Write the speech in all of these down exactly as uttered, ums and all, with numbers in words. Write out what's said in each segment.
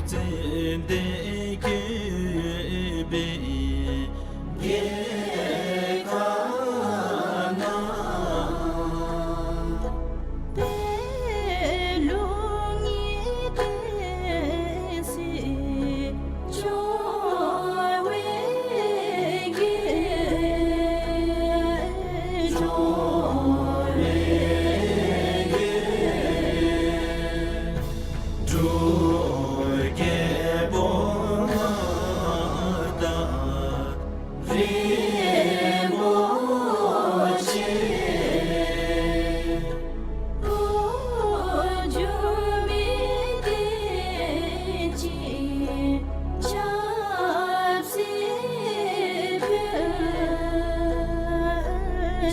ཙན་དན་བཀོད་པའི་རྒྱལ་ཁབ་ན། པད་ལུང་གི་བསྟན་སྲིད་འབྱུང་བའི་རྒྱལ། འབྱུང་བའི་རྒྱལ། འབྲུག་རྒྱལ་པོ་མངའ་བདག་རིན་པོ་ཆེ། འགོ་འཛུགས་མི་བསྟན་སྲིད་ཆབ་སྲིད་ཕུལ།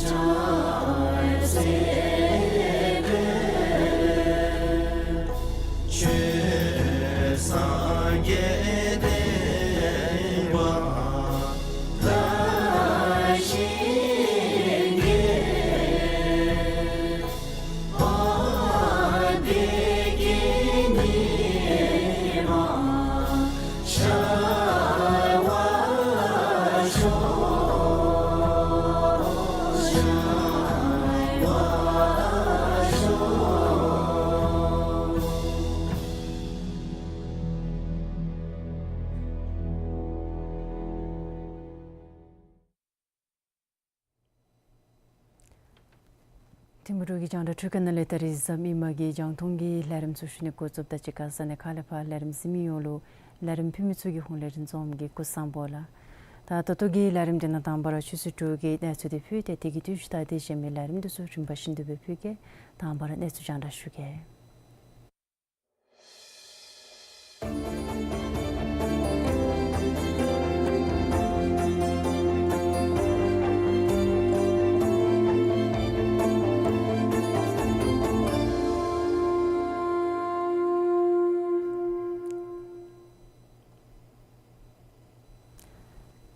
ཆབ་སྲིད་ཕུལ། ཆོས་སངས་རྒྱས་བསྟན་པ་དར་ཞིང་རྒྱས། དཔལ་བདེ་སྐྱིད་ཉི་མ་ཤར་བར་ཤོག། ཤར་བར་ཤོག། ཐིམ་ཕུག་འབྲུག་གི་རྒྱང་བསྒྲགས་འཕྲུལ་ཁང་ནང་ལས་ད་རིས་གཟའ་མིག་དམར་གྱི་རྒྱང་མཐོང་གི་ལས་རིམ་ཚུ་ཞུ་ནི་འགོ་བཙུགསཔ་ད་གཅིག་ཁར་ས་གནས་ཁག་ལས་ཕར་ལས་རིམ་གཟིགས་མི་ཡོངས་ལུ་ལས་རིམ་ཕུལ་མི་ཚུ་གི་ཧོངས་ལས་རིན་འཛོམས་ཀྱིས་སྐུ་གཟུགས་བཟང་པོ་ལགས། ད་ད་ལྟོ་གི་ལས་རིམ་འདི་ནང་དང་པ་ར་ཆུ་ཚོད་དྲུག་གི་གནས་ཚུལ་འདི་ཕུལ་ཏེ་དེ་གི་དུས་ཤུལ་ད་དེ་གཞན་མི་ལས་རིམ་འདི་ཚུ་རིམ་པ་བཞིན་དུ་སྦེ་ཕུལ་གེ། དང་པ་ར་གནས་ཚུལ་རྒྱང་བསྒྲགས་ཞུ་གེ།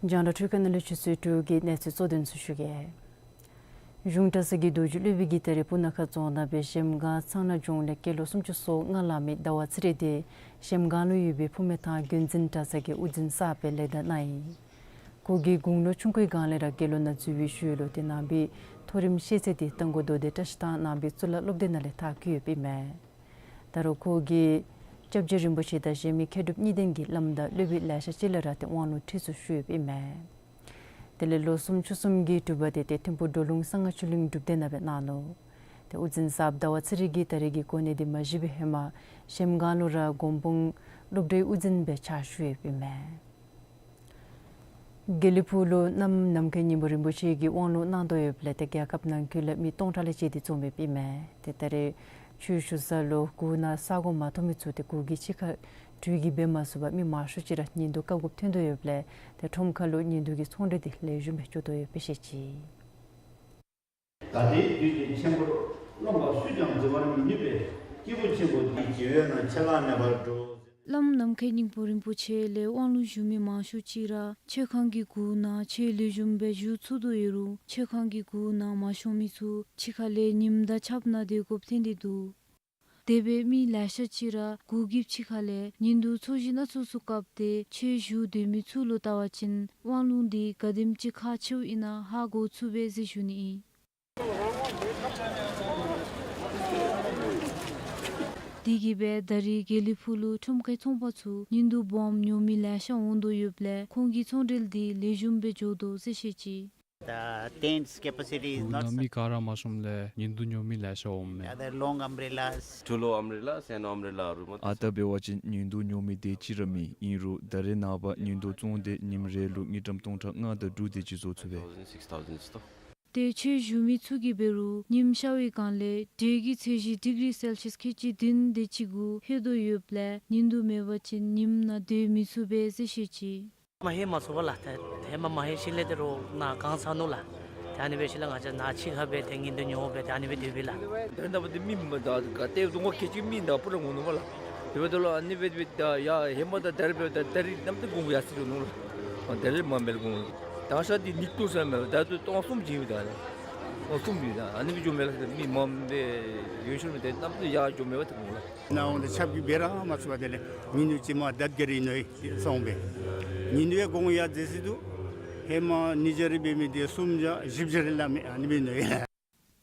རྒྱང་བསྒྲགས་འཕྲུལ་ཁང་ནང་ལས་ཆུ་ཚོད་དྲུག་གི་གནས་ཚུལ་གཙོ་དོན་ཚུ་ཞུ་གེ། གཞུང་གྲྭ་ཚང་གི་རྡོ་རྗེ་སློབ་དཔོན་གྱིས་ད་རིས་སྤུ་ན་ཁ་རྫོང་ནང་སྦེ་གཞལམ་སྒང་ཚང་ནག་ལྗོངས་ལས་སྐྱེས་ལོ་སུམ་ཅུ་སོ་ལྔ་ལང་མི་ཟླ་བ་ཚེ་རིང་འདི་གཞལམ་སྒང་ལུ་ཡོད་པའི་བུམ་ཐང་དགོན་འཛིན་གྲྭ་ཚང་གི་དབུ་འཛིན་གསརཔ་སྦེ་ལེགས་བདའ་གནང་ཡི། ཁོ་གིས་དགུང་ལོ་ཆུང་ཀུའི་སྒང་ལས་ར་དགེ་སློང་ནང་འཛུལ་བའི་ཤུལ་ལུ་ཏེ་ནང་པའི་མཐོ་རིམ་ཤེས་ཚད་འདི་རྟ་མགོ་མདོ་སྡེ་བཀྲ་ཤིས་ཐང་ནང་པའི་གཙུག་ལག་སློབ་སྡེ་ནང་ལས་མཐར་འཁྱོལ་ཡོདཔ་ཨིན་མས། ད་རུང་ཁོ་གིས་སྐྱབས་རྗེ་རིན་པོ་ཆེ་དང་གཞན་མི་མཁས་གྲུབ་གཉིས་ལྡན་གྱི་བླམ་དང་སློབ་དཔོན་ལེ་ཤ་ཅིག་ལུ་ར་ཏེ་དབང་ལུང་ཁྲིད་ཚུ་ཞུ་ཡོདཔ་ཨིན་མས། དེ་ལས་ལོ་གསུམ་ཕྱོགས་གསུམ་གྱི་སྒྲུབ་པ་འདི་ཏེ་ཐིམ་ཕུག་གྲོ་ལུང་གསང་སྔགས་ཆོས་གླིང་སྒྲུབ་སྡེ་ནང་སྦེ་གནང་ནུག། ཏེ་དབུ་འཛིན་གསརཔ་ཟླ་བ་ཚེ་རིང་གིས་ད་རིས་ཀྱི་གོ་གནས་འདི་མ་བཞེས་པའི་ཧེ་མ་གཞལམ་སྒང་ལུ་ར་མགོན་དཔུང་སློབ་གྲྭའི་དབུ་འཛིན་སྦེ་ཕྱག་ཞུ་ཡོདཔ་ཨིན་མས། དགེ་ལེགས་ཕུག་ལུ་གནམ་ནམ་མཁའི་སྙིང་པོ་རིན་པོ་ཆེ་གིས་དབང་ལུང་གནང་དོ་ཡོདཔ་ལས་ཏེ་རྒྱལ་ཁབ་ནང་འཁོད་ལས་མི་སྟོང་ཕྲག་ལས་བཅད་དེ་འཛོམས་ཡོདཔ་ཨིན་མས། ཏེ་ད་རིས་ཆོས་ཞུ་ས་ལུ་གུར་ནང་ས་སྒོ་མ་ཐོབ་མི་ཚུ་ཏེ་གུར་གྱི་ཕྱི་ཁར་དྲོད་ཀྱིས་འབད་མ་ཚུགས་པར་མི་མང་ཤོས་ཅིག་ར་ཉིན་དུ་བཀབ་དགོཔ་ཐོན་དོ་ཡོདཔ་ལས་ཏེ་ཁྲོམ་ཁ་ལུ་ཉིན་དུ་གི་ཚོང་འབྲེལ་འདི་ལེགས་ཤོམ་སྦེ་འགྱོ་དོ་ཡོདཔ་སྦེ་བཤད་ཅི། ད་ལྟའི་དུས་ཀྱི་ཆེན་པོར་རློམ་པ་སུས་ཀྱང་བརྫི་བར་མི་ནུས་པའི་སྐྱེས་བུ་ཆེན་པོ་འདི་ཞི་བའི་ནང་ཆད་ལྷག་མེད་པར་འགྲོ། བླམ་ནམ་མཁའི་སྙིང་པོ་རིན་པོ་ཆེ་ལས་དབང་ལུང་ཞུ་མི་མང་ཤོས་ཅིག་ར་མཆོད་ཁང་གི་གུར་ནང་ཆོས་ལེགས་ཤོམ་སྦེ་ཞུ་ཚུགས་དོ་ཡོད་རུང་མཆོད་ཁང་གི་གུར་ནང་མ་ཤོང་མི་ཚུ་ཕྱི་ཁ་ལས་ཉིམ་དང་ཆརཔ་ནང་སྡོད་དགོཔ་ཐོན་ཏེ་འདུག། དེ་སྦེ་མི་ལེ་ཤ་ཅིག་ར་གུར་གྱི་ཕྱི་ཁ་ལས་ཉིན་དུ་ཚོས་གཞི་སྣ་ཚོགས་སུ་བཀབ་སྟེ་ཆོས་ཞུ་སྡོད་མི་ཚུ་ལུ་བལྟ་བ་ཅིན་དབང་ལུང་འདི་ག་དེམ་ཅིག་ཁག་ཆེཝ་ཨིན་ན་ཧ་གོ་ཚུགས་པས་ཟེར་ཞུ་ནི་ཨིན། དེ་གིས་སྦེ་ད་རིས་དགེ་ལེགས་ཕུག་ལུ་ཁྲོམ་ཁའི་ཚོང་པ་ཚུ་ཉིན་དུ་སྦོམ་ཉོ་མི་ལེ་ཤ་འོང་དོ་ཡོདཔ་ལས་ཁོང་གི་ཚོང་འབྲེལ་འདི་ལེགས་ཤོམ་སྦེ་འགྱོ་དོ་ཟེར་བཤད་ཅི། The tent's capacity is not sufficient. གུར་ནང་མི་ག་ར་མ་ཤོངམ་ལས་ཉིན་དུ་ཉོ་མི་ལེ་ཤ་འོངམ་མས། There are long umbrellas. Two low umbrellas and umbrella ཨ་རྟག་འབད་བ་ཅིན་ཉིན་དུ་ཉོ་མི་དེ་ཅིག་ར་མེད། ཨིན་རུང་ད་རེས་ནངས་པ་ཉིན་དུ་བཙོང་སྟེ་ཉིནམ་རེ་ལུ་དངུལ་ཀྲམ་སྟོང་ཕྲག་ལྔ་དང་དྲུག་དེ་ཅིག་བཟོ་ཚུགས་པས། Thousand, six thousand ཨིན་ཏོ། ཏེ་ཆོས་ཞུ་མི་ཚུ་གིས་འབད་རུང་ཉིམ་ཤར་བའི་སྒང་ལས་དྲོད་ཀྱི་ཚད་གཞི་ཌིག་རི་སེལ་ཤིས་ཁལ་གཅིག་བདུན་དེ་ཅིག་གུ་ལྷོད་དོ་ཡོདཔ་ལས་ཉིན་དུ་མེད་པ་ཅིན་ཉིམ་ནང་སྡོད་མི་ཚུགས་པས་ཟེར་བཤད་ཅི། མ་ཧེ་མ་ཚུགས་པས་ལགས། ཏེ་ཧེ་མ་མ་ཧེ་ཞིནམ་ལས་ད་རུང་ནཱ་གངས་ཚང་ནུག་ལགས། ཏེ་ཨ་ནི་འབད་ཞིནམ་ལས་ང་བཅས་ནཱ་ཕྱི་ཁར་སྦེ་ཏེ་ཉིན་དུ་ཉོ་སྦེ་ཏེ་ཨ་ནི་སྦེ་སྡོདཔ་ཨིན་ལགས། ད་ལྟ་བར་དུ་མི་མ་ད་ག་ཏེ་རྫོང་ཁག་ཁལ་གཅིག་མི་ནཱ་སྤུ་ར་འོང་ནུག་པ་ལགས། དེ་འབདཝ་ད་ལུ་ཨ་ནི་སྦེ་སྦེ་ད་ཡ་ཧེ་མ་དང་ད་རེས་འབདཝ་ད་ད་རེས་གནམ་དུས་གོང་གུ་ཡར་སེང་འགྱོ་ནུག་ལགས། ད་རེས་མ་འབད་གོང་དང་ཤ་འདི་ཉིས་སྟོང་ཟེར་མས། ད་ལྟོ་སྟོང་གསུམ་བྱིན་ཡི་ད་ལགས། སྟོང་གསུམ་བྱིན་ད་ཨ་ནི་སྦེ་འགྱོཝ་མས་ལགས། མི་མངམ་སྦེ་ ཡུལ་ཤུལ་མི་དེ་གནམ་དུ་ཡར་འགྱོ་མེད་པ་དེ་མོ་ལགས། ནཱ་འོང་སྟེ་ཆབ་ཀྱི་འབད་ར་མ་ཚུགས་པར་དེ་ལས་ཉིན་དུ་ཅིག་མ་དད་ག་རི་ནོ་ཡི་སོང་པས། ཉིན་དུ་ཡང་དགོངས་ཡ་མཛད་སྲིད་དོ། ཧེ་མ་ཉིས་བརྒྱ་རེ་འབད་མི་དེ་སུམ་བརྒྱ་བཞི་བརྒྱ་རེ་ལ་མེད་ཨ་ནི་འབད་ནོ་ཡི།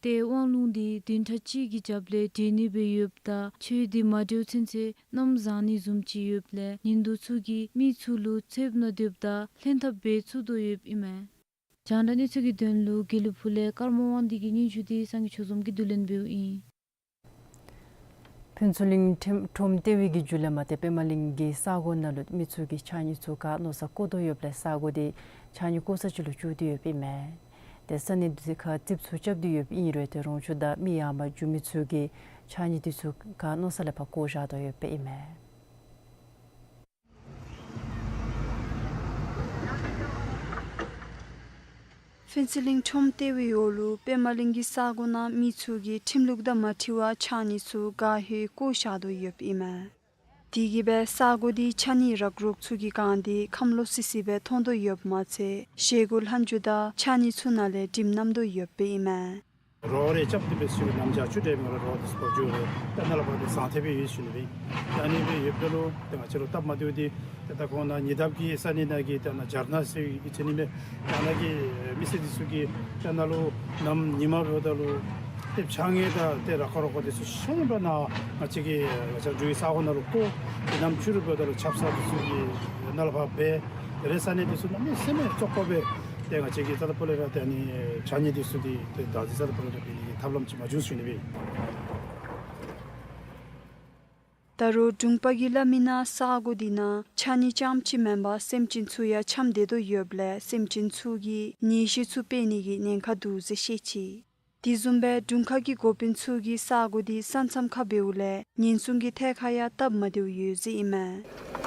ཏེ་དབང་ལུང་འདི་བདུན་ཕྲག་གཅིག་གི་རྒྱབ་ལས་འབྲི་ནི་སྦེ་ཡོདཔ་ད་ཆོས་འདི་མ་འབྲིཝ་ཚུན་ཚོད་མནའམ་བཟའ་ནི་བཟུམ་ཅིག་ཡོདཔ་ལས་ཉིན་དུ་ཚུ་གིས་མི་ཚུ་ལུ་ཚདཔ་ནང་སྡོདཔ་ད་ལྷན་ཐབས་འབད་ཚུགས་དོ་ཡོདཔ་ཨིན་མས། རྒྱང་བསྒྲགས་གནས་ཚུལ་གྱི་དོན་ལུ་དགེ་ལེགས་ཕུག་ལས་ཀརྨ་དབང་འདུས་ཀྱི་སྙན་ཞུ་འདི་སངས་རྒྱས་ཆོས་འཛོམས་ཀྱིས་བསྡུ་ལེན་འབདཝ་ཨིན། ཕུན་ཚོགས་གླིང་ཁྲོམ་ཁྲོམ་ལྟེ་བའི་གི་རྒྱུད་ལས་མར་ཏེ་པདྨ་གླིང་གི་ས་གོ་ནང་ལུ་མི་ཚུ་གིས་ཕྱགས་སྙིགས་ཚུ་ག་མནོ་ས་བཀོ་དོ་ཡོདཔ་ལས་ས་གོ་འདི་ཕྱགས་སྙིགས་བཀོ་ས་ཅིག་ལུ་གྱུར་ཏེ་ཡོདཔ་ཨིན་མས། ཏེ་ས་གནས་འདི་ཁར་རྩིགཔ་ཚུ་རྐྱབ་སྟེ་ཡོདཔ་ཨིན་རུང་ཏེ་རོང་ཆུ་དང་མི་ཡར་མར་འགྱོ་མི་ཚུ་གིས་ཕྱགས་སྙིགས་འདི་ཚུ་ག་མནོ་ས་ལས་ཕར་བཀོ་བཞག་དོ་ཡོདཔ་ཨིན་མས། ཕུན་ཚོགས་གླིང་ཁྲོམ་ལྟེ་བའི་འོག་ལུ་པདྨ་གླིང་གི་ས་གོ་ནང་མི་ཚུ་གིས་ཁྲིམས་ལུགས་དང་མ་འཁྲིལ་བར་ཕྱགས་སྙིགས་ཚུ་ག་ཧེ་བཀོ་བཞག་དོ་ཡོདཔ་ཨིན་མས། དེ་གིས་སྦེ་ས་གོ་འདི་ཕྱགས་སྙིགས་རག་རོག་ཚུ་གིས་གང་སྟེ་ཁམས་ལོག་སི་སི་སྦེ་མཐོང་དོ་ཡོདཔ་མ་ཚད་བཞེས་སྒོ་ལྷན་འཛོམས་དང་ཕྱགས་སྙིགས་ཚུ་ནང་ལས་དྲིམ་མནམ་དོ་ཡོདཔ་ཨིན་མས། རོགས་རེ་རྐྱབ་སྟེ་སྦེ་ཚུར་ནམ་བྱཱར་ཆུ་འདྲེན་མི་རོགས་འདི་ཚུ་བབས་འགྱོ་རུང་ད་ནཱ་ལས་ཕར་འདི་བཟང་ཐེབས་སྦེ་ཡོད་ཞུ་ནི་སྦེ། ད་ཨ་ནི་སྦེ་ཡོདཔ་ད་ལུ་ཏེ་ང་བཅས་ལུ་སྟབས་མ་བདེཝ་འདི་ཏེ་ད་ཁོང་ནཱ་ཉེ་འདབས་ཀྱི་ས་གནས་ནང་གི་ད་ནཱ་ཇར་ན་ཟེར་ཡོད་ཟེར་ནི་མས། ད་ནཱ་གི་མི་སེར་འདི་ཚུ་གིས་ད་ནཱ་ལུ་ནམ་ཉི་མ་འབདཝ་ད་ལུ་ཏེ་ཕྱགས་སྙིགས་དང་ཏེ་རག་ཁ་རོག་ཁ་འདི་ཚུ་ཤུགས་སྦེ་ནཱ་ང་བཅས་ཀྱི་ང་བཅས་འབྲུག་གི་ས་གོ་ནང་ལུ་བཀོ། ཏེ་ནམ་ཕྱི་རུ་འབདཝ་ད་ལུ་ཆབ་གསང་འདི་ཚུ་གིས་ནཱ་ལས་ཕར་འབད། དེ་ལས་ས་གནས་འདི་ཚུ་གནམ་མེད་ས་མེད་བཙོག་པ་སྦེ་ཏེ་ང་བཅས་ཀྱིས་རྩ་དང་སྤུ་ལས་ར་ཏེ་ཨ་ནི་ཕྱགས་སྙིགས་འདི་ཚུ་འདི་ཏེ་བདག་འཛིན་རྩ་དང་སྤུ་ལས་ར་འབད་ནི་གི་ཐབས་ལམ་ཅིག་མ་བྱུང་ཟེར་ཞུ་ནི་སྦེ། ད་རུང་དྲུང་པ་གིས་སླབ་མི་ནང་ས་གོ་འདི་ནང་ཕྱགས་སྙིགས་རྐྱངམ་ཅིག་མེན་པར་སེམས་ཅན་ཚུ་ཡང་འཁྱམས་སྡོད་དོ་ཡོདཔ་ལས་སེམས་ཅན་ཚུ་གིས་ཉེས་ཤོས་ཚུ་སྤེལ་ནི་གི་ཉེན་ཁ་འདུག་ཟེར་བཤད་ཅི། དེ་བཟུམ་སྦེ་དྲུང་ཁག་གི་འགོ་དཔོན་ཚུ་གིས་ས་གོ་འདི་ས་མཚམས་ཁར་འབདཝ་ལས་ཉེན་སྲུང་གི་ཐད་ཁར་ཡང་སྟབས་མ་བདེཝ་ཡོད་ཟེར་ཨིན་མས།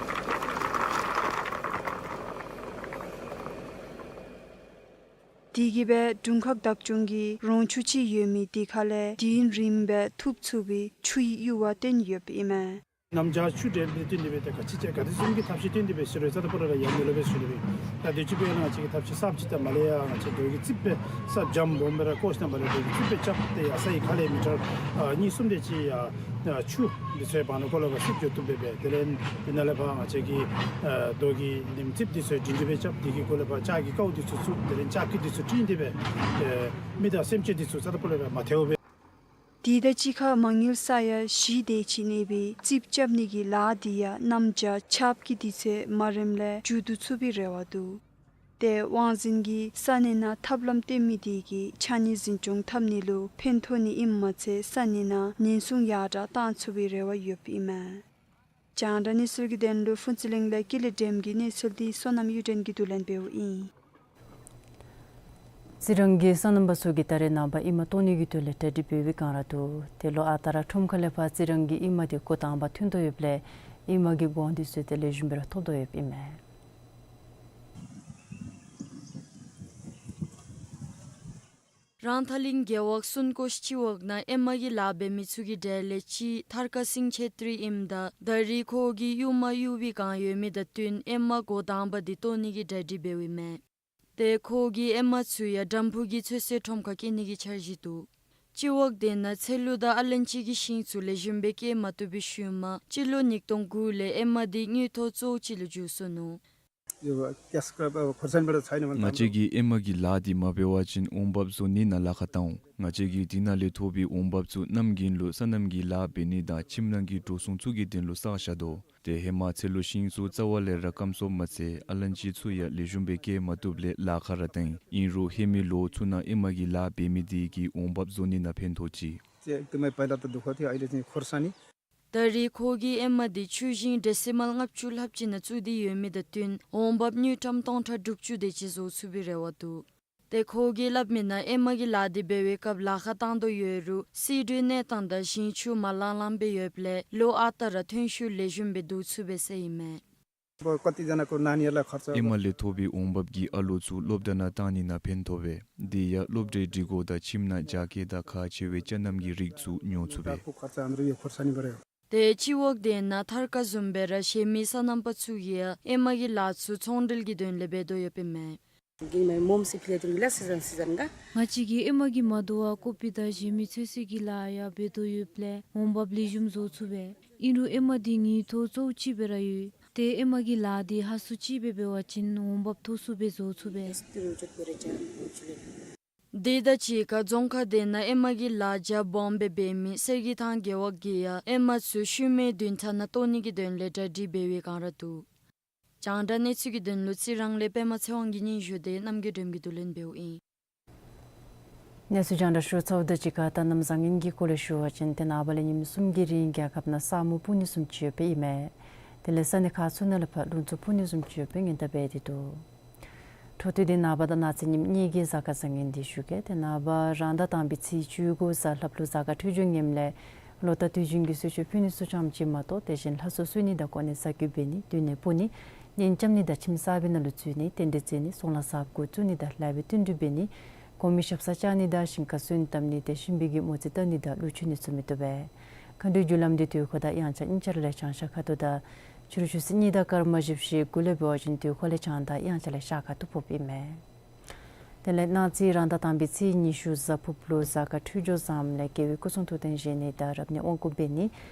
དེ་གིས་སྦེ་དྲུང་ཁག་བདག་སྐྱོང་གིས་རོང་ཆུ་ཅིག་ཡོད་མི་དེ་ཁ་ལས་དུས་ཡུན་རིངམོ་སྦེ་ཐུབ་ཚུགས་པའི་ཆུའི་གཡུར་བ་བཏོན་ཡོདཔ་ཨིན་མས། ནམ་བྱཱར་ཆུ་འདྲེན་པའི་དུས་འདི་སྦེ་ཏེ་ག་ཅི་ཅིག་ག་དེ་བཟུམ་གྱི་ཐབས་ཤེས་བཏོན་ཏེ་སྦེ་ཟེར་རུང་རྩ་དང་སྤུ་ལས་ར་ཡང་མི་ལུས་པས་ཟེར་ཞུ་ནི་སྦེ། ད་དུས་ཅི་འབད་ན་ང་བཅས་ཀྱིས་ཐབས་ཤེས་གསརཔ་ཅིག་ད་མ་ལས་ཡང་ང་བཅས་རྡོ་གི་རྩིགཔ་སྦེ་ས་འཇམ་སྦོམ་སྦེ་ར་བརྐོ་ཞིནམ་ལས་རྡོ་གི་རྩིགཔ་སྦེ་རྐྱབ་སྟེ་ཡར་ས་ཡི་ཁ་ལས་མི་ཊར་ཨ་གཉིས་གསུམ་དེ་ཅིག་ཡར་ཆུ་འདི་ཚུ་བར་ན་ཁོ་ལས་ཕར་བསུབ་འགྱོ་བཏུབ་སྦེ་འབད། དེ་ལས་དེ་ནང་ལས་ཕར་ང་བཅས་ཀྱིས་ཨ་རྡོ་གི་ནེམ་རྩིགཔ་འདི་ཚུ་སྒྲིང་སྒྲི་སྦེ་རྐྱབ། དེ་གི་གུ་ལས་ཕར་ལྕགས་ཀྱི་ཀཝ་འདི་ཚུ་བཙུགས། དེ་ལས་ལྕགས་ཀྱི་འདི་ཚུ་བསྲིངས་ཏེ་སྦེ་ཨེ་མི་དང་སེམས་ཅན་འདི་ཚུ་རྩ་དང་སྤུ་ལས་ར་མ་ཐལཝ་སྦེ། དེ་དང་གཅིག་ཁར་མ་དངུལ་ས་ཡ་བཞི་དེ་ཅིག་གནས་པའི་རྩིགཔ་རྐྱབ་ནི་གི་ལཱ་འདི་ཡང་གནམ་བྱཱར་ཆརཔ་གིས་དུས་ཚོད་མ་རནམ་ལས་མཇུག་བསྡུ་ཚུགས་པའི་རེ་བ་འདུག། ཏེ་དབང་འཛིན་གྱིས་ས་གནས་ནང་ཐབས་ལམ་སྟོན་མི་དེ་གིས་ཕྱགས་སྙིགས་འཛིན་སྐྱོང་འཐབ་ནི་ལུ་ཕན་ཐོགས་ནི་ཨིནམ་མ་ཚད་ས་གནས་ནང་ཉེན་སྲུང་ཡར་དྲག་བཏང་ཚུགས་པའི་རེ་བ་ཡོདཔ་ཨིན་མས། རྒྱང་བསྒྲགས་གནས་ཚུལ་གྱི་དོན་ལུ་ཕུན་ཚོགས་གླིང་ལས་ཀུན་ལེགས་སྒྲོལམ་གྱི་གནས་ཚུལ་འདི་བསོད་ནམས་གཡུ་སྒྲོན་གྱིས་བསྡུ་ལེན་འབདཝ་ཨིན། རྩི་རང་གི་སོ་ནམ་པ་ཚུ་གིས་ད་རེས་ནངས་པ་ཨེ་མ་བཏོག་ནི་གི་དོན་ལས་གྲ་སྒྲིག་འབད་བའི་སྒང་ར་འདུག། ཏེ་ལོ་ཨ་རྟག་ར་ཁྲོམ་ཁ་ལས་ཕར་རྩི་རང་གི་ཨེ་མ་དེ་བཀོ་བཏང་པར་ཐོན་དོ་ཡོདཔ་ལས་ཨེ་མ་གི་སྒོང་འདི་ཚུ་དེ་ལེགས་ཤོམ་སྦེ་ར་ཐོབ་དོ་ཡོདཔ་ཨིན་མས། རང་ཐང་གླིང་རྒེད་འོག་སུན་ཀོ་ཤི་སྤྱི་འོག་ནང་ཨེ་མ་གི་ལཱ་འབད་མི་ཚུ་གི་གྲས་ལས་གཅིག་ཐར་ཀ་སིང་ཆེ་ཏྲི་ཨིནམ་ད་ད་རིས་ཁོ་གིས་ཡུར་མ་གཡུར་བའི་སྒང་ཡོད་མི་དང་བསྟུན་ཨེ་མ་བཀོ་བཏང་པ་འདི་བཏོག་ནི་གི་གྲ་སྒྲིག་འབདཝ་ཨིན་མས། ཏེ་ཁོ་གིས་ཨེ་མ་ཚུ་ཡང་དམ་ཕུག་གི་ཚོད་བསྲེ་ཁྲོམ་ཁར་སྐྱེལ་ནི་གི་འཆར་གཞི་འདུག། སྤྱི་འོག་དེ་ནང་ཚལ་ལུ་དང་ཨ་ལན་ཅི་གི་ཤིང་ཚུ་ལེགས་ཤོམ་སྦེ་སྐྱེ་མ་བཏུབ་པའི་ཤུལ་མ་སྤྱི་ལོ་ཉིས་སྟོང་དགུ་ལས་ཨེ་མ་འདི་དངུལ་ཐོག་གཙོ་བོ་ཅིག་ལུ་འགྱུར་སོ་ནུག། ང་བཅས་ཀྱིས་ཨེ་མ་གི་ལཱ་འདི་མ་འབད་བ་ཅིན་འོང་འབབ་བཟོ་ནི་ནང་ལཱ་ཁག་བཏང་འོང་། ང་བཅས་ཀྱིས་དེ་ནང་ལས་ཐོབ་པའི་འོང་འབབ་ཚུ་གནམ་དགུན་ལུ་སོ་ནམ་གྱི་ལཱ་འབད་ནི་དང་ཁྱིམ་ནང་གི་འགྲོ་སོང་ཚུ་གི་དོན་ལུ་བསགས་བཞག་དོ། ཏེ་ཧེ་མ་ཚལ་ལུ་ཤིང་ཚུ་རྩ་བ་ལས་ར་སྐམ་སོངམ་མ་ཚད་ཨ་ལན་ཅི་ཚུ་ཡང་ལེགས་ཤོམ་སྦེ་སྐྱེ་མ་བཏུབ་ལས་ལཱ་ཁག་ར་བཏང་ཡི། ཨིན་རུང་ཧེ་མའི་ལོ་ཚུ་ནང་ཨེ་མ་གི་ལཱ་འབད་མི་དེ་གིས་འོང་འབབ་བཟོ་ནི་ནང་ཕན་ཐོགས་ཅི། ད་རིས་ཁོ་གིས་ཨེ་མ་འདི་ཆུ་ཞིང་ཌེ་སི་མཱལ་ལྔ་བཅུ་ལྷགཔ་ཅིག་ནང་བཙུགས་ཏེ་ཡོད་མི་དང་བསྟུན་འོང་འབབ་དངུལ་ཀྲམ་སྟོང་ཕྲག་དྲུག་ཅུ་དེ་ཅིག་བཟོ་ཚུགས་པའི་རེ་བ་འདུག། ཏེ་ཁོ་གིས་སླབ་མི་ནང་ཨེ་མ་གི་ལཱ་འདི་འབད་བའི་སྐབས་ལཱ་ཁག་བཏང་དོ་ཡོད་རུང་སྲིད་གྲོས་གནས་སྟངས་དང་ཞིང་ཆུ་མ་ལང་ལང་སྦེ་ཡོདཔ་ལས་ལོ་ཨ་རྟག་ར་ཐོན་ཤུགས་ལེགས་ཤོམ་སྦེ་བསྡུ་ཚུགས་པས་ཟེར་ཨིན་མས། ཨེ་མ་ལས་ཐོབ་པའི་འོང་འབབ་ཀྱིས་ཨ་ལོ་ཚུ་སློབ་གྲྭ་ནང་བཏང་ནི་ནང་ཕན་ཐོགས་པས། དེ་ཡང་སློབ་གྲྭའི་སྒྲིག་གོ་དང་ཁྱིམ་ནང་རྒྱ་སྐྱེད་དང་ཁག་ཆེ་བའི་ཅ་རྣམ་གྱི་རིགས་ཚུ་ཉོ་ཚུགས་པས། ཏེ་སྤྱི་འོག་དེ་ནང་ཐར་ཀ་བཟུམ་སྦེ་ར་གཞན་མི་སོ་ནམ་པ་ཚུ་གིས་ཡང་ཨེ་མ་གི་ལཱ་ཚུ་ཚོང་འབྲེལ་གྱི་དོན་ལས་འབད་དོ་ཡོདཔ་ཨིན་མས། གིན་མེ་མོམ་སི་ཕི་ལེ་དུན་གི་ལ་སི་ཛན་སི་ཛན་ག། ང་བཅས་ཀྱིས་ཨེ་མ་གི་མ་དོ་བར་ཀོ་པི་དང་གཞན་མི་ཚོད་བསྲེ་གི་ལཱ་ཡང་འབད་དོ་ཡོདཔ་ལས་འོང་འབབ་ལེགས་ཤོམ་བཟོ་ཚུགས་པས། ཨིན་རུང་ཨེ་མ་འདི་ངེའི་ཐོག་གཙོ་བོ་ཅིག་སྦེ་ར་ཡོད། ཏེ་ཨེ་མ་གི་ལཱ་འདི་ཧ་སུ་ཅིག་སྦེ་འབད་བ་ཅིན་འོང་འབབ་མཐོ་སུ་སྦེ་བཟོ་ཚུགས་པས། དེ་དང་གཅིག་ཁར་རྫོང་ཁག་དེ་ནང་ཨེ་མ་གི་ལཱ་རྒྱ་སྦོམ་སྦེ་འབད་མི་གསེར་གྱི་ཐང་རྒེད་འོག་གིས་ཡང་ཨེ་མ་ཚུ་ཤུལ་མའི་བདུན་ཕྲག་ནང་བཏོག་ནི་གི་དོན་ལས་གྲ་སྒྲིག་འབད་བའི་བསྒང་ར་འདུག། རྒྱང་བསྒྲགས་གནས་ཚུལ་གྱི་དོན་ལུ་རྩི་རང་ལས་པདྨ་ཚེ་དབང་གིས་སྙན་ཞུ་སྟེ་རྣམ་རྒྱལ་སྒྲོལམ་གྱིས་བསྡུ་ལེན་འབདཝ་ཨིན། གནས་ཚུལ་རྒྱང་བསྒྲགས་ཞུ་ཚརཝ་དང་གཅིག་ཁར་ད་གནམ་བཟང་ངན་གྱི་སྐོར་ལས་ཞུ་བ་ཅིན་ཏེ་ནངས་པ་ལས་ཉིནམ་གསུམ་གྱི་རིང་རྒྱལ་ཁབ་ནང་ས་སྨུག་སྤུབ་ནི་བཟུམ་ཅིག་ཡོདཔ་ཨིན་མས། དེ་ལས་ས་གནས་ཁག་ཚུ་ནང་ལས་ཕར་རླུང་འཚུབ་འཕུ་ནི་བཟུམ་ཅིག་ཡོདཔ་སྦེ་སྔོན་བརྡ་འབད་དེ་འདུག། འཕྲོ་མཐུད་དེ་ནངས་པ་དང་གནངས་ཚེ་ཉིནམ་གཉིས་ཀྱི་གཟའ་སྐར་བཟང་ངན་འདི་ཞུ་གེ། ཏེ་ནངས་པ་རང་ཟླ་དང་པའི་ཚེས་བཅུ་དགུ་གཟའ་ལྷགཔ་ལུ་གཟའ་སྐར་འཕྲོད་སྦྱོར་ངནམ་ལས་ལོ་ལྟར་དུས་རྒྱུན་གྱི་གསོལ་མཆོད་ཕུལ་ནི་ཚུ་ཙམ་ཅིག་མ་གཏོགས་དེ་བཞིན་ལྷ་གསོལ་གསོལ་ནི་དང་གོ་གནས་གསར་བསྐོ་འབད་ནི་མདུན་ནས་སྤོ་ནི་གཉེན་རྐྱབ་ནི་དང་ཁྱིམ་གསར་པའི་ནང་ལུ་འཛུལ་ནི་རྟེན་འབྲེལ་མཛད་ནི་ཚོང་ལཱ་གསརཔ་འགོ་བཙུགས་ནི་དང་ལཱ་འབད་བསྟུན་གྲོས་འབད་ནི་གོང་མའི་ཞབས་སར་བཅར་ནི་དང་ཞིང་ཁར་སོན་བཏབ་ནི་ཏེ་གཤིན་པོའི་གི་མོ་རྩིས་བལྟ་ནི་དང་ཀླུ་མཆོད་ནི་ཚུ་མི་བཏུབ་པས། མཁའ་འགྲོའི་རྒྱུ་ལམ་འདི་དུས་འཁོར་དང་དབྱངས་འཆར་གཉིས་ཆ་ར་ལས་བྱང་ཤར་ཁ་ཐུག་དང་ཕྱི་རུ་ཆུ་ཚོད་གཉིས་དང་སྐར་མ་བཞི་བཅུ་ཞེ་དགུ་ལས་འབད་བ་ཅིན་དུས་འཁོར་ལས་བྱང་དང་དབྱངས་འཆར་ལས་ཤར་ཁ་ཐུག་ཕོགཔ་ཨིན་མས། དེ་ལས་གནངས་ཚེ་རང་ཟླ་དང་པའི་ཚེས་ཉི་ཤུ་གཟའ་ཕུརཔ་ལུ་གཟའ་སྐར་འཕྲོད་སྦྱོར་བཟངམ་ལས་རྒྱལ་བའི་སྐུ་གསུང་ཐུགས་རྟེན་བཞེངས་ནི་དང་རབ་གནས་དབང་བསྐུར་འབད་ནི་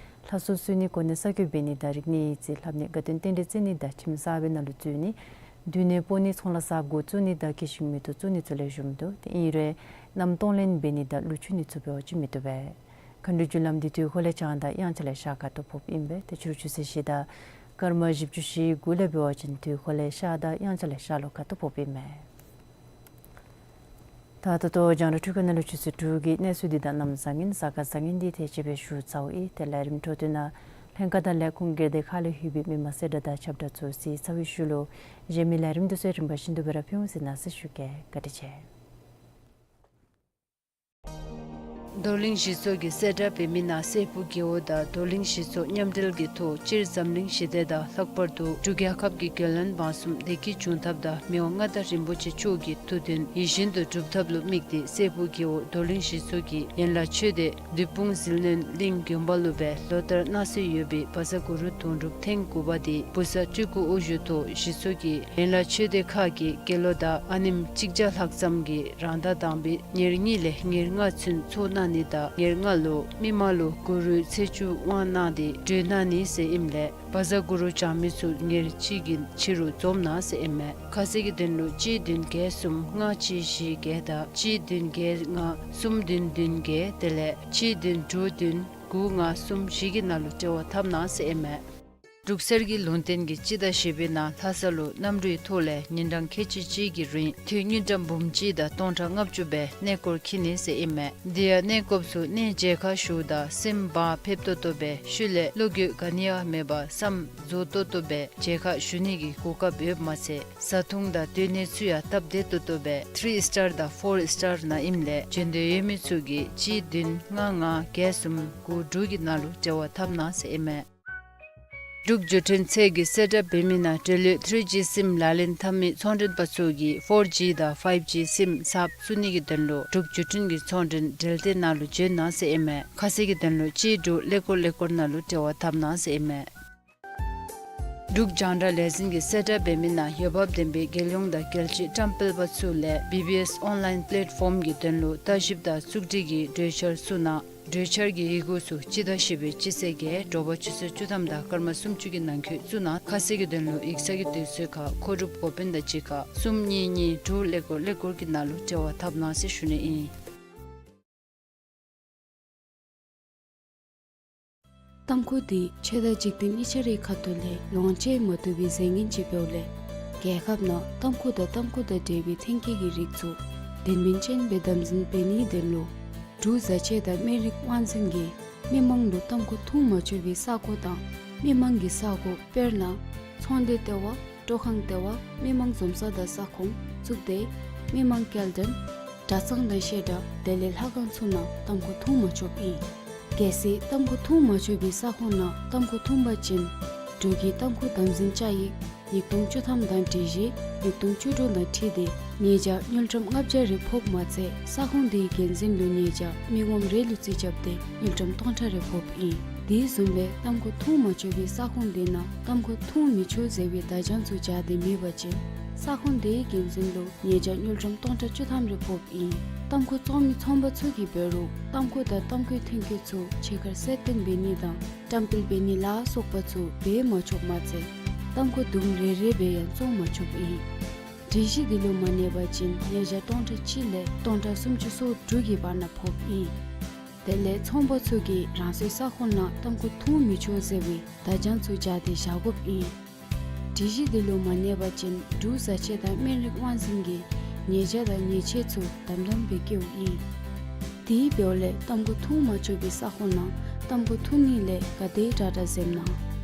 ལྷ་གསོལ་གསོལ་ནི་གོ་གནས་གསར་བསྐོ་འབད་ནི་དང་རིག་གནས་ཡིག་རྩིས་ལྷབ་ནི་དགའ་སྟོན་རྟེན་འབྲེལ་མཛད་ནི་དང་ཁྱིམ་གསར་པའི་ནང་ལུ་འཛུལ་ནི་མདུན་ནས་སྤོ་ནི་ཚོང་ལཱ་གསརཔ་འགོ་བཙུགས་ནི་དང་སྐྱེ་ཤིང་མེ་ཏོག་བཙུགས་ནི་ཚུ་ལེགས་ཤོམ་འདུག། ཏེ་ཨིན་རུང་གནམ་སྟོང་ལེན་འབད་ནི་དང་ཀླུ་མཆོད་ནི་ཚུ་འབད་བ་ཅིན་མི་བཏུབ་པས། མཁའ་འགྲོའི་རྒྱུ་ལམ་འདི་དུས་འཁོར་ལས་བྱང་དང་དབྱངས་འཆར་ལས་ཤར་ཁ་ཐུག་ཕོགཔ་ཨིན་པས། ཏེ་ཕྱི་རུ་ཆུ་ཚོད་བཞི་དང་སྐར་མ་བཞི་བཅུ་ཞེ་དགུ་ལས་འབད་བ་ཅིན་དུས་འཁོར་ལས་ཤར་དང་དབྱངས་འཆར་ལས་ཤར་ལྷོ་ཁ་ཐུག་ཕོགཔ་ཨིན་མས། ད་ད་ལྟོ་རྒྱང་བསྒྲགས་འཕྲུལ་ཁང་ནང་ལུ་ཆུ་ཚོད་དྲུག་གི་གནས་ཚུལ་འདི་དང་གནམ་བཟང་ངན་གཟའ་སྐར་བཟང་ངན་འདི་དེ་ཅིག་སྦེ་ཞུ་ཚརཝ་ཨིན། ཏེ་ལས་རིམ་འཕྲོ་མཐུད་ནང་ལྷན་ཁག་དང་ལས་ཁུངས་སྒེར་སྡེ་ཁག་ལས་ལྷོད་པའི་མི་མང་གསལ་བསྒྲགས་དང་ཁྱབ་བསྒྲགས་ཚུ་གཟིགས་ཚར་བའི་ཤུལ་ལུ་གཞན་མི་ལས་རིམ་འདི་ཚུ་རིམ་པ་བཞིན་དུ་སྦེ་ར་ཕུལ་འོང་ཟེར་གནང་ཟེར་ཞུ་གེ། བཀའ་དྲིན་ཆེ། རྡོར་གླིང་གཞི་ཚོགས་ཀྱིས་གསལ་བསྒྲགས་འབད་མི་ནང་སྲས་པོ་རྒྱལ་པོ་དང་རྡོར་གླིང་གཞི་ཚོགས་མཉམ་འབྲེལ་གྱི་ཐོག་སྤྱིར་འཛམ་གླིང་ཞི་བདེ་དང་ལྷག་པར་དུ་འབྲུག་རྒྱལ་ཁབ་ཀྱི་རྒྱལ་བློན་འབངས་གསུམ་བདེ་སྐྱིད་འབྱུང་ཐབས་དང་མི་དབང་མངའ་བདག་རིན་པོ་ཆེ་མཆོག་གི་ཐུགས་འདུན་ཡིད་བཞིན་དུ་འགྲུབ་ཐབས་ལུ་དམིགས་ཏེ་སྲས་པོ་རྒྱལ་པོ་རྡོར་གླིང་གཞི་ཚོགས་ཀྱིས་ཡན་ལག་ཆོས་སྡེ་བདུད་དཔུང་ཟིལ་གནོན་གླིང་དགོན་པ་ལུ་སྦེ་ལོ་ལྟར་གནང་སྲོལ་ཡོད་པའི་བཛྲ་གུ་རུ་དུང་སྒྲུབ་ཐེངས་དགུ་པ་འདི་བུ་གསར་སྤྲུལ་སྐུ་དབུ་བཞུགས་ཐོག་གཞི་ཚོགས་ཀྱི་ཡན་ལག་ཆོས་སྡེ་ཁག་གི་དགེ་སློང་དང་ཨ་ནེམོ་གཅིག་བརྒྱ་ལྷག་ཙམ་གྱིས་རང་ཟླ་དང་པའི་ཉེར་གཉིས་ལས་ཉེར་ལྔ་ཚུན་ཚོགས་གནང་ནི་དང་ཉེར་ལྔ་ལུ་མི་མང་ལུ་གུ་རུའི་ཚེས་བཅུ་དབང་གནང་སྟེ་གྲོལ་གནང་ནི་ཟེར་ཨིནམ་ལས་བཛྲ་གུ་རུ་བགྱང་མི་ཚུ་ཉེར་གཅིག་གི་ཕྱི་རུ་འཛོམས་གནང་ཟེར་ཨིན་མས། ཁ་གསལ་གྱི་དོན་ལུ་གཅིག་བདུན་བརྒྱད་གསུམ་ལྔ་གཅིག་བཞི་བརྒྱད་དང་གཅིག་བདུན་བརྒྱད་ལྔ་གསུམ་བདུན་བདུན་བརྒྱད་དེ་ལས་གཅིག་བདུན་དྲུག་བདུན་དགུ་ལྔ་གསུམ་བཞི་གི་ནང་ལུ་འབྲེལ་བ་འཐབ་གནང་ཟེར་ཨིན་མས། འབྲུག་གསེར་གྱི་ལུང་བསྟན་གྱི་སྤྱི་ཟླ་བཞི་པའི་ནང་ལྷ་ས་ལུ་གནམ་གྲུའི་ཐོག་ལས་ཉིན་གྲངས་ཁལ་གཅིག་གཅིག་གི་རིང་དུས་དངུལ་ཀྲམ་འབུམ་གཅིག་དང་སྟོང་ཕྲག་ལྔ་བཅུ་སྦེ་གནས་སྐོར་འཁྱིད་ནི་ཟེར་ཨིན་མས། དེ་ཡང་གནས་སྐོརཔ་ཚུ་གནས་མཇལ་ཁ་ཞུཝ་ད་སེམས་བག་ཕེབས་ཏོག་ཏོ་སྦེ་ཤུལ་ལས་བློ་འགྱོད་ག་ནི་ཡང་མེད་པར་བསམ་རྫོགས་ཏོག་ཏོ་སྦེ་མཇལ་ཁ་ཞུ་ནི་གི་གོ་སྐབས་ཡོདཔ་མ་ཚད་བཟའ་འཐུང་དང་སྡོད་གནས་ཚུ་ཡང་སྟབས་བདེ་ཏོག་ཏོ་སྦེ་ཐི་རི་སི་ཊར་དང་ཕོར་སི་ཊར་ནང་ཨིནམ་ལས་འབྱོན་འདོད་ཡོད་མི་ཚུ་གིས་གཅིག་བདུན་ལྔ་ལྔ་བརྒྱད་གསུམ་དགུ་དྲུག་གི་ནང་ལུ་འབྲེལ་བ་འཐབ་གནང་ཟེར་ཨིན་མས། འབྲུག་བརྒྱུད་འཕྲིན་ཚད་ཀྱིས་གསལ་བསྒྲགས་འབད་མི་ནང་འབྲེལ་ཡོད་ཐི་རི་ཇི་སིམ་ལག་ལེན་འཐབ་མི་ཚོང་མགྲོན་པ་ཚུ་གིས་ཕོར་ཇི་དང་ཕའིབ་ཇི་སིམ་གསརཔ་བཙུགས་ནི་གི་དོན་ལུ་འབྲུག་བརྒྱུད་འཕྲིན་གྱི་ཚོང་མགྲོན་འབྲེལ་སྡེ་ནང་ལུ་འབྱོན་གནང་ཟེར་ཨིན་མས། ཁ་གསལ་གྱི་དོན་ལུ་གཅིག་དྲུག་ཀླད་ཀོར་ཀླད་ཀོར་ནང་ལུ་འབྲེལ་བ་འཐབ་གནང་ཟེར་ཨིན་མས། འབྲུག་རྒྱང་བསྒྲགས་ལས་འཛིན་གྱིས་གསལ་བསྒྲགས་འབད་མི་ནང་འོས་འབབ་ལྡན་པའི་རྒྱལ་ཡོངས་དང་རྒྱལ་སྤྱིའི་བཀྲམ་སྤེལ་པ་ཚུ་ལས་བི་བི་ཨེསི་ཨོན་ལའིན་པ་ལེཊ་ཕོམ་གྱི་དོན་ལུ་ལྟ་ཞིབ་དང་རྩུབ་སྒྲིག་གི་གྲོས་འཆར་བཙུགས་གནང་། གྲོས་འཆར་གྱི་ཡི་གུ་ཚུ་སྤྱི་ཟླ་བཞི་པའི་སྤྱི་ཚེས་བརྒྱད་དྲོ་པ་ཆུ་ཚོད་བཅུ་ཐམ་དང་སྐར་མ་སུམ་ཅུ་གི་ནང་འཁོད་བཙུགས་གནང་། ཁ་གསལ་གྱི་དོན་ལུ་ཡིག་ཚང་གི་དུས་ཚོད་ཁར་མཁོ་སྒྲུབ་འགོ་དཔོན་དང་གཅིག་ཁར་གསུམ་གཉིས་གཉིས་དྲུག་ཀླད་ཀོར་ཀླད་ཀོར་གྱི་ནང་ལུ་འབྲེལ་བ་འཐབ་གནང་ཟེར་ཞུ་ནི་ཨིན། ཏམ་ཁུ་འདི་ཆོས་དང་འཇིག་རྟེན་གཉིས་ཆ་རའི་ཁ་ཐུག་ལས་ལོངས་སྤྱོད་མ་བཏུབ་པའི་རྫས་ངན་ཅིག་འབདཝ་ལས་རྒྱལ་ཁབ་ནང་ཏམ་ཁུ་དང་ཏམ་ཁུ་དང་འབྲེལ་བའི་ཐོན་སྐྱེད་ཀྱི་རིགས་ཚུ་དོན་སྨིན་ཅན་སྦེ་དམ་འཛིན་འབད་ནིའི་དོན་ལུ་འབྲུག་བཟའ་ཆས་དང་སྨན་རིགས་དབང་འཛིན་གྱིས་མི་མང་ལུ་ཏམ་ཁུ་འཐུང་མ་ཆོག་པའི་ས་གོ་དང་མི་མང་གི་ས་གོ་དཔེར་ན་ཚོང་སྡེ་ལྟེ་བ། སྤྲོ་ཁང་ལྟེ་བ། མི་མང་འཛོམས་ས་དང་ས་ཁོངས། གཙུག་སྡེ། མི་མང་སྐྱེལ་འདྲེན། གྲྭ་ཚང་དང་བཤད་གྲྭ་དེ་ལས་ལྷ་ཁང་ཚུ་ནང་ཏམ་ཁུ་འཐུང་མ་ཆོགཔ་ཨིན། གལ་སྲིད་ཏམ་ཁུ་འཐུང་མ་ཆོག་པའི་ས་ཁོངས་ནང་ཏམ་ཁུ་འཐུང་པ་ཅིན་འབྲུག་གི་ཏམ་ཁུ་དམ་འཛིན་བཅའ་ཡིག་ཉིས་སྟོང་བཅུ་ཐམ་དང་སྒྲིག་གཞི་ཉིས་སྟོང་བཅུ་དྲུག་དང་འཁྲིལ་ཏེ་ཉེས་བྱ་དངུལ་ཀྲམ་ལྔ་བརྒྱ་རེ་ཕོགཔ་མ་ཚད་ས་ཁོངས་དེའི་འགན་འཛིན་ལུ་ཉེས་བྱ་མི་ངོམ་རེ་ལུ་རྩིས་རྐྱབ་སྟེ་དངུལ་ཀྲམ་སྟོང་ཕྲག་རེ་ཕོགཔ་ཨིན། དེ་བཟུམ་སྦེ་ཏམ་ཁུ་འཐུང་མ་ཆོག་པའི་ས་ཁོངས་དེ་ནང་ཏམ་ཁུ་འཐུང་མི་ཆོག་ཟེར་བའི་བརྡ་བྱང་ཚུ་སྦྱར་ཏེ་མེད་པ་ཅིན་ ས་ཁོངས་དེའི་འགན་འཛིན་ལུ་ཉེས་བྱ་དངུལ་ཀྲམ་སྟོང་ཕྲག་བཅུ་ཐམ་རེ་ཕོགཔ་ཨིན། ཏམ་ཁུ་བཙོང་མི་ཚོང་པ་ཚུ་གིས་འབད་རུང་ཏམ་ཁུ་དང་ཏམ་ཁུའི་ཐོན་སྐྱེད་ཚུ་ཕྱི་ཁར་གསལ་སྟོན་འབད་ནི་དང་བཀྲམ་སྤེལ་འབད་ནི་ལ་སོགས་པ་ཚུ་འབད་མ་ཆོགཔ་མ་ཚད་ཏམ་ཁུ་དུམ་རེ་རེ་སྦེ་ཡང་བཙོང་མ་ཆོགཔ་ཨིན། སྒྲིག་གཞི་འདི་ལུ་མ་གནས་པ་ཅིན་ཉེས་བྱ་སྟོང་ཕྲག་གཅིག་ལས་སྟོང་ཕྲག་སུམ་ཅུ་སོ་དྲུག་གི་བར་ན་ཕོགཔ་ཨིན། དེ་ལས་ཚོང་པ་ཚུ་གིས་རང་སོའི་ས་ཁོངས་ནང་ཏམ་ཁུ་འཐུང་མི་ཆོག་ཟེར་བའི་བརྡ་བྱང་ཚུ་སྦྱར་ཏེ་བཞག་དགོཔ་ཨིན། སྒྲིག་གཞི་འདི་ལུ་མ་གནས་པ་ཅིན་འབྲུག་བཟའ་ཆས་དང་སྨན་རིགས་དབང་འཛིན་གྱིས་ཉེས་བྱ་དང་ཉེས་ཆད་ཚུ་དམ་དམ་སྦེ་བཀལཝ་ཨིན། དེ་འབདཝ་ལས་ཏམ་ཁུ་འཐུང་མ་ཆོག་པའི་ས་ཁོངས་ནང་ཏམ་ཁུ་འཐུང་ནི་ལས་ག་དེ་དྲག་དྲག་འཛེམ་གནང་།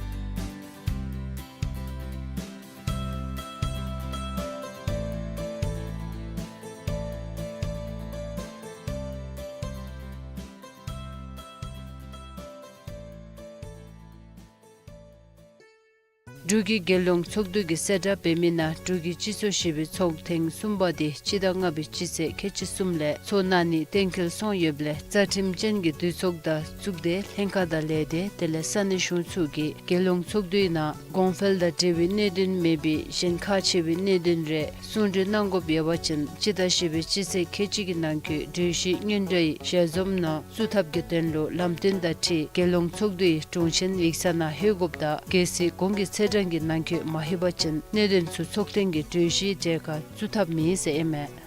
འབྲུག་གི་རྒྱལ་ཡོངས་ཚོགས་འདུ་གིས་གསལ་བསྒྲགས་འབད་མི་ནང་འབྲུག་གི་སྤྱི་ཚོགས་བཞི་པའི་ཚོགས་ཐེངས་གསུམ་པ་དེ་སྤྱི་ཟླ་ལྔ་པའི་སྤྱི་ཚེས་ཁལ་གཅིག་གསུམ་ལས་ཚོགས་གནང་ནི་གཏན་འཁེལ་སོང་ཡོདཔ་ལས་རྩ་ཁྲིམས་ཅན་གྱི་འདུས་ཚོགས་དང་གཙུག་སྡེ་ལྷན་ཁག་དང་ལས་སྡེ་དེ་ལས་ས་གནས་གཞུང་ཚོགས་ཀྱིས་རྒྱལ་ཡོངས་ཚོགས་འདུའི་ནང་གོང་འཕེལ་དང་འབྲེལ་བའི་གནད་དོན་མེད་པའི་གཞན་ཁག་ཆེ་བའི་གནད་དོན་རེ་གསུང་གྲོས་གནང་དགོཔ་ཡོད་པ་ཅིན་སྤྱི་ཟླ་བཞི་པའི་སྤྱི་ཚེས་ཁལ་གཅིག་གི་ནང་འཁོད་གྲོས་གཞི་སྔོན་འགྲོའི་ཞལ་འཛོམས་ནང་བཙུགས་ཐབས་ཀྱི་དོན་ལུ་ལམ་སྟོན་དང་འཁྲིལ་རྒྱལ་ཡོངས་ཚོགས་འདུའི་དྲུང་ཆེན་ཡིག་ཚང་ནང་ལྷོད་དགོཔ་དང་གལ་སྲིད་གོང་གི་ཚེས་གྲངས་ཀྱི་ནང་འཁོད་མ་ལྷོད་པ་ཅིན་གནད་དོན་ཚུ་ཚོགས་ཐེངས་ཀྱི་གྲོས་གཞིའི་གྲས་ཁར་བཙུགས་ཐབས་མེད་ཟེར་ཨིན་མས།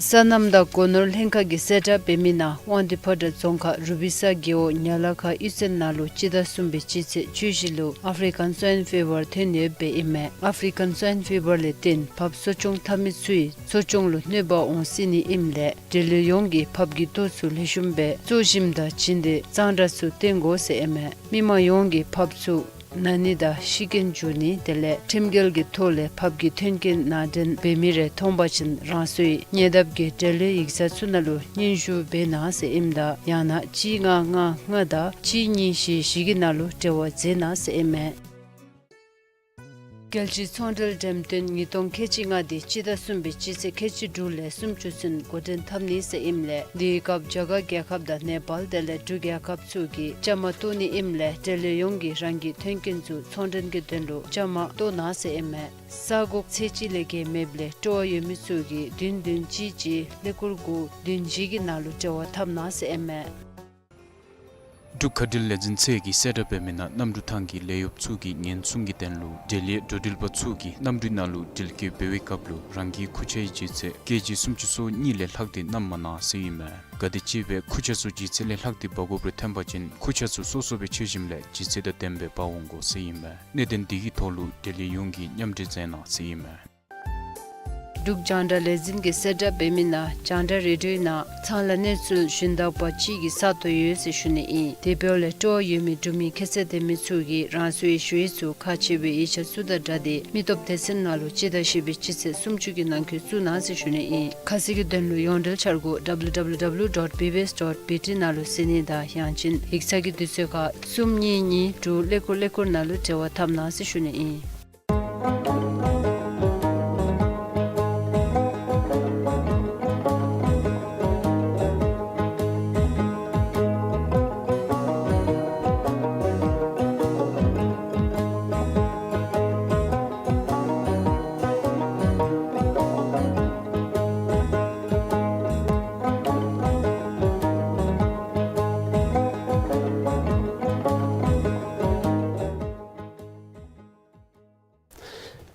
སོ་ནམ་དང་སྒོ་ནོར་ལྷན་ཁག་གིས་གསལ་བསྒྲགས་འབད་མི་ནང་དབང་འདུས་ཕོ་བྲང་རྫོང་ཁག་རུ་པི་ས་རྒེད་འོག་ཉ་ལ་ཁ་གཡུས་ཚན་ནང་ལུ་སྤྱི་ཟླ་གསུམ་པའི་སྤྱི་ཚེས་བཅུ་བཞི་ལུ་ཨཕ་རི་ཀན་སྭའིན་ཕི་བར་ཐོན་ཡོདཔ་ཨིན་མས། ཨཕ་རི་ཀན་སྭའིན་ཕི་བར་ལས་བརྟེན་བབས་གསོ་སྐྱོང་འཐབ་མི་ཚུའི་གསོ་སྐྱོང་ལུ་གནོད་པ་འོང་སྲིད་ནི་ཨིནམ་ལས་འབྲེལ་ཡོད་ཡོངས་ཀྱིས་བབས་ཀྱི་ལྟོ་ཚུ་ལེགས་ཤོམ་སྦེ་གཙོ་ཞིམ་དང་བྱིན་ཏེ་གཙང་སྦྲ་ཚུ་བསྟེན་དགོ་ཟེར་ཨིན་མས། མི་མང་ཡོངས་ཀྱིས་བབས་ཚུ་ན་ནི་དང་ཤི་རྐྱེན་འབྱུང་ནི་དེ་ལས་ཁྲིམས་འགལ་གྱི་ཐོག་ལས་བབས་ཀྱི་མཐུན་རྐྱེན་ནང་འདྲེན་འབད་མི་རེ་མཐོང་པ་ཅིན་རང་སོའི་ཉེ་འདབས་ཀྱི་འབྲེལ་ཡོད་ཡིག་ཚང་ཚུ་ནང་ལུ་སྙན་ཞུ་འབད་གནང་ཟེར་ཨིནམ་ད་ཡང་ན་གཅིག་ལྔ་ལྔ་ལྔ་དང་གཅིག་གཉིས་བཞི་བཞི་གི་ནང་ལུ་འབྲེལ་བ་མཛད་གནང་ཟེར་ཨིན་མས། རྒྱལ་སྤྱིའི་ཚོང་འབྲེལ་འགྲེམས་སྟོན་ཉིས་སྟོང་ཁལ་གཅིག་ལྔ་དེ་སྤྱི་ཟླ་གསུམ་པའི་སྤྱི་ཚེས་ཁལ་གཅིག་དྲུག་ལས་སུམ་ཅུ་ཚུན་འགོ་འདྲེན་འཐབ་ནི་ཟེར་ཨིནམ་ལས་དེའི་སྐབས་རྒྱ་གར་རྒྱལ་ཁབ་དང་ནེ་པཱལ་དེ་ལས་འབྲུག་རྒྱལ་ཁབ་ཚུ་གིས་བཅའ་མར་གཏོགས་ནི་ཨིནམ་ལས་འབྲེལ་ཡོད་ཡོངས་ཀྱིས་རང་གི་མཐུན་རྐྱེན་ཚུ་ཚོང་འབྲེལ་གྱི་དོན་ལུ་བཅའ་མར་གཏོགས་གནང་ཟེར་ཨིན་མས། ས་གོ་ཚད་གཅིག་ལས་བརྒལ་མེདཔ་ལས་སྤྲོ་བ་ཡོད་མི་ཚུ་གིས་བདུན་བདུན་གཅིག་གཅིག་ཀླད་ཀོར་དགུ་བདུན་བཞི་གི་ནང་ལུ་འབྲེལ་བ་འཐབ་གནང་ཟེར་ཨིན་མས། འབྲུག་མཁའ་འགྲུལ་ལས་འཛིན་ཚད་ཀྱིས་གསལ་བསྒྲགས་འབད་མི་ནང་གནམ་གྲུ་ཐང་གི་ལས་གཡོགཔ་ཚུ་གི་ཉེན་སྲུང་གི་དོན་ལུ་འབྲེལ་ཡོད་འགྲོ་འགྲུལ་པ་ཚུ་གིས་གནམ་གྲུའི་ནང་ལུ་འགྲུལ་སྐྱོད་འབད་བའི་སྐབས་ལུ་རང་གི་ཁུར་ཆའི་ལྗིད་ཚད་ཀེ་ཇི་སུམ་ཅུ་སོ་གཉིས་ལས་ལྷག་སྟེ་བསྣམ་མ་གནང་ཟེར་ཨིན་མས། གལ་ཏེ་གཅིག་སྦེ་ཁུར་ཆ་ཚུ་ལྗིད་ཚད་ལས་ལྷག་སྟེ་འབག་དགོཔ་རེ་ཐོན་པ་ཅིན་ཁུར་ཆ་ཚུ་སོ་སོ་སྦེ་འཕྱར་ཞིནམ་ལས་ལྗིད་ཚད་དང་ལྡནམ་སྦེ་འབག་འོང་དགོ་ཟེར་ཨིན་མས། གནད་དོན་འདི་གི་ཐོག་ལུ་འབྲེལ་ཡོད་ཡོངས་ཀྱིས་མཉམ་འབྲེལ་མཛད་གནང་ཟེར་ཨིན་མས། འབྲུག་རྒྱང་བསྒྲགས་ལས་འཛིན་གྱིས་གསལ་བསྒྲགས་འབད་མི་ནང་རྒྱང་བསྒྲགས་རེ་ཌིའོའི་ནང་ཚང་ལ་གནས་ཚུལ་ཞུན་དག་པ་ཅིག་གི་ས་སྟོང་ཡོད་ཟེར་ཞུ་ནི་ཨིན། དེ་འབདཝ་ལས་སྤྲོ་བ་ཡོད་མི་འབྲུག་མི་ཁྱད་ཚད་ལྡན་མི་ཚུ་གིས་རང་སོའི་ཞུ་ཡིག་ཚུ་ཁག་ཆེ་བའི་ཡིག་ཆ་ཚུ་དང་སྦྲགས་ཏེ་མི་སྟོབས་སྡེ་ཚན་ནང་ལུ་སྤྱི་ཟླ་བཞི་པའི་སྤྱི་ཚེས་སུམ་ཅུ་གི་ནང་འཁོད་བཙུགས་གནང་ཟེར་ཞུ་ནི་ཨིན། ཁ་གསལ་གྱི་དོན་ལུ་ཡོངས་འབྲེལ་འཆར་སྒོ་W W W dot B B S dot B T ནང་ལུ་གཟིགས་ནི་དང་ཡང་ཅིན་ཡིག་ཚང་གི་དུས་ཚོད་ཁར་གསུམ་གཉིས་གཉིས་དྲུག་ཀླད་ཀོར་ཀླད་ཀོར་ནང་ལུ་འབྲེལ་བ་འཐབ་གནང་ཟེར་ཞུ་ནི་ཨིན།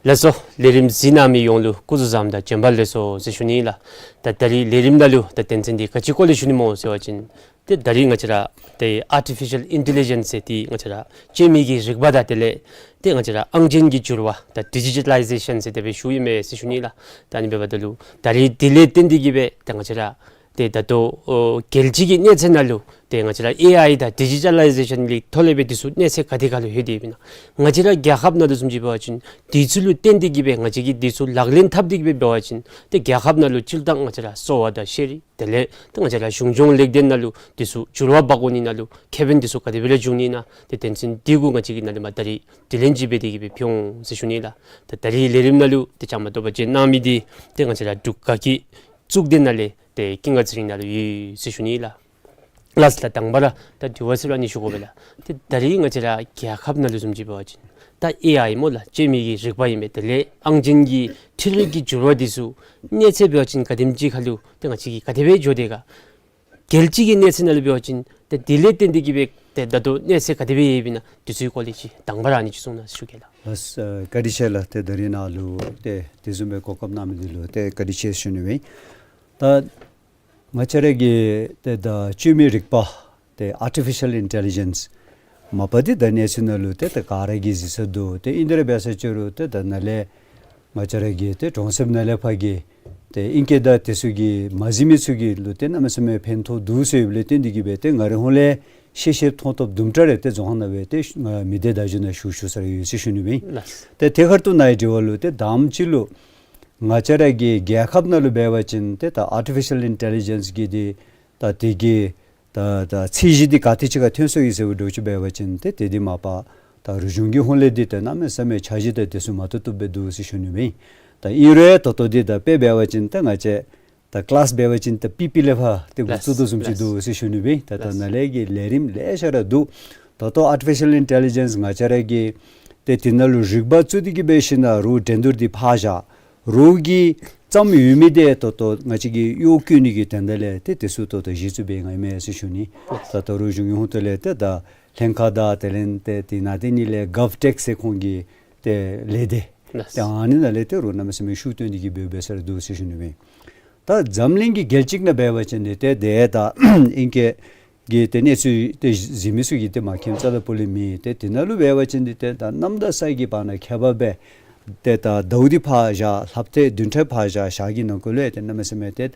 ལགས་སོ། ལས་རིམ་གཟིགས་གནང་མི་ཡོངས་ལུ་སྐུ་གཟུགས་བཟང་དང་བྱོན་པ་ལེགས་སོ་ཟེར་ཞུ་ནི་ལགས། ད་ད་རིས་ལས་རིམ་ནང་ལུ་ད་དོན་ཚན་འདི་ག་ཅི་སྐོར་ལས་ཞུ་ནི་སྨོ་ཟེར་བ་ཅིན་ཏེ་ད་རིས་ང་བཅས་ར་ཏེ་ཨར་ཊི་ཕི་ཤཱལ་ཨིན་ཊེ་ལི་ཇེནསི་ཟེར་ཏེ་ང་བཅས་ར་སྤྱོད་མི་གི་རིག་པ་དང་དེ་ལས་ཏེ་ང་བཅས་ར་ཨང་ཅན་གྱི་འགྱུར་བ་ད་ཌི་ཇི་ཊ་ལའི་ཟེ་ཤཱན་ཟེར་དེ་སྦེ་ཞུཝ་ཨིན་མས་ཟེར་ཞུ་ནི་ལགས། ད་ཨ་ནི་འབདཝ་ད་ལུ་ད་རིས་དེ་ལས་བརྟེན་ཏེ་གིས་སྦེ་ད་ང་བཅས་ར་ཏེ་ད་ལྟོ་ཨོ་རྒྱལ་སྤྱི་གི་གནས་ཚད་ནང་ལུ་ཏེ་ང་བཅས་ར་ཨེ་ཨའི་དང་ཌི་ཇི་ཊ་ལའི་ཟེ་ཤཱན་གྱི་ཐོག་ལས་སྦེ་འདི་ཚུ་གནས་ཚད་ག་དེ་ཁར་ལུ་ལྷོད་དེ་ཡོདཔ་ཨིན་ན། ང་བཅས་ར་རྒྱལ་ཁབ་ནང་ལུ་བཟུམ་ཅིག་འབད་བ་ཅིན་འདི་ཚུ་ལུ་བརྟེན་ཏེ་གིས་སྦེ་ང་བཅས་ཀྱིས་འདི་ཚུ་ལག་ལེན་འཐབ་སྟེ་གིས་སྦེ་འབད་བ་ཅིན་ཏེ་རྒྱལ་ཁབ་ནང་ལུ་སྤྱིར་བཏང་ང་བཅས་ར་གསོ་བ་དང་ཤེས་རིག་དེ་ལས་ཏེ་ང་བཅས་ར་གཞུང་སྐྱོང་ལེགས་ལྡན་ནང་ལུ་འདི་ཚུ་འགྱུར་བ་འབག་འོང་ནི་ནང་ལུ་ཁེ་ཕན་འདི་ཚུ་ག་དེ་སྦེ་ར་འབྱུང་ནི་ཨིན་ན། ཏེ་དོན་ཚན་འདི་གུ་ང་བཅས་ཀྱིས་ནཱ་ལས་མར་ད་རིས་དྲི་ལན་ཅིག་འབད་དེ་གིས་སྦེ་ཕུལ་འོང་ཟེར་ཞུ་ནི་ལགས། ད་ད་རིས་ལས་རིམ་ནང་ལུ་ཏེ་བཅའ་མར་གཏོགས་པ་བྱོན་གནང་མི་འདི་ཏེ་ང་བཅས་ར་འབྲུག་དགའ་སྐྱིད་གཙུག་སྡེ་ནང་ལས་ཏེ་ཀུན་དགའ་ཚེ་རིང་ནཱ་ལུ་ཡོད་ཟེར་ཞུ་ནི་ལགས། ལགས་སོ་ལགས། དང་པ་ར་ད་དྲི་བ་ཟེར་བ་ནི་ཞུ་དགོ་པས་ལགས། ཏེ་ད་རིས་ང་བཅས་ར་རྒྱལ་ཁབ་ནང་ལུ་བཟུམ་ཅིག་འབད་བ་ཅིན་ ད་ཨེ་ཨའི་སྨོ་ལགས། སྤྱོད་མི་གི་རིག་པ་ཨིན་པས། དེ་ལས་ཨང་ཅན་གྱི་འཕྲུལ་རིག་གི་འགྱུར་བ་འདི་ཚུ་གནས་ཚད་འབད་བ་ཅིན་ག་དེམ་ཅིག་ཁར་ལུ་ཏེ་ང་བཅས་ཀྱིས་ག་དེ་སྦེ་འགྱོ་དེས་ག། རྒྱལ་སྤྱི་གི་གནས་ཚད་ནང་ལུ་འབད་བ་ཅིན་ཏེ་དེ་ལས་བརྟེན་ཏེ་གིས་སྦེ་ཏེ་ད་ལྟོ་གནས་ཚད་ག་དེ་སྦེ་ཡོདཔ་ཨིན་ན་འདི་ཚུ་གི་སྐོར་ལས་ཅིག་དང་པ་ར་ཨ་ནི་ཅིག་གསུང་གནང་ཞུ་གེ་ལགས། ལགས་སོ། བཀའ་དྲིན་ཆེ་ལགས། ཏེ་ད་རིས་ནཱ་ལུ་ཏེ་དེ་བཟུམ་སྦེ་གོ་སྐབས་གནང་མི་འདི་ལུ་ཏེ་བཀའ་དྲིན་ཆེ་ཞུ་ནི་ཨིན། ད་ང་བཅས་ར་གི་ཏེ་ད་སྤྱོད་མི་རིག་པ་ཏེ་ཨར་ཊི་ཕི་ཤཱལ་ཨིན་ཊེ་ལི་ཇེནསི་མ་པ་འདི་ད་གནས་ཚུལ་ནང་ལུ་ཏེ་ད་ག་ར་གིས་གཟིགས་ས་འདུག། ཏེ་ཨིན་དེ་ར་འབད་ས་ཅིག་རུང་ཏེ་ད་ནཱ་ལས་ང་བཅས་ར་གི་ཏེ་གྲོང་གསེབ་ནང་ལས་ཕར་གྱི་ཏེ་ཨིང་སྐད་དང་དེ་ཚུ་གིས་མ་གཟིགས་མི་ཚུ་གི་ལུ་ཏེ་གནམ་མེད་ས་མེད་ཕན་ཐོགས་འདུག་ཟེར་ཡོདཔ་ལས་བརྟེན་ཏེ་གིས་སྦེ་ཏེ་ང་རའི་ཧོངས་ལས་ཤེས་ཤེསཔ་མཐོང་ཐོབ་དུམ་གྲ་རེ་ཏེ་རྫོང་ཁག་ནང་སྦེ་ཏེ་ང་མི་སྡེ་བརྡ་བརྒྱུད་ནང་ཞུ་ཞུ་ས་ར་ཡོད་ཟེར་ཞུ་ནི་ཨིན། ལགས། ཏེ་དེ་ཁར་ལྟོ་ནཱ་གི་དྲི་བ་ལུ་ཏེ་དང་པ་ཅིག་ལུ་ང་བཅས་ར་གི་རྒྱལ་ཁབ་ནང་ལུ་འབད་བ་ཅིན་ཏེ་ད་ཨར་ཊི་ཕི་ཤཱལ་ཨིན་ཊེ་ལི་ཇེནསི་གི་འདི་ད་དེ་གི་ད་ད་ཚད་གཞི་འདི་ག་ཏེ་ཅིག་ཁར་ཐོན་སོ་ཡི་ཟེར་བ་འདྲཝ་ཅིག་འབད་བ་ཅིན་ཏེ་དེ་འདི་མ་པ་ད་རིག་གཞུང་གི་ཧོངས་ལས་འདི་ད་གནམ་མེད་ས་མེད་འཆར་གཞི་དང་དེ་ཚུ་མ་བཏུབ་བཏུབ་སྦེ་འདུག་ཟེར་ཞུ་ནི་ཨིན། ད་ཨིན་རུང་ད་ལྟོ་འདི་ད་དཔེ་འབད་བ་ཅིན་ད་ང་བཅས་ད་ཀི་ལཱསི་འབད་བ་ཅིན་ད་པི་པི་ལས་ཕར་ཏེ་འགོ་བཙུགས་དོ་བཟུམ་ཅིག་འདུག་ཟེར་ཞུ་ནི་ཨིན། ད་ད་ནཱ་ལས་ཀྱི་ལས་རིམ་ལེ་ཤ་ར་འདུག། ད་ལྟོ་ཨར་ཊི་ཕི་ཤཱལ་ཨིན་ཊེ་ལི་ཇེནསི་ང་བཅས་ར་གིས་ཏེ་དེ་ནང་ལུ་རིག་པ་བཙུགས་ཏེ་གིས་སྦེ་ཞིནམ་ལས་རོགས་འགྲན་བསྡུར་འདི་ཕར་བཞག། རོགས་ཀྱིས་བརྩམས་ཡོད་མི་འདི་ད་ལྟོ་ང་བཅས་ཀྱིས་གཡོག་བཀོལ་ནི་གི་དོན་དག་ལས་ཏེ་དེ་ཚུ་ད་ལྟོ་གཞི་བཙུགས་འབད་ཡོད་མས་ཟེར་ཞུ་ནི། ད་ལྟོ་རིག་གཞུང་གི་ཧོངས་ལས་ཏེ་ད་ལྷན་ཁག་དང་དེ་ལས་ཏེ་དེ་ནང་དེ་ནི་ལས་གཱབ་ཊེག་ཟེར་ཁོང་གི་ཏེ་ལས་སྡེ། ལགས། ཏེ་ཨ་ནི་ནང་ལས་ཏེ་རོགས་གནམ་མེད་ས་མེད་ཤུགས་བཏོན་ཏེ་གིས་འབད་འབད་ས་ར་འདུག་ཟེར་ཞུ་ནི་ཨིན། ད་འཛམ་གླིང་གི་རྒྱལ་སྤྱི་ནང་འབད་བ་ཅིན་འདི་ཏེ་དེ་ད་ཨིང་སྐད་གི་ཏེ་གནས་ཚུལ་ཏེ་གཟིགས་མི་ཚུ་གིས་ཏེ་མ་མཁྱེནམ་རྩ་དང་སྤུ་ལས་མེད། ཏེ་དེ་ནང་ལུ་འབད་བ་ཅིན་འདི་ཏེ་ད་གནམ་དང་ས་གི་བར་ན་ཁྱད་པར་སྦེ་ཏེ་ད་ཟླཝ་འདི་ཕར་བཞག། ལྷག་ཏེ་བདུན་ཕྲག་ཕར་བཞག། ཞག་གི་ནང་འཁོད་ལུ་ཏེ་གནམ་མེད་ས་མེད་ཏེ་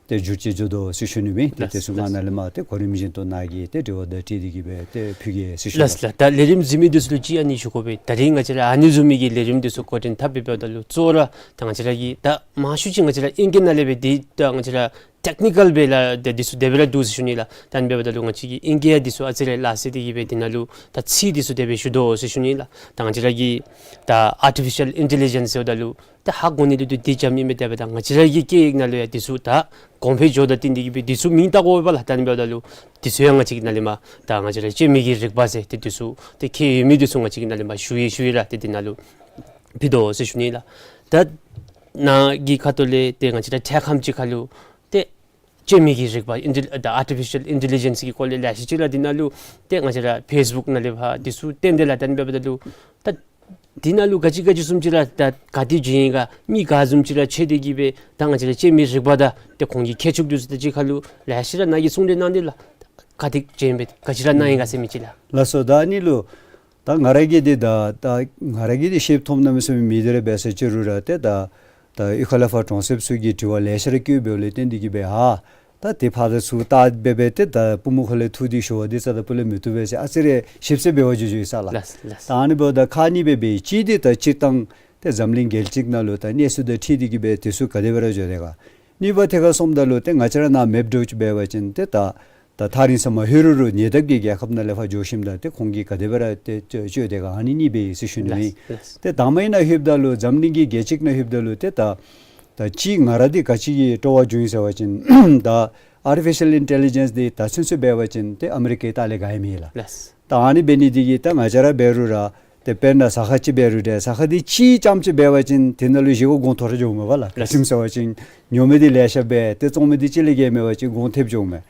ཏེ་འགྱུར་བཅོས་འགྱོ་དོ་ཟེར་ཞུ་ནི་ཨིན། ཏེ་ལགས། དེ་ཚུ་ང་ལགས། ནཱ་ལས་མར་ཏེ་གོ་རིམ་བཞིན་དུ་ནཱ་གི་ཏེ་དྲི་བ་དང་འཁྲིལ་ཏེ་གིས་སྦེ་ཏེ་ཕུལ་གེ་ཟེར་ཞུ་ནི། ལགས་ལགས། ད་ལས་རིམ་གཟིགས་མི་འདི་ཚུ་ལུ་ཅིག་ཨ་ནི་ཞུ་དགོ་པས། ད་རིས་ང་བཅས་ར་ཨ་ནི་བཟུམ་མའི་གི་ལས་རིམ་འདི་ཚུ་འགོ་འདྲེན་འཐབ་འབདཝ་ད་ལུ་གཙོ་བོ་ར་ད་ང་བཅས་ར་གི་ད་མང་ཤོས་ཅིག་ང་བཅས་ར་ཨིང་སྐད་ནང་ལས་སྦེ་འདི་ད་ང་བཅས་ར་ཊེག་ནི་ཀཱལ་སྦེ་ལགས་ཏེ་འདི་ཚུ་དེ་སྦེ་ར་འདུག་ཟེར་ཞུ་ནི་ལགས། ད་ཨ་ནི་འབདཝ་ད་ལུ་ང་བཅས་ཀྱིས་ཨིང་སྐད་འདི་ཚུ་ཨ་ཙི་རེ་ལཱ་སེ་སྟེ་གིས་སྦེ་འདི་ནང་ལུ་ད་ཚིག་འདི་ཚུ་དེ་སྦེ་ཞུ་དོ་ཟེར་ཞུ་ནི་ལགས། ད་ང་བཅས་ར་གི་ད་ཨར་ཊི་ཕི་ཤཱལ་ཨིན་ཊེ་ལི་ཇེནསི་ཟེརཝ་ད་ལུ་ད་ཧ་གོ་ནི་ལུ་ཏེ་འདི་འཇམ་ཨིན་མས། དེ་འབདཝ་ད་ང་བཅས་ར་གི་སྐད་ཡིག་ནང་ལུ་ཡང་འདི་ཚུ་ད་གོང་འཕེལ་འགྱོཝ་དང་བསྟུན་ཏེ་གིས་སྦེ་འདི་ཚུ་མིང་བཏགས་དགོ་པས་ལགས། ད་ཨ་ནི་འབདཝ་ད་ལུ་འདི་ཚུ་ཡང་ང་བཅས་ཀྱི་ནང་ལས་མར་ད་ང་བཅས་ར་སྤྱོད་མི་གི་རིག་པ་ཟེར་ཏེ་འདི་ཚུ་ཏེ་ཁྱད་ཡོད་མི་འདི་ཚུ་ང་བཅས་ཀྱི་ནང་ལས་མར་ཞུ་ཡི་ཞུ་ཡི་ར་ཏེ་འདི་ནང་ལུ་ཕུལ་དོ་ཟེར་ཞུ་ནི་ལགས། ད་ནཱ་གི་ཁ་ཐུག་ལས་ཏེ་ང་བཅས་ར་འཕྲལ་ཁམས་ཅིག་ཁར་ལུ་ཏེ་སྤྱོད་མི་གི་རིག་པ་ཨིན་ཊེ་ད་ཨར་ཊི་ཕི་ཤཱལ་ཨིན་ཊེ་ལི་ཇེནསི་གི་སྐོར་ལས་ལེ་ཤ་ཅིག་ར་འདི་ནང་ལུ་ཏེ་ང་བཅས་ར་ཕེསི་བུཀ་ནང་ལས་ཕར་འདི་ཚུ་བཏོན་ཏེ་ལགས། ད་ཨ་ནི་འབདཝ་ད་ལུ་ད་འདི་ནང་ལུ་ག་ཅི་ག་ཅི་བཟུམ་ཅིག་ར་ད་ག་ཏེ་འགྱོ་ཡི་ག་མི་ག་བཟུམ་ཅིག་ར་འཚོལ་ཏེ་གིས་སྦེ་ད་ང་བཅས་ར་སྤྱོད་མི་རིག་པ་དང་ཏེ་ཁོང་གི་ཁྱད་ཆོས་འདི་ཚུ་དང་གཅིག་ཁར་ལུ་ལེ་ཤ་ར་ནཱ་གིས་གསུང་གྲོས་གནང་སྟེ་ལགས། ག་ཏེ་འགྱོ་ཡི་སྦེ་ག་ཅི་ར་གནང་ཡི་ག་ཟེར་མི་ཅིག་ལགས། ལགས་སོ། ད་ཨ་ནི་ལུ་ད་ང་ར་གིས་འདི་ད་ད་ང་ར་གིས་འདི་ཤེསཔ་མཐོངམ་གནམ་མེད་ས་མེད་མེད། དེ་ར་འབད་ས་ཅིག་རུང་ར་ཏེ་ད་ད་གཡུས་ཁ་ལས་ཕར་གྲོང་གསེབ་ཚུ་གི་དྲི་བ་ལེ་ཤ་ར་བཀོད་འབདཝ་ལས་བརྟེན་ཏེ་གིས་སྦེ་ཨ་ད་དེ་ཕར་དང་ཚུར་བལྟ་འབད་འབད་ཏེ་ད་པུས་མོ་ཁ་ལས་འཐུ་སྟེ་ཞུ་བ་འདི་རྩ་དང་སྤུ་ལས་མི་བཏུབ་པས་ཟེར་ཨ་ཙི་རེ་ཞིབ་ཚགས་འབད་བར་འགྱོ་འགྱོཝ་ཨིན་ས་ལགས། ལགས་ལགས། ད་ཨ་ནི་འབདཝ་ད་ཁག་གཉིས་སྦེ་འབད་ཡི། གཅིག་འདི་ད་སྤྱིར་བཏང་ཏེ་འཛམ་གླིང་རྒྱལ་སྤྱི་ནང་ལུ་ད་གནས་ཚུལ་དང་འཁྲིལ་ཏེ་གིས་སྦེ་དེ་ཚུ་ག་དེ་སྦེ་ར་འགྱོ་དེས་ག། གཉིས་པ་ཐད་ཁར་སོངམ་ད་ལུ་ཏེ་ང་བཅས་ར་ནཱ་མེདཔ་འདྲཝ་ཅིག་འབད་བ་ཅིན་ཏེ་ད་ད་ཐག་རིང་ས་མ་ལྷོད་རུང་རུང་ཉེ་འདབས་ཀྱི་རྒྱལ་ཁབ་ནང་ལས་ཕར་འགྱོ་ཞིནམ་ད་ཏེ་ཁོང་གིས་ག་དེ་སྦེ་ར་ཏེ་སྤྱོད་སྤྱོད་དེས་ག། ཨ་ནི་གཉིས་སྦེ་ཡོད་ཟེར་ཞུ་ནི་ཨིན། ལགས་ལགས། ཏེ་དང་པ་ཨ་ནཱ་ལྷོདཔ་ད་ལུ་འཛམ་གླིང་གི་རྒྱལ་སྤྱི་ནང་ལྷོདཔ་ད་ལུ་ཏེ་ད་ད་ཅི་ང་ར་འདི་ག་ཅི་གི་སྤྲོ་བ་བྱུང་ཡི་ཟེར་བ་ཅིན་ད་ཨར་ཊི་ཕི་ཤཱལ་ཨིན་ཊེ་ལི་ཇེནསི་འདི་ད་ཚུན་ཚོད་འབད་བ་ཅིན་ཏེ་ཨ་མི་རི་ཀའི་ལྟག་ལས་ག་ཡང་མེད་ལགས། ལགས། ད་ཨ་ནི་འབད་ནི་འདི་གིས་ད་ང་བཅས་ར་འབད་རུང་ར་ཏེ་དཔེར་ན་ཟ་ཁང་ཅིག་འབད་རུང་ཏེ་ཟ་ཁང་འདི་གཅིག་རྐྱངམ་ཅིག་འབད་བ་ཅིན་དེ་ནང་ལུ་བཞེས་སྒོ་གོང་མཐོ་ར་འགྱོཝ་མས་པ་ལགས། ལགས། ག་ཅི་སྨོ་ཟེར་བ་ཅིན་ཉོ་མི་འདི་ལེ་ཤ་སྦེ་ཏེ་བཙོང་མི་འདི་གཅིག་ལས་བརྒལ་མེད་པ་ཅིན་གོང་ཐེབས་འགྱོཝ་མས།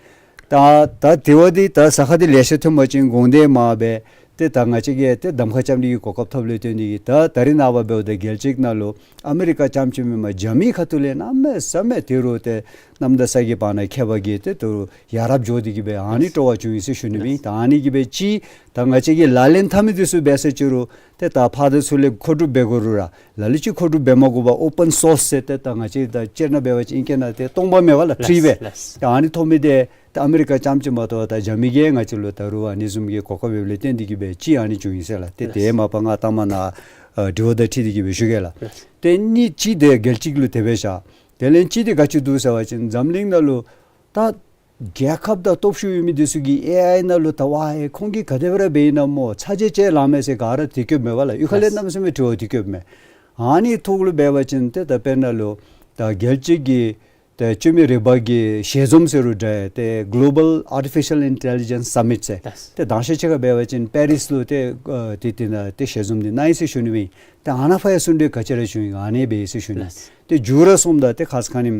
ད་ད་དེ་བ་འདི་ད་ཟ་ཁང་འདི་ལེ་ཤ་ཐོན་པ་ཅིན་གོང་འདི་མར་སྦེ་ཏེ་ད་ང་བཅས་ཀྱིས་ཏེ་གདམ་ཁ་རྐྱབ་ནི་གི་གོ་སྐབས་ཐོབ་ལས་བརྟེན་ཏེ་གིས་ད་ད་རིས་ནངས་པ་འབདཝ་ད་རྒྱལ་སྤྱི་ནང་ལུ་ཨ་མི་རི་ཀ་རྐྱངམ་ཅིག་མེན་པར་རྒྱ་མི་ཁ་ཐུག་ལས་གནམ་མེད་ས་མེད་དེ་རུ་ཏེ་གནམ་དང་ས་གི་བར་ན་ཁྱད་པར་གྱིས་ཏེ་དེ་རུ་ཡ་རབས་འགྱོ་སྟེ་གིས་སྦེ་ཨ་ནི་སྤྲོ་བ་བྱུང་ཡི་ཟེར་ཞུ་ནི་ཨིན། ད་ཨ་ནི་གིས་སྦེ་ཅིག་ད་ང་བཅས་ཀྱིས་ལག་ལེན་འཐབ་མི་འདི་ཚུ་འབད་ས་ཅིག་རུང་ཏེ་ད་ཕར་དང་ཚུར་ལས་མཁོ་སྒྲུབ་འབད་དགོ་རུང་ར་ལ་ལུ་ཅིག་མཁོ་སྒྲུབ་འབད་མ་དགོ་པར་ཨོ་པཱན་སོརསི་ཟེར་ཏེ་ད་ང་བཅས་ད་སྤྱིར་ན་འབད་བ་ཅིན་ཨིང་སྐད་ནང་ཏེ་སྟོང་པ་མེན་པ་ལགས། ཕི་རི་སྦེ། ལགས་ལགས། ད་ཨ་ནི་ཐོབ་མི་འདི་ད་ཨ་མི་རི་ཀ་རྐྱངམ་ཅིག་མ་གཏོགས་ད་རྒྱ་མི་གིས་ང་བཅས་ལུ་ད་རུང་ཨ་ནི་བཟུམ་གྱི་གོ་སྐབས་ཡོདཔ་ལས་བརྟེན་ཏེ་གིས་སྦེ་ཅིག་ཨ་ནི་བྱུང་ཡི་ཟེར་ལགས། ཏེ་ལགས། དེ་མ་པ་ང་ལྟ་མ་ནཱ་ཨ་དྲི་བ་དང་འཁྲིལ་ཏེ་གིས་སྦེ་ཞུ་གེ་ལགས། ལགས། ཏེ་གཉིས་གཅིག་འདི་རྒྱལ་སྤྱི་ལུ་དེ་སྦེ་བཞག། དེ་ལས་གཅིག་འདི་ག་ཅི་འདུག་ཟེར་བ་ཅིན་འཛམ་གླིང་ནང་ལུ་ད་རྒྱལ་ཁབ་དང་སྟོབས་ཤུགས་ཡོད་མི་འདི་ཚུ་གིས་ཨེ་ཨའི་ནང་ལུ་ད་ཝའི་ཁོང་གིས་ག་དེ་སྦེ་ར་འབད་ཡི་ན་སྨོ། ཚ་གྱང་ཅིག་ལང་མས་ཟེར་ག་ར་དེ་སྐྱོདཔ་མས་པ་ལགས། གཡུས་ཁ་ལས་ལགས། གནམ་མེད་ས་མེད་དྲི་བ་དེ་སྐྱོདཔ་མས། ཨ་ནི་ཐོག་ལུ་འབད་བ་ཅིན་ཏེ་ད་དཔེར་ན་ལུ་ད་རྒྱལ་སྤྱི་གི་ ཏེ་བཅོས་མའི་རིག་པ་གི་ཞལ་འཛོམས་ཟེར་རུང་འདྲ་ཏེ་Global Artificial Intelligence Summit ཟེར། ལགས། ཏེ་དང་ཤེས་ཅིག་ཁར་འབད་བ་ཅིན་པེ་རིས་ལུ་ཏེ་ཨ་ཏེ་དེ་ནང་ཏེ་ཞལ་འཛོམས་འདི་གནང་ཡི་ཟེར་ཞུ་ནི་མས། ཏེ་ཨ་ནཱ་ཕར་ཡང་གསུང་གྲོས་ག་ཅི་ར་བྱུང་ཡི་ཨ་ནི་སྦེ་ཡི་ཟེར་ཞུ་ནི། ལགས། ཏེ་མཇུག་ར་སོངམ་ད་ཏེ་ཁ་ཙ་ཁ་ཉིནམ་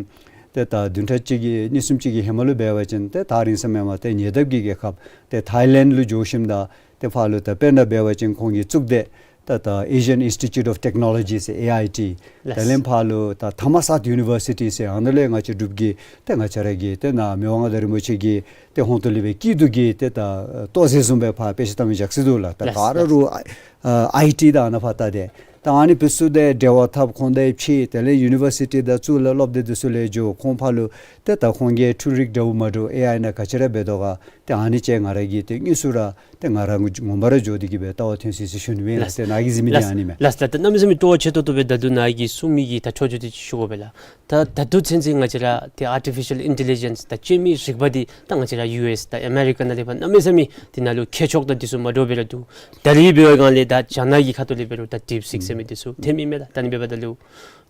ཏེ་ད་བདུན་ཕྲག་གཅིག་གི་གཉིས་གསུམ་ཅིག་གི་ཧེ་མ་ལུ་འབད་བ་ཅིན་ཏེ་ད་རིང་ས་མེན་པར་ཏེ་ཉེ་འདབས་ཀྱི་རྒྱལ་ཁབ་ཏེ་ཐཱའི་ལེནཌ་ལུ་འགྱོ་ཞིནམ་ད་ཏེ་ཕར་ལུ་ད་དཔེར་ན་འབད་བ་ཅིན་ཁོང་གིས་བཙུགས་ཏེ་ད་ད་Asian Institute of Technology ཟེར་ཨེ་ཨའི་ཊི། ལགས། དེ་ལས་ཕར་ལུ་ད་ཐ་མ་སཱཐ་ཡུ་ནི་བར་སི་ཊི་ཟེར་ཨ་ནཱ་ལས་ང་བཅས་འབྲུག་གི་ཏེ་ང་བཅས་ར་གི་ཏེ་ནཱ་མི་དབང་མངའ་བདག་རིན་པོ་ཆེ་གི་ཏེ་ཧོངས་ཏོ་ལས་སྦེ་སྐྱིད་སྡུག་གི་ཏེ་ད་ལྟོ་ཟེར་བཟུམ་སྦེ་ཕར་དཔེ་ཆ་བལྟ་མི་བཞག་སྲིད་འདུག་ལགས། ད་ལགས། ག་ར་རུང་ཨ་ཨའི་ཊི་དང་ཨ་ནཱ་ཕར་ད་ཏེ་ད་ཨ་ནི་འབད་ཚུགས་ཏེ་འབྲེལ་བ་འཐབ་ཁོང་དང་ཕྱད་དེ་ལས་ཡུ་ནི་བར་སི་ཊི་དང་གཙུག་ལག་སློབ་སྡེ་འདི་ཚུ་ལས་འགྱོ་ཁོང་ཕར་ལུ་ཏེ་ད་ཁོང་གིས་འཕྲུལ་རིག་འདྲཝ་མ་འདྲཝ་ཨེ་ཨའི་ནང་ག་ཅི་ར་འབད་དོ་ག་ཏེ་ཨ་ནི་ཅིག་ང་ར་གིས་ཏེ་དངོས་སུ་ར་ཏེ་ང་ར་ངོ་མ་ར་འགྱོ་སྟེ་གི་སྦེ་ལྟ་བ་ཐོན་སོ་ཡི་ཟེར་ཞུ་ནི་མས། ལགས། ཏེ་ནཱ་གིས་གཟིགས་མི་འདི་ལགས། ཨ་ནི་མས། ལགས་ལགས། ད་གནམ་མེད་ས་མེད་སྤྲོ་བ་ཆེ་ཏོག་ཏོ་སྦེ་ད་ལྟོ་ནཱ་གིས་གསུང་མི་གི་ད་འཕྲོ་མཐུད་དེ་ཅིག་ཞུ་དགོ་པས་ལགས། ད་ད་ལྟོ་ཚུན་ཚོད་ང་བཅས་ར་ཏེ་ཨར་ཊི་ཕི་ཤལ་ཨིན་ཊེ་ལི་ཇེནསི་ད་བཅོས་མའི་རིག་པ་འདི་ད་ང་བཅས་ར་ཡུ་ཨེསི་དང་ཨ་མེ་རི་ཀ་ནང་ལས་ཕར་གནམ་མེད་ས་མེད་དེ་ནང་ལུ་ཁྱད་ཆོས་དང་འདི་ཚུ་མ་འདྲཝ་སྦེ་ར་འདུག། ད་རེས་འབད་བའི་སྒང་ལས་ད་རྒྱ་ནག་གི་ཁ་ཐུག་ལས་འབད་རུང་ད་ཌིབ་སིག་ཟེར་མི་འདི་ཚུ་ཐོན་མི་མས་ལགས། ད་ཨ་ནི་འབདཝ་ད་ལུ་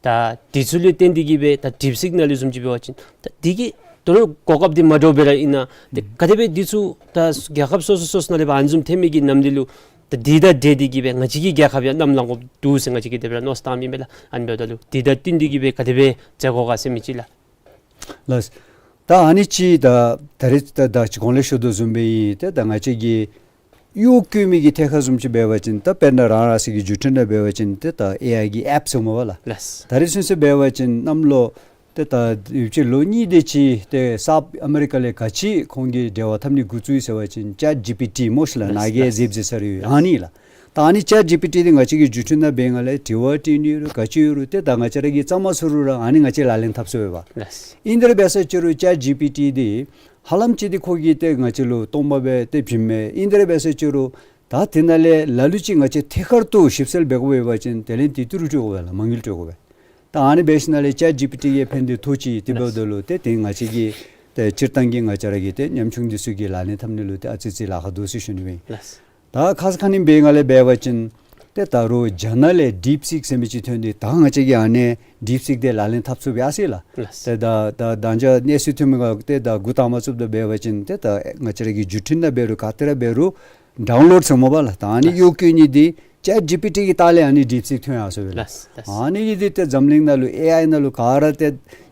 ད་འདི་ཚུ་ལུ་བརྟེན་ཏེ་གི་སྦེ་ད་ཌིབ་སིག་ནང་ལུ་བཟུམ་ཅིག་འབད་བ་ཅིན་ད་འདི་གི་དོ་རུང་གོ་སྐབས་འདི་མ་འདྲཝ་སྦེ་ར་ཨིན་ན། ཏེ་ག་དེ་སྦེ་འདི་ཚུ་ད་རྒྱལ་ཁབ་སོ་སོ་སོ་སོ་ནང་ལས་ཕར་ཨ་ནི་བཟུམ་ཐོན་མི་གི་ནམ་དུས་ལུ་ད་འདི་དང་འབྲེལ་ཏེ་གི་སྦེ་ང་བཅས་ཀྱི་རྒྱལ་ཁབ་ཡང་གནམ་ལངས་དགོཔ་འདུག་ཟེར་ང་བཅས་ཀྱིས་དེ་སྦེ་ར་མནོ་བསམ་བཏངམ་ཨིན་པས་ལགས། ཨ་ནི་འབདཝ་ད་ལུ་འདི་དང་བསྟུན་ཏེ་གི་སྦེ་ག་དེ་སྦེ་མཛད་དགོ་ག་ཟེར་མི་ཅིག་ལགས། ལགས། ད་ཨ་ནི་ཅིག་ད་ད་རེས་ད་ད་ཅི་གོང་ལས་ཞུ་དོ་བཟུམ་སྦེ་ཨིན། ཏེ་ད་ང་བཅས་ཀྱི་གཡོག་བཀོལ་མི་གི་ཐད་ཁར་བཟུམ་ཅིག་འབད་བ་ཅིན་ད་དཔེར་ན་རང་རང་སོ་གི་བརྒྱུད་འཕྲིན་ནང་འབད་བ་ཅིན་ཏེ་ད་ཨེ་ཨའི་གི་ཨེཔ་ཟེར་མས་པ་ལགས། ལགས། ད་རེས་ཚུན་ཚོད་འབད་བ་ཅིན་གནམ་ལོ་ཏེ་ད་ཡུདཔ་ཅིག་ལོ་གཉིས་དེ་ཅིག་ཏེ་སཱཐ་ཨ་མེ་རི་ཀ་ལས་ག་ཅི་ཁོང་གིས་འབྲེལ་བ་འཐབ་ནི་འགོ་བཙུགས་ཡི་ཟེར་བ་ཅིན་ཅེཊ་ཇི་པི་ཊི་སྨོ་ཤ་ལགས། ལགས། ནཱ་གིས་ལགས། གཟིགས་གཟིགས་ས་རེ་ཡོད། ཨ་ནི་ལགས། ད་ཨ་ནི་ཅེཊ་ཇི་པི་ཊི་འདི་ང་བཅས་ཀྱིས་བརྒྱུད་འཕྲིན་ནང་འབད་སྒང་ལས་དྲི་བ་དྲི་ནི་ཡོད་རུང་ག་ཅི་ཡོད་རུང་ཏེ་ད་ང་བཅས་ར་གིས་རྩ་མ་ཚུགས་རུང་ར་ཨ་ནི་ང་བཅས་ལག་ལེན་འཐབ་ཚུགས་པས་པ། ལགས། ཨིན་དེ་ར་འབད་ས་ཅིག་རུང་ཅེཊ་ཇི་པི་ཊི་འདི་ཧ་ལམ་ཅིག་འདི་ཁོ་གིས་ཏེ་ང་བཅས་ལུ་སྟོང་པ་སྦེ་ཏེ་བྱིནམ་མས། ཨིན་དེ་ར་འབད་ས་ཅིག་རུང་ད་དེ་ནང་ལས་ལ་ལུ་ཅིག་ང་བཅས་ཐད་ཀར་དུ་ཞིབ་འཚོལ་འབད་དགོ་པ་འབད་བ་ཅིན་དེ་ལས་ཏི་ཏི་རུ་སྤྲོད་དགོ་པས་ལགས། མ་དངུལ་སྤྲོད་དགོ་པས། ད་ཨ་ནི་འབད་ཞིནམ་ལས་ཅེཊ་ཇི་པི་ཊི་གིས་ཕན་ཏེ་ཐོགས་ཅི། དེ་འབདཝ་ད་ལུ་ཏེ་དེ་ང་བཅས་ཀྱི་ཏེ་སྤྱིར་བཏང་གི་ང་བཅས་ར་གི་ཏེ་ཉམ་ཆུང་འདི་ཚུ་གིས་ལག་ལེན་འཐབ་ནི་ལུ་ཏེ་ཨ་ཙི་ཙི་ལཱ་ཁག་འདུག་ཟེར་ཞུ་ནི་ཨིན། ལགས། ད་ཁ་ཙ་ཁ་ཉིནམ་འབད་སྒང་ལས་འབད་བ་ཅིན་ཏེ་ད་རུང་རྒྱ་ནག་ལས་ཌིབ་སིག་ཟེར་མི་ཅིག་ཐོན་ཏེ་ད་ང་བཅས་ཀྱིས་ཨ་ནི་ཌིབ་སིག་འདི་ལག་ལེན་འཐབ་ཚུགས་པས་ཨ་ཟེར་ལགས། ལགས། ཏེ་ད་ད་ད་ཅི་གནས་ཚུལ་ཐོན་མི་ག་ཏེ་ད་འགོ་དང་པ་བཙུགསཔ་ད་འབད་བ་ཅིན་ཏེ་ད་ང་བཅས་ར་གི་བརྒྱུད་འཕྲིན་ནང་འབད་རུང་ག་ཏེ་ར་འབད་རུང་ཌའུན་ལོཌ་ཟེར་མས་པ་ལགས། ད་ཨ་ནི་ལགས། གཡོག་བཀོལ་ནི་འདི་ཅེཊ་ཇི་པི་ཊི་གི་ལྟག་ལས་ཨ་ནི་ཌིབ་སིག་ཐོན་ཡར་སོ་པས་ལགས། ལགས། ལགས། ཨ་ནི་གིས་འདི་ཏེ་འཛམ་གླིང་ནང་ལུ་ཨེ་ཨའི་ནང་ལུ་ག་ར་ཏེ་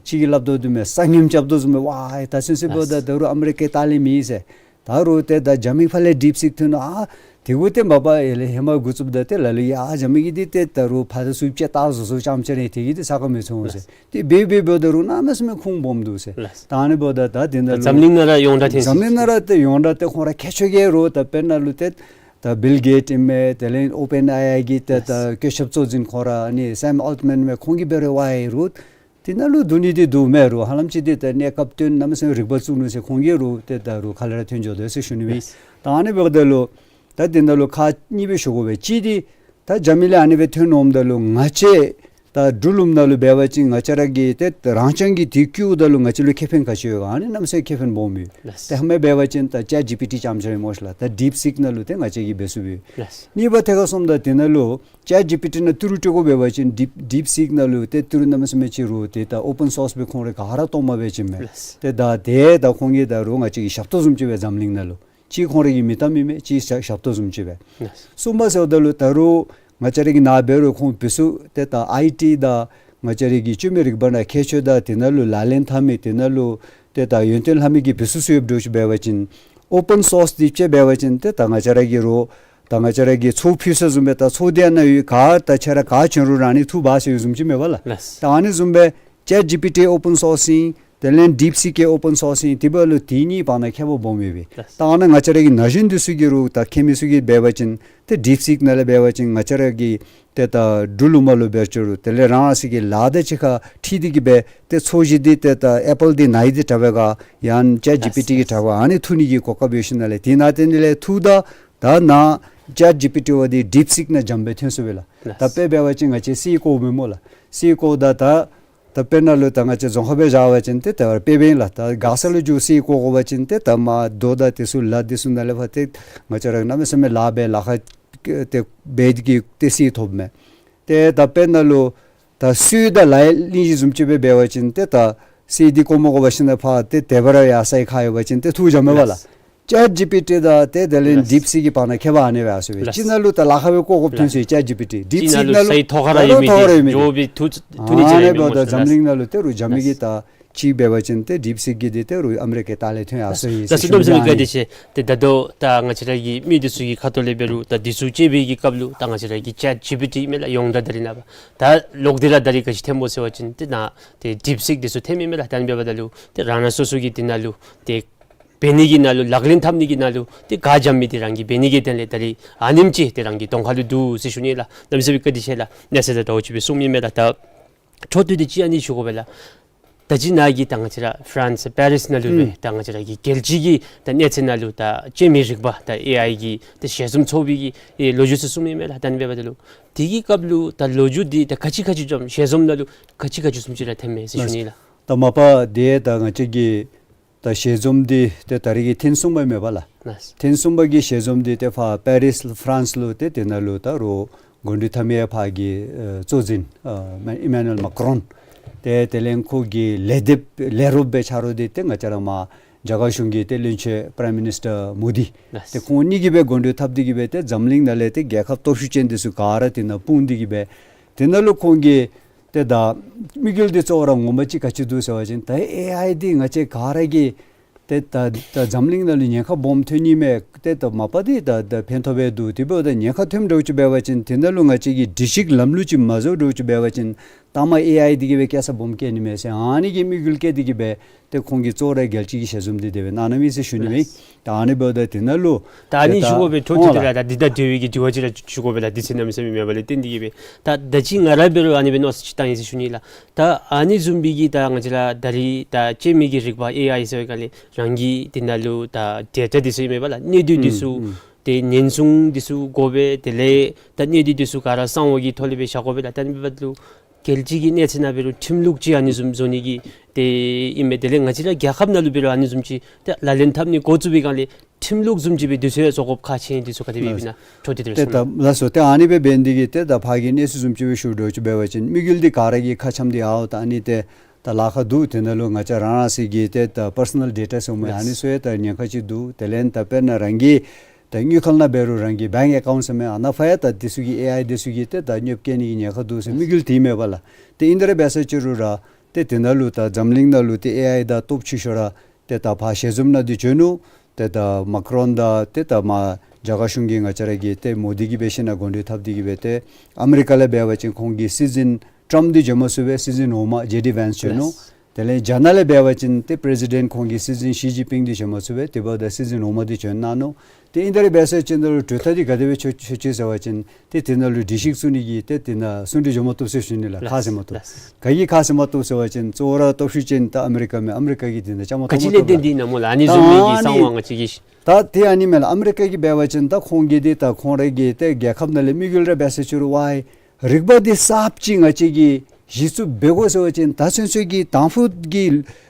ཅིག་གིས་སླབ་དོ་བཟུམ་སྦེ་ས་ངནམ་རྐྱབ་དོ་བཟུམ་སྦེ་ཝའི་ད་ཚུན་ཚོད་འབདཝ་ད་ལགས། ད་རུང་ཨ་མི་རི་ཀའི་ལྟག་ལས་མེད་ཟེར། ད་རུང་ཏེ་ད་རྒྱ་མི་ཕར་ལས་ཌིབ་སིག་ཐོན་ནུག། ཨ་དེ་གུ་ཏེ་མ་པ་ཡར་ལས་ཧེ་མ་འགོ་བཙུགསཔ་ད་ཏེ་ལ་ལུ་ཡ་རྒྱ་མི་གིས་འདི་ཏེ་ད་རུང་ཕར་ད་ཚུར་ཅིག་བལྟ་བཟོ་བཟོཝ་ཙམ་ཅིག་ར་དེ་གིས་འདི་ས་གོ་མི་ཚང་ཟེར། ཏེ་འབད་འབད་འབདཝ་ད་རུང་གནམ་མེད་ས་མེད་ཁུངས་སྦོམ་འདུག་ཟེར། ལགས། ད་ཨ་ནི་འབདཝ་ད་ད་དེ་ནང་ལུ་འཛམ་གླིང་ནང་ར་ཡོངས་གྲགས་ཐོན་འཛམ་གླིང་ནང་ར་ཏེ་ཡོངས་གྲགས་ཏེ་ཁོང་ར་མཁས་མཆོག་གིས་རུང་ད་དཔེར་ན་ལུ་ཏེ་ད་བིལ་གེཊ་ཨིན་མས། དེ་ལས་ཨོ་པེན་ཨེ་ཨའི་གི་ཏེ་ད་ལགས། བཀོད་ཁྱབ་གཙོ་འཛིན་ཁོང་ར་ཨ་ནི་སེམ་ཨལ་ཊ་མཱན་མས། ཁོང་གིས་འབད་རུང་ཝའི་རུང་དེ་ནང་ལུ་བསྡུ་ནི་འདི་བསྡུཝ་མས་རུང་ཧ་ལམ་ཅིག་འདི་ད་གནས་སྐབས་བཏོན་གནམ་མེད་ས་མེད་རིག་པ་བཙུགས་ནུག་ཟེར་ཁོང་གིས་རུང་ཏེ་ད་རུང་ཁ་ལས་ར་ཐོན་འགྱོ་དོ་ཟེར་ཞུ་ནི་ཨིན། ལགས། ད་ཨ་ནི་འབདཝ་ད་ལུ་ད་དེ་ནང་ལུ་ཁག་གཉིས་སྦེ་ཞུ་དགོ་པས། གཅིག་འདི་ད་རྒྱ་མི་ལས་ཨ་ནི་སྦེ་ཐོན་འོངམ་ད་ལུ་ང་བཅས་ད་འབྲུག་ལུངམ་ནང་ལུ་འབད་བ་ཅིན་ང་བཅས་ར་གི་ཏེ་རང་རྐྱང་གི་དེ་བཀོལཝ་ད་ལུ་ང་བཅས་ལུ་ཁེ་ཕན་ག་ཅི་ཡོད་ག། ཨ་ནི་གནམ་མེད་ས་མེད་ཁེ་ཕན་སྦོམ་ཡོད། ལགས། ཏེ་ཧེ་མ་འབད་བ་ཅིན་ད་ཅེཊ་ཇི་པི་ཊི་ཙམ་ཅིག་ར་སྨོ་ཤ་ལགས། ད་ཌིབ་སིག་ནང་ལུ་ཏེ་ང་བཅས་ཀྱིས་འབད་ཚུགས་པས། ལགས། གཉིས་པ་ཐད་ཁར་སོངམ་ད་དེ་ནང་ལུ་ཅེཊ་ཇི་པི་ཊི་ནང་ཏི་རུ་སྤྲོད་དགོ་འབད་བ་ཅིན་ཌིབ་ཌིབ་སིག་ནང་ལུ་ཏེ་ཏི་རུ་གནམ་མེད་ས་མེད་ཅིག་རུང་ཏེ་ད་ཨོ་པེན་སོརསི་སྦེ་ཁོང་ར་ག་ར་གཏོར་མ་སྦེ་བྱིནམ་མས། ལགས། ཏེ་ད་དེ་ད་ཁོང་གིས་ད་རུང་ང་བཅས་ཀྱི་ཞབས་ཏོག་བཟུམ་ཅིག་སྦེ་འཛམ་གླིང་ནང་ལུ་གཅིག་ཁོང་ར་གིས་མི་གཏང་མི་མེད། གཅིག་ཞབས་ཞབས་ཏོག་བཟུམ་ཅིག་སྦེ། ལགས། གསུམ་པ་ཟེརཝ་ད་ལུ་ད་རུང་ང་བཅས་ར་གི་ནཱ་འབད་རུང་ཁོང་འབད་ཚུགས་ཏེ་ད་ཨའི་ཊི་དང་ང་བཅས་ར་གི་བཅོས་མའི་རིག་པ་ནང་མཁས་མཆོག་དང་དེ་ནང་ལུ་ལག་ལེན་འཐབ་མི་དེ་ནང་ལུ་ཏེ་ད་ཡོན་ཏན་ལྷབ་མི་གི་འབད་ཚུགས་ཚུགས་ཡོདཔ་འདྲཝ་ཅིག་འབད་བ་ཅིན་ཨོ་པེན་སོརསི་འདི་ཅིག་འབད་བ་ཅིན་ཏེ་ད་ང་བཅས་ར་གིས་རུང་ད་ང་བཅས་ར་གིས་ཚོགས་ཕུལ་ས་བཟུམ་སྦེ་ད་ཚོགས་འདི་ནང་ཡོད་ག་ད་ཁྱེད་ར་ག་བྱོན་རུང་ར་ཨ་ནི་ཐུག་འབག་ཟེར་བཟུམ་ཅིག་མས་པ་ལགས། ལགས། ད་ཨ་ནི་བཟུམ་སྦེ་ཅེཊ་ཇི་པི་ཊི་ཨོ་པེན་སོརསི་ཨིན། དེ་ལས་ཌིབ་སིག་ཨོ་པེན་སོརསི་ཨིན། དེ་འབདཝ་ལུ་དེ་གཉིས་བར་ན་ཁྱད་པར་སྦོམ་ཡོད་པས། ལགས། ད་ཨ་ནཱ་ང་བཅས་ར་གི་ན་གཞོན་འདི་ཚུ་གིས་རུང་ད་མཁས་མི་ཚུ་གིས་འབད་བ་ཅིན་ཏེ་ཌིབ་སིག་ནང་ལས་འབད་བ་ཅིན་ང་བཅས་ར་གི་ཏེ་ད་འབྲུག་ལུངམ་ལུ་འབད་རུང་དེ་ལས་རང་རང་སོ་གི་ལཱ་དང་གཅིག་ཁར་འཁྲིལ་ཏེ་གི་སྦེ་ཏེ་ཚོགས་གཞི་འདི་ཏེ་ད་ཨེ་པཱལ་འདི་ནཱ་ཡི་འདི་དྲག་པས་ག་ཡང་ཅེཊ་ཇི་པི་ཊི་གི་དྲག་པས་ག་ཨ་ནི་ཐུག་ནི་གི་གོ་སྐབས་ཡོད་ཞིནམ་ལས་དེ་ནང་ཏེ་ནི་ལས་ཐུག་ད་ད་ནཱ་ཅེཊ་ཇི་པི་ཊི་བ་འདི་ཌིབ་སིག་ནང་འཇམ་སྦེ་ཐོན་སོ་པས་ལགས། ལགས། ད་དཔེ་འབད་བ་ཅིན་ང་བཅས་སི་ཀོ་མེན་སྨོ་ལགས། སི་ཀོ་ད་ད་ད་དཔེར་ན་ལུ་ད་ང་བཅས་རྫོང་ཁག་སྦེ་བཞག་པ་ཅིན་ཏེ་ད་དཔེ་འབདན་ལགས། ད་མགར་ས་ལུ་འགྱོ་སི་ཀོ་དགོ་པ་ཅིན་ཏེ་ད་མར་རྡོ་དང་དེ་ཚུ་ལ་དེ་ཚུ་ནང་ལས་ཕར་ཏེ་ང་བཅས་ར་གནམ་མེད་ས་མེད་ལཱ་འབད་ལཱ་ཁག་ཏེ་འབད་དེ་གིས་ཏེ་སི་ཐོབ་མས། ཏེ་ད་དཔེར་ན་ལུ་ད་སུའི་ད་ལཱ་གླིང་བཞི་བཟུམ་ཅིག་སྦེ་འབད་བ་ཅིན་ཏེ་ད་ ཟེར་འདི་བཀོ་མ་དགོ་པར་ཞིནམ་ལས་ཕར་ཏེ་དེ་སྦེ་ར་ཡར་སོང་ཡི་ཁ་ཡོད་པ་ཅིན་ཏེ་འཐུ་བཞག་མས་པ་ལགས། ལགས། ཅེཊ་ཇི་པི་ཊི་དང་ཏེ་དེ་ལས་ལགས། ཌིཔ་སིག་གི་བར་ན་ཁྱད་པར་ཨ་ནི་སྦེ་ཡར་སོང་བས། ལགས། ཅིག་ནང་ལུ་ད་ལཱ་ཁག་སྦེ་བཀོ་དགོཔ་ཐོན་སོང་ཡི་ཅེཊ་ཇི་པི་ཊི། ཅིག་ནང་ལུ་ཌིཔ་སིག་ས་ཡི་ཐོག་ཁར་ར་ཡོད་མི་འདི་ཐོག་ཁར་ར་ཡོད་མི་འདི་འགྱོ་བའི་ཐུགས་ཐུགས་ནི་ཅིག་ར་ཨ་ནི་མེད་འབདཝ་ད་སྨོ་ལགས། འཛམ་གླིང་ནང་ལུ་ཏེ་རུང་རྒྱ་མི་གིས་ད་ཅིག་འབད་བ་ཅིན་ཏེ་ཌིཔ་སིག་གི་འདི་ཏེ་རུང་ཨ་མི་རི་ཀའི་ལྟག་ལས་ཐོན་ཡར་སོང་ཡི་ཟེར་ཞུ་ནི། ཨ་ནི་ལགས་སོ། གནམ་མེད་ས་མེད་བཀའ་དྲིན་ཆེ། ཏེ་ད་ལྟོ་ད་ང་བཅས་ར་གི་མི་འདི་ཚུ་གི་ཁ་ཐུག་ལས་འབད་རུང་ད་འདི་ཚུ་སྤྱོད་པའི་གི་སྐབས་ལུ་ད་ང་བཅས་ར་གི་ཅེཊ་ཇི་པི་ཊི་མས་ལགས། ཡོངས་གྲགས་ད་རིས་ནངས་པ་ད་ལོག་སྟེ་ར་ད་རིས་ག་ཅི་ཐོནམ་སྨོ་ཟེར་བ་ཅིན་ཏེ་ནཱ་ཏེ་ཌིཔ་སིག་འདི་ཚུ་ཐོནམ་མས་ལགས། ད་ཨ་ནི་འབདཝ་ད་ལུ་ཏེ་རང་རང་སོ་སོ་གིས་འདི་ནང་ལུ་ཏེ་འབད་ནི་གི་ནང་ལུ་ལག་ལེན་འཐབ་ནི་གི་ནང་ལུ་ཏེ་ག་འཇམ་མི་འདི་རང་གིས་འབད་ནི་གི་དོན་ལས་ད་རིས་ཨ་ནེམ་ཅིག་ཏེ་རང་གི་གདོང་ཁ་ལུ་འདུག་ཟེར་ཞུ་ནི་ལགས། གནམ་མེད་ས་མེད་བཀའ་དྲིན་ཆེ་ལགས། གནས་ཚུལ་དང་འདྲཝ་ཅིག་སྦེ་གསུངམ་ཨིན་མས་ལགས། ད་འཕྲོ་མཐུད་དེ་ཅིག་ཨ་ནི་ཞུ་དགོ་པས་ལགས། ད་ཅི་ནཱ་གི་ད་ང་བཅས་ར་ཕ་རན་སི་པེ་རིས་ནང་ལུ་སྦེ་ཨུམ་ད་ང་བཅས་ར་གི་རྒྱལ་སྤྱི་གི་ད་གནས་ཚད་ནང་ལུ་ད་སྤྱོད་མི་རིག་པ་ད་ཨེ་ཨའི་གི་ད་ཞལ་འཛོམས་ཚོགས་པའི་གི་ཨེ་ལོ་རྒྱུས་ཚུ་གསུངམ་ཨིན་མས་ལགས། ད་ཨ་ནི་འབདཝ་ད་ལུ་དེ་གི་སྐབས་ལུ་ད་ལོ་རྒྱུས་འདི་ད་ག་ཅི་ག་ཅི་བྱུང་ཞལ་འཛོམས་ནང་ལུ་ག་ཅི་ག་ཅི་བཟུམ་ཅིག་ར་ཐོནམ་མས་ཟེར་ཞུ་ནི་ལགས། ད་མ་པ་འདི་ད་ང་བཅས་ཀྱི་ད་ཞལ་འཛོམས་འདི་ཏེ་ད་རིས་ཀྱི་ཐེངས་གསུམ་པ་མས་པ་ལགས། ལགས། ཐེངས་གསུམ་པ་གི་ཞལ་འཛོམས་འདི་ཏེ་ཕར་པེ་རིས་ཕ་རན་སི་ལུ་ཏེ་དེ་ནང་ལུ་ད་རུང་དགུང་སྒྲོན་འཐབ་མི་ཕར་གྱི་ཨེ་གཙོ་འཛིན་ཨེ་ཨི་མེ་ནུ་ཨེལ་མཱ་ཀི་རོན་ཏེ་དེ་ལས་ཁོ་གི་ལས་སྡེ་ལས་རོགསཔ་སྦེ་ཆ་རོགས་འདི་ཏེ་ང་བཅས་ར་མར་རྒྱ་གར་གཞུང་གི་ཏེ་བློན་ཆེན་པ་རའིམ་མི་ནིས་ཊར་མོ་དི། ལགས། ཏེ་ཁོང་གཉིས་ཀྱིས་སྦེ་དགུང་སྒྲོན་འཐབ་སྟེ་གི་སྦེ་ཏེ་འཛམ་གླིང་ནང་ལས་ཏེ་རྒྱལ་ཁབ་སྟོབས་ཤུགས་ཅན་འདི་ཚུ་ག་ར་དེ་ནང་སྤུངས་ཏེ་གི་སྦེ་དེ་ནང་ལུ་ཁོང་གི་ཏེ་ད་དམིགས་ཡུལ་འདི་གཙོ་བོ་ར་ངོ་མ་ཅིག་ག་ཅི་འདུག་ཟེར་བ་ཅིན་ད་ཨེ་ཨའི་འདི་ང་བཅས་ག་ར་གིས་ཏེ་ད་ད་འཛམ་གླིང་ནང་ལུ་ཉེན་ཁ་སྦོམ་ཐོན་ནི་མས། ཏེ་ད་མ་པ་འདི་ད་ད་ཕན་ཐོགས་སྦེ་འདུག། དེ་འབདཝ་ད་ཉེན་ཁ་ཐོནམ་འདྲཝ་ཅིག་འབད་བ་ཅིན་དེ་ནང་ལུ་ང་བཅས་ཀྱིས་སྒྲིག་གཞི་ལམ་ལུགས་ཅིག་མ་བཟོ་འདྲཝ་ཅིག་འབད་བ་ཅིན་ད་མ་ཨེ་ཨའི་འདི་གིས་སྦེ་སྐྱེལ་ས་སྦོམ་སྐྱེལ་ནི་མས་ཟེར་ཨ་ནི་གི་དམིགས་ཡུལ་བསྐྱེད་དེ་གི་སྦེ་ཏེ་ཁོང་གིས་གཙོ་བོ་ར་རྒྱལ་སྤྱི་གི་ཞལ་འཛོམས་འདི་དེ་སྦེ་གནང་གནངམ་ཨིན་ཟེར་ཞུ་ནི་མས། ལགས། ད་ཨ་ནི་འབདཝ་ད་དེ་ནང་ལུ་ད་ཨ་ནི་ཏེ་ད་ཞུ་དགོ་པའི་འཕྲོ་མཐུད་དེ་ལགས། ད་འདི་དང་འབྲེལ་བའི་གི་དྲི་བ་ཅིག་ར་ཞུ་དགོ་པས་ལགས། དུས་ཚོད་གནམ་མེད་ས་མེད་མེད་པ་ལས་བརྟེན་ཏེ་གི་སྦེ་ད་ད་ཅི་ང་ར་འབད་རུང་ཨ་ནི་སྦེ་མནོ་བསམ་ཅིག་བཏང་ཡི་ཟེར་ཞུ་ནི་ལགས། ད་ཨ་ནི་བཟུམ་སྦེ་གི་ད་ང་བཅས་ར་ད་རིས་ད་སྤྱོད་མི་གི་རིག་པ་ཨེ་ཨའི་ཟེར་བའི་སྒང་ལས་རང་གི་དེ་ནང་ལུ་ད་ཌེ་ཊ་འདི་ཚུ་ཨིན་མས་པ་ལགས། གནས་ཚུལ་འདི་ཚུ་ཨུམ་ཨུམ་ཏེ་ཉེན་སྲུང་འདི་ཚུ་དགོ་པས། དེ་ལས་ད་གནས་ཚུལ་འདི་ཚུ་ག་ར་གསང་བ་གི་ཐོག་ལས་སྦེ་བཞག་དགོ་པས་ལགས། ད་ཨ་ནི་འབདཝ་ད་ལུ་རྒྱལ་སྤྱི་གི་གནས་ཚད་ནང་འབད་རུང་ཁྲིམས་ལུགས་ཅིག་ཨ་ནི་བཟུམ་བཟོ་ནི་གི་ཏེ་ཨིན་མས། དེ་ལས་ང་བཅས་ར་རྒྱལ་ཁབ་ནང་ལུ་འབད་རུང་ཨ་ནི་བཟུམ་ཅིག་ཏེ་ལག་ལེན་འཐབ་ནི་འགོ་བཙུགས་པའི་སྒང་ལས་ཁྲིམས་ལུགས་བཟུམ་ཅིག་སྦེ་དུས་ཚོད་བཟོ་དགོཔ་ཁག་ཆེ་ཨིན། དུས་ཚོད་ག་དེ་སྦེ་ཨིན་ན་འཕྲོ་མཐུད་དེ་ལགས་སོ། ཏེ་ད་ལགས་སོ། ཏེ་ཨ་ནི་སྦེ་འབད་ནི་འདི་གིས་ཏེ་ད་ཕར་གྱི་གནས་ཚུལ་བཟུམ་ཅིག་སྦེ་ཞུ་འདྲཝ་ཅིག་འབད་བ་ཅིན་དམིགས་ཡུལ་འདི་ག་ར་གིས་ཁ་འཆམ་སྟེ་ཨའོ་ད་ཨ་ནི་ཏེ་ད་ལཱ་ཁག་འདུག། དེ་ནང་ལུ་ང་བཅས་རང་རང་སོའི་གི་ཏེ་ད་པར་སོ་ནཱལ་ཌེ་ཊ་ཟེར་མི་ཨ་ནི་ཚུ་ཡང་ད་ཉེན་ཁ་ཅིག་འདུག། དེ་ལས་ད་དཔེར་ན་རང་གི་ད་དངུལ་ཁང་ནང་འབད་རུང་རང་གི་བེངཀ་ཨེ་ཀའུནཊ་ཟེར་མི་ཨ་ནཱ་ཕར་ཡང་ད་འདི་ཚུ་གིས་ཨེ་ཨའི་འདི་ཚུ་གིས་ཏེ་ད་སྙོབ་བཀལ་ནི་གི་ཉེན་ཁ་འདུག་ཟེར་དམིགས་ཡུལ་འདི་མས་པ་ལགས། ཏེ་ཨིན་ཏེ་ར་འབད་ས་ཅིག་རུང་ར་ཏེ་དེ་ནང་ལུ་ད་འཛམ་གླིང་ནང་ལུ་ཏེ་ཨེ་ཨའི་དང་སྟོབས་ཆེ་ཤོས་ར་ཏེ་ད་ཕར་ཞལ་འཛོམས་ནང་འདི་བྱོན་ནུག། ཏེ་ད་མཱ་ཀི་རོན་དང་ཏེ་ད་མར་རྒྱ་གར་གཞུང་གི་ང་བཅས་ར་གི་ཏེ་མོ་དི་གིས་འབད་ཞིན་ན་དགུང་སྒྲོན་འཐབ་སྟེ་གི་སྦེ་ཏེ་ཨ་མི་རི་ཀ་ལས་འབད་བ་ཅིན་ཁོང་གི་སྲིད་འཛིན་ཊརམཔ་འདི་བྱོན་མ་ཚུགས་པས། སྲིད་འཛིན་འོག་མ་ཇེ་ཌི་ཝེནསི་བྱོན་ནུག། ལགས། དེ་ལས་རྒྱ་ནག་ལས་འབད་བ་ཅིན་ཏེ་པི་རེ་སི་ཌེནཊ་ཁོང་གི་སྲིད་འཛིན་ཞི་ཅིན་ཕིང་འདི་བྱོན་མ་ཚུགས་པས། དེ་འབདཝ་ད་སྲིད་འཛིན་འོག་མ་འདི་བྱོན་གནང་ནུག། ཏེ་ཨིན་ཏེ་ར་འབད་ས་ཅིག་ནང་ལུ་གྲོས་ཐག་འདི་ག་དེ་སྦེ་ཆོད་ཆོད་ཆོད་ཟེར་བ་ཅིན་ཏེ་དེ་ནང་ལུ་སྒྲིག་གཞི་བཙུགས་ནི་གི་ཏེ་དེ་ནང་གསུང་གྲོས་འགྱོ་མ་བཏུབ་ཟེར་ཞུ་ནི་ལགས། ལགས། ཁ་བཟེད་མ་བཏུབ། ལགས། ག་གིས་ཁ་བཟེད་མ་བཏུབ་ཟེར་བ་ཅིན་གཙོ་བོ་ར་སྟོབས་ཤུགས་ཅན་ད་ཨ་མི་རི་ཀ་མས། ཨ་མི་རི་ཀ་གིས་དེ་ནང་བཅའ་མར་གཏོགས་མ་བཏུབ་ལགས། ག་ཅི་ལས་བརྟེན་ཏེ་ཨིན་ན་སྨོ་ལགས། ཨ་ནི་བཟུམ་མའི་གི་གསང་བ་ང་བཅས་ཀྱིས། ད་དེ་ཨ་ནི་མས་ལགས། ཨ་མི་རི་ཀ་གིས་འབད་བ་ཅིན་ད་ཁོང་གིས་འདི་ད་ཁོང་རའི་གི་ཏེ་རྒྱལ་ཁབ་ནང་ལས་དམིགས་ཡུལ་ར་འབད་ས་ཅིག་རུང་ཝའི་རིག་པ་འདི་གསརཔ་ཅིག་ང་བཅས་ཀྱིས་གཞི་བཙུགས་འབད་དགོ་ཟེར་བ་ཅིན་ད་ཚུན་ཚོད་ཀྱི་དང་ཕུ་གི་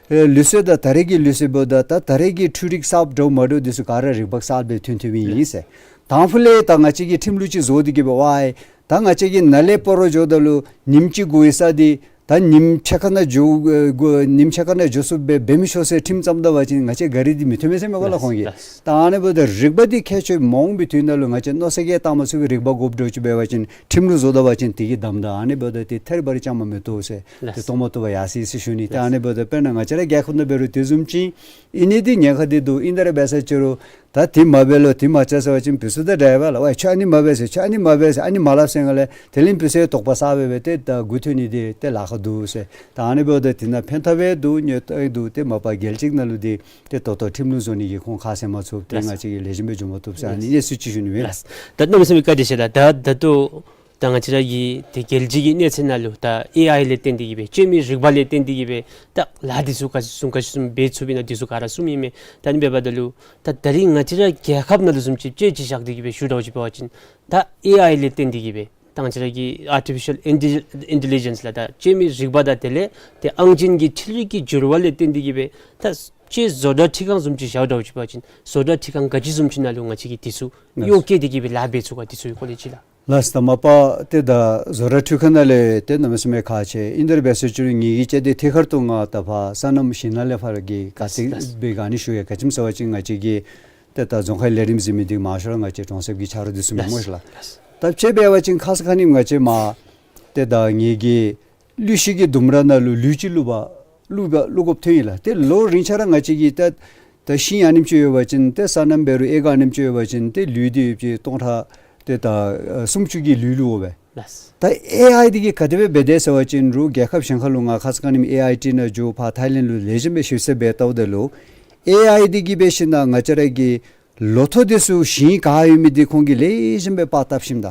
ཨེ་ལུགས་སྲོལ་དང་ད་རེས་ཀྱི་ལུགས་སྲོལ་འབདཝ་ད་ད་ད་རེས་ཀྱི་འཕྲུལ་རིག་གསརཔ་འདྲཝ་མ་འདྲཝ་འདི་ཚུ་ག་ར་རིག་པ་གསརཔ་སྦེ་ཐོན་ཐོནམ་ཨིན་ཟེར། དང་ཕུ་ལས་ད་ང་བཅས་ཀྱིས་ཁྲིམས་ལུགས་ཅིག་བཟོ་སྟེ་གི་སྦེ་ཝའི་ད་ང་བཅས་ཀྱིས་ནཱ་ལས་སྤ་རོ་འགྱོཝ་ད་ལུ་ཉིནམ་གཅིག་འགོར་བའི་ས་འདི་ད་ཉིནམ་ཕྱེད་ཀ་ནང་འགྱོ་ཨེ་འགོར་ཉིནམ་ཕྱེད་ཀ་ནང་འགྱོ་ཚུགསཔ་སྦེ་འབད་མི་ཆོག་ཟེར་ཁྲིམས་བརྩམ་ད་པ་ཅིན་ང་བཅས་ག་ར་འདི་མི་ཐོན་མས་ཟེར་མས་པ་ལགས། ལགས། ཁོང་གིས། ལགས། ད་ཨ་ནི་འབདཝ་ད་རིག་པ་འདི་ཁྱད་ཆོས་མ་འོང་པའི་དུས་ནང་ལུ་ང་བཅས་མནོ་བསམ་གྱིས་བཏང་མ་ཚུགས་པའི་རིག་པ་དགོཔ་འདྲཝ་ཅིག་འབད་བ་ཅིན་ཁྲིམས་ལུགས་བཟོ་ད་པ་ཅིན་དེ་གིས་བསྡམ་ད་ཨ་ནི་འབདཝ་ད་ཏེ་ཐད་རི་བ་རི་རྐྱངམ་མ་མི་བཏུབ་ཟེར། ལགས། ཏེ་བཏུབ་མ་བཏུབ་པར་ཡར་སོ་ཡི་ཟེར་ཞུ་ནི། ཏེ་ལགས། ཨ་ནི་འབདཝ་ད་དཔེར་ན་ང་བཅས་ར་རྒྱལ་ཁབ་ནང་འབད་རུང་དེ་བཟུམ་ཅིག་ཨིན་ནི་འདི་ཉེན་ཁ་འདི་འདུག། ཨིན་ཏེ་ར་འབད་ས་ཅིག་རུང་ད་དེ་མ་འབད་ལོ་དེ་མ་རྐྱབ་ཟེར་བ་ཅིན་བུ་ཚུ་ད་འདྲ་བས་ལགས། ཝའི་ཁྱོད་ཨ་ནི་མ་འབད་ཟེར་ཁྱོད་ཨ་ནི་མ་འབད་ཟེར་ཨ་ནི་མ་སླབ་ཟེར་སྒང་ལས་དེ་ལས་བུ་ཚུ་ཡང་དོགས་པ་ཟ་སྦེ་སྦེ་ཏེ་ད་མགུ་འཐོམ་ནི་འདི་ཏེ་ལཱ་ཁག་འདུག་ཟེར། ད་ཨ་ནི་འབདཝ་ད་དེ་ནང་ཕན་ཐབས་འདུག་གནོད་འདུག། ཏེ་མ་པ་རྒྱལ་སྤྱི་ནང་ལུ་འདི་ཏེ་ད་ལྟོ་ཁྲིམས་ལུགས་བཟོ་ནི་གི་ཁོང་ཁ་བཟེད་མ་ཚུགས། ཏེ་ལགས། ང་བཅས་ཀྱིས་ལེགས་ཤོམ་སྦེ་འགྱོ་མ་བཏུབ་ཟེར་ཨ་ནི་ལགས། གནས་ཚུལ་ཅིག་ཞུ་ནི་མས། ལགས། ད་གནམ་མེད་ས་མེད་བཀའ་དྲིན་ཆེ་ལགས། ད་ད་ལྟོ་ད་ང་བཅས་ར་གི་ཏེ་རྒྱལ་སྤྱི་གི་གནས་ཚད་ནང་ལུ་ད་ཨེ་ཨའི་ལས་བརྟེན་ཏེ་གི་སྦེ་སྤྱོད་མི་རིག་པ་ལས་བརྟེན་ཏེ་གི་སྦེ་ད་ལཱ་འདི་ཚུ་ག་ཅི་བཟུམ་ག་ཅི་བཟུམ་འབད་ཚུགས་པས་ན་འདི་ཚུ་ག་ར་གསུངམ་ཨིན་མས། ད་ཨ་ནི་འབདཝ་ད་ལུ་ད་ད་རིས་ང་བཅས་ར་རྒྱལ་ཁབ་ནང་ལུ་བཟུམ་ཅིག་དཔྱེ་ཅིག་བཞག་སྟེ་གི་སྦེ་ཞུ་འདྲཝ་ཅིག་འབད་བ་ཅིན་ད་ཨེ་ཨའི་ལས་བརྟེན་ཏེ་གི་སྦེ་ད་ང་བཅས་ར་གི་ཨར་ཊི་ཕི་ཤལ་ཨིན་ཊེ་ལི་ཇེནསི་ལགས། ད་སྤྱོད་མི་རིག་པ་དང་དེ་ལས་ཏེ་ཨང་ཅན་གྱི་འཕྲུལ་རིག་གི་འགྱུར་བ་ལས་བརྟེན་ཏེ་གི་སྦེ་ད་སྤྱིར་བཟོ་གྲྭ་ཁྲི་ཁང་བཟུམ་ཅིག་བཞག་འདྲཝ་ཅིག་འབད་བ་ཅིན་བཟོ་གྲྭ་ཁྲི་ཁང་ག་ཅི་བཟུམ་ཅིག་ནང་ལུ་ང་བཅས་ཀྱིས་འདི་ཚུ་གཡོག་བཀོལ་ཏེ་གི་སྦེ་ལཱ་འབད་ཚུགས་ག། འདི་ཚུ་གི་སྐོར་ལས་ཅིག་ལགས། ལགས་ད་མ་པ་ཏེ་ད་བཟོ་གྲྭ་འཕྲུལ་ཁང་ནང་ལས་ཏེ་གནམ་མེད་ས་མེད་ཁག་ཆེ། ཨིན་དེ་ར་འབད་ཟེར་ཅི་རུང་ངེ་གི་ཅིག་ཏེ་ཐད་ཀར་དུ་ང་ད་ཕར་སོ་ནམ་ཞིང་ནང་ལས་ཕར་གྱི་ག་ཏེ་ལགས་ལགས། སྦེ་ག་ནི་ཞུ་ཡ་ག་ཅི་སྨོ་ཟེར་བ་ཅིན་ང་བཅས་ཀྱི་ཏེ་ད་རྫོང་ཁའི་ལས་རིམ་གཟིགས་མི་འདི་མང་ཤོས་ར་ང་བཅས་གྲོང་གསེབ་ཀྱི་ཆ་རོགས་འདི་ཚུ་མས་སྨོ་ལགས་ཤིག་ལགས། ལགས། ད་དཔྱེ་འབད་བ་ཅིན་ཁ་ཙ་ཁ་ཉིནམ་ང་བཅས་མར་ཏེ་ད་ངེ་གི་གླུད་གཞི་གི་ལྡུམ་ར་ནང་ལུ་ལུད་ཅིག་བླུག་པ་བླུག་པ་བླུག་དགོཔ་ཐོན་ཡི་ལགས། ཏེ་ལོ་རིམ་ཆ་ར་ང་བཅས་ཀྱིས་ཏེ་ད་ཤིང་ཨ་ནེམ་ཅིག་ཡོད་པ་ཅིན་ཏེ་སོ་ནམ་འབད་རུང་ཨེ་ཀར་ཨ་ནེམ་ཅིག་ཡོད་པ་ཅིན་ཏེ་ལུད་འདི་ཡོད་པ་ཅིན་སྟོང་ཕྲག་ཏེ་ད་ཨ་སུམ་ཅུ་གི་ལུད་བླུག་དགོ་པས། ལགས། ད་ཨེ་ཨའི་འདི་གིས་ག་དེ་སྦེ་འབད་དེས་ཟེར་བ་ཅིན་རུང་རྒྱལ་ཁབ་གཞན་ཁ་ལུ་ང་ཁ་ཙ་ཁ་ཉིནམ་ཨེ་ཨའི་ཊི་ནང་འགྱོ་ཕར་ཐའི་ལེནཌ་ལུ་ལེགས་ཤོམ་སྦེ་ཞིབ་འཚོལ་འབད་བལྟཝ་ད་ལུ་ཨེ་ཨའི་འདི་གིས་འབད་ཞིནམ་ལས་ང་བཅས་ར་གི་ལོ་ཐོག་འདི་ཚུ་ཞིང་ག་ཡོད་མི་འདི་ཁོང་གིས་ལེགས་ཤོམ་སྦེ་པར་བཏབ་ཞིནམ་ད་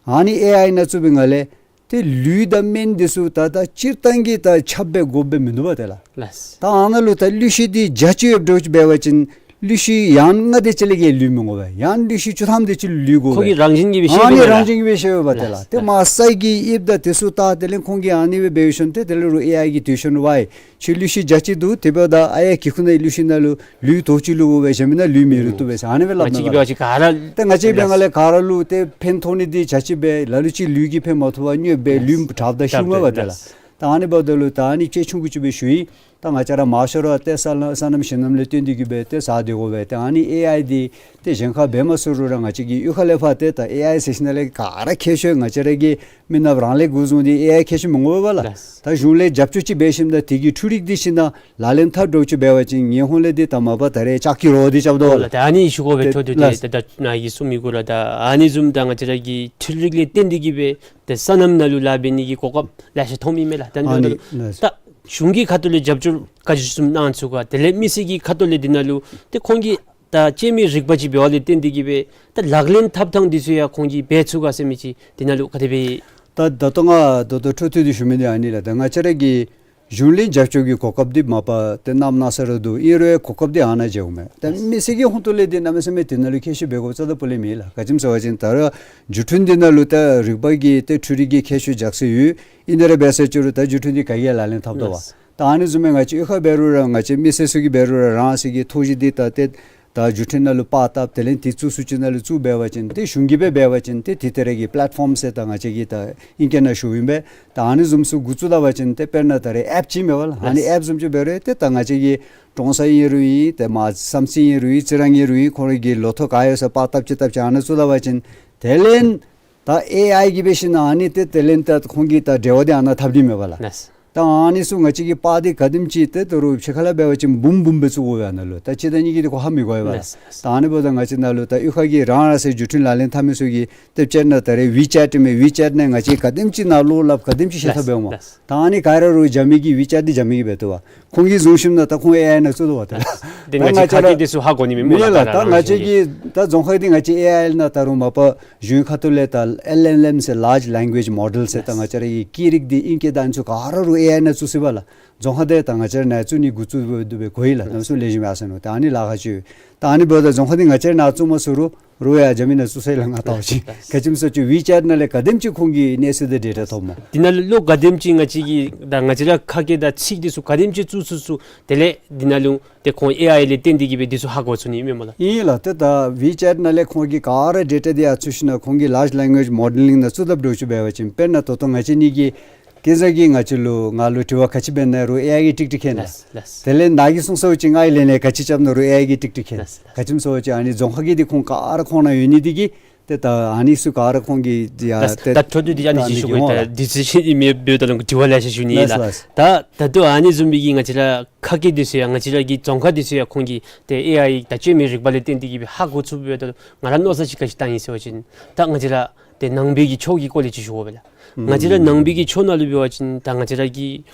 ཨ་ནི་ཨེ་ཨའི་ནང་བཙུགས་པའི་ངང་ལས་ཏེ་ལུད་དང་སྨན་འདི་ཚུ་ད་ད་སྤྱིར་བཏང་གི་ད་ཁྱབ་སྦེ་དགོཔ་སྦེ་མིན་འདུག་པ་ཏེ་ལགས། ལགས། ད་ཨ་ནཱ་ལུ་ད་གླུད་གཞི་འདི་བརྒྱ་ཅིག་ཡོདཔ་འདྲཝ་ཅིག་འབད་བ་ཅིན་གླུད་གཞི་ཡང་ལྔ་དེ་ཅིག་ལས་བརྒལ་ལུད་མི་དགོ་པས། ཡང་གླུད་གཞི་བཅུ་ཐམ་དེ་ཅིག་ལུད་དགོ་པས། ཁོང་གིས་རང་བཞིན་གྱིས་སྦེ་ཤེས་ཨ་ནི་པས་ལགས། རང་བཞིན་གྱིས་སྦེ་ཤེས་པས་ཏེ་ལགས། ལགས། ཏེ་ལགས། མར་ས་གི་དབྱིབས་དང་དེ་ཚུ་བལྟ་དེ་ལས་ཁོང་གིས་ཨ་ནི་སྦེ་འབད་ཞིནམ་ཏེ་དེ་ལས་རུང་ཨེ་ཨའི་གིས་དེ་ཤོང་ཝའི་ཁྱོད་གླུད་གཞི་བརྒྱ་ཅིག་འདུག། དེ་འབདཝ་ད་ཨ་ཡ་གི་ཁུག་ནང་གླུད་གཞི་ནང་ལུ་ལུད་དོ་ཅིག་བླུག་དགོ་པས། གཞན་མི་ནང་ལུད་མི་བླུག་བཏུབ་པས་ཟེར་ཨ་ནི་སྦེ་སླབ་ནུག་པ་ལགས། ཏེ་ང་བཅས་འབད་བ་ཅིན་ག་ར་ཏེ་ང་བཅས་འབད་བའི་ངང་ལས་ག་ར་ལུ་ཏེ་ཕན་ཐོགས་ནི་འདི་བརྒྱ་ཅིག་སྦེ་ལ་ལུ་ཅིག་ལུད་ཀྱིས་ཕན་མ་ཐོགས་པར་དངོས་སྦེ་ལུད་དྲགཔ་ད་ཤོང་ཝའི་པ་ཏེ་ལགས། ད་ཨ་ནི་འབདཝ་ད་ལུ་ད་ཨ་ནི་དཔྱེ་ཆུང་ཀུ་ཅིག་སྦེ་ཞུ་ཡི། ད་ང་བཅས་ར་མང་ཤོས་ར་ཏེ་སོ་ནམ་སོ་ནམ་ཞིང་ནང་ལས་བརྟེན་ཏེ་གིས་སྦེ་ཏེ་ཟ་སྡོད་དགོ་པས། ཏེ་ཨ་ནི་ཨེ་ཨའི་འདི་ཏེ་གཞན་ཁར་འབད་མ་ཚུགས་རུང་ར་ང་བཅས་ཀྱི་གཡུས་ཁ་ལས་ཕར་ཏེ་ད་ཨེ་ཨའི་ཟེར་ཞིནམ་ལས་ག་ར་མཁས་ཤོས་ང་བཅས་ར་གི་མི་ནགཔ་རང་ལས་འགོ་བཟུང་སྟེ་ཨེ་ཨའི་མཁས་ཤོས་མི་དགོ་པས་ལགས། ལགས། ད་གཞུང་ལས་རྒྱབ་སྐྱོར་ཅིག་འབད་ཞིནམ་ད་དེ་གི་འཕྲུལ་རིག་འདི་ཞིནམ་ད་ལག་ལེན་འཐབ་འདྲཝ་ཅིག་འབད་བ་ཅིན་ངེའི་ཧོངས་ལས་འདི་ད་མ་པ་ད་རེས་ལྕགས་ཀྱི་རོ་འདི་རྐྱབ་དོ་ཨོ་ལགས། ལགས། ད་ཨ་ནི་ཞུ་དགོ་པས། ཏེ་ཐོག་ཏུ་ཏེ་ལགས། ད་ད་ནཱ་གིས་གསུངས་མི་གུ་ར་ད་ཨ་ནི་བཟུམ་ད་ང་བཅས་ར་གི་འཕྲུལ་རིག་ལས་བརྟེན་ཏེ་གིས་སྦེ་ཏེ་སོ་ནམ་ནང་ལུ་ལཱ་འབད་ནི་གི་གོ་སྐབས་ལེ་ཤ་ཐོབ་མི་མས་ལགས། ད་ཨ་ནི་ལགས། ད་གཞུང་གི་ཁ་ཐུག་ལས་རྒྱབ་སྐྱོར་ག་ཅི་བཟུམ་གནང་ཚུགས་ག། དེ་ལས་མི་སེར་གྱི་ཁ་ཐུག་ལས་འདི་ནང་ལུ་ཏེ་ཁོང་གིས་ད་སྐྱེད་མོས་རིག་པ་ཅིག་འབད་བ་ལས་བརྟེན་ཏེ་གིས་སྦེ་ད་ལག་ལེན་འཐབ་ཐངས་འདི་ཚུ་ཡང་ཁོང་གིས་འབད་ཚུགས་ག་ཟེར་མི་ཅིག་འདི་ནང་ལུ་ག་དེ་སྦེ། ད་ད་ལྟོ་ང་ད་ལྟོ་འཕྲོ་མཐུད་དེ་ཞུ་མི་འདི་ཨ་ནི་ལགས། ད་ང་བཅས་ར་གི་གཞུང་ལས་རྒྱབ་སྐྱོར་གྱི་གོ་སྐབས་འདི་མ་པ་ཏེ་གནམ་མེད་ས་མེད་ར་འདུག། ཨིན་རུང་གོ་སྐབས་འདི་ཨ་ནཱ་མཇལཝ་མས། ད་མི་སེར་གྱི་ཧོངས་ཏོ་ལས་འདི་གནམ་མེད་ས་མེད་འདི་ནང་ལུ་མཁས་ཤོས་འབད་དགོཔ་རྩ་དང་སྤུ་ལས་མེད་ལགས། ག་ཅི་སྨོ་ཟེར་བ་ཅིན་ད་རུང་བརྒྱུད་འཕྲིན་འདི་ནང་ལུ་ད་རིག་པ་གི་ཏེ་འཕྲུལ་རིག་གི་མཁས་མཆོག་རྒྱགས་སྲོལ་ཡོད། ཨིན་དེ་ར་འབད་ཟེར་ཅི་རུང་ད་བརྒྱུད་འཕྲིན་འདི་ག་གིས་ལག་ལེན་འཐབ་དོ་བ། ལགས། ད་ཨ་ནི་བཟུམ་སྦེ་ང་བཅས་གཡུས་ཁར་འབད་རུང་ར་ང་བཅས་མི་སེར་ཚུ་གིས་འབད་རུང་ར་རང་སོ་གི་ཐོག་གཞི་འདི་ད་ཏེ་ད་བརྒྱུད་འཕྲིན་ནང་ལུ་པར་བཏབ་དེ་ལས་དེ་བཙུགས་ས་ཅིག་ནང་ལུ་བཙུགས་འབད་བ་ཅིན་ཏེ་གཞུང་གིས་སྦེ་འབད་བ་ཅིན་ཏེ་དེ་ཏེ་ར་གི་པེ་ལེཊ་ཕོམ་ཟེར་ད་ང་བཅས་ཀྱིས་ད་ཨིང་སྐད་ནང་ཞུཝ་ཨིན་པས། ད་ཨ་ནི་བཟུམ་ཚུ་འགོ་བཙུགས་ད་པ་ཅིན་ཏེ་དཔེར་ན་ད་རེས་ཨེཔ་ཅིག་མེན་པ་ལགས། ཨ་ནི་ལགས། ཨེཔ་བཟུམ་ཅིག་འབད་རུང་ཏེ་ད་ང་བཅས་ཀྱི་ཀྲོང་གསར་ཨིན་རུང་ཨིན་ཏེ་མར་བསམ་རྩེ་ཨིན་རུང་ཨིན་རྩི་རང་ཨིན་རུང་ཨིན་ཁོང་ར་གི་ལོ་ཐོག་ག་ཡོད་ས་པར་བཏབ་ཅི་བཏབ་ཅི་ཨ་ནཱ་བཙུགས་ད་པ་ཅིན་དེ་ལས་ད་ཨེ་ཨའི་གིས་འབད་ཞིནམ་ཨ་ནི་ཏེ་དེ་ལས་ད་ཁོང་གིས་ད་འབྲེལ་བ་འདི་ཨ་ནཱ་འཐབ་སྟེ་མེན་པ་ལགས། ལགས། ད་ཨ་ནི་ཚུ་ང་བཅས་ཀྱིས་པར་འདི་ག་དེམ་ཅིག་ཏེ་ད་རུང་ཕྱི་ཁ་ལས་འབད་བ་ཅིན་འབུམ་འབུམ་སྦེ་བཙུགས་དགོ་པས་ཨ་ནཱ་ལུ། ད་གཅིག་དང་གཉིས་ཀྱིས་འདི་གོ་ཧ་མི་གོ་བས་ལགས། ལགས། ད་ཨ་ནི་འབདཝ་ད་ང་བཅས་ནཱ་ལུ་ད་གཡུས་ཁ་གི་རང་རང་སོའི་བརྒྱུད་འཕྲིན་ལག་ལེན་འཐབ་མི་ཚུ་གིས་ཏེ་དཔེར་ན་ད་རེས་ཝི་ཅེཊ་མས། ཝི་ཅེཊ་ནང་ང་བཅས་ག་དེམ་ཅིག་ནང་ལོགས་སླབ་ག་དེམ་ཅིག་ཤེས་ཐབས་འབདཝ་སྨོ། ལགས། ད་ཨ་ནི་ག་ར་རུང་རྒྱ་མི་གིས་ཝི་ཅེཊ་འདི་རྒྱ་མི་གིས་འབད་བཏུབ་པས། ཁོང་གིས་བཟུང་ཞིནམ་ད་ད་ཁོང་ཨེ་ཨའི་ནང་བཙུགས་དོ་བ་ད། ད་ང་བཅས་ཁ་སྐད་འདི་ཚུ་ཧ་གོ་ནི་མེད་མེད་ལགས། ལགས། ད་ད་ང་བཅས་ཀྱི་ད་རྫོང་ཁ་འདི་ང་བཅས་ཨེ་ཨའི་ནང་ད་རུང་མ་པ་གཞུང་ཁ་ཐུག་ལས་ད་ཨེལ་ཨེལ་ཨེམ་ཟེར་ལཱརཇ་ལེང་གུ་ཨེཇ་མོ་ཌེལ་ཟེར་ད་ང་བཅས་ར་གི་སྐད་རིགས་འདི་ཨིང་སྐད་དང་ཨ་ནི་ཚུ་ག་ར་རུང་ཨེ་ཨའི་ནང་བཙུགས་ཅི་པ་ལགས། རྫོང་ཁ་འདི་ད་ང་བཅས་ར་ནཱ་བཙུགས་ནི་འགོ་བཙུགས་འབད་འབད་གོ་ཡི་ལགས། གནམ་མེད་ས་མེད་ལེགས་ཤོམ་ཡར་སོང་ནུག། ད་ཨ་ནི་ལཱ་ཁག་ཅིག་ཡོད། ད་ཨ་ནི་འབདཝ་ད་རྫོང་ཁ་འདི་ང་བཅས་ར་ནཱ་བཙུགས་མ་ཚུགས་རུང་རུང་ཡར་རྒྱ་མི་ནང་བཙུགས་ས་ཡི་ལགས། ང་ལྟ་བ་ཅིན་ག་ཅི་སྨོ་ཟེར་བ་ཅིན་ཝི་ཅེཊ་ནང་ལས་ག་དེམ་ཅིག་ཁོང་གིས་གནས་ཚུལ་དང་ཌེ་ཊ་ཐོབ་སྨོ། འདི་ནང་ལུ་ག་དེམ་ཅིག་ང་བཅས་ཀྱི་ད་ང་བཅས་ར་ཁ་སྐད་དང་ཚིག་འདི་ཚུ་ག་དེམ་ཅིག་བཙུགས་བཙུགས་བཙུགས་དེ་ལས་འདི་ནང་ལུ་ཏེ་ཁོང་ཨེ་ཨའི་ལས་བརྟེན་ཏེ་གིས་སྦེ་འདི་ཚུ་ཧ་གོ་ཚུགས་ནི་མས་སྨོ་ལགས། ཨིན་ལགས། ཏེ་ད་ཝི་ཅེཊ་ནང་ལས་ཁོང་གིས་ག་ར་ཌེ་ཊ་འདི་ཡར་བཙུགས་ཞིནམ་ཁོང་གིས་ལཱརཇ་ལེང་གུ་ཨེཇ་མོ་ཌེ་ལིང་ནང་བཙུགས་དཔ་འདྲཝ་ཅིག་འབད་བ་ཅིན་དཔེར་ན་ད་ལྟོ་ང་བཅས་གཉིས་ཀྱིས་ཁྱེད་ཅག་གིས་ང་བཅས་ལུ་ང་ལུ་དྲི་བ་ག་ཅི་འབད་ན་རུང་ཨེ་ཨའི་གིས་ཀྲིག་ཀྲི་མཁྱེན་ལགས། ལགས། ལགས། དེ་ལས་ནཱ་གིས་གསུངས་ས་ཅིག་ང་གིས་ལན་ལན་ག་ཅི་རྐྱབ་ན་རུང་ཨེ་ཨའི་གིས་ཀྲིག་ཀྲི་མཁྱེན། ལགས། ལགས། ག་ཅི་སྨོ་ཟེར་བ་ཅིན་ཨ་ནི་རྫོང་ཁ་གི་འདི་ཁོང་ག་ར་ཁོང་ནང་ཡོད་ནི་འདི་གིས་ཏེ་ད་ཨ་ནི་ཚུ་ག་ར་ཁོང་གིས་ཡ་ལགས། ཏེ་ད་འཕྲོ་མཐུད་དེ་ཨ་ནི་ད་ཅིག་ཞུ་དགོ་ལགས། ད་ཌི་སི་ཤཱན་ཨིན་མས་འབདཝ་ད་ལུ་དྲི་བ་ལེ་ཤ་ཞུ་ནི་ལགས། ལགས། ལགས། ད་ད་ལྟོ་ཨ་ནི་བཟུམ་སྦེ་གི་ང་བཅས་ར་ཁ་སྐད་འདི་ཚུ་ཡང་ང་བཅས་ར་གི་རྫོང་ཁ་འདི་ཚུ་ཡང་ཁོང་གིས་ཏེ་ཨེ་ཨའི་དང་སྐྱེད་མོས་རིག་པ་ལས་བརྟེན་ཏེ་གིས་སྦེ་ཧ་གོ་ཚུགསཔ་འབདཝ་ད་ལུ་ང་ར་མནོ་བསམ་ཅིག་ག་ཅི་བཏང་ཡི་ཟེར་བ་ཅིན་ད་ང་བཅས་ར་ཏེ་ནང་པའི་གི་ཆོས་ཀྱི་སྐོར་ལས་ཅིག་ཞུ་དགོ་པས་ལགས། ང་བཅས་ར་ནང་པའི་གི་ཆོས་ནང་ལུ་འབད་བ་ཅིན་ད་ང་བཅས་ར་གི་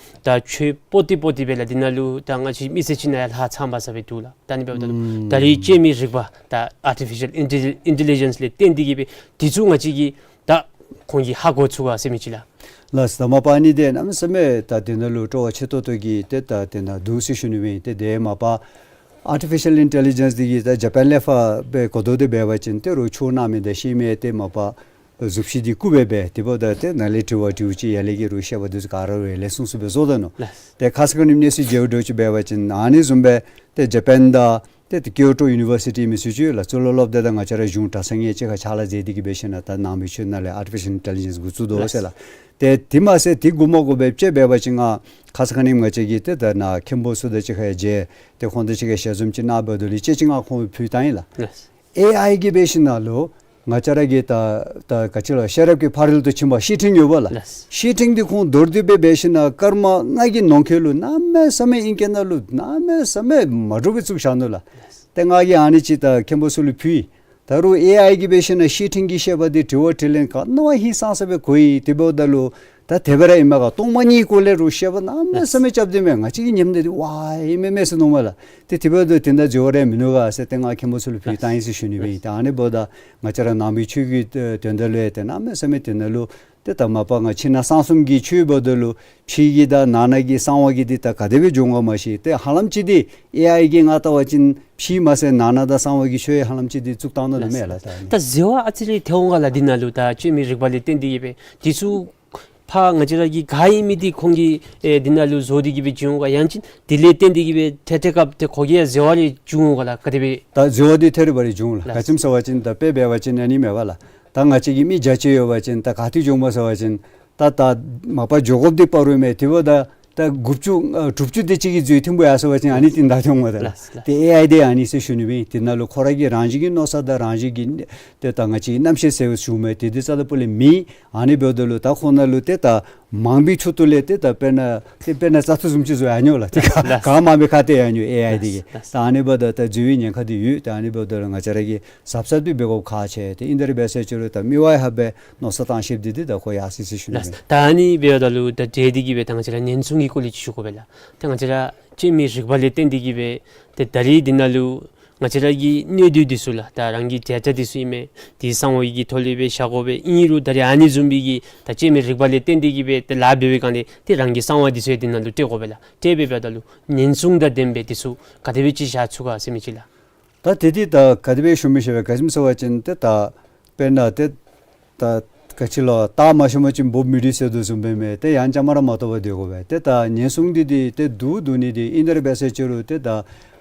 ད་ཆོས་པོ་ཏི་པོ་ཏི་སྦེ་ལགས། འདི་ནང་ལུ་ད་ང་བཅས་མི་སེར་ཅིག་ནང་ཡང་ལྷག་ཚངམ་ཟེར་སྦེ་འདུག་ལགས། ད་ཨ་ནི་འབདཝ་ད་ལུ་ད་རེས་སྐྱེད་མོས་རིག་པ་ད་ཨར་ཊི་ཕི་ཤཱལ་ཨིན་ཊེ་ལི་ཇེནསི་ལས་བརྟེན་ཏེ་གིས་སྦེ་འདི་ཚུ་ང་བཅས་ཀྱིས་ད་ཁོང་གིས་ཧ་གོ་ཚུགས་ག་ཟེར་མི་ཅིག་ལགས། ལགས། ད་མ་པ་ཨ་ནི་འདི་གནམ་མེད་ས་མེད་ད་འདི་ནང་ལུ་སྤྲོ་བ་ཆེ་ཏོག་ཏོ་གི་ཏེ་ད་འདི་ནང་འདུག་ཟེར་ཞུ་ནི་མས། ཏེ་འདི་མ་པ་ཨར་ཊི་ཕི་ཤཱལ་ཨིན་ཊེ་ལི་ཇེནསི་འདི་གིས་ད་ཇ་པཱན་ལས་ཕར་སྦེ་གོ་བསྡུར་འདི་འབད་བ་ཅིན་ཏེ་རོགས་ཆོས་སྣང་མེད་དང་ཤེས་མེད་ཏེ་མ་པ་གཟུགས་གཞི་འདི་སྐུ་སྦེ་འབད། དེ་འབདཝ་ད་ཏེ་ནཱ་ལས་དྲི་བ་དྲིཝ་ཅིག་ཡར་ལས་ཀྱི་རོགས་བཤད་པ་འདི་ཚུ་ག་ར་རོགས་ཡར་ལས་གསུངས་གསུངས་སྦེ་བཟོ་ད་ནུག། ལགས། ཏེ་ཁ་ཙ་ཁ་ཉིནམ་གནས་ཚུལ་མཇལཝ་འདྲཝ་ཅིག་འབད་བ་ཅིན་ཨ་ནི་བཟུམ་སྦེ་ཏེ་ཇ་པཱན་དང་ ཏེ་ཏེ་ཀིའོ་ཊོ་ཡུ་ནི་བར་སི་ཊི་མི་སུ་ཅིག་ཡོད་ལགས། གཙུག་ལག་སློབ་སྡེ་དང་ང་བཅས་ར་གཞུང་གྲྭ་ཚང་གཉིས་གཅིག་ཁར་ཕྱག་ལཱ་མཛད་དེ་གི་འབད་ཞིན་ན་ད་ནང་པའི་ཆོས་ནང་ལས་ཨར་ཊི་ཕི་ཤཱལ་ཨིན་ཊེ་ལི་ཇེནསི་འགོ་བཙུགས་དོ་ཟེར་ལགས། ཏེ་དེ་མ་ཚད་དེ་འགོ་མ་འགོ་སྦེ་དཔྱེ་འབད་བ་ཅིན་ང་ཁ་ཙ་ཁ་ཉིནམ་ང་བཅས་ཀྱིས་ཏེ་ད་ནཱ་མཁན་པོ་ཚུ་དང་གཅིག་ཁར་མཇལ་ཏེ་ཁོང་དང་གཅིག་ཁར་ཞལ་འཛོམས་ཅིག་གནང་འབདཝ་ད་ལུ་དཔྱེ་ཅིག་ང་ཁོང་ཕུལ་བཏང་ཡི་ལགས། ལགས། ཨེ་ཨའི་གིས་འབད་ཞིན་ན་ལུ་ང་བཅས་ར་གི་ད་ད་ག་ཅི་ལོ་ཤེས་རབ་ཀྱི་ཕ་རོལ་ཏུ་ཕྱིན་པ་བཤེས་སྤྲིང་ཡོད་པ་ལགས། ལགས། བཤེས་སྤྲིང་འདི་ཁོང་མདོར་བསྡུས་སྦེ་འབད་ཞིན་ན་སྐར་མ་ལྔ་གི་ནང་འཁོད་ལུ་གནམ་མེད་ས་མེད་ཨིང་སྐད་ནང་ལུ་གནམ་མེད་ས་མེད་མ་འདྲཝ་སྦེ་བཙུགས་བཞག་ནུག་ལགས། ལགས། ཏེ་ང་གིས་ཨ་ནི་ཅིག་ད་མཁན་པོ་ཚུ་ལུ་ཕུལ་ཡི། ད་རུང་ཨེ་ཨའི་གིས་འབད་ཞིན་ན་བཤེས་སྤྲིང་གིས་བཤད་པ་འདི་དྲི་བ་དྲིས་ལན་ག་ནི་བ་ཧིང་སངས་ས་སྦེ་གོ་ཡི། དེ་འབདཝ་ད་ལུ་ད་དེ་སྦེ་ར་ཨིན་མས་ག། སྟོང་མ་ཉིད་སྐོར་ལས་རུང་བཤད་པ་གནམ་མེད་ས་མེད་རྐྱབ་སྟེ་མས། ང་བཅས་ཀྱིས་ཉནམ་ད་འདི་ཝའི་ཨིན་མས་མས་ཟེར་མནོཝ་མས་ལགས། ཏེ་དེ་འབདཝ་ད་དེ་འདྲ་འཛོལ་བ་རེ་མིན་ནུག་ག་ཟེར་ཏེ་ང་མཁན་པོ་ཚུ་ལུ་ཕུལ་བཏང་ཡི་ཟེར་ཞུ་ནི་སྦེ་ཨིན། ད་ཨ་ནི་འབདཝ་ད་ང་བཅས་ར་ནང་པའི་ཆོས་ཀྱི་དོན་དག་ལུ་ཡང་ཏེ་གནམ་མེད་ས་མེད་དེ་ནང་ལུ་ཏེ་ད་མ་པ་ང་ཕྱི་ནང་གསང་གསུམ་གྱི་ཆོས་འབདཝ་ད་ལུ་ཕྱི་གི་དང་ནང་ན་གི་གསང་བ་གི་འདི་ད་ག་དེ་སྦེ་འགྱོ་འོང་ག་མ་ཤེས། ཏེ་ཧ་ལམ་ཅིག་འདི་ཨེ་ཨའི་གིས་ང་བལྟ་བ་ཅིན་ཕྱི་མ་ཚད་ནང་ན་དང་གསང་བ་གི་ཆོས་ཧ་ལམ་ཅིག་འདི་བཙུགས་བཏང་ནུག་ནི་མས་ལགས། ད་ཨ་ནི་ད་འཛོལ་བ་ཨ་ཙི་རེ་ཐལ་འོང་ག་ལགས། འདི་ནང་ལུ་ད་བཅོས་མའི་རིག་པ་ལས་བརྟེན་ཏེ་གི་སྦེ་འདི་ཚུ་ཕར་ང་བཅས་ར་གི་ག་ཨིན་མི་འདི་ཁོང་གིས་ཨེ་འདི་ནང་ལུ་བཟོ་སྟེ་གི་སྦེ་བྱུང་འོང་ག། ཡང་ཅིན་འདི་ལས་བརྟེན་ཏེ་གི་སྦེ་ཐད་ཐད་སྐབས་ཏེ་ཁོ་གིས་ཡང་འཛོལ་བ་རེ་བྱུང་འོང་ག་ལགས། ག་དེ་སྦེ། ད་འཛོལ་བ་འདི་ཐད་རི་བ་རི་བྱུང་ལགས། ལགས། ག་ཅི་སྨོ་ཟེར་བ་ཅིན་ད་དཔེ་འབད་བ་ཅིན་ཨ་ནི་མས་པ་ལགས། ད་ང་བཅས་ཀྱི་མི་བརྒྱ་ཅིག་ཡོད་པ་ཅིན་ད་ག་ཏེ་འགྱོཝ་སྨོ་ཟེར་བ་ཅིན་ད་ད་མ་པ་འགྱོ་དགོཔ་འདི་བར་རུ་མས། དེ་འབདཝ་ད་ད་དགུ་བཅུ་ཨ་དྲུག་ཅུ་དེ་ཅིག་གིས་འཛོལ་ཐོན་པོ་ཡར་སོང་པ་ཅིན་ཨ་ནི་ཏེ་ད་ཐོན་འོང་ད་ལགས། ལགས། ལགས། ཏེ་ཨེ་ཨའི་འདི་ཨ་ནི་ཟེར་ཞུ་ནི་སྦེ་ཨིན། དེ་ནང་ལུ་ཁོ་ར་གི་རང་བཞིན་གྱི་མནོ་བསམ་དང་རང་བཞིན་གྱི་ཏེ་ད་ང་བཅས་ཀྱི་རྣམ་ཤེས་ཟེར་བ་ཞུཝ་མས། ཏེ་འདི་རྩ་ལས་པོ་ལས་མེད། ཨ་ནི་འབདཝ་ད་ལུ་ད་ཁོང་ནང་ལུ་ཏེ་ད་མང་པོའི་ཕྱོགས་ལས་ཏེ་ད་དཔེར་ན་ཏེ་དཔེར་ན་བཙག་འཐུ་བཟུམ་ཅིག་བཟོ་ཡར་འགྱོ་ལགས། ཏེ་ལགས། ག་མ་མི་ཁ་ཏེ་ཡར་འགྱོ་ཨེ་ཨའི་འདི་གིས། ལགས། ད་ཨ་ནི་འབདཝ་ད་ད་འཛོལ་བའི་ཉེན་ཁ་འདི་ཡོད། ད་ཨ་ནི་འབདཝ་ད་ལུ་ང་བཅས་ར་གིས་གཟབ་གཟབ་འདི་འབད་དགོཔ་ཁག་ཆེ། ཏེ་ཨིན་ཏེ་ར་འབད་ཟེར་ཅི་རུང་ད་མི་ཝའི་ཧ་སྦེ་མནོ་བསམ་བཏང་ཤེསཔ་འདི་འདི་ད་ཁོ་ཡར་སོ་ཡི་ཟེར་ཞུ་ནི་ལགས། སྦེ། ད་ཨ་ནི་འབདཝ་ད་ལུ་ད་དེ་འདི་གིས་སྦེ་ད་ང་བཅས་ར་ཉེན་སྲུང་གི་སྐོར་ལས་ཅིག་ཞུ་དགོ་པས་ལགས། ད་ང་བཅས་ར་བཅོས་མའི་རིག་པ་ལས་བརྟེན་ཏེ་གི་སྦེ་ཏེ་ད་རིས་འདི་ནང་ལུ་ང་བཅས་ར་གི་གནད་དོན་འདི་ཚུ་ལགས། ད་རང་གི་བྱ་བྱ་འདི་ཚུ་ཨིན་མས། འདི་གསང་བ་གི་ཐོག་ལས་སྦེ་བཞག་དགོ་པས། ཨིན་རུང་ད་རིས་ཨ་ནི་བཟུམ་སྦེ་གི་ད་བཅོས་མའི་རིག་པ་ལས་བརྟེན་ཏེ་གི་སྦེ་ཏེ་ལཱ་འབད་བའི་སྒང་ལས་ཏེ་རང་གི་གསང་བ་འདི་ཚུ་ཡང་འདི་ནང་ལུ་སྤྲོད་དགོ་པས་ལགས། སྤྲོད་འབདཝ་ད་ལུ་ཉེན་སྲུང་དང་ལྡན་པའི་འདི་ཚུ་ག་དེ་སྦེ་ཅིག་བཞག་ཚུགས་ག་ཟེར་མི་ཅིག་ལགས། ད་དེ་འདི་ད་ག་དེ་སྦེ་ཞུ་མི་ཤེས་པས། ག་ཅི་སྨོ་ཟེར་བ་ཅིན་ཏེ་ད་དཔེར་ན་ཏེ་ད་ག་ཅི་ལོ་སྟག་མ་ཤོར་བ་ཅིན་འབོ་མི་འདི་ཟེར་དོ་བཟུམ་སྦེ་མས། ཏེ་ཡང་བཅའ་མར་མ་གཏོགས་པར་སྡོད་དགོ་པས། ཏེ་ད་ཉེན་སྲུང་འདི་འདི་ཏེ་འདུག་འདུག་ནི་འདི་ཨིན་ཏེ་ར་འབད་ཟེར་ཅི་རུང་ཏེ་ད་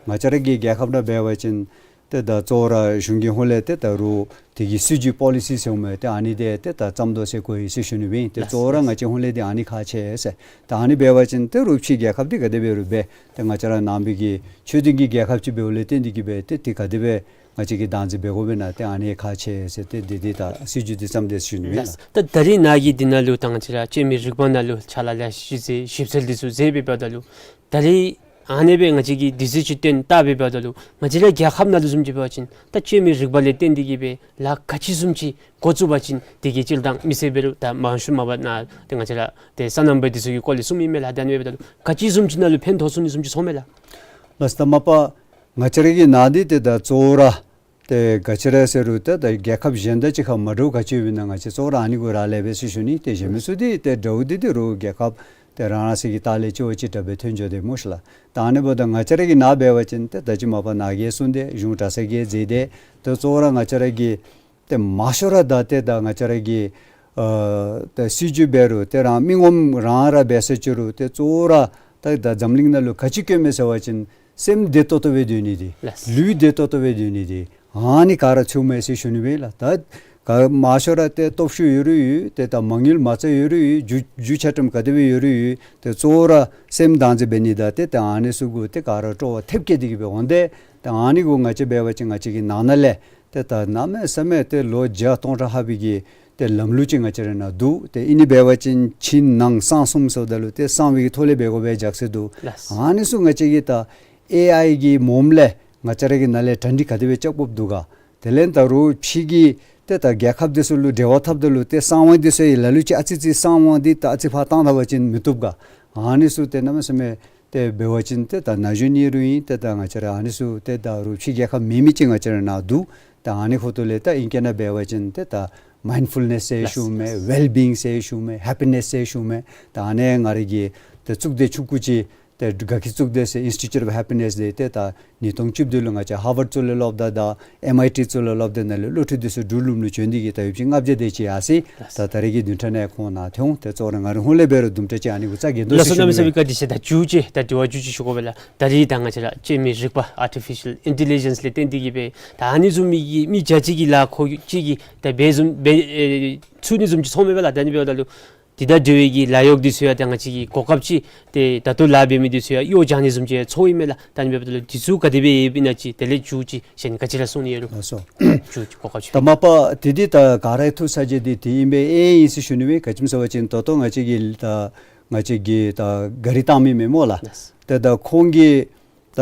ང་བཅས་ར་གི་རྒྱལ་ཁབ་ནང་འབད་བ་ཅིན་ཏེ་ད་གཙོ་བོ་ར་གཞུང་གི་ཧོངས་ལས་ཏེ་ད་རུང་དེ་གི་སྲིད་བྱུས་པོ་ལི་སི་ཟེར་འོང་མས། ཏེ་ཨ་ནི་འདི་ཏེ་ད་བརྩམ་དོ་ཟེར་གོ་ཡི་ཟེར་ཞུ་ནི་སྦེ་ཨིན། ཏེ་ལགས། གཙོ་བོ་ར་ང་བཅས་ཧོངས་ལས་འདི་ཨ་ནི་ཁག་ཆེ་ཟེར། ད་ཨ་ནི་འབད་བ་ཅིན་ཏེ་རུང་ཕྱི་རྒྱལ་ཁབ་འདི་ག་དེ་འབད་རུང་འབད་ཏེ་ང་བཅས་ར་ནང་པའི་གི་ཆོས་ལྡན་གྱི་རྒྱལ་ཁབ་ཅིག་འབདཝ་ལས་བརྟེན་ཏེ་གི་སྦེ་ཏེ་འདི་ག་དེ་སྦེ་ང་བཅས་ཀྱིས་བདག་འཛིན་འབད་དགོ་པས་ན་ཏེ་ཨ་ནི་ཁག་ཆེ་ཟེར་ཏེ་འདི་འདི་ད་སྲིད་བྱུས་འདི་བརྩམས་ཏེ་ཞུ་ནི་ཨིན་ལགས། ལགས། ད་ད་རིས་ནཱ་གིས་འདི་ནང་ལུ་ད་ང་བཅས་ར་བཅོས་མའི་རིག་པ་ནང་ལུ་ཕྱག་ལཱ་ལེ་ཤ་ཅིག་མཛད་ཞིབ་འཚོལ་འདི་ཚུ་མཛད་འབདཝ་ད་ལུ་ད་རིས་ཨ་ནི་སྦེ་ང་བཅས་ཀྱིས་དུས་ཚོད་ཅིག་བཏོན་བལྟ་འབདཝ་ད་ལུ་ང་བཅས་ར་རྒྱལ་ཁབ་ནང་ལུ་བཟུམ་ཅིག་འབད་བ་ཅིན་ད་བཅོས་མའི་རིག་པ་ལས་བརྟེན་ཏེ་གི་སྦེ་ལཱ་ག་ཅི་བཟུམ་ཅིག་འགོ་བཙུགས་པ་ཅིན་དེ་གི་སྤྱིར་བཏང་མི་སེར་འབད་རུང་ད་མང་ཤོས་མ་པ་ནཱ་ཏེ་ང་བཅས་ར་ཏེ་སོ་ནམ་པ་འདི་ཚུ་གི་སྐོར་ལས་གསུངམ་ཨིན་མས་ལགས། ད་ཨ་ནི་འབདཝ་ད་ལུ་ག་ཅི་བཟུམ་ཅིག་ནང་ལུ་ཕན་ཐོགས་ཚུགས་ནི་བཟུམ་ཅིག་ཚོར་མས་ལགས། ལགས་ད་མ་པ་ང་བཅས་ར་གི་ནཱ་འདི་ཏེ་ད་གཙོ་བོ་ར་ཏེ་ག་ཅི་ར་ཟེར་རུང་ཏེ་ད་རྒྱལ་ཁབ་གཞན་དང་གཅིག་ཁར་མ་འདྲཝ་ག་ཅི་ཡོདཔ་ཨིན་ན་ང་བཅས་གཙོ་བོ་ར་ཨ་ནི་གུ་རག་ལས་པས་ཟེར་ཞུ་ནི། ཏེ་གཞན་མི་ཚུ་འདི་ཏེ་འདྲཝ་འདི་ཏེ་རུང་རྒྱལ་ཁབ་ཏེ་རང་རང་སོའི་གི་ལྟག་ལས་ཅིག་བ་ཅིག་དྲག་སྦེ་ཐོན་འགྱོ་དེས་སྨོ་ཤེས་ལགས། ད་ཨ་ནི་འབདཝ་ད་ང་བཅས་ར་གི་ནཱ་འབད་བ་ཅིན་ཏེ་ད་ཅི་མ་པ་ནཱ་གིས་གསུངས་ཏེ་གཞུང་གྲྭ་ཚང་གིས་མཛད་དེ་ཏེ་གཙོ་བོ་ར་ང་བཅས་ར་གི་ཏེ་མང་ཤོས་ར་ད་ཏེ་ད་ང་བཅས་ར་གི་ཨ་ཏེ་སྲིད་བྱུས་འབད་རུང་ཏེ་རང་མི་ངོམ་རང་ར་འབད་ཟེར་ཅི་རུང་ཏེ་གཙོ་བོ་ར་ད་ད་འཛམ་གླིང་ནང་ལུ་ག་ཅི་དཀོན་མས་ཟེར་བ་ཅིན་སེམས་བདེ་ཏོག་ཏོ་སྦེ་སྡོད་ནི་འདི་ལགས། ལུས་བདེ་ཏོག་ཏོ་སྦེ་སྡོད་ནི་འདི་ཨ་ནི་ག་ར་ཚུད་མས་ཟེར་ཞུ་ནི་སྦེ་ལགས། ད་ག་མང་ཤོས་ར་ཏེ་སྟོབས་ཤུགས་ཡོད་རུང་ཡོད། ཏེ་ད་མ་དངུལ་མ་རྩ་ཡོད་རུང་ཡོད། རྒྱུ་རྒྱུ་ཆ་ཁྲིམས་ག་དེ་སྦེ་ཡོད་རུང་ཡོད། ཏེ་གཙོ་བོ་ར་སེམས་བདག་འཛིན་འབད་ནི་དང་ཏེ་ད་ཨ་ནི་ཚུ་གུ་ཏེ་ག་ར་སྤྲོ་བ་ཐེབས་བསྐྱེད་དེ་གི་སྦེ་འོང་སྟེ་ད་ཨ་ནི་གུ་ང་བཅས་འབད་བ་ཅིན་ང་བཅས་ཀྱི་ནང་ན་ལས་ཏེ་ད་གནམ་མེད་ས་མེད་ཏེ་ལོ་བརྒྱ་སྟོང་ཕྲག་ལྷག་པའི་གི་ཏེ་ལམ་ལུགས་ཅིག་ང་བཅས་ར་ནཱ་འདུག། ཏེ་ཨ་ནི་འབད་བ་ཅིན་ཕྱི་ནང་གསང་གསུམ་ཟེརཝ་ད་ལུ་ཏེ་གསང་བའི་གི་ཐོག་ལས་འབད་དགོ་པའི་རྒྱུ་མཚན་འདུག། ལགས། ཨ་ནི་ཚུ་ང་བཅས་ཀྱིས་ད་ཨེ་ཨའི་གི་མོམ་ལས་ང་བཅས་ར་གི་ནང་ལས་གྲ་སྒྲིག་ག་དེ་སྦེ་རྐྱབ་དགོཔ་འདུག་ག། དེ་ལས་ད་རུང་ཕྱི་གི་ཏེ་ད་རྒྱལ་ཁབ་འདི་ཚུ་ལུ་འབྲེལ་བ་འཐབ་ད་ལུ་ཏེ་གསང་བ་འདི་ཚུ་ཡང་ལ་ལུ་ཅིག་ཨ་ཙི་ཅིག་གསང་བ་འདི་ད་ཨ་ཙི་ཕར་བཏང་ད་པ་ཅིན་མི་བཏུབ་ག། ཨ་ནི་ཚུ་ཏེ་གནམ་མེད་ས་མེད་ཏེ་འབད་བ་ཅིན་ཏེ་ད་ན་གཞོན་ཨིན་རུང་ཨིན། ཏེ་ད་ང་བཅས་ར་ཨ་ནི་ཚུ་ཏེ་ད་རུང་ཕྱི་རྒྱལ་ཁབ་མེན་མི་ཅིག་ང་བཅས་ར་ནཱ་འདུག། ད་ཨ་ནི་ཁོ་ཐོག་ལས་ད་ཨིང་སྐད་ནང་འབད་བ་ཅིན་ཏེ་ད་མའིནཌ་ཕུལ་ནེས་ཟེར་ཞུཝ་མས། ལགས། ཝེལ་བིའིང་ཟེར་ཞུཝ་མས། ཧེ་པི་ནེས་ཟེར་ཞུཝ་མས། ད་ཨ་ནི་ང་ར་གིས་ཏེ་གཙུག་སྡེ་ཆུང་ཀུ་ཅིག་ ཏེ་དགའ་སྐྱིད་བཙུགས་ཏེ་ཟེར་Institute of Happiness འདི་ཏེ་ད་ཉིས་སྟོང་བཅུ་བདུན་ལུ་ང་བཅས་ཧར་ཝརཌ་གཙུག་ལག་སློབ་གྲྭ་དང་ཨེམ་ཨའི་ཊི་གཙུག་ལག་སློབ་གྲྭ་ནང་ལས་སློབ་ཕྲུག་འདི་ཚུ་འབྲུག་ལུ་བྱོན་ཏེ་གིས་ད་ཡོདཔ་ཅིག་ལྔ་བརྒྱ་དེ་ཅིག་ཡར་སོ་ཡི། ད་ད་རེས་ཀྱི་བདུན་ཕྲག་ནང་ཁོང་ནཱ་ཐོན་འོང་། ཏེ་གཙོ་བོ་ར་ང་རའི་ཧོངས་ལས་འབད་རུང་དུམ་གྲ་ཅིག་ཨ་ནི་གུ་རྩ་འགེངས་དོ་ཟེར་ཞུ་ནི། ལགས་སོ་གནམ་མེད་ས་མེད་བཀའ་དྲིན་ཆེ། ད་མཇུག་ཅིག་ད་དྲི་བ་མཇུག་ཅིག་ཞུ་དགོ་པས་ལགས། ད་རེས་ད་ང་བཅས་ར་སྤྱན་མི་རིག་པ་Artificial Intelligence ལས་བརྟེན་ཏེ་གིས་སྦེ་ད་ཨ་ནི་བཟུམ་མའི་གི་མི་བརྒྱ་གཅིག་གི་ལཱ་ཁོ་གཅིག་གིས་ད་འབད་བཟུམ་འབད་ཨེ་ཚུགས་ནི་བཟུམ་ཅིག་ཚོརཝ་མས་པ་ལགས། ད་ཨ་ནི་འབདཝ་ད་ལུ་དེ་དང་འབྲེལ་བའི་གི་ལཱ་གཡོག་འདི་ཚུ་ཡང་ད་ང་བཅས་ཀྱི་གོ་སྐབས་ཅིག་ཏེ་ད་ལྟོ་ལཱ་འབད་མི་འདི་ཚུ་ཡང་གཡོག་རྐྱབ་ནི་བཟུམ་ཅིག་ཚོརཝ་ཨིན་མས་ལགས། ད་ཨ་ནི་འབདཝ་ད་ལུ་འདི་ཚུ་ག་དེ་སྦེ་ཡོདཔ་ཨིན་ན་ཅིག་དེ་ལས་མཇུག་ཅིག་གཞན་ག་ཅི་ར་གསུང་ནི་ཡོད་རུང་། ལགས་སོ། མཇུག་ཅིག་གོ་སྐབས་ཅིག། ད་མ་པ་དེ་འདི་ད་ག་ར་ཐུགས་ས་བཅད་འདི་དེ་ཨིན་པས། ཨེ་ཨའི་ཨིན་ཟེར་ཞུ་ནི་མས། ག་ཅི་སྨོ་ཟེར་བ་ཅིན་ད་ལྟོ་ང་བཅས་ཀྱི་ད་ང་བཅས་ཀྱི་ད་གཱ་རི་བཏང་མི་མེན་སྨོ་ལགས། ལགས། ཏེ་ད་ཁོང་གིས་ད་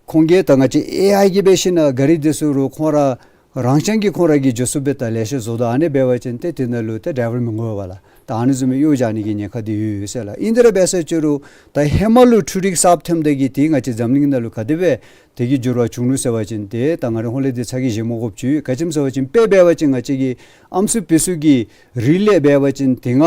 ཁོང་གིས་ད་ང་བཅས་ཨེ་ཨའི་གིས་འབད་ཞིན་ན་གཱ་རི་འདི་ཚུ་རུང་ཁོང་ར་རང་རྐྱང་གིས་ཁོང་ར་གིས་འགྱོ་ཚུགསཔ་སྦེ་ད་ལེ་ཤ་བཟོ་དོ། ཨ་ནི་འབད་བ་ཅིན་ཏེ་དེ་ནང་ལུ་ཏེ་ཌའི་ཝར་མི་དགོ་པས་ལགས། ད་ཨ་ནི་བཟུམ་མའི་གཡོག་རྐྱབ་ནི་གི་ཉེན་ཁ་འདི་ཡོད་ཡོད་ཟེར་ལགས། ཨིན་དེ་ར་འབད་ས་ཅིག་རུང་ད་ཧེ་མ་ལུ་འཕྲུལ་རིག་གསརཔ་ཐོནམ་ད་གིས་དེ་ང་བཅས་འཛམ་གླིང་ནང་ལུ་ག་དེ་སྦེ་དེ་གི་འགྱུར་བ་བྱུང་ནུག་ཟེར་བ་ཅིན་ཏེ་ད་ང་རའི་ཧོངས་ལས་འདི་ཚ་གྱང་བཞེས་མ་དགོཔ་ཅིག་ཡོད། ག་ཅི་སྨོ་ཟེར་བ་ཅིན་དཔེ་འབད་བ་ཅིན་ང་བཅས་ཀྱི་ཨམ་སྲུ་འབད་ས་གི་རིགས་ལས་འབད་བ་ཅིན་དེ་ང་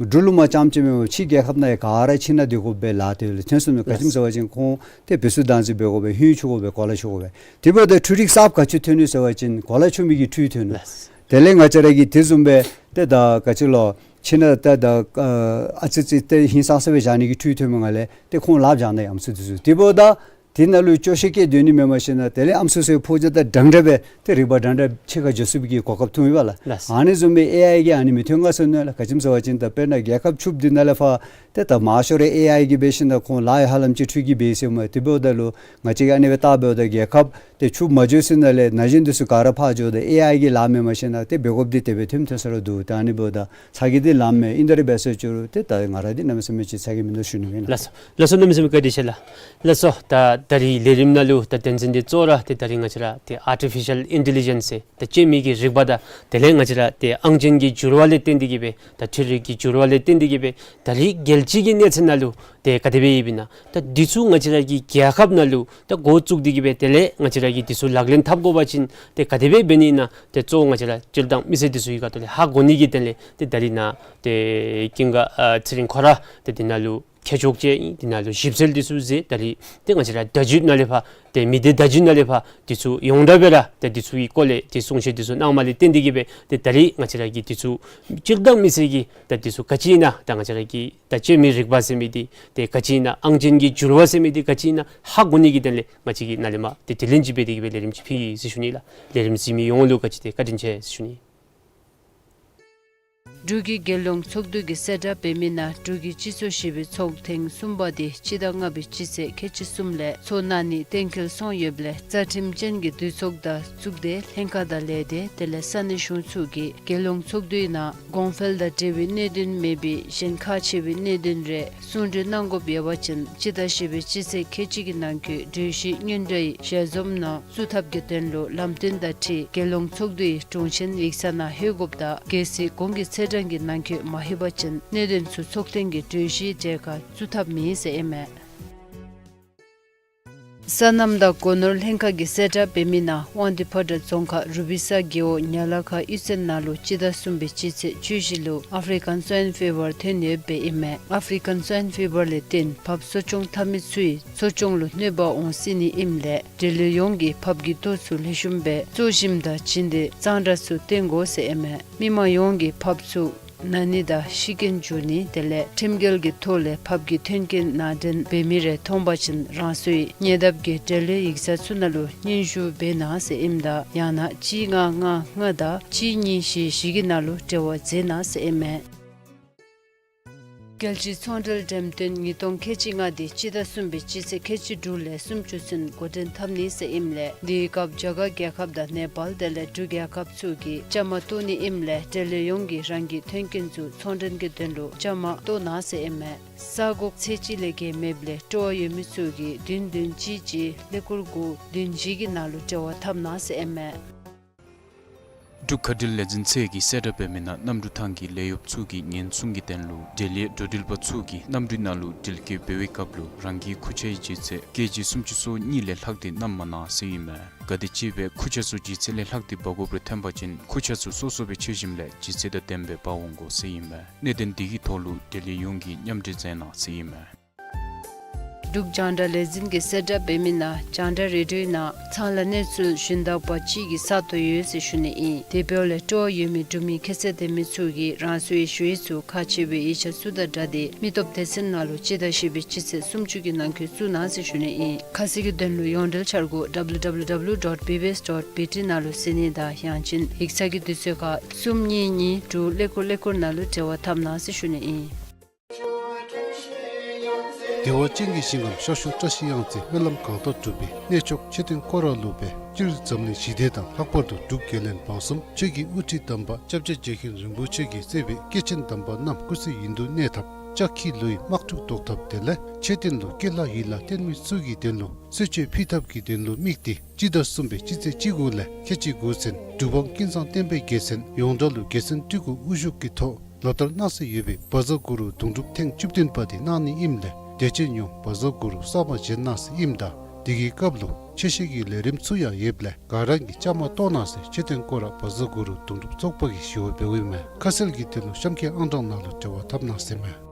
འབྲུག་ལུ་མ་རྐྱངམ་ཅིག་མེན་པར་ཕྱི་རྒྱལ་ཁབ་ནང་ཡང་ག་ར་ཕྱི་ནང་སྡོད་དགོ་པའི་ལཱ་དེ་ལུ་ཐོན་སོང་ནུག། ག་ཅི་སྨོ་ཟེར་བ་ཅིན་ཁོང་ཏེ་བེ་སུ་བདག་འཛིན་འབད་དགོ་པས། ཧིང་ཆུ་དགོ་པས། གོ་ལ་ཆུ་དགོ་པས། དེ་འབདཝ་ད་འཕྲུལ་རིག་གསརཔ་ག་ཅི་ཐོན་ནུག་ཟེར་བ་ཅིན་གོ་ལ་ཆུ་མི་གི་འཕྲུལ་ཐོན་ནུག། ལགས། དེ་ལས་ང་བཅས་ར་གི་དེ་བཟུམ་སྦེ་ཏེ་ད་ག་ཅི་ལོ་ཕྱི་ནང་ཏེ་ད་ཨ་ཙི་ཙི་ཏེ་ཧིང་སངས་ས་སྦེ་བཞག་ནི་གི་འཕྲུལ་ཐོན་མི་ནང་ལས་ཏེ་ཁོང་ལཱ་འབྱང་ནི་ཨམ་སྲུ་འདི་ཚུ། དེ་འབདཝ་ད་དེ་ནང་ལུ་སྐྱོ་ཤས་བསྐྱེད་སྡོད་ནི་མེན་པར་ཞིན་ན་དེ་ལས་ཨམ་སྲུ་ཚུ་ཕོ་རྒྱས་དང་འདྲན་འདྲ་སྦེ་ཏེ་རིག་པ་འདྲན་འདྲ་ཕྱི་ཁར་འགྱོ་ཚུགས་པའི་གི་གོ་སྐབས་ཐོན་ཡོདཔ་ལགས། ལགས། ཨ་ནི་བཟུམ་སྦེ་ཨེ་ཨའི་གིས་ཨ་ནི་མི་ཐོན་ག་ཟེར་ནི་ལགས། ག་ཅི་སྨོ་ཟེར་བ་ཅིན་ད་དཔེར་ན་རྒྱལ་ཁབ་བཅུ་འདི་ནང་ལས་ཕར་ཏེ་ད་མང་ཤོས་ར་ཨེ་ཨའི་གིས་འབད་ཞིན་ན་ཁོང་ལཱ་ཡང་ཧ་ལམ་ཅིག་འཕྲུལ་གྱིས་འབད་ཡི་ཟེར་མས། དེ་འབདཝ་ད་ལུ་ང་བཅས་ཀྱིས་ཨ་ནི་སྦེ་བལྟ་འབདཝ་ད་རྒྱལ་ཁབ་ཏེ་བཅུ་མ་འགྱོ་ས་ནང་ལས་ན་གཞོན་འདི་ཚུ་ག་ར་ཕར་འགྱོཝ་ད་ཨེ་ཨའི་གི་ལཱ་མེན་པར་ཞིན་ན་ཏེ་འབད་དགོཔ་འདི་དེ་སྦེ་ཐོནམ་ཐོན་ས་ར་འདུག། ད་ཨ་ནི་འབདཝ་ད་ཚ་གྱང་འདི་ལངམ་མས། ཨིན་དེ་ར་འབད་ས་ཅིག་རུང་ཏེ་ད་ང་ར་འདི་གནམ་མེད་ས་མེད་ཅིག་ཚ་གྱང་མིན་འདུག་ཞུ་ནི་ཨིན་ལགས། ལགས་སོ། ལགས་སོ། གནམ་མེད་ས་མེད་བཀའ་དྲིན་ཆེ་ལགས། ལགས་སོ། ད་ད་རིས་ལས་རིམ་ནང་ལུ་ད་དོན་ཚན་འདི་གཙོ་བོ་ར་ཏེ་ད་རིས་ང་བཅས་ར་ཏེ་Artificial Intelligence ཟེར་ད་སྤྱན་མི་གི་རིག་པ་དང་དེ་ལས་ང་བཅས་ར་ཏེ་ཨང་ཅན་གྱི་འགྱུར་བ་ལས་བརྟེན་ཏེ་གིས་སྦེ་ད་འཕྲུལ་རིག་གི་འགྱུར་བ་ལས་བརྟེན་ཏེ་གིས་སྦེ་ད་རིས་རྒྱལ་སྤྱི་གི་གནས་ཚད་ནང་ལུ་ཏེ་ག་དེ་སྦེ་ཡོདཔ་ཨིན་ན། ད་འདི་ཚུ་ང་བཅས་ར་གི་རྒྱལ་ཁབ་ནང་ལུ་ད་འགོ་བཙུགས་ཏེ་གིས་སྦེ་དེ་ལས་ང་བཅས་ར་གིས་འདི་ཚུ་ལག་ལེན་འཐབ་དགོ་པ་ཅིན་ཏེ་ག་དེ་སྦེ་འབད་ནི་ཨིན་ན། ཏེ་གཙོ་བོ་ང་བཅས་ར་སྤྱིར་བཏང་མི་སེར་འདི་ཚུ་གི་ཁ་ཐུག་ལས་ཧ་གོ་ནི་གི་དོན་ལས་ཏེ་ད་རིས་ནཱ་ཏེ་ཀུན་དགའ་ཨ་ཚེ་རིང་ཁོ་ར་ཏེ་འདི་ནང་ལུ་མཁས་མཆོག་ཅིག་ཨིན། འདི་ནང་ལུ་ཞིབ་འཚོལ་འདི་ཚུ་མཛད། ད་རིས་ཏེ་ང་བཅས་ར་བརྡ་བརྒྱུད་ནང་ལས་ཕར་ཏེ་མི་སྡེ་བརྡ་བརྒྱུད་ནང་ལས་ཕར་འདི་ཚུ་ཡོངས་གྲགས་སྦེ་ར་ཏེ་འདི་ཚུ་གི་སྐོར་ལས་ཏེ་གསུང་བཤད་འདི་ཚུ་གནངམ་ལས་བརྟེན་ཏེ་གིས་སྦེ་ཏེ་ད་རིས་ང་བཅས་ར་གིས་འདི་ཚུ་སྤྱིར་བཏང་མི་སེར་གྱིས་ད་འདི་ཚུ་ག་ཅི་ཨིན་ན་ད་ང་བཅས་ར་གི་ད་སྤྱན་མི་རིག་པ་ཟེར་མི་འདི་ཏེ་ག་ཅི་ཨིན་ན་ཨང་ཅན་གྱི་འགྱུར་བ་ཟེར་མི་འདི་ག་ཅི་ཨིན་ན་ཧ་གོ་ནི་གི་དོན་ལས་ང་བཅས་ཀྱིས་ནཱ་ལས་མར་ཏེ་དྲི་ལན་ཅིག་འབད་དེ་གིས་སྦེ་ལས་རིམ་ཅིག་ཕུལ་ཡི་ཟེར་ཞུ་ནི་ལགས། ལས་རིམ་གཟིགས་མི་ཡོངས་ལུ་ག་ཅི་ཏེ་བཀའ་དྲིན་ཆེ་ཟེར་ཞུ་ནི། འབྲུག་གི་རྒྱལ་ཡོངས་ཚོགས་འདུ་གིས་གསལ་བསྒྲགས་འབད་མི་ནང་འབྲུག་གི་སྤྱི་ཚོགས་བཞི་པའི་ཚོགས་ཐེངས་གསུམ་པ་དེ་སྤྱི་ཟླ་ལྔ་པའི་སྤྱི་ཚེས་ཁལ་གཅིག་གསུམ་ལས་ཚོགས་གནང་ནི་གཏན་འཁེལ་སོང་ཡོདཔ་ལས་རྩ་ཁྲིམས་ཅན་གྱི་འདུས་ཚོགས་དང་གཙུག་སྡེ་ལྷན་ཁག་དང་ལས་སྡེ་དེ་ལས་ས་གནས་གཞུང་ཚོགས་ཀྱིས་རྒྱལ་ཡོངས་ཚོགས་འདུའི་ནང་གོང་འཕེལ་དང་འབྲེལ་བའི་གནད་དོན་མེད་པའི་གཞན་ཁག་ཆེ་བའི་གནད་དོན་རེ་གསུང་གྲོས་གནང་དགོཔ་ཡོད་པ་ཅིན་སྤྱི་ཟླ་བཞི་པའི་སྤྱི་ཚེས་ཁལ་གཅིག་གི་ནང་འཁོད་གྲོས་གཞི་སྙན་སྒྲོན་ཞལ་འཛོམས་ནང་བཙུགས་ཐབས་ཀྱི་དོན་ལུ་ལམ་སྟོན་དང་འཁྲིལ་རྒྱལ་ཡོངས་ཚོགས་འདུའི་དྲུང་ཆེན་ཡིག་ཚང་ནང་ལྷོད་དགོཔ་དང་གལ་སྲིད་གོང་གི་ཚེས་གྲངས་ཀྱི་ནང་འཁོད་མ་ལྷོད་པ་ཅིན་གནད་དོན་ཚུ་ཚོགས་ཐེངས་ཀྱི་གྲོས་གཞིའི་གྲལ་ཁར་བཙུགས་ཐབས་མེད་ཟེར་ཨིན་མས། སོ་ནམ་དང་སྒོ་ནོར་ལྷན་ཁག་གིས་གསལ་བསྒྲགས་འབད་མི་ནང་དབང་འདུས་ཕོ་བྲང་རྫོང་ཁག་རུ་པི་ས་རྒེད་འོག་ཉ་ལ་ཁ་གཡུས་ཚན་ནང་ལུ་སྤྱི་ཟླ་གསུམ་པའི་སྤྱི་ཚེས་བཅུ་བཞི་ལུ་ཨ་ཧྥི་རི་ཀན་སྭའིན་ཕི་བར་ཐོན་ཡོདཔ་ཨིན་མས། ཨ་ཧྥི་རི་ཀན་སྭའིན་ཕི་བར་ལས་བརྟེན་བབས་གསོ་སྐྱོང་འཐབ་མི་ཚུའི་གསོ་སྐྱོང་ལུ་གནོད་པ་འོང་སྲིད་ནི་ཨིནམ་ལས་འབྲེལ་ཡོད་ཡོངས་ཀྱིས་བབས་ཀྱི་ལྟོ་ཚུ་ལེགས་ཤོམ་སྦེ་བཙོ་ཞིནམ་ད་བྱིན་ཏེ་གཙང་སྦྲ་ཚུ་བསྟེན་དགོ་ཟེར་ཨིན་མས། མི་མང་ཡོངས་ཀྱིས་བབས་ཚུ་ན་ནི་དང་ཤི་རྐྱེན་འབྱུང་ནི་དེ་ལས་ཁྲིམས་འགལ་གྱི་ཐོག་ལས་བབས་ཀྱི་མཐུན་རྐྱེན་ནང་འདྲེན་འབད་མི་རེ་མཐོང་པ་ཅིན་རང་སོའི་ཉེ་འདབས་ཀྱི་འབྲེལ་ཡོད་ཡིག་ཚང་ཚུ་ནང་ལུ་སྙན་ཞུ་འབད་གནང་ཟེར་ཨིནམ་ད་ཡང་ན་གཅིག་ལྔ་ལྔ་ལྔ་དང་གཅིག་གཉིས་བཞི་བཞི་གི་ནང་ལུ་འབྲེལ་བ་མཛད་གནང་ཟེར་ཨིན་མས། རྒྱལ་སྤྱིའི་ཚོང་འབྲེལ་འགྲེམས་སྟོན་ཉིས་སྟོང་ཁལ་གཅིག་ལྔ་དེ་སྤྱི་ཟླ་གསུམ་པའི་སྤྱི་ཚེས་ཁལ་གཅིག་དྲུག་ལས་སུམ་ཅུ་ཚུན་འགོ་འདྲེན་འཐབ་ནི་ཟེར་ཨིནམ་ལས་དེའི་སྐབས་རྒྱ་གར་རྒྱལ་ཁབ་དང་ནེ་པཱལ་དེ་ལས་འབྲུག་རྒྱལ་ཁབ་ཚུ་གིས་བཅའ་མར་གཏོགས་ནི་ཨིནམ་ལས་འབྲེལ་ཡོད་ཡོངས་ཀྱིས་རང་གི་མཐུན་རྐྱེན་ཚུ་ཚོང་འབྲེལ་གྱི་དོན་ལུ་བཅའ་མར་གཏོགས་གནང་ཟེར་ཨིན་མས། ས་གོ་ཚད་ཅིག་ལས་བརྒལ་མེདཔ་ལས་སྤྲོ་བ་ཡོད་མི་ཚུ་གིས་བདུན་བདུན་གཅིག་གཅིག་ཀླད་ཀོར་དགུ་བདུན་བཞི་གི་ནང་ལུ་འབྲེལ་བ་འཐབ་གནང་ཟེར་ཨིན་མས། འབྲུག་མཁའ་འགྲུལ་ལས་འཛིན་ཚད་ཀྱིས་གསལ་བསྒྲགས་འབད་མི་ནང་གནམ་གྲུ་ཐང་གི་ལས་གཡོགཔ་ཚུ་གི་ཉེན་སྲུང་གི་དོན་ལུ་འབྲེལ་ཡོད་འགྲོ་འགྲུལ་པ་ཚུ་གིས་གནམ་གྲུའི་ནང་ལུ་འགྲུལ་སྐྱོད་འབད་བའི་སྐབས་ལུ་རང་གི་ཁུར་ཆའི་ལྗིད་ཚད་ཀེ་ཇི་སུམ་ཅུ་སོ་གཉིས་ལས་ལྷག་སྟེ་བསྣམ་མ་གནང་ཟེར་ཨིན་མས། ག་དེ་ཅིག་སྦེ་ཁུར་ཆ་ཚུ་ལྗིད་ཚད་ལས་ལྷག་སྟེ་འབག་དགོཔ་རེ་ཐོན་པ་ཅིན་ཁུར་ཆ་ཚུ་སོ་སོ་སྦེ་འཕྱར་ཞིནམ་ལས་ལྗིད་ཚད་དང་ལྡནམ་སྦེ་འབག་འོང་དགོ་ཟེར་ཨིན་མས། གནད་དོན་འདི་གི་ཐོག་ལུ་འབྲེལ་ཡོད་ཡོངས་ཀྱིས་མཉམ་འབྲེལ་མཛད་གནང་ཟེར་ཨིན་མས། འབྲུག་རྒྱང་བསྒྲགས་ལས་འཛིན་གྱིས་གསལ་བསྒྲགས་འབད་མི་ནང་རྒྱང་བསྒྲགས་རེ་ཌིའོ་ནང་ཚང་ལ་གནས་ཚུལ་ཞུན་དག་པ་ཅིག་གི་ས་སྟོང་ཡོད་ཟེར་ཞུ་ནི་ཨིན། དེ་འབདཝ་ལས་སྤྲོ་བ་ཡོད་མི་འབྲུག་མི་ཁྱད་ཚད་ལྡན་མི་ཚུ་གིས་རང་སོའི་ཞུ་ཡིག་ཚུ་ཁག་ཆེ་བའི་ཡིག་ཆ་ཚུ་དང་སྦྲགས་ཏེ་མི་སྟོབས་སྡེ་ཚན་ནང་ལུ་སྤྱི་ཟླ་བཞི་པའི་སྤྱི་ཚེས་སུམ་ཅུ་གི་ནང་འཁོད་བཙུགས་གནང་ཟེར་ཞུ་ནི་ཨིན། ཁ་གསལ་གྱི་དོན་ལུ་ཡོངས་འབྲེལ་འཆར་སྒོ་W W W dot B B S dot B T ནང་ལུ་གཟིགས་ནི་དང་ཡང་ཅིན་ཡིག་ཚང་གི་དུས་ཚོད་ཁར་གསུམ་གཉིས་གཉིས་དྲུག་ཀླད་ཀོར་ཀླད་ཀོར་ནང་ལུ་འབྲེལ་བ་འཐབ་གནང་ཟེར་ཞུ་ནི་ཨིན། བདེ་བ་ཅན་གྱི་ཞིང་ཁམས་ཤར་ཕྱོགས་བཀྲ་ཤིས་གཡང་རྩེ་སྨོན་ལམ་གང་དག་གྲུབ་པའི་གནས་མཆོག་མཆོད་རྟེན་སྐོར་ར་ལུ་སྦེ་སྤྱིར་འཛམ་གླིང་ཞི་བདེ་དང་ལྷག་པར་དུ་འབྲུག་རྒྱལ་བློན་འབངས་གསུམ་ཆོས་ཀྱི་དབུ་ཁྲིད་དམ་པ་སྐྱབས་རྗེ་རྗེ་མཁན་རིན་པོ་ཆེ་གིས་གཙོས་པའི་སྐྱེས་ཆེན་དམ་པ་རྣམས་སྐུ་ཚེ་ཡུན་དུ་གནས་ཐབས་ལྕགས་ཁྱི་ལུ་ཡི་དམག་འཁྲུག་བཟློག་ཐབས་དེ་ལས་མཆོད་རྟེན་ལུ་སྐྱེ་ལྷ་ཡི་ལྷ་རྟེན་མི་ཚུ་གི་དོན་ལུ་གསོལ་མཆོད་ཕུལ་ཐབས་ཀྱི་དོན་ལུ་དམིགས་ཏེ་སྤྱི་ཟླ་གསུམ་པའི་སྤྱི་ཚེས་བཅུ་དགུ་ལས་ཁལ་གཅིག་དགུ་ཚུན་འབྲུག་འབངས་ཀུན་བཟང་བསྟན་པའི་རྒྱལ་མཚན་ཡོངས་གྲགས་ལུ་རྒྱལ་མཚན་སྤྲུལ་སྐུ་དབུ་བཞུགས་ཀྱི་ཐོག་ལོ་ལྟར་གནང་སྲོལ་ཡོད་པའི་བཛྲ་གུ་རུ་དུང་སྒྲུབ་ཐེངས་བཅུ་བདུན་པ་དེ་གནང་ནི་ཨིནམ་ལས་དད་ཅན་ཡོངས་བཛྲ་གུ་རུ་གསར་པ་བཞེངས་གནང་སྲོལ་ཨིནམ་ད་དེ་གི་སྐབས་ལུ་ཆོས་བཤད་ཀྱི་ལས་རིམ་ཚུ་ཡང་ཡོདཔ་ལས་ག་ར་གིས་བཅའ་མར་གཏོགས་གནང་ཟེར་མཆོད་རྟེན་སྐོར་ར་བཛྲ་གུ་རུ་དུང་སྒྲུབ་ཚོགས་པ་གིས་ཞུ་བ་འབདཝ་ཨིན་མས། ཁ་གསལ་གྱི་དོན་ལུ་གཤམ་གྱི་ཨང་གྲངས་ནང་ལུ་འབྲེལ་བ་འཐབ་གནང་ཟེར་ཨིན་མས།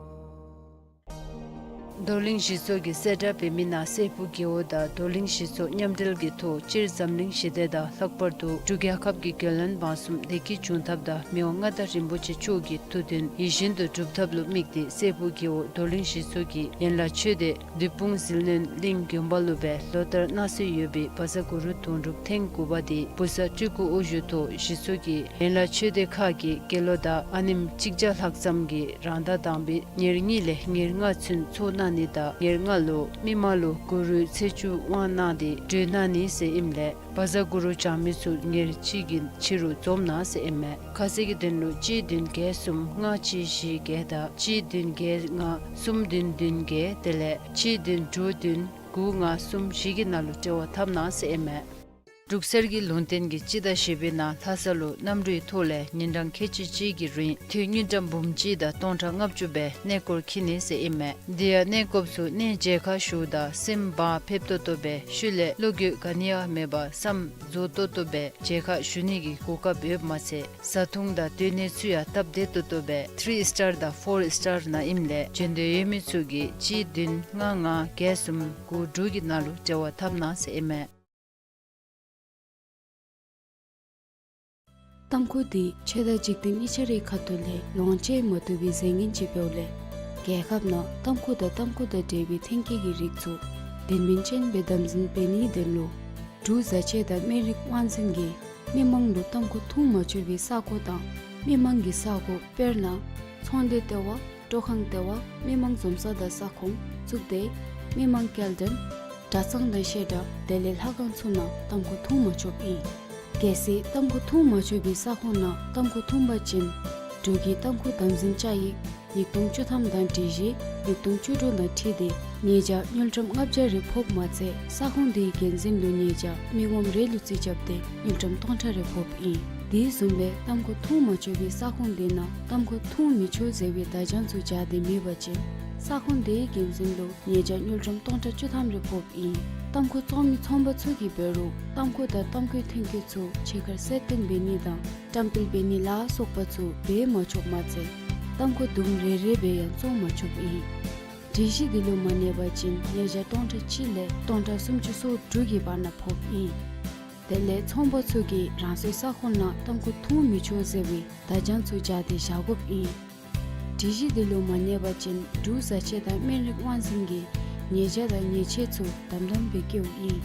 རྡོར་གླིང་གཞི་ཚོགས་ཀྱིས་གསལ་བསྒྲགས་འབད་མི་ནང་སྲས་ཕུག་རྒེད་འོག་དང་རྡོར་གླིང་གཞི་ཚོགས་མཉམ་འབྲེལ་གྱི་ཐོག་སྤྱིར་འཛམ་གླིང་ཞི་བདེ་དང་ལྷག་པར་དུ་འབྲུག་རྒྱལ་ཁབ་ཀྱི་རྒྱལ་བློན་འབངས་གསུམ་བདེ་སྐྱིད་འབྱུང་ཐབས་དང་མི་དབང་མངའ་བདག་རིན་པོ་ཆེ་མཆོག་གི་ཐུགས་འདུན་ཡིད་བཞིན་དུ་འགྲུབ་ཐབས་ལུ་དམིགས་ཏེ་སྲས་ཕུག་རྒེད་འོག་རྡོར་གླིང་གཞི་ཚོགས་ཀྱིས་ཡན་ལག་ཆོས་སྡེ་བདུད་དཔུང་ཟིལ་གནོན་གླིང་དགོན་པ་ལུ་སྦེ་ལོ་ལྟར་གནང་སྲོལ་ཡོད་པའི་བཛྲ་གུ་རུ་དུང་སྒྲུབ་ཐེངས་དགུ་པ་དེ་བུ་གསར་སྤྲུལ་སྐུ་དབུ་བཞུགས་ཐོག་གཞི་ཚོགས་ཀྱི་ཡན་ལག་ཆོས་སྡེ་ཁག་གི་དགེ་སློང་དང་ཨ་ནེམ་གཅིག་བརྒྱ་ལྷག་ཙམ་གྱིས་རང་ཟླ་དང་པའི་ཉེར་གཉིས་ལས་ཉེར་ལྔ་ཚུན་ཚོགས་གནང་ནི་དང་ཉེར་ལྔ་ལུ་མི་མང་ལུ་གུ་རུའི་ཚེས་བཅུ་དབང་གནང་སྟེ་གྲོལ་གནང་ནི་ཟེར་ཨིནམ་ལས་བཛྲ་གུ་རུ་བགྱང་མི་ཚུ་ཉེར་གཅིག་གི་ཕྱི་རུ་འཛོམས་གནང་ཟེར་ཨིན་མས། ཁ་གསལ་གྱི་དོན་ལུ་གཅིག་བདུན་བརྒྱད་གསུམ་ལྔ་གཅིག་བཞི་བརྒྱད་དང་གཅིག་བདུན་བརྒྱད་ལྔ་གསུམ་བདུན་བདུན་བརྒྱད་དེ་ལས་གཅིག་བདུན་དྲུག་བདུན་དགུ་ལྔ་གསུམ་བཞི་གི་ནང་ལུ་འབྲེལ་བ་འཐབ་གནང་ཟེར་ཨིན་མས། འབྲུག་གསེར་གྱི་ལུང་བསྟན་གྱིས་སྤྱི་ཟླ་བཞི་པའི་ནང་ལྷ་ས་ལུ་གནམ་གྲུའི་ཐོག་ལས་ཉིན་གྲངས་ཁལ་གཅིག་གཅིག་གི་རིང་དུས་དངུལ་ཀྲམ་འབུམ་གཅིག་དང་སྟོང་ཕྲག་ལྔ་བཅུ་སྦེ་གནས་སྐོར་འཁྱིད་ནི་ཟེར་ཨིན་མས། དེ་ཡང་གནས་སྐོརཔ་ཚུ་གནས་མཇལ་ཁ་ཞུཝ་ད་སེམས་བག་ཕེབས་ཏོག་ཏོ་སྦེ་ཤུལ་ལས་བློ་འགྱོད་ག་ནི་ཡང་མེད་པར་བསམ་རྫོགས་ཏོག་ཏོ་སྦེ་མཇལ་ཁ་ཞུ་ནི་གི་གོ་སྐབས་ཡོདཔ་མ་ཚད་བཟའ་འཐུང་དང་སྡོད་གནས་ཚུ་ཡང་སྟབས་བདེ་ཏོག་ཏོ་སྦེ་ཐི་རི་སི་ཊར་དང་ཕོར་སི་ཊར་ནང་ཨིནམ་ལས་འབྱོན་འདོད་ཡོད་མི་ཚུ་གིས་གཅིག་བདུན་ལྔ་ལྔ་བརྒྱད་གསུམ་དགུ་དྲུག་གི་ནང་ལུ་འབྲེལ་བ་འཐབ་གནང་ཟེར་ཨིན་མས། ཏམ་ཁུ་འདི་ཆོས་དང་འཇིག་རྟེན་གཉིས་ཆ་རའི་ཁ་ཐུག་ལས་ལོངས་སྤྱོད་མ་བཏུབ་པའི་རྫས་ངན་ཅིག་འབདཝ་ལས་རྒྱལ་ཁབ་ནང་ཏམ་ཁུ་དང་ཏམ་ཁུ་དང་འབྲེལ་བའི་ཐོན་སྐྱེད་ཀྱི་རིགས་ཚུ་དོན་སྨིན་ཅན་སྦེ་དམ་འཛིན་འབད་ནིའི་དོན་ལུ་འབྲུག་བཟའ་ཆས་དང་སྨན་རིགས་དབང་འཛིན་གྱིས་མི་མང་ལུ་ཏམ་ཁུ་འཐུང་མ་ཆོག་པའི་ས་གོ་དང་མི་མང་གི་ས་གོ་དཔེར་ན་ཚོང་སྡེ་ལྟེ་བ། སྤྲོ་ཁང་ལྟེ་བ། མི་མང་འཛོམས་ས་དང་ས་ཁོངས་བཙུགས་ཏེ་མི་མང་སྐྱེལ་འདྲེན་གྲྭ་ཚང་དང་བཤད་གྲྭ་དེ་ལས་ལྷ་ཁང་ཚུ་ནང་ཏམ་ཁུ་འཐུང་མ་ཆོགཔ་ཨིན། གལ་སྲིད་ཏམ་ཁུ་འཐུང་མ་ཆོག་པའི་ས་ཁོངས་ནང་ཏམ་ཁུ་འཐུང་པ་ཅིན་འབྲུག་གི་ཏམ་ཁུ་དམ་འཛིན་བཅའ་ཡིག་ཉིས་སྟོང་བཅུ་ཐམ་དང་སྒྲིག་གཞི་ཉིས་སྟོང་བཅུ་དྲུག་དང་འཁྲིལ་ཏེ་ཉེས་བྱ་དངུལ་ཀྲམ་ལྔ་བརྒྱ་རེ་ཕོགཔ་མ་ཚད་ས་ཁོངས་དེའི་འགན་འཛིན་ལུ་ཉེས་བྱ་མི་ངོམ་རེ་ལུ་རྩིས་རྐྱབ་སྟེ་དངུལ་ཀྲམ་སྟོང་ཕྲག་རེ་ཕོགཔ་ཨིན། དེ་བཟུམ་སྦེ་ཏམ་ཁུ་འཐུང་མ་ཆོག་པའི་ས་ཁོངས་དེ་ནང་ཏམ་ཁུ་འཐུང་མི་ཆོག་ཟེར་བའི་བརྡ་བྱང་ཚུ་སྦྱར་ཏེ་མེད་པ་ཅིན་ས་ཁོངས་དེའི་འགན་འཛིན་ལུ་ཉེས་བྱ་དངུལ་ཀྲམ་སྟོང་ཕྲག་བཅུ་ཐམ་རེ་ཕོགཔ་ཨིན། ཏམ་ཁུ་བཙོང་མི་ཚོང་པ་ཚུ་གིས་འབད་རུང་ཏམ་ཁུ་དང་ཏམ་ཁུའི་ཐོན་སྐྱེད་ཚུ་ཕྱི་ཁར་གསལ་སྟོན་འབད་ནི་དང་བཀྲམ་སྤེལ་འབད་ནི་ལ་སོགས་པ་ཚུ་འབད་མ་ཆོགཔ་མ་ཚད་ཏམ་ཁུ་དུམ་རེ་རེ་སྦེ་ཡང་བཙོང་མ་ཆོགཔ་ཨིན། སྒྲིག་གཞི་འདི་ལུ་མ་གནས་པ་ཅིན་ཉེས་བྱ་སྟོང་ཕྲག་གཅིག་ལས་སྟོང་ཕྲག་སུམ་ཅུ་སོ་དྲུག་གི་བར་ན་ཕོགཔ་ཨིན། དེ་ལས་ཚོང་པ་ཚུ་གིས་རང་སོའི་ས་ཁོངས་ནང་ཏམ་ཁུ་འཐུང་མི་ཆོག་ཟེར་བའི་བརྡ་བྱང་ཚུ་སྦྱར་ཏེ་བཞག་དགོཔ་ཨིན། སྒྲིག་གཞི་འདི་ལུ་མ་གནས་པ་ཅིན་འབྲུག་བཟའ་ཆས་དང་སྨན་རིགས་དབང་འཛིན་གྱིས་ཉེས་བྱ་དང་ཉེས་ཆད་ཚུ་དམ་དམ་སྦེ་བཀལཝ་ཨིན།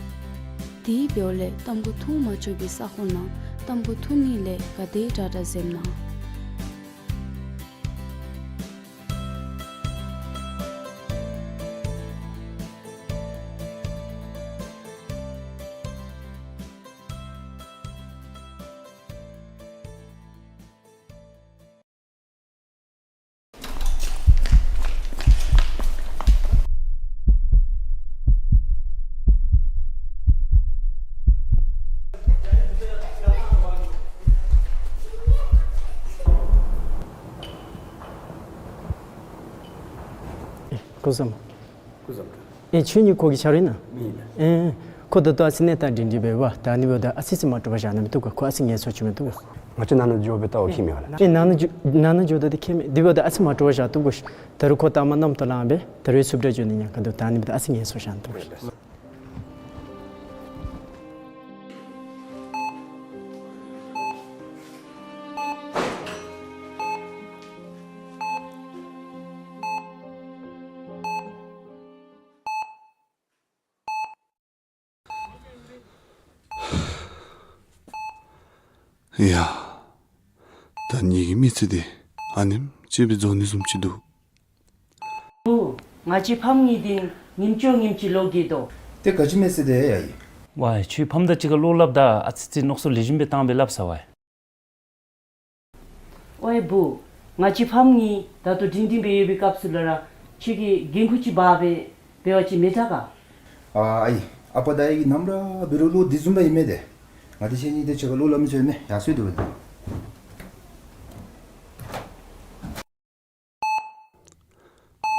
དེ་འབདཝ་ལས་ཏམ་ཁུ་འཐུང་མ་ཆོག་པའི་ས་ཁོངས་ནང་ཏམ་ཁུ་འཐུང་ནི་ལས་ག་དེ་དྲག་དྲག་འཛེམ་གནང་། སྐུ་བཟང་། སྐུ་བཟང་། ཨེ་ཁྱོད་ནི་ཁོ་གི་ཆ་རེད་ན། ཨེ་ཁོ་ད་ལྟོ་ཨ་ཙི་གནས་སྟངས་སྒྲིང་སྒྲིང་འབད་བ་ད་ནི་འབདཝ་ད་ཨ་ཙི་ཙི་མ་འདྲོག་པར་བཞག་ན་མི་བཏུབ་ག། ཁོ་ཨ་ཙི་ངལ་འཚོ་བྱིན་མི་བཏུབ་ག། ང་བཅས་ནང་ན་འགྱོ་སྦེ་ལྟཝ་མཁྱེན་མས་ལགས། ཨེ་ནང་ན་འགྱོ་ནང་ན་འགྱོཝ་ད་འདི་མཁྱེན་མས། དེ་འབདཝ་ད་ཨ་ཙི་མ་དྲོ་བཞག་བཏུབ་གོ་ཤིག། ད་རུང་ཁོ་ད་མ་གནམ་ཐོག་ལངས་སྦེ་ད་རུང་ཚུབ་དྲག་འགྱོ་ནི་ཉེན་ཁ་འདུག། ད་ཨ་ནི་འབདཝ་ད་ཨ་ཙི་ངལ་གསོ་བཞག་བཏུབ་གོ་ཤིག། ཡ། ད་ངེ་གི་མི་ཚེ་འདི་ཨ་ནེམ་ཅིག་སྦེ་རྫོགས་ནི་བཟུམ་ཅིག་འདུག། བུ། ང་བཅས་ཕམ་གཉིས་འདི་ཉིནམ་ཅོག་ཉིནམ་གཅིག་ལོག་གི་དོ། ཏེ་ག་ཅི་མེད་ཟེར་ཏེ་ཡ་ཡི། ཝའེ་ཁྱོད་ཕམ་དང་གཅིག་ཁར་ལོག་སླབ་ད་ཨ་ཙི་ཙི་མནོ་བསམ་ལེགས་ཤོམ་སྦེ་བཏང་སྦེ་སླབ་ས་ཝའེ། ཝའེ་བུ། ང་བཅས་ཕམ་གཉིས་ད་ལྟོ་སྒྲིང་སྒྲིང་སྦེ་ཡོད་པའི་སྐབས་སུ་ལུ་ར་ཁྱོད་ཀྱིས་འགན་ཁུར་ཅིག་འབག་སྦེ་འབད་བ་ཅིན་མི་དྲག་ག། ཨ་ཨའི། ཨ་པ་དང་ཨའི་གི་ནམ་ར་འབད་རུང་ལུ་འདི་བཟུམ་ར་ཨིན་མས་ཏེ། ང་བཅས་ཁྱེད་གཉིས་ཏེ་ཕྱི་ཁར་ལོག་སླབ་མི་ཚུགས་མས། ཡར་སོང་སྡོད་པ་ད།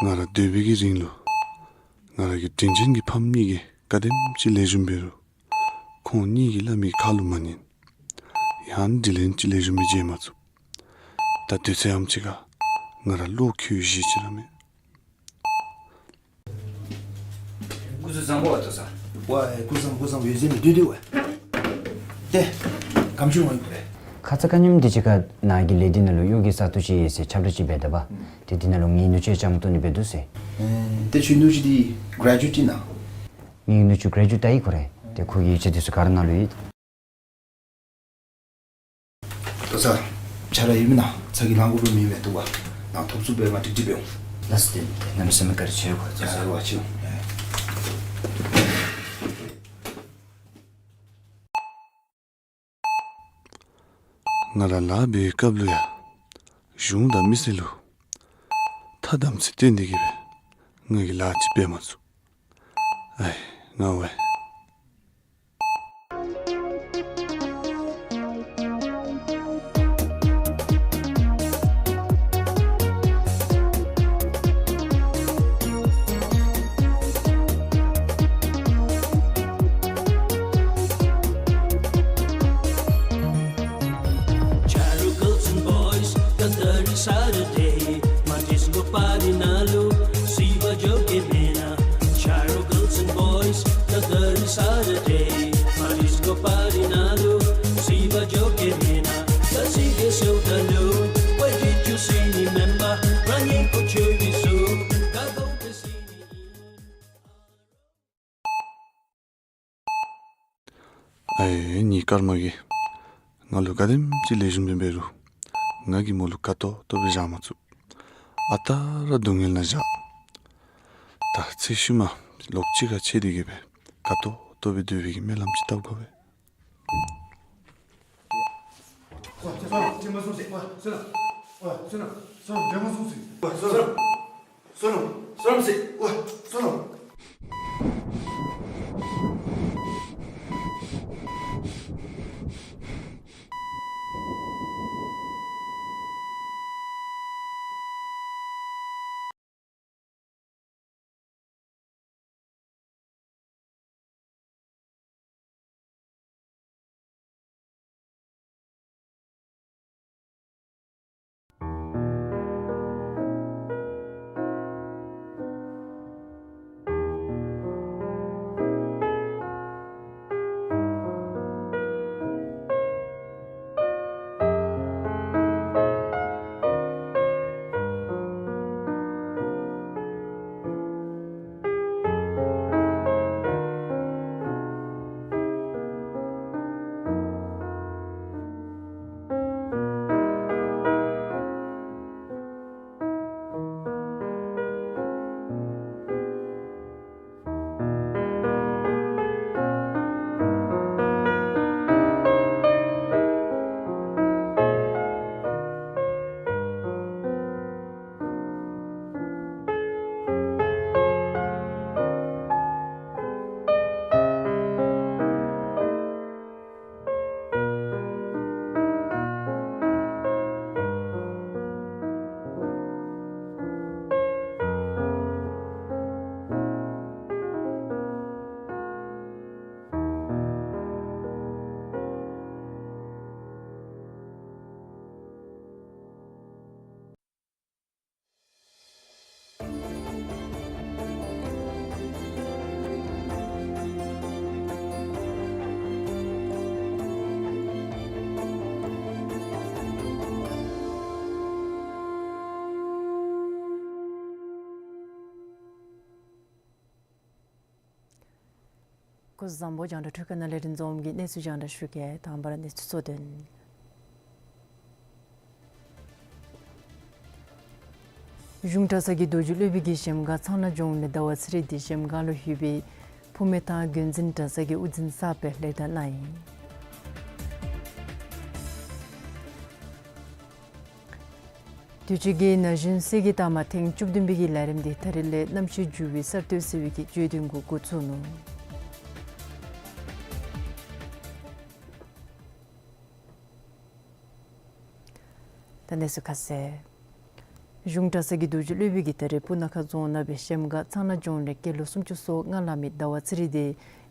ང་ར་སྡོད་པའི་གི་རིང་ལུ་ང་ར་གི་དྲིན་ཅན་གྱི་ཕམ་གཉིས་ཀྱིས་ག་དེམ་ཅིག་ལེགས་ཤོམ་འབད་རུང་ཁོང་གཉིས་ཀྱིས་སླབ་མི་ཁ་ལུ་མ་ཉན། ཡང་དྲིན་ལན་ཅིག་ལེགས་ཤོམ་སྦེ་འཇལ་མ་ཚུགས། ད་དུས་ཚོད་ཨམ་ཅིག་ཁར་ང་ར་བློ་འགྱོད་བཞེས་ཅི་ར་མེད། སྐུ་གཟུགས་བཟང་པོ་བ་ཏོ་ས། ཝའེ་སྐུ་གཟུགས་སྐུ་གཟུགས་ཡོད་ཟེར་མི་འདུག་འདུག་ཝའེ། ཏེ་ག་དེམ་ཅིག་འོང་ཡི་གོ་རེ། ཁ་ཙ་ཁ་ཉིནམ་འདི་ཅིག་ཁར་ནཱ་གི་ལས་སྡེ་ནང་ལུ་གཡོག་གི་ས་སྟོང་ཅིག་ཡོད་ཟེར་ཁྱབ་བསྒྲགས་ཅིག་འབད་ད་པ། ཨུམ། ཏེ་འདི་ནང་ལུ་ངེའི་ནུ་གཅུང་ཡང་བཅའ་མར་གཏོགས་ནི་འབད་དོ་ཟེར། ཨེ་ཏེ་ཁྱོད་ནུ་གཅུང་འདི་གྲེ་ཇུ་ཨེཊ་ཨིན་ན། ངེའི་ནུ་གཅུང་གྲེ་ཇུ་ཨེཊ་ད་ཡི་གོ་རེ། ཏེ་ཁོ་གི་ཡིག་ཆ་འདི་ཚུ་ག་ར་ནང་ལུ་ཡོད། ཏོ་ས། ཆ་ར་ཡོད་མེན་ན། ཚ་གྱང་ལང་དགོ་པའི་མི་མེད་དོ་བ། ནཱ་ཐོབ་ཚུགས་པའི་ང་ཏིག་ཏིག་འབད་འོང་། ལགས་སོ། ཏེ་གནམ་མེད་ས་མེད་བཀའ་དྲིན་ཆེ་གོ། ཡ་ཟེར་བ་ཆེ། ང་ར་ལཱ་འབད་བའི་སྐབས་ལུ་ཡང་གཞུང་དང་མི་སེར་ལུ་ཐ་དམ་ཚིག་བསྟེན་ཏེ་གི་སྦེ་ང་གིས་ལཱ་ཅིག་འབད་མ་ཚུགས། ཨའི་ང་ཝའེ། Charo girls and boys, ད་ད་རིས་Saturday, མ་ཌིསི་ཀོ་པར་ཊི་ནང་ལུ་གཟིགས་པར་འགྱོ་གེ་མེན་ན། Charo girls and boys, ད་ད་རིས་Saturday, མ་ཌིསི་ཀོ་པར་ཊི་ནང་ལུ་གཟིགས་པར་འགྱོ་གེ་མེན་ན། ད་གཟིགས་གེ་ཟེརཝ་ད་ལུ་ཝའེ་ཌི་ཡུ་སི་མི་མེན་བར་རང་ཉིད་ཀོ་ཆོས་བི་སུ་ག་གོ་བེ་སི་ནི་ཨིན། ཨའི་ངེའི་སྐར་མ་གིས་ང་ལུ་ག་དེམ་ཅིག་ལེགས་ཤོམ་སྦེ་འབད་རུང་ང་གིས་མོ་ལུ་དགའ་ཏོག་ཏོ་སྦེ་བཞག་མ་ཚུགས། ཨ་རྟག་ར་སྡུག་བསྔལ་ནང་བཞག། ད་ཚེ་ཤུལ་མ་ལོག་གཅིག་ཁར་ཕྱད་དེ་གི་སྦེ་དགའ་ཏོག་ཏོ་སྦེ་སྡོད་པའི་གི་སྨོན་ལམ་ཅིག་བཏབ་དགོ་པས། སྐུ་གཟུགས་བཟང་པོ། རྒྱང་བསྒྲགས་ཁང་ནང་ལས་རིན་འཛོམས་ཀྱིས་གནས་ཚུལ་རྒྱང་བསྒྲགས་ཞུ་གེ། དང་པ་ར་གནས་ཚུལ་གཙོ་དོན། གཞུང་གྲྭ་ཚང་གི་རྡོ་རྗེ་སློབ་དཔོན་གྱིས་གཞལམ་སྒང་ཚངས་ནག་ལྗོངས་ལས་ཟླ་བ་ཚེ་རིང་འདི་གཞལམ་སྒང་ལུ་ཡོད་པའི་ཕུ་མེ་ཐང་དགོན་འཛིན་གྲྭ་ཚང་གི་དབུ་འཛིན་གསརཔ་སྦེ་ལེགས་བསྡམས་གནང་ཡི། དུས་ཅི་གི་ན་གཞོན་སྲིད་ཀྱི་རྟགས་མ་ཐེངས་བཅུ་བདུན་པའི་གི་ལས་རིམ་འདི་ད་རིས་ལས་གནམ་གཤིས་འགྱུར་བའི་གསར་གཏོད་ཟེར་བའི་གི་བརྗོད་དོན་གུ་འགོ་བཙུགས་ནུག། ད་གནས་ཚུལ་ཁ་གསལ། གཞུང་གྲྭ་ཚང་གི་རྡོ་རྗེ་སློབ་དཔོན་གྱིས་ད་རིས་སྤུ་ན་ཁ་རྫོང་ནང་སྦེ་གཞལམ་སྒང་ཚངས་ནག་ལྗོངས་ལས་སྐྱེས་ལོ་སུམ་ཅུ་སོ་ལྔ་ལང་མི་ཟླ་བ་ཚེ་རིང་འདི་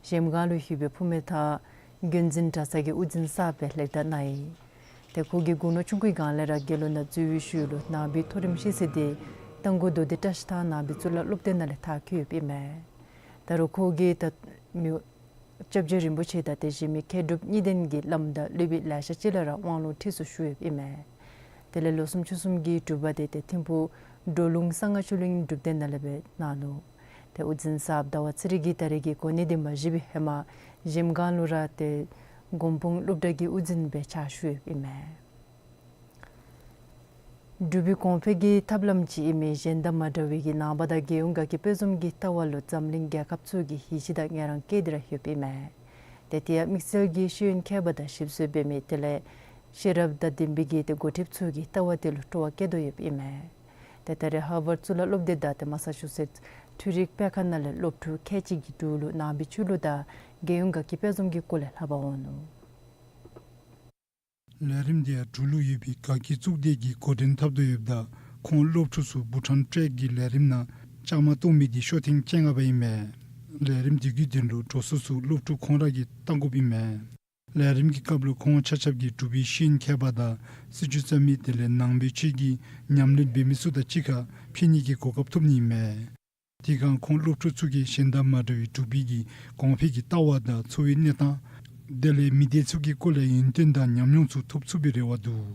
གཞལམ་སྒང་ལུ་ཡོད་པའི་ཕུ་མེ་ཐང་དགོན་འཛིན་གྲྭ་ཚང་གི་དབུ་འཛིན་གསརཔ་སྦེ་ལེགས་བསྡམས་གནང་ཡི། ཏེ་ཁོ་གིས་དགུང་ལོ་ཆུང་ཀུའི་སྒང་ལས་ར་དགེ་སློང་ནང་འཛུལ་བའི་ཤུལ་ལུ་ནང་པའི་མཐོ་རིམ་ཤེས་ཚད་འདི་རྟ་མགོ་མདོ་སྡེ་བཀྲ་ཤིས་ཐང་ནང་པའི་གཙུག་ལག་སློབ་སྡེ་ནང་ལས་མཐར་འཁྱོལ་ཡོདཔ་ཨིན་མས། ད་རུང་ཁོ་གིས་ད་མི་སྐྱབས་རྗེ་རིན་པོ་ཆེ་དང་དེ་བཞིན་མི་མཁས་གྲུབ་གཉིས་ལྡན་གྱི་བླམ་དང་སློབ་དཔོན་ལེ་ཤ་ཅིག་ལས་ར་དབང་ལུང་ཁྲིད་གསོ་ཞུ་ཡོདཔ་ཨིན་མས། དེ་ལས་ལོ་སུམ་ཅུ་གསུམ་གྱི་སྒྲུབ་པ་འདི་ཏེ་ཐིམ་ཕུག་གྲོ་ལུང་གསང་སྔགས་ཆོས་གླིང་སྒྲུབ་སྡེ་ནང་ལས་སྦེ་གནང་ནུག། ཏེ་དབུ་འཛིན་གསརཔ་ཟླ་བ་ཚེ་རིང་གིས་ད་རིས་ཀྱི་གོ་གནས་འདི་མ་བཞེས་པའི་ཧེ་མ་གཞལམ་སྒང་ལུ་ར་ཏེ་མགོན་དཔུང་སློབ་གྲྭ་གི་དབུ་འཛིན་སྦེ་ཕྱག་ཞུ་ཡོདཔ་ཨིན་མས། འབྲུག་པའི་གོང་འཕེལ་གྱི་ཐབས་ལམ་ཅིག་ཨིན་མི་གཞན་དང་མ་འདྲ་བའི་གི་ནང་པ་དང་རྒྱལ་ཡོངས་དགའ་སྐྱིད་དཔལ་འཛོམས་ཀྱི་ལྟ་བ་ལུ་འཛམ་གླིང་རྒྱལ་ཁབ་ཚུ་གིས་ཡིད་ཆེས་དང་ངལ་རངས་བསྐྱེད་དེ་ར་ཡོདཔ་ཨིན་མས། ཏེ་དེ་ཡང་དམིགས་བསལ་གྱི་ཤེས་ཡོན་མཁས་པ་དང་ཞིབ་འཚོལ་འབད་མི་དེ་ལས་ཤེས་རབ་དང་ལྡན་པའི་གི་ཏེ་འགོ་ཁྲིདཔ་ཚུ་གིས་ལྟ་བ་དེ་ལུ་སྤྲོ་བ་བསྐྱེད་དོ་ཡོདཔ་ཨིན་མས། ཏེ་ད་རིས་ཧར་ཝརཌ་གཙུག་ལག་སློབ་སྡེ་དང་ཏེ་མ་ས་ཅུ་སེཊ་འཕྲུལ་རིག་སྤེལ་ཁང་ནང་ལས་སློབ་ཕྲུག་ཁལ་གཅིག་གི་དྲུག་ལུ་ནང་པའི་ཆོས་ལུགས་དང་རྒྱལ་ཡོངས་དགའ་སྐྱིད་དཔལ་འཛོམས་ཀྱི་སྐོར་ལས་ལྷབ་པར་འོང་ནུག། ལས་རིམ་འདི་ཡང་འབྲུག་ལུ་ཡོད་པའི་དགའ་སྐྱིད་གཙུག་སྡེ་གིས་འགོ་འདྲེན་འཐབ་དོ་ཡོདཔ་ད་ཁོང་སློབ་ཕྲུག་ཚུ་བྷུ་ཊཱན་ཊྲེཀ་གི་ལས་རིམ་ནང་བཅའ་མར་གཏོགས་མི་འདི་ཤོ་ཐེངས་བཅོ་ལྔ་པ་ཨིན་མས། ལས་རིམ་འདི་གི་དོན་ལུ་འགྲོ་སོང་ཚུ་སློབ་ཕྲུག་ཁོང་ར་གིས་བཏང་དགོཔ་ཨིན་མས། ལས་རིམ་གྱི་སྐབས་ལུ་ཁོང་ཆ་ཁྱབ་ཀྱིས་འབྲུག་པའི་ཤེས་ཡོན་མཁས་པ་དང་སྲིད་བྱུས་བརྩམ་མི་དེ་ལས་ནང་པའི་ཆོས་ཀྱི་ཉམས་ལེན་འབད་མི་ཚུ་དང་གཅིག་ཁར་ཕན་ནི་གི་གོ་སྐབས་ཐོབ་ནི་ཨིན་མས། དེ་སྒང་ཁོང་སློབ་ཕྲུག་ཚུ་གིས་གཞན་དང་མ་འདྲ་བའི་འབྲུག་པའི་གི་གོང་འཕེལ་གྱི་ལྟ་བ་དང་འཚོ་བའི་གནས་སྟངས་དེ་ལས་མི་སྡེ་ཚུ་གི་སྐོར་ལས་ཡོན་ཏན་དང་ཉམས་མྱོང་ཚུ་ཐོབ་ཚུགས་པའི་རེ་བ་འདུག།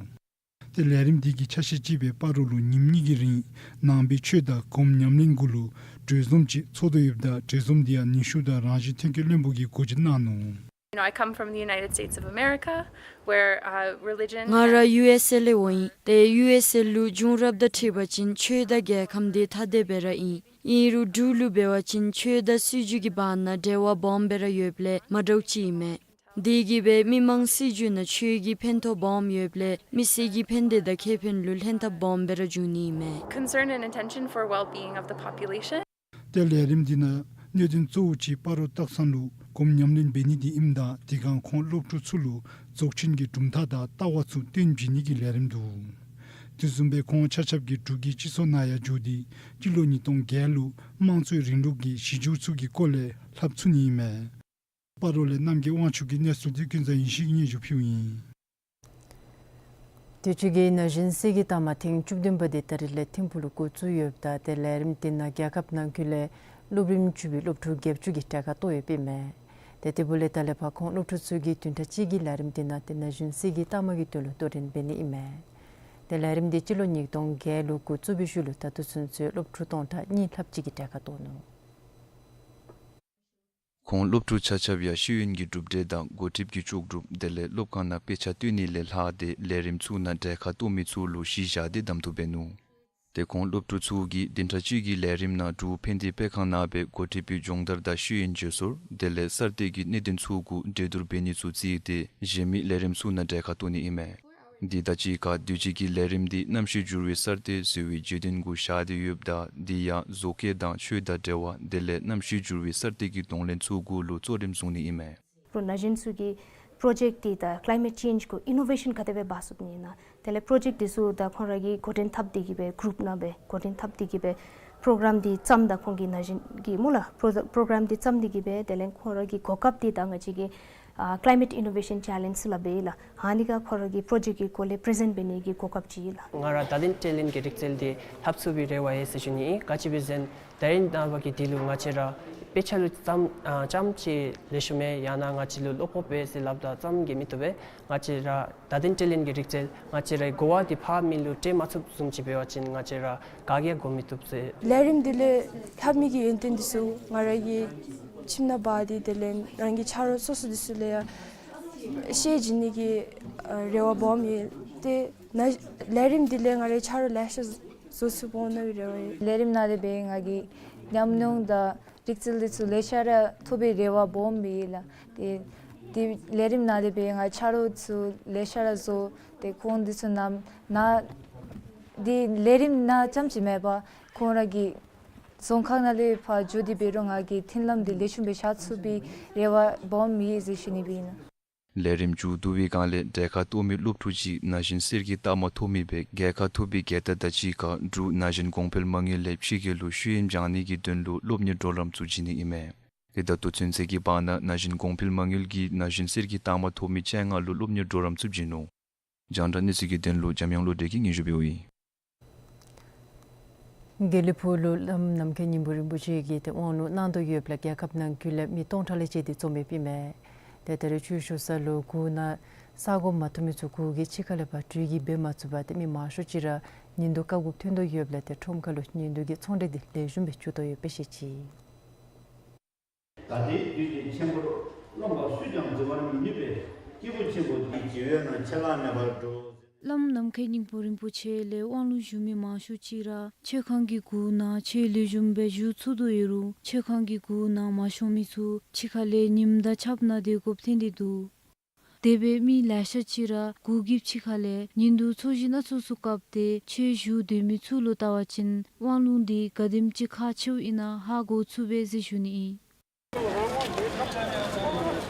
ཏེ་ལས་རིམ་འདི་གི་ཆ་ཤས་ཅིག་སྦེ་སྤ་རོ་ལུ་ཉིནམ་གཉིས་ཀྱི་རིང་ནང་པའི་ཆོས་དང་སྒོམ་ཉམས་ལེན་གུ་ལུ་གྲོས་འཛོམས་ཅིག་ཚོགས་དོ་ཡོདཔ་ད་གྲོས་འཛོམས་འདི་ཡང་ནུས་ཤུགས་དང་རང་བཞིན་ཐོན་སྐྱེད་བློན་པོ་གིས་གོ་སྒྲིག་གནང་ནུག། You know, I come from the United States of America, where, uh, religion ང་ར་ཡུ་ཨེསི་ཨེ་ལས་འོང་ཡི། ཏེ་ཡུ་ཨེསི་ཨེ་ལུ་བྱུང་རབས་དང་འཁྲིལ་བ་ཅིན་ཆོས་དང་རྒྱལ་ཁམས་འདི་ཐ་དད་སྦེ་ར་ཨིན། ཨིན་རུང་འབྲུག་ལུ་འབད་བ་ཅིན་ཆོས་དང་སྲིད་བྱུས་ཀྱི་བར་ན་འབྲེལ་བ་སྦོམ་སྦེ་ར་ཡོདཔ་ལས་མ་འདྲཝ་ཅིག་ཨིན་མས། དེ་གིས་སྦེ་མི་མང་སྲིད་བྱུས་ནང་ཆོས་ཀྱི་ཕན་ཐོགས་སྦོམ་ཡོདཔ་ལས་མི་སེར་གྱི་ཕན་བདེ་དང་ཁེ་ཕན་ལུ་ལྷན་ཐབས་སྦོམ་སྦེ་ར་འབྱུང་ནི་ཨིན་མས། Concern and intention for well-being of the population. ཏེ་ལས་རིམ་འདི་ནང་གནད་དོན་གཙོ་བོ་ཅིག་སྤ་རོ་སྟག་ཚང་ལུ་སྒོམ་ཉམས་ལེན་འབད་ནི་འདི་ཨིནམ་ད་དེ་སྒང་ཁོང་སློབ་ཕྲུག་ཚུ་ལུ་རྫོགས་ཆེན་གྱི་གྲུབ་མཐའ་དང་ལྟ་བ་ཚུ་སྟོན་བྱིན་ནི་གི་ལས་རིམ་འདུག། དེ་བཟུམ་སྦེ་ཁོང་ཆ་ཁྱབ་ཀྱིས་འབྲུག་གི་སྤྱི་ཚོགས་ནང་ཡང་འགྱོ་སྟེ་སྤྱི་ལོ་ཉིས་སྟོང་བརྒྱད་ལུ་དམངས་གཙོའི་རིང་ལུགས་ཀྱི་གཞི་འགྱུར་ཚུ་གི་སྐོར་ལས་ལྷབ་ཚུགས་ནི་ཨིན་མས། སྤ་རོ་ལས་རྣམ་རྒྱལ་དབང་ཕྱུག་གི་གནས་ཚུལ་འདི་ཀུན་བཟང་ཡེ་ཤེས་ཀྱིས་སྙན་ཞུ་ཕུལཝ་ཨིན། དུས་ཅི་གི་ན་གཞོན་སྲིད་ཀྱི་རྟགས་མ་ཐེངས་བཅུ་བདུན་པ་འདི་ད་རིས་ལས་ཐིམ་ཕུག་ལུ་འགོ་བཙུགས་ཡོདཔ་ད་ཏེ་ལས་རིམ་འདི་ནང་རྒྱལ་ཁབ་ནང་འཁོད་ལས་སློབ་རིམ་བཅུ་པའི་སློབ་ཕྲུག་བརྒྱད་ཅུ་གིས་གྲལ་ཁར་གཏོགས་ཡོདཔ་ཨིན་མས། ཏེ་དེ་འབདཝ་ལས་ད་ལས་ཕར་ཁོང་སློབ་ཕྲུག་ཚུ་གིས་བདུན་ཕྲག་གཅིག་གི་ལས་རིམ་འདི་ནང་ཏེ་ན་གཞོན་སྲིད་ཀྱི་རྟགས་མ་གི་དོན་ལུ་དོ་འགྲན་འབད་ནི་ཨིན་མས། ཏེ་ལས་རིམ་འདི་སྤྱི་ལོ་ཉིས་སྟོང་བརྒྱད་ལུ་འགོ་བཙུགས་པའི་ཤུལ་ལུ་ད་ལྟོ་ཚུན་ཚོད་སློབ་ཕྲུག་སྟོང་ཕྲག་གཉིས་ལྷགཔ་ཅིག་གིས་གྲལ་ཁར་གཏོགས་ནུག། ཁོང་སློབ་ཕྲུག་ཆ་ཁྱབ་ཡང་ཤེས་ཡོན་གྱི་གྲུབ་འབྲས་དང་འགོ་ཁྲིདཔ་གི་ལྕོགས་གྲུབ་དེ་ལས་སློབ་ཁང་ནང་དཔེ་ཆ་སྟོན་ནི་ལས་ལྷག་སྟེ་ལས་རིམ་ཚུ་ནང་གྲལ་ཁར་གཏོགས་མི་ཚུ་ལུ་གཞི་བཞག་སྟེ་གདམ་འཐུ་འབད་ནུག། ཏེ་ཁོང་སློབ་ཕྲུག་ཚུ་གིས་བདུན་ཕྲག་གཅིག་གི་ལས་རིམ་ནང་འབྲུག་ཕན་བདེ་སྤེལ་ཁང་ནང་སྦེ་འགོ་ཁྲིདཔ་གི་སྦྱོང་བརྡར་དང་ཤེས་ཡོན་བརྗེ་སོར་དེ་ལས་གསར་གཏོད་ཀྱི་གནད་དོན་ཚུ་གུ་གྲོས་བསྡུར་འབད་ནི་ཚུ་བརྩིས་ཏེ་གཞན་མི་ལས་རིམ་ཚུ་ནང་གྲལ་ཁར་གཏོགས་ནི་ཨིན་མས། འདི་དང་གཅིག་ཁར་དུས་ཅི་གི་ལས་རིམ་འདི་གནམ་གཤིས་འགྱུར་བའི་གསར་གཏོད་ཟེར་བའི་བརྗོད་དོན་གུ་བཞག་སྟེ་ཡོདཔ་ད་འདི་ཡང་བཟོ་བཀོད་དང་ཆོས་དང་འབྲེལ་བ་དེ་ལས་གནམ་གཤིས་འགྱུར་བའི་གསར་གཏོད་ཀྱི་གདོང་ལེན་ཚུ་གུ་ལུ་གཙོ་རིམ་བཟུང་ནི་ཨིན་མས། ན་གཞོན་ཚུ་གིས་པྲོ་ཇེཀཊ་འདི་དང་ཀ་ལའི་མེཊ་ཅེནཇ་གུ་ཨི་ནོ་ཝེ་ཤཱན་ག་དེ་སྦེ་འབག་ཚུགས་ནི་ཨིན་ན། དེ་ལས་པྲོ་ཇེཀཊ་འདི་ཚུ་དང་ཁོང་ར་གིས་འགོ་འདྲེན་འཐབ་སྟེ་གི་སྦེ་གུ་རུབ་ནང་སྦེ་འགོ་འདྲེན་འཐབ་སྟེ་གི་སྦེ་པྲོ་གྲམ་འདི་བརྩམ་ད་ཁོང་གིས་ན་གཞོན་གྱི་སྨོ་ལགས་པྲོ་པྲོ་གྲམ་འདི་བརྩམ་སྟེ་གི་སྦེ་དེ་ལས་ཁོང་ར་གི་གོ་སྐབས་འདི་དང་ང་བཅས་ཀྱི་ཨ་ཀ་ལའི་མེཊ་ཨི་ནོ་ཝེ་ཤཱན་ཅེ་ལེནཇ་ཟེར་སླབ་ཨིན་ལགས། ཨ་ནི་ཁར་ཁོང་ར་གི་པྲོ་ཇེཀཊ་གི་སྐོར་ལས་པི་རི་ཟེནཊ་འབད་ནི་གི་གོ་སྐབས་ཅིག་ཨིན་ལགས། ང་ར་བརྡ་དོན་སྤྲོད་ལེན་གྱི་རིག་རྩལ་འདི་ལྷབ་ཚུགས་པའི་རེ་བ་ཡོད་ཟེར་ཞུ་ནི་ཨིན། ག་ཅི་སྦེ་ཟེར་ན་ད་རིས་ནངས་པ་གི་དུས་ལུ་ང་བཅས་ར་དཔེ་ཆ་ལུ་ཙམ་ཨ་ཙམ་ཅིག་ལེགས་ཤོམ་མས་ཡང་ན་ང་བཅས་ལུ་བློ་སྤོབས་ཡོད་ཟེར་སླབ་ད་ཙམ་གྱིས་མི་བཏུབ་པས། ང་བཅས་ར་བརྡ་དོན་སྤྲོད་ལེན་གྱི་རིག་རྩལ་ང་བཅས་རའི་གོ་བ་འདི་ཕར་མི་ལུ་སྤྲོད་མ་ཚུགསཔ་བཟུམ་ཅིག་འབད་བ་ཅིན་ང་བཅས་ར་ག་གིས་ཡང་གོ་མི་བཏུབ་ཟེར། ལས་རིམ་འདི་ལས་ལྷབ་མི་གི་ཡོན་ཏན་འདི་ཚུ་ང་ར་གིས་ ཁྱིམ་ནང་འབག་སྟེ་དེ་ལས་རང་གི་ཆ་རོགས་སོ་སོ་འདི་ཚུ་ལུ་ཡང་ཤེས་བྱིན་ནི་གི་ཨ་རེ་བ་སྦོམ་ཡོད། ཏེ་ན་ལས་རིམ་འདི་ལས་ང་རའི་ཆ་རོགས་ལེ་ཤ་བཟོ་ཚུགསཔ་འོང་ནི་གི་རེ་བ་ཡོད། ལས་རིམ་ནང་ལས་སྦེ་ང་གིས་ཉམས་མྱོང་དང་རིག་རྩལ་འདི་ཚུ་ལེ་ཤ་ར་ཐོབ་པའི་རེ་བ་སྦོམ་ཡོད་ལགས། ཏེ་དེ་ལས་རིམ་ནང་ལས་སྦེ་ང་ཆ་རོགས་ཚུ་ལེ་ཤ་ར་བཟོ། ཏེ་ཁོང་འདི་ཚུ་ནམ་ན་འདི་ལས་རིམ་ནང་རྐྱངམ་ཅིག་མེན་པར་ཁོང་ར་གི་རྫོང་ཁག་ནང་ལས་ཕར་འགྱོ་སྟེ་འབད་རུང་ང་གིས་མཐུན་ལམ་འདི་ལེགས་ཤོམ་སྦེ་བཞག་ཚུགས་པའི་རེ་བ་སྦོམ་ཡོད་ཟེར་ཞུ་ནི་སྦེ་ཨིན། ལས་རིམ་མཇུག་བསྡུ་བའི་སྒང་ལས་འབྲས་དཀར་གཏོགས་མི་སློབ་ཕྲུག་ཅིག་ན་གཞོན་གསེར་གྱི་རྟགས་མ་ཐོབ་མི་སྦེ་རྒྱལ་ཁ་ཐོབ་པའི་རྒྱལ་དར་དང་གཅིག་ཁར་འབྲུག་ན་གཞོན་གོང་འཕེལ་མ་དངུལ་ལས་ཕྱི་རྒྱལ་ལུ་ཤེས་ཡོན་སྦྱང་ནི་གི་དོན་ལུ་སློབ་གཉེར་གྲོགས་རམ་ཚུ་བྱིན་ནི་ཨིན་མས། དེ་ད་ལྟོ་ཚུན་ཚོད་ཀྱི་བར་ན་ན་གཞོན་གོང་འཕེལ་མ་དངུལ་གྱིས་ན་གཞོན་གསེར་གྱི་རྟགས་མ་ཐོབ་མི་བཅོ་ལྔ་ལུ་སློབ་གཉེར་གྲོགས་རམ་ཚུ་བྱིན་ནུག། རྒྱང་བསྒྲགས་གནས་ཚུལ་གྱི་དོན་ལུ་འཇམ་དབྱངས་བློ་གྲོས་ཀྱིས་སྙན་ཞུ་འབདཝ་ཨིན། དགེ་ལེགས་ཕུག་ལུ་བླམ་ནམ་མཁའི་སྙིང་པོ་རིན་པོ་ཆེ་གིས་ཏེ་དབང་ལུང་གནང་དོ་ཡོདཔ་ལས་རྒྱལ་ཁབ་ནང་འཁོད་ལས་མི་སྟོང་ཕྲག་ལས་བཅད་དེ་འཛོམས་ཡོདཔ་ཨིན་མས། ཏེ་ད་རེས་ཆོས་ཞུ་ས་ལུ་གུར་ནང་ས་གོ་མ་ཐོབ་མི་ཚུ་གུར་གྱི་ཕྱི་ཁ་ལས་ཕར་དྲོད་སྐྱིལ་འབད་མ་ཚུགས་པར་ཏེ་མི་མང་ཤོས་ཅིག་ར་ཉིན་དུ་བཀའ་བསྒོ་ཐོན་དོ་ཡོདཔ་ལས་ཏེ་ཁྲོམ་ཁ་ལུ་ཉིན་དུ་གི་ཚོང་འབྲེལ་འདི་ལེགས་ཤོམ་སྦེ་འགྱོ་དོ་ཡོདཔ་སྦེ་བཤད་ཅི། ད་དེའི་དུས་ཀྱི་ཆེན་པོར་རློམ་པ་སུས་ཀྱང་འཛིན་པར་མི་ནུས་པས། སྐྱེས་བུ་ཆེན་པོ་འདི་ཇི་བས་ན་ཆད་ལྷག་མེད་པར་འགྲོ། བླམ་ནམ་མཁའི་སྙིང་པོ་རིན་པོ་ཆེ་ལས་དབང་ལུང་ཞུ་མི་མང་ཤོས་ཅིག་ར་མཆོད་ཁང་གི་གུར་ནང་ཆོས་ལེགས་ཤོམ་སྦེ་ཞུ་ཚུགས་དོ་ཡོད་རུང་མཆོད་ཁང་གི་གུར་ནང་མ་ཤོང་མི་ཚུ་ཕྱི་ཁ་ལས་ཉིམ་དང་ཆརཔ་ནང་སྡོད་དགོཔ་ཐོན་ཏེ་འདུག། དེ་སྦེ་མི་ལེ་ཤ་ཅིག་ར་གུར་གྱི་ཕྱི་ཁ་ལས་ཉིན་དུ་ཚོས་གཞི་སྣ་ཚོགས་སུ་བཀབ་སྟེ་ཆོས་ཞུ་སྡོད་མི་ཚུ་ལུ་བལྟ་བ་ཅིན་དབང་ལུང་འདི་ག་དེམ་ཅིག་ཁག་ཆེཝ་ཨིན་ན་ཧ་གོ་ཚུགས་པས་ཟེར་ཞུ་ནི་ཨིན།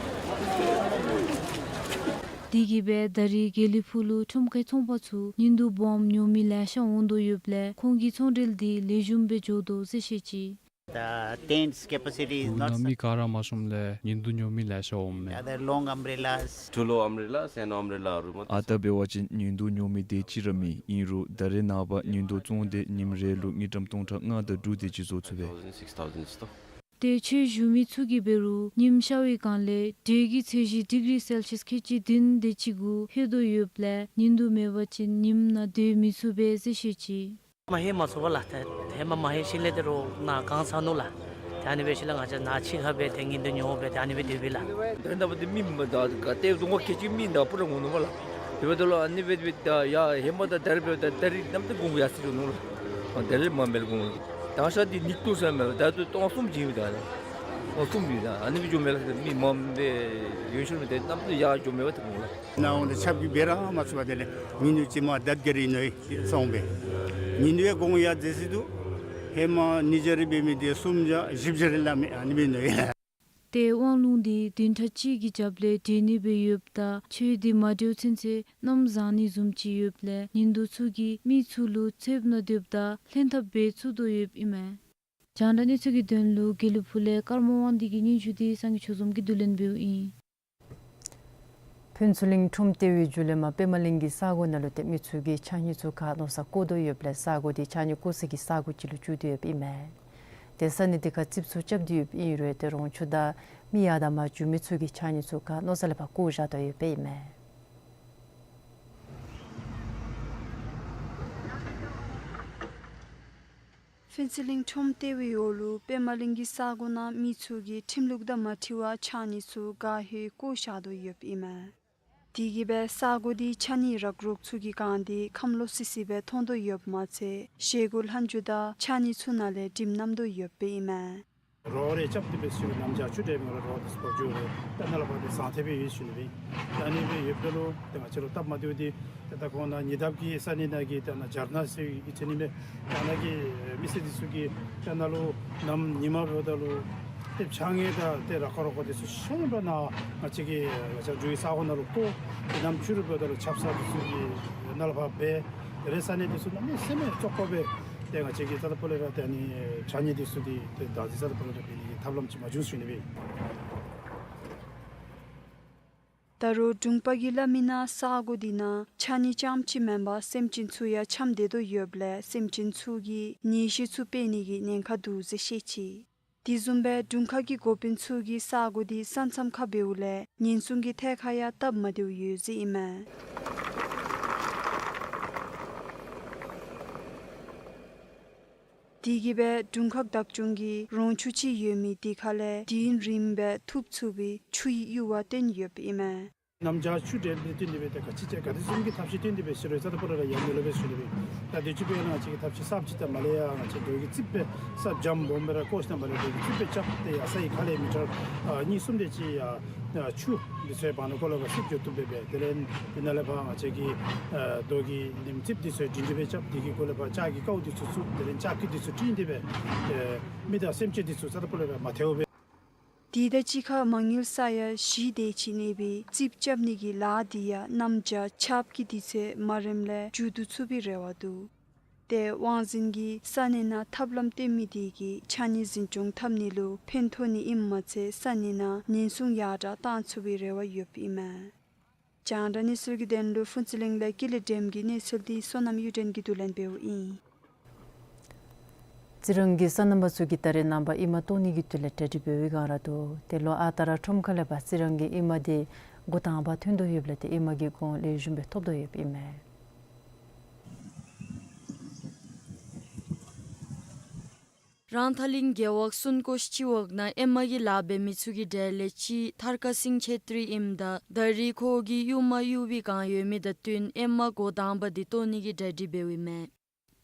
དེ་གིས་སྦེ་ད་རེས་དགེ་ལེགས་ཕུག་ལུ་ཁྲོམ་ཁའི་ཚོང་པ་ཚུ་ཉིན་དུ་སྦོམ་ཉོ་མི་ལེ་ཤ་འོང་དོ་ཡོདཔ་ལས་ཁོང་གི་ཚོང་འབྲེལ་འདི་ལེགས་ཤོམ་སྦེ་འགྱོ་དོ་ཟེར་བཤད་ཅི། The tent's capacity is གུར་not ནང་མི་ག་ར་མ་ཤོངམ་ལས་ཉིན་དུ་ཉོ་མི་ལེ་ཤ་འོངམ་མས། There are long umbrellas. ཐུ་ལོ་ཨམ་རེ་ལ་སེ་ནོ་ཨམ་རེ་ལ་རུ་མ། ཨ་རྟག་འབད་བ་ཅིན་ཉིན་དུ་ཉོ་མི་དེ་ཅིག་ར་མེད། ཨིན་རུང་ད་རེས་ནངས་པ་ཉིན་དུ་བཙོང་སྟེ་ཉིནམ་རེ་ལུ་དངུལ་ཀྲམ་སྟོང་ཕྲག་ལྔ་དང་དྲུག་དེ་ཅིག་བཟོ་ཚུགས་པས། Thousand, six thousand ཅིག་ཏོ། ཏེ་ཆོས་ཞུ་མི་ཚུ་གིས་འབད་རུང་ཉིམ་ཤར་བའི་སྒང་ལས་དྲོད་ཀྱི་ཚད་གཞི་ཌིག་རི་སེལ་ཤིས་ཁལ་གཅིག་བདུན་དེ་ཅིག་གུ་ལྷོད་དོ་ཡོདཔ་ལས་ཉིན་དུ་མེད་པ་ཅིན་ཉིམ་ནང་སྡོད་མི་ཚུགས་པས་ཟེར་བཤད་ཅི། མ་ཧེ་མ་ཚུགས་པས་ལགས། ཏེ་ཧེ་མ་མ་ཧེ་ཞིནམ་ལས་ཏེ་རོགས་ནཱ་གང་ཚང་ནུག་ལགས། ཏེ་ཨ་ནི་འབད་ཞིནམ་ལས་ང་བཅས་ནཱ་ཕྱི་ཁར་སྦེ་ཏེ་ཉིན་དུ་ཉོ་སྦེ་ཏེ་ཨ་ནི་སྦེ་སྡོདཔ་ཨིན་ལགས། ད་རེས་ནངས་པ་འདི་མི་མ་ད་ག་ཏེ་རྫོང་ཁག་ཁལ་གཅིག་མི་ནཱ་སྤུ་ར་འོང་ནུག་པ་ལགས། དེ་འབདཝ་ད་ལུ་ཨ་ནི་འབད་འབད་ད་ཡ་ཧེ་མ་དང་ད་རེས་འབདཝ་ད་ད་རེས་གནམ་མེད་ས་མེད་གོང་ཡར་སོང་ནུག་ལགས། ཨ་ད་རེས་མ་མེད་གོང་དང་ཤ་འདི་ཉིས་སྟོང་ཟེར་མས་ལགས། ད་ལྟོ་སྟོང་གསུམ་ཅིག་ཨིན་པས་ད་ལགས། སྟོང་གསུམ་ཨིན་ད། ཨ་ནི་སྦེ་འགྱོཝ་མས་ལགས། མི་མངམ་སྦེ་ཡོད་ཤུལ་མས། ཏེ་གནམ་མེད་ས་མེད་ཡར་འགྱོཝ་མས་པ་ཏེ་གོང་ལགས། ནཱ་འོང་སྟེ་ཆརཔ་གིས་འབད་ར་མ་ཚུགས་པར་དེ་ལས་ཉིན་དུ་ཅིག་མ་ལྡབ་བརྒྱ་རེ་ཨིན་ནོ་ཨེ་སོང་སྦེ། ཉིན་དུ་ཡང་གོང་ཡར་འཛེགས་སྲིད་དོ། ཧེ་མ་ཉིས་བརྒྱ་རེ་འབད་མི་འདི་སུམ་བརྒྱ་བཞི་བརྒྱ་རེ་ལང་མས། ཨ་ནི་སྦེ་ཨིན་ནོ་ཨེ། ཏེ་དབང་ལུང་འདི་བདུན་ཕྲག་གཅིག་གི་རྒྱབ་ལས་འབྲེལ་ནི་སྦེ་ཡོདཔ་ད་ཆོས་འདི་མ་འབྲེལཝ་ཚུན་ཚོད་གནམ་བཟང་ནི་བཟུམ་ཅིག་ཡོདཔ་ལས་ཉིན་དུ་ཚུ་གིས་མི་ཚུ་ལུ་ཚོདཔ་ནང་སྡོདཔ་ད་ལྷན་ཐབས་འབད་ཚུགས་དོ་ཡོདཔ་ཨིན་མས། རྒྱང་བསྒྲགས་གནས་ཚུལ་གྱི་དོན་ལུ་དགེ་ལེགས་ཕུག་ལས་ཀརྨ་དབང་འདུས་ཀྱི་སྙན་ཞུ་འདི་སངས་རྒྱས་ཆོས་འཛོམས་ཀྱིས་བསྡུ་ལེན་འབདཝ་ཨིན། ཕུན་ཚོགས་གླིང་ཁྲོམ་ལྟེ་བའི་མཇུག་ལས་མར་པདྨ་གླིང་གི་ས་གོ་ནང་ལུ་ཏེ་མི་ཚུ་གིས་ཕྱགས་སྙིགས་ཚུ་ཁ་མནོ་ས་བཀོ་དོ་ཡོདཔ་ལས་ས་གོ་འདི་ཕྱགས་སྙིགས་བཀོ་ས་གི་ས་གོ་ཅིག་ལུ་འགྱུར་དོ་ཡོདཔ་ཨིན་མས། ཏེ་ས་གནས་འདི་ཁར་རྩིགཔ་ཚུ་རྐྱབ་སྟེ་ཡོདཔ་ཨིན་རུང་ཏེ་རོང་ཆུ་དང་མི་ཡར་དང་མར་འགྱོ་མི་ཚུ་གིས་ཕྱགས་སྙིགས་ཚུ་ཁ་མནོ་ས་ལས་ཕར་བཀོ་བཞག་དོ་ཡོདཔ་ཨིན་མས། ཕུན་ཚོགས་གླིང་ཁྲོམ་ལྟེ་བའི་འོག་ལུ་པདྨ་གླིང་གི་ས་གོ་ནང་མི་ཚུ་གིས་ཁྲིམས་ལུགས་དང་མ་འཁྲིལ་བར་ཕྱགས་སྙིགས་ཚུ་ག་ཧེ་བཀོ་བཞག་དོ་ཡོདཔ་ཨིན་མས། དེ་གིས་སྦེ་ས་གོ་འདི་ཕྱགས་སྙིགས་རག་རོག་ཚུ་གིས་གང་སྟེ་ཁམས་ལོག་སི་སི་སྦེ་མཐོང་དོ་ཡོདཔ་མ་ཚད་བཞེས་སྒོ་ལྷག་མཇུག་དང་ཕྱགས་སྙིགས་ཚུ་ནང་ལས་དྲིམ་མནམ་དོ་ཡོདཔ་ཨིན་མས། རོགས་རེ་རྐྱབ་སྟེ་འབད་ཞིནམ་ལས་ནམ་ཞག་ཆུ་འདྲེས་མེད་རོགས་འདི་ཚུ་འགྱོ་རུང་ད་ནཱ་ལས་ཕར་འདི་ཟང་ཐལ་སྦེ་ཡོད་ཞུ་ནི་སྦེ། ད་ཨ་ནི་སྦེ་ཡོདཔ་ད་ལུ་ཏེ་ང་བཅས་ལུ་སྟབས་མ་བདེཝ་འདི་ཏེ་ད་ཁོང་ནཱ་ཉེ་འདབས་ཀྱི་ས་གནས་ནང་གི་ཏེ་ནཱ་ཇར་ན་ཟེར་ཨིན་ཟེར་ནི་མས། ད་ནཱ་གི་མི་སེར་འདི་ཚུ་གིས་ད་ནཱ་ལུ་ནམ་ཉི་མ་འབདཝ་ད་ལུ་ཏེ་ཕྱགས་སྙིགས་དང་ཏེ་རག་ཁ་རོག་ཁ་འདི་ཚུ་ཤུལ་མ་ནཱ་ང་བཅས་ཀྱི་ང་བཅས་འབྲུག་གི་ས་གོ་ནང་ལུ་བཀོ། ཏེ་ནམ་ཆུ་རུད་འབདཝ་ད་ལུ་ཆབ་གསང་འདི་ཚུ་གིས་ནཱ་ལས་ཕར་འབད། དེ་ལས་ས་གནས་འདི་ཚུ་གནམ་མེད་ས་མེད་བཙོག་པ་སྦེ་ཏེ་ང་བཅས་ཀྱིས་ད་ལྟོ་ཕར་ལས་ར་ཏེ་ཨ་ནི་ཕྱགས་སྙིགས་འདི་ཚུ་འདི་ཏེ་བདག་འཛིན་ས་ལས་ཕར་ལས་ར་འབད་ནི་གི་ཐབས་ལམ་ཅིག་མ་བྱུང་ཟེར་ཞུ་ནི་སྦེ། ད་རུང་དྲུང་པ་གིས་སླབ་མི་ནང་ས་གོ་འདི་ནང་ཕྱགས་སྙིགས་རྐྱངམ་ཅིག་མེན་པར་སེམས་ཅན་ཚུ་ཡང་འཁྱམས་སྡོད་དོ་ཡོདཔ་ལས་སེམས་ཅན་ཚུ་གིས་ནད་གཞི་ཚུ་སྤེལ་ནི་གི་ཉེན་ཁ་འདུག་ཟེར་བཤད་ཅི། དེ་བཟུམ་སྦེ་དྲུང་ཁག་གི་འགོ་དཔོན་ཚུ་གིས་ས་གོ་འདི་ས་མཚམས་ཁར་འབདཝ་ལས་ཉེན་སྲུང་གི་ཐད་ཁར་ཡང་སྟབས་མ་བདེཝ་ཡོད་ཟེར་ཨིན་མས། དེ་གིས་སྦེ་དྲུང་ཁག་བདག་སྐྱོང་གིས་རོང་ཆུ་ཅིག་ཡོད་མི་དེ་ཁ་ལས་དུས་ཡུན་རིངམོ་སྦེ་ཐུབ་ཚུགས་པའི་ཆུའི་གཡུར་བ་བཏོན་ཡོདཔ་ཨིན་མས། གནམ་བྱཱར་ཆུ་འབྲེལ་འདི་བཏོན་ཏེ་སྦེ་ད་ག་ཅི་ཅིག་ག་དེ་བཟུམ་གྱི་ཐབས་ཤེས་བཏོན་ཏེ་སྦེ་ཟེར་རུང་རྩ་དང་སྤུ་ལས་ར་ཡང་མི་ལོ་སྦེ་ཞུ་ནི་སྦེ། ད་དུས་ཅི་འབད་ང་བཅས་ཀྱིས་ཐབས་ཤེས་གསརཔ་ཅིག་ད་མ་ལས་ཡང་ང་བཅས་རྡོ་གི་རྩིགཔ་སྦེ་གསརཔ་འཇམ་སྦོམ་སྦེ་ར་བརྐོ་ཞིནམ་ལས་རྡོ་གི་རྩིགཔ་སྦེ་རྐྱབ་སྟེ་ཡར་ས་གི་ཁ་ལས་མི་ཊར་ཨ་གཉིས་གསུམ་དེ་ཅིག་ཡར་ཆུ་འདི་ཚུ་བར་ན་ཁོ་ལུ་ཕར་བསུབ་འགྱོ་བཏུབ་སྦེ་སྦེ། དེ་ལས་དེ་ནང་ལས་ཕར་ང་བཅས་ཀྱིས་ཨ་རྡོ་གི་ཨ་ནེམ་རྩིགཔ་འདི་ཚུ་སྒྲིང་སྒྲི་སྦེ་རྐྱབ། དེ་གི་གུ་ལས་ཕར་ལྕགས་ཀྱི་ཀཝ་འདི་ཚུ་བཙུགས། དེ་ལས་ལྕགས་ཀྱི་འདི་ཚུ་བསྲིངས་ཏེ་སྦེ་ཨེ་མི་དང་སེམས་ཅན་འདི་ཚུ་རྩ་དང་སྤུ་ལས་སྦེ་མ་ཐལཝ་སྦེ། དེ་དང་གཅིག་ཁར་མ་དངུལ་ས་ཡ་བཞི་དེ་ཅིག་གནས་པའི་རྩིགཔ་རྐྱབ་ནི་གི་ལཱ་འདི་ཡང་གནམ་བྱཱར་ཆརཔ་གི་དུས་ཚོད་མ་རནམ་ལས་མཇུག་བསྡུ་ཚུགས་པའི་རེ་བ་འདུག། ཏེ་དབང་འཛིན་གྱིས་ས་གནས་ནང་ཐབས་ལམ་སྟོན་མི་དེ་གིས་ཕྱགས་སྙིགས་འཛིན་སྐྱོང་འཐབ་ནི་ལུ་ཕན་ཐོགས་ནི་ཨིནམ་མ་ཚད་ས་གནས་ནང་ཉེན་སྲུང་ཡར་དྲག་བཏང་ཚུགས་པའི་རེ་བ་ཡོདཔ་ཨིན་མས། རྒྱང་བསྒྲགས་གནས་ཚུལ་གྱི་དོན་ལུ་ཕུན་ཚོགས་གླིང་ལས་ཀུན་ལེགས་སྒྲོལམ་གྱི་གནས་ཚུལ་འདི་བསོད་ནམས་གཡུ་སྒྲོན་གྱིས་བསྡུ་ལེན་འབདཝ་ཨིན། རྩི་རང་གི་སོ་ནམ་པ་ཚུ་གིས་ད་རེས་ནངས་པ་ཨེ་མ་བཏོག་ནི་གི་དོན་ལས་གྲ་སྒྲིག་འབད་བའི་སྒང་ར་འདུག། ཏེ་ལོ་ཨ་རྟག་ར་ཁྲོམ་ཁ་ལས་ཕར་རྩི་རང་གི་ཨེ་མ་འདི་འགོ་དང་པ་ཐོན་དོ་ཡོདཔ་ལས་ཏེ་ཨེ་མ་གི་གོང་ལེགས་ཤོམ་སྦེ་ཐོབ་དོ་ཡོདཔ་ཨིན་མས། རང་ཐང་གླིང་རྒེད་འོག་སུན་ཀོ་སྤྱི་འོག་ནང་ཨེ་མ་གི་ལཱ་འབད་མི་ཚུ་གི་གྲས་ལས་གཅིག་ཐར་ཀ་སིང་ཆེ་ཏྲི་ཨིནམ་ད་ད་རེས་ཁོ་གིས་གཡུར་མ་གཡུར་བའི་སྒང་ཡོད་མི་དང་བསྟུན་ཨེ་མ་འགོ་དང་པ་འདི་བཏོག་ནི་གི་གྲ་སྒྲིག་འབདཝ་ཨིན་མས།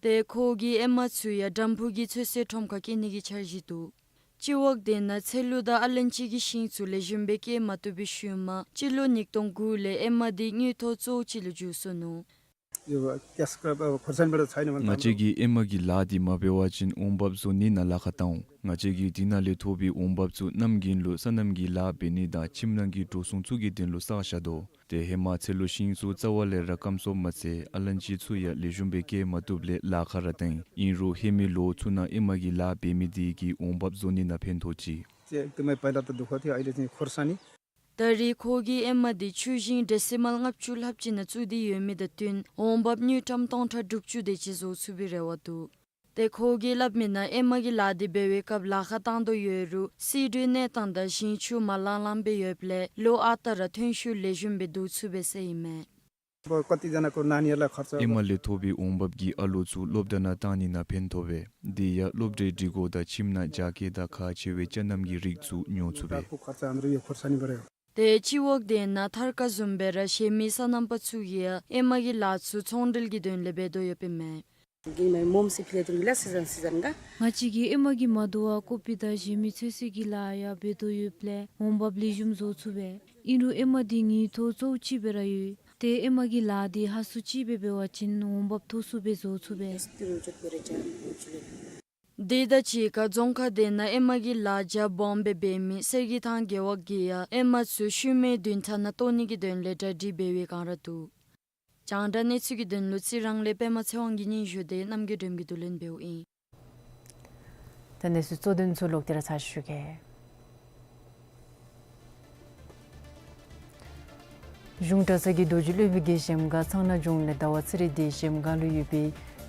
ཏེ་ཁོ་གིས་ཨེ་མ་ཚུ་ཡང་དམ་ཕུ་གི་ཚོད་བསྲེ་ཁྲོམ་ཁར་སྐྱེལ་ནི་གི་འཆར་གཞི་འདུག། སྤྱི་འོག་དེ་ནང་ཚལ་ལུ་དང་ཨ་ལན་ཅི་གི་ཤིང་ཚུ་ལེགས་ཤོམ་སྦེ་སྐྱེ་མ་བཏུབ་པའི་ཤུལ་མ་སྤྱི་ལོ་ཉིས་སྟོང་དགུ་ལས་ཨེ་མ་འདི་དངུལ་ཐོག་གཙོ་བོ་ཅིག་ལུ་འགྱུར་སོ་ནུག། ང་བཅས་ཀྱིས་ཨེ་མ་གི་ལཱ་འདི་མ་འབད་བ་ཅིན་འོང་འབབ་བཟོ་ནི་ནང་ལཱ་ཁག་བཏང་འོང་། ང་བཅས་ཀྱིས་དེ་ནང་ལས་ཐོབ་པའི་འོང་འབབ་ཚུ་གནམ་དགུན་ལུ་སོ་ནམ་གྱི་ལཱ་འབད་ནི་དང་ཁྱིམ་ནང་གི་འགྲོ་སོང་ཚུ་གི་དོན་ལུ་བསགས་བཞག་དོ། ཏེ་ཧེ་མ་ཚལ་ལུ་ཤིང་ཚུ་རྩ་བ་ལས་ར་སྐམ་སོངམ་མ་ཚད་ཨ་ལན་ཅི་ཚུ་ཡང་ལེགས་ཤོམ་སྦེ་སྐྱེ་མ་བཏུབ་ལས་ལཱ་ཁག་ར་བཏང་ཡི། ཨིན་རུང་ཧེ་མའི་ལོ་ཚུ་ནང་ཨེ་མ་གི་ལཱ་འབད་མི་དེ་གིས་འོང་འབབ་བཟོ་ནི་ནང་ཕན་ཐོགས་ཅི། ད་རེས་ཁོ་གིས་ཨེ་མ་འདི་ཆུ་ཞིང་ཌེ་སི་མཱལ་ལྔ་བཅུ་ལྷགཔ་ཅིག་ནང་བཙུགས་ཏེ་ཡོད་མི་དང་བསྟུན་འོང་འབབ་དངུལ་ཀྲམ་སྟོང་ཕྲག་དྲུག་ཅུ་དེ་ཅིག་བཟོ་ཚུགས་པའི་རེ་བ་འདུག། ཏེ་ཁོ་གིས་སླབ་མིའི་ནང་ཨེ་མ་གི་ལཱ་འདི་འབད་བའི་སྐབས་ལཱ་ཁག་བཏང་དོ་ཡོད་རུང་བསིལ་དྲོད་གནས་སྟངས་དང་ཞིང་ཆུ་མ་ལང་ལང་སྦེ་ཡོདཔ་ལས་ལོ་ཨ་རྟག་ར་ཐོན་ཤུགས་ལེགས་ཤོམ་སྦེ་བསྡུ་ཚུགས་པས་ཟེར་ཨིན་མས། ཨེ་མ་ལས་ཐོབ་པའི་འོང་འབབ་ཀྱིས་ཨ་ལོ་ཚུ་སློབ་གྲྭ་ནང་བཏང་ནི་ནང་ཕན་ཐོགས་པས། དེ་ཡང་སློབ་གྲྭའི་སྒྲིག་གོ་དང་ཁྱིམ་ནང་རྒྱ་སྐྱེད་དང་ཁག་ཆེ་བའི་ཅ་ནམ་གྱི་རིགས་ཚུ་ཉོ་ཚུགས་པས། ཏེ་སྤྱི་འོག་དེ་ནང་ཐར་ཀ་བཟུམ་སྦེ་ར་གཞན་མི་སོ་ནམ་པ་ཚུ་གིས་ཡང་ཨེ་མ་གི་ལཱ་ཚུ་ཚོང་འབྲེལ་གྱི་དོན་ལས་འབད་དོ་ཡོདཔ་ཨིན་མས། ང་བཅས་ཀྱིས་ཨེ་མ་གིས་མ་དོ་བར་ཀོ་པི་དང་གཞན་མི་ཚོད་བསྲེ་གི་ལཱ་ཡང་འབད་དོ་ཡོདཔ་ལས་འོང་འབབ་ལེགས་ཤོམ་བཟོ་ཚུགས་པས། ཨིན་རུང་ཨེ་མ་འདི་དངུལ་ཐོག་གཙོ་བོ་ཅིག་སྦེ་ར་ཡོད། ཏེ་ཨེ་མ་གི་ལཱ་འདི་ཧ་སུ་ཅིག་སྦེ་འབད་བ་ཅིན་འོང་འབབ་ཐོབ་ཚུགས་པའི་བཟོ་ཚུགས་པས། དེ་དང་གཅིག་ཁར་རྫོང་ཁག་དེ་ནང་ཨེ་མ་གི་ལཱ་རྒྱ་སྦོམ་སྦེ་འབད་མི་གསེར་གྱི་ཐང་རྒེད་འོག་གིས་ཡང་ཨེ་མ་ཚུ་ཤུལ་མའི་བདུན་ཕྲག་ནང་བཏོག་ནི་གི་དོན་ལས་གྲ་སྒྲིག་འབད་བའི་སྒང་ར་འདུག། རྒྱང་བསྒྲགས་གནས་ཚུལ་གྱི་དོན་ལུ་རྩི་རང་ལས་པདྨ་ཚེ་དབང་གི་སྙན་ཞུ་དེ་རྣམ་རྒྱལ་སྒྲོལ་མ་གིས་བསྡུ་ལེན་འབདཝ་ཨིན། ད་གནས་ཚུལ་གཙོ་དོན་ཚུ་ལོག་སྟེ་ར་ཚར་ཞུ་གེ། གཞུང་གྲྭ་ཚང་གི་རྡོ་རྗེ་སློབ་དཔོན་གྱིས་གཞལམ་སྒང་ཚང་ནག་ལྗོངས་ལས་ཟླ་བ་ཚེ་རིང་དེ་གཞལམ་སྒང་ལུ་ཡོད་པའི་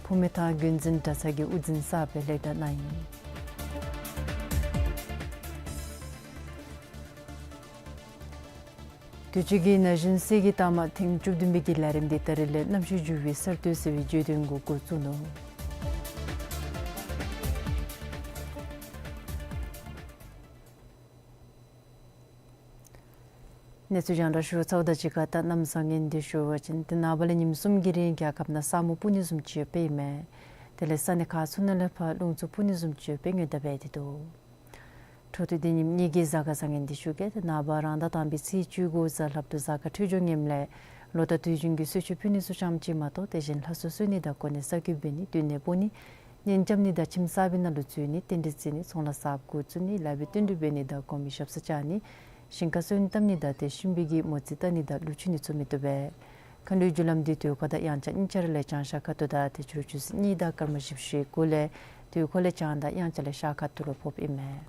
ཕུ་མེ་ཐང་དགོན་འཛིན་གྲྭ་ཚང་གི་དབུ་འཛིན་གསརཔ་སྦེ་གླེགས་བརྡ་གནང་ཡི། དུས་ཅི་གི་ན་གཞོན་སེར་སྐྱའི་རྟགས་མ་ཐེངས་བཅུ་བདུན་པའི་གི་ལས་རིམ་འདི་ད་རིས་ལས་གནམ་གཤིས་འགྱུར་བའི་གསར་གཏོད་ཟེར་བའི་བརྗོད་དོན་གུ་འགོ་བཙུགས་ནུག། གནས་ཚུལ་རྒྱང་བསྒྲགས་ཞུ་ཚརཝ་དང་གཅིག་ཁར་ད་གནམ་བཟང་ངན་འདི་ཞུ་བ་ཅིན་ཏེ་ནངས་པ་ལས་ཉིནམ་གསུམ་གྱི་རིང་རྒྱལ་ཁབ་ནང་ས་སྨུག་སྤུབ་ནི་བཟུམ་ཅིག་ཡོདཔ་ཨིན་མས། དེ་ལས་ས་གནས་ཁག་ཚུ་ནང་ལས་ཕར་རླུང་འཚུབ་སྤུབ་ནི་བཟུམ་ཅིག་ཡོདཔ་སྦེ་ངོ་རྒོལ་འབད་དེ་འདུག། འཕྲོ་མཐུད་དེ་ཉིནམ་གཉིས་ཀྱི་གཟའ་སྐར་བཟང་ངན་འདི་ཞུ་གེ། ཏེ་ནངས་པ་རང་ཟླ་དང་པའི་ཚེས་བཅུ་དགུ་གཟའ་ལྷག་པ་དུས་གཟའ་སྐར་འཕྲོད་སྦྱོར་ངནམ་ལས་ལོ་དང་དུས་རྒྱུན་གྱི་གསོལ་མཆོད་ཕུལ་ནི་ཚུ་ཙམ་ཅིག་མ་གཏོགས་དེ་བཞིན་ལྷ་གསོལ་གསོལ་ནི་དང་གོ་གནས་གསར་བསྐོ་འབད་ནི་མདུན་ནས་འབོ་ནི་གཉེན་རྐྱབ་ནི་དང་ཁྱིམ་གསར་པའི་ནང་ལུ་འཛུལ་ནི་རྟེན་འབྲེལ་བརྩི་ནི་ཚོང་ལཱ་གསརཔ་འགོ་བཙུགས་ནི་ལཱ་འབད་བསྟུན་གྲོས་འབད་ནི་དང་གོང་མའི་ཞབས་སར་བཅར་ནི་ཞིང་ཁར་སོན་བཏབ་ནི་དང་དེ་ཤུལ་མའི་གི་མོ་རྩིས་བལྟ་ནི་དང་ཀླུ་ཆུ་ནི་ཚུ་མི་བཏུབ་པས། མཁའ་འགྲོའི་རྒྱུ་ལམ་འདི་དུས་འཁོར་དང་དབྱངས་འཆར་གཉིས་ཆ་ར་ལས་བྱང་ཤར་ཁ་ཐུག་དང་དེ་ཕྱི་རུ་ཆུ་ཚོད་གཉིས་དང་སྐར་མ་བཞི་བཅུ་ཞེ་དགུ་ལས་དུས་འཁོར་ལས་བྱང་དང་དབྱངས་འཆར་ལས་ཤར་ཁ་ཐུག་ལུ་ཕོགཔ་ཨིན་མས།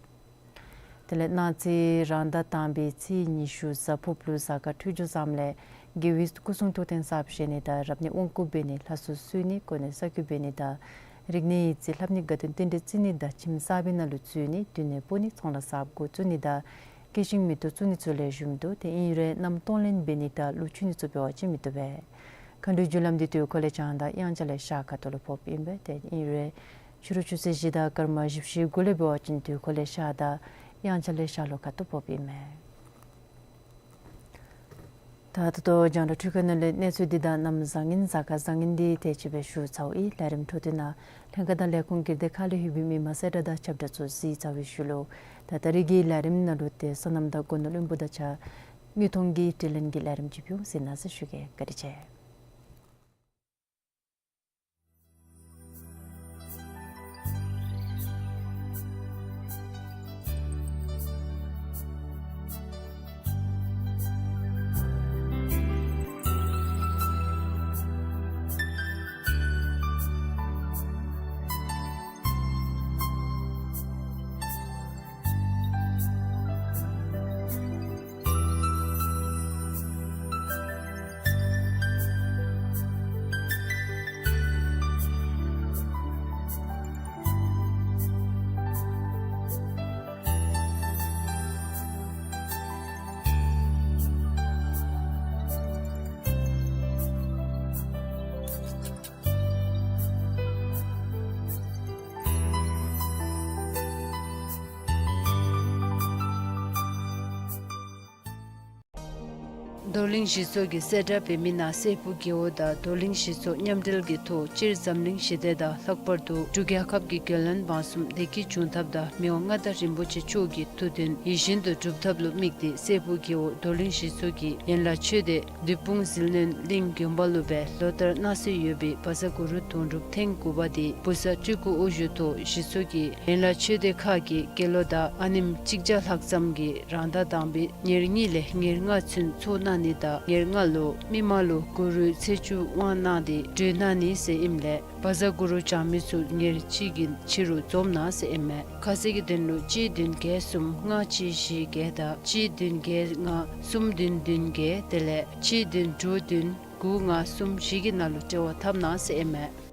དེ་ལས་གནངས་ཚེ་རང་ཟླ་དང་པའི་ཚེས་ཉི་ཤུ་གཟའ་ཕུར་བུ་ལུ་གཟའ་སྐར་འཕྲོད་སྦྱོར་བཟངམ་ལས་རྒྱལ་བའི་སྐུ་གསུང་ཐུགས་རྟེན་གསརཔ་བཞེངས་ནི་དང་རབ་གནས་དབང་བསྐུར་འབད་ནི་ལྷ་གསོལ་གསོལ་ནི་གོ་གནས་གསར་བསྐོ་འབད་ནི་དང་རིག་གནས་ཡིག་རྩིས་ལྷབ་ནི་དགའ་སྟོན་རྟེན་འབྲེལ་བརྩི་ནི་དང་ཁྱིམ་གསར་པའི་ནང་ལུ་འཛུལ་ནི་མདུན་ནས་འབོ་ནི་ཚོང་ལཱ་གསརཔ་འགོ་བཙུགས་ནི་དང་སྐྱེད་ཤིང་མེ་ཏོག་བཙུགས་ནི་ཚུ་ལེགས་ཤོམ་འདུག། དེ་ཨིན་རུང་གནམ་གཏོང་ལེན་འབད་ནི་དང་ཀླུ་ཆུ་ནི་ཚུ་འབད་བ་ཅིན་མི་བཏུབ་པས། མཁའ་འགྲོའི་རྒྱུ་ལམ་འདི་དུས་འཁོར་ལས་བྱང་དང་དབྱངས་འཆར་ལས་ཤར་ཁ་ཐུག་ལུ་ཕོགཔ་ཨིན་པས། དེ་ཨིན་རུང་ ཕྱི་རུ་ཆུ་ཚོད་བཞི་དང་སྐར་མ་བཞི་བཅུ་ཞེ་དགུ་ལས་འབད་བ་ཅིན་དུས་འཁོར་ལས་ཤར་དང་དབྱངས་འཆར་ལས་ཤར་ལྷོ་ཁ་ཐུག་ཕོགཔ་ཨིན་མས། ད་ད་ལྟོ་རྒྱང་བསྒྲགས་འཕྲུལ་ཁང་ནང་ལས་གནས་ཚུལ་འདི་དང་གནམ་བཟང་ངན་གཟའ་སྐར་བཟང་ངན་འདི་དེ་ཅིག་སྦེ་ཞུ་ཚརཝ་ཨིན། ལས་རིམ་འཕྲོ་མཐུད་ནང་ལྷན་ཁག་དང་ལས་ཁུངས་ཀྱི་སྡེ་ཁག་ལས་ལྷོད་པའི་མི་མང་གསལ་བསྒྲགས་དང་ཁྱབ་བསྒྲགས་ཚུ་གཟིགས་ཚར་བའི་ཤུལ་ལུ་ད་ད་རིས་ཀྱི་ལས་རིམ་ནང་ལུ་ཏེ་སོ་ནམ་དང་སྒོ་ནོར་བློན་པོ་དང་གཅིག་ཁར་དངུལ་གཏོང་གི་དྲི་ལན་གྱི་ལས་རིམ་ཅིག་ཕུལ་ཟེར་ན་ཟེར་ཞུ་གེ། བཀའ་དྲིན་ཆེ། རྡོར་གླིང་གཞི་ཚོགས་ཀྱི་གསལ་བསྒྲགས་འབད་མི་ནང་སྲས་ཕུག་རྒེད་འོག་དང་རྡོར་གླིང་གཞི་ཚོགས་མཉམ་འབྲེལ་གྱི་ཐོག་སྤྱིར་འཛམ་གླིང་ཞི་བདེ་དང་ལྷག་པར་དུ་འབྲུག་རྒྱལ་ཁབ་ཀྱི་རྒྱལ་བློན་འབངས་གསུམ་བདེ་སྐྱིད་འབྱུང་ཐབས་དང་མི་དབང་མངའ་བདག་རིན་པོ་ཆེ་མཆོག་གི་ཐུགས་དོན་ཡིད་བཞིན་དུ་འགྲུབ་ཐབས་ལུ་དམིགས་ཏེ་སྲས་ཕུག་རྒེད་འོག་རྡོར་གླིང་གཞི་ཚོགས་ཀྱི་ཡན་ལག་ཆོས་སྡེ་བདུད་དཔུང་ཟིལ་གནོན་གླིང་དགོན་པ་ལུ་སྦེ་ལོ་ལྟར་གནང་སྲོལ་ཡོད་པའི་བཛྲ་གུ་རུ་དུང་སྒྲུབ་ཐེངས་དགུ་པ་འདི་བུ་གཞི་བཅུ་དགུ་དབུ་བཞུགས་ཐོག་གཞི་ཚོགས་ཀྱི་ཡན་ལག་ཆོས་སྡེ་ཁག་གི་དགེ་སློང་དང་ཨ་ནེམོ་གཅིག་བརྒྱ་ལྷག་ཙམ་གྱིས་རང་ཟླ་དང་པའི་ཉེར་གཉིས་ལས་ཉེར་ལྔ་ཚུན་ཚོགས་གནང་ནི་དང་ཉེར་ལྔ་ལུ་མི་མང་ལུ་གུ་རུའི་ཚེས་བཅུ་དབང་གནང་སྟེ་གྲོལ་གནང་ནི་ཟེར་ཨིནམ་ལས་བཛྲ་གུ་རུ་བགྱང་མི་ཚུ་ཉེར་གཅིག་གི་ཕྱི་རུ་འཛོམས་གནང་ཟེར་ཨིན་མས། ཁ་གསལ་གྱི་དོན་ལུ་གཅིག་བདུན་བརྒྱད་གསུམ་ལྔ་གཅིག་བཞི་བརྒྱད་དང་གཅིག་བདུན་བརྒྱད་ལྔ་གསུམ་བདུན་བདུན་བརྒྱད་དེ་ལས་གཅིག་བདུན་དྲུག་བདུན་དགུ་ལྔ་གསུམ་བཞི་གི་ནང་ལུ་འབྲེལ་བ་འཐབ་གནང་ཟེར་ཨིན་མས།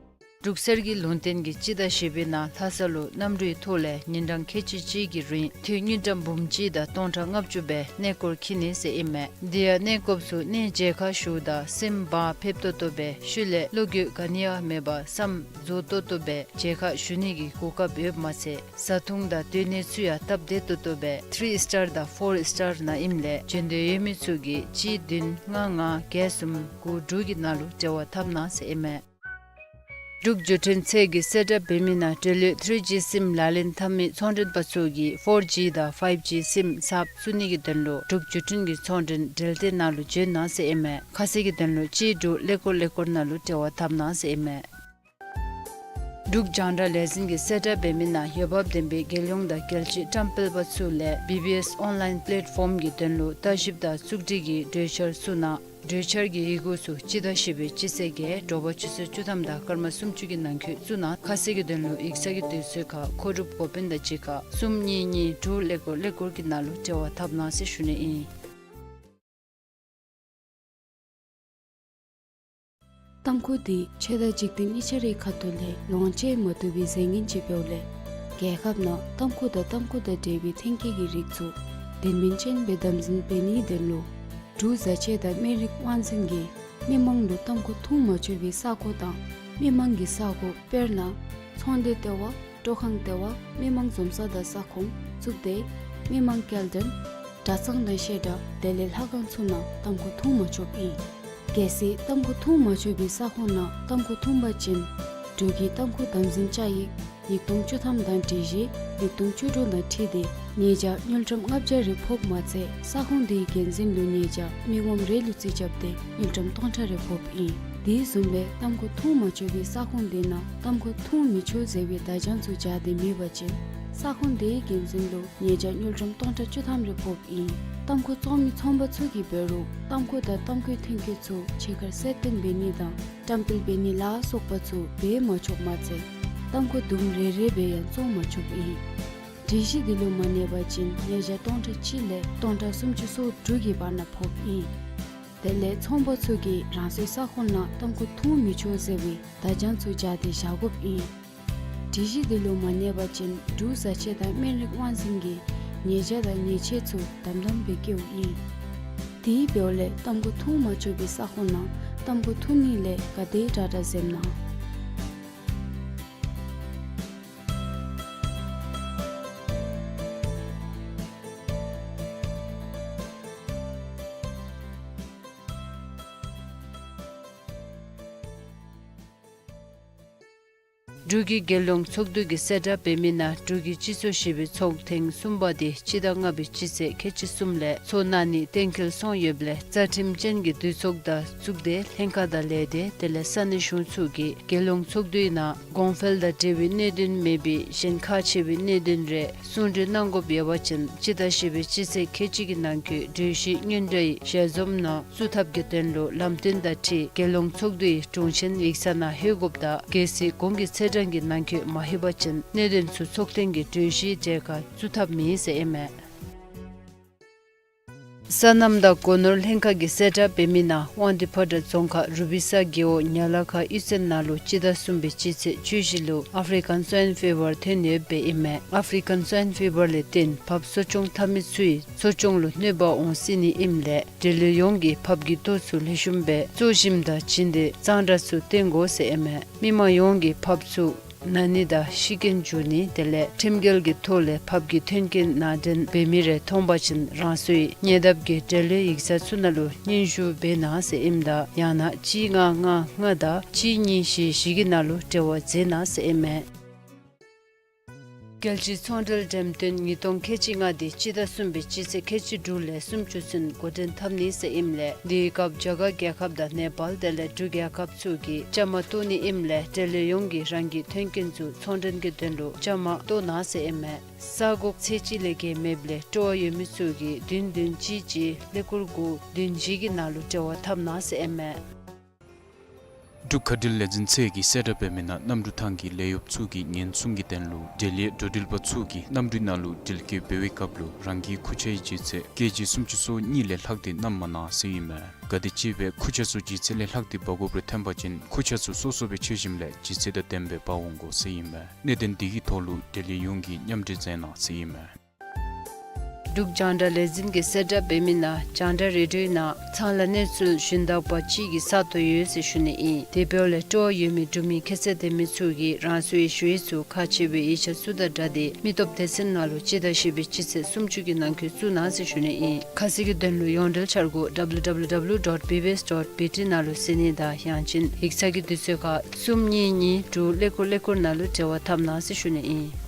འབྲུག་གསེར་གྱི་ལུང་བསྟན་གྱི་སྤྱི་ཟླ་བཞི་པའི་ནང་ལྷ་ས་ལུ་གནམ་གྲུའི་ཐོག་ལས་ཉིན་གྲངས་ཁལ་གཅིག་གཅིག་གི་རིང་འཐུས་དངུལ་ཀྲམ་འབུམ་གཅིག་དང་སྟོང་ཕྲག་ལྔ་བཅུ་སྦེ་གནས་སྐོར་འཁྱིད་ནི་ཟེར་ཨིན་མས། དེ་ཡང་གནས་སྐོརཔ་ཚུ་གནས་མཇལ་ཁ་ཞུཝ་ད་སེམས་བག་ཕེབས་ཏོག་ཏོ་སྦེ་ཤུལ་ལས་བློ་འགྱོད་ག་ནི་ཡང་མེད་པར་བསམ་རྫོགས་ཏོག་ཏོ་སྦེ་མཇལ་ཁ་ཞུ་ནི་གི་གོ་སྐབས་ཡོདཔ་མ་ཚད་བཟའ་འཐུང་དང་སྡོད་གནས་ཚུ་ཡང་སྟབས་བདེ་ཏོག་ཏོ་སྦེ་ཐི་རི་སི་ཊར་དང་ཕོར་སི་ཊར་ནང་ཨིནམ་ལས་འབྱོན་འདོད་ཡོད་མི་ཚུ་གིས་གཅིག་བདུན་ལྔ་ལྔ་བརྒྱད་གསུམ་དགུ་དྲུག་གི་ནང་ལུ་འབྲེལ་བ་འཐབ་གནང་ཟེར་ཨིན་མས། འབྲུག་བརྒྱུད་འཕྲིན་ཚད་ཀྱི་གསལ་བསྒྲགས་འབད་མི་ནང་འབྲེལ་ཡོད་ཐི་རི་ཇི་སིམ་ལག་ལེན་འཐབ་མི་ཚོང་མགྲོན་པ་ཚུ་གིས་ཕོར་ཇི་དང་ཕའིབ་ཇི་སིམ་གསརཔ་བཙུགས་ནི་གི་དོན་ལུ་འབྲུག་བརྒྱུད་འཕྲིན་གྱི་ཚོང་མགྲོན་འབྲེལ་སྡེ་ནང་ལུ་འབྱོན་གནང་ཟེར་ཨིན་མས། ཁ་གསལ་གྱི་དོན་ལུ་གཅིག་དྲུག་ཀླད་ཀོར་ཀླད་ཀོར་ནང་ལུ་འབྲེལ་བ་འཐབ་གནང་ཟེར་ཨིན་མས། འབྲུག་རྒྱང་བསྒྲགས་ལས་འཛིན་གྱི་གསལ་བསྒྲགས་འབད་མི་ནང་འོས་འབབ་ལྡན་པའི་རྒྱལ་ཡོངས་དང་རྒྱལ་སྤྱིའི་བཀྲམ་སྤེལ་པ་ཚུ་ལས་བི་བི་ཨེསི་ཨོན་ལའིན་པེ་ལེཊ་ཕོམ་གྱི་དོན་ལུ་ལྟ་ཞིབ་དང་བཙུགས་སྒྲིག་གི་གྲོས་འཆར་བཙུགས་གནང་། གྲོས་འཆར་གྱི་ཡི་གུ་ཚུ་སྤྱི་ཟླ་བཞི་པའི་སྤྱི་ཚེས་བརྒྱད་དྲོ་པ་ཆུ་ཚོད་བཅུ་ཐམ་དང་སྐར་མ་སུམ་ཅུ་གི་ནང་འཁོད་བཙུགས་གནང་། ཁ་གསལ་གྱི་དོན་ལུ་ཡིག་ཚང་གི་དུས་ཚོད་ཁར་མཁོ་སྒྲུབ་འགོ་དཔོན་དང་གཅིག་ཁར་གསུམ་གཉིས་གཉིས་དྲུག་ཀླད་ཀོར་ཀླད་ཀོར་གྱི་ནང་ལུ་འབྲེལ་བ་འཐབ་གནང་ཟེར་ཞུ་ནི་ཨིན། ཏམ་ཁུ་འདི་ཆོས་དང་འཇིག་རྟེན་གཉིས་ཆ་རའི་ཁ་ཐུག་ལས་ལོངས་སྤྱོད་མ་བཏུབ་པའི་རྫས་ངན་ཅིག་འབདཝ་ལས་རྒྱལ་ཁབ་ནང་ཏམ་ཁུ་དང་ཏམ་ཁུ་དང་འབྲེལ་བའི་ཐོན་སྐྱེད་ཀྱི་རིགས་ཚུ་དོན་སྨིན་ཅན་སྦེ་དམ་འཛིན་འབད་ནིའི་དོན་ལུ་འབྲུག་བཟའ་ཆས་དང་སྨན་རིགས་དབང་འཛིན་གྱིས་མི་མང་ལུ་ཏམ་ཁུ་འཐུང་མ་ཆོག་པའི་ས་གོ་དང་མི་མང་གི་ས་གོ་དཔེར་ན་ཚོང་སྡེ་ལྟེ་བ། སྤྲོ་ཁང་ལྟེ་བ། མི་མང་འཛོམས་ས་དང་ས་ཁོངས་བཙུགས་ཏེ་མི་མང་སྐྱེལ་འདྲེན་གྲྭ་ཚང་དང་བཤད་གྲྭ་དེ་ལས་ལྷ་ཁང་ཚུ་ནང་ཏམ་ཁུ་འཐུང་མ་ཆོགཔ་ཨིན། གལ་སྲིད་ཏམ་ཁུ་འཐུང་མ་ཆོག་པའི་ས་ཁོངས་ནང་ཏམ་ཁུ་འཐུང་པ་ཅིན་འབྲུག་གི་ཏམ་ཁུ་དམ་འཛིན་བཅའ་ཡིག་ཉིས་སྟོང་བཅུ་ཐམ་དང་སྒྲིག་གཞི་ཉིས་སྟོང་བཅུ་དྲུག་དང་འཁྲིལ་ཏེ་ཉེས་བྱ་དངུལ་ཀྲམ་ལྔ་བརྒྱ་རེ་ཕོགཔ་མ་ཚད་ས་ཁོངས་དེའི་འགན་འཛིན་ལུ་ཉེས་བྱ་མི་ངོམ་རེ་ལུ་རྩིས་རྐྱབ་སྟེ་དངུལ་ཀྲམ་སྟོང་ཕྲག་རེ་ཕོགཔ་ཨིན། དེ་བཟུམ་སྦེ་ཏམ་ཁུ་འཐུང་མ་ཆོག་པའི་ས་ཁོངས་དེ་ནང་ཏམ་ཁུ་འཐུང་མི་ཆོག་ཟེར་བའི་བརྡ་བྱང་ཚུ་སྦྱར་ཏེ་མེད་པ་ཅིན་ས་ཁོངས་དེའི་འགན་འཛིན་ལུ་ཉེས་བྱ་དངུལ་ཀྲམ་སྟོང་ཕྲག་བཅུ་ཐམ་རེ་ཕོགཔ་ཨིན། ཏམ་ཁུ་བཙོང་མི་ཚོང་པ་ཚུ་གིས་འབད་རུང་ཏམ་ཁུ་དང་ཏམ་ཁུའི་ཐོན་སྐྱེད་ཚུ་ཕྱི་ཁར་གསལ་སྟོན་འབད་ནི་དང་བཀྲམ་སྤེལ་འབད་ནི་ལ་སོགས་པ་ཚུ་འབད་མ་ཆོགཔ་མ་ཚད་ཏམ་ཁུ་དུམ་རེ་རེ་སྦེ་ཡང་བཙོང་མ་ཆོགཔ་ཨིན། སྒྲིག་གཞི་འདི་ལུ་མ་གནས་པ་ཅིན་ཉེས་བྱ་སྟོང་ཕྲག་གཅིག་ལས་སྟོང་ཕྲག་སུམ་ཅུ་སོ་དྲུག་གི་བར་ན་ཕོགཔ་ཨིན། དེ་ལས་ཚོང་པ་ཚུ་གིས་རང་སོའི་ས་ཁོངས་ནང་ཏམ་ཁུ་འཐུང་མི་ཆོག་ཟེར་བའི་བརྡ་བྱང་ཚུ་སྦྱར་ཏེ་བཞག་དགོཔ་ཨིན། སྒྲིག་གཞི་འདི་ལུ་མ་གནས་པ་ཅིན་འབྲུག་བཟའ་ཆས་དང་སྨན་རིགས་དབང་འཛིན་གྱིས་ཉེས་བྱ་དང་ཉེས་ཆད་ཚུ་དམ་དམ་སྦེ་བཀལཝ་ཨིན། དེ་འབདཝ་ལས་ཏམ་ཁུ་འཐུང་མ་ཆོག་པའི་ས་ཁོངས་ནང་ཏམ་ཁུ་འཐུང་ནི་ལས་ག་དེ་དྲག་དྲག་འཛེམ་གནང་། འབྲུག་གི་རྒྱལ་ཡོངས་ཚོགས་འདུ་གིས་གསལ་བསྒྲགས་འབད་མི་ནང་འབྲུག་གི་སྤྱི་ཚོགས་བཞི་པའི་ཚོགས་ཐེངས་གསུམ་པ་དེ་སྤྱི་ཟླ་ལྔ་པའི་སྤྱི་ཚེས་ཁལ་གཅིག་གསུམ་ལས་ཚོགས་གནང་ནི་གཏན་འཁེལ་སོང་ཡོདཔ་ལས་རྩ་ཁྲིམས་ཅན་གྱི་འདུས་ཚོགས་དང་གཙུག་སྡེ་ལྷན་ཁག་དང་ལས་སྡེ་དེ་ལས་ས་གནས་གཞུང་ཚུ་གིས་རྒྱལ་ཡོངས་ཚོགས་འདུའི་ནང་གོང་འཕེལ་དང་འབྲེལ་བའི་གནད་དོན་མེད་པའི་གཞན་ཁག་ཆེ་བའི་གནད་དོན་རེ་གསུང་གྲོས་གནང་དགོཔ་ཡོད་པ་ཅིན་སྤྱི་ཟླ་བཞི་པའི་སྤྱི་ཚེས་ཁལ་གཅིག་གི་ནང་འཁོད་གྲོས་གཞི་སྔོན་འགྲོའི་ཞལ་འཛོམས་ནང་བཙུགས་ཐབས་ཀྱི་དོན་ལུ་ལམ་སྟོན་དང་འཁྲིལ་རྒྱལ་ཡོངས་ཚོགས་འདུའི་དྲུང་ཆེན་ཡིག་ཚང་ནང་ལྷོད་དགོཔ་དང་གལ་སྲིད་གོང་གི་ཚེས་གྲངས་ཀྱི་ནང་འཁོད་མ་ལྷོད་པ་ཅིན་གནད་དོན་ཚུ་ཚོགས་ཐེངས་ཀྱི་གྲོས་གཞིའི་གྲལ་ཁར་བཙུགས་ཐབས་མེད་ཟེར་ཨིན་མས། སོ་ནམ་དང་སྒོ་ནོར་ལྷན་ཁག་གིས་གསལ་བསྒྲགས་འབད་མི་ནང་དབང་འདུས་ཕོ་བྲང་རྫོང་ཁག་རུ་པི་ས་རྒེད་འོག་ཉ་ལ་ཁ་གཡུས་ཚན་ནང་ལུ་སྤྱི་ཟླ་གསུམ་པའི་སྤྱི་ཚེས་བཅུ་བཞི་ལུ་ཨཕ་རི་ཀན་སོའིན་ཕི་བར་ཐོན་ཡོདཔ་ཨིན་མས། ཨཕ་རི་ཀན་སོའིན་ཕི་བར་ལས་བརྟེན་ཕགཔ་གསོ་སྐྱོང་འཐབ་མི་ཚུའི་གསོ་སྐྱོང་ལུ་གནོད་པ་འོང་སྲིད་ནི་ཨིནམ་ལས་འབྲེལ་ཡོད་ཡོངས་ཀྱིས་ཕགཔ་གི་ལྟོ་ཚུ་ལེགས་ཤོམ་སྦེ་བཙོ་ཞིནམ་དང་བྱིན་ཏེ་གཙང་སྦྲ་ཚུ་བསྟེན་དགོ་ཟེར་ཨིན་མས། མི་མང་ཡོངས་ཀྱིས་ཕགཔ་ཚུ་ན་ནི་དང་ཤི་རྐྱེན་འབྱུང་ནི་དེ་ལས་ཁྲིམས་འགལ་གྱི་ཐོག་ལས་ཕགཔ་གི་མཐུན་རྐྱེན་ནང་འདྲེན་འབད་མི་རེ་མཐོང་པ་ཅིན་རང་སོའི་ཉེ་འདབས་ཀྱི་འབྲེལ་ཡོད་ཡིག་ཚང་ཚུ་ནང་ལུ་སྙན་ཞུ་འབད་གནང་ཟེར་ཨིནམ་ད་ཡང་ན་གཅིག་ལྔ་ལྔ་ལྔ་དང་གཅིག་གཉིས་བཞི་བཞི་གི་ནང་ལུ་འབྲེལ་བ་མཛད་གནང་ཟེར་ཨིན་མས། རྒྱལ་སྤྱིའི་ཚོང་འབྲེལ་འགྲེམས་སྟོན་ཉིས་སྟོང་ཁལ་གཅིག་ལྔ་དེ་སྤྱི་ཟླ་གསུམ་པའི་སྤྱི་ཚེས་ཁལ་གཅིག་དྲུག་ལས་སུམ་ཅུ་ཚུན་འགོ་འདྲེན་འཐབ་ནི་ཟེར་ཨིནམ་ལས་དེའི་སྐབས་རྒྱ་གར་རྒྱལ་ཁབ་དང་ནེ་པཱལ་དེ་ལས་འབྲུག་རྒྱལ་ཁབ་ཚུ་གིས་བཅའ་མར་གཏོགས་ནི་ཨིནམ་ལས་འབྲེལ་ཡོད་ཡོངས་ཀྱིས་རང་གི་མཐུན་རྐྱེན་ཚུ་ཚོང་འབྲེལ་གྱི་དོན་ལུ་བཅའ་མར་གཏོགས་གནང་ཟེར་ཨིན་མས། ས་གོ་ཚད་གཅིག་ལས་བརྒལ་མེདཔ་ལས་སྤྲོ་བ་ཡོད་མི་ཚུ་གིས་བདུན་བདུན་གཅིག་གཅིག་ཀླད་ཀོར་དགུ་བདུན་བཞི་གི་ནང་ལུ་འབྲེལ་བ་འཐབ་གནང་ཟེར་ཨིན་མས། འབྲུག་མཁའ་འགྲུལ་ལས་འཛིན་ཚད་ཀྱིས་གསལ་བསྒྲགས་འབད་མི་ནང་གནམ་གྲུ་ཐང་གི་ལས་གཡོགཔ་ཚུ་གི་ཉེན་སྲུང་གི་དོན་ལུ་འབྲེལ་ཡོད་འགྲོ་འགྲུལ་པ་ཚུ་གིས་གནམ་གྲུའི་ནང་ལུ་འགྲུལ་སྐྱོད་འབད་བའི་སྐབས་ལུ་རང་གི་ཁུར་ཆའི་ལྗིད་ཚད་ཀེ་ཇི་སུམ་ཅུ་སོ་གཉིས་ལས་ལྷག་སྟེ་བསྣམ་མ་གནང་ཟེར་ཨིན་མས། ག་དེམ་ཅིག་སྦེ་ཁུར་ཆ་ཚུ་ལྗིད་ཚད་ལས་ལྷག་སྟེ་འབག་དགོཔ་རེ་ཐོན་པ་ཅིན་ཁུར་ཆ་ཚུ་སོ་སོ་སྦེ་འཁྱིད་ཞིནམ་ལས་ལྗིད་ཚད་དང་ལྡནམ་སྦེ་འབག་འོང་དགོ་ཟེར་ཨིན་མས། གནད་དོན་དེ་གི་ཐོག་ལུ་འབྲེལ་ཡོད་ཡོངས་ཀྱིས་མཉམ་འབྲེལ་མཛད་གནང་ཟེར་ཨིན་མས། འབྲུག་རྒྱང་བསྒྲགས་ལས་འཛིན་གྱིས་གསལ་བསྒྲགས་འབད་མི་ནང་རྒྱང་བསྒྲགས་རེ་ཌིའོ་ནང་ཚང་ལ་གནས་ཚུལ་ཞུན་དག་པ་ཅིག་གི་ས་སྟོང་ཡོད་ཟེར་ཞུ་ནི་ཨིན། དེ་འབདཝ་ལས་སྤྲོ་བ་ཡོད་མི་འབྲུག་མི་ཁྱད་ཚད་ལྡན་མི་ཚུ་གིས་རང་སོའི་ཞུ་ཡིག་ཚུ་ཁག་ཆེ་བའི་ཡིག་ཆ་ཚུ་དང་སྦྲགས་ཏེ་མི་སྟོབས་སྡེ་ཚན་ནང་ལུ་སྤྱི་ཟླ་བཞི་པའི་སྤྱི་ཚེས་སུམ་ཅུ་གི་ནང་འཁོད་བཙུགས་གནང་ཟེར་ཞུ་ནི་ཨིན། ཁ་གསལ་གྱི་དོན་ལུ་ཡོངས་འབྲེལ་འཆར་སྒོ་W W W dot B B S dot B T ནང་ལུ་གཟིགས་ནི་དང་ཡང་ཅིན་ཡིག་ཚང་གི་དུས་ཚོད་ཁར་གསུམ་གཉིས་གཉིས་དྲུག་ཀླད་ཀོར་ཀླད་ཀོར་ནང་ལུ་འབྲེལ་བ་འཐབ་གནང་ཟེར་ཞུ་ནི་ཨིན།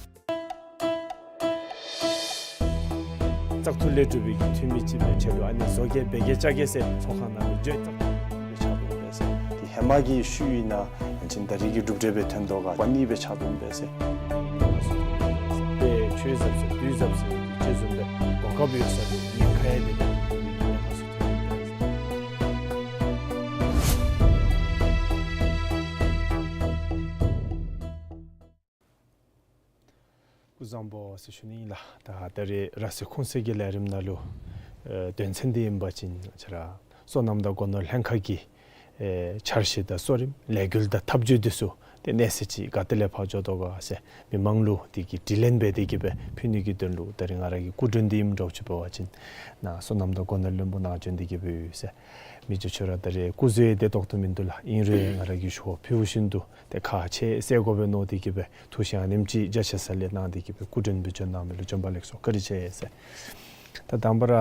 བཙག་འཐུ་ལས་གྲུབ་པའི་འཐུས་མི་ཅིག་སྦེ་ཆེད་དུ་ཨ་ནི་བཟོ་བཀོད་འབད་གེ་བཅའ་གེ་ཟེར་ཚོགས་ཁང་ནང་ལུ་བརྗོད་བཏང་སྦེ་ཕྱག་དང་པོ་འབད་ཟེར། དེ་ཧེ་མ་གི་ཤུལ་ཨིན་ན་ཡང་ཅིན་ད་རེས་ཀྱི་གྲུབ་འབྲས་སྦེ་ཐོན་དོ་ག་པ་ནི་སྦེ་ཕྱག་དང་པོ་འབད་ཟེར། དཔེ་ཆོས་ཟབ་ཟེར་དུས་ཟབ་ཟེར་དེ་ཅིག་བཟུམ་སྦེ་གོ་སྐབས་ཡོད་ས་དེ་ཉེན་ཁ་ཡང་དེ་ཉེན་ཁ་ཚུ་ཐོན་ཡི་ཟེར། སྐུ་གཟུགས་བཟང་པོ་ཟེར་ཞུ་ནི་ཨིན་ལགས། ད་ད་རེས་ར་བསིལ་ཁུངས་སེལ་གྱི་ལས་རིམ་ནང་ལུ་ཨེ་དོན་ཚན་འདི་ཨིན་པ་ཅིན་ང་བཅས་ར་སོ་ནམ་དང་སྒོ་ནོར་ལྷན་ཁག་གི་ཨེ་འཆར་གཞི་དང་གཙོ་རིམ་ལས་འགུལ་དང་ཐབས་བྱུས་འདི་ཚུ་ཏེ་གནས་ཚུལ་ཅིག་ག་ཏེ་ལས་ཕར་འགྱོ་དོ་ག་ཟེར་མི་མང་ལུ་དེ་གི་དྲི་ལན་འབད་དེ་གི་སྦེ་ཕུལ་ནི་གི་དོན་ལུ་ད་རེས་ང་ར་གི་སྐུ་མགྲོན་འདི་ཨིནམ་འདྲཝ་ཅིག་འབད་བ་ཅིན་ནཱ་སོ་ནམ་དང་སྒོ་ནོར་བློན་པོ་ནཱ་བྱོན་ཏེ་གི་སྦེ་ཡོད་ཟེར། མི་རྗེ་ཁྱོད་ར་ད་རེས་སྐུ་གཟུགས་ཡང་ཏེ་ཏོག་ཏོ་མིན་འདུག་ལགས། ཨིན་རུང་ཡང་ང་ར་གིས་ཞུ་བ་ཕུལ་བཞིན་དུ་ཏེ་ཁག་ཆེ་ཟེར་དགོ་པས་མནོ་སྟེ་གི་སྦེ་ཐུགས་བཞེད་ཨ་ནེམ་ཅིག་རྒྱ་ཆེ་ས་ལས་གནང་སྟེ་གི་སྦེ་སྐུ་མགྲོན་སྦེ་བྱོན་གནང་མི་ལུ་བྱོན་པ་ལེགས་སོ་བཀའ་དྲིན་ཆེ་ཟེར། ད་དང་པ་ར་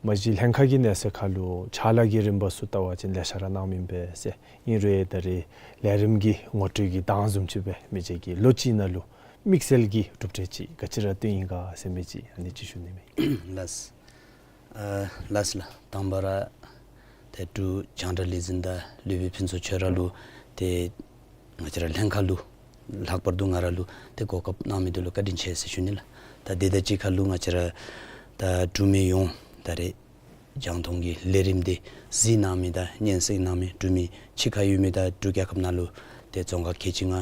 མ་གཞི་ལྷན་ཁག་གི་གནས་ཚད་ཁར་ལུ་ཕྱག་ལཱ་གི་རིམ་པ་ཚུ་བལྟ་བ་ཅིན་ལེ་ཤ་ར་གནངམ་ཨིན་པས་ཟེར། ཨིན་རུང་ཡང་ད་རེས་ལས་རིམ་གྱི་ངོ་སྤྲོད་ཀྱི་དང་བཟུམ་ཅིག་སྦེ་མི་རྗེ་གིས་ལོ་གཅིག་ནང་ལུ་དམིགས་བསལ་གྱི་གྲུབ་འབྲས་ཅིག་ག་ཅི་ར་བཏོན་ཡི་ག་ཟེར་མི་ཅིག་ཨ་ནི་ཅིག་ཞུ་ནི་མས། ལགས། ཨ་ལགས་ལགས། དང་པ་ར་ཏེ་འབྲུག་རྒྱང་བསྒྲགས་ལས་འཛིན་དང་ལུས་པའི་ཕུན་ཚོགས་ཁྱོད་ར་ལུ་ཏེ་ང་བཅས་ར་ལྷན་ཁག་ལུ་ལྷག་པར་དུ་ང་ར་ལུ་ཏེ་གོ་སྐབས་གནང་མི་འདི་ལུ་བཀའ་དྲིན་ཆེ་ཟེར་ཞུ་ནི་ལགས། ད་དེ་དང་གཅིག་ཁར་ལུ་ང་བཅས་ར་ད་འབྲུག་མི་ཡོངས་ད་རེས་རྒྱང་མཐོང་གི་ལས་རིམ་འདི་གཟིགས་གནང་མི་དང་སྙན་གསན་གནང་མི་འབྲུག་མི་ཕྱི་ཁར་ཡོད་མི་དང་འབྲུག་རྒྱལ་ཁབ་ནང་ལུ་ཏེ་རྫོང་ཁག་ཁལ་གཅིག་ལྔ་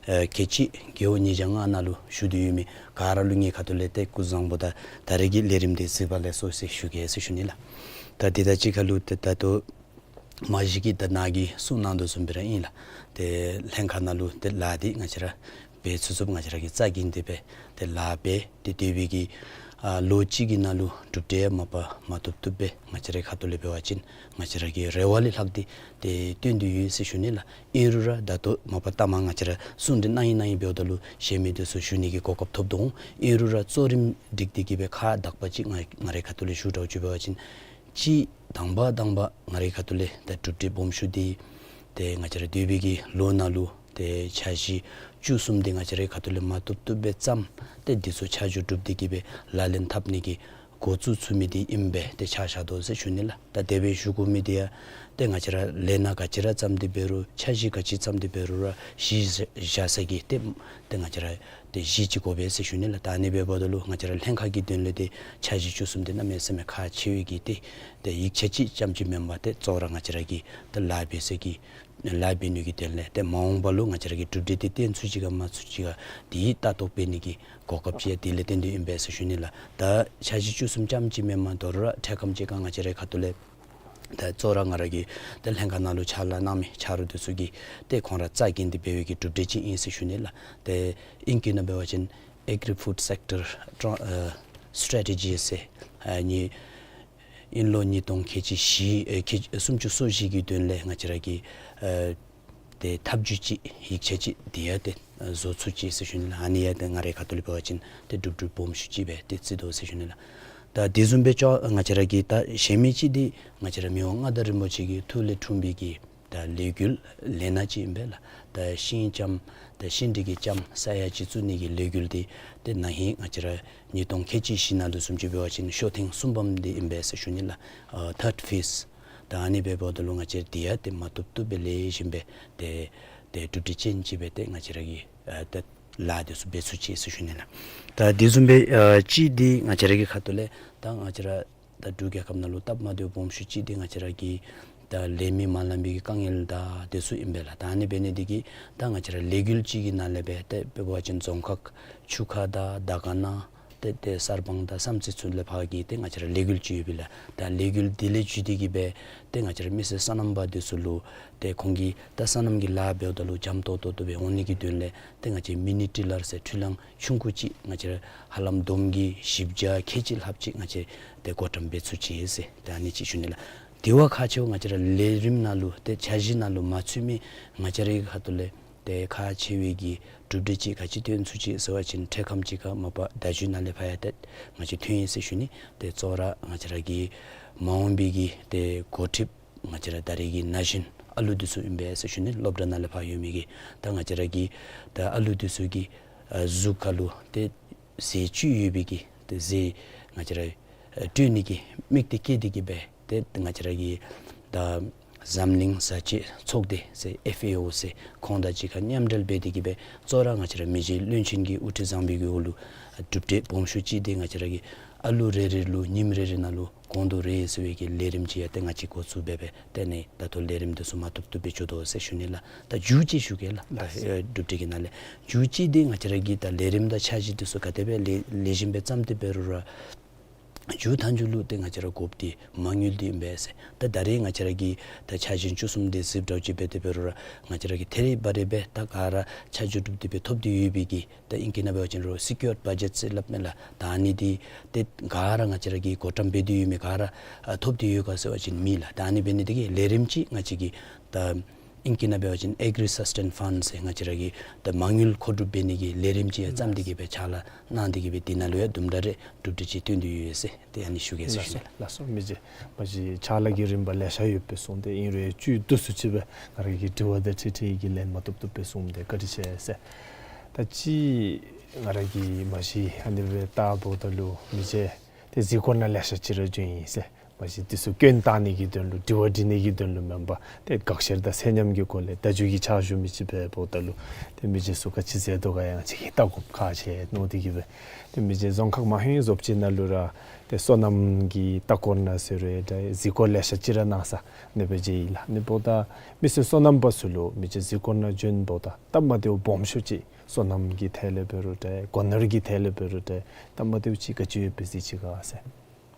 ཨེ་ཁལ་གཅིག་རྒེད་འོག་ཉིས་བརྒྱ་ལྔ་ནང་ལུ་བཞུགས་ཏེ་ཡོད་མི་ག་ར་ལུ་ངེའི་ཁ་ཐུག་ལས་ཏེ་སྐུ་གཟུགས་བཟང་པོ་དང་ད་རེས་ཀྱི་ལས་རིམ་འདི་གཟིགས་པ་ལེགས་སོ་ཟེར་ཞུ་གེ་ཟེར་ཞུ་ནི་ལགས། ད་དེ་དང་གཅིག་ཁར་ལུ་ཏེ་ད་ལྟོ་མ་གཞི་གིས་ད་ནཱ་གིས་གསུངས་གནང་དོ་བཟུམ་སྦེ་ར་ཨིན་ལགས། ཏེ་ལྷན་ཁག་ནང་ལུ་ཏེ་ལཱ་འདི་ང་བཅས་ར་འབད་ཚུགས་ཚུགསཔ་ང་བཅས་ར་གིས་རྩ་འགེངས་ཏེ་སྦེ་ཏེ་ལཱ་འབད་དེ་སྡོད་པའི་གི་ཨ་ལོ་གཅིག་གི་ནང་ལུ་གྲུབ་འབྲས་མ་པ་མ་ཐོབ་ཐོབ་སྦེ་ང་བཅས་རའི་ཁ་ཐུག་ལས་འབད་བ་ཅིན་ང་བཅས་ར་གི་རེ་བ་ལས་ལྷག་སྟེ་ཏེ་བཏོན་ཏེ་ཡོད་ཟེར་ཞུ་ནི་ལགས། ཨིན་རུང་ར་ད་ལྟོ་མ་པ་ལྟ་མ་ང་བཅས་ར་གསུང་གྲོས་གནང་ཡི་གནང་ཡི་འབདཝ་ད་ལུ་གཞན་མི་འདི་ཚུ་ཞུ་ནི་གི་གོ་སྐབས་ཐོབ་དོ་འོང་། ཨིན་རུང་ར་གཙོ་རིམ་སྒྲིག་སྟེ་གི་སྦེ་ཁག་དག་པ་ཅིག་ང་ང་རའི་ཁ་ཐུག་ལས་ཞུ་དགོཔ་ཅིག་འབད་བ་ཅིན་གཅིག་དང་པ་དང་པ་ང་རའི་ཁ་ཐུག་ལས་ད་གྲུབ་འབྲས་སྦོམ་ཤོས་འདི་ཏེ་ང་བཅས་ར་སྡོད་པའི་གི་ལོ་ནང་ལུ་ ཏེ་འཆར་གཞི་བཅུ་གསུམ་འདི་ང་བཅས་རའི་ཁ་ཐུག་ལས་མ་བཏུབ་བཏུབ་སྦེ་བརྩམས། ཏེ་འདི་ཚུ་ཆ་འཇོག་གྲུབ་སྟེ་གི་སྦེ་ལག་ལེན་འཐབ་ནི་གི་འགོ་བཙུགས་ཚུགས་མི་འདི་ཨིནམ་སྦེ་ཏེ་ཆ་བཞག་དོ་ཟེར་ཞུ་ནི་ལགས། ད་དེ་སྦེ་ཞུ་དགོ་མི་འདི་ཡང་ཏེ་ང་བཅས་ར་ལས་སྣ་ག་ཅི་ར་བརྩམས་ཏེ་འབད་རུང་འཆར་གཞི་ག་ཅི་བརྩམས་ཏེ་འབད་རུང་ར་གཞི་བཞག་ས་གི་ཏེ་ཏེ་ང་བཅས་ར་ཏེ་གཞི་ཅིག་དགོ་པས་ཟེར་ཞུ་ནི་ལགས། ད་ཨ་ནི་འབདཝ་ད་ལུ་ང་བཅས་ར་ལྷན་ཁག་གི་དོན་ལས་ཏེ་འཆར་གཞི་བཅུ་གསུམ་འདི་གནམ་མེད་ས་མེད་ཁག་ཆེ་བའི་གི་ཏེ་ཏེ་ཡིག་ཆ་ཅིག་ཙམ་ཅིག་མེན་པར་ཏེ་གཙོ་བོ་ར་ང་བཅས་ར་གི་ཏེ་ལཱ་འབད་ས་གི་ལཱ་འབད་ནི་གི་དོན་ལས་ཏེ་མ་འོངས་པ་ལུ་ང་བཅས་ར་གི་གྲུབ་འབྲས་འདི་བཏོན་ཚུགས་ཅི་ག་མ་ཚུགས་ཅི་ག་འདི་ལྟ་རྟོག་འབད་ནི་གི་གོ་སྐབས་ཅིག་ཡང་དེ་ལས་བརྟེན་ཏེ་ཨིན་པས་ཟེར་ཞུ་ནི་ལགས། ད་འཆར་གཞི་བཅུ་གསུམ་ཙམ་ཅིག་མེན་པར་དོ་རུང་ར་འཕྲལ་ཁམས་ཅིག་ཁར་ང་བཅས་རའི་ཁ་ཐུག་ལས་ད་གཙོ་བོ་ར་ང་ར་གི་ད་ལྷན་ཁག་ནང་ལུ་ཕྱག་ལཱ་གནང་མི་ཆ་རོགས་འདི་ཚུ་གིས་ཏེ་ཁོང་ར་རྩ་འགེངས་ཏེ་འབད་བའི་གི་གྲུབ་འབྲས་ཅིག་ཨིན་ཟེར་ཞུ་ནི་ལགས། ཏེ་ཨིང་སྐད་ནང་འབད་བ་ཅིན་Agri Food Sector Tran- ཨ་Strategy ཟེར་ཨ་ནི་དབྱིན་ལོ་ཉིས་སྟོང་ཁལ་གཅིག་བཞི་ཨེ་ཁལ་གཅིག་སུམ་ཅུ་སོ་བཞི་གི་དོན་ལས་ང་བཅས་ར་གི་ཨ་ཏེ་ཐབས་བྱུས་ཅིག་ཡིག་ཆ་ཅིག་འདི་ཡང་ཏེ་བཟོ་ཚུགས་ཅི་ཟེར་ཞུ་ནི་ལགས། ཨ་ནི་ཡང་ཏེ་ང་རའི་ཁ་ཐུག་ལས་འབད་བ་ཅིན་ཏེ་གྲུབ་འབྲས་སྦོམ་ཤོས་ཅིག་སྦེ་ཏེ་བརྩི་དོ་ཟེར་ཞུ་ནི་ལགས། ད་དེ་བཟུམ་སྦེ་ཅོག་ང་བཅས་ར་གི་ད་གཞན་མི་ཅིག་འདི་ང་བཅས་ར་མི་དབང་མངའ་བདག་རིན་པོ་ཆེ་གི་ཐུགས་ལས་འཁྲུངས་པའི་གི་ད་ལས་འགུལ་ལས་སྣ་ཅིག་ཨིན་པས་ལགས། ད་ཤིང་ལྕམ་ད་ཤིང་འབྲས་ཀྱི་ལྕམ་ས་ཡ་གཅིག་བཙུགས་ནི་གི་ལས་འགུལ་འདི་ཏེ་ན་ཧིང་ང་བཅས་ར་ཉིས་སྟོང་ཁལ་གཅིག་བཞི་ནང་ལུ་བཟུམ་ཅིག་འབད་བ་ཅིན་ཤོ་ཐེངས་གསུམ་པམ་འདི་ཨིན་པས་ཟེར་ཞུ་ནི་ལགས། ཨ་Third Phase། ད་ཨ་ནི་འབདཝ་ད་ལུ་ང་བཅས་འདི་ཡང་ཏེ་མ་བཏུབ་བཏུབ་སྦེ་ལེགས་ཤོམ་སྦེ་ཏེ་ཏེ་གྲུབ་འབྲས་ཅན་ཅིག་སྦེ་ཏེ་ང་བཅས་ར་གི་ཨ་ད་ལཱ་འདི་ཚུ་འབད་ཚུགས་ཅི་ཟེར་ཞུ་ནི་ལགས། ད་དེ་བཟུམ་སྦེ་ཨ་གཅིག་འདི་ང་བཅས་ར་གི་ཁ་ཐུག་ལས་ད་ང་བཅས་ར་ད་འབྲུག་རྒྱལ་ཁབ་ནང་ལུ་སྟབས་མ་བདེཝ་སྦོམ་ཤོས་ཅིག་འདི་ང་བཅས་ར་གི་ད་ལས་མི་མ་ལང་པའི་གི་དཀའ་ངལ་དང་དེ་ཚུ་ཨིན་པས་ལགས། ད་ཨ་ནི་འབད་ནི་འདི་གིས་ད་ང་བཅས་ར་ལས་འགུལ་ཅིག་གི་ནང་ལས་སྦེ་ཏེ་འབད་བ་ཅིན་རྫོང་ཁག་ཆུ་ཁ་དང་དར་དཀར་ན་ཏེ་ཏེ་གསར་སྤང་དང་བསམ་རྩེ་ཚུ་ལས་ཕར་གྱི་ཏེ་ང་བཅས་ར་ལས་འགུལ་ཅིག་ཡོད་པས་ལགས། ད་ལས་འགུལ་འདི་ལས་བརྒྱུད་དེ་གི་སྦེ་ཏེ་ང་བཅས་ར་མི་སེར་སོ་ནམ་པ་འདི་ཚུ་ལུ་ཏེ་ཁོང་གིས་ད་སོ་ནམ་གྱི་ལཱ་འབདཝ་ད་ལུ་འཇམ་ཏོང་ཏོ་ཏོ་སྦེ་འོང་ནི་གི་དོན་ལས་ཏེ་ང་བཅས་མི་ནི་ཊི་ལར་ཟེར་འཕྲུལ་གླང་ཆུང་ཀུ་ཅིག་ང་བཅས་ར་ཧ་ལམ་བསྡོམས་ཀྱིས་བཞི་བརྒྱ་ཁལ་གཅིག་ལྷགཔ་ཅིག་ང་བཅས་ཏེ་བགོ་བཀྲམ་འབད་ཚུགས་ཅི་ཟེར་ཏེ་ཨ་ནི་ཅིག་ཞུ་ནི་ལགས། དེ་བ་ཁག་ཆེཝ་ང་བཅས་ར་ལས་རིམ་ནང་ལུ་ཏེ་འཆར་གཞི་ནང་ལུ་མ་ཚུད་མི་ང་བཅས་རའི་ཁ་ཐུག་ལས་ཏེ་ཁག་ཆེ་བའི་གི་གྲུབ་འབྲས་ཅིག་ག་ཅི་བཏོན་ཚུགས་ཅི་ཟེར་བ་ཅིན་འཕྲལ་ཁམས་ཅིག་ཁར་མ་པ་བརྡ་བརྒྱུད་ནང་ལས་ཕར་ཡང་ཏེ་ང་བཅས་ཐོན་ཡི་ཟེར་ཞུ་ནི། ཏེ་གཙོ་བོ་ར་ང་བཅས་ར་གི་མ་འོངས་པའི་གི་ཏེ་འགོ་ཁྲིདཔ་ང་བཅས་ར་ད་རེས་ཀྱི་ན་གཞོན་ཨ་ལུ་འདི་ཚུ་ཨིན་པས་ཟེར་ཞུ་ནི། སློབ་གྲྭ་ནང་ལས་ཕར་ཡོད་མི་གི་ད་ང་བཅས་ར་གི་ད་ཨ་ལུ་འདི་ཚུ་གི་ཨ་གཟུགས་ཁར་ལུ་ཏེ་ཟས་བཅུད་ཡོད་པའི་གི་ཏེ་ཟས་ང་བཅས་ར་ཨ་སྤྲོད་ནི་གི་དམིགས་གཏད་བསྐྱེད་དེ་གི་སྦེ་ཏེ་ང་བཅས་ར་གི་ད་འཛམ་གླིང་བཟའ་བཅའི་ཚོགས་སྡེ་ཟེར་ཨེཕ་ཨེ་ཨོ་ཟེར་ཁོང་དང་གཅིག་ཁར་མཉམ་འབྲེལ་འབད་དེ་གི་སྦེ་གཙོ་བོ་ར་ང་བཅས་ར་མི་རྗེ་བློན་ཆེན་གྱི་དབུ་ཁྲིད་བཟང་པོའི་གི་འོག་ལུ་གྲུབ་འབྲས་སྦོམ་ཤོས་ཅིག་འདི་ང་བཅས་ར་གི་ཨ་ལུ་རེ་རེ་ལུ་ཉིནམ་རེ་རེ་ནང་ལུ་གོང་དུ་རེ་ཟེར་བའི་གི་ལས་རིམ་ཅིག་ཡང་ཏེ་ང་བཅས་འགོ་བཙུགས་འབད་སྦེ་ཏེ་ཨ་ནི་ད་ལྟོ་ལས་རིམ་འདི་ཚུ་མ་བཏུབ་བཏུབ་སྦེ་འགྱོ་དོ་ཟེར་ཞུ་ནི་ལགས། ད་མཇུག་ཅིག་ཞུ་གེ་ལགས། ད་ལགས་སོ། ཨེ་གྲུབ་འབྲས་ཀྱི་ནང་ལས་མཇུག་ཅིག་འདི་ང་བཅས་ར་གི་ད་ལས་རིམ་དང་འཆར་གཞི་འདི་ཚུ་ག་དེ་སྦེ་ལེགས་ལེགས་ཤོམ་སྦེ་བརྩམས་ཏེ་འབད་རུང་ར་མཇུག་མཐའ་མཇུག་ལུ་ཏེ་ང་བཅས་ར་དགོཔ་འདི་མ་དངུལ་འདི་ཨིན་པས་ཟེར། ད་ད་རེས་ང་བཅས་ར་གི་ད་འཆར་གཞི་བཅུ་གསུམ་འདི་གཟིགས་འདྲཝ་ཅིག་འབད་དེ་འབད་རུང་ར་ང་བཅས་ར་གིས་ཐད་རི་བ་རི་སྦེ་ད་ག་ར་ཆ་འཇོག་གྲུབ་སྟེ་སྦེ་ཐོབ་སྟེ་ཡོད་པའི་གི་ད་ཨིང་སྐད་ནང་འབད་བ་ཅིན་རོགས་སི་ཀིའོརཌ་བ་ཇེཊ་ཟེར་སླབ་མས་ལགས། ད་ཨ་ནི་འདི་ཏེ་ག་ར་ང་བཅས་ར་གིས་བགོ་བཀྲམ་འབད་དེ་ཡོད་མི་ག་ར་ཨ་ཐོབ་སྟེ་ཡོད་ག་ཟེར་བ་ཅིན་མེད་ལགས། ད་ཨ་ནི་འབད་ནི་འདི་གིས་ལས་རིམ་ཅིག་ང་བཅས་ཀྱིས་ད་ཨིང་སྐད་ནང་འབད་བ་ཅིན་Agri Sustain Fund ཟེར་ང་བཅས་ར་གིས་ད་མ་དངུལ་མཁོ་སྒྲུབ་འབད་ནི་གི་ལས་རིམ་ཅིག་ཡང་བརྩམས་ཏེ་གི་སྦེ་ཕྱག་ལཱ་གནང་སྟེ་གི་སྦེ་འདི་ནང་ལུ་ཡང་དུམ་གྲ་རེ་གྲུབ་འབྲས་ཅིག་བཏོན་ཏེ་ཡོད་ཟེར་ཏེ་ཨ་ནི་ཞུ་གེ་ཟེར་ཞུ་ནི། ལགས་སོ། མི་རྗེ་མ་གཞི་ཕྱག་ལཱ་གི་རིམ་པ་ལེ་ཤ་ཡོད་པས་གསུངས་ཏེ་ཨིན་རུང་བཅུད་བསྡུ་སུ་ཅིག་སྦེ་ང་ར་གི་དྲི་བ་དང་འཁྲིལ་འཁྲིལ་གྱི་ལན་མ་བཏུབ་བཏུབ་སྦེ་གསུངས་ཏེ་བཀའ་དྲིན་ཆེ་ཟེར། ད་ཅི་ང་ར་གིས་མ་གཞི་ཨ་ནི་སྦེ་བལྟཝ་ད་ལུ་མི་རྗེ་ཏེ་གཟིགས་སྐོར་ནང་ལེ་ཤ་ཅིག་ར་བྱོན་ཡི་ཟེར། མ་གཞི་འདི་ཚུ་སྐྱོན་བཏགས་ནི་གི་དོན་ལུ་དྲི་བ་དྲི་ནི་གི་དོན་ལུ་མེན་པར་ཏེ་དགག་བཤེར་དང་ཚད་མཉམ་གྱི་སྒོ་ལས་བརྡ་བརྒྱུད་ཀྱི་ཕྱག་ཞུ་མི་ཅིག་འབདཝ་ད་ལུ་ཏེ་མི་རྗེ་ཚུ་ག་ཅི་མཛད་དོ་ག་ཡང་ཅིག་གིས་བལྟ་དགོཔ་ཁག་ཆེ་མནོ་སྟེ་གི་སྦེ་ཏེ་མི་རྗེ་རྫོང་ཁག་མ་ཧེ་བཟོ་བཅོས་ནང་ལུ་ར་ཏེ་སོ་ནམ་གྱི་ལྟ་སྐོར་ནང་ཟེར་རུང་ཏེ་གཟིགས་སྐོར་ལེ་ཤ་ཅིག་ར་གནང་ས་ཨ་ནི་སྦེ་མཇལ་ཡི་ལགས། ཨ་ནི་འབདཝ་ད་མི་སེར་སོ་ནམ་པ་ཚུ་ལུ་མི་རྗེ་གཟིགས་སྐོར་ནང་བྱོནམ་ད་སྟབས་མ་བདེཝ་སྦོམ་ཤོས་ཅིག་སོ་ནམ་གྱི་ཐད་ལས་འབད་རུང་ཏེ་སྒོ་ནོར་གྱི་ཐད་ལས་འབད་རུང་ཏེ་སྟབས་མ་བདེཝ་ཅིག་ག་ཅི་ཡོདཔ་སྦེ་གཟིགས་ཅི་ག་ཟེར།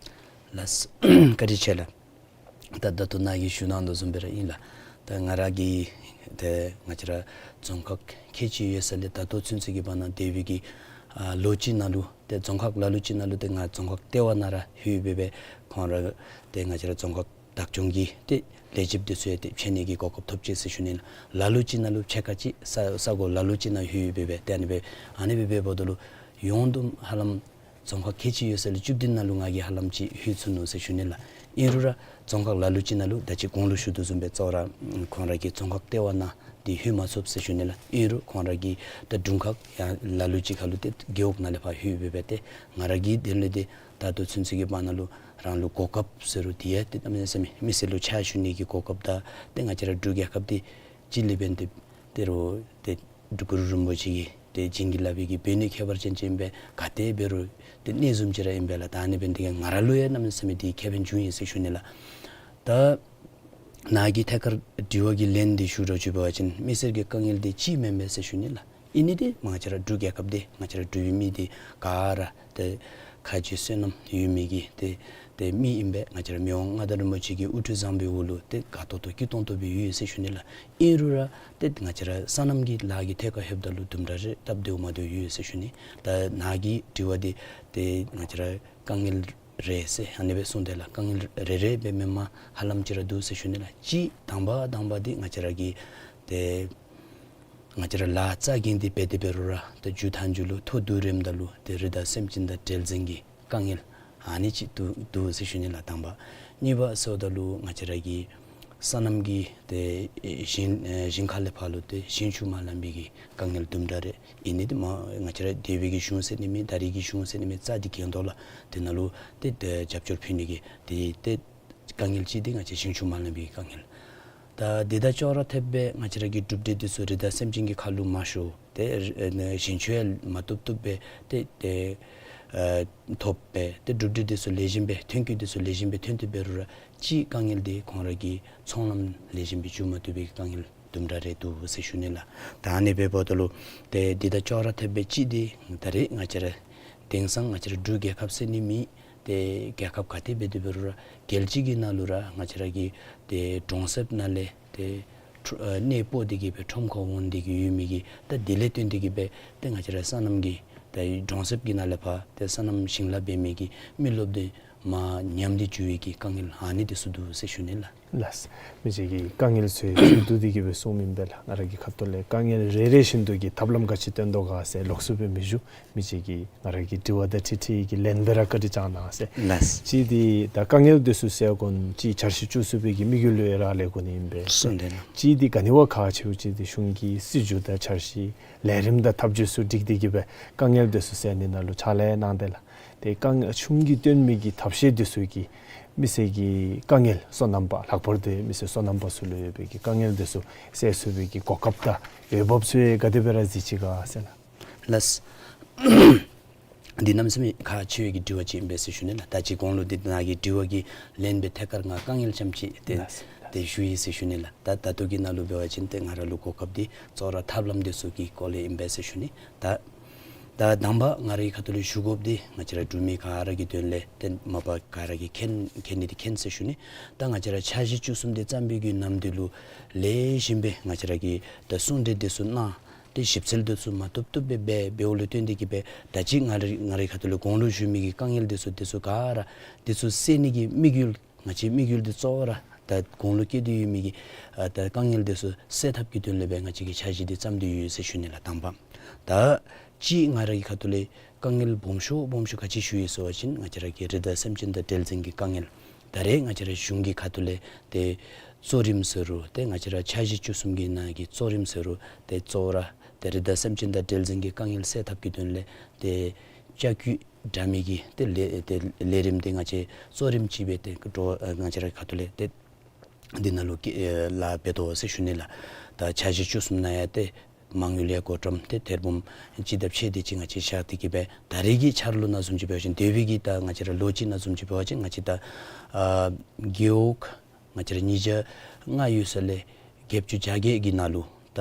ལགས། བཀའ་དྲིན་ཆེ་ལགས། ད་ད་ལྟོ་ནཱ་གིས་ཞུ་གནང་དོ་བཟུམ་སྦེ་ར་ཨིན་ལགས། ད་ང་ར་གིས་ཏེ་ང་བཅས་ར་རྫོང་ཁག་ཁལ་གཅིག་ཡོད་ས་ལས་ད་ལྟོ་ཚུན་ཚོད་ཀྱི་བར་ན་འདས་པའི་གི་ཨ་ལོ་གཅིག་ནང་ལུ་ཏེ་རྫོང་ཁག་ལ་ལུ་ཅིག་ནང་ལུ་ཏེ་ང་རྫོང་ཁག་ལྟེ་བ་ནང་ར་ལྷོད་སྦེ་སྦེ་ཁོང་ར་ཏེ་ང་བཅས་ར་རྫོང་ཁག་བདག་སྐྱོང་གི་ཏེ་ལས་བྱེདཔ་འདི་ཚུ་ཡང་ཏེ་ཕྱད་ནི་གི་གོ་སྐབས་ཐོབ་ཅི་ཟེར་ཞུ་ནི་ལགས། ལ་ལུ་ཅིག་ནང་ལུ་ཕྱེད་ཀ་ཅིག་ས་ས་གོ་ལ་ལུ་ཅིག་ནང་ལྷོད་སྦེ་སྦེ་ཏེ་ཨ་ནི་སྦེ་ཨ་ནི་སྦེ་འབདཝ་ད་ལུ་ཡོངས་བསྡོམས་ཧ་ལམ་རྫོང་ཁག་ཁལ་གཅིག་ཡོད་ས་ལས་བཅུ་བདུན་ནང་ལུ་ང་གིས་ཧ་ལམ་ཅིག་ལྷོད་ཚུགས་ནུག་ཟེར་ཞུ་ནི་ལགས། ཨིན་རུང་ར་རྫོང་ཁག་ལ་ལུ་ཅིག་ནང་ལུ་ད་ཅི་གོང་ལུ་ཞུ་དོ་བཟུམ་སྦེ་གཙོ་བོ་ར་ཁོང་ར་གི་རྫོང་ཁག་ལྟེ་བ་ནང་ འདི་ལྷོད་མ་ཚུགས་ཟེར་ཞུ་ནི་ལགས། ཨིན་རུང་ཁོང་ར་གི་ད་དྲུང་ཁག་ཡང་ལ་ལུ་ཅིག་ཁ་ལུ་ཏེ་རྒེད་འོག་ནང་ལས་ཕར་ལྷོད་སྦེ་སྦེ་ཏེ་ང་ར་གི་དོན་ལས་འདི་ད་ལྟོ་ཚུན་ཚོད་ཀྱི་བར་ན་ལུ་རང་ལུ་གོ་སྐབས་ཟེར་རུང་འདི་ཡང་ཏེ་གནམ་མེད་ས་མེད་མི་སེར་ལུ་ཕྱག་ཞུ་ནི་གི་གོ་སྐབས་དང་ཏེ་ང་བཅས་ར་འབྲུག་རྒྱལ་ཁབ་འདི་གཅིག་ལས་འབདན་ཏེ་ཏེ་རུང་ཏེ་གུ་རུ་རིན་པོ་ཆེ་གིས་ཏེ་བྱིན་གྱིས་བརླབས་པའི་གི་བོད་ནི་ཁྱད་པར་ཅན་ཅིག་ཨིན་པས། ག་ཏེ་འབད་རུང་ཏེ་གནས་བཟུམ་ཅིག་ར་ཨིན་པས་ལགས། ད་ཨ་ནི་འབད་ནི་འདི་གིས་ང་ར་ལུ་ཡང་གནམ་མེད་ས་མེད་འདི་ཁེ་ཕན་བྱུང་ཡི་ཟེར་ཞུ་ནི་ལགས། ད་ནཱ་གི་ཐད་ཁར་དྲི་བ་གི་ལན་འདི་ཞུ་རོགས་ཞུ་བ་ཅིན་མི་སེར་གྱི་དཀའ་ངལ་འདི་ཅིག་མེན་པས་ཟེར་ཞུ་ནི་ལགས། ཨིན་ནི་འདི་ང་བཅས་ར་འབྲུག་རྒྱལ་ཁབ་འདི་ང་བཅས་ར་འབྲུག་པའི་མི་འདི་ག་ར་ཏེ་ཁ་རྗེ་བསོད་ནམས་ཡོད་མི་གི་ཏེ་ཏེ་མི་ཨིན་པས། ང་བཅས་ར་མི་དབང་མངའ་བདག་རིན་པོ་ཆེ་གི་དབུ་ཁྲིད་བཟང་པོའི་འོག་ལུ་ཏེ་དགའ་ཏོག་ཏོ་སྐྱིད་ཏོང་ཏོ་སྦེ་ཡོད་ཟེར་ཞུ་ནི་ལགས། ཨིན་རུང་ར་ཏེ་ང་བཅས་ར་སོ་ནམ་གྱི་ལཱ་གི་ཐད་ཁར་ལྷོདཔ་ད་ལུ་དུམ་གྲ་རེ་སྟབས་བདེཝ་མ་བདེཝ་ཡོད་ཟེར་ཞུ་ནི། ད་ནཱ་གི་དྲི་བ་འདི་ཏེ་ང་བཅས་ར་དཀའ་ངལ་རེ་ཟེར་ཨ་ནི་སྦེ་གསུངས་ཏེ་ལགས། དཀའ་ངལ་རེ་རེ་སྦེ་མེན་པར་ཧ་ལམ་ཅིག་ར་འདུག་ཟེར་ཞུ་ནི་ལགས། གཅིག་དང་པ་དང་པ་འདི་ང་བཅས་ར་གི་ཏེ་ང་བཅས་ར་ལཱ་རྩ་འགེངས་ཏེ་འབད་དེ་འབད་རུང་ར་ཏེ་མཇུག་མཐའ་མཇུག་ལུ་ཐོ་བསྡུ་རནམ་ད་ལུ་ཏེ་རི་དྭགས་སེམས་ཅན་དང་འབྲེལ་འཛིང་གི་དཀའ་ངལ་ཨ་ནི་ཅིག་འདུག་འདུག་ཟེར་ཞུ་ནི་ལགས། དང་པ། གཉིས་པ་ཟེརཝ་ད་ལུ་ང་བཅས་ར་གི་སོ་ནམ་གྱི་ཏེ་ཞིང་ཨེ་ཞིང་ཁ་ལས་ཕར་ལུ་ཏེ་ཞིང་ཆུ་མ་ལང་པའི་གི་དཀའ་ངལ་དུམ་གྲ་རེ་ཨིན་ནི་འདི་མ་ང་བཅས་ར་འདས་པའི་གི་གཞུང་ཟེར་ནི་མེད། ད་རེས་ཀྱི་གཞུང་ཟེར་ནི་མེད། རྩ་འདི་འགེངས་དོ་ལགས། དེ་ནང་ལུ་ཏེ་ཏེ་རྒྱབ་སྐྱོར་ཕུལ་ནི་གི་ཏེ་ཏེ་དཀའ་ངལ་ཅིག་འདི་ང་བཅས་ཞིང་ཆུ་མ་ལང་པའི་དཀའ་ངལ། ད་འདི་དང་ཅོག་ར་འཐདཔ་སྦེ་ང་བཅས་ར་གི་གྲུབ་འབྲས་འདི་ཚུ་རི་དྭགས་སེམས་ཅན་གྱི་ཁ་ལུ་མ་ཤོར་ཏེ་ཨེ་ཞིང་ཆུ་ཡང་མ་བཏུབ་བཏུབ་སྦེ་ཏེ་ཏེ་ཨེ་ཐོབ་སྦེ་ཏེ་གྲུབ་འབྲས་འདི་ཚུ་ལེགས་ཤོམ་སྦེ་ཐོན་སྐྱེད་འདི་ཚུ་ལེགས་ཤོམ་སྦེ་ཐོན་ཏེ་འབད་རུང་ར་གཅིག་དཀའ་ངལ་འདི་ཁོང་ར་གི་ཚོང་ལམ་ལེགས་ཤོམ་སྦེ་འགྱོ་མ་བཏུབ་པའི་དཀའ་ངལ་དུམ་གྲ་རེ་འདུག་ཟེར་ཞུ་ནི་ལགས། ད་ཨ་ནི་སྦེ་འབདཝ་ད་ལུ་ཏེ་འདི་དང་ཅོག་ར་འཐདཔ་སྦེ་གཅིག་འདི་ད་རེས་ང་བཅས་ར་དེང་སང་ང་བཅས་ར་འབྲུག་རྒྱལ་ཁབ་ཟེར་ནི་མེད། ཏེ་རྒྱལ་ཁབ་ག་ཏེ་འབད་དེ་འབད་རུང་ར་རྒྱལ་སྤྱི་གི་ནང་ལུ་ར་ང་བཅས་ར་གི་ཏེ་གྲོང་གསེབ་ནང་ལས་ཏེ་ཁྲོ་ཨ་གནས་སྤོ་སྟེ་གི་སྦེ་ཁྲོམ་ཁར་འོང་སྟེ་གི་ཡོད་མི་གི་ད་དེ་ལས་བརྟེན་ཏེ་གི་སྦེ་ཏེ་ང་བཅས་ར་སོ་ནམ་གྱི་ད་གྲོང་གསེབ་ཀྱི་ནང་ལས་ཕར་ཏེ་སོ་ནམ་ཞིང་ལཱ་འབད་མི་གི་མི་རློབས་འདི་མར་ཉམས་ཏེ་འགྱོ་བའི་གི་དཀའ་ངལ་ཨ་ནི་འདི་ཚུ་འདུག་ཟེར་ཞུ་ནི་ལགས། ལགས། མི་རྗེ་གིས་དཀའ་ངལ་ཚུ་ཞུ་དོ་འདི་གིས་སྦེ་གསུངམ་ཨིན་པས་ལགས། ང་ར་གི་ཁ་ཐུག་ལས་དཀའ་ངལ་རེ་རེ་བཞིན་དུ་གི་ཐབས་ལམ་ག་ཅི་བཏོན་དོ་ག་ཟེར་ལོགས་སུ་སྦེ་མི་ཞུ། མི་རྗེ་གིས་ང་ར་གི་དྲི་བ་དང་འཁྲིལ་འཁྲིལ་གྱི་ལན་སྦེ་ར་བཀའ་དྲིན་བསྐྱང་གནང་ཟེར། ལགས། གཅིག་འདི་ད་དཀའ་ངལ་འདི་ཚུ་སེལ་དགོ་ཅིག་འཆར་གཞི་བཅུ་གསུམ་པའི་གི་དམིགས་ཡུལ་ལུ་ཡང་རག་ལས་དགོ་ནི་ཨིན་པས། གསུངས་ཏེ་ན། གཅིག་འདི་ག་ནི་བ་ཁག་ཆེཝ་ཅིག་འདི་གཞུང་གི་སྲིད་བྱུས་དང་འཆར་གཞི་ལས་རིམ་དང་ཐབས་བྱུས་ཚུ་སྒྲིག་སྟེ་གི་སྦེ་དཀའ་ངལ་འདི་ཚུ་སེལ་ནི་ནང་ལུ་ཕྱག་ལཱ་གནང་སྟེ་ལགས། ཏེ་དཀའ་ངལ་གཞུང་གིས་བཏོན་མི་གི་ཐབས་ཤེས་འདི་ཚུ་གིས་མི་སེར་གྱི་དཀའ་ངལ་སོ་ནམ་པ་ལྷག་པར་དུ་མི་སེར་སོ་ནམ་པ་ཚུ་ལུ་ཡོད་པའི་གི་དཀའ་ངལ་འདི་ཚུ་སེལ་ཚུགས་པའི་གི་གོ་སྐབས་དང་འོས་འབབ་ཚུ་ཡང་ག་དེ་སྦེ་ར་གཟིགས་ཅི་ག་ཟེར་ན། ལགས། འདི་གནམ་མེད་ས་མེད་ཁག་ཆེ་བའི་གི་དྲི་བ་ཅིག་ཨིན་པས་ཟེར་ཞུ་ནི་ལགས། ད་ཅི་གོང་ལུ་འདི་ནཱ་གི་དྲི་བ་གི་ལན་སྦེ་ཐད་ཀར་ང་དཀའ་ངལ་ཙམ་ཅིག་ཏེ་ལགས། ཏེ་ཞུ་ཡི་ཟེར་ཞུ་ནི་ལགས། ད་ད་ལྟོ་གི་ནང་ལུ་འབད་བ་ཅིན་ཏེ་ང་ར་ལུ་གོ་སྐབས་འདི་གཙོ་བོ་ར་ཐབས་ལམ་འདི་ཚུ་གི་སྐོར་ལས་ཨིན་པས་ཟེར་ཞུ་ནི། ད་ད་དང་པ་ང་རའི་ཁ་ཐུག་ལས་ཞུ་དགོཔ་འདི་ང་བཅས་ར་འབྲུག་མི་ག་ར་གི་དོན་ལས་ཏེ་མ་པ་ག་ར་གིས་མཁྱེན་མཁྱེན་ནི་འདི་མཁྱེན་ཟེར་ཞུ་ནི། ད་ང་བཅས་ར་འཆར་གཞི་བཅུ་གསུམ་འདི་བརྩམ་པའི་གི་ནམ་དུས་ལུ་ལེགས་ཤོམ་སྦེ་ང་བཅས་ར་གིས་ད་གསུང་གྲོས་འདི་ཚུ་གནང་སྟེ་ཞིབ་འཚོལ་འདི་ཚུ་མ་བཏུབ་བཏུབ་སྦེ་འབད་འབདཝ་ལུ་བརྟེན་ཏེ་གི་སྦེ་ད་ཅི་ང་རའི་ང་རའི་ཁ་ཐུག་ལས་གོང་ལུ་ཞུ་མི་གི་དཀའ་ངལ་འདི་ཚུ་འདི་ཚུ་ག་ར་འདི་ཚུ་སེལ་ནི་གི་དམིགས་ཡུལ་ང་བཅས་དམིགས་ཡུལ་འདི་གཙོ་བོ་ར་ད་གོང་ལུ་བཀོད་དེ་ཡོད་མི་གི་ཨ་ད་དཀའ་ངལ་འདི་ཚུ་སེལ་ཐབས་ཀྱི་དོན་ལས་སྦེ་ང་བཅས་ཀྱིས་འཆར་གཞི་འདི་བརྩམས་ཏེ་ཡོད་ཟེར་ཞུ་ནི་ལགས། དང་པ། ད་ཅི་ང་རའི་ཁ་ཐུག་ལས་དཀའ་ངལ་སྦོམ་ཤོས་སྦོམ་ཤོས་ག་ཅི་ཞུ་ཡི་ཟེར་བ་ཅིན་ང་བཅས་ར་གི་རི་དྭགས་སེམས་ཅན་དང་འབྲེལ་འཛིང་གི་དཀའ་ངལ། ད་རེས་ང་བཅས་ར་གཞུང་གི་ཁ་ཐུག་ལས་ཏེ་གཙོ་རིམ་ཟེར་རུང་ཏེ་ང་བཅས་ར་འཆར་གཞི་བཅུ་གསུམ་གྱི་ནང་གི་གཙོ་རིམ་ཟེར་རུང་ཏེ་གཙོ་བོ་ར་ཏེ་རི་དྭགས་སེམས་ཅན་དང་འབྲེལ་འཛིང་གི་དཀའ་ངལ་སེལ་ཐབས་ཀྱི་དོན་ལས་ཏེ་ལྕགས་ཀྱུ་འདྲ་མིན་གྱི་ཏེ་ལས་ཏེ་ལས་རིམ་འདི་ང་བཅས་གཙོ་རིམ་ཅིག་སྦེ་ཏེ་འགྲོ་ཨ་ང་བཅས་ར་ཁ་ཐུག་ལས་ཏེ་འདི་ནང་ལུ་ཀི་ཨེ་ལཱ་འབད་དོ་ཟེར་ཞུ་ནི་ལགས། ད་འཆར་གཞི་བཅུ་གསུམ་ནང་ཡང་ཏེ་མ་དངུལ་ཡང་བགོ་བཀྲམ་ཏེ་ཐེར་འབུམ་གཅིག་དང་ཕྱེད་དེ་ཅིག་ང་བཅས་བཞག་སྟེ་གི་སྦེ་ད་རེས་ཀྱི་འཆར་ལོ་ནང་བཟུམ་ཅིག་འབད་བ་ཅིན་འདས་པའི་གི་ད་ང་བཅས་ར་ལོ་གཅིག་ནང་བཟུམ་ཅིག་འབད་བ་ཅིན་ང་བཅས་ད་ཨ་རྒེད་འོག་ང་བཅས་ར་ཉིས་བརྒྱ་ལྔ་ཡོད་ས་ལས་བརྒྱད་ཅུ་གྱ་བརྒྱད་ཀྱི་ནང་ལུ་ད་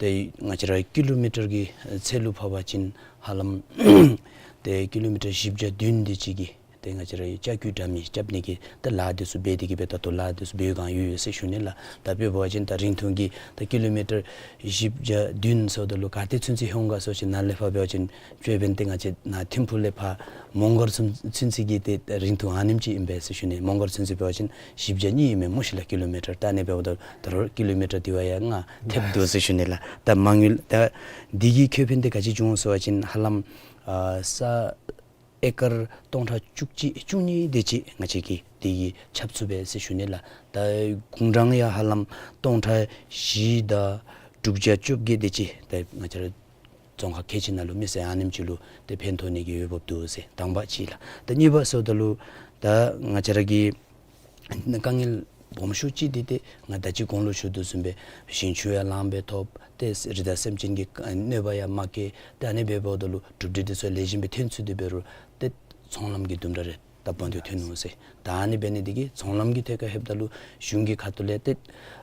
ཏེ་ང་བཅས་ར་ཀི་ལོ་མི་ཊར་གྱི་ཚད་ལུ་ཕབ་པ་ཅིན་ཧ་ལམ་ཏེ་ཀི་ལོ་མི་ཊར་བཞི་བརྒྱ་བདུན་དེ་ཅིག་གི་ཏེ་ང་བཅས་ར་ལྕགས་ཀྱུ་འདྲ་མིན་རྐྱབ་ནི་གི་ད་ལཱ་འདི་ཚུ་འབད་དེ་གི་སྦེ་ད་ལྟོ་ལཱ་འདི་ཚུ་འབད་བའི་སྒང་ཡོད་ཡོད་ཟེར་ཞུ་ནི་ལགས། ད་དཔེ་འབད་བ་ཅིན་ད་རིང་ཐུང་གི་ད་ཀི་ལོ་མི་ཊར་བཞི་བརྒྱ་བདུན་ཟེརཝ་ད་ལུ་ག་ཏེ་ཚུན་ཚོད་ལྷོད་ག་ཟེར་བ་ཅིན་ནཱ་ལས་ཕར་འབད་བ་ཅིན་ཅོད་པན་ཏེ་ང་བཅས་ནཱ་ཐིམ་ཕུག་ལས་ཕར་མོང་སྒར་ཚུན་ཚོད་ཀྱི་ཏེ་རིང་ཐུང་ཨ་ནེམ་ཅིག་ཨིན་པས་ཟེར་ཞུ་ནི། མོང་སྒར་ཚུན་ཚོད་འབད་བ་ཅིན་བཞི་བརྒྱ་གཉིས་ཨིན་མས་སྨོ་ཤིག་ལགས་ཀི་ལོ་མི་ཊར། ད་ཨ་ནི་འབདཝ་ད་ད་རུང་ཀི་ལོ་མི་ཊར་དེ་བ་ཡང་ལྔ་ཐེབས་འདུག་ཟེར་ཞུ་ནི་ལགས། ད་མ་དངུལ་ད་འདི་གི་ཁེ་ཕན་འདི་ག་ཅི་བྱུང་ཟེར་བ་ཅིན་ཧ་ལམ་ཨ་ས་ ཨེ་ཀར་སྟོང་ཕྲག་བཅུ་གཅིག་བཅུ་གཉིས་དེ་ཅིག་ང་བཅས་ཀྱིས་དེ་གི་ཁྱབ་ཚུགས་པས་ཟེར་ཞུ་ནི་ལགས། ད་དགུང་གྲངས་ཡང་ཧ་ལམ་སྟོང་ཕྲག་བཞི་དང་དྲུག་བརྒྱ་བཅོ་བརྒྱད་དེ་ཅིག་ད་ང་བཅས་ར་རྫོང་ཁག་ཁལ་གཅིག་ནང་ལུ་མི་སེར་ཨ་ནེམ་ཅིག་ལུ་ཏེ་ཕན་ཐོགས་ནི་གི་འོས་འབབ་འདུག་ཟེར་དང་པ་ཅིག་ལགས། ད་གཉིས་པ་ཟེརཝ་ད་ལུ་ད་ང་བཅས་ར་གི་དཀའ་ངལ་སྦོམ་ཤོས་ཅིག་འདི་ཏེ་ང་ད་ཅི་གོང་ལུ་ཞུ་དོ་བཟུམ་སྦེ་ཞིང་ཆུ་ཡང་ལངམ་སྦེ་ཐོབ། ཏེ་རི་དྭགས་སེམས་ཅན་གྱི་གནོད་པ་ཡང་མ་བཀལ། ཏེ་ཨ་ནི་འབདཝ་ད་ལུ་གྲུབ་འབྲས་འདི་ཚུ་ལེགས་ཤོམ་སྦེ་ཐོན་ཚུགས་ཏེ་འབད་རུང་ཏེ་ཚོང་ལམ་གྱི་དུམ་གྲ་རེ་ད་བང་མཛོད་ཐོན་ནུག་ཟེར། ད་ཨ་ནི་འབད་ནི་འདི་གིས་ཚོང་ལམ་གྱི་ཐད་ཁར་ལྷོདཔ་ད་ལུ་གཞུང་གི་ཁ་ཐུག་ལས་ཏེ་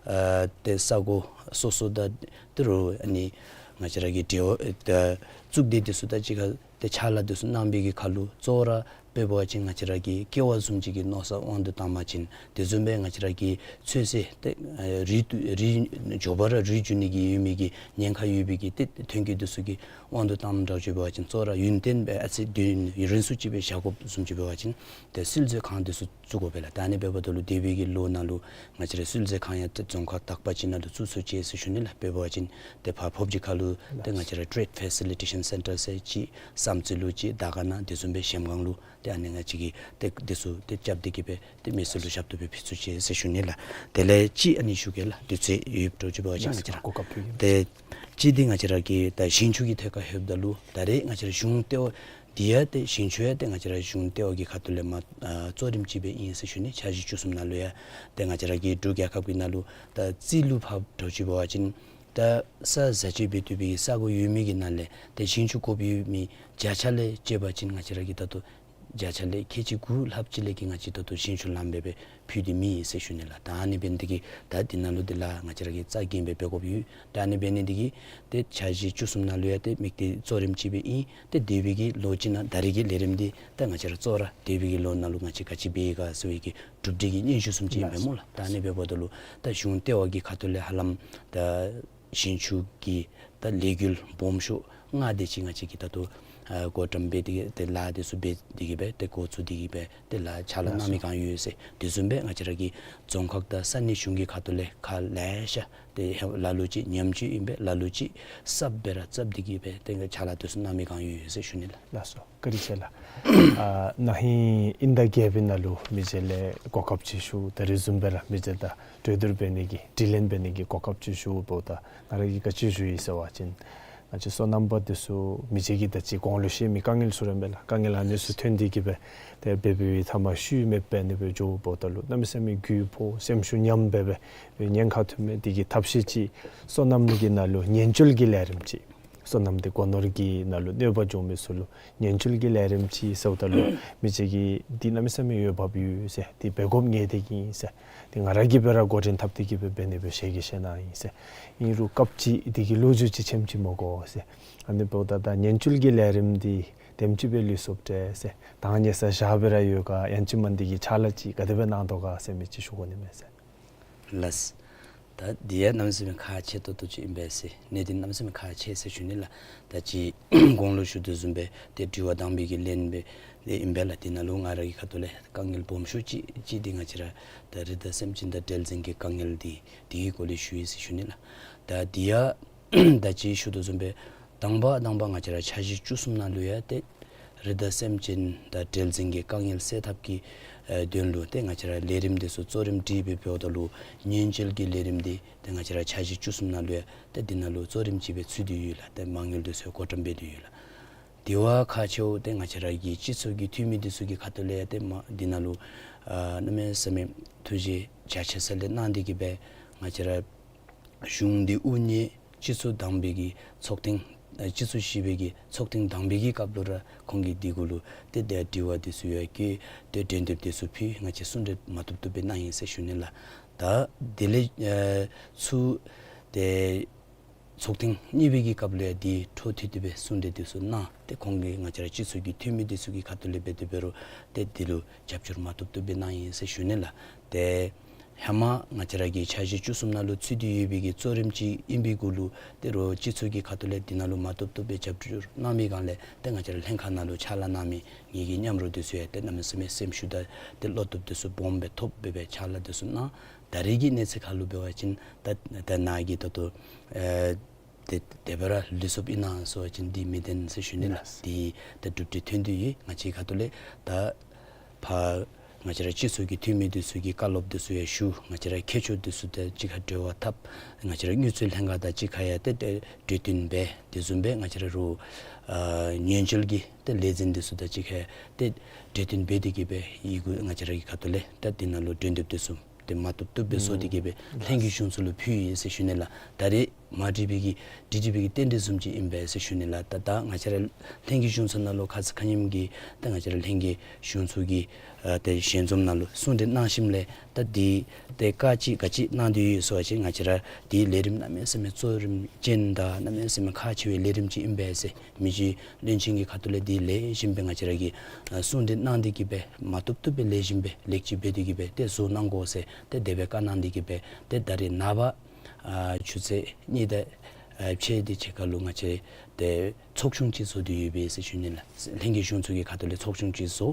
ཨ་ཏེ་ས་གོ་སོ་སོ་དང་ཏེ་རུང་ཨ་ནི་ང་བཅས་ར་གི་འབྲེལ་བ་ད་གཙུག་སྡེ་འདི་ཚུ་དང་གཅིག་ཁར་ཏེ་ཕྱག་ལཱ་འདི་ཚུ་གནང་བའི་གི་ཁར་ལུ་གཙོ་བོ་ར་དཔེ་འབད་བ་ཅིན་ང་བཅས་ར་གི་ཀེ་བ་བཟུམ་ཅིག་གི་མནོ་བསམ་དབང་དུ་བཏང་པ་ཅིན་དེ་བཟུམ་སྦེ་ང་བཅས་ར་གི་ཚོད་བསྲེ་ཏེ་ཨ་རུལ་རུལ་མགྱོགས་པ་ར་རུལ་འགྱོ་ནི་གི་ཡོད་མི་གི་ཉེན་ཁ་ཡོད་པའི་གི་ཏེ་ཐོན་སྐྱེད་འདི་ཚུ་གི་དབང་དུ་བཏངམ་འདྲཝ་ཅིག་འབད་བ་ཅིན་གཙོ་བོ་ར་ཡུན་བརྟན་སྦེ་ཨ་ཙི་དུས་ཡུན་རིང་སུ་ཅིག་སྦེ་བཞག་དགོཔ་བཟུམ་ཅིག་འབད་བ་ཅིན་ཏེ་བསིལ་མཛོད་ཁང་འདི་ཚུ་བཙུགས་དགོ་པས་ལགས། ད་ཨ་ནི་འབདཝ་ད་ལུ་འདས་པའི་གི་ལོ་ནང་ལུ་ང་བཅས་ར་བསིལ་མཛོད་ཁང་ཡང་ཏེ་རྫོང་ཁག་དག་པ་ཅིག་ནང་ལུ་བཙུགས་ཚུགས་ཅི་ཟེར་ཞུ་ནི་ལགས། དཔེ་འབད་བ་ཅིན་ཏེ་ཕར་ཕོབ་སྦྱིས་ཁ་ལུ་ཏེ་ང་བཅས་ར་Trade Facilitation Center ཟེར་ཅིག་བསམ་རྩེ་ལུ་ཅིག་དར་དཀར་ནང་དེ་བཟུམ་སྦེ་གཞལམ་སྒང་ལུ་ཏེ་ཨ་ནི་ང་བཅས་ཀྱིས་ཏེ་འདི་ཚུ་ཏེ་རྐྱབ་སྟེ་གི་སྦེ་ཏེ་མི་སེར་ལུ་ཞབས་ཏོག་སྦེ་ཕུལ་ཚུགས་ཅི་ཟེར་ཞུ་ནི་ལགས། དེ་ལས་ཅིག་ཨ་ནི་ཞུ་གེ་ལགས། དུས་ཚོད་ཡོདཔ་འདྲཝ་ཅིག་འབད་བ་ཅིན་ང་བཅས་ར་གོ་སྐབས་ཕུལ་གེ། ཏེ་ཅིག་འདི་ང་བཅས་ར་གི་ད་ཞིང་ཆུ་གི་ཐད་ཁར་ལྷོདཔ་ད་ལུ་ད་རེས་ང་བཅས་ར་གཞུང་ལྟེ་བ་འདི་ཡང་ཏེ་ཞིང་ཆུ་ཡང་ཏེ་ང་བཅས་ར་གཞུང་ལྟེ་བ་གི་ཁ་ཐུག་ལས་མ་ཨ་གཙོ་རིམ་ཅིག་སྦེ་ཨིན་ཟེར་ཞུ་ནི། འཆར་གཞི་བཅུ་གསུམ་ནང་ལུ་ཡང་ཏེ་ང་བཅས་ར་གི་འབྲུག་རྒྱལ་ཁབ་ཀྱི་ནང་ལུ་ད་རྩིས་ལུ་ཕབ་འདྲཝ་ཅིག་འབད་བ་ཅིན་ད་ས་བཟའ་སྤྱོད་འབད་བཏུབ་པའི་ས་གོ་ཡོད་མི་གི་ནང་ལས་ཏེ་ཞིང་ཆུ་དགོཔ་ཡོད་མི་བརྒྱ་ཆ་ལས་བཅད་པ་ཅིན་ང་བཅས་ར་གིས་ད་ལྟོ་བརྒྱ་ཆ་ལས་ཁལ་གཅིག་དགུ་ལྷགཔ་ཅིག་ལས་ཀྱི་ང་བཅས་ད་ལྟོ་ཞིང་ཆུ་ལངམ་སྦེ་སྦེ་ཕུལ་ཏེ་མེད་ཟེར་ཞུ་ནི་ལགས། ད་ཨ་ནི་འབད་ནི་འདི་གིས་ད་འདི་ནང་ལུ་འདི་ལཱ་ང་བཅས་ར་གིས་རྩ་འགེངས་སྦེ་འབད་དགོཔ་ཡོད། ད་ཨ་ནི་འབད་ནི་འདི་གིས་ཏེ་འཆར་གཞི་བཅུ་གསུམ་ནང་ལུ་ཡང་ཏེ་དམིགས་གཏད་གཙོ་རིམ་ཅིག་སྦེ་ཨིན། ཏེ་འདས་པའི་གི་ལོ་གཅིག་ནང་ད་རེས་ཀྱི་ལས་རིམ་འདི་ད་ང་བཅས་ར་གཙོ་བོ་ར་འདས་པའི་གི་ལོ་ནང་ལུ་ང་བཅས་ག་ཅི་འབད་ཡི་ག་ཟེར་བའི་གི་གྲུབ་འབྲས་ཀྱི་སྙན་ཞུ་བཟུམ་ཅིག་ཨིན་པས་སྨོ་ལགས། ད་ཨ་ནི་འབདཝ་ད་ལུ་ད་གཞུང་ལྟེ་བ་གི་ཁ་ཐུག་ལས་ཧ་ལམ་ད་ཞིང་ཆུ་གི་ད་ལས་འགུལ་སྦོམ་ཤོས་ལྔ་དེ་ཅིག་ང་བཅས་ཀྱིས་ད་ལྟོ་ཨ་བགོ་བཀྲམ་འབད་དེ་གི་ཏེ་ལཱ་དེ་ཚུ་འབད་དེ་གི་སྦེ་ཏེ་འགོ་བཙུགས་ཏེ་གི་སྦེ་ཏེ་ལཱ་ཕྱག་ལཱ་གནང་མི་གང་ཡོད་ཟེར། དེ་བཟུམ་སྦེ་ང་བཅས་ར་གི་རྫོང་ཁག་དང་ས་གནས་གཞུང་གི་ཁ་ཐུག་ལས་ཁག་ལེ་ཤ་ཏེ་ལ་ལུ་ཅིག་ཉམས་བཅོས་ཨིན་པས། ལ་ལུ་ཅིག་གསརཔ་སྦེ་ར་བཙུགས་ཏེ་གི་སྦེ་ཏེ་ཕྱག་ལཱ་དེ་ཚུ་གནང་མི་གང་ཡོད་ཟེར་ཞུ་ནི་ལགས། ལགས་སོ། བཀའ་དྲིན་ཆེ་ལགས། ཨ་ན་ཧིང་དབྱིན་ཟླ་བརྒྱད་པའི་ནང་ལུ་མི་རྗེ་ལས་གོ་སྐབས་ཅིག་ཞུ། ད་རེས་བཟུམ་སྦེ་ར་མི་རྗེ་དང་གྲོས་བསྡུར་འབད་ནི་གི་དྲི་ལན་འབད་ནི་གི་གོ་སྐབས་ཅིག་ཞུ་འབདཝ་ད་ང་ར་གིས་ག་ཅི་ཞུ་ཡི་ཟེར་བ་ཅིན་ང་བཅས་སོ་ནམ་པ་དེ་ཚུ་མི་རྗེ་གིས་ད་ཅི་གོང་ལུ་བཤད་མི་དཀའ་ངལ་ཚུ་ར་མས་ལགས། དཀའ་ངལ་ཨ་ནི་ཚུ་ཐོན་ཏེ་གི་སྦེ་ཏེ་འབད་འབདཝ་ད་མ་ཤུལ་མེདཔ་ཨ་ནི་སྦེ་འགྱོ་འབདཝ་ད་ལུ་གནམ་མེད་ས་མེད་སྐྱོ་པོ་སེམས་ཤུགས་ཉམས་སྦེ་སྦེ་ཉེན་ཁ་ཐོན་མི་དེ་གི་ཐབས་ཤེས་ཅིག་སོ་ནམ་གྱི་ནང་ལུ་ཉེན་བཅོལ་གྱི་ལས་རིམ་ཅིག་སོ་ནམ་དེ་སྒོ་ནོར་གྱི་ནང་ལུ་གནོད་པ་འབྱུང་མི་ཚུ་ལུ་ཉེན་བཅོལ་གྱི་ལས་རིམ་ཅིག་ཟེརཝ་ད་ལུ་མི་རྗེ་གིས་འདི་གནམ་མེད་ས་མེད་འོས་འབབ་ཡོད་ཟེར། འདི་འབད་དགོཔ་ངེས་ཏིག་ཨིན་ཟེར། འདི་ང་ར་གིས་སྦེ་ར་འགོ་འདྲེན་འཐབ་སྟེ་གི་སྦེ་འབད་ནི་སྦེ་ཞལ་གྱིས་བཞེས་གནང་ཡི་ཟེར། ཨིན་རུང་སྐབས་ཅིག་འདི་གི་ལོ་རྒྱུས་ཅིག་ཆེམ་ཅིག་སྨོ་གོ་ཟེར། ཨ་ནི་འབདཝ་ད་ད་ཉེན་བཅོལ་གྱི་ལས་རིམ་འདི་དེམ་ཅིག་སྦེ་ལུས་སོཔ་འདྲས་ཟེར། ད་ཉེ་ས་བཞག་སྦེ་ར་ཡོད་ག་ཡང་ཅིན་མ་འདི་གི་ཕྱག་ལཱ་ཅིག་ག་དེ་སྦེ་གནང་དོ་ག་ཟེར་མི་ཅིག་ཞུ་དགོ་ནི་མས་ཟེར། ལགས། ད་འདི་ཡང་གནམ་མེད་ས་མེད་ཁག་ཆེ་ཏོག་ཏོ་ཅིག་ཨིན་པས་ཟེར། གནད་དོན་གནམ་མེད་ས་མེད་ཁག་ཆེ་ཟེར་ཞུ་ནི་ལགས། ད་ཅི་གོང་ལུ་ཞུ་དོ་བཟུམ་སྦེ་ཏེ་དྲི་བ་དང་པའི་གི་ལན་སྦེ་ཏེ་ཨིན་པས་ལགས། དེ་ནང་ལུ་ང་ར་གི་ཁ་ཐུག་ལས་དཀའ་ངལ་སྦོམ་ཤོས་ཅིག་ཅིག་འདི་ང་བཅས་ར་ད་རི་དྭགས་སེམས་ཅན་དང་འབྲེལ་ཟིན་གྱི་དཀའ་ངལ་འདི་དེ་གི་སྐོར་ལས་ཞུ་ཡི་ཟེར་ཞུ་ནི་ལགས། ད་འདི་ཡང་ད་ཅི་ཞུ་དོ་བཟུམ་སྦེ་དང་པ་དང་པ་ང་བཅས་ར་འཆར་གཞི་བཅུ་གསུམ་ནང་ལུ་ཡང་ཏེ་རི་དྭགས་སེམས་ཅན་དང་འབྲེལ་ཟིན་གྱི་དཀའ་ངལ་སེལ་ཐབས་ཀྱི་ཨེ་དོན་ལུ་ཏེ་ང་བཅས་ར་ལས་རིམ་འདི་ཚུ་གཙོ་རིམ་སྒྲིག་སྦེ་འབདཝ་ད་ལུ་ཉེན་བཅོལ་གྱི་ལས་རིམ་འདི་ཏེ་ང་བཅས་ར་འཆར་གཞི་བཅུ་གསུམ་ནང་ལུ་ཡང་ཏེ་འདི་ནང་ལུ་གཙོ་རིམ་ཅིག་སྦེ་ཚུད་དེ་ཡོད་ལགས། ཏེ་མ་དངུལ་འདི་ཚུ་བགོ་བཀྲམ་འབད་དེ་ཡོད་ལགས། དེ་བ་ཁག་ཆེཝ་ཏེ་ང་བཅས་ར་གི་སྤྱི་ཚོགས་ཀྱི་འཐུས་མི་འདི་ཚུ་གི་ཁ་ཐུག་ལས་ཡང་ཏེ་མ་འདི་ནང་ལུ་ཨ་གནམ་མེད་ས་མེད་ཐུགས་རྗེ་རྒྱ་ཆེ་ས་ལས་གནང་སྟེ་གི་སྦེ་ང་བཅས་ར་གཞུང་འདི་དབུ་བརྙེས་སྤྱི་ཚོགས་དང་པའི་གི་ཚོགས་ཐེངས་ཨ་སྤྱི་ཚོགས་བཞི་པའི་གི་ཚོགས་ཐེངས་དང་པའི་གི་སྐབས་ལུ་ར་ཁོང་གིས་འདི་གུ་ལུ་ཏེ་དེ་དྲི་བ་འདི་ཚུ་ཡང་བཀོད་ཏེ་གྲོས་འདེབས་འདི་ཚུ་ཕུལ། ང་བཅས་གསུང་གྲོས་མ་བཏུབ་བཏུབ་སྦེ་གནང་ཡི་ཟེར་ཞུ་ནི་ལགས། ད་དེ་ལས་ཨ་ཚུར་ཏེ་ཚོགས་ཐེངས་གཉིས་པའི་གི་སྐབས་ལུ་ཡང་འདི་འཕྲོ་མཐུད་དེ་སྦེ་གསུང་གྲོས་འདི་ཚུ་གནང་སྟེ་ཁོང་གིས་ང་བཅས་ར་སྤྱི་ཚོགས་ཀྱི་འཐུས་མི་འདི་ཚུ་གི་ཁ་ཐུག་ལས་འབད་དེ་འབད་རུང་ཏེ་འདི་ལུ་རྒྱབ་སྐྱོར་མ་བཏུབ་བཏུབ་སྦེ་གནང་ཡི་ཟེར་ཞུ་ནི་ལགས། ཏེ་ཧེ་མ་ང་བཅས་ར་གི་འཆར་གཞི་བཅུ་གསུམ་ནང་ལུ་ཚུད་དེ་ཡོད་པའི་གི་གཙོ་རིམ་ཅིག་ཨིན་པའི་གུ་ལུ་ཏེ་རོགས་སྤྱི་ཚོགས་ཀྱི་ཁ་ཐུག་ལས་འདི་ནང་ལུ་མ་བཏུབ་བཏུབ་སྦེ་རྒྱབ་སྐྱོར་གནང་མི་སྒང་ལས་ཏེ་ང་བཅས་ར་ལྷན་ཁག་ནང་ལུ་ཕྱག་ལཱ་གནང་མི་ངེ་གི་མཉམ་རོགས་འདི་ཚུ་ཡང་ཏེ་གནམ་མེད་ས་མེད་སེམས་ཤུགས་དང་ཏེ་བློ་སྟོབས་འདི་ཚུ་སྦོམ་སྦེ་ཐོབ་སྦེ་སྦེ་ཕྱག་ལཱ་འདི་ཚུ་གནང་། ད་རེས་ཀྱི་གནས་ཚུལ་ཁར་ལུ་འབད་བ་ཅིན་ད་ད་ནཱ་གི་ད་ལྟོ་ཨེ་ ཏེ་དེ་སྦེ་ར་ལུས་སོཔ་ཨིན་ན་ཟེར་བ་ཅིན་འདི་མི་བདེན་ཟེར་ཞུ་ནི་ལགས། ལགས། འདི་ད་གྲུབ་འབྲས་ཐོན་ཏེ་ཡོད། ང་བཅས་ཁ་ཐུག་ལས་ད་ཕར་ང་བཅས་ར་སྤྱི་ཚོགས་ཀྱི་འཐུས་མི་འདི་ཚུ་གིས་བཀའ་སློབ་འདི་ཚུ་ཡང་ཞུ། ང་བཅས་ར་མཁས་མཆོག་འདི་ཚུ་དང་གཅིག་ཁར་འབྲེལ་བ་འཐབ། ང་བཅས་ར་དངུལ་རྩིས་ལྷན་ཁག་དང་གཅིག་ཁར་ཡང་ཏེ་ཏེ་གྲོས་བསྟུན་འབད། དེ་བཟུམ་སྦེ་ང་བཅས་ར་རུ་ཨ་ཉེན་བཅོལ་གྱི་ཏེ་ལས་འཛིན་འདི་ཚུ་དང་གཅིག་ཁར་ཏེ་གྲོས་བསྟུན་འབད་དེ་གི་སྦེ་ཡི་གུ་ང་བཅས་ར་གི་ཁ་ཐུག་ལས་ད་འདི་ནང་ལུ་གྲོས་འདེབས་འདི་ཚུ་ཏེ་མ་བཏུབ་བཏུབ་སྦེ་བཟོ་སྟེ་གི་སྦེ་ཨུམ་ལྷན་རྒྱས་གཞུང་ཚོགས་ལུ་ཕུལ་ཡི་ཟེར་ཞུ་ནི་ལགས། ད་རེས་མ་འགྲིག་པའི་གི་འགྲིག་འགྲིག་པའི་གི་རྟེན་འབྲེལ་བཟུམ་ཅིག་ཨིན་པས་ཟེར་ཞུ་ནི་ལགས། ད་ད་ང་བཅས་ར་ལྷན་རྒྱས་གཞུང་ཚོགས་ནང་ལུ་ཁ་ཙ་ཁ་ཉིནམ་གི་ད་ང་བཅས་ར་ལྷན་རྒྱས་གཞུང་ཚོགས་ཀྱི་ཨ་ཏེ་ཞལ་འཛོམས་ནང་ལུ་གསུང་གྲོས་གནང་ཞིནམ་ལས་ད་འདི་ཏེ་བཀའ་ཅིག་ག་ཅི་གནང་སྟེ་ཡོད་ཟེར་བ་ཅིན་ང་བཅས་ར་འདི་ལས་རིམ་གནམ་མེད་ས་མེད་གཙོ་རིམ་ཅན་དང་གནམ་མེད་ས་མེད་ཁག་ཆེ་བའི་ལས་རིམ་ཅིག་ཨིན་པས་ཟེར། མི་རྗེ་བློན་ཆེན་གྱི་ཁ་ཐུག་ལས་འདི་ལེགས་ཤོམ་སྦེ་ང་བཅས་ར་གིས་ཨ་གསུང་གྲོས་གནང་སྟེ་གི་སྦེ་མ་བཏུབ་བཏུབ་སྦེ་ལེགས་ཤོམ་སྦེ་ལེགས་བཅོས་འབད་དེ་གི་སྦེ་ཏེ་བཟོ་གནང་དགོ་ཟེར་ཏེ་དེ་སྦེ་བཀའ་གནང་སྟེ་གི་སྦེ་ཏེ་ད་རེས་ནངས་པ་ཨ་ཆུ་ཚོད་གཉིས་དང་ཨ་ཕྱེད་དེ་ཅིག་ཁར་ལུ་ང་བཅས་ཏེ་ཚོགས་ཆུང་ཅིག་བཟོ་སྟེ་ཡོད་པས་ཟེར་ཞུ་ནི་ལགས། ལྷན་རྒྱས་གཞུང་ཚོགས་ཀྱི་ཁ་ཐུག་ལས་ཚོགས་ཆུང་ཅིག་བཟོ།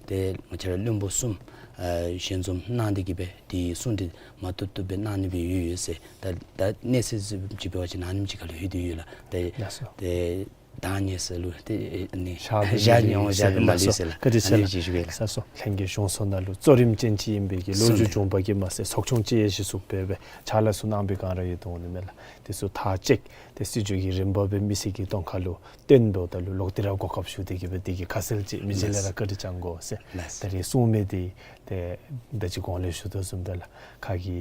ཏེ་ང་བཅས་ར་བློན་པོ་གསུམ་ཨ་ཞལ་འཛོམས་གནང་སྟེ་གི་སྦེ་འདི་གསུང་གྲོས་མ་བཏུབ་བཏུབ་སྦེ་གནང་ནི་སྦེ་ཡོད་ཡོད་ཟེར། ད་ད་གནས་ཚུལ་ཅིག་འབད་བ་ཅིན་ཨ་ནེམ་ཅིག་ཁར་ལུ་ལྷོད་དེ་ཡོད་ལགས། ཏེ་ལགས་སོ། ཏེ་ད་གནས་ཚུལ་ལུ་ཏེ་ཨ་ནི་ཤར་ཏེ་ཤར་མི་ཡོང་ཤར་ཏེ་མ་ལགས་སོ། ལུས་ཟེར་ལགས། བཀའ་དྲིན་ཆེ་ཨ་ནི་ལགས། ཅིག་ཞུ་གེ་ལགས། ལགས་སོ། ལྷན་རྒྱས་གཞུང་ཚོགས་ནང་ལུ་གཙོ་རིམ་ཅན་ཅིག་ཨིན་པའི་གི་ལོ་གསུང་རྒྱུས་གྲོས་བྱུང་པ་གི་མ་ཚད་ཚོགས་ཆུང་ཅིག་ཡང་གཞི་བཙུགས་འབད་སྦེ་ཕྱག་ལཱ་ཚུ་གནང་པའི་སྒང་ར་ཡོད་དོ་ནི་མས་ལགས། དེ་ཚུ་མཐའ་དཔྱད་དེ་སྲིད་བྱུས་ཀྱི་རིམ་པ་སྦེ་མི་སེར་གྱི་གདོང་ཁ་ལུ་སྟོན་འབདཝ་ད་ལུ་ལོག་སྟེ་ར་གོ་སྐབས་ཞུ་སྟེ་གི་སྦེ་དེ་གི་ཁ་གསལ་ཅིག་མི་རྗེ་ལས་ར་བཀའ་དྲིན་བསྐྱང་དགོ་ཟེར། ལགས། ད་རེས་གསུང་མི་འདི་ཏེ་ད་ཅི་གོང་ལས་ཞུ་དོ་བཟུམ་སྦེ་ལགས། ཁ་གི་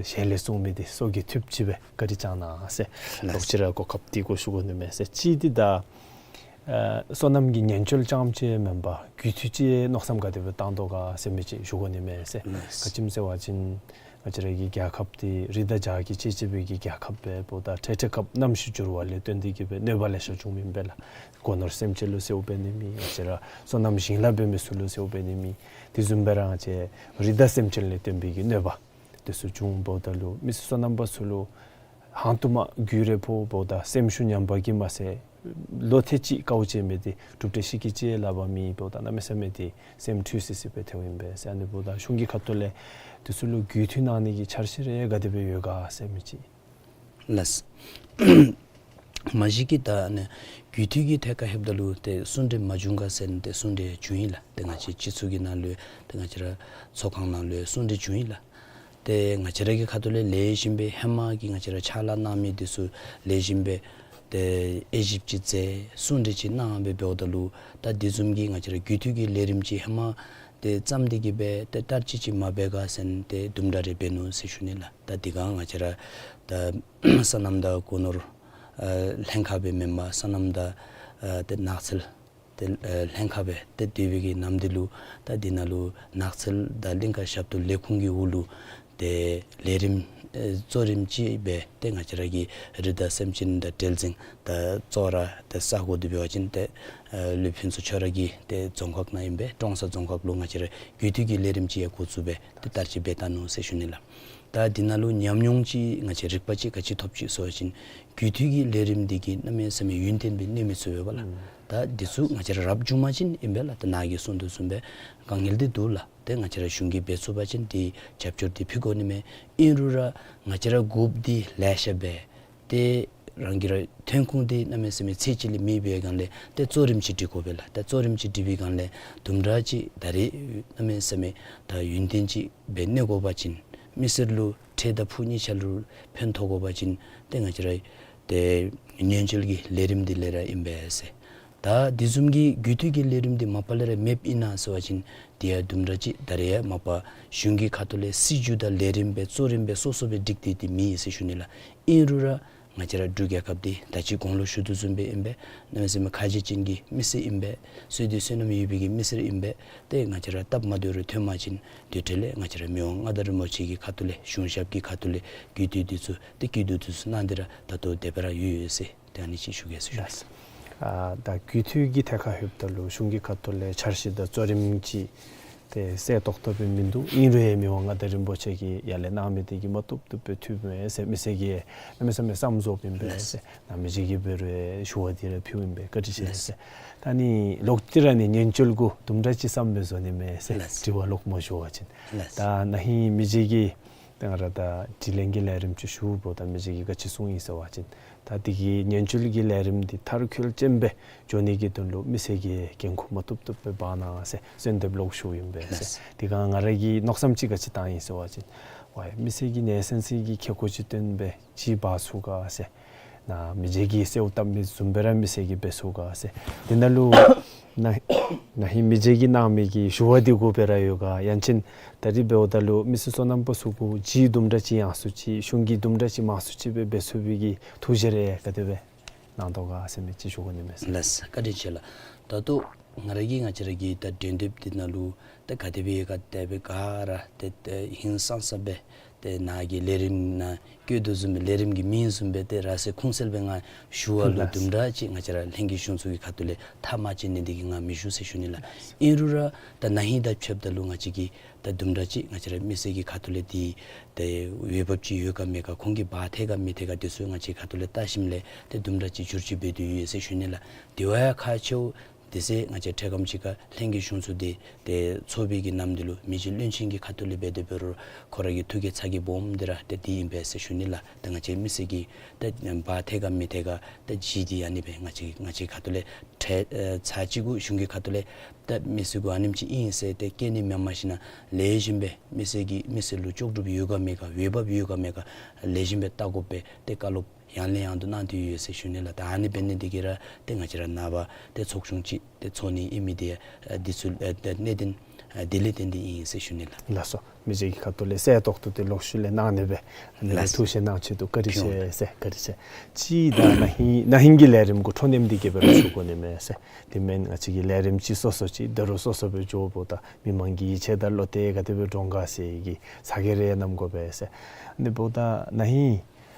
ཞལ་ལས་གསུང་མི་འདི་སོ་གི་ཐུབ་ཅིག་སྦེ་བཀའ་དྲིན་བསྐྱང་གནང་ཟེར། ལགས། ལོག་ཅི་ར་གོ་སྐབས་འདི་གུ་ཞུ་དགོ་ནི་མས་ཟེར། གཅིག་འདི་ད་ཨ་སོ་ནམ་གྱི་ཉེན་བཅོལ་རྐྱངམ་ཅིག་མེན་པར་རྒྱུད་མཐུད་ཅིག་མནོ་བསམ་ག་དེ་སྦེ་བཏང་དོ་ག་ཟེར་མི་ཅིག་ཞུ་དགོ་ནི་མས་ཟེར། ལགས། ག་ཅི་སྨོ་ཟེར་བ་ཅིན་ང་བཅས་ར་གི་རྒྱལ་ཁབ་འདི་རི་དང་བྱག་གིས་བཅད་བཅད་པའི་གི་རྒྱལ་ཁབ་སྦེ་འབདཝ་ད་འཕྲལ་འཕྲལ་སྐབས་གནམ་གཤིས་འགྱུར་བ་ལས་བརྟེན་ཏེ་གི་སྦེ་གནོད་པ་ལེ་ཤ་བྱུངམ་ཨིན་པས་ལགས། སྒོ་ནོར་སེམས་ཅན་ལུ་ཟེརཝ་འབད་ནི་མེད། ང་བཅས་ར་སོ་ནམ་ཞིང་ལཱ་འབད་མི་ཚུ་ལུ་ཟེརཝ་འབད་ནི་མེད། དེ་བཟུམ་སྦེ་ར་ང་བཅས་རི་དྭགས་སེམས་ཅན་ལས་བརྟེན་པའི་གི་གནོད་པ་དེ་ཚུ་བྱུང་འབདཝ་ད་ལུ་མི་སེར་སོ་ནམ་པ་ཚུ་ལུ་ཧང་ཏོ་མ་རྒྱུ་རེ་ཕོག་འབདཝ་ད་སེམས་ཤུགས་ཉམས་པ་གིས་མ་ཚད་ལོ་ཐེངས་གཅིག་དཀའཝ་སྤྱད་མི་འདི་གྲུབ་འབྲས་ཤིག་གི་ཅིག་ལཱ་འབད་མི་འབདཝ་ད་གནམ་མེད་ས་མེད་འདི་སེམས་འཁྲུལ་སི་སི་སྦེ་ཐལཝ་ཨིན་པས་ཟེར། ཨ་ནི་འབདཝ་ད་གཞུང་གི་ཁ་ཐུག་ལས་དེ་ཚུ་ལུ་རྒྱུད་མཐུད་གནང་ནི་གི་འཆར་གཞི་རེ་ག་དེ་སྦེ་ཡོད་ག་ཟེར་མི་ཅིག། ལགས། མ་གཞི་གི་ད་ཨ་ནི་རྒྱུད་མཐུད་ཀྱི་ཐད་ཁར་ལྷོདཔ་ད་ལུ་ཏེ་གསུང་གྲོས་མ་བྱུང་ག་ཟེར་ན་ཏེ་གསུང་གྲོས་བྱུང་ཡི་ལགས། ཏེ་ང་བཅས་སྤྱི་ཚོགས་ཀྱི་ནང་ལུ་ཏེ་ང་བཅས་ར་ཚོགས་ཁང་ནང་ལུ་གསུང་གྲོས་བྱུང་ཡི་ལགས། ཏེ་ང་བཅས་ར་གི་ཁ་ཐུག་ལས་ལེགས་ཤོམ་སྦེ་ཧེ་མ་གི་ང་བཅས་ར་ཕྱག་ལཱ་གནང་མི་འདི་ཚུ་ལེགས་ཤོམ་སྦེ་ཏེ་དབྱེ་ཞིབ་ཅིག་མཛད་གསུང་གྲོས་ཅིག་གནང་སྦེ་འབདཝ་ད་ལུ་ད་དེ་བཟུམ་གྱི་ང་བཅས་ར་རྒྱུད་མཐུད་ཀྱི་ལས་རིམ་ཅིག་ཧེ་མ་ཏེ་བརྩམས་ཏེ་གི་སྦེ་ཏེ་བསྟར་སྤྱོད་ཅིག་མ་འབད་ག་ཟེར་ན་ཏེ་དུམ་གྲ་རེ་འབད་ནུག་ཟེར་ཞུ་ནི་ལགས། ད་དེ་སྒང་ང་བཅས་ར་ད་སོ་ནམ་དང་སྒོ་ནོར་ཨ་ལྷན་ཁག་སྦེ་མེན་པར་སོ་ནམ་དང་ཨ་ཏེ་ནགས་ཚལ་ཏེ་ཨ་ལྷན་ཁག་སྦེ་ཏེ་སྡོད་པའི་གི་ནམ་དེ་ལུ་ད་འདི་ནང་ལུ་ནགས་ཚལ་དང་གླིང་ཀ་ཞབས་ཏོག་ལས་ཁུངས་ཀྱི་འོག་ལུ་ཏེ་ལས་རིམ་ཨེ་གཙོ་རིམ་ཅིག་སྦེ་ཏེ་ང་བཅས་ར་གི་རི་དྭགས་སེམས་ཅན་དང་བྲེལ་ཟིང་དང་ཙོག་ར་ཏེ་ས་གོ་འདི་འབད་བ་ཅིན་ཏེ་ཨེ་ལུས་ཕུན་ཚོགས་ཁྱོད་ར་གི་ཏེ་རྫོང་ཁག་ནང་ཨིན་པས། ཀྲོང་གསར་རྫོང་ཁག་ལུ་ང་བཅས་ར་རྒྱུད་མཐུད་ཀྱི་ལས་རིམ་ཅིག་ཡང་འགོ་བཙུགས་སྦེ་ཏེ་བསྟར་སྤྱོད་འབད་ད་ནུག་ཟེར་ཞུ་ནི་ལགས། ད་འདི་ནང་ལུ་ཉམས་མྱོང་ཅིག་ང་བཅས་རིག་པ་ཅིག་ག་ཅི་ཐོབ་ཅི་ཟེར་བ་ཅིན་རྒྱུད་མཐུད་ཀྱི་ལས་རིམ་འདི་གིས་གནམ་མེད་ས་མེད་ཡུན་བརྟན་སྦེ་གནས་མི་ཚུགས་པས་ལགས། ཨུམ། ད་འདི་ཚུ་ང་བཅས་ར་རབ་བྱུང་པ་ཅིན་ཨིན་པས་ལགས། ད་ནཱ་གིས་གསུང་དོ་བཟུམ་སྦེ་དཀའ་ངལ་འདི་འདུག་ལགས། ཏེ་ང་བཅས་ར་གཞུང་གིས་འབད་ཚུགས་པ་ཅིན་འདི་རྒྱབ་སྐྱོར་འདི་ཕུལ་དགོ་ནི་མས། ཨིན་རུང་ར་ང་བཅས་ར་དགོཔ་འདི་ལེ་ཤ་སྦེ་ཏེ་རང་གི་ར་ཐོན་ཁུངས་འདི་གནམ་མེད་ས་མེད་ཚད་ཅིག་ལས་མེད་པའི་སྒང་ལས་ཏེ་གཙོ་རིམ་ཅིག་སྒྲིག་དགོ་པས་ལགས། ཏེ་གཙོ་རིམ་ཅིག་སྒྲིག་པའི་སྒང་ལས་དུམ་གྲ་ཅིག་ད་རེས་གནམ་མེད་ས་མེད་ད་ཡུན་བརྟན་ཅིག་སྦེ་གནས་དགོ་པ་ཅིན་མི་སེར་ལུ་འཕྲལ་དང་ཕུགས་གཉིས་ཆ་ལུ་ཕན་ཐོགས་དགོ་པ་ཅིན་ཏེ་ང་བཅས་ར་ཏེ་ཉེན་བཅོལ་གྱི་ལས་རིམ་འདི་ལས་ར་ཨིན་པས་ཟེར། ད་དེ་བཟུམ་གྱི་རྒྱུད་མཐུད་ཀྱི་ལས་རིམ་འདི་མ་པ་ལས་ར་མེདཔ་ཨིན་ན་ཟེར་བ་ཅིན་དེ་ཡང་དུམ་གྲ་ཅིག་ད་རེས་ཡང་མ་པ་གཞུང་གི་ཁ་ཐུག་ལས་སྲིད་བྱུས་དང་ལས་རིམ་སྦེ་གཙོ་རིམ་སྦེ་སོ་སོ་སྦེ་སྒྲིག་སྟེ་འདི་མེད་ཟེར་ཞུ་ནི་ལགས། ཨིན་རུང་ར་ང་བཅས་ར་འབྲུག་རྒྱལ་ཁབ་འདི་ད་ཅི་གོང་ལུ་ཞུ་དོ་བཟུམ་སྦེ་ཨིན་པས། གནམ་མེད་ས་མེད་ཁ་རྗེ་ཅན་གྱི་མི་སེར་ཨིན་པས། བསོད་བདེ་བསོད་ནམས་ཡོད་པའི་གི་མི་སེར་ཨིན་པས། ཏེ་ང་བཅས་ར་སྟབས་མ་བདེཝ་རེ་ཐོན་པ་ཅིན་དེ་འཕྲལ་ལས་ང་བཅས་ར་མི་དབང་མངའ་བདག་རིན་པོ་ཆེ་གི་ཁ་ཐུག་ལས་གཞུང་ཞབས་ཀྱི་ཁ་ཐུག་ལས་རྒྱུད་མཐུད་འདི་ཚུ་ཏེ་རྒྱུད་མཐུད་འདི་ཚུ་གནང་སྟེ་ར་ད་ལྟོ་དེ་སྦེ་ར་ཡོད་ཡོད་ཟེར་ཏེ་ཨ་ནི་ཅིག་ཞུ་གེ་ཟེར་ཞུ། ལགས། ཨ་ད་རྒྱུད་མཐུད་ཀྱི་ཐད་ཁར་ལྷོདཔ་ད་ལུ་གཞུང་གི་ཁ་ཐུག་ལས་འཆར་གཞི་དང་གཙོ་རིམ་ཅིག་ཏེ་གསལ་ཏོག་ཏོ་སྦེ་མིན་འདུག། ཨིན་རུང་ཡང་མི་དབང་མངའ་བདག་རིན་པོ་ཆེ་གིས་ཡར་ལས་གནང་མི་འདི་གིས་མ་བཏུབ་བཏུབ་སྦེ་ཐོན་མས་ཟེར་མི་སེར་གྱིས་གནམ་མེད་ས་མེད་བསམ་བཟོཝ་ཨིན་པས་ཟེར། ནཱ་མི་རྗེ་གིས་འབད་རུང་ཞུ་བ་འདི་ར་ཕུལཝ་ཨིན་པས། བཀའ་དྲིན་ཆེ་ཟེར། ད་ནི་ལོག་སྟེ་ར་ནི་ཉེན་བཅོལ་གུ་དུམ་གྲ་ཅིག་བསམ་སྦེ་བཟོ་ནི་མས་ཟེར་དྲི་བ་ལོག་སྨོ་ཞུ་བ་ཅིན། ད་ན་ཧིང་མི་རྗེ་གིས་ ཏེ་ང་ར་ད་དྲི་ལན་གྱི་ལས་རིམ་ཅིག་ཞུཝ་ད་མི་རྗེ་གིས་ག་ཅི་གསུངས་ཡི་ཟེར་བ་ཅིན་ད་འདི་གི་ཉེན་བཅོལ་གྱི་ལས་རིམ་འདི་མཐར་འཁྱོལ་ཅན་སྦེ་འགྱོ་ནི་གི་དོན་ལུ་མི་སེར་གྱིས་འགན་ཁུར་མ་བཏུབ་བཏུབ་སྦེ་འབག་གནང་ཟེར་གསོལ་འདེབས་ལོག་ཞུཝ་ཨིན་པས་ཟེར། ལགས། དེ་སྒང་ང་ར་གིས་མནོ་བསམ་ཅིག་ག་ཅི་བཏང་ཡི་ཟེར་བ་ཅིན་ཝའི་མི་སེར་གྱིས་གནས་ཚད་ཅིག་གི་ཁེ་ཀོ་ཅིག་བཏོན་སྦེ་ཅིག་འབག་ཚུགས་ག་ཟེར། ནཱ་མི་རྗེ་གིས་གསོལཝ་བཏབ་མི་བཟུམ་སྦེ་ར་མི་སེར་གྱིས་འབད་ཚུགས་ག་ཟེར། དེ་ནང་ལུ་ན་ན་ཧིང་མི་རྗེ་གིས་གནང་མི་གི་ཞུ་བ་འདི་གུ་སྦེ་ར་ཡོད་ག། ཡང་ཅིན་ད་རིས་འབདཝ་ད་ལུ་མི་སེར་སོ་ནམ་པ་ཚུ་གུ་ཅིག་དུམ་གྲ་ཅིག་ཡར་སོ་ཅིག་གཞུང་གིས་དུམ་གྲ་ཅིག་མར་སོ་ཅིག་སྦེ་འབད་ཚུགས་པའི་གི་ཐུགས་བཞེད་རེ་ག་དེ་སྦེ་གནང་དོ་ག་ཟེར་མི་ཅིག་ཞུ་དགོ་ནི་མས་ཟེར། ལགས། བཀའ་དྲིན་ཆེ་ལགས། ད་ལྟོ་ང་ར་གིས་ང་བཅས་ར་གི་ད་འགྲན་བསྡུར་འདི་ནང་ལུ་ད་ག་དེ་སྦེ་ག་དེ་སྦེ་ག་ར་ཏེ་ཏེ་ཧིང་སངས་ས་སྦེ་ཏེ་ནཱ་གི་ལས་རིམ་ནང་བཀོད་དོ་བཟུམ་སྦེ་ལས་རིམ་གྱི་མིང་བཟུམ་སྦེ་ཏེ་ར་སེ་ཁུངས་གསལ་སྦེ་ང་ཞུ་བ་ལུ་ལགས། དུམ་གྲ་ཅིག་ང་བཅས་ར་ལྷན་རྒྱས་གཞུང་ཚོགས་ཀྱི་ཁ་ཐུག་ལས་ཐག་མ་བཅད་ནི་འདི་གིས་ང་མི་ཞུ་ཟེར་ཞུ་ནི་ལགས། ཨིན་རུང་ར་ད་ན་ཧིང་དང་ཕྱདཔ་ད་ལུ་ང་བཅས་ཀྱིས་ད་དུམ་གྲ་ཅིག་ང་བཅས་ར་མི་སེར་གྱི་ཁ་ཐུག་ལས་འདི་ཏེ་འོས་འབབ་ཅིག་ཡོད་ག་མེད་ག་ཁོང་གིས་འབག་ཐེག་ག་མི་ཐེག་ག་འདི་ཚུ་ང་བཅས་ཁ་ཐུག་ལས་བལྟ་ཞིནམ་ལས་ཏེ་དུམ་གྲ་ཅིག་བསྒྱུར་བཅོས་འབད་དོ་ཡོད་ཟེར་ཞུ་ནི་ལགས། དེ་བ་ཡང་ཁག་ཆེཝ་དེ་ཚེ་ང་བཅས་འཕྲལ་ཁམས་ཅིག་ཁར་ལྷན་རྒྱས་གཞུང་ཚོགས་འདི་ཏེ་ཚོགས་པའི་གི་ནམ་འདི་ལུ་མི་རྗེ་བློན་ཆེན་གྱི་ཁ་ཐུག་ལས་འབད་དེ་འབད་རུང་ཁོ་ར་གི་ཐུགས་ཀྱི་ཚ་གྱང་སྦོམ་འདི་ར་ཏེ་འདི་ཨིན་པས་ཟེར་ཞུ་ནི་ལགས། ཏེ་ང་བཅས་མི་སེར་གྱིས་ཏེ་འབག་ཐེག་ག་མི་ཐེག་ག་ཏེ་ཅིག་འདི་ཨ་ནི་སྦེ་ང་བཅས་ང་བཅས་ཁ་ཐུག་ལས་ཏེ་ཨེ་ཚར་གཅིག་གུ་གཞུང་གི་ཁ་ཐུག་ལས་ཏེ་མི་སེར་གུ་ཨ་ནེམ་ཅིག་ཨིན་ཟེར་ཏེ་བཀལ་ནི་མེན་མ་ཤེས་ན་ལེགས་ཤོམ་སྦེ་མི་སེར་གྱི་མི་སེར་ལུ་ལྕོགས་གྲུབ་ཡོད་ག་མེད་ག་འོས་འབབ་ཡོད་ག་མེད་ག་ལེགས་ཤོམ་སྦེ་བལྟ་དགོ་པས། ཏེ་བཀའ་སློབ་ཡང་ལས་ཡང་དུ་གནང་སྟེ་ཡོད་ཟེར་ཞུ་ནི་ལགས། ད་ཨ་ནི་འབད་ནི་འདི་གིས་ར་ཏེ་ང་བཅས་ར་ནངས་པ་ཏེ་ཚོགས་ཆུང་ཅིག་ཏེ་ཚོགས་ནི་ཨིན་མི་འདི་ཨ་འདི་ཚུ་ཨ་ཏེ་གནད་དོན་ཨ་འདི་ལས་བརྟེན་ཏེ་ཨིན་ཟེར་ཞུ་ནི་ལགས། ལགས་སོ། མི་རྗེ་གི་ཁ་ཐུག་ལས་གསལ་ཏོག་ཏོ་ཏེ་ལོག་ཞུ་ལས་གནང་ནི་སྦེ་ཨ་ནི་ལགས། ཐུགས་བཞེད་གནང་ཆེད་དུ་བཀའ་དྲིན་ཆེ་ཟེར། བཀའ་དྲིན་ཆེ། ཅིག་ད་ན་ཧིང་ན་ཧིང་གི་ལས་རིམ་གུ་འཕྲོ་མཉམ་འདི་གིས་སྦེ་ར་ཞུ་དགོ་ནི་མས་ཟེར། དེ་མེན་ང་བཅས་ཀྱི་ལས་རིམ་ཅིག་སོ་སོ་ཅིག་ད་རུང་སོ་སོ་སྦེ་འགྱོཝ་ད་མི་མང་གི་ཡིད་ཆེས་དང་བློ་གཏད་ག་དེ་སྦེ་འདྲོངས་ག་ཟེར་གྱི་ཚ་གྱང་རེ་གནང་དགོ་པས་ཟེར། ཨ་ནི་འབདཝ་ད་ན་ཧིང་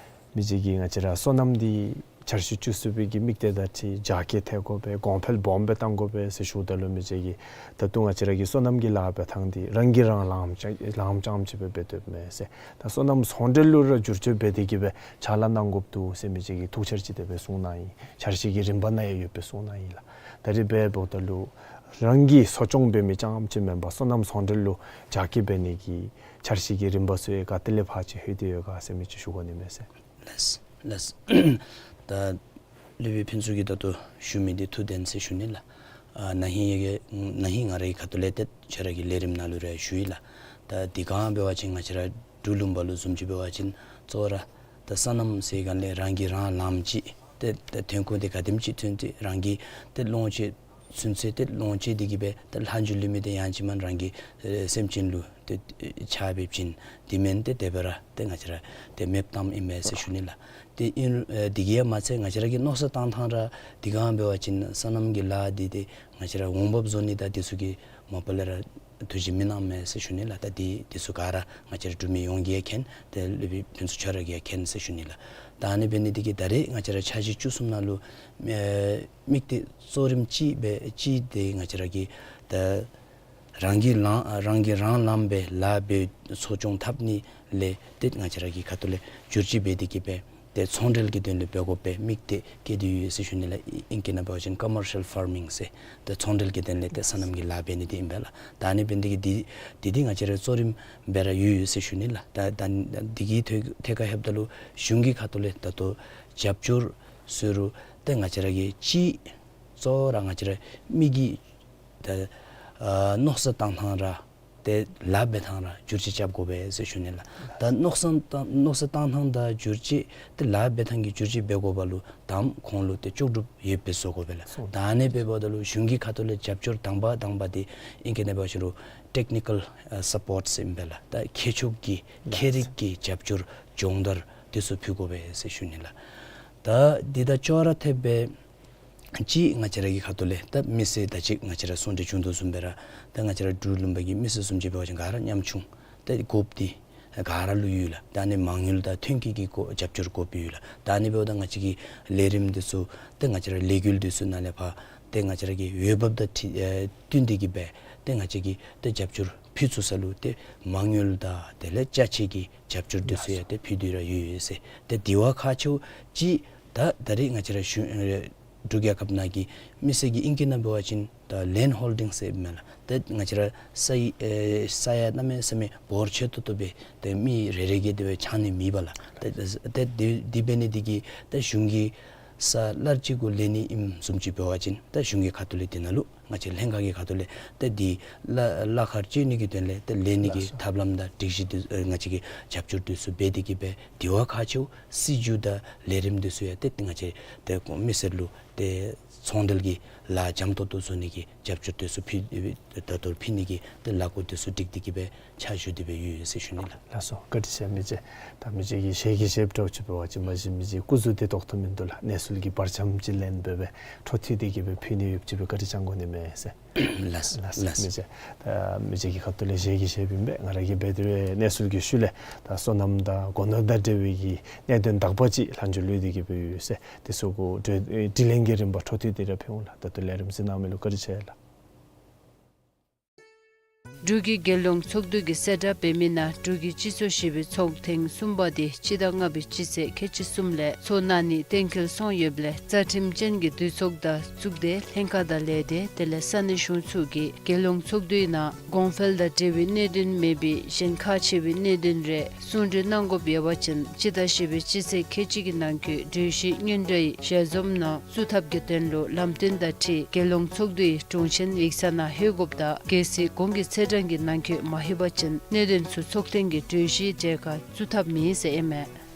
མི་རྗེ་གིས་ང་བཅས་ར་སོ་ནམ་འདི་འཆར་གཞི་བཅུ་གསུམ་པའི་གི་དམིགས་གཏད་དང་འཁྲིལ་རྒྱ་སྐྱེད་ཐེབས་དགོ་པས། གོང་འཕེལ་སྦོམ་སྦེ་གཏང་དགོ་པས་ཟེར་ཞུཝ་ད་ལུ་མི་རྗེ་གིས་ད་ལྟོ་ང་བཅས་ར་གི་སོ་ནམ་གྱི་ལཱ་འབད་ཐངས་འདི་རང་གིས་རང་ལངམ་རྐྱངམ་རྐྱངམ་ཅིག་སྦེ་འབད་སྡོདཔ་མས་ཟེར། ད་སོ་ནམ་ཚོང་འབྲེལ་ལུ་ར་བསྒྱུར་བཅོས་འབད་དེ་གི་སྦེ་ཕྱག་ལཱ་གནང་དགོཔ་འདུག་ཟེར་མི་རྗེ་གིས་ཐུགས་འཆར་ཅིག་དེ་སྦེ་གསུངས་གནང་ཡི། འཆར་གཞི་གི་རིམ་པ་ནང་ཡང་ཡོདཔ་སྦེ་གསུངས་གནང་ཡི་ལགས། ད་རིས་འབདཝ་ད་ལུ་རང་གིས་གསོ་སྐྱོང་འབད་མི་རྐྱངམ་ཅིག་མེན་པར་སོ་ནམ་ཚོང་འབྲེལ་ལུ་རྒྱ་སྐྱེད་འབད་ནི་གི་འཆར་གཞི་གི་རིམ་པ་ཚུ་ཡང་ག་ཏེ་ལས་ཕར་ཅིག་ལྷོད་དེ་ཡོད་ག་ཟེར་མི་ཅིག་ཞུ་དགོ་ནི་མས་ཟེར། ལགས་ལགས། ད་སློབ་དཔོན་ཕུན་ཚོགས་ཀྱིས་ད་ལྟོ་ཞུ་མི་འདི་ཐུགས་བདེན་ཟེར་ཞུ་ནི་ལགས། ཨ་ན་ཧིང་ཡ་གི་ན་ཧིང་ང་རའི་ཁ་ཐུག་ལས་ཏེ་ཁྱོད་ར་གི་ལས་རིམ་ནང་ལུ་ར་ཞུ་ཡི་ལགས། ད་དེ་སྒང་འབད་བ་ཅིན་ང་བཅས་ར་འབྲུག་ལུང་པ་ལུ་བཟུམ་ཅིག་འབད་བ་ཅིན་གཙོ་བོ་ར་ད་སོ་ནམ་ཟེར་སྒང་ལས་རང་གིས་རང་ལངམ་ཅིག་ཏེ་ཏེ་ཐོན་ཁུངས་འདི་ག་དེམ་ཅིག་ཐོན་ཏེ་རང་གིས་ཏེ་ལོངས་སྤྱོད་ཚུན་ཚོད་ཏེ་ལོངས་སྤྱོད་དེ་གི་སྦེ་ཏེ་ལྷག་མཇུག་ལུས་མི་འདི་ཡང་ཅིན་མེན་རང་གི་ཨེ་སེམས་ཅན་ལུ་ཏེ་ཨེ་ཕྱག་འབདཝ་ཅིན་དེ་མེན་ཏེ་དེ་སྦེ་ར་ཏེ་ང་བཅས་ར་ཏེ་མེདཔ་བཏངམ་ཨིན་མས་ཟེར་ཞུ་ནི་ལགས། ཏེ་ཨིན་ཨེ་དེ་གིས་ཡང་མ་ཚད་ང་བཅས་ར་གི་མནོ་བསམ་བཏང་ཐངས་ར་དེ་སྒང་འབད་བ་ཅིན་སོ་ནམ་གྱི་ལཱ་འདི་ཏེ་ང་བཅས་ར་འོང་འབབ་བཟོ་ནི་དང་དེ་ཚུ་གི་མ་པ་ལས་ར་ཐུགས་བཞེད་མི་གནང་མས་ཟེར་ཞུ་ནི་ལགས། ད་འདི་འདི་ཚུ་ག་ར་ང་བཅས་ར་འབྲུག་མི་ཡོངས་ཀྱིས་ཡང་མཁྱེན། ཏེ་སློབ་དཔོན་ཕུན་ཚོགས་ཁྱོད་ར་གིས་ཡང་མཁྱེན་ཟེར་ཞུ་ནི་ལགས། ད་ཨ་ནི་འབད་ནི་འདི་གིས་ད་རེས་ང་བཅས་ར་འཆར་གཞི་བཅུ་གསུམ་ནང་ལུ་ཨེ་དམིགས་གཏད་གཙོ་རིམ་ཅིག་སྦེ་ཅིག་འདི་ང་བཅས་ར་གི་ད་རང་གིས་ལངམ་རང་གིས་རང་ལངམ་སྦེ་ལཱ་འབད་གསོ་སྐྱོང་འཐབ་ནི་ལས་ཏེ་ང་བཅས་ར་གི་ཁ་ཐུག་ལས་བསྒྱུར་བཅོས་འབད་དེ་གི་སྦེ་ཏེ་ཚོང་འབྲེལ་གྱི་དོན་ལས་འབད་དགོ་པའི་དམིགས་གཏད་བསྐྱེད་དེ་ཡོད་ཟེར་ཞུ་ནི་ལགས། ཨིང་སྐད་ནང་འབད་བ་ཅིན་commercial farming ཟེར་ཏེ་ཚོང་འབྲེལ་གྱི་དོན་ལས་ཏེ་སོ་ནམ་གྱི་ལཱ་འབད་ནི་འདི་ཨིན་པས་ལགས། ད་ཨ་ནི་འབད་ནི་འདི་གིས་འདི་འདི་འདི་ང་བཅས་ར་གཙོ་རིམ་སྦེ་ར་ཡོད་ཡོད་ཟེར་ཞུ་ནི་ལགས། ད་ད་འདི་གི་ཐད་ཐད་ཁར་ལྷོདཔ་ད་ལུ་གཞུང་གི་ཁ་ཐུག་ལས་ད་ལྟོ་རྒྱབ་སྐྱོར་ཟེར་རུང་ཏེ་ང་བཅས་ར་གིས་ཅིག་གཙོ་བོ་ར་ང་བཅས་ར་མི་གི་ད་ཨ་མནོ་བསམ་བཏང་ཐངས་ར་ཏེ་ལཱ་འབད་ཐངས་ར་བསྒྱུར་བཅོས་རྐྱབ་དགོ་པས་ཟེར་ཞུ་ནི་ལགས། ད་མནོ་བསམ་བཏང་མནོ་བསམ་བཏང་ཐངས་དང་བསྒྱུར་བཅོས་ཏེ་ལཱ་འབད་ཐངས་ཀྱི་བསྒྱུར་བཅོས་འབད་དགོ་པ་ལུ་དང་པ་ཁོང་ལུ་ཏེ་ལྕོགས་གྲུབ་ཡོདཔ་སྦེ་བཟོ་དགོ་པས་ལགས། སོ། ད་ཨ་ནི་འབདཝ་ད་ལུ་གཞུང་གི་ཁ་ཐུག་ལས་རྒྱབ་སྐྱོར་དང་པ་དང་པ་འདི་ཨིང་སྐད་ནང་འབད་བ་ཅིན་རུང་technical ཨ་support ཟེར་ཨིན་པས་ལགས། ད་མཁས་མཆོག་གི་ལགས། མཁས་རིག་གི་རྒྱབ་སྐྱོར་སྦྱོང་བརྡར་འདི་ཚུ་ཕུལ་དགོ་པས་ཟེར་ཞུ་ནི་ལགས། ད་འདི་དང་ཅོག་ར་འཐདཔ་སྦེ་ཅིག་ང་བཅས་ར་གི་ཁ་ཐུག་ལས་ད་མི་སེར་ད་ཅི་ང་བཅས་ར་གསུང་གྲོས་བྱུང་དོ་བཟུམ་སྦེ་ར་ད་ང་བཅས་ར་འབྲུག་ལུང་པ་གི་མི་སེར་བཟུམ་ཅིག་འབད་བ་ཅིན་ག་ར་ཉམ་ཆུང་ཏེ་དགོཔ་འདི་ག་ར་ལུ་ཡོད་ལགས། ད་ཨ་ནི་མ་དངུལ་དང་ཐོན་སྐྱེད་ཀྱི་དགོ་རྒྱབ་སྐྱོར་དགོཔ་ཡོད་ལགས། ད་ཨ་ནི་འབདཝ་ད་ང་བཅས་ཀྱི་ལས་རིམ་འདི་ཚུ་ཏེ་ང་བཅས་ར་ལས་འགུལ་འདི་ཚུ་ནང་ལས་ཕར་ཏེ་ང་བཅས་ར་གི་འོས་འབབ་དང་འཁྲིལ་ཨེ་བསྟུན་ཏེ་གི་སྦེ་ཏེ་ང་བཅས་ཀྱིས་ཏེ་རྒྱབ་སྐྱོར་ཕུལ་ཚུགས་ས་ལུ་ཏེ་མ་དངུལ་དང་དེ་ལས་ཅ་ཆས་ཀྱི་རྒྱབ་སྐྱོར་འདི་ཚུ་ཡང་ཏེ་ཕུལ་ཏེ་ར་ཡོད་ཡོད་ཟེར། ཏེ་དེ་བ་ཁག་ཆེཝ་ཅིག་ད་ད་རེས་ང་བཅས་ར་གཞུང་ཨེ་ འབྲུག་རྒྱལ་ཁབ་ནང་གི་མི་སེར་གྱི་ཨིང་སྐད་ནང་འབད་བ་ཅིན་ད་ལེནཌ་ཧོལ་ཌིང་ཟེར་མས་ལགས། ཏེ་ང་བཅས་ར་ས་ཡི་ཨེ་ས་ཡ་གནམ་མེད་ས་མེད་འབོར་ཆེ་ཏོག་ཏོ་སྦེ་ཏེ་མི་རེ་རེ་གིས་དེ་སྦེ་ཆགས་ནི་མེད་པས་ལགས། ཏེ་ཏེ་དེ་དེ་འབད་ནི་དེ་གིས་ཏེ་གཞུང་གིས་ས་ལར་ཅིག་གུ་ལེན་ནི་ཨིནམ་བཟུམ་ཅིག་འབད་བ་ཅིན་ཏེ་གཞུང་གི་ཁ་ཐུག་ལས་དེ་ནང་ལུ་ང་བཅས་ལྷན་ཁག་གི་ཁ་ཐུག་ལས་ཏེ་དེ་གླ་གླ་ཁར་སྤྱོད་ནི་གི་དོན་ལས་ཏེ་ལེན་ནི་གི་ལགས་སོ། ཐབས་ལམ་དང་སྒྲིག་གཞི་འདི་ཨེ་ང་བཅས་ཀྱིས་རྒྱབ་སྐྱོར་འདི་ཚུ་འབད་དེ་གིས་སྦེ་དེ་བ་ཁག་ཆེཝ་སྲིད་བྱུས་དང་ལས་རིམ་འདི་ཚུ་ཡང་ཏེ་ང་བཅས་ཏེ་མི་སེར་ལུ་ཏེ་ཚོང་འབྲེལ་གྱི་ལཱ་འཇམ་ཏོང་ཏོ་བཟོ་ནི་གི་རྒྱབ་སྐྱོར་འདི་ཚུ་ཕུལ་ད་ལྟོ་ཕུལ་ནི་གི་ཏེ་ལས་འགུལ་འདི་ཚུ་སྒྲིག་སྟེ་གིས་སྦེ་ཕྱག་ཞུ་སྟེ་སྦེ་ཡོད་ཡོད་ཟེར་ཞུ་ནི་ལགས། ལགས་སོ། བཀའ་དྲིན་ཆེ་མི་རྗེ། ད་མི་རྗེ་གིས་ཞལ་གྱིས་བཞེས་འདྲཝ་ཅིག་འབད་བ་ཅིན་མ་གཞི་མི་རྗེ་སྐུ་གཟུགས་འདི་ཏོག་ཏོ་མིན་འདུག་ལགས། གནས་ཚུལ་གྱི་བར་ཁྱམས་ཅིག་ལེན་འབད་སྦེ་འཕྲོ་མཐུད་དེ་གིས་སྦེ་ཕུལ་ནི་ཡོདཔ་ཅིག་སྦེ་བཀའ་དྲིན་བསྐྱང་དགོ་ནི་མས་ཟེར། ལགས་ལགས་ལགས། མི་རྗེ། ད་མི་རྗེ་གི་ཁ་ཐུག་ལས་ཞལ་གྱིས་བཞེས་ཨིན་པས། ང་ར་གིས་འབད་དེ་སྦེ་གནས་ཚུལ་གྱི་ཤུལ་ལས་ད་སོ་ནམ་དང་སྒོ་ནོར་དང་འབྲེལ་བའི་གི་གནད་དོན་དག་པ་ཅིག་ལྷག་འཕྲོ་ལུས་ཏེ་གིས་སྦེ་ཡོད་ཟེར། དེ་ཚུ་གུ་དྲི་དྲིས་ལན་གྱི་རིམ་པ་འཕྲོ་མཐུད་དེ་ར་ཕུལ་འོང་ལགས། ད་ལྟོ་ལས་རིམ་གཟིགས་གནང་མི་ལུ་བཀའ་དྲིན་ཆེ་ལགས། འབྲུག་གི་རྒྱལ་ཡོངས་ཚོགས་འདུ་གིས་གསལ་བསྒྲགས་འབད་མི་ནང་འབྲུག་གི་སྤྱི་ཚོགས་བཞི་པའི་ཚོགས་ཐེངས་གསུམ་པ་དེ་སྤྱི་ཟླ་ལྔ་པའི་སྤྱི་ཚེས་ཁལ་གཅིག་གསུམ་ལས་ཚོགས་གནང་ནི་གཏན་འཁེལ་སོང་ཡོདཔ་ལས་རྩ་ཁྲིམས་ཅན་གྱི་འདུས་ཚོགས་དང་གཙུག་སྡེ་ལྷན་ཁག་དང་ལས་སྡེ་དེ་ལས་ས་གནས་གཞུང་ཚོགས་ཀྱིས་རྒྱལ་ཡོངས་ཚོགས་འདུའི་ནང་གོང་འཕེལ་དང་འབྲེལ་བའི་གནད་དོན་མེད་པའི་གཞན་ཁག་ཆེ་བའི་གནད་དོན་རེ་གསུང་གྲོས་གནང་དགོཔ་ཡོད་པ་ཅིན་སྤྱི་ཟླ་བཞི་པའི་སྤྱི་ཚེས་ཁལ་གཅིག་གི་ནང་འཁོད་གྲོས་གཞི་སྙན་སྒྲོན་ཞལ་འཛོམས་ནང་བཙུགས་ཐབས་ཀྱི་དོན་ལུ་ལམ་སྟོན་དང་འཁྲིལ་རྒྱལ་ཡོངས་ཚོགས་འདུའི་དྲུང་ཆེན་ཡིག་ཚང་ནང་ལྷོད་དགོཔ་དང་གལ་སྲིད་གོང་གི་ཚེས་གྲངས་ཀྱི་ནང་འཁོད་མ་ལྷོད་པ་ཅིན་གནད་དོན་ཚུ་ཚོགས་ཐེངས་ཀྱི་གྲོས་གཞིའི་གྲས་ཁར་བཙུགས་ཐབས་མེད་ཟེར་ཨིན་མས།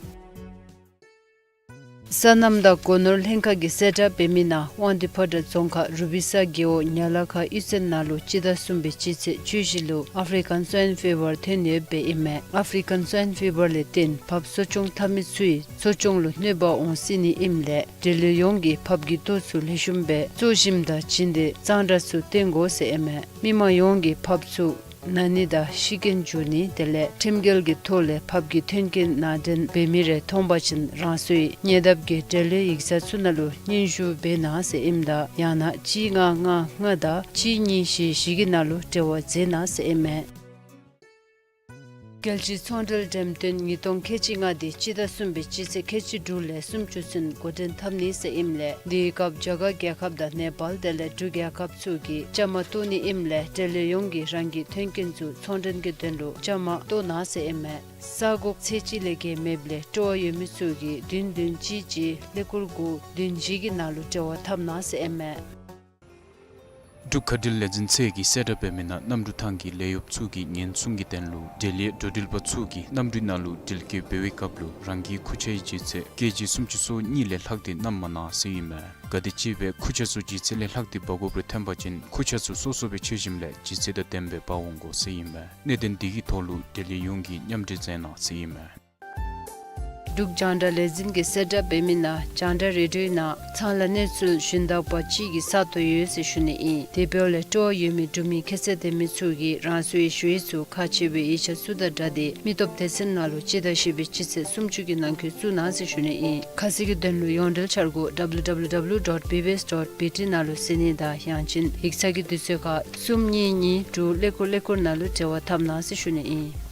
སོ་ནམ་དང་སྒོ་ནོར་ལྷན་ཁག་གིས་གསལ་བསྒྲགས་འབད་མི་ནང་དབང་འདུས་ཕོ་བྲང་རྫོང་ཁག་རུ་པི་ས་རྒེད་འོག་ཉ་ལ་ཁ་གཡུས་ཚན་ནང་ལུ་སྤྱི་ཟླ་གསུམ་པའི་སྤྱི་ཚེས་བཅུ་བཞི་ལུ་ཨ་ཕི་རི་ཀན་སྭའིན་ཕི་བར་ཐོན་ཡོདཔ་ཨིན་མས། ཨ་ཕི་རི་ཀན་སྭའིན་ཕི་བར་ལས་བརྟེན་བབས་གསོ་སྐྱོང་འཐབ་མི་ཚུ་གིས་གསོ་སྐྱོང་ལུ་གནོད་པ་འོང་སྲིད་ནི་ཨིནམ་ལས་འབྲེལ་ཡོད་ཡོངས་ཀྱིས་བབས་ཀྱི་ལྟོ་ཚུ་ལེགས་ཤོམ་སྦེ་བཙོ་ཞིནམ་དང་བྱིན་ཏེ་གཙང་སྦྲ་ཚུ་བསྟེན་དགོ་ཟེར་ཨིན་མས། མི་མང་ཡོངས་ཀྱིས་བབས་ཚུ་ན་ནི་དང་ཤི་རྐྱེན་འབྱུང་ནི་དེ་ལས་ཁྲིམས་འགལ་གྱི་ཐོག་ལས་བབས་ཀྱི་མཐུན་རྐྱེན་ནང་འདྲེན་འབད་མི་རེ་མཐོང་པ་ཅིན་རང་སོའི་ཉེ་འདབས་ཀྱི་འབྲེལ་ཡོད་ཡིག་ཚང་ཚུ་ནང་ལུ་སྙན་ཞུ་འབད་གནང་ཟེར་ཨིནམ་ད་ཡང་ན་གཅིག་ལྔ་ལྔ་ལྔ་དང་གཅིག་གཉིས་བཞི་བཞི་གི་ནང་ལུ་འབྲེལ་བ་མཛད་གནང་ཟེར་ཨིན་མས། རྒྱལ་སྤྱིའི་ཚོང་འབྲེལ་འགྲེམས་སྟོན་ཉིས་སྟོང་ཁལ་གཅིག་ལྔ་དེ་སྤྱི་ཟླ་གསུམ་པའི་སྤྱི་ཚེས་ཁལ་གཅིག་དྲུག་ལས་སུམ་ཅུ་ཚུན་འགོ་འདྲེན་འཐབ་ནི་ཟེར་ཨིནམ་ལས་དེའི་སྐབས་རྒྱ་གར་རྒྱལ་ཁབ་དང་ནེ་པཱལ་དེ་ལས་འབྲུག་རྒྱལ་ཁབ་ཚུ་གིས་བཅའ་མར་གཏོགས་ནི་ཨིནམ་ལས་འབྲེལ་ཡོད་ཡོངས་ཀྱིས་རང་གི་མཐུན་རྐྱེན་ཚུ་ཚོང་འབྲེལ་གྱི་དོན་ལུ་བཅའ་མར་གཏོགས་གནང་ཟེར་ཨིན་མས། ས་གོ་ཚད་གཅིག་ལས་བརྒལ་མེདཔ་ལས་སྤྲོ་བ་ཡོད་མི་ཚུ་གིས་བདུན་བདུན་གཅིག་གཅིག་ཀླད་ཀོར་དགུ་བདུན་བཞི་གི་ནང་ལུ་འབྲེལ་བ་འཐབ་གནང་ཟེར་ཨིན་མས། འབྲུག་མཁའ་འགྲུལ་ལས་འཛིན་ཚད་ཀྱིས་གསལ་བསྒྲགས་འབད་མི་ནང་གནམ་གྲུ་ཐང་གི་ལས་གཡོགཔ་ཚུ་གི་ཉེན་སྲུང་གི་དོན་ལུ་འབྲེལ་ཡོད་འགྲོ་འགྲུལ་པ་ཚུ་གིས་གནམ་གྲུའི་ནང་ལུ་འགྲུལ་སྐྱོད་འབད་བའི་སྐབས་ལུ་རང་གི་ཁུར་ཆའི་ལྗིད་ཚད་ཀེ་ཇི་སུམ་ཅུ་སོ་གཉིས་ལས་ལྷག་སྟེ་བསྣམ་མ་གནང་ཟེར་ཨིན་མས། ག་དེ་ཅིག་སྦེ་ཁུར་ཆ་ཚུ་ལྗིད་ཚད་ལས་ལྷག་སྟེ་འབག་དགོཔ་རེ་ཐོན་པ་ཅིན་ཁུར་ཆ་ཚུ་སོ་སོ་སྦེ་འཕྱར་ཞིནམ་ལས་ལྗིད་ཚད་དང་ལྡནམ་སྦེ་འབག་འོང་དགོ་ཟེར་ཨིན་མས། གནད་དོན་འདི་གི་ཐོག་ལུ་འབྲེལ་ཡོད་ཡོངས་ཀྱིས་མཉམ་འབྲེལ་མཛད་གནང་ཟེར་ཨིན་མས། འབྲུག་རྒྱང་བསྒྲགས་ལས་འཛིན་གྱིས་གསལ་བསྒྲགས་འབད་མི་ནང་རྒྱང་བསྒྲགས་རེ་ཌིའོའི་ནང་ཚང་ལ་གནས་ཚུལ་ཞུན་དག་པ་ཅིག་གི་ས་སྟོང་ཡོད་ཟེར་ཞུ་ནི་ཨིན། དེ་འབདཝ་ལས་སྤྲོ་བ་ཡོད་མི་འབྲུག་མི་ཁྱད་ཚད་ལྡན་མི་ཚུ་གིས་རང་སོའི་ཞུ་ཡིག་ཚུ་ཁག་ཆེ་བའི་ཡིག་ཆ་ཚུ་དང་སྦྲགས་ཏེ་མི་སྟོབས་སྡེ་ཚན་ནང་ལུ་སྤྱི་ཟླ་བཞི་པའི་སྤྱི་ཚེས་སུམ་ཅུ་གི་ནང་འཁོད་བཙུགས་གནང་ཟེར་ཞུ་ནི་ཨིན། ཁ་གསལ་གྱི་དོན་ལུ་ཡོངས་འབྲེལ་འཆར་སྒོ་ཌབ་ལུ་ཌབ་ལུ་ཌབ་ལུ་ཌོཊ་བི་བི་ཨེསི་ཌོཊ་བི་ཊི་ནང་ལུ་གཟིགས་ནི་དང་ཡང་ཅིན་ཡིག་ཚང་གི་དུས་ཚོད་ཁར་གསུམ་གཉིས་གཉིས་དྲུག་ཀླད་ཀོར་ཀླད་ཀོར་ནང་ལུ་འབྲེལ་བ་འཐབ་གནང་ཟེར་ཞུ་ནི་ཨིན།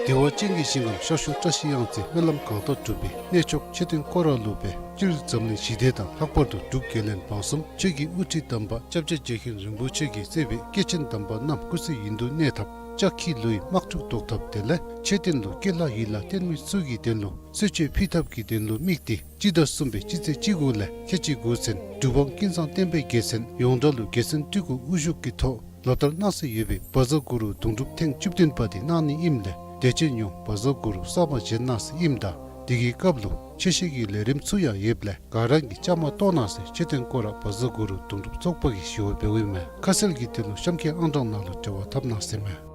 བདེ་བ་ཅན་གྱི་ཞིང་ཁམས་ཤར་ཕྱོགས་བཀྲ་ཤིས་གཡང་རྩེ་སྨོན་ལམ་གང་དག་འགྲུབ་པའི་གནས་མཆོག་མཆོད་རྟེན་སྐོར་ར་ལུ་སྦེ་སྤྱིར་འཛམ་གླིང་ཞི་བདེ་དང་ལྷག་པར་དུ་འབྲུག་རྒྱལ་བློན་འབངས་གསུམ་ཆོས་ཀྱི་དབུ་ཁྲིད་དམ་པ་སྐྱབས་རྗེ་རྗེ་མཁན་རིན་པོ་ཆེ་གིས་གཙོས་པའི་སྐྱེས་ཆེན་དམ་པ་རྣམས་སྐུ་ཚེ་ཡུན་དུ་གནས་ཐབས་ལྕགས་ཁྱི་ལུ་ཡི་དམག་འཁྲུག་བཟློག་ཐབས་དེ་ལས་མཆོད་རྟེན་ལུ་སྐྱེས་ལྷ་ཡིད་ལ་བརྟན་མི་ཚུ་གི་དོན་ལུ་གསོལ་མཆོད་ཕུལ་ཐབས་ཀྱི་དོན་ལུ་དམིགས་ཏེ་སྤྱི་ཟླ་གསུམ་པའི་སྤྱི་ཚེས་གཅིག་དགུ་ལས་ཁལ་གཅིག་དགུ་ཚུན་འབྲུག་འབངས་ཀུན་བཟང་བསྟན་པའི་རྒྱལ་མཚན་ཡོངས་གྲགས་ལུ་རྒྱལ་མཚན་སྤྲུལ་སྐུ་དབུ་བཞུགས་ཀྱི་ཐོག་ལོ་ལྟར་གནང་སྲོལ་ཡོད་པའི་བཛྲ་གུ་རུ་དུང་སྒྲུབ་ཐེངས་བཅུ་བདུན་པ་དེ་གནང་ནི་ཨིནམ་ལས་དད་ཅན་ཡོངས་བཛྲ་གུ་རུ་གསར་པ་བཞེངས་གནང་ཟེར་ཨིནམ་ད་དེ་གི་སྐབས་ལུ་ཆོས་བཤད་ཀྱི་ལས་རིམ་ཚུ་ཡང་ཡོདཔ་ལས་ག་ར་གིས་བཅའ་མར་གཏོགས་གནང་ཟེར་མཆོད་རྟེན་སྐོར་ར་བཛྲ་གུ་རུ་དུང་སྒྲུབ་ཚོགས་པ་གིས་ཞུ་བ་འབདཝ་ཨིན་མས། ཁ་གསལ་གྱི་དོན་ལུ་གཤམ་འཁོད་ཨང་གྲངས་ནང་ལུ་འབྲེལ་བ་འཐབ་གནང་ཟེར་མས།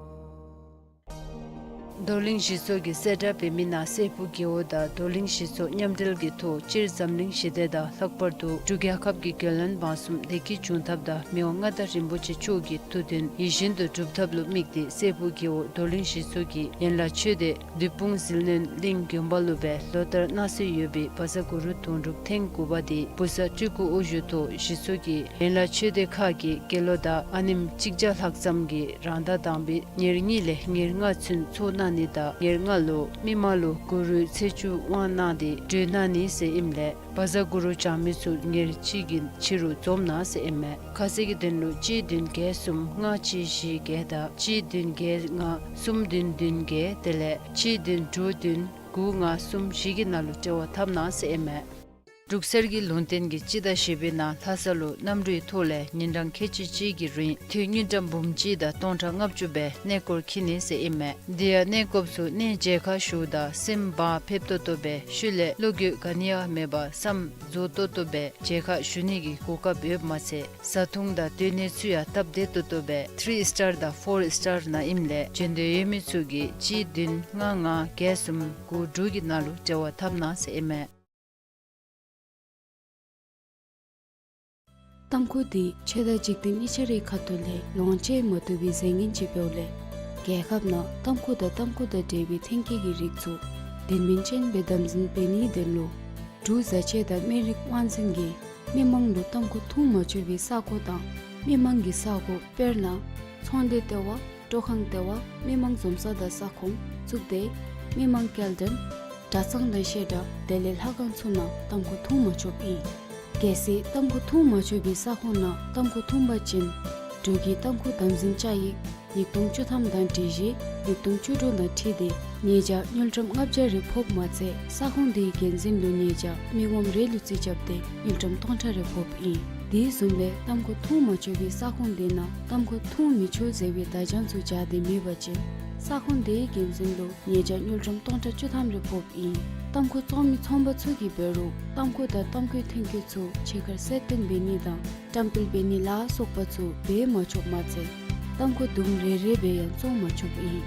རྡོར་གླིང་གཞི་ཚོགས་ཀྱིས་གསལ་བསྒྲགས་འབད་མི་ནང་སྲས་ཕུག་རྒེད་འོག་དང་རྡོར་གླིང་གཞི་ཚོགས་མཉམ་འབྲེལ་གྱི་ཐོག་སྤྱིར་འཛམ་གླིང་ཞི་བདེ་དང་ལྷག་པར་དུ་འབྲུག་རྒྱལ་ཁབ་ཀྱི་རྒྱལ་བློན་འབངས་གསུམ་བདེ་སྐྱིད་འབྱུང་ཐབས་དང་མི་དབང་མངའ་བདག་རིན་པོ་ཆེ་མཆོག་གི་ཐུགས་འདུན་ཡིད་བཞིན་དུ་འགྲུབ་ཐབས་ལུ་དམིགས་ཏེ་སྲས་ཕུག་རྒེད་འོག་རྡོར་གླིང་གཞི་ཚོགས་ཀྱིས་ཡན་ལག་ཆོས་སྡེ་བདུད་དཔུང་ཟིལ་གནོན་གླིང་དགོན་པ་ལུ་སྦེ་ལོ་ལྟར་གནང་སྲོལ་ཡོད་པའི་བཛྲ་གུ་རུ་དུང་སྒྲུབ་ཐེངས་དགུ་པ་དེ་བུ་གསར་སྤྲུལ་སྐུ་དབུ་བཞུགས་ཐོག་གཞི་ཚོགས་ཀྱི་ཡན་ལག་ཆོས་སྡེ་ཁག་གི་དགེ་སློང་དང་ཨ་ནེམོ་གཅིག་བརྒྱ་ལྷག་ཙམ་གྱིས་རང་ཟླ་དང་པའི་ཉེར་གཉིས་ལས་ཉེར་ལྔ་ཚུན་ཚོགས་གནང་ གནང་ནི་དང་ཉེར་ལྔ་ལུ་མི་མང་ལུ་གུ་རུའི་ཚེས་བཅུ་དབང་གནང་སྟེ་གྲོལ་གནང་ནི་ཟེར་ཨིནམ་ལས་བཛྲ་གུ་རུ་བགྲང་མི་ཚུ་ཉེར་གཅིག་གི་ཕྱི་རུ་འཛོམས་གནང་ཟེར་ཨིན་མས། ཁ་གསལ་གྱི་དོན་ལུ་གཅིག་བདུན་བརྒྱད་གསུམ་ལྔ་གཅིག་བཞི་བརྒྱད་དང་གཅིག་བདུན་བརྒྱད་ལྔ་གསུམ་བདུན་བདུན་བརྒྱད་དེ་ལས་གཅིག་བདུན་དྲུག་བདུན་དགུ་ལྔ་གསུམ་བཞི་གི་ནང་ལུ་འབྲེལ་བ་འཐབ་གནང་ཟེར་ཨིན་མས། འབྲུག་གསེར་གྱི་ལུང་བསྟན་གྱི་སྤྱི་ཟླ་བཞི་པའི་ནང་ལྷ་ས་ལུ་གནམ་གྲུའི་ཐོག་ལས་ཉིན་གྲངས་ཁལ་གཅིག་གཅིག་གི་རིང་ཐོན་དངུལ་ཀྲམ་འབུམ་གཅིག་དང་སྟོང་ཕྲག་ལྔ་བཅུ་སྦེ་གནས་སྐོར་འཁྱིད་ནི་ཟེར་ཨིན་མས། དེ་ཡང་གནས་སྐོརཔ་ཚུ་གནས་མཇལ་ཁ་ཞུཝ་ད་སེམས་བག་ཕེབས་ཏོག་ཏོ་སྦེ་ཤུལ་ལས་བློ་འགྱོད་ག་ནི་ཡང་མེད་པར་བསམ་རྫོགས་ཏོག་ཏོ་སྦེ་མཇལ་ཁ་ཞུ་ནི་གི་གོ་སྐབས་ཡོདཔ་མ་ཚད་བཟའ་འཐུང་དང་སྡོད་གནས་ཚུ་ཡང་སྟབས་བདེ་ཏོག་ཏོ་སྦེ་ཐི་རི་སི་ཊར་དང་ཕོར་སི་ཊར་ནང་ཨིནམ་ལས་འབྱོན་འདོད་ཡོད་མི་ཚུ་གིས་གཅིག་བདུན་ལྔ་ལྔ་བརྒྱད་གསུམ་དགུ་དྲུག་གི་ནང་ལུ་འབྲེལ་བ་འཐབ་གནང་ཟེར་ཨིན་མས། ཏམ་ཁུ་འདི་ཆོས་དང་འཇིག་རྟེན་གཉིས་ཆ་རའི་ཁ་ཐུག་ལས་ལོངས་སྤྱོད་མ་བཏུབ་པའི་རྫས་ངན་ཅིག་འབདཝ་ལས་རྒྱལ་ཁབ་ནང་ཏམ་ཁུ་དང་ཏམ་ཁུ་དང་འབྲེལ་བའི་ཐོན་སྐྱེད་ཀྱི་རིགས་ཚུ་དོན་སྨིན་ཅན་སྦེ་དམ་འཛིན་འབད་ནིའི་དོན་ལུ་འབྲུག་བཟའ་ཆས་དང་སྨན་རིགས་དབང་འཛིན་གྱིས་མི་མང་ལུ་ཏམ་ཁུ་འཐུང་མ་ཆོག་པའི་ས་གོ་དང་མི་མང་གི་ས་གོ་དཔེར་ན་ཚོང་སྡེ་ལྟེ་བ། སྤྲོ་ཁང་ལྟེ་བ། མི་མང་འཛོམས་ས་དང་ས་ཁོངས། གཙུག་སྡེ། མི་མང་སྐྱེལ་འདྲེན། གྲྭ་ཚང་དང་བཤད་གྲྭ་དེ་ལས་ལྷ་ཁང་ཚུ་ནང་ཏམ་ཁུ་འཐུང་མ་ཆོགཔ་ཨིན། གལ་སྲིད་ཏམ་ཁུ་འཐུང་མ་ཆོག་པའི་ས་ཁོངས་ནང་ཏམ་ཁུ་འཐུང་པ་ཅིན་འབྲུག་གི་ཏམ་ཁུ་དམ་འཛིན་བཅའ་ཡིག་ཉིས་སྟོང་བཅུ་ཐམ་དང་སྒྲིག་གཞི་ཉིས་སྟོང་བཅུ་དྲུག་དང་འཁྲིལ་ཏེ་ཉེས་བྱ་དངུལ་ཀྲམ་ལྔ་བརྒྱ་རེ་ཕོགཔ་མ་ཚད་ས་ཁོངས་དེའི་འགན་འཛིན་ལུ་ཉེས་བྱ་མི་ངོམ་རེ་ལུ་རྩིས་རྐྱབ་སྟེ་དངུལ་ཀྲམ་སྟོང་ཕྲག་རེ་ཕོགཔ་ཨིན། དེ་བཟུམ་སྦེ་ཏམ་ཁུ་འཐུང་མ་ཆོག་པའི་ས་ཁོངས་དེ་ནང་ཏམ་ཁུ་འཐུང་མི་ཆོག་ཟེར་བའི་བརྡ་བྱང་ཚུ་སྦྱར་ཏེ་མེད་པ་ཅིན་ས་ཁོངས་དེའི་འགན་འཛིན་ལུ་ཉེས་བྱ་དངུལ་ཀྲམ་སྟོང་ཕྲག་བཅུ་ཐམ་རེ་ཕོགཔ་ཨིན། ཏམ་ཁུ་བཙོང་མི་ཚོང་པ་ཚུ་གིས་འབད་རུང་ཏམ་ཁུ་དང་ཏམ་ཁུའི་ཐོན་སྐྱེད་ཚུ་ཕྱི་ཁར་གསལ་སྟོན་འབད་ནི་དང་བཀྲམ་སྤེལ་འབད་ནི་ལ་སོགས་པ་ཚུ་འབད་མ་ཆོགཔ་མ་ཚད་ཏམ་ཁུ་དུམ་རེ་རེ་སྦེ་ཡང་བཙོང་མ་ཆོགཔ་ཨིན།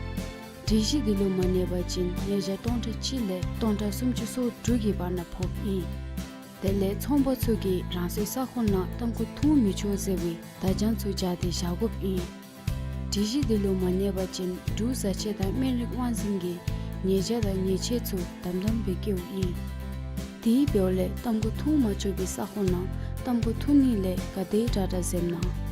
སྒྲིག་གཞི་འདི་ལུ་མ་གནས་པ་ཅིན་ཉེས་བྱ་སྟོང་ཕྲག་གཅིག་ལས་སྟོང་ཕྲག་སུམ་ཅུ་སོ་དྲུག་གི་བར་ན་ཕོགཔ་ཨིན། དེ་ལས་ཚོང་པ་ཚུ་གིས་རང་སོའི་ས་ཁོངས་ནང་ཏམ་ཁུ་འཐུང་མི་ཆོག་ཟེར་བའི་བརྡ་བྱང་ཚུ་སྦྱར་ཏེ་བཞག་དགོཔ་ཨིན། སྒྲིག་གཞི་འདི་ལུ་མ་གནས་པ་ཅིན་འབྲུག་བཟའ་ཆས་དང་སྨན་རིགས་དབང་འཛིན་གྱིས་ཉེས་བྱ་དང་ཉེས་ཆད་ཚུ་དམ་དམ་སྦེ་བཀལཝ་ཨིན། དེ་འབདཝ་ལས་ཏམ་ཁུ་འཐུང་མ་ཆོག་པའི་ས་ཁོངས་ནང་ཏམ་ཁུ་འཐུང་ནི་ལས་ག་དེ་དྲག་དྲག་འཛེམ་གནང་།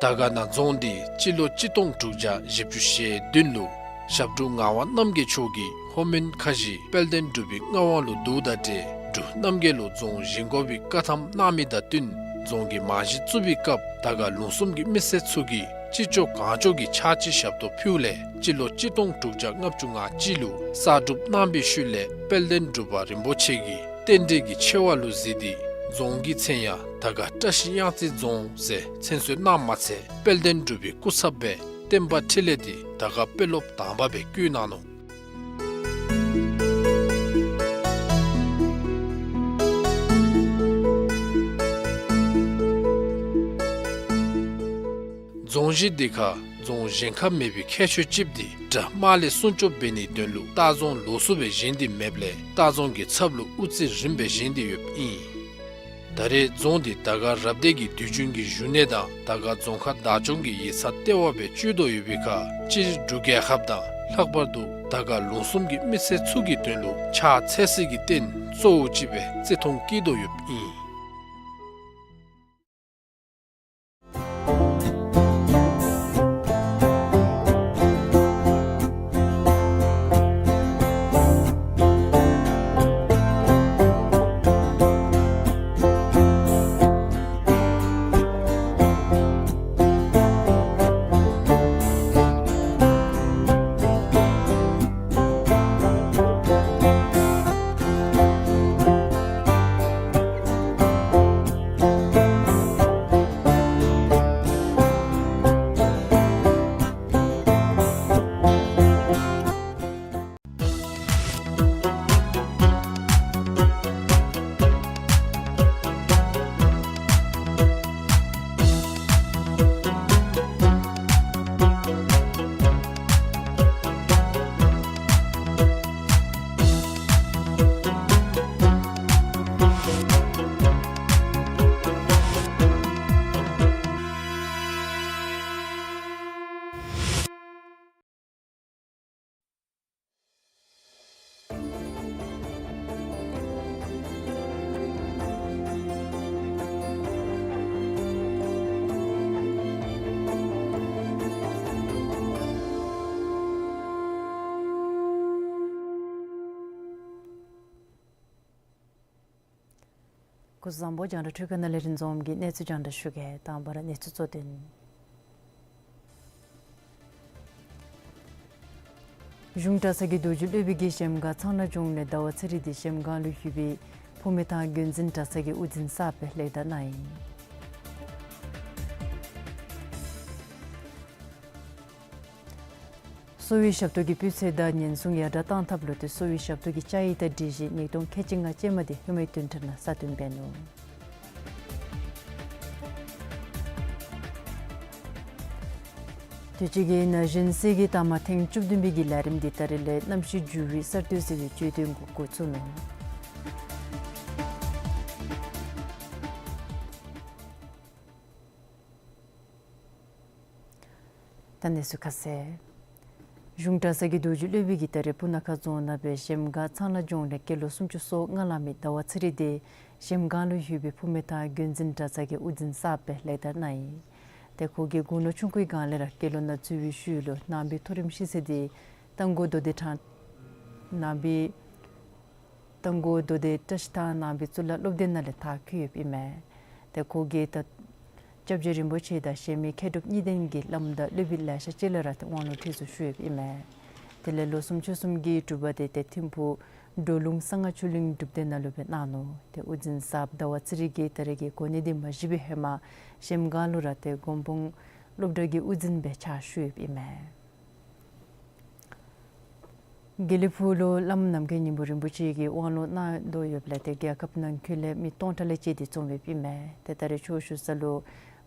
དར་དཀར་ན་རྫོང་འདི་སྤྱི་ལོ་གཅིག་སྟོང་དྲུག་བརྒྱ་བཞི་བཅུ་ཞེ་བདུན་ལུ་ཞབས་དྲུང་ངག་དབང་རྣམ་རྒྱལ་མཆོག་གིས་ལྷོ་མོན་ཁ་བཞི་དཔལ་ལྡན་འབྲུག་པའི་མངའ་དབང་ལུ་བསྡུཝ་དང་འབྲེལ་འབྲུག་རྣམ་རྒྱལ་ལུ་རྫོང་བཞེངས་དགོ་པའི་བཀའ་ཐམ་གནང་མི་དང་བསྟུན་རྫོང་གི་རྨང་གཞི་བཙུགས་པའི་སྐབས་དར་དཀར་ལུང་གསུམ་གྱི་མི་སེར་ཚུ་གིས་ཅི་ལྕོགས་གང་ལྕོགས་ཀྱི་ཕྱག་ཕྱི་ཞབས་ཏོག་ཕུལཝ་ལས་སྤྱི་ལོ་གཅིག་སྟོང་དྲུག་བརྒྱ་ལྔ་བཅུ་ང་གཅིག་ལུ་གསར་སྒྲུབ་གནང་བའི་ཤུལ་ལས་དཔལ་ལྡན་འབྲུག་པ་རིན་པོ་ཆེ་གིས་རྟེན་འབྲེལ་གྱི་ཆེ་བ་ལུ་གཟིགས་ཏེ་རྫོང་གི་མཚན་ཡང་དར་དཀར་བཀྲ་ཤིས་གཡང་རྩེ་རྫོང་ཟེར་མཚན་གསོལ་གནངམ་མ་ཚད་དཔལ་ལྡན་འབྲུག་པའི་སྐུ་ཚབ་སྦེ་བསྟན་པ་འཕྲིན་ལས་འདི་དར་དཀར་དཔོན་སློབ་དང་པ་སྦེ་བསྐོ་གནང་ནུག། རྫོང་གཞི་འདི་ཁར་རྫོང་གཞན་ཁར་མེད་པའི་ཁྱད་ཆོས་ཅིག་འདི་དགྲ་དམག་ལས་སྲུང་སྐྱོབ་འབད་ནིའི་དོན་ལུ་ལྟ་རྫོང་ལོགས་སུ་སྦེ་བཞེངས་ཏེ་མེདཔ་ལས་ལྟ་རྫོང་གི་ཚབ་ལུ་དབུ་རྩེ་རིངམ་སྦེ་བཞེངས་ཏེ་ཡོདཔ་ཨིན། ད་རེས་རྫོང་འདི་དར་དཀར་རབ་སྡེ་གི་དུས་རྒྱུན་གྱི་བཞུགས་གནས་དང་དར་དཀར་རྫོང་ཁག་བདག་སྐྱོང་གི་ཡིག་ཚང་ལྟེ་བ་སྦེ་སྤྱོད་དོ་ཡོད་པའི་ཁར་སྤྱིར་འབྲུག་རྒྱལ་ཁབ་དང་ལྷག་པར་དུ་དར་དཀར་ལུང་གསུམ་གྱི་མི་སེར་ཚུ་གི་དོན་ལུ་ཕྱག་འཚལ་སའི་རྟེན་གཙོ་བོ་ཅིག་སྦེ་བརྩི་མཐོང་བསྐྱེད་དོ་ཡོདཔ་ཨིན། སྐུ་གཟུགས་བཟང་པོ། རྒྱང་བསྒྲགས་འཕྲུལ་ཁང་ནང་ལས་རིན་འཛོམས་ཀྱིས་གནས་ཚུལ་རྒྱང་བསྒྲགས་ཞུ་གེ། དང་པ་ར་གནས་ཚུལ་གཙོ་དོན། གཞུང་གྲྭ་ཚང་གི་རྡོ་རྗེ་སློབ་དཔོན་གྱིས་གཞལམ་སྒང་ཚང་ལ་ལྗོངས་ལས་ཟླ་བ་ཚེ་རིང་འདི་གཞལམ་སྒང་ལུ་ཡོད་པའི་བུ་སྨད་ཐང་དགོན་འཛིན་གྲྭ་ཚང་གི་དབུ་འཛིན་གསརཔ་སྦེ་ལེགས་བསྡམས་གནང་ཡི། གསོ་བའི་ཞབས་ཏོག་གི་སྤུས་ཚད་དང་ཉེན་སྲུང་ཡར་དྲག་གཏང་ཐབས་ལུ་ཏེ་གསོ་བའི་ཞབས་ཏོག་གི་བཅའ་ཡིག་དང་སྒྲིག་གཞི་ཉིས་སྟོང་ཁལ་གཅིག་ལྔ་ཅན་མ་འདི་ཧེ་མའི་བདུན་ཕྲག་ནང་གསལ་སྟོན་འབད་ནུག། དུས་ཅི་གི་ན་གཞོན་སྲིད་ཀྱི་ལྟག་མ་ཐེངས་བཅུ་བདུན་པའི་གི་ལས་རིམ་འདི་ད་རེས་ལས་གནམ་གཤིས་འགྱུར་བའི་གསར་གཏོད་ཟེར་བའི་བརྗོད་དོན་གུ་འགོ་བཙུགས་ནུག། ད་གནས་ཚུལ་ཁ་གསལ། གཞུང་གྲྭ་ཚང་གི་རྡོ་རྗེ་སློབ་དཔོན་གྱིས་ད་རེས་སྤུ་ན་ཁ་རྫོང་ནང་སྦེ་གཞལམ་སྒང་ཚང་ལ་ལྗོངས་ལས་སྐྱེས་ལོ་སུམ་ཅུ་སོ་ལྔ་ལང་མི་ཟླ་བ་ཚེ་རིང་འདི་གཞལམ་སྒང་ལུ་ཡོད་པའི་བུ་སྨད་ཐང་དགོན་འཛིན་གྲྭ་ཚང་གི་དབུ་འཛིན་གསརཔ་སྦེ་ལེགས་བསྡམས་གནང་ཡི། ཏེ་ཁོ་གིས་དགུང་ལོ་ཆུང་ཀུའི་སྒང་ལས་ར་སྐྱེས་ལོ་ནང་འཛུལ་བའི་ཤུལ་ལུ་ནང་པའི་མཐོ་རིམ་ཤེས་ཚད་འདི་རྟ་མགོ་མདོ་སྡེ་ཁྲ་ནང་པའི་རྟ་མགོ་མདོ་སྡེ་བཀྲ་ཤིས་ཐང་ནང་པའི་གཙུག་ལག་སློབ་སྡེ་ནང་ལས་མཐར་འཁྱོལ་ཡོདཔ་ཨིན་མས། ཏེ་ཁོ་གིས་ད་སྐྱབས་རྗེ་རིན་པོ་ཆེ་དང་གཞན་མི་མཁས་གྲུབ་གཉིས་ལྡན་གྱི་བླམ་དང་སློབ་དཔོན་ལེ་ཤ་ཅིག་ལས་ར་ཏེ་དབང་ལུང་ཁྲིད་གསོལ་ཞུ་ཡོདཔ་ཨིན་མས། དེ་ལས་ལོ་གསུམ་ཕྱོགས་གསུམ་གྱི་སྒྲུབ་པ་འདི་ཏེ་ཐིམ་ཕུག་གྲོ་ལུང་གསང་སྔགས་ཆོས་གླིང་སྒྲུབ་སྡེ་ནང་ལུ་སྦེ་གནང་ནུག། ཏེ་དབུ་འཛིན་གསརཔ་ཟླ་བ་ཚེ་རིང་གིས་ད་རེས་ཀྱི་གོ་གནས་འདི་མ་བཞེས་པའི་ཧེ་མ་གཞལམ་སྒང་ལུ་ར་ཏེ་མགོན་དཔུང་སློབ་གྲྭ་གི་དབུ་འཛིན་སྦེ་ཕྱག་ཞུ་ཡོདཔ་ཨིན་མས། དགེ་ལེགས་ཕུག་ལུ་བླམ་ནམ་མཁའི་སྙིང་པོ་རིན་པོ་ཆེ་གིས་དབང་ལུང་གནང་དོ་ཡོདཔ་ལས་ཏེ་རྒྱལ་ཁབ་ནང་འཁོད་ལས་མི་སྟོང་ཕྲག་ལས་བཅད་དེ་འཛོམས་ཡོདཔ་ཨིན་མས། ཏེ་ད་རེས་ཆོས་ཞུ་ས་ལུ་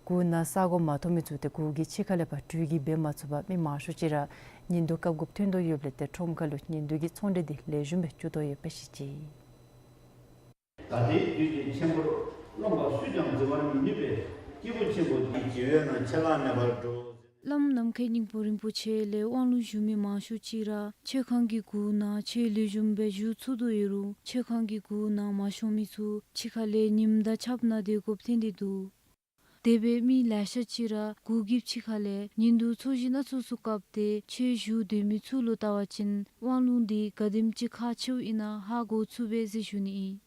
གུར་ནང་ས་གོ་མ་ཐོབ་མི་ཚུ་ཏེ་གུར་གྱི་ཕྱི་ཁ་ལས་ཕར་དྲུད་གི་འབད་མ་ཚུགས་པར་མི་མང་ཤོས་ཅིག་ར་ཉིན་དུ་བཀབ་དགོཔ་ཐོན་དོ་ཡོདཔ་ལས་ཏེ་ཁྲོམ་ཁ་ལུ་ཉིན་དུ་གི་ཚོང་འབྲེལ་འདི་ལེགས་ཤོམ་སྦེ་འགྱོ་དོ་ཡོདཔ་སྦེ་བཤད་ཅི། ད་ལྟའི་དུས་ཀྱི་ཆེན་པོར་རློམ་པ་སུས་ཀྱང་འཛིན་པར་མི་ནུས་པས། སྐྱེས་བུ་ཆེན་པོ་འདི་ཞི་བའི་ནང་ཆད་ལྷག་མེད་པར་འགྲོ། བླམ་ནམ་མཁའི་སྙིང་པོ་རིན་པོ་ཆེ་ལས་དབང་ལུང་ཞུ་མི་མང་ཤོས་ཅིག་ར་མཆོད་ཁང་གི་གུར་ནང་ཆོས་ལེགས་ཤོམ་སྦེ་ཞུ་ཚུགས་དོ་ཡོད་རུང་མཆོད་ཁང་གི་གུར་ནང་མ་ཤོང་མི་ཚུ་ཕྱི་ཁ་ལས་ཉིམ་དང་ཆརཔ་ནང་སྡོད་དགོཔ་ཐོན་ཏེ་འདུག། དེ་སྦེ་མི་ལེ་ཤ་ཅིག་ར་གུར་གྱི་ཕྱི་ཁ་ལས་ཉིན་དུ་ཚོས་གཞི་སྣ་ཚོགས་སུ་བཀབ་སྟེ་ཆོས་ཞུ་སྡོད་མི་ཚུ་ལུ་བལྟ་བ་ཅིན་དབང་ལུང་འདི་ག་དེམ་ཅིག་ཁག་ཆེཝ་ཨིན་ན་ཧ་གོ་ཚུགས་པས་ཟེར་ཞུ་ནི་ཨིན།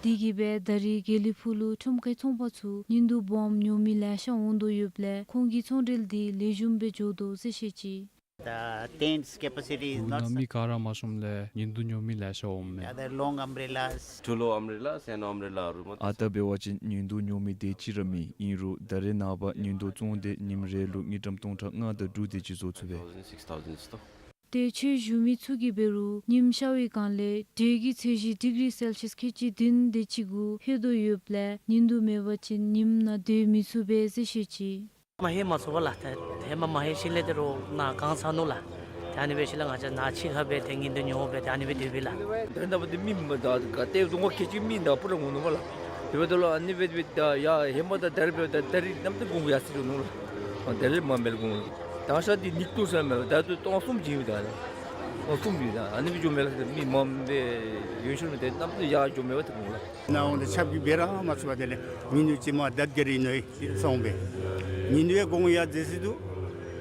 དེ་གིས་སྦེ་ད་རེས་དགེ་ལེགས་ཕུག་ལུ་ཁྲོམ་ཁའི་ཚོང་པ་ཚུ་ཉིན་དུ་སྦོམ་ཉོ་མི་ལེ་ཤ་འོང་དོ་ཡོདཔ་ལས་ཁོང་གི་ཚོང་འབྲེལ་འདི་ལེགས་ཤོམ་སྦེ་འགྱོ་དོ་ཟེར་བཤད་ཅི། The tent's capacity is གུར་not ནང་མི་ག་ར་མ་ཤོངམ་ལས་ཉིན་དུ་ཉོ་མི་ལེ་ཤ་འོངམ་མས། There are long umbrellas. Two long umbrellas and umbrella room. ཨ་རྟག་འབད་བ་ཅིན་ཉིན་དུ་ཉོ་མི་དེ་ཅིག་ར་མེད། ཨིན་རུང་ད་རེས་ནངས་པ་ཉིན་དུ་བཙོང་སྟེ་ཉིནམ་རེ་ལུ་དངུལ་ཀྲམ་སྟོང་ཕྲག་ལྔ་དང་དྲུག་དེ་ཅིག་བཟོ་ཚུགས་པས། Thousand, six thousand ཅིག་ཏོ། ཏེ་ཆོས་ཞུ་མི་ཚུ་གིས་འབད་རུང་ཉིམ་ཤར་བའི་སྒང་ལས་དྲོད་ཀྱི་ཚད་གཞི་ཌིག་རི་སེལ་ཤིས་ཁལ་གཅིག་བདུན་དེ་ཅིག་གུ་ལྷོད་དོ་ཡོདཔ་ལས་ཉིན་དུ་མེད་པ་ཅིན་ཉིམ་ནང་སྡོད་མི་ཚུགས་པས་ཟེར་བཤད་ཅི། མ་ཧེ་མ་ཚུགས་པས་ལགས། ཏེ་ཧེ་མ་མ་ཧེ་ཞིནམ་ལས་ད་རུང་ནཱ་གང་ཚང་ནུག་ལགས། ཏེ་ཨ་ནི་འབད་ཞིནམ་ལས་ང་བཅས་ནཱ་ཕྱི་ཁར་སྦེ་ཏེ་ཉིན་དུ་ཉོ་སྦེ་ཏེ་ཨ་ནི་སྦེ་སྡོདཔ་ཨིན་ལགས། ད་ལྟ་བར་དུ་མི་མ་ད་ག་ཏེ་རྫོང་ཁག་ཁལ་གཅིག་མི་ནཱ་སྤུ་ར་འོང་ནུག་པ་ལགས། དེ་འབདཝ་ད་ལུ་ཨ་ནི་སྦེ་སྦེ་ད་ཡ་ཧེ་མ་དང་ད་རེས་འབདཝ་ད་ད་རེས་གནམ་དུས་གོང་གུ་ཡར་སེང་འགྱོ་ནུག་ལགས། ཨ་ད་རེས་མ་མེད་གོང་གུ་དང་ཤ་འདི་ཉིས་སྟོང་ཟེར་མས་ལགས། ད་ལྟོ་སྟོང་གསུམ་བྱིན་ཡི་ད་ལགས། སྟོང་གསུམ་བྱིན་ད་ཨ་ནི་སྦེ་འགྱོཝ་མས་ལགས། མི་མངམ་སྦེ་ཡོད་ཤུལ་མས། ཏེ་གནམ་དུས་ཡར་འགྱོཝ་མས་པ་ཏེ་གོང་ལགས། ནཱ་འོང་སྟེ་ཆརཔ་གིས་འབད་ར་མ་ཚུགས་པར་དེ་ལས་ཉིན་དུ་ཅིག་མ་ད་ག་ར་ཨིན་ནོ་ཨིན་སོང་པས། ཉིན་དུ་ཡང་གོང་ཡར་འཛེགས་སུ་འདུག།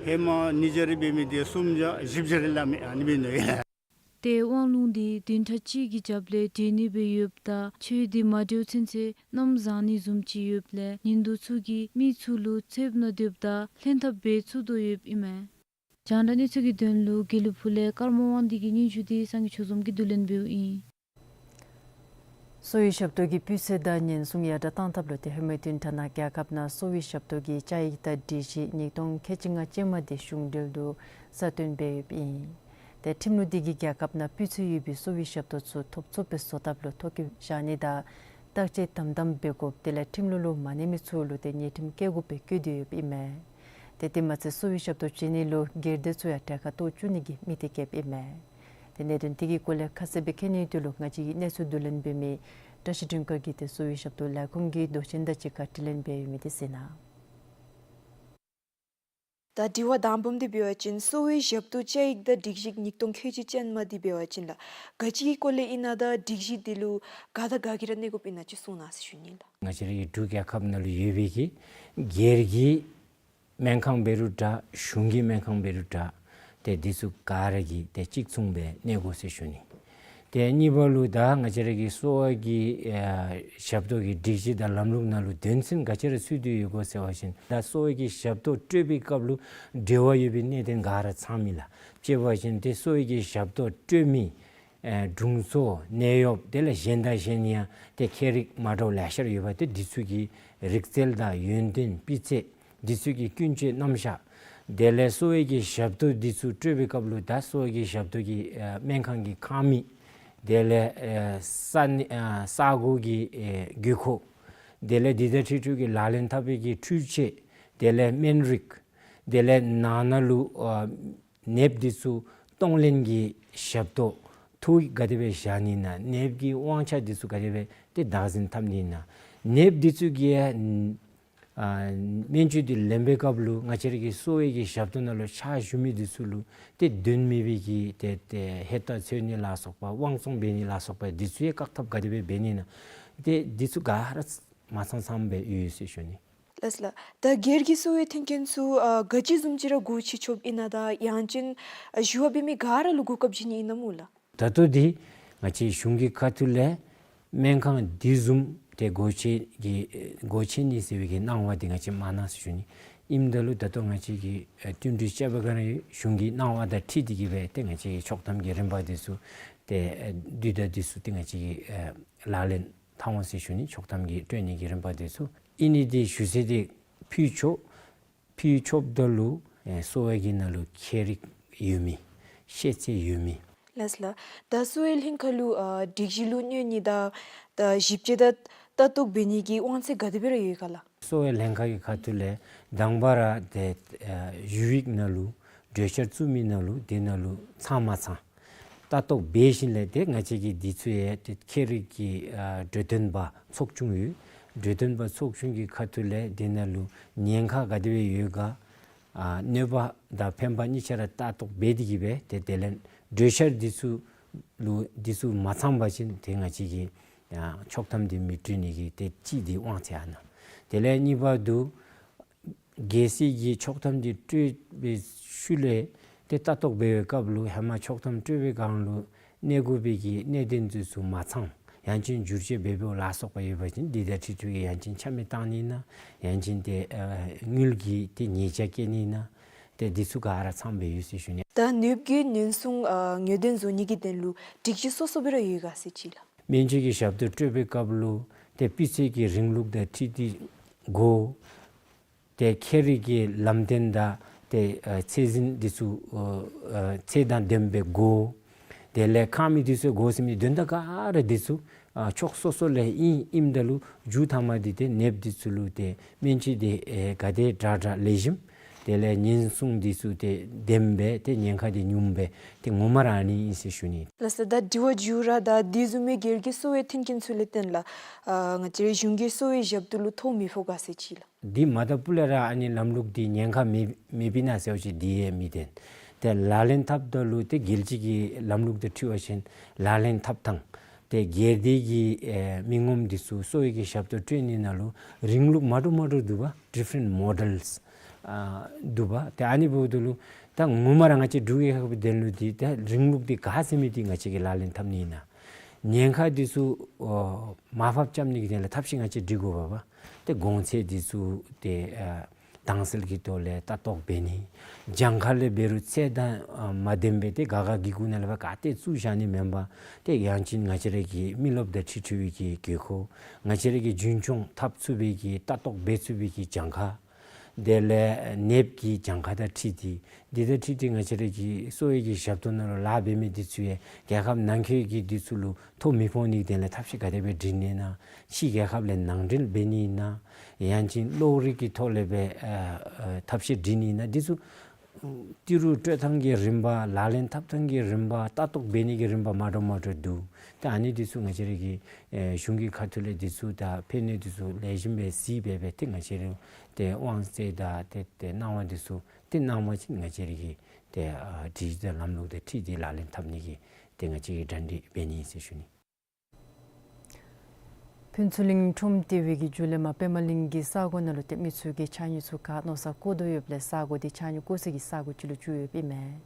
ཧེ་མ་ཉིས་བརྒྱ་རེ་འབད་མི་འདི་གསུམ་བརྒྱ་བཞི་བརྒྱ་རེ་ལང་མི་ཨ་ནི་སྦེ་ཨིན་ནོ་ཨིན། ཏེ་དབང་ལུང་འདི་བདུན་ཕྲག་གཅིག་གི་རྒྱབ་ལས་འབྲེལ་ནི་སྦེ་ཡོདཔ་ད་ཆོས་འདི་མ་འབྲེལཝ་ཚུན་ཚོད་མནའམ་བཟའ་ནི་བཟུམ་ཅིག་ཡོདཔ་ལས་ཉིན་དུ་ཚུ་གིས་མི་ཚུ་ལུ་ཚདཔ་ནང་སྡོདཔ་ད་ལྷན་ཐབས་འབད་ཚུགས་དོ་ཡོདཔ་ཨིན་མས། རྒྱང་བསྒྲགས་གནས་ཚུལ་གྱི་དོན་ལུ་དགེ་ལེགས་ཕུག་ལས་ཀརྨ་དབང་འདུས་ཀྱི་སྙན་ཞུ་འདི་སངས་རྒྱས་ཆོས་འཛོམས་ཀྱིས་བསྡུ་ལེན་འབདཝ་ཨིན། གསོ་བའི་ཞབས་ཏོག་གི་སྤུས་ཚད་དང་ཉེན་སྲུང་ཡར་དྲག་གཏང་ཐབས་ལུ་ཏེ་ཧེ་མའི་བདུན་ཕྲག་ནང་རྒྱལ་ཁབ་ནང་གསོ་བའི་ཞབས་ཏོག་གི་བཅའ་ཡིག་དང་སྒྲིག་གཞི་ཉིས་སྟོང་ཁལ་གཅིག་ལྔ་ཅན་མ་འདི་གཞུང་འབྲེལ་དུ་གསལ་སྟོན་འབད་ཡོདཔ་ཨིན། ཏེ་ཁྲིམས་ལུགས་འདི་གིས་རྒྱལ་ཁབ་ནང་སྤུས་ཚད་ཡོད་པའི་གསོ་བའི་ཞབས་ཏོག་ཚུ་ཐོབ་ཚུགསཔ་སྦེ་བཟོ་ཐབས་ལུ་ཐོ་བཀོད་བཞག་ནི་དང་བརྟག་དཔྱད་དམ་དམ་འབད་དགོཔ་དེ་ལས་ཁྲིམས་ལུགས་ལུ་མ་གནས་མི་ཚུ་ལུ་ཏེ་ཉེས་ཁྲིམས་བཀལ་དགོཔ་སྦེ་བཀོད་དེ་ཡོདཔ་ཨིན་མས། ཏེ་དེ་མ་ཚད་གསོ་བའི་ཞབས་ཏོག་བྱིན་ནི་ལུ་སྒེར་སྡེ་ཚུ་ཡང་གྲལ་ཁར་གཏོགས་བཅུག་ནི་གི་དམིགས་གཏད་བསྐྱེདཔ་ཨིན་མས། ཏེ་གནད་དོན་དེ་གི་སྐོར་ལས་ཁ་གསལ་སྦེ་མཁྱེན་ནིའི་དོན་ལུ་ང་བཅས་ཀྱིས་གནས་ཚུལ་བསྡུ་ལེན་འབད་མི་བཀྲ་ཤིས་སྒྲོལ་དཀར་གྱིས་ཏེ་གསོ་བའི་ཞབས་ཏོག་ལས་ཁུངས་ཀྱི་མདོ་ཆེན་དང་གཅིག་ཁར་དྲི་ལན་འབད་ཡོད་མི་དེ་གསན་གནང་། ད་དྲི་བ་དང་པམ་འདི་འབད་བ་ཅིན་གསོ་བའི་ཞབས་ཏོག་བཅའ་ཡིག་དང་སྒྲིག་གཞི་ཉིས་སྟོང་ཁལ་གཅིག་ཅན་མ་འདི་འབད་བ་ཅིན་ལགས་ག་ཅི་གི་སྐོར་ལས་ཨིན་ན་དང་སྒྲིག་གཞི་འདི་ལུ་ག་དང་ག་གིས་ར་གནས་དགོཔ་ཨིན་ན་ཅིག་གསུང་གནང་ཟེར་ཞུ་ནི་ལགས། ང་བཅས་རའི་འབྲུག་རྒྱལ་ཁབ་ནང་ལུ་ཡོད་པའི་གི་སྒེར་གྱི་སྨན་ཁང་འབད་རུང་འདྲ་གཞུང་གི་སྨན་ཁང་འབད་རུང་འདྲ་ཏེ་འདི་ཚུ་ག་ར་གིས་ཏེ་གཅིག་མཚུངས་སྦེ་གནས་དགོ་ཟེར་ཞུ་ནི། ཏེ་གཉིས་པ་ལུ་ད་ང་བཅས་ར་གི་གསོ་བ་གི་ཨ་ཞབས་ཏོག་གི་སྒྲིག་གཞི་དང་ལམ་ལུགས་ནང་ལུ་དོན་ཚན་ག་ཅི་ར་ཚུད་དེ་ཡོད་གོ་ཟེར་བ་ཅིན་ད་གསོ་བ་གི་ཞབས་ཏོག་སྤྲོད་པའི་སྐབས་ལུ་འབྲེལ་བ་ཡོད་པའི་གནད་དོན་ག་ར་ཚང་མི་ལགས། དཔྱེ་འབད་བ་ཅིན་ཏེ་གསོ་བའི་གི་ཞབས་ཏོག་སྤྲོད་མི་ཨེ་དྲུང་འཚོ་ནད་གཡོགཔ་དེ་ལས་གཞན་དང་གཞན་ཡང་ཏེ་ཁྱད་རིག་མ་འདྲཝ་ལེ་ཤ་ར་ཡོདཔ་ཏེ་འདི་ཚུ་གི་རིག་རྩལ་དང་ཡོན་ཏན་སྤུས་ཚད་འདི་ཚུ་གི་ཀུན་སྤྱོད་རྣམ་གཞག་དེ་ལས་གསོ་བའི་གི་ཞབས་ཏོག་འདི་ཚུ་སྤྲོད་པའི་སྐབས་ལུ་ད་གསོ་བའི་གི་ཞབས་ཏོག་གི་ཨེ་སྨན་ཁང་གི་ཁང་མིག་དེ་ལས་ཨེ་ས་གནས་ཨེ་ས་གོ་གི་ཨེ་དགོས་མཁོ་དེ་ལས་འདི་དང་འཁྲིལ་འཁྲིལ་གྱི་ལག་ལེན་འཐབ་པའི་གི་འཕྲུལ་ཆས་དེ་ལས་སྨན་རིགས་དེ་ལས་ནང་ན་ལུ་ཨ་ནདཔ་འདི་ཚུ་གཏོང་ལེན་གྱི་ཞབས་ཏོག་ཐོ་ག་དེ་སྦེ་བཞག་ནི་ཨིན་ན། ནདཔ་གི་དབང་ཆ་འདི་ཚུ་ག་དེ་སྦེ་ཏེ་བདག་འཛིན་འཐབ་ནི་ཨིན་ན། ནདཔ་འདི་ཚུ་གིས་ཨ་སྨན་བཅོས་འདི་ལེན་པའི་སྐབས་ལུ་ང་བཅས་ར་གི་གསོ་བའི་གི་ཞབས་ཏོག་ནང་ལུ་ཕྱག་ཞུ་མི་འདི་ཚུ་ལུ་ཏེ་དོན་མེད་པའི་གི་ཏེ་ཏེ་ཧེ་ཏ་འཚོལ་ནི་ལ་སོགས་པ་དབང་བཙོང་འབད་ནི་ལ་སོགས་པ་འདི་ཚུ་ཡང་བཀག་ཐབས་ག་དེ་སྦེ་འབད་ནི་ཨིན་ན། ཏེ་འདི་ཚུ་ག་ར་མ་ཚང་ཚངམ་སྦེ་ཡོད་ཟེར་ཞུ་ནི། ལགས་ལགས། ད་སྒེར་གྱི་གསོ་བའི་མཐུན་རྐྱེན་ཚུ་ཨ་ག་ཅི་བཟུམ་ཅིག་ར་སྒོ་ཕྱེ་ཆོགཔ་ཨིན་ན་དང་ཡང་ཅིན་ཨ་ཞུ་བ་འབད་མི་ག་ར་ལུ་གོ་སྐབས་བྱིན་ནི་ཨིན་ན་སྨོ་ལགས། ད་ལྟོ་འདི་ང་བཅས་གཞུང་གི་ཁ་ཐུག་ལས་སྨན་ཁང་འདི་བཟུམ་ཏེ་སྒོ་ཕྱེ་གི་སྒོ་ཕྱེ་ནི་ཟེར་བའི་གི་གནང་བ་འདི་ང་བཅས་མ་གནང་ཟེར་ཞུ་ནི། ཨིནམ་ད་ལུ་ད་ལྟོ་ང་བཅས་ཀྱིས་ཨ་བསྟུན་གྲོས་བཅའ་བའི་སྒང་ར་གཞུང་གི་གནང་བ་དང་འཁྲིལ་ཏེ་གི་སྦེ་ཏེ་ང་བཅས་ཀྱིས་ཆོག་ཐམ་གྱི་རིམ་པ་འདི་ཚུ་ཏེ་ཨ་དུས་དང་འདི་ཚུ་ཏེ་ང་བཅས་ཀྱིས་ཨ་ལག་ལེན་འཐབ་འོང་ཟེར་ཞུ་ནི། ཆོག་ཐམ་གྱི་སྤྲོད་ནི་གི་རིམ་པ་འདི་ཚུ་ཨིན་ནི་འདི་ཞུ་ཚེ་འདི་ཕུལ་ཆོག། ཕུལ་ཆོགཔ་ད་ལུ་ཨེ་གསོ་བའི་གི་ནང་ལུ་ཁྱད་རིག་ཡོད་མི་ཤེས་ཚད་ཡོད་མི། ལགས་ལགས། ད་གསོ་བའི་ལྷན་ཁག་ལུ་ཨ་སྒྲིག་གཞི་ལུ་གནོད་ནི་དང་ད་ཞིབ་དཔྱད་དང་ལྟ་རྟོག་འབད་ནི་གི་དབང་ཚད་ག་དེ་སྦེ་ར་ཡོད་ག་ལགས། གསོ་བའི་ལྷན་ཁག་གི་ཁ་ཐུག་ལས་དང་པ་ར་ཏེ་ཨ་ཞུ་ཡིག་ནང་ལུ་གྲོས་འཆར་བཙུགས་མི་ནང་ལུ་དེ་ནང་ལུ་ཚང་མ་ཚང་ལྟ་རྟོག་འབད་ཞིནམ་ལས་ཏེ་ང་བཅས་ཀྱིས་འདི་ཚུ་ཡང་ཏེ་ཁྱད་རིག་གི་ཨ་གྲོས་སྟོན་པ་ཚོགས་ཆུང་ཡོད། གྲོས་སྟོན་པ་ཚོགས་ཆུང་གི་ཁ་ཐུག་ལས་དེ་ནང་ལུ་ཉེན་ཁ་ག་དེ་སྦེ་ཡོད་ག། ཨ་གནོད་པ་དང་ཕན་པ་གཉིས་ཆ་ར་ལྟ་རྟོག་འབད་དེ་གི་སྦེ་ཏེ་དེ་ལས་གྲོས་འཆར་འདི་ཚུ་ལུ་འདི་ཚུ་མ་ཚང་པ་ཅིན་ཏེ་ང་བཅས་ཀྱིས་ཨ་ཆོག་ཐམ་འདི་མི་སྤྲོད་ནི་གི་ཏེ་གཅིག་འདི་དབང་ཚད་ཨ་ནཱ། དེ་ལས་གཉིས་པ་འདི་གལ་སྲིད་ཀྱི་ཆོག་ཐམ་འདི་སྤྲོད་པའི་ཤུལ་ལས་ཏེ་ལྟ་རྟོག་འབད་བའི་སྐབས་ལུ་ཧེ་མ་ཆོག་ཐམ་སྤྲོད་པའི་སྒང་ལུ་གནས་དགོ་པའི་གི་གནད་དོན་འདི་ཚུ་མ་ཚང་ཡང་ཅིན་བསྒྱུར་བཅོས་འབད་འབདཝ་ལ་སོགས་པ་ཡོད་པ་ཅིན་འདི་དང་འཁྲིལ་འཁྲིལ་གྱི་ཡང་ཅིན་ཆ་མེད་བཏང་ནི་ཨིན་ན་ཡང་ཅིན་ཏེ་ཨ་དངུལ་གྱི་ཏེ་ཉེས་བྱ་བཀལ་ནི་ཨིན་ན་ཏེ་འདི་ཚུ་ག་ར་ཚང་སྦེ་ཡོད་ཟེར་ཞུ་ནི། ད་ནདཔ་གི་ཉེན་སྲུང་ཨ་ངོས་འཛིན་བཟོ་ནི་གི་དོན་ལུ་སྒྲིག་གཞི་སོ་སོ་སྦེ་ར་ཡོད་ག་ཟེར་ཅིག་ལགས། སྨན་བཅོས་ཀྱི་ཞབས་ཏོག་སྤྲོད་པའི་སྐབས་ལུ་ཏེ་སྤུས་ཚད་ཀྱི་རིང་ལུགས་དང་འཁྲིལ་ཏེ་དགོ། ཏེ་ཁྱད་རིག་གི་ལམ་སྟོན་དང་ཏེ་ཨ་ཚད་འཛིན་འདི་ཚུ་ཨ་ཨ་ཚད་དང་ལྡནམ་སྦེ་དགོ། དེ་ལས་ཁང་མིག་འདི་ཚུ་དགོ་ཟེར་མི་དོན་དག་ག་ར་འདི་ཚུ་ཨ་ཕྱོགས་སོ་སོ་ལས་ཨིན། ཨིནམ་ད་ལུ་མཇུག་ཐ་མ་འདི་ཏེ་ནདཔ་འདི་ཚུ་ལུ་ཏེ་སྨན་བཅོས་འདི་ཨེ་ག་དེ་དྲག་དྲག་ལེགས་ཤོམ་དེ་ལས་ཉེན་སྲུང་འདི་ཚུ་ཏེ་ལྡནམ་སྦེ་ཏེ་ཉེན་ཁ་འདི་ཉུངམ་སྦེ་ཏེ་ངོ་མ་ར་ཨ་ནི་ཨིན་ཟེར་ཞུ་ནི། ལགས་སོ། ད་དྲི་བ་མཇུག་ར་ད་དེ་བཟུམ་མའི་སྒེར་གྱི་གསོ་བའི་མཐུན་རྐྱེན་ཚུ་ལས་བརྟེན་ལགས་ཨ་ང་བཅས་རའི་གཞུང་གི་གསོ་བའི་ཞབས་ཏོག་ལུ་ཐོ་མི་ཕོག་ག་ཟེར་ཅིག་ལགས། འདི་མ་ད་སྤུ་ལས་ར་ཨ་ནི་ལམ་ལུགས་འདི་ཉེན་ཁ་མེད་མེདཔ་ཨིན་ན་ཟེར་བ་ཅིན་འདི་ཡང་མི་བདེན། ཏེ་ལག་ལེན་འཐབ་ད་ལུ་ཏེ་རྒྱལ་སྤྱི་གི་ལམ་ལུགས་དང་འཁྲིལ་བ་ཅིན་ལག་ལེན་འཐབ་ཐངས་ཏེ་སྒེར་སྡེ་གི་ཨེ་མི་ངོམ་འདི་ཚུ་གསོ་བའི་གི་ཞབས་ཏོག་སྤྲོད་ནི་ནང་ལུ་རིང་ལུགས་མ་འདྲཝ་མ་འདྲཝ་འདུག་པ། ཌིཕ་རེནཊ་མོ་ཌེལསི་ཨ་འདུག་པ། ཏེ་ཨ་ནི་འབདཝ་ད་ལུ་ད་ངོ་མ་ར་ང་བཅས་འབྲུག་རྒྱལ་ཁབ་ཀྱི་དོན་ལུ་འདི་ད་རིང་ལུགས་འདི་ག་ཟེར་མི་འདི་ང་བཅས་ཀྱིས་ལག་ལེན་འཐབ་ནི་ཨིན་ན། ཉེན་ཁ་འདི་ཚུ་ཨོ་མར་ཕབ་རྐྱབ་ནི་གི་དོན་ལས་ཐབས་ཤེས་ང་བཅས་སྒྲིག་དགོ་པས་པ། ཏེ་གོང་ཚད་འདི་ཚུ་ཏེ་ཨ་དྭངས་གསལ་གྱི་ཐོག་ལས་ལྟ་རྟོག་འབད་ནི། གྱངས་ཁ་ལས་འབད་རུང་ཚད་དང་ཨ་མ་ལྡནམ་སྦེ་ཏེ་ག་ག་གི་གུ་ནང་ལས་ཕར་ག་ཏེ་བཙུགས་བཞག་ནི་མེན་པར་ཏེ་ཡང་ཅིན་ང་བཅས་ར་གི་མི་རློབས་དང་འཁྲིལ་འཁྲིལ་བའི་གི་དགོས་མཁོ་ང་བཅས་ར་གིས་རྒྱུན་འཁྱོངས་འཐབ་ཚུགས་པའི་གི་ལྟ་རྟོག་འབད་ཚུགས་པའི་གི་གྱངས་ཁ། དེ་ལས་ནདཔ་གི་གྱངས་ཁ་དང་འཁྲིལ་ཏེ་འདི་དང་འཁྲིལ་ཏེ་ང་བཅས་ར་གི་གསོ་བའི་གི་ཞབས་ཏོག་ནང་ལུ་ལཱ་འབད་མི་འདི་ཚུ་ཡང་རྒྱལ་ཁབ་ནང་འཁོད་ཀྱི་འདི་ཚུ་ལུ་ཐོ་མི་ཕོག་ནི་གི་དོན་ལས་ཐབས་ཤེས་ག་དེ་སྦེ་སྒྲིག་ནི་ཨིན་ན། ཕྱི་རྒྱལ་ཁབ་ལས་ནང་འདྲེན་འབད་ནི་ཨིན་ན། ཡང་ཅིན་གློག་རིག་གི་ཐོག་ལས་སྦེ་ཨ་ཨ་ཐབས་ཤེས་སྒྲིག་ནི་ཨིན་ན། འདི་ཚུ་ཏི་རུ་སྤྲོད་ཐངས་ཀྱི་རིམ་པ་ལག་ལེན་འཐབ་ཐངས་ཀྱི་རིམ་པ་ལྟ་རྟོག་འབད་ནི་གི་རིམ་པ་མ་འདྲཝ་མ་འདྲཝ་འདུག། ཏེ་ཨ་ནི་འདི་ཚུ་ང་བཅས་ར་གི་ཨེ་གཞུང་གི་ཁ་ཐུག་ལས་འདི་ཚུ་དང་ཕན་གནོད་འདི་ཚུ་ལེགས་ཤོམ་སྦེ་གཟིགས་འབད་སྦེ་ཏེ་ང་བཅས་ར་ཏེ་དབང་ཚད་དང་ཏེ་ཏེ་གནང་བ་འདི་ཚུ་ཏེ་གནང་བ་ཅིན་ང་བཅས་ར་གིས་ཏེ་ཨ་སྒྲིག་གཞི་དང་ལམ་ལུགས་དང་འཁྲིལ་ཏེ་ལག་ལེན་འཐབ་ནི་གི་ཏེ་ང་བཅས་ཀྱིས་གྲ་སྒྲིག་འབད་ནི་ཨིན་ཟེར་ཞུ་ནི། ཕུན་ཚོགས་གླིང་ཁྲོམ་ལྟེ་བའི་གི་མཇུག་ལས་མར་པདྨ་གླིང་གི་ས་གོ་ནང་ལུ་ཏེ་མི་ཚུ་གིས་ཕྱགས་སྙིགས་ཚུ་ག་མནོ་ས་བཀོ་དོ་ཡོདཔ་ལས་ས་གོ་འདི་ཕྱགས་སྙིགས་བཀོ་སའི་གི་ས་གོ་ཅིག་ལུ་གྱུར་ཡོདཔ་ཨིན་མས།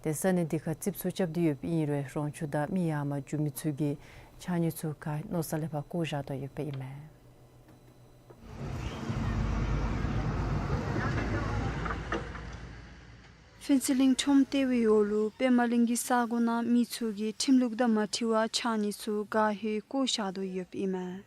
ཏེ་ས་གནས་འདི་ཁར་རྩིགཔ་ཚུ་རྐྱབ་སྟེ་ཡོདཔ་ཨིན་རུང་རོང་ཆུ་དང་མི་ཡར་མར་འགྱོ་མི་ཚུ་གིས་ཕྱགས་སྙིགས་ཚུ་ག་མནོ་ས་ལས་ཕར་བཀོ་བཞག་དོ་ཡོདཔ་ཨིན་མས། ཕུན་ཚོགས་གླིང་ཁྲོམ་ལྟེ་བའི་འོག་ལུ་པདྨ་གླིང་གི་ས་གོ་ནང་མི་ཚུ་གིས་ཁྲིམས་ལུགས་དང་མ་འཁྲིལ་བར་ཕྱགས་སྙིགས་ཚུ་ག་ཧེ་བཀོ་བཞག་དོ་ཡོདཔ་ཨིན་མས།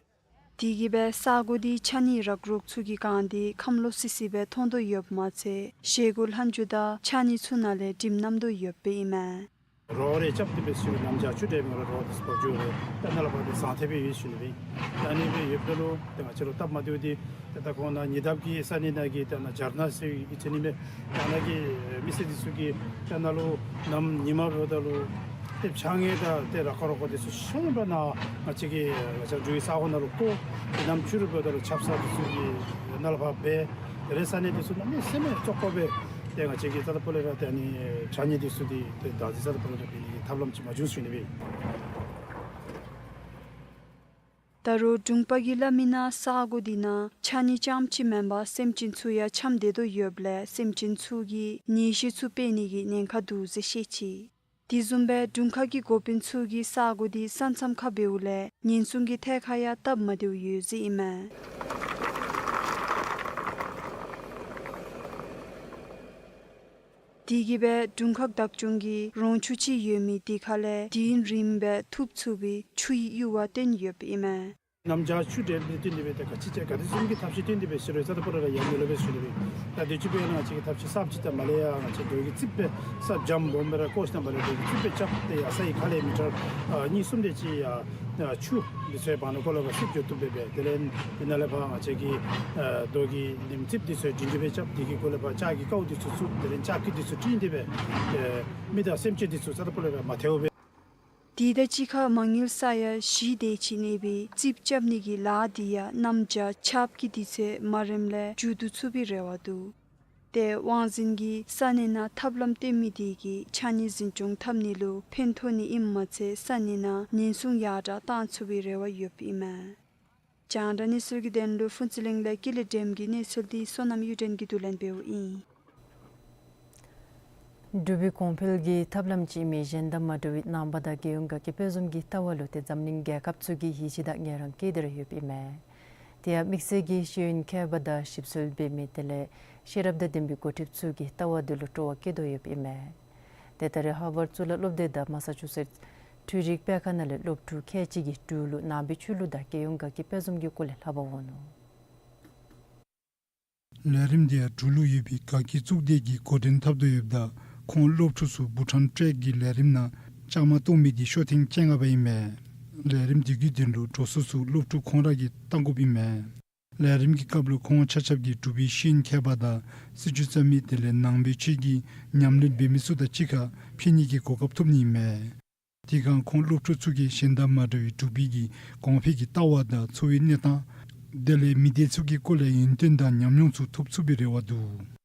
དེ་གིས་སྦེ་ས་གོ་འདི་ཕྱགས་སྙིགས་རག་རོག་ཚུ་གིས་གང་སྟེ་ཁམས་ལོག་སི་སི་སྦེ་མཐོང་དོ་ཡོདཔ་མ་ཚད་བཞེས་སྒོ་ལྷན་རྒྱས་དང་ཕྱགས་སྙིགས་ཚུ་ནང་ལས་དྲིམ་མནམ་དོ་ཡོདཔ་ཨིན་མས། རོགས་རེ་རྐྱབ་སྟེ་སྦེ་ཞུ་ནམ་ཇ་ཆུ་འདྲེས་མི་རོགས་དེ་སྤོག་འགྱོ་རེ་ད་ནཱ་ལས་ཕར་དེ་ཟང་ཐལ་སྦེ་ཡོད་ཞུ་ནི་སྦེ། ད་ནི་སྦེ་ཡོདཔ་ད་ལུ་ཏེ་ང་བཅས་ལུ་སྟབས་མ་བདེཝ་དེ་ཏེ་ད་ཁོང་ནཱ་ཉེ་འདབས་ཀྱི་ས་གནས་ནང་གི་ད་ནཱ་ཇར་ན་ཟེར་ཨིན་ཅི་ནི་སྦེ་ད་ནཱ་གི་མི་སེར་འདི་ཚུ་གིས་ད་ནཱ་ལུ་ནམ་ཉི་མ་འབདཝ་ད་ལུ་ཏེ་ཕྱགས་སྙིགས་དང་ཏེ་རག་ཁ་རོག་ཁ་འདི་ཚུ་ཤོང་སྦེ་ནཱ་ང་བཅས་ཀྱི་ང་བཅས་འབྲུག་གི་ས་གོ་ནང་ལུ་བཀོ། ཏེ་ནམ་ཆུ་རུད་འབདཝ་ད་ལུ་ཆབ་གསང་འདི་ཚུ་གིས་ནཱ་ལས་ཕར་འབད། དེ་ལས་ས་གནས་འདི་ཚུ་གནམ་མེད་ས་མེད་བཙོག་པ་སྦེ་ཏེ་ང་བཅས་ཀྱིས་རྩ་དང་སྤུ་ལས་ར་ཏེ་ཨ་ནི་ཕྱགས་སྙིགས་འདི་ཚུ་འདི་ཏེ་བདག་འཛིན་རྩ་དང་སྤུ་ལས་ར་འབད་ནི་གི་ཐབས་ལམ་ཅིག་མ་བྱུང་ཞུ་ནི་སྦེ། ད་རུང་དྲུང་པ་གིས་སླབ་མི་ནང་ས་གོ་འདི་ནང་ཕྱགས་སྙིགས་རྐྱངམ་ཅིག་མེན་པར་སེམས་ཅན་ཚུ་ཡང་འཁྱམས་སྡོད་དོ་ཡོདཔ་ལས་སེམས་ཅན་ཚུ་གིས་ཉེས་ཤོས་ཚུ་སྤེལ་ནི་གི་ཉེན་ཁ་འདུག་ཟེར་བཤད་ཅི། དེ་བཟུམ་སྦེ་དྲུང་ཁག་གི་འགོ་དཔོན་ཚུ་གིས་ས་གོ་འདི་ས་མཚམས་ཁར་འབདཝ་ལས་ཉེན་སྲུང་གི་ཐད་ཁར་ཡང་སྟབས་མ་བདེཝ་ཡོད་ཟེར་ཨིན་མས། དེ་གིས་སྦེ་དྲུང་ཁག་བདག་སྐྱོང་གིས་རོང་ཆུ་ཅིག་ཡོད་མི་དེ་ཁ་ལས་དུས་ཡུན་རིངམོ་སྦེ་ཐུབ་ཚུགས་པའི་ཆུའི་གཡུར་བ་བཏོན་ཡོདཔ་ཨིན་མས། ནམ་ཇ་ཆུ་འདྲེས་ཏེ་བཏོན་ཏེ་སྦེ་ཏེ་ག་ཅི་ཅིག་ག་དེ་བཟུམ་གྱི་ཐབས་ཤེས་བཏོན་ཏེ་སྦེ་ཕྱི་རོལ་རྩ་དང་སྤུ་ལས་ར་ཡར་མི་ལུ་སྦེ་ཞུ་ནི་སྦེ། ད་དུས་ཅི་འབད་ན་ང་བཅས་ཀྱིས་ཐབས་ཤེས་གསརཔ་ཅིག་ད་མ་ལས་ཡར་ང་བཅས་རྡོ་གི་རྩིགཔ་སྦེ་ས་འཇམ་སྦོམ་སྦེ་ར་བཀོ་ཞིནམ་ལས་རྡོ་གི་རྩིགཔ་སྦེ་རྐྱབ་སྟེ་ཡར་ས་ཡི་ཁ་ལས་མི་ཊར་ཨ་གཉིས་གསུམ་དེ་ཅིག་ཡར་ཆུ་འདི་ཚུ་བར་ན་ཁོ་ལས་ཕར་བསུབ་འགྱོ་བཏུབ་སྦེ་སྦེ། དེ་ལས་དེ་ནང་ལས་ཕར་ང་བཅས་ཀྱིས་ཨ་རྡོ་གི་ནིམ་རྩིགཔ་འདི་ཚུ་སྒྲིང་སྒྲི་སྦེ་རྐྱབ། དེ་གི་གུ་ལས་ཕར་ལྕགས་ཀྱི་ཀཝ་འདི་ཚུ་བཙུགས། དེ་ལས་ལྕགས་ཀྱི་འདི་ཚུ་བསྒྲིང་སྟེ་སྦེ་ཨེ་མི་དང་སེམས་ཅན་འདི་ཚུ་རྩ་དང་སྤུ་ལས་ར་མ་ཐལཝ་སྦེ། དེ་དང་གཅིག་ཁར་མ་དངུལ་ས་ཡ་བཞི་དེ་ཅིག་གནས་པའི་རྩིགཔ་རྐྱབ་ནི་གི་ལཱ་འདི་ཡང་གནམ་ཇ་ཆརཔ་གི་དུས་ཚོད་མ་རནམ་ལས་མཇུག་བསྡུ་ཚུགས་པའི་རེ་བ་འདུག། ཏེ་དབང་འཛིན་གྱིས་ས་གནས་ནང་ཐབས་ལམ་སྟོན་མི་དེ་གིས་ཕྱགས་སྙིགས་འཛིན་སྐྱོང་འཐབ་ནི་ལུ་ཕན་ཐོགས་ནི་ཨིནམ་མ་ཚད་ས་གནས་ནང་ཉེན་སྲུང་ཡར་དྲག་བཏང་ཚུགས་པའི་རེ་བ་ཡོདཔ་ཨིན་མས། རྒྱང་བསྒྲགས་གནས་ཚུལ་གྱི་དོན་ལུ་ཕུན་ཚོགས་གླིང་ལས་ཀུན་ལེགས་སྒྲོལམ་གྱི་གནས་ཚུལ་འདི་བསོད་ནམས་གཡུ་སྒྲོན་གྱིས་བསྡུ་ལེན་འབདཝ་ཨིན། འབྲུག་པའི་གོང་འཕེལ་གྱི་ཐབས་ལམ་ཅིག་ཨིན་མི་གཞན་དང་མ་འདྲ་བའི་ནང་པ་དང་རྒྱལ་ཡོངས་དགའ་སྐྱིད་དཔལ་འཛོམས་ཀྱི་ལྟ་བ་ལུ་ཏེ་འཛམ་གླིང་རྒྱལ་ཁབ་ཚུ་གིས་ཡིད་ཆེས་དང་ངལ་རངས་བསྐྱེད་དེ་ར་ཡོདཔ་ཨིན་མས། དེ་ཡང་དམིགས་བསལ་གྱིས་ཤེས་ཡོན་མཁས་པ་དང་ཞིབ་འཚོལ་འབད་མི་དེ་ལས་ཤེས་རབ་དང་ལྡན་པའི་འགོ་ཁྲིདཔ་ཚུ་གིས་ལྟ་བ་འདི་ལུ་སྤྲོ་བ་བསྐྱེད་དོ་ཡོདཔ་ཨིན་མས། ཏེ་ད་རེས་ཧར་ཝརཌ་གཙུག་ལག་སློབ་སྡེ་དང་མ་ས་ཅུ་སེཊ་འཕྲུལ་རིག་དཔེ་ཁང་ནང་ལས་སློབ་ཕྲུག་ཁལ་གཅིག་གིས་འབྲུག་ལུ་ནང་པའི་ཆོས་ལུགས་དང་རྒྱལ་ཡོངས་དགའ་སྐྱིད་དཔལ་འཛོམས་ཀྱི་སྐོར་ལས་ལྷབ་པར་འོང་ནུག། ལས་རིམ་འདི་ཡང་འབྲུག་ལུ་ཡོད་པའི་དགའ་སྐྱིད་གཙུག་སྡེ་གིས་འགོ་འདྲེན་འཐབ་དོ་ཡོདཔ་ད་ཁོང་སློབ་ཕྲུག་ཚུ་བྷུ་ཊཱན་ཊེཀ་གི་ལས་རིམ་ནང་བཅའ་མར་གཏོགས་མི་འདི་ཤོ་ཐེངས་བཅོ་ལྔ་པ་ཨིན་མས། ལས་རིམ་འདི་གི་དོན་ལུ་འགྲོ་སོང་ཚུ་སློབ་ཕྲུག་ཁོང་ར་གིས་བཏང་དགོཔ་ཨིན་མས། ལས་རིམ་གྱི་སྐབས་ལུ་ཁོང་ཆ་ཁྱབ་ཀྱིས་འབྲུག་པའི་ཤེས་ཡོན་མཁས་པ་དང་སྲིད་བྱུས་བརྩམ་མི་དེ་ལས་ནང་པའི་ཆོས་ཀྱི་ཉམས་ལེན་འབད་མི་ཚུ་དང་གཅིག་ཁར་ཕན་ནི་གི་གོ་སྐབས་ཐོབ་ནི་ཨིན་མས། དེ་སྒང་ཁོང་སློབ་ཕྲུག་ཚུ་གིས་གཞན་དང་མ་འདྲ་བའི་འབྲུག་པའི་གི་གོང་འཕེལ་གྱི་ལྟ་བ་དང་འཚོ་བའི་གནས་སྟངས་དེ་ལས་མི་སྡེ་ཚུ་གི་སྐོར་ལས་ཡོན་ཏན་དང་ཉམས་མྱོང་ཚུ་ཐོབ་ཚུགས་པའི་རེ་བ་འདུག།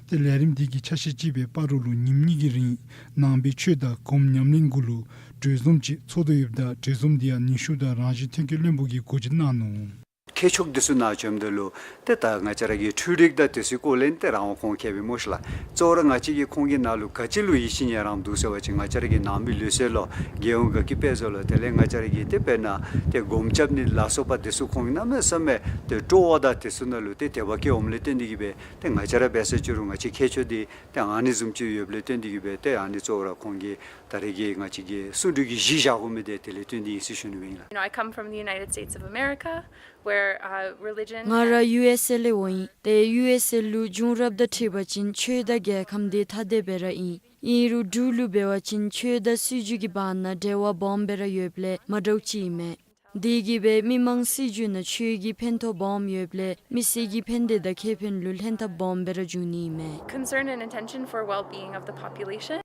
ཏེ་ལས་རིམ་འདི་གི་ཆ་ཤས་ཅིག་སྦེ་སྤ་རོ་ལུ་ཉིནམ་གཉིས་ཀྱི་རིང་ནང་པའི་ཆོས་དང་སྒོམ་ཉམས་ལེན་གུ་ལུ་གྲོས་འཛོམས་ཅིག་ཚོགས་དོ་ཡོདཔ་ད་གྲོས་འཛོམས་འདི་ཡང་ནུས་ཤུགས་དང་རང་བཞིན་ཐོན་སྐྱེད་བློན་པོ་གིས་འགོ་འབྱེད་གནང་ནུག། མཁས་མཆོག་འདི་ཚུ་ནཱ་བྱོནམ་ད་ལུ་ཏེ་ད་ང་བཅས་ར་གི་འཕྲུལ་རིག་དང་དེ་ཚུའི་སྐོར་ལས་ཏེ་རང་དབང་ཁོང་མཁས་པས་སྨོ་ཤེས་ལགས། གཙོ་བོ་ར་ང་བཅས་ཀྱིས་ཁོང་གི་ནང་ལུ་ག་ཅི་ལུ་ཡིད་ཆེས་ཉན་རངམ་འདུག་ཟེར་བ་ཅིན་ང་བཅས་ར་གི་ནང་པའི་ལུགས་སྲོལ་ལོ་རྒྱལ་ཡོངས་དགའ་སྐྱིད་དཔལ་འཛོམས་ལོ་དེ་ལས་ང་བཅས་ར་གི་ཏེ་དཔེར་ན་ཏེ་སྒོམ་རྐྱབ་ནི་ལ་སོགས་པ་དེ་ཚུ་ཁོང་གིས་གནམ་མེད་ས་མེད་ཏེ་སྤྲོ་བ་དང་དེ་ཚུ་ནང་ལུ་ཏེ་དད་པ་བསྐྱེད་འོངམ་ལས་བརྟེན་ཏེ་གིས་སྦེ་ཏེ་ང་བཅས་ར་འབད་ས་ཅིག་རུང་ང་བཅས་མཁས་མཆོག་འདི་ཏེ་ཨ་ནི་བཟུམ་ཅིག་ཡོདཔ་ལས་བརྟེན་ཏེ་གིས་སྦེ་ཏེ་ཨ་ནི་གཙོ་བོ་ར་ཁོང་གིས་ད་རེས་ཀྱི་ང་བཅས་ཀྱི་གསུང་གྲོས་ཀྱི་གཞི་བཞག་དགོ་མི་འདི་དེ་ལས་བརྟེན་ཏེ་ཨིན་ཟེར་ཞུ་ནི་ཨིན་ལགས། You know, I come from the United States of America, where, uh, religion ང་ར་ཡུ་ཨེསི་ཨེ་ལས་འོང་ཡི། ཏེ་ཡུ་ཨེསི་ཨེ་ལུ་བྱུང་རབས་དང་འཁྲིལ་བ་ཅིན་ཆོས་དང་རྒྱལ་ཁམས་འདི་ཐ་དད་སྦེ་ར་ཨིན། ཨིན་རུང་འབྲུག་ལུ་འབད་བ་ཅིན་ཆོས་དང་སྲིད་བྱུས་ཀྱི་བར་ན་འབྲེལ་བ་སྦོམ་སྦེ་ར་ཡོདཔ་ལས་མ་འདྲཝ་ཅིག་ཨིན་མས། དེ་གིས་སྦེ་མི་མང་སྲིད་བྱུས་ནང་ཆོས་ཀྱི་ཕན་ཐོགས་སྦོམ་ཡོདཔ་ལས་མི་སེར་གྱི་ཕན་བདེ་དང་ཁེ་ཕན་ལུ་ལྷན་ཐབས་སྦོམ་སྦེ་ར་འབྱུང་ནི་ཨིན་མས། Concern and intention for well-being of the population.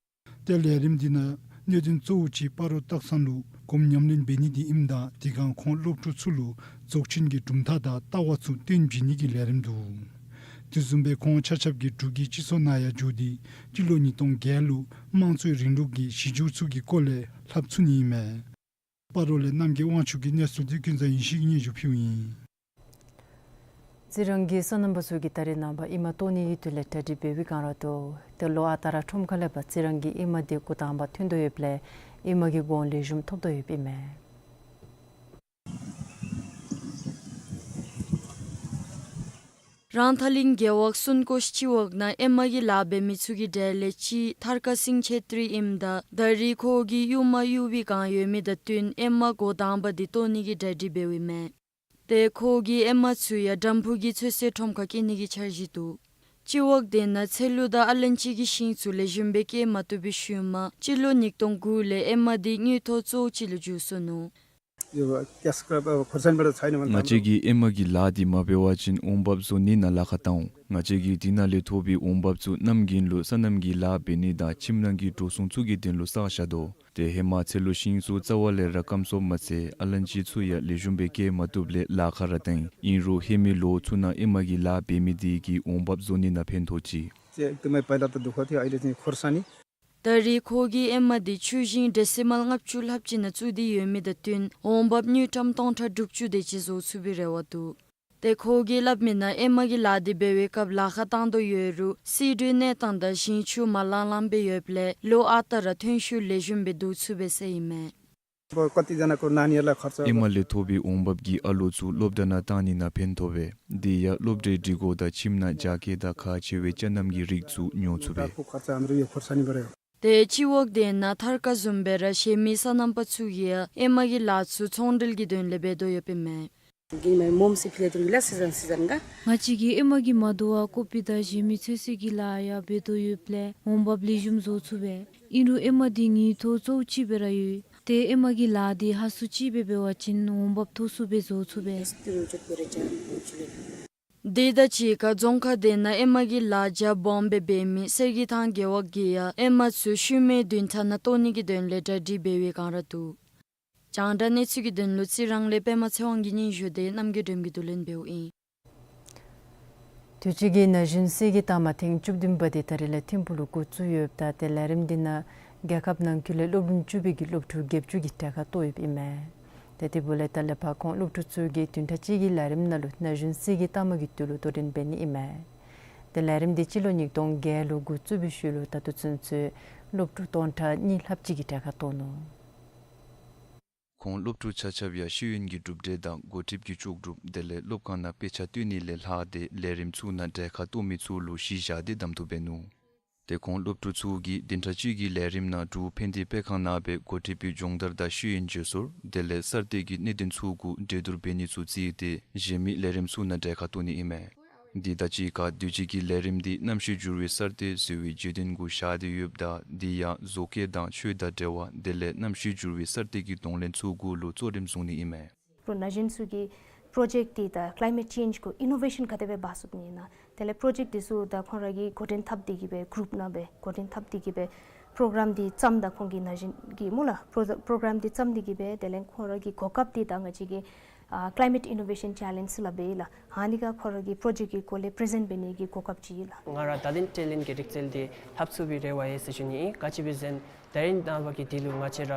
ཏེ་ལས་རིམ་འདི་ནང་གནད་དོན་གཙོ་བོ་ཅིག་སྤ་རོ་སྟག་ཚང་ལུ་སྒོམ་ཉམས་ལེན་འབད་ནི་འདི་ཨིནམ་ད་དེ་སྒང་ཁོང་སློབ་ཕྲུག་ཚུ་ལུ་རྫོགས་ཆེན་གྱི་གྲུབ་མཐའ་དང་ལྟ་བ་ཚུ་སྟོན་བྱིན་ནི་གི་ལས་རིམ་འདུག། དེ་བཟུམ་སྦེ་ཁོང་ཆ་ཁྱབ་ཀྱིས་འབྲུག་གི་སྤྱི་ཚོགས་ནང་ཡང་འགྱོ་སྟེ་སྤྱི་ལོ་ཉིས་སྟོང་བརྒྱད་ལུ་དམངས་གཙོའི་རིང་ལུགས་ཀྱི་གཞི་འགྱུར་ཚུ་གི་སྐོར་ལས་ལྷབ་ཚུགས་ནི་ཨིན་མས། སྤ་རོ་ལས་རྣམ་རྒྱལ་དབང་ཕྱུག་གི་གནས་ཚུལ་འདི་ཀུན་བཟང་ཡེ་ཤེས་ཀྱིས་སྙན་ཞུ་ཕུལཝ་ཨིན། རྩི་རང་གི་སོ་ནམ་པ་ཚུ་གིས་ད་རེས་ནངས་པ་ཨེ་མ་བཏོག་ནི་གི་དོན་ལས་གྲ་སྒྲིག་འབད་བའི་བསྒང་ར་འདུག། ཏེ་ལོ་ཨ་རྟག་ར་ཁྲོམ་ཁ་ལས་ཕར་རྩི་རང་གི་ཨེ་མ་དེ་འགོ་དང་པ་ཐོན་དོ་ཡོདཔ་ལས་ཨེ་མ་གི་གོང་ལེགས་ཤོམ་ཐོབ་དོ་ཡོདཔ་ཨིན་མས། རང་ཐང་གླིང་རྒེད་འོག་སུན་ཀོ་སྤྱི་འོག་ནང་ཨེ་མ་གི་ལཱ་འབད་མི་ཚུ་གི་གྲས་ལས་གཅིག་ཐར་ཀ་སིང་ཆེ་ཏྲི་ཨིནམ་ད་ད་རེས་ཁོ་གིས་ཡུར་མ་གཡུར་བའི་བསྒང་ཡོད་མི་དང་བསྟུན་ཨེ་མ་འགོ་དང་པ་དེ་བཏོག་ནི་གི་གྲ་སྒྲིག་འབདཝ་ཨིན་མས། ཏེ་ཁོ་གིས་ཨེ་མ་ཚུ་ཡང་དམ་ཕུ་གི་ཚོད་བསྲེ་ཁྲོམ་ཁར་སྐྱེལ་ནི་གི་འཆར་གཞི་འདུག། སྤྱི་འོག་དེ་ནང་ཚལ་ལུ་དང་ཨ་ལན་ཅི་གི་ཤིང་ཚུ་ལེགས་ཤོམ་སྦེ་སྐྱེ་མ་བཏུབ་པའི་ཤུལ་མ་སྤྱི་ལོ་ཉིས་སྟོང་དགུ་ལས་ཨེ་མ་དེ་དངུལ་ཐོག་གཙོ་བོ་ཅིག་ལུ་འགྱུར་སོ་ནུག། ང་བཅས་ཀྱིས་ཨེ་མ་གི་ལཱ་འདི་མ་འབད་བ་ཅིན་འོང་འབབ་བཟོ་ནི་ནང་ལཱ་ཁག་བཏང་འོང་། ང་བཅས་ཀྱིས་དེ་ནང་ལས་ཐོབ་པའི་འོང་འབབ་ཚུ་གནམ་དགུན་ལུ་སོ་ནམ་གྱི་ལཱ་འབད་ནི་དང་ཁྱིམ་ནང་གི་འགྲོ་སོང་ཚུ་གི་དོན་ལུ་བསགས་བཞག་དོ། ཏེ་ཧེ་མ་ཚལ་ལུ་ཤིང་ཚུ་རྩ་བ་ལས་ར་སྐམ་སོངམ་མ་ཚད་ཨ་ལན་ཅི་ཚུ་ཡང་ལེགས་ཤོམ་སྦེ་སྐྱེ་མ་བཏུབ་ལས་ལཱ་ཁག་ར་བཏང་ཡི། ཨིན་རུང་ཧེ་མའི་ལོ་ཚུ་ནང་ཨེ་མ་གི་ལཱ་འབད་མི་དེ་གིས་འོང་འབབ་བཟོ་ནི་ནང་ཕན་ཐོགས་ཅི། ད་རེས་ཁོ་གིས་ཨེ་མ་དེ་ཆུ་ཞིང་ཌེ་སི་མཱལ་ལྔ་བཅུ་ལྷགཔ་ཅིག་ནང་བཙུགས་ཏེ་ཡོད་མི་དང་བསྟུན་འོང་འབབ་དངུལ་ཀྲམ་སྟོང་ཕྲག་དྲུག་ཅུ་དེ་ཅིག་བཟོ་ཚུགས་པའི་རེ་བ་འདུག། ཏེ་ཁོ་གིས་སླབ་མིའི་ནང་ཨེ་མ་གི་ལཱ་འདི་འབད་བའི་སྐབས་ལཱ་ཁག་བཏང་དོ་ཡོད་རུང་བསིལ་དྲོད་གནས་སྟངས་དང་ཞིང་ཆུ་མ་ལང་ལང་སྦེ་ཡོདཔ་ལས་ལོ་ཨ་རྟག་ར་ཐོན་ཤུགས་ལེགས་ཤོམ་སྦེ་བསྡུ་ཚུགས་པས་ཟེར་ཨིན་མས། ཨེ་མ་ལས་ཐོབ་པའི་འོང་འབབ་ཀྱིས་ཨ་ལོ་ཚུ་སློབ་གྲྭ་ནང་བཏང་ནི་ནང་ཕན་ཐོགས་པས། དེ་ཡང་སློབ་གྲྭའི་སྒྲིག་གོ་དང་ཁྱིམ་ནང་རྒྱ་སྐྱེད་དང་ཁག་ཆེ་བའི་ཅ་རྣམ་གྱི་རིགས་ཚུ་ཉོ་ཚུགས་པས། ཏེ་སྤྱི་འོག་དེ་ནང་ཐར་ཀ་བཟུམ་སྦེ་ར་གཞན་མི་སོ་ནམ་པ་ཚུ་གིས་ཨེ་མ་གི་ལཱ་ཚུ་ཚོང་འབྲེལ་གྱི་དོན་ལས་འབད་དོ་ཡོདཔ་ཨིན་མས། ང་བཅས་ཀྱིས་ཨེ་མ་གི་མ་དོ་བར་ཀོ་པི་དང་གཞན་མི་ཚོད་བསྲེ་གི་ལཱ་ཡང་འབད་དོ་ཡོདཔ་ལས་འོང་འབབ་ལེགས་ཤོམ་བཟོ་ཚུགས་པས། ཨིན་རུང་ཨེ་མ་དེ་དངུལ་ཐོག་གཙོ་བོ་ཅིག་སྦེ་ར་ཡོད། ཏེ་ཨེ་མ་གི་ལཱ་དེ་ཧ་སུ་ཅིག་སྦེ་འབད་བ་ཅིན་འོང་འབབ་མཐོ་སུ་སྦེ་བཟོ་ཚུགས་པས། དེ་དང་གཅིག་ཁར་རྫོང་ཁག་དེ་ནང་ཨེ་མ་གི་ལཱ་རྒྱ་སྦོམ་སྦེ་འབད་མི་གསེར་གྱི་ཐང་རྒེད་འོག་གིས་ཡང་ཨེ་མ་ཚུ་ཤུལ་མའི་བདུན་ཕྲག་ནང་བཏོག་ནི་གི་དོན་ལས་གྲ་སྒྲིག་འབད་བའི་བསྒང་ར་འདུག། རྒྱང་བསྒྲགས་གནས་ཚུལ་གྱི་དོན་ལུ་རྩི་རང་ལས་པདྨ་ཚེ་དབང་གི་སྙན་ཞུ་དེ་རྣམ་རྒྱལ་སྒྲོལམ་གྱིས་བསྡུ་ལེན་འབདཝ་ཨིན། དུས་ཅི་གི་ན་གཞོན་གསེར་གྱི་རྟགས་མ་ཐེངས་བཅུ་བདུན་པ་དེ་ད་རེས་ལས་ཐིམ་ཕུག་ལུ་འགོ་བཙུགས་ཡོདཔ་ད་ཏེ་ལས་རིམ་འདི་ནང་རྒྱལ་ཁབ་ནང་འཁོད་ལས་སློབ་རིམ་བཅུ་པའི་གི་སློབ་ཕྲུག་བརྒྱད་ཅུ་གི་གྲལ་ཁར་གཏོགས་ཡོདཔ་ཨིན་མས། ཏེ་དེ་འབདཝ་ལས་ད་ལས་ཕར་ཁོང་སློབ་ཕྲུག་ཚུ་གིས་བདུན་ཕྲག་གཅིག་གི་ལས་རིམ་ནང་ལུ་ན་གཞོན་གསེར་གྱི་རྟགས་མ་གི་དོན་ལུ་དོ་འགྲན་འབད་ནི་ཨིན་མས། ཏེ་ལས་རིམ་འདི་སྤྱི་ལོ་ཉིས་སྟོང་བརྒྱད་ལུ་འགོ་བཙུགས་པའི་ཤུལ་ལུ་ད་ལྟོ་ཚུན་ཚོད་སློབ་ཕྲུག་སྟོང་ཕྲག་གཉིས་ལྷགཔ་ཅིག་གི་གྲལ་ཁར་གཏོགས་ནུག། ཁོང་སློབ་ཕྲུག་ཆ་ཁྱབ་ཡང་ཤེས་ཡོན་གྱི་གྲུབ་འབྲས་དང་འགོ་ཁྲིདཔ་གི་ལྕོགས་གྲུབ་དེ་ལས་སློབ་ཁང་ནང་དཔེ་ཆ་སྟོན་ནི་ལས་ལྷག་སྟེ་ལས་རིམ་ཚུ་ནང་གྲལ་ཁར་གཏོགས་མི་ཚུ་ལུ་གཞི་བཞག་སྟེ་གདམ་འཐུ་འབད་ནུག། ཏེ་ཁོང་སློབ་ཕྲུག་ཚུ་གིས་བདུན་ཕྲག་གཅིག་གི་ལས་རིམ་ནང་འབྲུག་ཕན་བདེ་དཔེ་ཁང་ནང་སྦེ་འགོ་ཁྲིདཔ་གི་སྦྱོང་བརྡར་དང་ཤེས་ཡོན་བརྗེ་སོར་དེ་ལས་གསར་གཏོད་ཀྱི་གནད་དོན་ཚུ་གུ་གྲོས་བསྡུར་འབད་ནི་ཚུ་བརྩིས་ཏེ་གཞན་མི་ལས་རིམ་ཚུ་ནང་གྲལ་ཁར་གཏོགས་ནི་ཨིན་མས། དེ་དང་གཅིག་ཁར་དུས་ཅི་གི་ལས་རིམ་འདི་གནམ་གཤིས་འགྱུར་བའི་གསར་གཏོད་ཟེར་བའི་བརྗོད་དོན་གུ་བཞག་སྟེ་ཡོདཔ་ད་དེ་ཡང་བཟོ་བཀོད་དང་ཆོས་དང་འབྲེལ་བ་དེ་ལས་གནམ་གཤིས་འགྱུར་བའི་གསར་གཏོད་ཀྱི་གདོང་ལེན་ཚུ་གུ་ལུ་གཙོ་རིམ་བཟུང་ནི་ཨིན་མས། ཕྲུ་ན་གཞོན་ཚུ་གིས་པྲོ་ཇེཀཊ་འདི་ད་ཀླའི་མེཊ་ཅེནཇ་གུ་ཨི་ནོ་ཝེ་ཤཱན་ག་དེ་སྦེ་འབག་ཚུགས་ནི་ཨིན་ན། དེ་ལས་པྲོ་ཇེཀཊ་འདི་ཚུ་ད་ཁོང་ར་གིས་འགོ་འདྲེན་འཐབ་སྟེ་གི་སྦེ་གུ་རུཔ་ནང་སྦེ་འགོ་འདྲེན་འཐབ་སྟེ་གི་སྦེ་པྲོ་གརམ་འདི་བརྩམས་ད་ཁོང་གིས་ན་གཞོན་གྱི་སྨོ་ལགས། པྲོ་པྲོ་གརམ་འདི་བརྩམས་ཏེ་གི་སྦེ་དེ་ལས་ཁོང་ར་གི་གོ་སྐབས་འདི་ད་ང་བཅས་ཀྱིས་ཨ་ཀླའི་མེཊ་ཨི་ནོ་ཝེ་ཤཱན་ཅེ་ལེནཇ་ཟེར་སླབ་ཨིན་ལགས། ཨ་ནི་ཁར་ཁོང་ར་གི་པྲོ་ཇེཀཊ་ཀྱི་སྐོར་ལས་པི་རི་ཟེནཊ་འབད་ནི་གི་གོ་སྐབས་ཅིག་ཨིན་ལགས། ང་ར་བརྡ་དོན་སྤྲོད་ལེན་གྱི་རིག་རྩལ་འདི་ལྷབ་ཚུགས་པའི་རེ་བ་ཡོད་ཟེར་ཞུ་ནི་ཨིན། ག་ཅི་སྦེ་ཟེར་ན་ད་རིས་ནངས་པ་གི་དུས་ལུ་ང་བཅས་ར་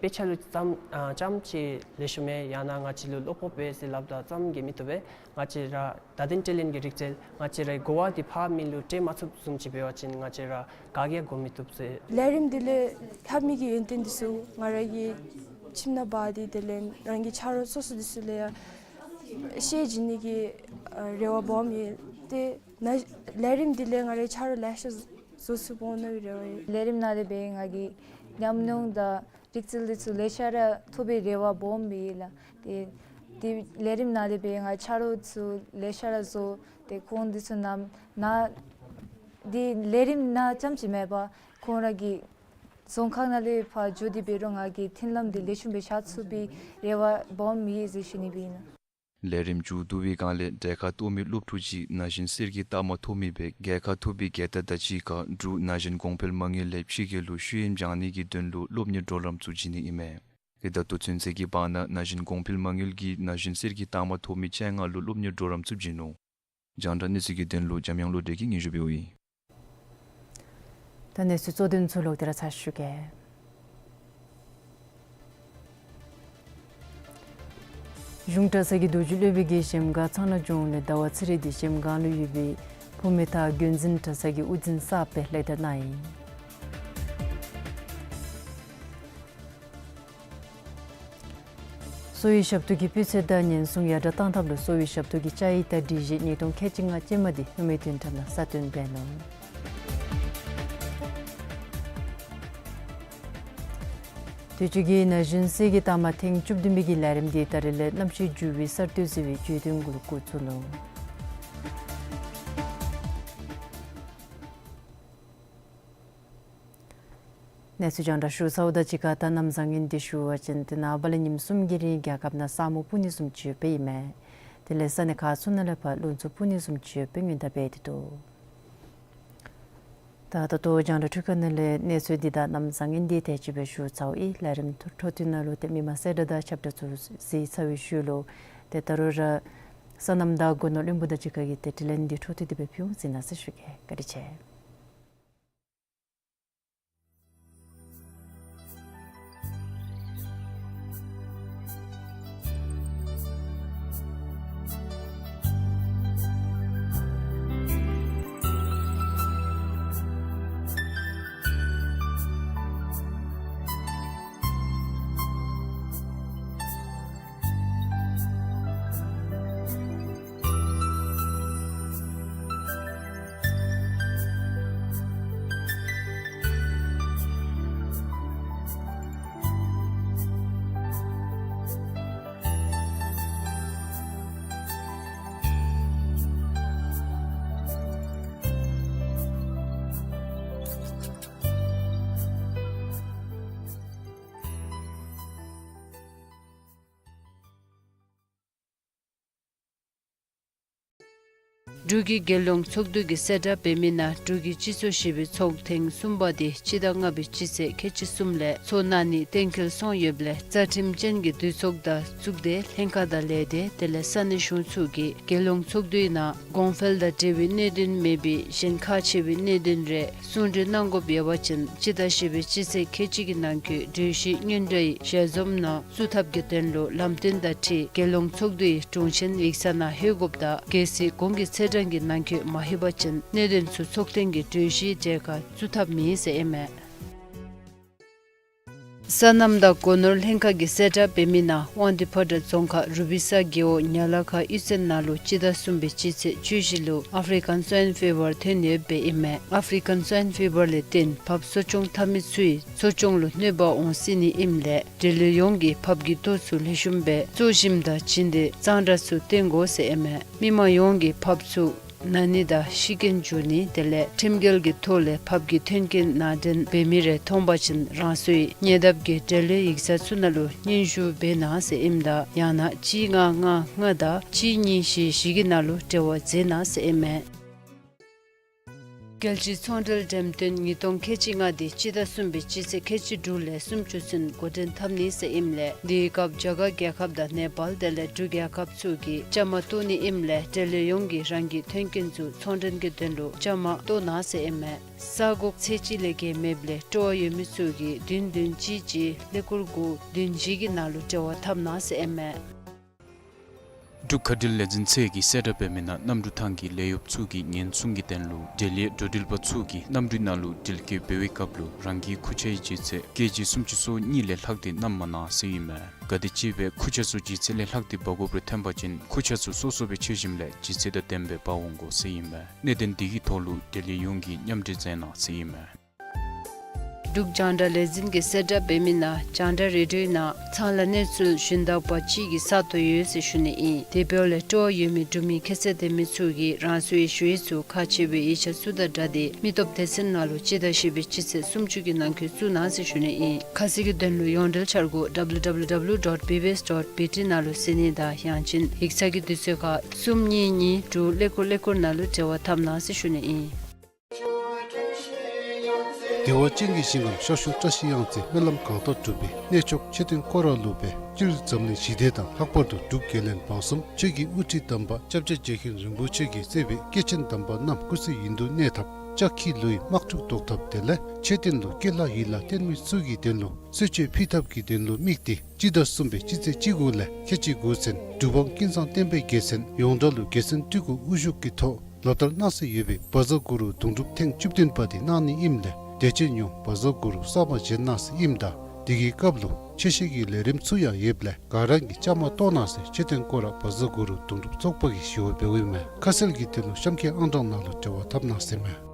དཔེ་ཆ་ལུ་ཙམ་ཨ་ཙམ་ཅིག་ལེགས་ཤོམ་མས། ཡང་ན་ང་བཅས་ལུ་བློ་སྤོབས་ཡོད་ཟེར་སླབ་ད་ཙམ་གྱིས་མི་བཏུབ་པས། ང་བཅས་ར་བརྡ་དོན་སྤྲོད་ལེན་གྱི་རིག་རྩལ་ང་བཅས་རའི་གོ་བ་འདི་ཕར་མི་ལུ་སྤྲོད་མ་ཚུགསཔ་བཟུམ་ཅིག་འབད་བ་ཅིན་ང་བཅས་ར་དགའ་སྐྱིད་དགོ་མི་བཏུབ་ཟེར། ལས་རིམ་འདི་ལས་ལྷབ་མི་གི་ཡོན་ཏན་འདི་ཚུ་ང་ར་གི་ཁྱིམ་ནང་འབག་སྟེ་དེ་ལས་རང་གི་ཆ་རོགས་སོ་སོ་འདི་ཚུ་ལུ་ཡང་ཤེར་བྱིན་ནི་གི་ཨ་རེ་བ་སྦོམ་ཡོད། ཏེ་ན་ལས་རིམ་འདི་ལས་ང་རའི་ཆ་རོགས་ལེ་ཤ་བཟོ་ཚུགས་འོང་མནོ་བའི་རེ་བ་ཡོད། ལས་རིམ་ནང་ལས་སྦེ་ང་གིས་ཉམས་མྱོང་དང་རིག་རྩལ་འདི་ཚུ་ལེ་ཤ་ར་ཐོབ་པའི་རེ་བ་སྦོམ་ཡོད་ལགས། ཏེ་ཏེ་ལས་རིམ་ནང་ལས་སྦེ་ང་ཆ་རོགས་ཚུ་ལེ་ཤ་ར་བཟོ། ཏེ་ཁོང་འདི་ཚུ་ནམ་ན་འདི་ལས་རིམ་ནང་ཙམ་ཅིག་མེན་པར་ཁོང་ར་གི་རྫོང་ཁག་ནང་ལས་ཕར་འགྱོ་སྟེ་འབད་རུང་ང་གིས་མཐུན་ལམ་འདི་ལེགས་ཤོམ་སྦེ་བཞག་ཚུགས་པའི་རེ་བ་སྦོམ་ཡོད་ཟེར་ཞུ་ནི་སྦེ་ཨིན། ལས་རིམ་མཇུག་བསྡུ་བའི་སྒང་ལས་གྲལ་ཁར་གཏོགས་མི་སློབ་ཕྲུག་ཅིག་ན་གཞོན་གསེར་གྱི་རྟགས་མ་ཐོབ་མི་སྦེ་རྒྱལ་ཁ་ཐོབ་པའི་རྒྱལ་དར་དང་གཅིག་ཁར་འབྲུག་ན་གཞོན་གོང་འཕེལ་མ་དངུལ་ལས་ཕྱི་རྒྱལ་ལུ་ཤེས་ཡོན་སྦྱང་ནི་གི་དོན་ལུ་སློབ་གཉེར་གྲོགས་རམ་ཚུ་བྱིན་ནི་ཨིན་མས། ཏེ་ད་ལྟོ་ཚུན་ཚོད་ཀྱི་བར་ན་ན་གཞོན་གོང་འཕེལ་མ་དངུལ་གྱིས་ན་གཞོན་གསེར་གྱི་རྟགས་མ་ཐོབ་མི་བཅོ་ལྔ་ལུ་སློབ་གཉེར་གྲོགས་རམ་ཚུ་བྱིན་ནུག། རྒྱང་བསྒྲགས་གནས་ཚུལ་གྱི་དོན་ལུ་འཇམ་དབྱངས་བློ་གྲོས་ཀྱིས་སྙན་ཞུ་འབདཝ་ཨིན། ད་གནས་ཚུལ་གཙོ་དོན་ཚུ་ལོག་སྟེ་ར་ཚར་ཞུ་གེ། གཞུང་གྲྭ་ཚང་གི་རྡོ་རྗེ་སློབ་དཔོན་གྱིས་གཞལམ་སྒང་གཙང་ནང་ལྗོངས་ལས་ཟླ་བ་ཚེ་རིང་འདི་གཞལམ་སྒང་ལུ་ཡོད་པའི་བུམ་མེ་ཐང་དགོན་འཛིན་གྲྭ་ཚང་གི་དབུ་འཛིན་གསརཔ་སྦེ་ལེགས་བསྟར་གནང་ཡི། གསོ་བའི་ཞབས་ཏོག་གི་སྤུས་ཚད་དང་ཉེན་སྲུང་ཡར་དྲག་གཏང་ཐབས་ལུ་གསོ་བའི་ཞབས་ཏོག་གི་བཅའ་ཡིག་དང་སྒྲིག་གཞི་ཉིས་སྟོང་ཁལ་གཅིག་ལྔ་ཅན་མ་འདི་ལྷོ་མོན་དོན་ཁྲབ་ནང་གསལ་སྟོན་འབད་ནུག། དུས་ཅི་གི་ན་གཞོན་སེར་སྐྱའི་རྟགས་མ་ཐེངས་བཅུ་བདུན་པའི་གི་ལས་རིམ་འདི་ད་རིས་ལས་གནམ་གཤིས་འགྱུར་བའི་གསར་གཏོད་ཟེར་བའི་བརྗོད་དོན་གུ་ལུ་འགོ་བཙུགས་ནུག། གནས་ཚུལ་རྒྱང་བསྒྲགས་ཞུ་ཚརཝ་དང་གཅིག་ཁར་ད་གནམ་བཟང་ངན་འདི་ཞུ་བ་ཅིན་ཏེ་ནངས་པ་ལས་ཉིནམ་གསུམ་གྱི་རིང་རྒྱལ་ཁབ་ནང་ས་སྨུག་སྤུབ་ནི་བཟུམ་ཅིག་ཡོདཔ་ཨིན་མས། དེ་ལས་ས་གནས་ཁག་ཚུ་ནང་ལས་ཕར་རླུང་འཚུབ་སྤུབ་ནི་བཟུམ་ཅིག་ཡོདཔ་སྔོན་བརྡ་འབད་དེ་འདུག། ད་ད་ལྟོ་རྒྱང་བསྒྲགས་འཕྲུལ་ཁང་ནང་ལས་གནས་ཚུལ་འདི་དང་གནམ་བཟང་ངན་འདི་དེ་ཅིག་སྦེ་ཞུ་ཚརཝ་ཨིན། ལས་རིམ་འཕྲོ་མཐུད་ནང་ལུ་ཏེ་མི་མང་གསལ་བསྒྲགས་དང་ཁྱབ་བསྒྲགས་ཚུ་གཟིགས་ཚར་བའི་ཤུལ་ལུ་ཏེ་ད་རུང་ར་སོ་ནམ་དང་སྒོ་ནོར་བློན་པོ་དང་གཅིག་ཁར་གྱི་ཏེ་དྲི་ལན་འདི་འཕྲོ་མཐུད་དེ་སྦེ་ཕུལ་འོང་གཟིགས་གནང་ཟེར་ཞུ་གེ། བཀའ་དྲིན་ཆེ། འབྲུག་གི་རྒྱལ་ཡོངས་ཚོགས་འདུ་གི་གསལ་བསྒྲགས་འབད་མི་ནང་འབྲུག་གི་སྤྱི་ཚོགས་བཞི་པའི་ཚོགས་ཐེངས་གསུམ་པ་འདི་སྤྱི་ཟླ་ལྔ་པའི་སྤྱི་ཚེས་ཁལ་གཅིག་གསུམ་ལས་ཚོགས་གནང་ནི་གཏན་འཁེལ་སོང་ཡོདཔ་ལས་རྩ་ཁྲིམས་ཅན་གྱི་འདུས་ཚོགས་དང་གཙུག་སྡེ་ལྷན་ཁག་དང་ལས་སྡེ་དེ་ལས་ས་གནས་གཞུང་ཚུ་གིས་རྒྱལ་ཡོངས་ཚོགས་འདུའི་ནང་གོང་འཕེལ་དང་འབྲེལ་བའི་གནད་དོན་མེད་པའི་གཞན་ཁག་ཆེ་བའི་གནད་དོན་རེ་གསུང་གྲོས་གནང་དགོཔ་ཡོད་པ་ཅིན་སྤྱི་ཟླ་བཞི་པའི་སྤྱི་ཚེས་ཁལ་གཅིག་གི་ནང་འཁོད་གྲོས་གཞི་སྙན་སྒྲ་ཡི་ཞལ་འཛོམས་ནང་བཙུགས་ཐབས་ཀྱི་དོན་ལུ་ལམ་སྟོན་དང་འཁྲིལ་རྒྱལ་ཡོངས་ཚོགས་འདུའི་དྲུང་ཆེན་ཡིག་ཚང་ནང་ལྷོད་དགོཔ་དང་གལ་སྲིད་གོང་གི་ཚེས་གྲངས་ཀྱི་ནང་འཁོད་མ་ལྷོད་པ་ཅིན་གནད་དོན་ཚུ་ཚོགས་ཐེངས་ཀྱི་གྲོས་གཞིའི་གྲས་ཁར་བཙུགས་ཐབས་མེད་ཟེར་ཨིན་མས། སོ་ནམ་དང་སྒོ་ནོར་ལྷན་ཁག་གི་གསལ་བསྒྲགས་འབད་མི་ནང་དབང་འདུས་ཕོ་བྲང་རྫོང་ཁག་རུ་པི་ས་རྒེད་འོག་ཉ་ལ་ཁ་གཡུས་ཚན་ནང་ལུ་སྤྱི་ཟླ་གསུམ་པའི་སྤྱི་ཚེས་བཅུ་བཞི་ལུ་ཨཕ་རི་ཀཱན་སྭའིན་ཕི་བར་ཐོན་ཡོདཔ་ཨིན་མས། ཨཕ་རི་ཀཱན་སྭའིན་ཕི་བར་ལས་བརྟེན་ཕགཔ་གསོ་སྐྱོང་འཐབ་མི་ཚུ་གི་གསོ་སྐྱོང་ལུ་གནོད་པ་འོང་སྲིད་ནི་ཨིནམ་ལས་འབྲེལ་ཡོད་ཡོངས་ཀྱིས་ཕགཔ་གི་ལྟོ་ཚུ་ལེགས་ཤོམ་སྦེ་བཙོ་ཞིནམ་དང་བྱིན་ཏེ་གཙང་སྦྲ་ཚུ་བསྟེན་དགོ་ཟེར་ཨིན་མས། མི་མང་ཡོངས་ཀྱིས་ཕགཔ་ཚུ་ན་ནི་དང་ཤི་རྐྱེན་འབྱུང་ནི་དེ་ལས་ཁྲིམས་འགལ་གྱི་ཐོག་ལས་ཕགཔ་གི་མཐུན་རྐྱེན་ནང་འདྲེན་འབད་མི་རེ་མཐོང་པ་ཅིན་རང་སོའི་ཉེ་འདབས་ཀྱི་འབྲེལ་ཡོད་ཡིག་ཚང་ཚུ་ནང་ལུ་སྙན་ཞུ་འབད་གནང་ཟེར་ཨིནམ་ད་ཡང་ན་གཅིག་ལྔ་ལྔ་ལྔ་དང་གཅིག་གཉིས་བཞི་བཞི་གི་ནང་ལུ་འབྲེལ་བ་མཛད་གནང་ཟེར་ཨིན་མས། རྒྱལ་སྤྱིའི་ཚོང་འབྲེལ་འགྲེམས་སྟོན་ཉིས་སྟོང་ཁལ་གཅིག་ལྔ་འདི་སྤྱི་ཟླ་གསུམ་པའི་སྤྱི་ཚེས་ཁལ་གཅིག་དྲུག་ལས་སུམ་ཅུ་ཚུན་འགོ་འདྲེན་འཐབ་ནི་ཟེར་ཨིནམ་ལས་དེའི་སྐབས་རྒྱ་གར་རྒྱལ་ཁབ་དང་ནེ་པཱལ་དེ་ལས་འབྲུག་རྒྱལ་ཁབ་ཚུ་གིས་བཅའ་མར་གཏོགས་ནི་ཨིནམ་ལས་འབྲེལ་ཡོད་ཡོངས་ཀྱིས་རང་གི་མཐུན་རྐྱེན་ཚུ་ཚོང་འབྲེལ་གྱི་དོན་ལུ་བཅའ་མར་གཏོགས་གནང་ཟེར་ཨིན་མས། ས་གོ་ཚད་གཅིག་ལས་བརྒལ་མེདཔ་ལས་སྤྲོ་བ་ཡོད་མི་ཚུ་གིས་བདུན་བདུན་གཅིག་གཅིག་ཀླད་ཀོར་དགུ་བདུན་བཞི་གི་ནང་ལུ་འབྲེལ་བ་འཐབ་གནང་ཟེར་ཨིན་མས། འབྲུག་མཁའ་འགྲུལ་ལས་འཛིན་ཚད་ཀྱིས་གསལ་བསྒྲགས་འབད་མི་ནང་གནམ་གྲུ་ཐང་གི་ལས་གཡོགཔ་ཚུ་གི་ཉེན་སྲུང་གི་དོན་ལུ་འབྲེལ་ཡོད་འགྲོ་འགྲུལ་པ་ཚུ་གིས་གནམ་གྲུའི་ནང་ལུ་འགྲུལ་སྐྱོད་འབད་བའི་སྐབས་ལུ་རང་གི་ཁུར་ཆའི་ལྗིད་ཚད་ཀེ་ཇི་སུམ་ཅུ་སོ་གཉིས་ལས་ལྷག་སྟེ་བསྣམ་མ་གནང་ཟེར་ཨིན་མས། ག་དེ་ཅིག་སྦེ་ཁུར་ཆ་ཚུ་ལྗིད་ཚད་ལས་ལྷག་སྟེ་འབག་དགོཔ་རེ་ཐོན་པ་ཅིན་ཁུར་ཆ་ཚུ་སོ་སོ་སྦེ་འཁྱིད་ཞིནམ་ལས་ལྗིད་ཚད་དང་ལྡནམ་སྦེ་འབག་འོང་དགོ་ཟེར་ཨིན་མས། གནད་དོན་འདི་གི་ཐོག་ལུ་འབྲེལ་ཡོད་ཡོངས་ཀྱིས་མཉམ་འབྲེལ་མཛད་གནང་ཟེར་ཨིན་མས། འབྲུག་རྒྱང་བསྒྲགས་ལས་འཛིན་གྱིས་གསལ་བསྒྲགས་འབད་མི་ནང་རྒྱང་བསྒྲགས་རེ་ཌིའོའི་ནང་ཚང་ལ་གནས་ཚུལ་ཞུན་དག་པ་ཅིག་གི་ས་སྟོང་ཡོད་ཟེར་ཞུ་ནི་ཨིན། དེ་འབདཝ་ལས་སྤྲོ་བ་ཡོད་མི་འབྲུག་མི་ཁྱད་ཚད་ལྡན་མི་ཚུ་གིས་རང་སོའི་ཞུ་ཡིག་ཚུ་ཁག་ཆེ་བའི་ཡིག་ཆ་ཚུ་དང་སྦྲགས་ཏེ་མི་སྟོབས་སྡེ་ཚན་ནང་ལུ་སྤྱི་ཟླ་བཞི་པའི་སྤྱི་ཚེས་སུམ་ཅུ་གི་ནང་འཁོད་བཙུགས་གནང་ཟེར་ཞུ་ནི་ཨིན། ཁ་གསལ་གྱི་དོན་ལུ་ཡོངས་འབྲེལ་འཆར་སྒོ་W W W dot B B S dot B T ནང་ལུ་གཟིགས་ནི་དང་ཡང་ཅིན་ཡིག་ཚང་གི་དུས་ཚོད་ཁར་གསུམ་གཉིས་གཉིས་དྲུག་ཀླད་ཀོར་ཀླད་ཀོར་ནང་ལུ་འབྲེལ་བ་འཐབ་གནང་ཟེར་ཞུ་ནི་ཨིན། བདེ་བ་ཅན་གྱི་ཞིང་ཁམས་ཤར་ཕྱོགས་བཀྲ་ཤིས་གཡང་རྩེ་སྨོན་ལམ་གང་དག་གྲུབ་པའི་གནས་མཆོག་མཆོད་རྟེན་སྐོར་ར་ལུགས་པའི་སྤྱིར་འཛམ་གླིང་ཞི་བདེ་དང་ལྷག་པར་དུ་འབྲུག་རྒྱལ་བློན་འབངས་གསུམ་ཆོས་ཀྱི་དབུ་ཁྲིད་དམ་པ་སྐྱབས་རྗེ་རྗེ་མཁན་རིན་པོ་ཆེ་གིས་གཙོས་པའི་སྐྱེས་ཆེན་དམ་པ་རྣམས་སྐུ་ཚེ་ཡུན་དུ་གནས་ཐབས། ལྕགས་ཁྱི་ལུའི་དམག་འཁྲུག་བཟློག་ཐབས་དེ་ལས་ཆོས་སྡིངས་ལུ་སྐྱེས་ལྷ་ཡི་ལ་བརྟན་མི་ཚུ་གི་དོན་ལུ་གསོལ་མཆོད་ཕུལ་ཐབས་ཀྱི་དོན་ལུ་དམིགས་ཏེ་སྤྱི་ཟླ་གསུམ་པའི་སྤྱི་ཚེས་བཅུ་དགུ་ལས་ཁལ་གཅིག་དགུ་ཚུན་འབྲུག་འབངས་ཀུན་བཟང་བསྟན་པའི་རྒྱལ་མཚན་ཡོངས་གྲགས་ལུ་རྒྱལ་མཚན་སྤྲུལ་སྐུ་དབུ་བཞུགས་ཀྱི་ཐོག་ལོ་ལྟར་གནང་སྲོལ་ཡོད་པའི་བཛྲ་གུ་རུ་དུང་སྒྲུབ་ཐེངས་བཅུ་བདུན་པ་དེ་གནང་ནི་ཨིནམ་ལས་དད་ཅན་ཡོངས་བཛྲ་གུ་རུ་གསར་པ་བཞེངས་གནང་ཟེར་ཨིནམ་ད་དེ་གི་སྐབས་ལུ་ཆོས་བཤད་ཀྱི་ལས་རིམ་ཚུ་ཡང་ཡོདཔ་ལས་ག་ར་གིས་བཅའ་མར་གཏོགས་གནང་ཟེར་མཆོད་རྟེན་སྐོར་ར་བཛྲ་གུ་རུ་དུང་སྒྲུབ་ཚོགས་པ་གིས་ཞུ་བ་འབདཝ་ཨིན་མས། ཁ་གསལ་གྱི་དོན་ལུ་གཤམ་འཁོད་ཨང་གྲངས་ནང་ལུ་འབྲེལ་བ་འཐབ་གནང་ཟེར་མས།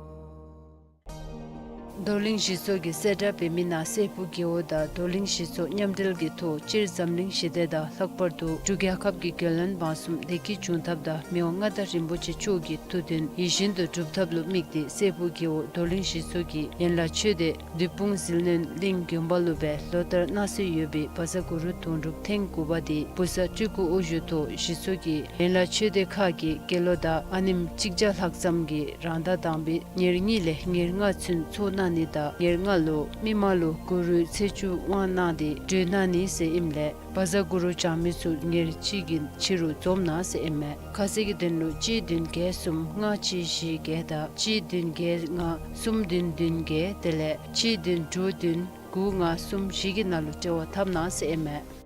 རྡོར་གླིང་གཞི་ཚོགས་ཀྱིས་གསལ་བསྒྲགས་འབད་མི་ནང་སྲས་ཕུག་རྒེད་འོག་དང་རྡོར་གླིང་གཞི་ཚོགས་མཉམ་འབྲེལ་གྱི་ཐོག་སྤྱིར་འཛམ་གླིང་ཞི་བདེ་དང་ལྷག་པར་དུ་འབྲུག་རྒྱལ་ཁབ་ཀྱི་རྒྱལ་བློན་འབངས་གསུམ་བདེ་སྐྱིད་འབྱུང་ཐབས་དང་མི་དབང་མངའ་བདག་རིན་པོ་ཆེ་མཆོག་གི་ཐུགས་འདུན་ཡིད་བཞིན་དུ་འགྲུབ་ཐབས་ལུ་དམིགས་ཏེ་སྲས་ཕུག་རྒེད་འོག་རྡོར་གླིང་གཞི་ཚོགས་ཀྱིས་ཡན་ལག་ཆོས་སྡེ་བདུད་དཔུང་ཟིལ་གནོན་གླིང་དགོན་པ་ལུ་སྦེ་ལོ་ལྟར་གནང་སྲོལ་ཡོད་པའི་བཛྲ་གུ་རུ་དུང་སྒྲུབ་ཐེངས་དགུ་པ་དེ་བུ་གསར་སྤྲུལ་སྐུ་དབུ་བཞུགས་ཐོག་གཞི་ཚོགས་ཀྱི་ཡན་ལག་ཆོས་སྡེ་ཁག་གི་དགེ་སློང་དང་ཨ་ནེམོ་གཅིག་བརྒྱ་ལྷག་ཙམ་གྱིས་རང་ཟླ་དང་པའི་ཉེར་གཉིས་ལས་ཉེར་ལྔ་ཚུན་ཚོགས་གནང་ནི་དང་ཉེར་ལྔ་ལུ་མི་མང་ལུ་གུ་རུའི་ཚེས་བཅུ་དབང་གནང་སྟེ་གྲོལ་གནང་ནི་ཟེར་ཨིནམ་ལས་བཛྲ་གུ་རུ་བགྱང་མི་ཚུ་ཉེར་གཅིག་གི་ཕྱི་རུ་འཛོམས་གནང་ཟེར་ཨིན་མས། ཁ་གསལ་གྱི་དོན་ལུ་གཅིག་བདུན་བརྒྱད་གསུམ་ལྔ་གཅིག་བཞི་བརྒྱད་དང་གཅིག་བདུན་བརྒྱད་ལྔ་གསུམ་བདུན་བདུན་བརྒྱད་དེ་ལས་གཅིག་བདུན་དྲུག་བདུན་དགུ་ལྔ་གསུམ་བཞི་གི་ནང་ལུ་འབྲེལ་བ་འཐབ་གནང་ཟེར་ཨིན་མས།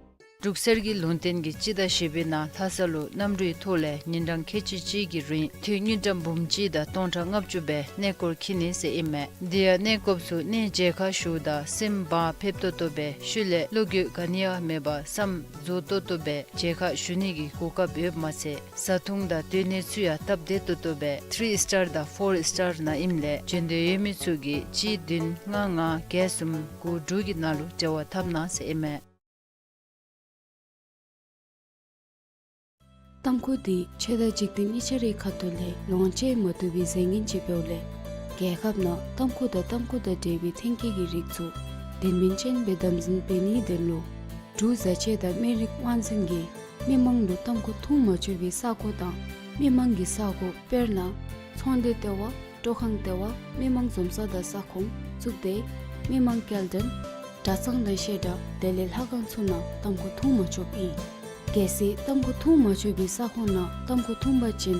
འབྲུག་གསེར་གྱི་ལུང་བསྟན་གྱིས་སྤྱི་ཟླ་བཞི་པའི་ནང་ལྷ་ས་ལུ་གནམ་གྲུའི་ཐོག་ལས་ཉིན་གྲངས་ཁལ་གཅིག་གཅིག་གི་རིང་དངུལ་ཀྲམ་འབུམ་གཅིག་དང་སྟོང་ཕྲག་ལྔ་བཅུ་སྦེ་གནས་སྐོར་འཁྱིད་ནི་ཟེར་ཨིན་མས། དེ་ཡང་གནས་སྐོརཔ་ཚུ་གནས་མཇལ་ཁ་ཞུཝ་ད་སེམས་བག་ཕེབས་ཏོག་ཏོ་སྦེ་ཤུལ་ལས་བློ་འགྱོད་ག་ནི་ཡང་མེད་པར་བསམ་རྫོགས་ཏོག་ཏོ་སྦེ་མཇལ་ཁ་ཞུ་ནི་གི་གོ་སྐབས་ཡོདཔ་མ་ཚད་བཟའ་འཐུང་དང་སྡོད་གནས་ཚུ་ཡང་སྟབས་བདེ་ཏོག་ཏོ་སྦེ་ཐི་རི་སི་ཊར་དང་ཕོར་སི་ཊར་ནང་ཨིནམ་ལས་འབྱོན་འདོད་ཡོད་མི་ཚུ་གིས་གཅིག་བདུན་ལྔ་ལྔ་བརྒྱད་གསུམ་དགུ་དྲུག་གི་ནང་ལུ་འབྲེལ་བ་འཐབ་གནང་ཟེར་ཨིན་མས། ཏམ་ཁུ་འདི་ཆོས་དང་འཇིག་རྟེན་གཉིས་ཆ་རའི་ཁ་ཐུག་ལས་ལོངས་སྤྱོད་མ་བཏུབ་པའི་རྫས་ངན་ཅིག་འབདཝ་ལས་རྒྱལ་ཁབ་ནང་ཏམ་ཁུ་དང་ཏམ་ཁུ་དང་འབྲེལ་བའི་ཐོན་སྐྱེད་ཀྱི་རིགས་ཚུ་དོན་སྨིན་ཅན་སྦེ་དམ་འཛིན་འབད་ནིའི་དོན་ལུ་འབྲུག་བཟའ་ཆས་དང་སྨན་རིགས་དབང་འཛིན་གྱིས་མི་མང་ལུ་ཏམ་ཁུ་འཐུང་མ་ཆོག་པའི་ས་གོ་དང་མི་མང་གི་ས་གོ་དཔེར་ན་ཚོང་སྡེ་ལྟེ་བ། སྤྲོ་ཁང་ལྟེ་བ། མི་མང་འཛོམས་ས་དང་ས་ཁོངས་བཙུགས་ཏེ་མི་མང་སྐྱེལ་འདྲེན་གྲྭ་ཚང་དང་བཤད་གྲྭ་དེ་ལས་ལྷ་ཁང་ཚུ་ནང་ཏམ་ཁུ་འཐུང་མ་ཆོགཔ་ཨིན། གལ་སྲིད་ཏམ་ཁུ་འཐུང་མ་ཆོག་པའི་ས་ཁོངས་ནང་ཏམ་ཁུ་འཐུང་པ་ཅིན་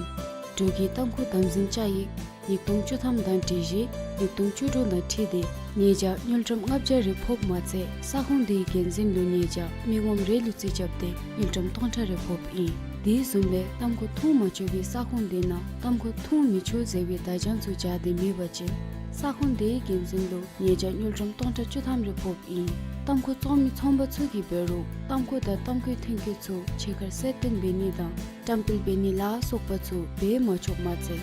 འབྲུག་གི་ཏམ་ཁུ་དམ་འཛིན་བཅའ་ཡིག་ཉིས་སྟོང་བཅུ་ཐམ་དང་སྒྲིག་གཞི་ཉིས་སྟོང་བཅུ་དྲུག་དང་འཁྲིལ་ཏེ་ཉེས་བྱ་དངུལ་ཀྲམ་ལྔ་བརྒྱ་རེ་ཕོགཔ་མ་ཚད་ས་ཁོངས་དེའི་འགན་འཛིན་ལུ་ཉེས་བྱ་མི་ངོམ་རེ་ལུ་རྩིས་རྐྱབ་སྟེ་དངུལ་ཀྲམ་སྟོང་ཕྲག་རེ་ཕོགཔ་ཨིན། དེ་བཟུམ་སྦེ་ཏམ་ཁུ་འཐུང་མ་ཆོག་པའི་ས་ཁོངས་དེ་ནང་ཏམ་ཁུ་འཐུང་མི་ཆོག་ཟེར་བའི་བརྡ་བྱང་ཚུ་སྦྱར་ཏེ་མེད་པ་ཅིན་ས་ཁོངས་དེའི་འགན་འཛིན་ལུ་ཉེས་བྱ་དངུལ་ཀྲམ་སྟོང་ཕྲག་བཅུ་ཐམ་རེ་ཕོགཔ་ཨིན། ཏམ་ཁུ་བཙོང་མི་ཚོང་པ་ཚུ་གིས་འབད་རུང་ཏམ་ཁུ་དང་ཏམ་ཁུའི་ཐོན་སྐྱེད་ཚུ་ཕྱི་ཁར་གསལ་སྟོན་འབད་ནི་དང་བཀྲམ་སྤེལ་འབད་ནི་ལ་སོགས་པ་ཚུ་འབད་མ་ཆོགཔ་མ་ཚད་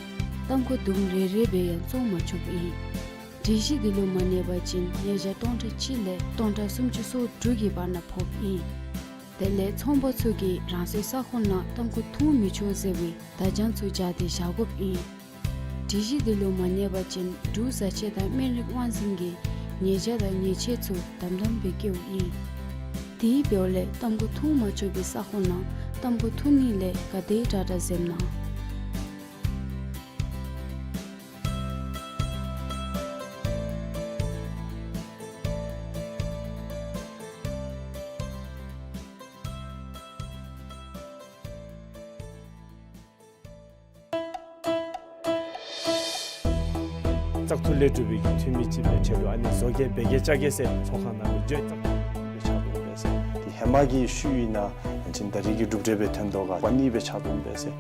ཏམ་ཁུ་དུམ་རེ་རེ་སྦེ་ཡང་བཙོང་མ་ཆོགཔ་ཨིན། སྒྲིག་གཞི་འདི་ལུ་མ་གནས་པ་ཅིན་ཉེས་བྱ་སྟོང་ཕྲག་གཅིག་ལས་སྟོང་ཕྲག་སུམ་ཅུ་སོ་དྲུག་གི་བར་ན་ཕོགཔ་ཨིན། དེ་ལས་ཚོང་པ་ཚུ་གིས་རང་སོའི་ས་ཁོངས་ནང་ཏམ་ཁུ་འཐུང་མི་ཆོག་ཟེར་བའི་བརྡ་བྱང་ཚུ་སྦྱར་ཏེ་བཞག་དགོཔ་ཨིན། སྒྲིག་གཞི་འདི་ལུ་མ་གནས་པ་ཅིན་འབྲུག་བཟའ་ཆས་དང་སྨན་རིགས་དབང་འཛིན་གྱིས་ཉེས་བྱ་དང་ཉེས་ཆད་ཚུ་དམ་དམ་སྦེ་བཀལཝ་ཨིན། དེ་འབདཝ་ལས་ཏམ་ཁུ་འཐུང་མ་ཆོག་པའི་ས་ཁོངས་ནང་ཏམ་ཁུ་འཐུང་ནི་ལས་ག་དེ་དྲག་དྲག་འཛེམ་གནང་། བཙག་འཐུ་ལས་གྲུབ་པའི་འཐུས་མི་ཅིག་སྦེ་ཆེ་ལུ་ཨ་ནི་བཟོ་གེ་སྦེ་གེ་ལྕགས་གེ་ཟེར་ཚོང་ཁང་ནང་ལུ་འགྱོ་བཙག་འཐུ་སྦེ་ཆགས་འོང་པས་ཟེར། དེ་ཧེ་མ་གི་ཤུལ་ཨིན་ན་ཨ་ནི་ད་རིས་ཀྱི་གྲུབ་འབྲས་སྦེ་ཐོན་དོ་ག་པ་ནི་སྦེ་ཆགས་འོང་པས་ཟེར།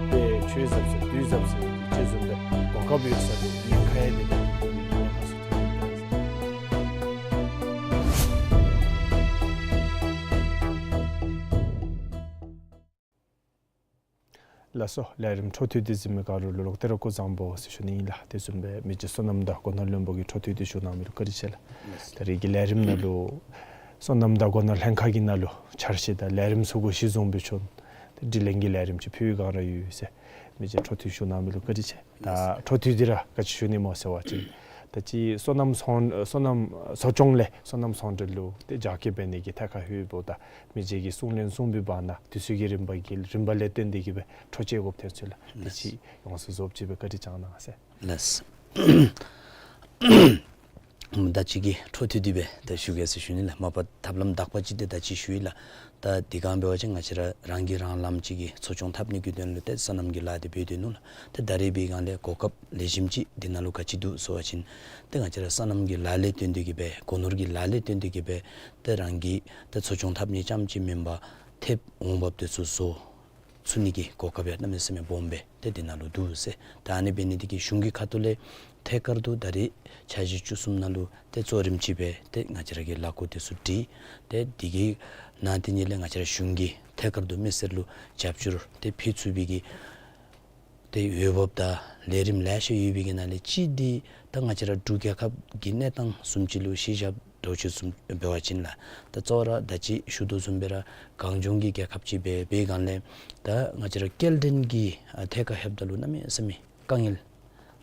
དཔེ་ཆོས་ཟབ་ཟེར་དུས་ཟབ་ཟེར་དེ་ཅིག་བཟུམ་སྦེ་གོ་སྐབས་ཡོད་ས་ལུ་ཉེན་ཁ་ཡང་དེ་ལས་ཉེན་ཁ་ཚུ་ཐོན་ཡི་པས་ཟེར། ལགས་སོ། ལས་རིམ་འཕྲོ་མཐུད་དེ་གཟིགས་མི་ག་ར་ལུ་ལོག་སྟེ་ར་སྐུ་གཟུགས་བཟང་པོ་ཟེར་ཞུ་ནི་ཨིན་ལགས། དེ་བཟུམ་སྦེ་མི་རྗེ་བསོད་ནམས་དང་སྒོ་ནོར་བློན་པོ་གིས་འཕྲོ་མཐུད་དེ་ཞུ་གནང་མི་ལུ་བཀའ་དྲིན་ཆེ་ལགས། ལགས་སོ། ད་རིས་ཀྱི་ལས་རིམ་ནང་ལུ་བསོད་ནམས་དང་སྒོ་ནོར་ལྷན་ཁག་གི་ནང་ལུ་འཆར་གཞི་དང་ལས་རིམ་ཚུ་གུ་གཞི་བཟུང་སྦེ་བྱོན། དེ་དྲི་ལན་གྱི་ལས་རིམ་ཅིག་ཕུལ་བའི་སྒང་ར་ཡོད་ཟེར། མི་རྗེ་འཕྲོ་མཐུད་ཞུ་གནང་མི་ལུ་བཀའ་དྲིན་ཆེ། ད་འཕྲོ་མཐུད་དེ་ར་ག་ཅི་ཞུ་ནི་སྨོ་ཟེར་བ་ཅིན་ད་ཅི་བསོད་ནམས་ཚོང་བསོད་ནམས་གསོ་སྐྱོང་ལས་བསོད་ནམས་ཚོང་འབྲེལ་ལུ་ཏེ་རྒྱ་སྐྱེད་འབད་ནི་གི་ཐད་ཁར་ལྷོདཔ་ད་མི་རྗེ་གིས་གསུང་ལན་གསུངས་པའི་བར་ན་དུས་ཚོད་ཀྱི་རིམ་པ་གི་རིམ་པ་ལས་བརྟེན་ཏེ་གིས་སྦེ་འཕྲོ་བཅད་དགོཔ་ཐོན་ཚུལ་ལགས། དེ་ཅིག་ཡོངས་སུ་རྫོགསཔ་ཅིག་སྦེ་བཀའ་དྲིན་བསྐྱང་གནང་ཟེར། ལགས། ད་ཅི་གི་འཕྲོ་མཐུད་དེ་སྦེ་ད་ཞུ་གེ་ཟེར་ཞུ་ནི་ལགས། མ་པ་ཐབས་ལམ་དག་པ་ཅིག་འདི་ད་ཅི་ཞུ་ཡི་ལགས། ད་དེ་སྒང་འབད་བ་ཅིན་ང་བཅས་ར་རང་གིས་རང་ལམ་ཅིག་གི་འཚོ་སྐྱོང་འཐབ་ནི་གི་དོན་ལུ་ཏེ་སོ་ནམ་གྱི་ལཱ་འདི་འབད་དེ་ནུག་ལགས། ཏེ་ད་རེས་འབད་བའི་སྒང་ལས་གོ་སྐབས་ལེགས་ཤོམ་ཅིག་འདི་ནང་ལུ་ག་ཅི་འདུག་ཟེར་བ་ཅིན་ཏེ་ང་བཅས་ར་སོ་ནམ་གྱི་ལཱ་ལས་བརྟེན་ཏེ་གི་སྦེ་སྒོ་ནོར་གྱི་ལཱ་ལས་བརྟེན་ཏེ་གི་སྦེ་ཏེ་རང་གིས་ཏེ་འཚོ་སྐྱོང་འཐབ་ནི་རྐྱངམ་ཅིག་མེན་པར་ཐེབས་འོང་འབབ་འདི་ཚུ་བཟོ་ཚུགས་ནི་གི་གོ་སྐབས་ཡང་གནམ་མེད་ས་མེད་སྦོམ་སྦེ་ཏེ་འདི་ནང་ལུ་འདུག་ཟེར། ད་ཨ་ནི་འབད་ནི་འདི་གིས་གཞུང་གི་ཁ་ཐུག་ལས་ཐད་ཀར་དུ་ད་རེས་འཆར་གཞི་བཅུ་གསུམ་ནང་ལུ་ཏེ་གཙོ་རིམ་ཅིག་སྦེ་ཏེ་ང་བཅས་ར་གིས་ལས་འགུལ་འདི་ཚུ་སྒྲིག། ཏེ་འདི་གི་ནང་དེ་ཉིད་ལས་ང་བཅས་ར་གཞུང་གིས་ཐད་ཀར་དུ་མི་སེར་ལུ་རྒྱབ་སྐྱོར་ཏེ་ཕུལ་ཚུགས་པའི་གི་ཏེ་འོས་འབབ་དང་ལས་རིམ་ལེ་ཤ་ཡོད་པའི་གི་ནང་ལས་གཅིག་འདི་ད་ང་བཅས་ར་འབྲུག་རྒྱལ་ཁབ་ཀྱི་གནས་སྟངས་བཟུམ་ཅིག་ལུ་གཞི་བཞག་འདྲཝ་ཅིག་བཟུམ་འབད་བ་ཅིན་ལགས། ད་གཙོ་བོ་ར་ད་ཅི་ཞུ་དོ་བཟུམ་སྦེ་ར་གངས་ལྗོངས་ཀྱི་རྒྱལ་ཁབ་ཅིག་འབད་བའི་སྒང་ལས་ད་ང་བཅས་ར་སྐྱེལ་འདྲེན་གྱི་ཨ་ཐད་ཁར་ལྷོདཔ་ད་ལུ་གནམ་མེད་ས་མེད་དཀའ་ངལ་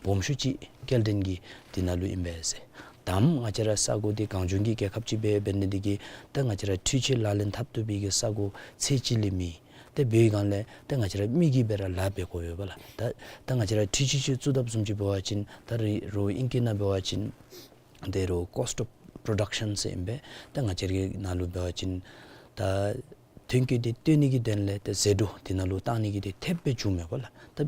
སྦོམ་ཤོས་ཅིག་སྐྱེལ་འདྲེན་གྱི་འདི་ནང་ལུ་ཨིན་པས་ཟེར། ད་ང་བཅས་ར་ས་གོ་འདི་གངས་ལྗོངས་ཀྱི་རྒྱལ་ཁབ་ཅིག་འབད་འབད་ནི་འདི་གིས་ད་ང་བཅས་ར་འཕྲུལ་ཆས་ལག་ལེན་འཐབ་བཏུབ་པའི་གི་ས་གོ་ཚད་ཅིག་ལས་མེད། ཏེ་འབད་བའི་སྒང་ལས་ཏེ་ང་བཅས་ར་མི་གིས་སྦེ་ར་ལཱ་འབད་དགོ་པས་ལགས། ད་ད་ང་བཅས་ར་འཕྲུལ་ཆས་ཅིག་བཙུགས་དཔ་བཟུམ་ཅིག་འབད་བ་ཅིན་ད་རེས་རོགས་ཨིང་སྐད་ནང་འབད་བ་ཅིན་ཏེ་རོགས་cost of production ཟེར་ཨིན་པས། ད་ང་བཅས་ར་གི་ནང་ལུ་འབད་བ་ཅིན་ད་ཐོན་སྐྱེད་འདི་བཏོན་ནི་གི་དོན་ལས་ཏེ་ཟད་འགྲོ་འདི་ནང་ལུ་བཏང་ནི་གི་འདི་ཐེབས་སྦེ་འབྱུངམ་མས་པ་ལགས། ད་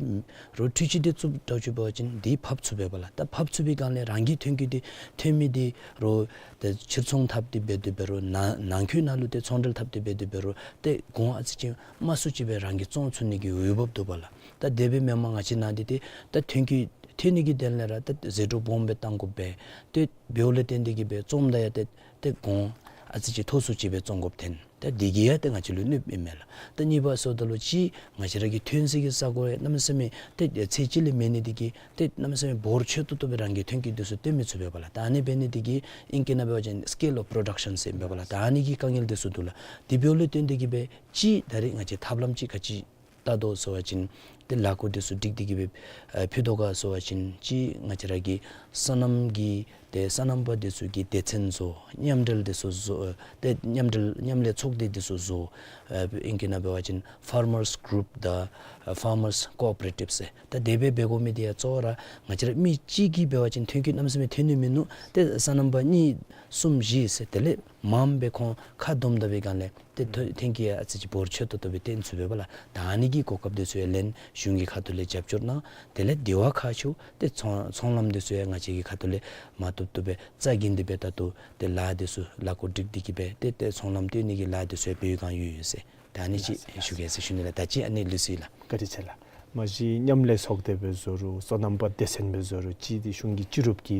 རོགས་འཕྲུལ་ཆས་འདི་བཙུགས་འདྲཝ་ཅིག་འབད་བ་ཅིན་འདི་ཕབ་ཚུགས་པས་པ་ལགས། ད་ཕབ་ཚུགས་པའི་སྒང་ལས་རང་གི་ཐོན་སྐྱེད་འདི་ཐོན་མི་འདི་རོགས་ཏེ་ཕྱིར་ཚོང་འཐབ་སྟེ་འབད་དེ་འབད་རུང་ནང་ནང་འཁོད་ནང་ལུ་ཏེ་ཚོང་འབྲེལ་འཐབ་སྟེ་འབད་དེ་འབད་རུང་ཏེ་གོང་ཨ་ཙི་ཅིག་དམའ་སུ་ཅིག་སྦེ་རང་གིས་བཙོང་ཚུགས་ནི་གི་འོས་འབབ་འདུག་པ་ལགས། ད་དེ་སྦེ་མེན་པར་ང་བཅས་ནང་འདི་ཏེ་ད་ཐོན་སྐྱེད་ཐོན་ནི་གི་དོན་ལས་ར་ད་ཟད་འགྲོ་སྦོམ་སྦེ་བཏང་དགོ་པས། ཏེ་འབདཝ་ལས་བརྟེན་ཏེ་གི་སྦེ་བཙོངམ་ད་ཡང་ཏེ་ཏེ་གོང་ཨ་ཙི་ཅིག་མཐོ་སུ་ཅིག་སྦེ་བཙོང་དགོཔ་ཐོན། ད་འདི་གིས་ཡང་ཏེ་ང་བཅས་ལུ་གནོདཔ་ཨིན་མས་ལགས། ད་གཉིས་པ་ཟེརཝ་ད་ལུ་ཅིག་ང་བཅས་ར་གི་ཐོན་ས་གི་ས་གོ་ཡང་གནམ་མེད་ས་མེད་ཏེ་ཚད་ཅིག་ལས་མེད་ནི་འདི་གིས་ཏེ་གནམ་མེད་ས་མེད་འབོར་ཆེ་ཏོག་ཏོ་སྦེ་རང་གི་ཐོན་སྐྱེད་འདི་ཚུ་བཏོན་མི་ཚུགས་པས་པ་ལགས། ད་ཨ་ནི་འབད་ནི་འདི་གིས་ཨིང་སྐད་ནང་འབད་བ་ཅིན་scale of production ཟེར་ཨིན་པས་པ་ལགས། ད་ཨ་ནི་གི་དཀའ་ངལ་འདི་ཚུ་འདུག་ལགས། དེ་འབདཝ་ལས་བརྟེན་ཏེ་གི་སྦེ་ཅིག་ད་རེས་ང་བཅས་ཐབས་ལམ་ཅིག་ག་ཅི་བལྟ་དོ་ཟེར་བ་ཅིན་ཏེ་ལས་འགུལ་འདི་ཚུ་སྒྲིག་སྟེ་གི་སྦེ་ཨ་ཕུལ་དོ་ག་ཟེར་བ་ཅིན་ཅིག་ང་བཅས་ར་གི་སོ་ནམ་གྱི་ཏེ་སོ་ནམ་པ་འདི་ཚུ་གི་སྡེ་ཚན་བཟོ། མཉམ་འབྲེལ་འདི་ཚུ་བཟོ། ཨ་ཏེ་མཉམ་འབྲེལ་མཉམ་ལས་ཚོགས་སྡེ་འདི་ཚུ་བཟོ། ཨ་ཨིང་སྐད་ནང་འབད་བ་ཅིན་farmers group དང་ཨ་farmers cooperative ཟེར། ད་དེ་སྦེ་འབད་དགོ་མི་འདི་ཡང་གཙོ་བོ་ར་ང་བཅས་ར་མི་གཅིག་གིས་འབད་བ་ཅིན་ཐོན་སྐྱེད་གནམ་མེད་ས་མེད་ཐོན་ནི་མིན་ནུག། ཏེ་སོ་ནམ་པ་གཉིས་གསུམ་བཞི་ཟེར་དེ་ལས་མངམ་སྦེ་ཁོང་ཁ་བསྡོམས་ད་པའི་སྒང་ལས་ཏེ་ཐོན་ཐོན་སྐྱེད་ཡང་ཨ་ཙི་ཅིག་འབོར་ཆེ་ཏོག་ཏོ་སྦེ་བཏོན་ཚུགས་པས་པ་ལགས། ད་ཨ་ནི་གི་གོ་སྐབས་འདི་ཚུ་ཡང་ལེན་གཞུང་གི་ཁ་ཐུག་ལས་རྒྱབ་སྐྱོར་གནང་། དེ་ལས་དེ་བ་ཁག་ཆེཝ་ཏེ་ཚོང་ཚོང་ལམ་འདི་ཚུ་ཡང་ང་བཅས་ཀྱི་ཁ་ཐུག་ལས་མ་བཏུབ་བཏུབ་སྦེ་རྩ་འགེངས་ཏེ་སྦེ་ད་ལྟོ་ཏེ་ལཱ་འདི་ཚུ་ལས་འགུལ་སྒྲིག་སྟེ་གི་སྦེ་ཏེ་ཏེ་ཚོང་ལམ་བཏོན་ནི་གི་ལཱ་འདི་ཚུ་ཡང་འབད་བའི་བསྒང་ཡོད་ཡོད་ཟེར། ད་ཨ་ནི་ཅིག་ཞུ་གེ་ཟེར་ཞུ་ནི་ལགས། ད་ཅི་ཨ་ནི་ལུས་སོ་ཡི་ལགས། བཀའ་དྲིན་ཆེ་ལགས། མ་གཞི་མཉམ་ལས་ཚོགས་སྡེ་སྦེ་བཟོ་རུང་སོ་ནམ་པ་སྡེ་ཚན་སྦེ་བཟོ་རུང་ཅིག་འདི་གཞུང་གི་སྤྱི་རུབ་ཀྱི་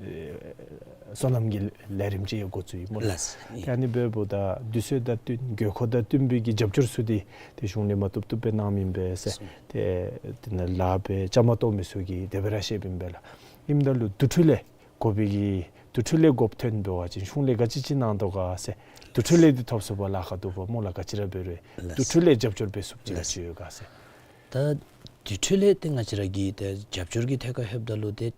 ཨེ་སོ་ནམ་གྱི་ལས་རིམ་ཅིག་ཡང་འགོ་བཙུགས་ཡི་སྨོ་ལགས། ལགས། ཏེ་ཨ་ནི་འབདཝ་ད་དུས་ཚོད་དང་བསྟུན་དགོས་མཁོ་དང་བསྟུན་པའི་གི་རྒྱབ་སྐྱོར་ཚུ་འདི་ཏེ་གཞུང་ལས་མ་བཏུབ་བཏུབ་སྦེ་གནངམ་ཨིན་པས་ཟེར། ཏེ་དེ་ནང་ལཱ་འབད་བཅའ་མར་གཏོགས་མི་ཚུ་གིས་དེ་སྦེ་ར་བཤདཔ་ཨིན་པས་ལགས། ཨིནམ་ད་ལུ་དུས་འཁྲུག་ལས་དགོ་པའི་གི་དུས་འཁྲུག་ལས་དགོཔ་ཐོན་འབད་བ་ཅིན་གཞུང་ལས་ག་ཅི་ཅིག་གནང་དོ་ག་ཟེར། དུས་འཁྲུག་ལས་འདི་ཐོབ་ཚུགས་པར་ལཱ་ཁག་འདུག་པ་སྨོ་ལགས། ག་ཅི་ར་འབད་རུང་ལགས། དུས་འཁྲུག་ལས་རྒྱབ་སྐྱོར་འབད་ཚུགསཔ་ཅིག་ལགས། ཅིག་ཡོད་ག་ཟེར། ད་དུས་འཁྲུག་ལས་ཏེ་ང་བཅས་ར་གི་ཏེ་རྒྱབ་སྐྱོར་གྱི་ཐད་ཁར་ལྷོདཔ་ད་ལུ་ཏེ་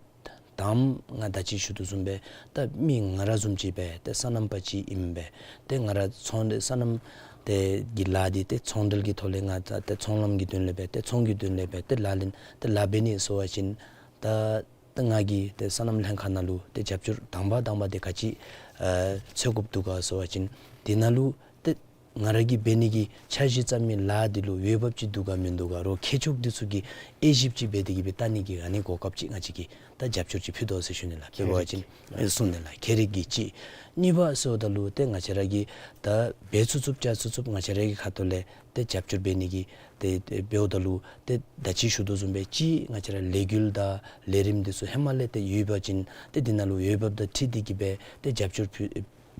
དང་པ་ང་ད་ཅི་ཞུ་དོ་བཟུམ་སྦེ་ད་མི་ང་ར་བཟུམ་ཅིག་སྦེ་ཏེ་སོ་ནམ་པ་ཅིག་ཨིན་པས། ཏེ་ང་ར་ཚོང་འབྲེལ་སོ་ནམ་ཏེ་གི་ལཱ་འདི་ཏེ་ཚོང་འབྲེལ་གྱི་ཐོག་ལས་ང་ད་ཏེ་ཚོང་ལམ་གྱི་དོན་ལས་སྦེ་ཏེ་ཚོང་གི་དོན་ལས་སྦེ་ཏེ་ལག་ལེན་ཏེ་ལཱ་འབད་ནི་ཟེར་བ་ཅིན་ད་ད་ང་གིས་ཏེ་སོ་ནམ་ལྷན་ཁག་ནང་ལུ་ཏེ་རྒྱབ་སྐྱོར་དང་པ་དང་པ་འདི་ག་ཅི་ཨ་འཚོལ་དགོཔ་འདུག་ག་ཟེར་བ་ཅིན་དེ་ནང་ལུ་ཏེ་ང་ར་གིས་འབད་ནི་གི་འཆར་གཞི་བརྩམས་མི་ལཱ་འདི་ལུ་འོས་འབབ་ཅིག་འདུག་ག་མིན་འདུག་ག་རོགས་མཁས་མཆོག་འདི་ཚུ་གིས་དབྱེ་ཞིབ་ཅིག་འབད་དེ་གི་སྦེ་བལྟ་ནི་གི་ཨ་ནི་གོ་སྐབས་ཅིག་ང་བཅས་ཀྱིས་ད་རྒྱབ་སྐྱོར་ཅིག་ཕུལ་དོ་ཟེར་ཞུ་ནི་ལགས། འབད་བ་ཅིན་ཨེ་གསུངས་ནི་ལགས། ཁྱད་རིག་གི་ཅིག། གཉིས་པ་ཟེརཝ་ད་ལུ་ཏེ་ང་བཅས་ར་གིས་ད་འབད་ཚུགས་ཚུགསཔ་བྱ་ཚུགས་ཚུགསཔ་ང་བཅས་ར་གི་ཁ་ཐུག་ལས་ཏེ་རྒྱབ་སྐྱོར་འབད་ནི་གི་ཏེ་ཏེ་འབདཝ་ད་ལུ་ཏེ་ད་ཅི་ཞུ་དོ་བཟུམ་སྦེ་ཅིག་ང་བཅས་ར་ལས་འགུལ་དང་ལས་རིམ་འདི་ཚུ་ཧེ་མ་ལས་ཏེ་ཡོད་པ་ཅིན་ཏེ་འདི་ནང་ལུ་འོས་འབབ་དང་འཁྲིལ་ཏེ་གི་སྦེ་ཏེ་རྒྱབ་སྐྱོར་ཕུལ་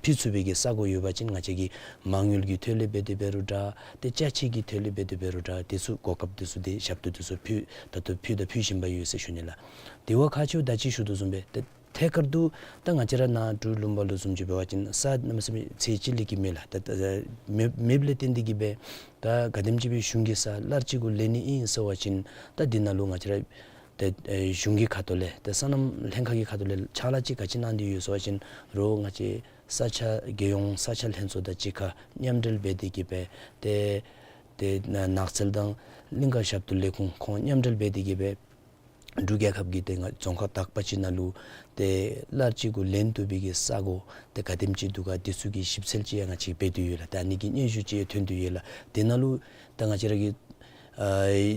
ཕུལ་ཚུགས་པའི་གི་ས་གོ་ཡོད་པ་ཅིན་ང་བཅས་ཀྱིས་མ་དངུལ་གྱི་ཐོག་ལས་འབད་དེ་འབད་རུང་འདྲ་ཏེ་ཅ་ཆས་ཀྱི་ཐོག་ལས་འབད་དེ་འབད་རུང་འདྲ་འདི་ཚུ་གོ་སྐབས་འདི་ཚུ་ཏེ་ཞབས་ཏོག་འདི་ཚུ་ཕུལ་ད་ལྟོ་ཕུལ་དང་ཕུལ་བཞིན་པ་ཡོད་ཟེར་ཞུ་ནི་ལགས། དེ་བ་ཁག་ཆེཝ་ད་ཅི་ཞུ་དོ་བཟུམ་སྦེ་ཏེ་ཐད་ཀར་དུ་ད་ང་བཅས་ར་ནཱ་འབྲུག་ལུང་པ་ལུ་བཟུམ་ཅིག་འབད་བ་ཅིན་ས་གནམ་མེད་ས་མེད་ཚད་ཅིག་ལས་ཀྱི་མེད་ལགས། ད་ད་མེད་མེདཔ་ལས་བརྟེན་ཏེ་གི་སྦེ་ད་ག་དེམ་ཅིག་སྦེ་གཞུང་གི་ས་གླར་ཅིག་གུ་ལེན་ནི་ཨིན་ཟེར་བ་ཅིན་ད་འདི་ནང་ལུ་ང་བཅས་ར་ཏེ་ཨེ་གཞུང་གི་ཁ་ཐུག་ལས་ཏེ་སོ་ནམ་ལྷན་ཁག་གི་ཁ་ཐུག་ལས་ཕྱག་ལཱ་ཅིག་ག་ཅི་གནང་སྟེ་ཡོད་ཟེར་བ་ཅིན་རོགས་ང་བཅས་ས་ཆ་རྒྱལ་ཡོངས་ས་ཆ་ལྷན་ཚོགས་དང་གཅིག་ཁར་མཉམ་འབྲེལ་འབད་དེ་གི་སྦེ་ཏེ་ཏེ་ནགས་ཚལ་དང་གླིང་ཀ་ཞབས་ཏོག་ལས་ཁུངས་ཁོང་མཉམ་འབྲེལ་འབད་དེ་གི་སྦེ་ འབྲུག་རྒྱལ་ཁབ་ཀྱི་ཏེ་ང་རྫོང་ཁག་དག་པ་ཅིག་ནང་ལུ་ཏེ་སླར་གཅིག་གུ་ལེན་བཏུབ་པའི་གི་ས་གོ་ཏེ་ག་དེམ་ཅིག་འདུག་ག་དེ་ཚུ་གི་ཞིབ་འཚོལ་ཅིག་ཡང་ང་བཅས་འབད་དེ་ཡོད་ལགས། ཏེ་ཨ་ནི་གི་སྙན་ཞུ་ཅིག་ཡང་ཐོན་ཏེ་ཡོད་ལགས། དེ་ནང་ལུ་ད་ང་བཅས་ར་གི་ཨ་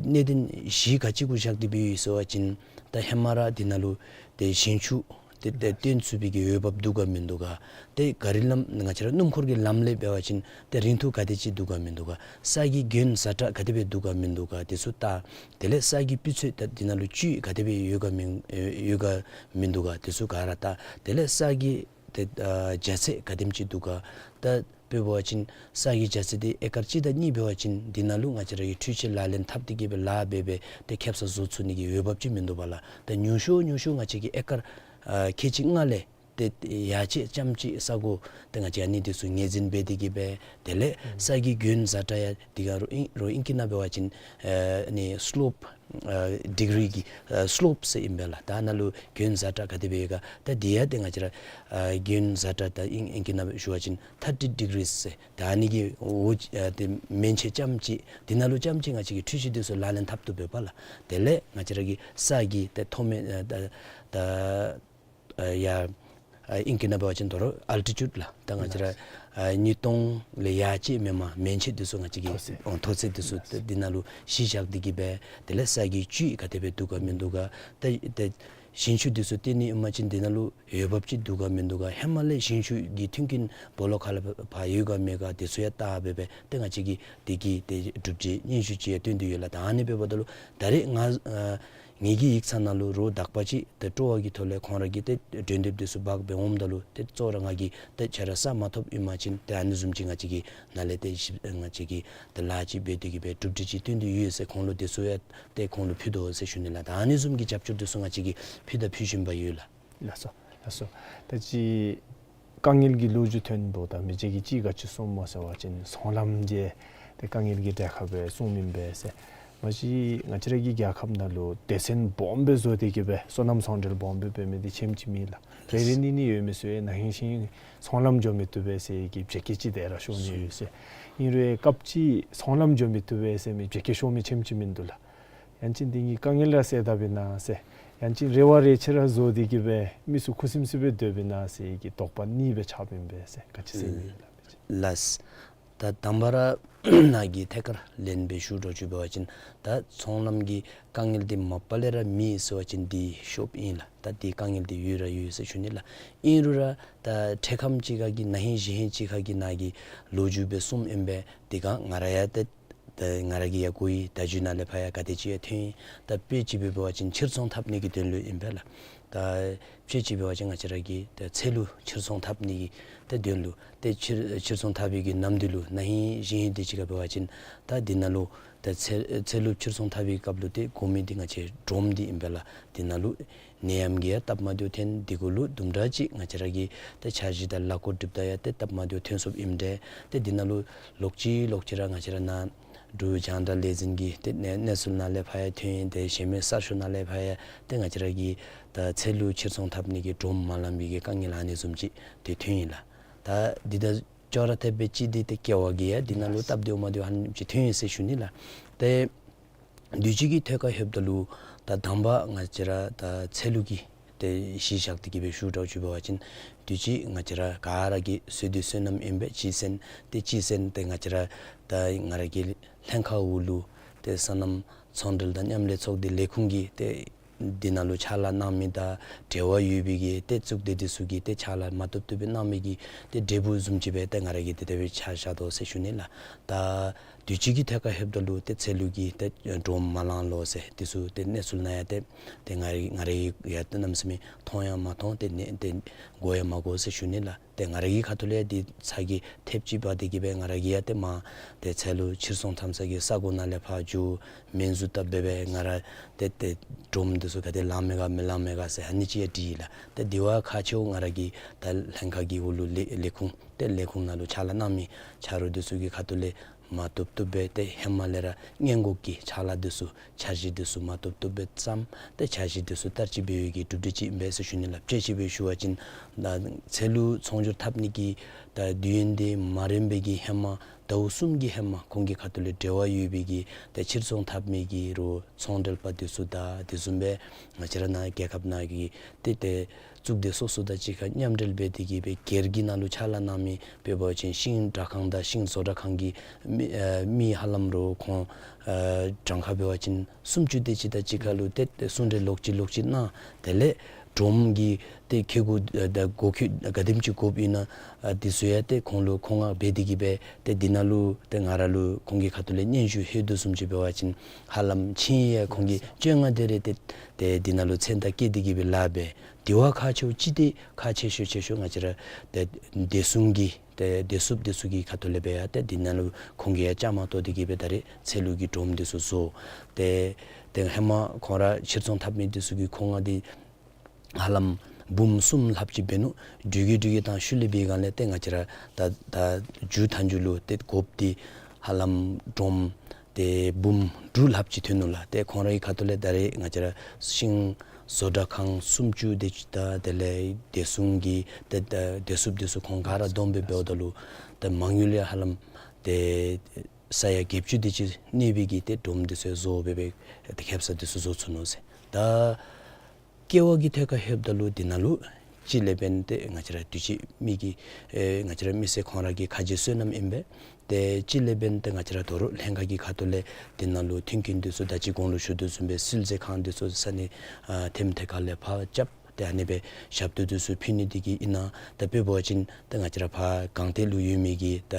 གནད་དོན་གཞི་ག་ཅི་གུ་བཞག་སྟེ་འབད་ཡོད་ཟེར་བ་ཅིན་ད་ཧེ་མ་ར་དེ་ནང་ལུ་ཏེ་ཞིང་ཆུ་ཏེ་ཏེ་བཏོན་ཚུགས་པའི་གི་འོས་འབབ་འདུག་ག་མིན་འདུག་ག། ཏེ་ག་རི་ལམ་ང་བཅས་ར་སྣུམ་འཁོར་གྱི་ལམ་ལས་འབད་བ་ཅིན་ཏེ་རིང་ཐུང་ག་དེ་ཅིག་འདུག་ག་མིན་འདུག་ག། ས་གི་གྱོན་ཛ་དྲག་ག་དེ་སྦེ་འདུག་ག་མིན་འདུག་ག་དེ་ཚུ་བལྟ། དེ་ལས་ས་གི་སྤུས་ཚད་ད་དེ་ནང་ལུ་བཅུད་ག་དེ་སྦེ་ཡོད་ག་མིན་ཡོད་ག་མིན་འདུག་ག་དེ་ཚུ་ག་ར་བལྟ། དེ་ལས་ས་གི་ཏེ་ཨ་རྒྱ་ཚད་ག་དེམ་ཅིག་འདུག་ག། ད་དཔེ་འབད་བ་ཅིན་ས་གི་རྒྱ་ཚད་དེ་ཨེ་ཀར་གཅིག་དང་གཉིས་འབད་བ་ཅིན་དེ་ནང་ལུ་ང་བཅས་ར་གི་འཕྲུལ་ཆས་ལག་ལེན་འཐབ་སྟེ་གི་སྦེ་ལཱ་འབད་སྦེ་ཏེ་ཁེབ་ས་བཟོ་ཚུགས་ནི་གི་འོས་འབབ་ཅིག་མིན་འདུག་པ་ལགས། ད་ཉུང་ཤོས་ཉུང་ཤོས་ང་བཅས་ཀྱིས་ཨེ་ཀར་ཨ་ཁལ་གཅིག་ལྔ་ལས་ཏེ་ཡར་ཅིག་རྐྱངམ་ཅིག་ས་གོ་ཏེ་ང་བཅས་ཨ་ནི་དེ་ཚུ་ངོས་འཛིན་འབད་དེ་གི་སྦེ་དེ་ལས་ཨུམ་ས་གི་གྱོན་ཛ་དྲག་ཡང་དེ་ག་རུ་ཨིང་རུ་ཨིང་སྐད་ནང་འབད་བ་ཅིན་ཨ་ནི་སི་ལོབ་ཨ་ཌི་གི་རི་གི་ཨ་སི་ལོབ་ཟེར་ཨིན་པས་ལགས། ད་ནང་ལུ་གྱོན་ཛ་དྲག་ག་དེ་སྦེ་ཡོད་ག། ད་དེ་ཡང་ཏེ་ང་བཅས་ར་ཨ་གྱོན་ཛ་དྲག་ད་ཨིང་ཨིང་སྐད་ནང་ཞུ་བ་ཅིན་ཐར་ཊི་ཌི་གི་རི་ཟེར། ད་ཨ་ནི་གི་འོག་ཨ་ཏེ་མན་ཆད་རྐྱངམ་ཅིག་དེ་ནང་ལུ་རྐྱངམ་ཅིག་ང་བཅས་ཀྱིས་འཕྲུལ་ཆས་དེ་ཚུ་ལག་ལེན་འཐབ་བཏུབ་པས་པ་ལགས། དེ་ལས་ང་བཅས་ར་གི་ས་གི་ཏེ་མཐོ་དམན་ཨ་ད་ད་ཨ་ཡར་ཨ་ཨིང་སྐད་ནང་འབད་བ་ཅིན་དོ་རུང་ཨལ་ཊི་ཊུཌ་ལགས། ད་ང་བཅས་ར་ཨ་ཉིས་སྟོང་ལས་ཡར་ཅིག་མེན་པར་མན་ཆད་དེ་ཚུ་ང་བཅས་ཀྱིས་མཐོ་ཚད་ཨོ་མཐོ་ཚད་དེ་ཚུ་ཏེ་དེ་ནང་ལུ་གཞི་བཞག་སྟེ་གི་སྦེ་དེ་ལས་ས་གི་བཅུད་ག་དེ་སྦེ་འདུག་ག་མིན་འདུག་ག། ཏེ་ཏེ་ཞིང་ཆུ་དེ་ཚུ་བཏོན་ནི་ཨིན་པ་ཅིན་དེ་ནང་ལུ་འོས་འབབ་ཅིག་འདུག་ག་མིན་འདུག་ག། ཧེ་མ་ལས་ཞིང་ཆུ་གི་མཐུན་རྐྱེན་སྦོ་ལོགས་ཁ་ལས་ཕར་ཡོད་ག་མེད་ག་དེ་ཚུ་ཡང་བལྟ་སྦེ་སྦེ་ཏེ་ང་བཅས་ཀྱིས་དེ་གི་ཏེ་གྲུབ་འབྲས་སྙན་ཞུ་ཅིག་ཡང་བཏོན་ཏེ་ཡོད་ལགས། ད་ཨ་ནི་འབདཝ་ད་ལུ་ད་རེས་ང་ཨ་ངེ་གི་ཡིག་ཚང་ནང་ལུ་རོགས་དག་པ་ཅིག་ཏེ་སྤྲོ་བ་གི་ཐོག་ལས་ཁོང་ར་གིས་ཏེ་གྲོས་འདེབས་དེ་ཚུ་འབག་སྦེ་འོངམ་ད་ལུ་ཏེ་གཙོ་བོ་ར་ང་གིས་ཏེ་ཆ་ར་ས་མ་ཐོབ་ཨིན་པ་ཅིན་ཏེ་ཨ་ནི་བཟུམ་ཅིག་ང་བཅས་ཀྱིས་ནཱ་ལས་ཏེ་ཞིབ་ང་བཅས་ཀྱིས་ཏེ་ལཱ་ཅིག་འབད་དེ་གི་སྦེ་གྲུབ་འབྲས་ཅིག་བཏོན་ཏེ་ཡོད་ཟེར་ཁོང་ལུ་དེ་ཚུ་ཡང་ཏེ་ཁོང་ལུ་ཕུལ་དོ་ཟེར་ཞུ་ནི་ལགས། ད་ཨ་ནི་བཟུམ་གྱི་རྒྱབ་སྐྱོར་དེ་ཚུ་ང་བཅས་ཀྱིས་ཕུལ་དང་ཕུལ་བཞིན་པ་ཡོད་ལགས། ལགས་སོ་ལགས་སོ། ད་ཅི་དཀའ་ངལ་གྱི་ལོ་རྒྱུས་ཐོན་དོ་ད་མི་རྗེ་གིས་ཅིག་ག་ཅི་གསུངམ་སྨོ་ཟེར་བ་ཅིན་ཚོང་ལམ་གྱི་ཏེ་དཀའ་ངལ་གྱི་གྲས་ཁར་སྦེ་གསུངམ་ཨིན་པས་ཟེར། མ་གཞི་ང་བཅས་ར་གི་རྒྱལ་ཁབ་ནང་ལུ་སྡེ་ཚན་སྦོམ་སྦེ་བཟོ་སྟེ་གི་སྦེ་སོ་ནམ་ཚོང་འབྲེལ་སྦོམ་སྦེ་འབད་མི་འདི་ཆེམ་ཅིག་མེད་ལགས། རེ་རེ་གཉིས་གཉིས་ཡོད་མི་ཚུ་ཡང་ན་ཧིང་ཤིང་ཚོང་ལམ་འགྱོ་མི་བཏུབ་པས་ཟེར་གྱི་བྱེད་སྐད་ཅིག་དེ་ར་ཤོར་ནི་ཡོད་ཟེར། ཨིན་རུང་སྐབས་ཅིག་ཚོང་ལམ་འགྱོ་མི་བཏུབ་པས་ཟེར་མི་བྱེད་སྐད་ཤོར་མི་ཆེམ་ཅིག་མིན་འདུག་ལགས། ཡང་ཅིན་འདི་གི་དཀའ་ངལ་ར་སེལ་ད་བའི་ན་ཟེར། ཡང་ཅིན་རེ་བ་རེ་ཆེ་ར་བཟོ་སྟེ་གི་སྦེ་མི་ཚུ་ཁུ་སིམ་སི་སྦེ་སྡོད་པའི་ན་ཟེར་གྱི་དོགས་པ་གཉིས་སྦེ་ཆགས་པའི་ཨིན་པས་ཟེར། ག་ཅི་ཟེར་ཨིན་ལགས། ལགས། ད་དང་པ་ར་ནཱ་གི་ཐད་ཁར་ལན་སྦེ་ཞུ་འགྱོ་ཅིག་འབད་བ་ཅིན་ད་ཚོང་ལམ་གྱི་དཀའ་ངལ་འདི་མ་པ་ལས་ར་མེད་ཟེར་བ་ཅིན་འདི་ཤོབ་ཨིན་ལགས། ད་འདི་དཀའ་ངལ་འདི་ཡོད་ར་ཡོད་ཟེར་ཞུ་ནི་ལགས། ཨིན་རུང་ར་ད་འཕྲལ་ཁམས་ཅིག་ཁ་གི་ན་ཧིང་གཞེས་ཧིང་ཅིག་ཁ་གི་ནཱ་གི་ལོ་རྒྱུས་སྦེ་གསུངམ་ཨིན་པས། དེ་སྒང་ང་ར་ཡང་ཏེ་ད་ང་ར་གིས་ཡང་གོ་ཡི། བརྡ་བརྒྱུད་ནང་ལས་ཕར་ཡང་ག་དེ་ཅིག་ཡང་ཐོན་ཡི། ད་དཔེ་ཅིག་སྦེ་འབད་བ་ཅིན་ཕྱིར་ཚོང་འཐབ་ནི་གི་དོན་ལུ་ཨིན་པས་ལགས། ད་དཔེ་ཅིག་འབད་བ་ཅིན་ང་བཅས་ར་གི་ད་ཚལ་ལུ་ཕྱིར་ཚོང་འཐབ་ནི་གི་ད་དོན་ལུ་ཏེ་ཕྱིར་ཕྱིར་ཚོང་འཐབ་པའི་གི་ནམ་དུས་ལུ་ན་ཧིང་གཞེས་ཧིང་དེ་ཅིག་ཁར་འབད་བ་ཅིན་ད་འདི་ནང་ལུ་ད་ཚལ་ཚལ་ལུ་ཕྱིར་ཚོང་འཐབ་པའི་སྐབས་ལུ་ཏེ་དགོ་མི་འདི་ང་བཅས་སྒྲོམ་འདི་ཨིན་པས་ལགས། འདི་ནང་ལུ་ནད་ཡམས་ཀྱིས་ཡང་སྟབས་མ་བདེཝ་ཐོན། དེ་གུ་ལུ་དུམ་གྲ་ཅིག་ང་བཅས་ར་གི་ཏེ་འཆར་གཞི་དང་ལཱ་འགོ་སྒྲིགཔ་ད་ཡང་ཏེ་སྟབས་མ་བདེཝ་ཐོན་སོཔ་ཨིནམ་འདྲས། ཏེ་འདི་ནང་ལུ་ལོག་ཅི་ལོག་ཅི་ར་ང་བཅས་ར་ནཱ་འབྲུག་རྒྱང་བསྒྲགས་ལས་འཛིན་གྱི་ཏེ་གནས་གནས་ཚུལ་ནང་ལས་ཕར་ཡང་ཐོན་ཡི། ཏེ་གཞན་མི་གསར་ཤོག་ནང་ལས་ཕར་ཡང་ཏེ་ང་བཅས་ར་གི་ད་ཚལ་ལུ་ཕྱིར་ཚོང་འཐབ་ནི་གི་སྒྲོམ་མ་ལང་པའི་གི་དཀའ་ངལ་ཨ་ནི་བཟུམ་ཅིག་ཏེ་ཐོན་ཡི་ལགས། ད་འདི་དང་ཅོག་ར་འཐདཔ་སྦེ་ཅིག་འདི་ཏེ་ཀེ་བ་གི་ཡང་འདི་ནང་ལུ་སྟབས་བདེཝ་མ་བདེཝ་ཨ་ནི་ཅིག་ཐོན་ཡི་ཟེར་ཞུ་ནི་ལགས། ཏེ་དུས་ཅི་གི་ཐད་ཁར་ལྷོདཔ་ད་ལུ་ད་དང་པ་ང་བཅས་ར་ད་ཚལ་ལུ་གི་ཏེ་གཞི་བཞག་སྟེ་གི་སྦེ་ཞུ་འགྱོ་ཅིག་འབད་བ་ཅིན་དུས་ཅི་ང་བཅས་ར་ག་ར་གི་བསོད་བདེ་བསོད་ནམས་ཨིན་པས། གཅེས་སེམས་ཏེ་གཅེས་སེམས་ཏེ་ང་བཅས་ར་ད་ང་ར་གི་ལྷན་ཁག་འོག་ལུ་ཏེ་སོ་ནམ་ཚོང་འབྲེལ་དང་མཉམ་ལས་ཚོགས་སྡེ་ལས་ཁུངས་ཀྱི་ཏེ་འདི་ནང་ལུ་ཕྱག་ལཱ་གནང་མི་དང་འབྲེལ་བ་ཡོད་པའི་གི་ཏེ་གཙུག་སྡེ་འདི་ཚུ་གིས་ཏེ་ཕྱག་ལཱ་མ་བཏུབ་བཏུབ་སྦེ་གནང་མི་གི་ཏེ་འབྲས་བུ་བཟུམ་ཅིག་སྦེ་ཏེ་ང་ར་གིས་ཏེ་དེ་སྦེ་ཆ་བཞག་དོ་ཟེར་ཞུ་ནི་ལགས། ད་དུས་ཅི་གི་ཐད་ཁར་ལྷོདཔ་ད་ལུ་ཏེ་ཚལ་ལུ་གི་ཏེ་སྒྲོམ་མ་ལང་ལོ་ཟེར་འདི་ཚུ་ཏེ་གནས་ཚུལ་ནང་ཡང་ཏེ་ཏེ་ང་ར་ང་ར་ཡང་ཏེ་གནམ་མེད་ས་མེད་མཐོང་ཡང་མ་མཐོང་། ཏེ་ནི་ཏེ་གོ་ཡང་མ་གོ་ཟེར་ཞུ་ནི་ལགས། ཏེ་ང་ར་གི་ཁ་ཐུག་ལས་འདི་ཚ་གྱང་ཐེབས་ཅིག་འབག་སྟེ་གི་སྦེ་ང་ར་གིས་ཡང་ཏེ་མ་ཏེ་ཚལ་ལུ་ཕྱིར་ཚོང་འཐབ་ས་གི་ས་གོ་ནང་ལས་ཕར་འགྱོ་སྨན་རྫུ་བཏབ་སྦེ་སྦེ་ང་ར་ཏེ་ཏེ་སྒྲོམ་འདི་ཚུ་ག་དེ་ལང་མས་ག་མི་ལང་མས་ག་ཟེར་ཨ་ནི་ཅིག་ཡང་དྲིས་ཡི་ལགས། ཏེ་དེ་བ་ཁག་ཆེཝ་ང་ར་གི་ད་ལྷན་ཁག་གི་འོག་ལུ་ལས་ལས་ཁུངས་ཏེ་ལས་ཁུངས་ནང་ལུ་ཕྱག་ལཱ་གནང་མི་ཆ་རོགས་འདི་ཚུ་གི་ཁ་ཐུག་ལས་མ་བཏུབ་བཏུབ་སྦེ་ཏེ་ཧེ་མ་ལས་ར་སྔོན་འགོག་གི་ཕྱག་ལཱ་འདི་ཚུ་འཆར་གཞི་འདི་ཚུ་མ་བཏུབ་བཏུབ་སྦེ་བརྩམས། ཏེ་འཆར་གཞི་འདི་ཚུ་བསྟར་སྤྱོད་འབད་བའི་གི་གྲུབ་འབྲས་ཅིག་ཨིན་པས་ཟེར་ཞུ་ནི་ལགས། དཔྱེ་ཅིག་སྦེ་ཞུ་བ་ཅིན་ད་ཚལ་ལུ་ཚོང་སྒྱུར་འཐབ་ནི་གི་ད་དུས་ཡུན་འདི་མ་རན་པའི་གི་ཧེ་མ་ ཟླཝ་གསུམ་གྱི་ཧེ་མ་ཁོང་གི་ཁ་ཐུག་ལས་འབྲེལ་བ་ཡོད་པའི་གི་ཏེ་ཕྱིར་ཚོང་འཐབ་མི་གི་རུང་ཚོང་འབྲེལ་པ་འདི་ཚུ་དང་དེ་བཟུམ་སྦེ་ང་བཅས་ར་ནཱ་རྒྱལ་ཁབ་ནང་གི་ཏེ་ཏེ་གཙུག་སྡེ་སོ་སོ་དང་གཅིག་ཁར་མཉམ་འབྲེལ་འབད་དེ་གིས་སྦེ་སྒེར་གྱི་ནང་ལུ་ཕྱག་ལཱ་གནང་མི་འབད་བ་ཅིན་ཤིང་སྦྲག་ཁང་དང་ཤིང་བཟོ་གྲྭ་ཁང་གི་མི་ཨ་མི་ཧ་ལམ་རུང་ཁོང་ཨ་གྲངས་ཁ་འབད་བ་ཅིན་སུམ་ཅུ་དེ་ཅིག་དང་གཅིག་ཁར་ལུ་ཏེ་ཏེ་གསུང་གྲོས་ལོག་ཅི་ལོག་ཅི་གནང་། དེ་ལས་སྒྲོམ་གྱི་ཏེ་ཁེ་གུ་ཨ་ད་གོ་ཁེ་ག་དེམ་ཅིག་དགོཔ་ཨིན་ན་ཨ་འདི་ཚུ་ཡང་ཏེ་ཁོང་ལུ་མཁོ་མངགས་འབད་དེ་གིས་སྦེ་ཏེ་འདི་ནང་ལུ་ཏེ་ང་ར་ལུ་ཁོང་གི་ཁ་ཐུག་ལས་སྙན་ཞུ་ལྷོད་དོ་བཟུམ་ཅིག་འབད་བ་ཅིན་ཧ་ལམ་ཆིངས་ཡིག་ཡང་ཁོང་གིས་བཅོ་ལྔ་དེ་རེ་ཏེ་ཏེ་འདི་ནང་ལུ་མཚན་རྟགས་བཀོད་དེ་གིས་སྦེ་ལཱ་འབད། དེ་བ་ཁག་ཆེཝ་ཅིག་ཏེ་ཁག་ཆེ་ཤོས་ཆེ་ཤོས་ང་བཅས་ར་ཏེ་བདེ་སྲུང་གི་ཏེ་བདེ་སྲུངཔ་འདི་ཚུ་གི་ཁ་ཐུག་ལས་འབད་ཡང་ཏེ་འདི་ནང་ལུ་ཁོང་གིས་ཡང་བཅའ་མར་གཏོགས་ཏེ་གིས་སྦེ་ད་རེས་ཚལ་ལུ་གི་སྒྲོམ་འདི་ཚུ་བཟོ། ཏེ་ཏེ་ཧེ་མ་ཁོང་ར་ཕྱིར་ཚོང་འཐབ་མི་འདི་ཚུ་གི་མཁོ་མངགས་འདི་ཧ་ལམ་འབུམ་གསུམ་ལྷགཔ་ཅིག་འབད་ནུག། འགྲུལ་བཞུད་འགྲུལ་བཞུད་དང་ཤུལ་ལས་འབད་བའི་སྒང་ལས་ཏེ་ང་བཅས་ར་ད་ད་མཇུག་མཐའ་མཇུག་ལུ་ཏེ་དགོཔ་འདི་ཧ་ལམ་སྒྲོམ་ཏེ་འབུམ་དྲུག་ལྷགཔ་ཅིག་ཐོན་ནུག་ལགས། ཏེ་ཁོང་རའི་ཁ་ཐུག་ལས་ད་རེས་ང་བཅས་ར་ཤིང་བཟོ་གྲྭ་ཁང་སུམ་ཅུ་དེ་ཅིག་དང་དེ་ལས་བདེ་སྲུང་གི་ཏེ་ད་བདེ་སྲུངཔ་འདི་ཚུ་ཁོང་ག་ར་བསྡོམས་སྦེ་འབདཝ་ད་ལུ་ཏེ་མ་དངུལ་ཡང་ཧ་ལམ་ཏེ་ས་ཡ་བརྒྱད་ཅུ་དེ་ཅིག་གནས་པའི་གི་ཏེ་སྒྲོམ་འདི་ཚུ་བཟོ་སྦེ་སྦེ་ཏེ་ཁེབ་ས་འདི་ཚུ་བཟོ་ཚུགས་ནུག་ཟེར། ད་ཀེ་བ་གི་ཐད་ཁར་ལྷོདཔ་ད་ལུ་འདི་ནང་ལུ་གཅིག་ལས་འབདན་ཏེ་ང་བཅས་ར་དུས་ཅི་མི་གི་ཨེ་ང་བཅས་ར་མི་སེར་ཁོང་ར་གི་ཁ་རྗེ་བསོད་ནམས་ཨིན་པས། ཏེ་གཅིག་ལས་འབདན་ཏེ་ང་བཅས་ར་དོ་རུང་ལྷན་ཁག་གི་ཁ་ཐུག་ལས་འདི་ནང་ལུ་མཐུན་རྐྱེན་འདི་ཚུ་ད་ཅི་གོང་ལུ་ཞུ་དོ་བཟུམ་སྦེ་བསིལ་མཛོད་ཁང་འདི་ཚུ་ས་གནས་ཨ་ཐེམ་ཐེ་ཁ་ལས་ཕར་རྐྱབ། ཏེ་ཨ་ནི་སྦེ་ཞབས་ཏོག་འདི་ཚུ་ཕུལ་ནི་འདི་གིས་ཨིན་ན། ད་དཔེ་འབད་བ་ཅིན་ད་ང་བཅས་ར་ཕར་སྒང་སྟེང་ལུ་ཡོད་མི་གི་ད་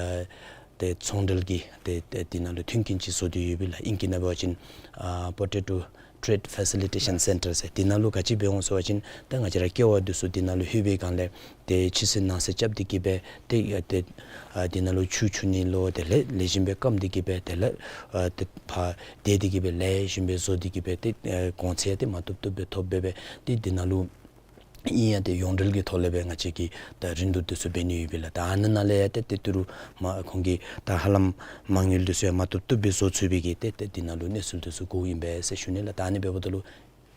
ཏེ་ཚོང་འབྲེལ་གྱི་ཏེ་ཏེ་འདི་ནང་ལུ་མཐུན་རྐྱེན་ཅིག་བཟོ་སྟེ་ཡོད་པས་ལགས། ཨིང་སྐད་ནང་འབད་བ་ཅིན་ཨ་པོ་ཊེ་ཊོ་ཊེཌ་ཕེ་སི་ལི་ཊེ་ཤཱན་སེན་ཊར་ཟེར། འདི་ནང་ལུ་ག་ཅི་འབད་འོང་ཟེར་བ་ཅིན་ད་ང་བཅས་ར་ཀེ་བ་འདི་ཚུ་འདི་ནང་ལུ་ལྷོད་པའི་སྒང་ལས་ཏེ་ཕྱི་སེལ་ནང་སེལ་རྐྱབ་སྟེ་གིས་སྦེ་ཏེ་ཨ་ཏེ་ཨ་འདི་ནང་ལུ་ཆུ་འཁྱུ་ནི་ལོ་དེ་ལས་ལེགས་ཤོམ་སྦེ་སྐམ་སྟེ་གིས་སྦེ་དེ་ལས་ཨ་ཏེ་ཕར་དེ་སྟེ་གིས་སྦེ་ལེགས་ཤོམ་སྦེ་བཟོ་སྟེ་གིས་སྦེ་ཏེ་ཨ་གོང་ཚད་ཏེ་མ་བཏུབ་བཏུབ་སྦེ་ཐོབ་སྦེ་སྦེ་ཏེ་འདི་ནང་ལུ་ཨིན་ཡང་ཏེ་ཡོངས་འབྲེལ་གྱི་ཐོག་ལས་སྦེ་ང་བཅས་ཀྱིས་ད་རིན་བསྡུར་འདི་ཚུ་འབད་ནི་ཡོད་པས་ལགས། ད་ཨ་ནི་ནང་ལས་ཡང་ཏེ་ཏེ་ཏི་རུ་མ་ཁོང་གིས་ད་ཧ་ལམ་མ་དངུལ་འདི་ཚུ་ཡང་མ་བཏུབ་བཏུབ་སྦེ་བཟོ་ཚུགས་པའི་གི་ཏེ་ཏེ་འདི་ནང་ལུ་གནས་ཚུལ་འདི་ཚུ་གོཝ་ཨིན་པས་ཟེར་ཞུ་ནི་ལགས། ད་ཨ་ནི་འབདཝ་ད་ལུ་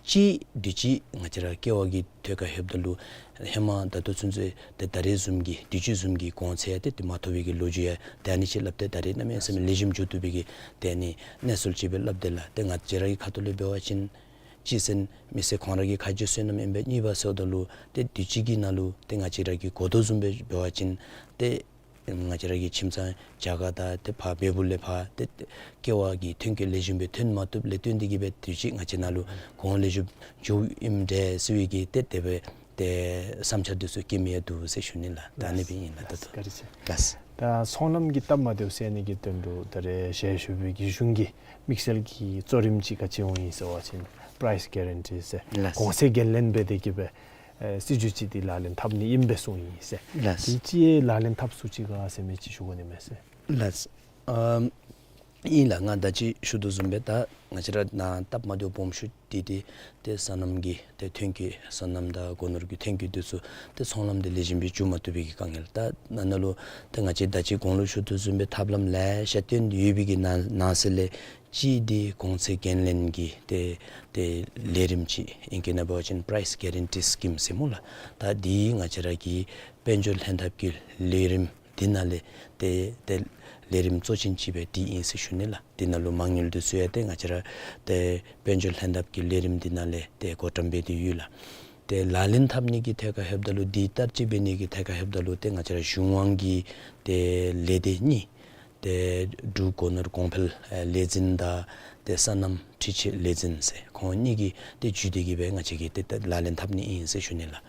ཅིག་དུས་ཅི་ང་བཅས་ར་ཀེ་བ་གི་ཐད་ཁར་ལྷོདཔ་ད་ལུ་ཧེ་མ་ད་ལྟོ་ཚུན་ཚོད་ཏེ་ད་རེས་བཟུམ་གྱི་དུས་ཅི་བཟུམ་གྱི་གོང་ཚད་ཏེ་ཏེ་མ་ཐོབ་པའི་གི་ལོ་རྒྱུས་ཡང་ད་ཨ་ནི་ཅིག་སླབ་སྟེ་ད་རེས་གནམ་མེད་ས་མེད་ལེགས་ཤོམ་འགྱོ་བཏུབ་པའི་གི་ཏེ་ཨ་ནི་གནས་ཚུལ་ཅིག་སྦེ་སླབ་དེས་ལགས། ཏེ་ང་བཅས་ར་གི་ཁ་ཐུག་ལས་འབད་བ་ཅིན་གཅིག་ཟེར་མི་སེར་ཁོང་ར་གི་ཁ་རྗེ་བསོད་ནམས་ཨིན་པས། གཉིས་པ་ཟེརཝ་ད་ལུ་ཏེ་དུས་ཅི་གི་ནང་ལུ་ཏེ་ང་བཅས་ར་གིས་གོ་དོ་བཟུམ་སྦེ་འབད་བ་ཅིན་ཏེ་ང་བཅས་ར་གི་ཁྱིམ་ཚང་རྒྱ་གར་དང་ཏེ་ཕར་བལ་པོ་ལས་ཕར་ཏེ་ཀེ་བ་གི་ཐོན་སྐྱེད་ལེགས་ཤོམ་སྦེ་ཐོན་མ་བཏུབ་ལས་བརྟེན་ཏེ་གིས་སྦེ་དུས་ཅི་ང་བཅས་ནང་ལུ་གོང་ལེགས་ཤོམ་འགྱོཝ་ཨིནམ་འདྲས་ཟེར་བའི་གི་ཏེ་དེ་སྦེ་ཏེ་བསམ་འཆར་འདི་ཚུ་བསྐྱེད་མི་ཡང་འདུག་ཟེར་ཞུ་ནི་ལགས། ད་ཨ་ནི་སྦེ་ཨིན་ལགས། ད་ལགས། བཀའ་དྲིན་ཆེ། ལགས། ད་ཚོང་ལམ་གྱི་སྟབས་མ་བདེཝ་སེལ་ནི་གི་དོན་ལུ་ད་རེས་ཞལ་བཞུགས་པའི་གི་གཞུང་གི་དམིགས་བསལ་གྱི་གཙོ་རིམ་ཅིག་ག་ཅི་འོང་ཡི་ཟེར་བ་ཅིན་པ་རའིསི་གེ་རན་ཊི་ཟེར་ལགས། གོང་ཚད་འགན་ལེན་འབད་དེ་གིས་སྦེ་ཨེ་སྲིད་བྱུས་ཅིག་འདི་ལག་ལེན་འཐབ་ནི་ཨིན་པས་གསུངས་ཡི་ཟེར། ལགས། དེ་ཅིག་ལག་ལེན་འཐབ་ཚུགས་ཅི་ག་ཟེར་མི་ཅིག་ཞུ་དགོ་ནི་མས་ཟེར། ལགས། ཨམ་ཨིན་ལགས། ང་ད་ཅི་ཞུ་དོ་བཟུམ་སྦེ་ད་ང་བཅས་ར་ནཱ་སྟབས་མ་བདེཝ་སྦོམ་ཤོས་འདི་ཏེ་ཏེ་སོ་ནམ་གྱི་ཏེ་ཐོན་སྐྱེད་སོ་ནམ་དང་སྒོ་ནོར་གྱི་ཐོན་སྐྱེད་འདི་ཚུ་ཏེ་ཚོང་ལམ་འདི་ལེགས་ཤོམ་སྦེ་འགྱོ་མ་བཏུབ་པའི་གི་དཀའ་ངལ། ད་ནཱ་ནཱ་ལུ་ཏེ་ང་བཅས་ད་ཅི་གོང་ལུ་ཞུ་དོ་བཟུམ་སྦེ་ཐབས་ལམ་ལེ་ཤ་བཏོན་ཏེ་ཡོད་པའི་གི་ནང་ནང་གསེས་ལས་གཅིག་འདི་གོང་ཚད་འགན་ལེན་གྱི་ཏེ་ཏེ་ལས་རིམ་ཅིག་ཨིང་སྐད་ནང་འབད་བ་ཅིན་པ་རའིསི་གེ་རན་ཊི་སི་ཀིམ་ཟེར་སྨོ་ལགས། ད་འདི་ང་བཅས་ར་གི་དཔལ་འབྱོར་ལྷན་ཐབས་ཀྱི་ལས་རིམ་འདི་ནང་ལས་ཏེ་ཏེ་ལས་རིམ་གཙོ་ཅན་ཅིག་སྦེ་འདི་ཨིན་ཟེར་ཞུ་ནི་ལགས། འདི་ནང་ལུ་མ་དངུལ་འདི་ཚུ་ཡང་ཏེ་ང་བཅས་ར་ཏེ་དཔལ་འབྱོར་ལྷན་ཐབས་ཀྱི་ལས་རིམ་འདི་ནང་ལས་ཏེ་བགོ་བཀྲམ་འབད་དེ་ཡོད་ལགས། ཏེ་ལག་ལེན་འཐབ་ནི་གི་ཐད་ཁར་ལྷོདཔ་ད་ལུ་འདི་བསྟར་སྤྱོད་འབད་ནི་གི་ཐད་ཁར་ལྷོདཔ་ད་ལུ་ཏེ་ང་བཅས་ར་གཞུང་དབང་གི་ཏེ་ལས་སྡེ་གཉིས་ཏེ་འབྲུག་སྒོ་ནོར་གོང་འཕེལ་ཨེ་ལས་འཛིན་དང་ཏེ་སོ་ནམ་འཕྲུལ་ཆས་ལས་འཛིན་ཟེར་ཁོང་གཉིས་ཀྱིས་ཏེ་བརྒྱུད་དེ་གིས་སྦེ་ང་བཅས་ཀྱིས་ཏེ་ཏེ་ལག་ལེན་འཐབ་ནི་ཨིན་ཟེར་ཞུ་ནི་ལགས།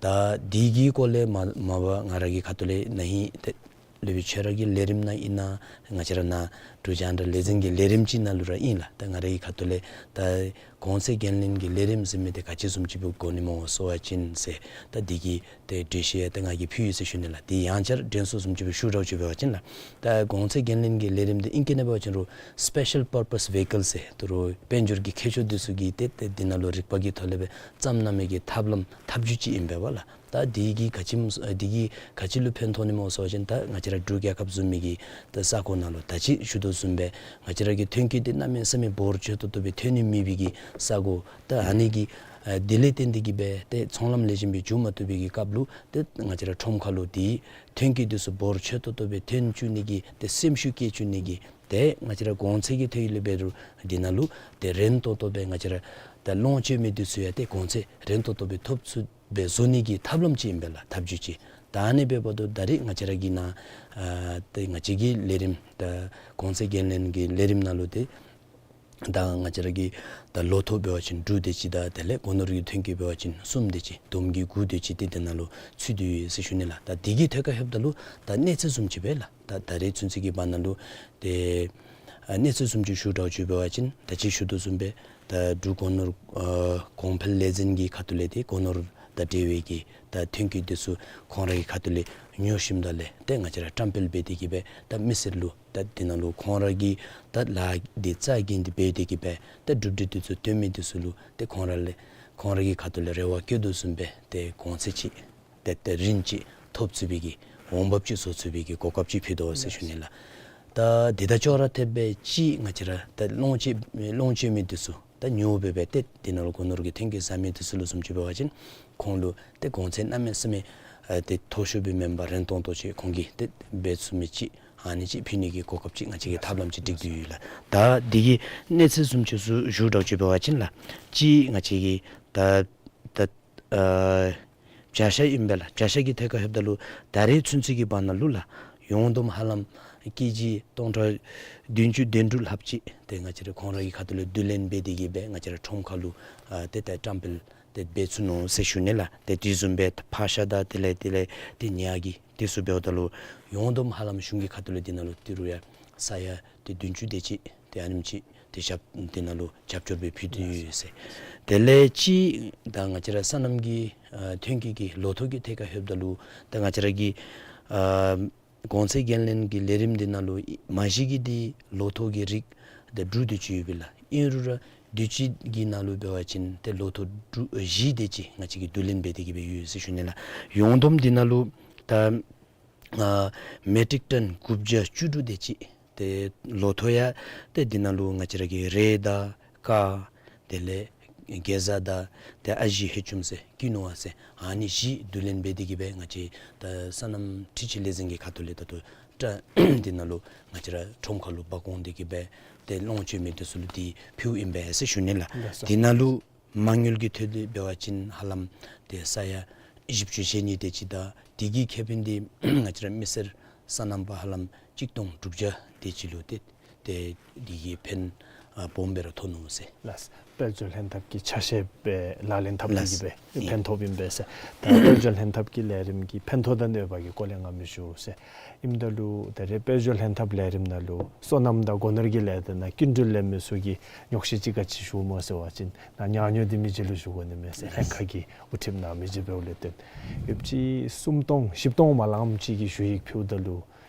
ད་འདི་གི་སྐོར་ལས་མ་མ་པ་ང་ར་གི་ཁ་ཐུག་ལས་ན་ཧིང་ཏེ་སློབ་དཔོན་ཁྱོད་ར་གི་ལས་རིམ་ནང་ཨིན་ན་ང་བཅས་ར་ནཱ་འབྲུག་རྒྱང་བསྒྲགས་ལས་འཛིན་གྱི་ལས་རིམ་ཅིག་ནང་ལུ་ར་ཨིན་ལགས། ད་ང་ར་གི་ཁ་ཐུག་ལས་ད་གོང་ཚད་འགན་ལེན་གྱི་ལས་རིམ་ཟེར་མི་འདི་ག་ཅི་བཟུམ་ཅིག་སྦེ་དགོ་ནི་སྨོ་ཟེར་བ་ཅིན་ཟེར་ད་འདི་གི་ཏེ་འགྲེལ་བཤད་ཡང་ཏེ་ང་གིས་ཕུལ་ཡི་ཟེར་ཞུ་ནི་ལགས། ཏེ་ཡང་བསྐྱར་དྲན་གསོ་བཟུམ་ཅིག་སྦེ་ཞུ་ར་ཅིག་འབད་བ་ཅིན་ལགས། ད་གོང་ཚད་འགན་ལེན་གྱི་ལས་རིམ་འདི་ཨིང་སྐད་ནང་འབད་བ་ཅིན་རུང་སི་པེ་ཤལ་པར་པས་ཝེ་ཧི་ཀལ་ཟེར་ད་རུང་དཔལ་འབྱོར་གྱི་མཁས་མཆོག་འདི་ཚུ་གིས་ཏེ་ཏེ་འདི་ནང་ལུ་རིག་པ་གི་ཐོག་ལས་སྦེ་བརྩམས་གནང་མི་གི་ཐབས་ལམ་ཐབས་བྱུས་ཅིག་ཨིན་པས་ལགས། ད་འདི་གིས་ག་ཅི་འདི་གིས་ག་ཅི་ལུ་ཕན་ཐོགས་ནི་སྨོ་ཟེར་བ་ཅིན་ད་ང་བཅས་ར་འབྲུག་རྒྱལ་ཁབ་བཟུམ་མའི་གི་ད་ས་གོ་ནང་ལུ་ད་ཅི་ཞུ་དོ་བཟུམ་སྦེ་ང་བཅས་ར་གི་ཐོན་སྐྱེད་འདི་གནམ་མེད་ས་མེད་འབོར་ཆེ་ཏོག་ཏོ་སྦེ་ཐོན་ནི་མེད་པའི་གི་ས་གོ་ད་ཨ་ནི་གི་ ཨ་དེ་ལས་བརྟེན་ཏེ་གི་སྦེ་ཏེ་ཚོང་ལམ་ལེགས་ཤོམ་སྦེ་འགྱོ་མ་བཏུབ་པའི་གི་སྐབས་ལུ་ཏེ་ང་བཅས་ར་ཁྲོམ་ཁ་ལུ་དེ་ཐོན་སྐྱེད་འདི་ཚུ་འབོར་ཆེ་ཏོག་ཏོ་སྦེ་ཐོན་བཅུག་ནི་གི་ཏེ་སེམས་ཤུགས་བསྐྱེད་བཅུག་ནི་གི་ཏེ་ང་བཅས་ར་གོང་ཚད་ཀྱི་ཐོག་ལས་འབད་རུང་འདི་ནང་ལུ་ཏེ་རན་ཏོག་ཏོ་སྦེ་ང་བཅས་ར་ད་ལོངས་སྤྱོད་མི་འདི་ཚུ་ཡང་ཏེ་གོང་ཚད་རན་ཏོག་ཏོ་སྦེ་ཐོབ་ཚུགསཔ་སྦེ་བཟོ་ནི་གི་ཐབས་ལམ་ཅིག་ཨིན་པས་ལགས། ཐབས་བྱུས་ཅིག། ད་ཨ་ནི་འབདཝ་ད་ད་རེས་ང་བཅས་ར་གི་ནང་ཨ་ཏེ་ང་བཅས་ཀྱི་ལས་རིམ་ད་གོང་ཚད་འགན་ལེན་གྱི་ལས་རིམ་ནང་ལུ་ཏེ་ད་ང་བཅས་ར་གི་ད་ལོ་ཐོག་འབད་བ་ཅིན་འབྲུ་དེ་ཅིག་དང་དེ་ལས་སྒོ་ནོར་གྱི་ཐོན་སྐྱེད་འབད་བ་ཅིན་གསུམ་དེ་ཅིག་དོམ་གྱི་དགུ་དེ་ཅིག་ཏེ་དེ་ནང་ལུ་ཚུད་དེ་ཡོད་ཟེར་ཞུ་ནི་ལགས། ད་དེ་གི་ཐད་ཁར་ལྷོདཔ་ད་ལུ་ད་གནས་ཚད་བཟུམ་ཅིག་སྦེ་ལགས། ད་ད་རེས་ཚུན་ཚོད་ཀྱི་བར་ན་ལུ་ཏེ་ཨ་གནས་ཚད་བཟུམ་ཅིག་ཞུ་དགོཔ་ཅིག་འབད་བ་ཅིན་ད་ཅི་ཞུ་དོ་བཟུམ་སྦེ་ད་འབྲུ་སྒོ་ནོར་ཨ་གོང་འཕེལ་ལས་འཛིན་གྱི་ཁ་ཐུག་ལས་ཏེ་སྒོ་ནོར་དང་འབྲེལ་བའི་གི་ད་ཐོན་སྐྱེད་འདི་ཚུ་ཁོང་ར་གི་ཁ་ཐུག་ལས་ཉོ་ཞིནམ་ད་ལས་ཏེ་ང་བཅས་ར་བཀྲམ་སྤེལ་འབད་དེ་གི་སྦེ་ད་མི་སེར་ལུ་ད་འདི་ནང་ལུ་ཁོང་ར་གིས་ད་ལཱ་འདི་རྩ་འགེངས་ཏེ་འབད་དེ་གི་སྦེ་ད་གྲུབ་འབྲས་འདི་ཚུ་ཐོན་མི་འདི་ཚུ་ལུ་ཏེ་ཁོང་ར་ལས་ཁོང་ར་གི་ཁ་ཐུག་ལས་རེ་བ་བསྐྱེད་དོ་བཟུམ་སྦེ་ཏེ་གོང་ཚད་ཅིག་ཏེ་ཏེ་རིན་ཅིག་ཐོབ་ཚུགས་པའི་གི་འོང་འབབ་ཅིག་བཟོ་ཚུགས་པའི་གི་གོ་སྐབས་ཅིག་ཕུལ་དོ་ཟེར་ཞུ་ནི་ལགས། ད་འདི་དང་ཅོག་ར་འཐདཔ་སྦེ་ཅིག་ང་བཅས་ར་ད་ལོངས་སྤྱོད་ལོངས་སྤྱོད་མི་འདི་ཚུ་ད་ཉོ་སྦེ་སྦེ་ཏེ་འདི་ནང་ལུ་སྒོ་ནོར་གྱི་ཐོན་སྐྱེད་བཟའ་མི་འདི་ཚུ་ལུ་བཟུམ་ཅིག་འབད་བ་ཅིན་ཁོང་ལུ་ཏེ་གོང་ཚད་གནམ་མེད་ས་མེད་ཨ་ཏེ་མཐོ་ཤོས་སྦེ་མེན་པར་རན་ཏོག་ཏོ་ཅིག་ཁོང་གིས་ཏེ་འབད་ཚུགས་མི་ཅིག་ཨ་ནི་ཅིག་ཕུལ་ནི་གི་གོ་སྐབས་ཅིག་ང་བཅས་ཀྱིས་ཐབས་ལམ་ཅིག་སྒྲིག་སྟེ་ཡོད་ལགས། ད་འདི་གི་གནས་ཚད་བཟུམ་ཅིག་ཚུ་ཞུ་དགོཔ་ཅིག་འབད་བ་ཅིན་ལགས། ཅིག་ང་བཅས་ཀྱིས་ད་ད་ཨ་བྱ་ཤ་ཨིན་པས་ལགས། བྱ་ཤ་གི་ཐད་ཁར་ལྷོདཔ་ད་ལུ་ད་རེས་ཚུན་ཚོད་ཀྱི་བར་ན་ལུ་ལགས། ཡོངས་བསྡོམས་ཧ་ལམ་ཀེ་ཇི་སྟོང་ཕྲག་བདུན་ཅུ་དོན་དྲུག་ལྷགཔ་ཅིག་ཏེ་ང་བཅས་ར་ཁོང་ར་གི་ཁ་ཐུག་ལས་བསྡུ་ལེན་འབད་དེ་གི་སྦེ་ང་བཅས་ར་ཁྲོམ་ཁ་ལུ་ཨ་ཏེ་ད་བཀྲམ་སྤེལ་ཏེ་འབད་ཚུགས་ནུག་ཟེར་ཞུ་ནི་ལགས། ཏེ་དེ་བཟུམ་སྦེ་ཕག་ཤ་དང་དེ་ལས་དེ་ལས་ཏེ་ཉ་གི་དེ་ཚུ་འབདཝ་ད་ལུ་ཡོངས་བསྡོམས་ཧ་ལམ་གཞུང་གི་ཁ་ཐུག་ལས་འདི་ནང་ལུ་ཏི་རུ་ཡང་ས་ཡ་ཏེ་བདུན་ཅུ་དེ་ཅིག་ཏེ་ཨ་ནེམ་ཅིག་ཏེ་ཞབས་འདི་ནང་ལུ་རྒྱབ་སྐྱོར་སྦེ་ཕུལ་ཏེ་ཡོད་ཟེར། དེ་ལས་ཅིག་ད་ང་བཅས་ར་སོ་ནམ་གྱི་ཨ་ཐོན་སྐྱེད་ཀྱི་ལོ་ཐོག་གི་ཐད་ཁར་ལྷོདཔ་ད་ལུ་ད་ང་བཅས་ར་གི་ཨ་གོང་ཚད་འགན་ལེན་གྱི་ལས་རིམ་འདི་ནང་ལུ་མ་གཞི་གི་འདི་ལོ་ཐོག་གི་རིགས་ཏེ་དྲུག་དེ་ཅིག་ཡོད་པས་ལགས། ཨིན་རུང་ར་དུས་ཅི་གི་ནང་ལུ་འབད་བ་ཅིན་ཏེ་ལོ་ཐོག་དྲུག་བཞི་དེ་ཅིག་ང་བཅས་ཀྱིས་བསྡུ་ལེན་འབད་དེ་གི་སྦེ་ཡོད་ཟེར་ཞུ་ནི་ལགས། ཡོངས་བསྡོམས་འདི་ནང་ལུ་ད་ཨ་མེ་ཊིག་ཊོན་དགུ་བརྒྱ་བཅུ་དྲུག་དེ་ཅིག་ཏེ་ལོ་ཐོག་ཡང་ཏེ་འདི་ནང་ལུ་ང་བཅས་ར་གི་རེད་དང་ཀར་དེ་ལས་གེ་ཛ་དང་ཏེ་ཨ་ཞེ་ཧེ་ཅུམ་ཟེར་ཀི་ནུ་བ་ཟེར་ཨ་ནི་བཞི་བསྡུ་ལེན་འབད་དེ་གི་སྦེ་ང་བཅས་ད་སོ་ནམ་འཕྲུལ་ཆས་ལས་འཛིན་གྱི་ཁ་ཐུག་ལས་ད་ལྟོ་ཏེ་འདི་ནང་ལུ་ང་བཅས་ར་ཁྲོམ་ཁ་ལུ་འབག་འོང་སྟེ་གི་སྦེ་ཏེ་ལོངས་སྤྱོད་མི་འདི་ཚུ་ལུ་འདི་ཕུལཝ་ཨིན་པས་ཟེར་ཞུ་ནི་ལགས། ལགས་སོ། འདི་ནང་ལུ་མ་དངུལ་གྱི་ཐད་ལས་འབད་བ་ཅིན་ཧ་ལམ་ཏེ་ས་ཡ་བཞི་བཅུ་ཞེ་གཉིས་དེ་ཅིག་དང་དེ་གི་ཁེ་ཕན་འདི་ང་བཅས་ར་མི་སེར་སོ་ནམ་པ་ཧ་ལམ་གཅིག་སྟོང་དྲུག་བརྒྱ་དེ་ཅིག་ལུ་ཏེ་ཏེ་དེ་གི་ཕན་ཨ་སྦོམ་སྦེ་ར་ཐོགས་ནུག་ཟེར། ལགས། དཔལ་འབྱོར་ལྷན་ཐབས་ཀྱི་ཆ་ཤས་སྦེ་ལག་ལེན་འཐབ་སྟེ་གི་སྦེ་ལགས། ཨིན། ཕན་ཐོགསཔ་ཨིན་པས་ཟེར། ད་དཔལ་འབྱོར་ལྷན་ཐབས་ཀྱི་ལས་རིམ་གྱི་ཕན་ཐོགས་དང་གནོད་པ་གི་སྐོར་ལས་ང་མི་ཞུ་ཟེར། ཨིནམ་ད་ལུ་ད་རེས་དཔལ་འབྱོར་ལྷན་ཐབས་ལས་རིམ་ནང་ལུ་སོ་ནམ་དང་སྒོ་ནོར་གྱི་ལས་སྡེ་ནང་སྐྱིན་འགྲུལ་ལེན་མི་ཚུ་གིས་ཉོགས་བཤད་ཅིག་ག་ཅི་ཞུཝ་སྨོ་ཟེར་བ་ཅིན་ནཱ་ཉ་ཉོ་སྟེ་མི་རྗེ་ལུ་ཞུ་དགོ་ནི་མས་ཟེར། ལྷན་ཁག་གི་དབུ་ཁྲིདཔ་ནཱ་མི་རྗེ་འབདཝ་ལས་བརྟེན་ཡོདཔ་ཅིག་སུམ་སྟོང་བཞི་སྟོང་མ་ལངམ་ཅིག་གི་ཞུ་ཡིག་ཕུལཝ་ད་ལུ་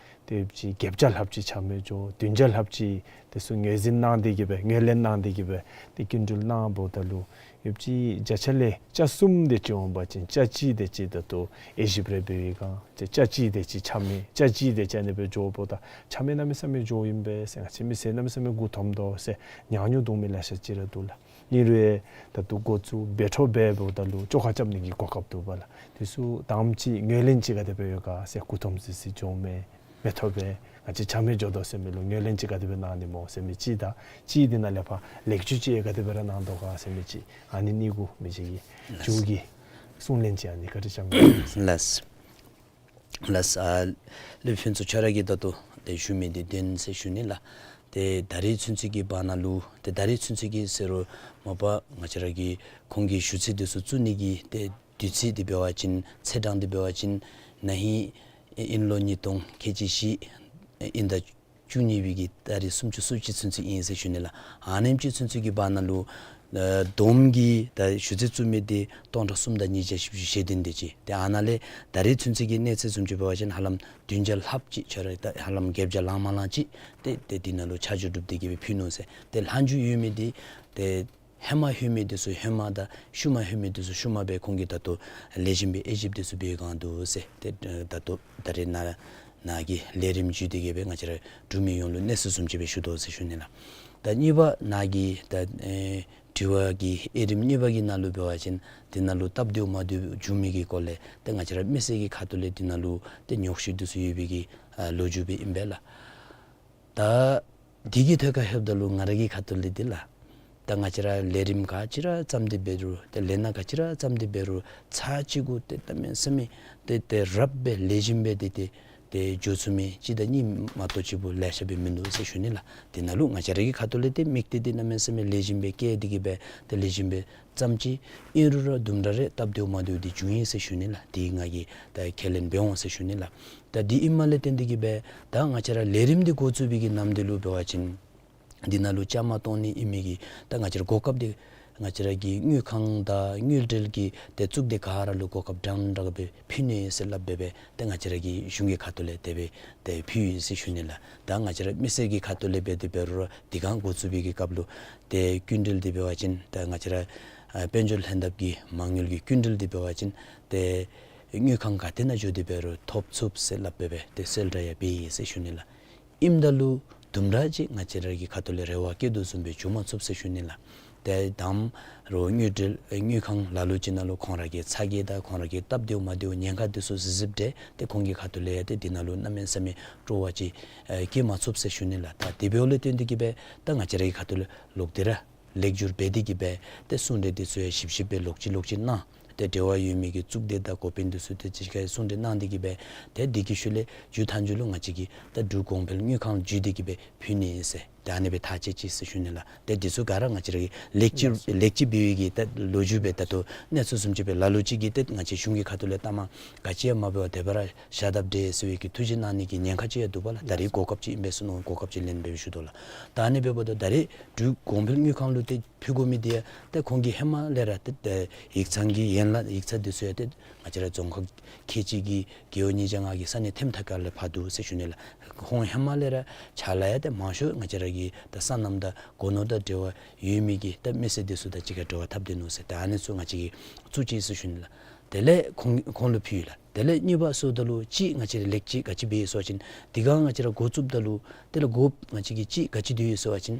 ཏེ་ཡོདཔ་ཅིག་བརྒྱད་བརྒྱ་ལྷགཔ་ཅིག་ཆ་མེད་འགྱོ། བདུན་བརྒྱ་ལྷགཔ་ཅིག་དེ་ཚུ་ངོས་འཛིན་གནང་སྟེ་གི་སྦེ་ངོས་ལེན་གནང་སྟེ་གི་སྦེ་ཏེ་སྐྱིན་འགྲུལ་གནངམ་ད་ལུ་ཡོདཔ་ཅིག་བརྒྱ་ཆ་ལས་ཆ་གསུམ་དེ་ཅིག་འོང་པ་ཅིན་ཆ་གཅིག་དེ་ཅིག་ད་ལྟོ་དབྱེ་ཞིབ་རེ་འབད་བའི་སྒང་ཏེ་ཆ་གཅིག་དེ་ཅིག་ཆ་མེད་ཆ་གཅིག་དེ་ཅིག་ཨ་ནི་སྦེ་འགྱོཝ་ད་ཆ་མེད་གནམ་མེད་ས་མེད་འགྱོཝ་ཨིན་པས་ཟེར། ང་བཅས་མི་སེར་གནམ་མེད་ས་མེད་མགུ་འཐོམ་དོ་ཟེར་ཉ་ཉོ་འཐུང་མི་ལེ་ཤ་ཅིག་ར་འདུག་ལགས། ཨིན་རུང་ད་ལྟོ་འགོ་བཙུགས་འབད་འཕྲོ་འབད་འབདཝ་ད་ལུ་བཅོ་ཁ་རྐྱབ་ནི་གི་གོ་སྐབས་འདུག་པ་ལགས། དེ་ཚུ་དང་པ་ཅིག་ངོས་ལེན་ཅིག་ག་དེ་སྦེ་ཡོད་ག་ཟེར། མགུ་འཐོམ་སི་སི་འགྱོ་མི་མི་ཐོབ་པས། ང་བཅས་ཆ་མེད་འགྱོ་དོ་ཟེར་མི་ལུ་ངོས་ལེན་ཅིག་ག་དེ་སྦེ་གནང་ནི་སྨོ་ཟེར་མི་ཅིག་དང་གཅིག་འདི་ནང་ལས་ཕར་ལེགས་བཅོས་ཅིག་ག་དེ་སྦེ་ར་གནང་དོ་ག་ཟེར་མི་ཅིག་ཨ་ནི་གཉིས་གུ་མི་རྗེ་གིས་མཇུག་གི་གསུང་ལན་ཅིག་ཨ་ནི་བཀའ་དྲིན་བསྐྱང་གནང་ཟེར། ལགས། ལགས། ཨ་ལས་ཕུན་ཚོགས་ཁྱོད་ར་གིས་ད་ལྟོ་ཏེ་ཞུ་མི་འདི་བདེན་ཟེར་ཞུ་ནི་ལགས། ཏེ་ད་རེས་ཚུན་ཚོད་ཀྱི་བར་ན་ལུ་ཏེ་ད་རེས་ཚུན་ཚོད་ཀྱི་ཟེར་རུང་མ་པ་ང་བཅས་ར་གི་ཁོང་གི་ཞུ་ཚིག་འདི་ཚུ་བཙུགས་ནི་གི་ཏེ་དུས་ཚོད་འདི་འབད་བ་ཅིན་ཚེས་གྲངས་འདི་འབད་བ་ཅིན་ན་ཧིང་ཨིན་ལོ་ཉིས་སྟོང་ཁལ་གཅིག་བཞི་ཨིན་ཟླ་བཅུ་གཉིས་པའི་གི་ཏ་རིག་སུམ་ཅུ་སོ་གཅིག་ཚུན་ཚོད་ཨིན་ཟེར་ཞུ་ནི་ལགས། ཨ་ནེམ་ཅིག་ཚུན་ཚོད་ཀྱི་བར་ན་ལུ་ཨ་བསྡོམས་ཀྱི་ད་ཞུ་ཚིག་བཙུགས་མི་འདི་སྟོང་ཕྲག་གསུམ་དང་ཉིས་བརྒྱ་བཞི་བཅུ་ཞེ་བདུན་དེ་ཅིག། ཏེ་ཨ་ནཱ་ལས་ད་རེས་ཚུན་ཚོད་ཀྱི་གནས་ཚད་བཟུམ་ཅིག་འབད་བ་ཅིན་ཧ་ལམ་བདུན་བརྒྱ་ལྷགཔ་ཅིག་ཁྱོད་ར་ད་ཧ་ལམ་བརྒྱད་བརྒྱ་ལང་མ་ལང་ཅིག་ཏེ་ཏེ་འདི་ནང་ལུ་ཆ་འཇོག་གྲུབ་སྟེ་གི་སྦེ་ཕུལ་ནུག་ཟེར། ཏེ་ལྷག་མཇུག་ཡོད་མི་འདི་ཏེ་ཧེ་མ་ལྷོད་མི་འདི་ཚུ་ཧེ་མ་དང་ཤུལ་མ་ལྷོད་མི་འདི་ཚུ་ཤུལ་མ་སྦེ་ཁོང་གིས་ད་ལྟོ་ལེགས་ཤོམ་སྦེ་དབྱེ་ཞིབ་འདི་ཚུ་འབད་བའི་སྒང་འདུག་ཟེར། ཏེ་ད་ལྟོ་ད་རེས་ནཱ་ ནཱ་གི་ལས་རིམ་བརྒྱུད་དེ་གི་སྦེ་ང་བཅས་ར་འབྲུག་མི་ཡོངས་ལུ་གནས་ཚུལ་བཟུམ་ཅིག་སྦེ་ཞུ་དོ་ཟེར་ཞུ་ནི་ལགས། ད་གཉིས་པ་ནཱ་གི་ད་ཨེ་དྲི་བ་གི་དབྱེ་རིམ་གཉིས་པ་གི་ནང་ལུ་འབད་བ་ཅིན་འདི་ནང་ལུ་སྟབས་བདེཝ་མ་བདེཝ་བྱུང་མི་གི་སྐོར་ལས་ཏེ་ང་བཅས་ར་མི་སེར་གྱི་ཁ་ཐུག་ལས་འདི་ནང་ལུ་ཏེ་ཉོགས་བཤད་འདི་ཚུ་ཡོད་པའི་གི་ཨ་ལོ་རྒྱུས་སྦེ་ཨིན་པས་ལགས། ད་འདི་གི་ཐད་ཁར་ལྷོདཔ་ད་ལུ་ང་ར་གི་ཁ་ཐུག་ལས་འདི་ལགས། ད་ང་བཅས་ར་ལས་རིམ་ག་ཅི་ར་བརྩམས་ཏེ་འབད་རུང་ཏེ་ལས་སྣ་ག་ཅི་ར་བརྩམས་ཏེ་འབད་རུང་ཚར་གཅིག་གུ་ཏེ་གནམ་མེད་ས་མེད་ཏེ་ཏེ་རབ་སྦེ་ལེགས་ཤོམ་སྦེ་ཏེ་ཏེ་ཏེ་འགྱོ་ཚུགས་མི་གཅིག་དང་གཉིས་མ་གཏོགས་ཅིག་པོ་ལེ་ཤ་སྦེ་མིན་འདུག་ཟེར་ཞུ་ནི་ལགས། འདི་ནང་ལུ་ང་བཅས་ར་གི་ཁ་ཐུག་ལས་ཏེ་དམིགས་གཏད་འདི་གནམ་མེད་ས་མེད་ལེགས་ཤོམ་སྦེ་བཀལ་ཏེ་གི་སྦེ་ཏེ་ལེགས་ཤོམ་སྦེ་བརྩམས་ཅི། ཨིན་རུང་ར་དུམ་གྲ་རེ་སྟབས་བདེཝ་མ་བདེཝ་འདི་བྱུང་ཡི་ཟེར་ཞུ་ནི་ལགས། འདི་ང་གིས་ད་ཁས་ལེན་འབད་འོང་ཟེར་ཞུ་ནི་ལགས། ད་འདི་ཨིནམ་ལས་བརྟེན་ཏེ་གི་སྦེ་ད་ང་བཅས་ར་ལས་རིམ་འདི་འགོ་བཙུགས་པའི་གི་ནམ་དུས་ལུ་འབད་བ་ཅིན་འདི་ནང་ལུ་བཅའ་མར་གཏོགས་ནི་ཨིན་མི་གི་ད་ང་བཅས་ར་གོ་སྐབས་འདི་ང་བཅས་ར་གི་དངུལ་ཁང་དང་དངུལ་འབྲེལ་གྱི་ཏེ་གཙུག་སྡེ་ག་ར་ལུ་གོ་སྐབས་འདྲན་འདྲ་སྦེ་ཕུལ་ནི་ཟེར་སླབ་སྦེ་སྦེ་ཏེ་ང་བཅས་ར་གི་གཞུང་གི་ཁ་ཐུག་ལས་དེ་སྦེ་ཏེ་ཕུལ་ཡི་ཟེར་ཞུ་ནི་ལགས། ད་ང་བཅས་ར་མི་སེར་གྱི་ཁ་ཐུག་ལས་འབད་དེ་འབད་རུང་འདི་ག་འགོ་བཙུགས་པའི་གི་སྐབས་ལུ་ཏེ་སྐྱིན་འགྲུལ་འདི་འབད་བ་ཅིན་ད་ང་བཅས་ར་ཨ་དཔལ་འབྱོར་ལྷན་ཐབས་ཀྱི་མ་དངུལ་གྱི་སྐྱིན་འགྲུལ་འདི་འབད་བ་ཅིན་ཏེ་དངུལ་ཁང་ག་ཏེ་ནང་འགྱོ་སྟེ་འབད་རུང་ཐོབ་ཚུགས་ཟེར་སླབ་སྦེ་སྦེ་ཏེ་གསལ་བསྒྲགས་ཡང་འབད་ཡི་ཟེར་ཞུ་ནི་ལགས། ཨིནམ་ད་ལུ་དུམ་གྲ་ཅིག་ང་བཅས་ར་གི་ཁ་ཐུག་ལས་རེ་བ་བསྐྱེད་དོ་བཟུམ་སྦེ་འགྱོ་མ་ཚུགས་ཟེར་ཞུ་ནི་ལགས། ཏེ་དང་རུང་དངུལ་འབྲེལ་དངུལ་ཁང་ལ་ལུ་ཅིག་ནང་ལུ་ཁོང་ར་གི་ཚ་གྱང་དང་ཁོང་ར་གི་སྟབས་བདེཝ་མ་བདེཝ་ཉེན་ཁ་འདི་ཚུ་གཟིགས་གཟིགསཔ་འདྲས་ཏེ་ཁོང་གི་ཁ་ཐུག་ལས་ཡང་ཏེ་འདི་ནང་ལུ་གནམ་མེད་ས་མེད་སྤྲོ་བ་ཅིག་ཨེ་བསྐྱེད་མ་ཚུགས་ཟེར་ཞུ་ནི་ལགས། ད་དེ་འབདཝ་ལས་བརྟེན་ཏེ་གི་སྦེ་ད་ང་བཅས་ར་གི་ཁ་ཐུག་ལས་ལོག་སྟེ་ར་ལེགས་བསྒྱུར་འབད་དེ་གི་སྦེ་ཏེ་གསུང་གྲོས་འདི་ཚུ་ཡང་ཞིབ་ཞིབ་སྦེ་ལོག་ཅི་ལོག་ཅི་གནང་། ཏེ་འབྲེལ་བ་ཡོད་མི་གི་གཙུག་སྡེ་དང་འགོ་དཔོན་འདི་ཚུ་ཏེ་གཅིག་ཁར་གསུང་གྲོས་གནང་སྟེ་གི་སྦེ་ཏེ་འདི་གི་ཤུལ་ལས་མཇུག་མཐའ་མཇུག་ལུ་ང་བཅས་ཀྱིས་ད་འབྲུག་གོང་འཕེལ་དངུལ་ཁང་བརྒྱུད་དེ་གི་སྦེ་ཕུལ་ནི་ཨིན་ཟེར། ད་ཨ་ནི་སྦེ་ཐག་བཅད་ཅི་ཟེར་ཞུ་ནི་ལགས། ཏེ་འདི་ཚུ་ག་ར་ང་བཅས་ར་གི་ལེགས་བཅོས་ལེགས་བཅོས་འབད་བའི་གི་ད་ལོ་རྒྱུས་སྦེ་ད་ལྟོ་གནས་ཚུལ་བཟུམ་ཅིག་སྦེ་ལ་ལུ་ཅིག་གིས་ཏེ་ང་བཅས་གཞུང་གི་ཁ་ཐུག་ལས་ལྟ་མ་ག་ཅི་ཡང་མ་འབད་བར་དེ་སྦེ་ར་བཞག་དཔ་འདྲས་ཟེར་བའི་གི་ཐུགས་བཞེད་གནང་ནི་གི་ཉེན་ཁ་ཅིག་ཡང་འདུག་པ་ལགས། ད་རེས་གོ་སྐབས་ཅིག་ཨིན་པས་ཟེར་མནོ་གོ་སྐབས་ཅིག་ལེན་སྦེ་ཞུ་དོ་ལགས། ད་ཨ་ནི་འབདཝ་ད་ད་རེས་འབྲུག་གོང་འཕེལ་དངུལ་ཁང་ལུ་ཏེ་ཕུལ་དགོ་མི་འདི་ཡང་ཏེ་ཁོང་གིས་ཧེ་མ་ལས་ར་ཏེ་ཏེ་ཡིག་ཚང་གི་ཡན་ལག་ཡིག་ཚང་འདི་ཚུ་ཡང་ཏེ་ང་བཅས་ར་རྫོང་ཁག་ཁལ་གཅིག་གི་རྒེད་འོག་ཉིས་བརྒྱ་ལྔ་གི་ས་གནས་ཐེམ་ཐག་ཁ་ལས་ཕར་འདུག་ཟེར་ཞུ་ནི་ལགས། ཁོང་ཧེ་མ་ལས་ར་ཕྱག་ལཱ་ཡང་ཏེ་མང་ཤོས་ང་བཅས་ར་གི་ད་སོ་ནམ་དང་སྒོ་ནོར་དང་འབྲེལ་བ་ཡོད་མི་གི་ད་མི་སེར་འདི་ཚུ་དང་གཅིག་ཁར་འབྲེལ་བ་འཐབ་སྡོད་ནུག་ཟེར། ད་ཨ་ནི་ཚུ་ང་བཅས་ཀྱིས་བཙུགས་ཅི་ཟེར་ཞུ་ནི་ལགས། དེ་ལས་ཁོང་ཁོང་ལུ་ཕུལ་ཡི་ལགས། དེ་ལས་གཉིས་པ་སོངམ་ད་ལུ་གཅིག་ང་བཅས་ར་ལེགས་བཅོས་ག་ཅི་འབད་ཡི་ཟེར་བ་ཅིན་འདི་ག་ང་བཅས་ར་འགོ་བཙུགསཔ་ད་ལུ་དེ་ལས་འགོ་ང་བཅས་ཀྱིས་གཅིག་ག་ཅི་འདོད་ཡི་ཟེར་བ་ཅིན་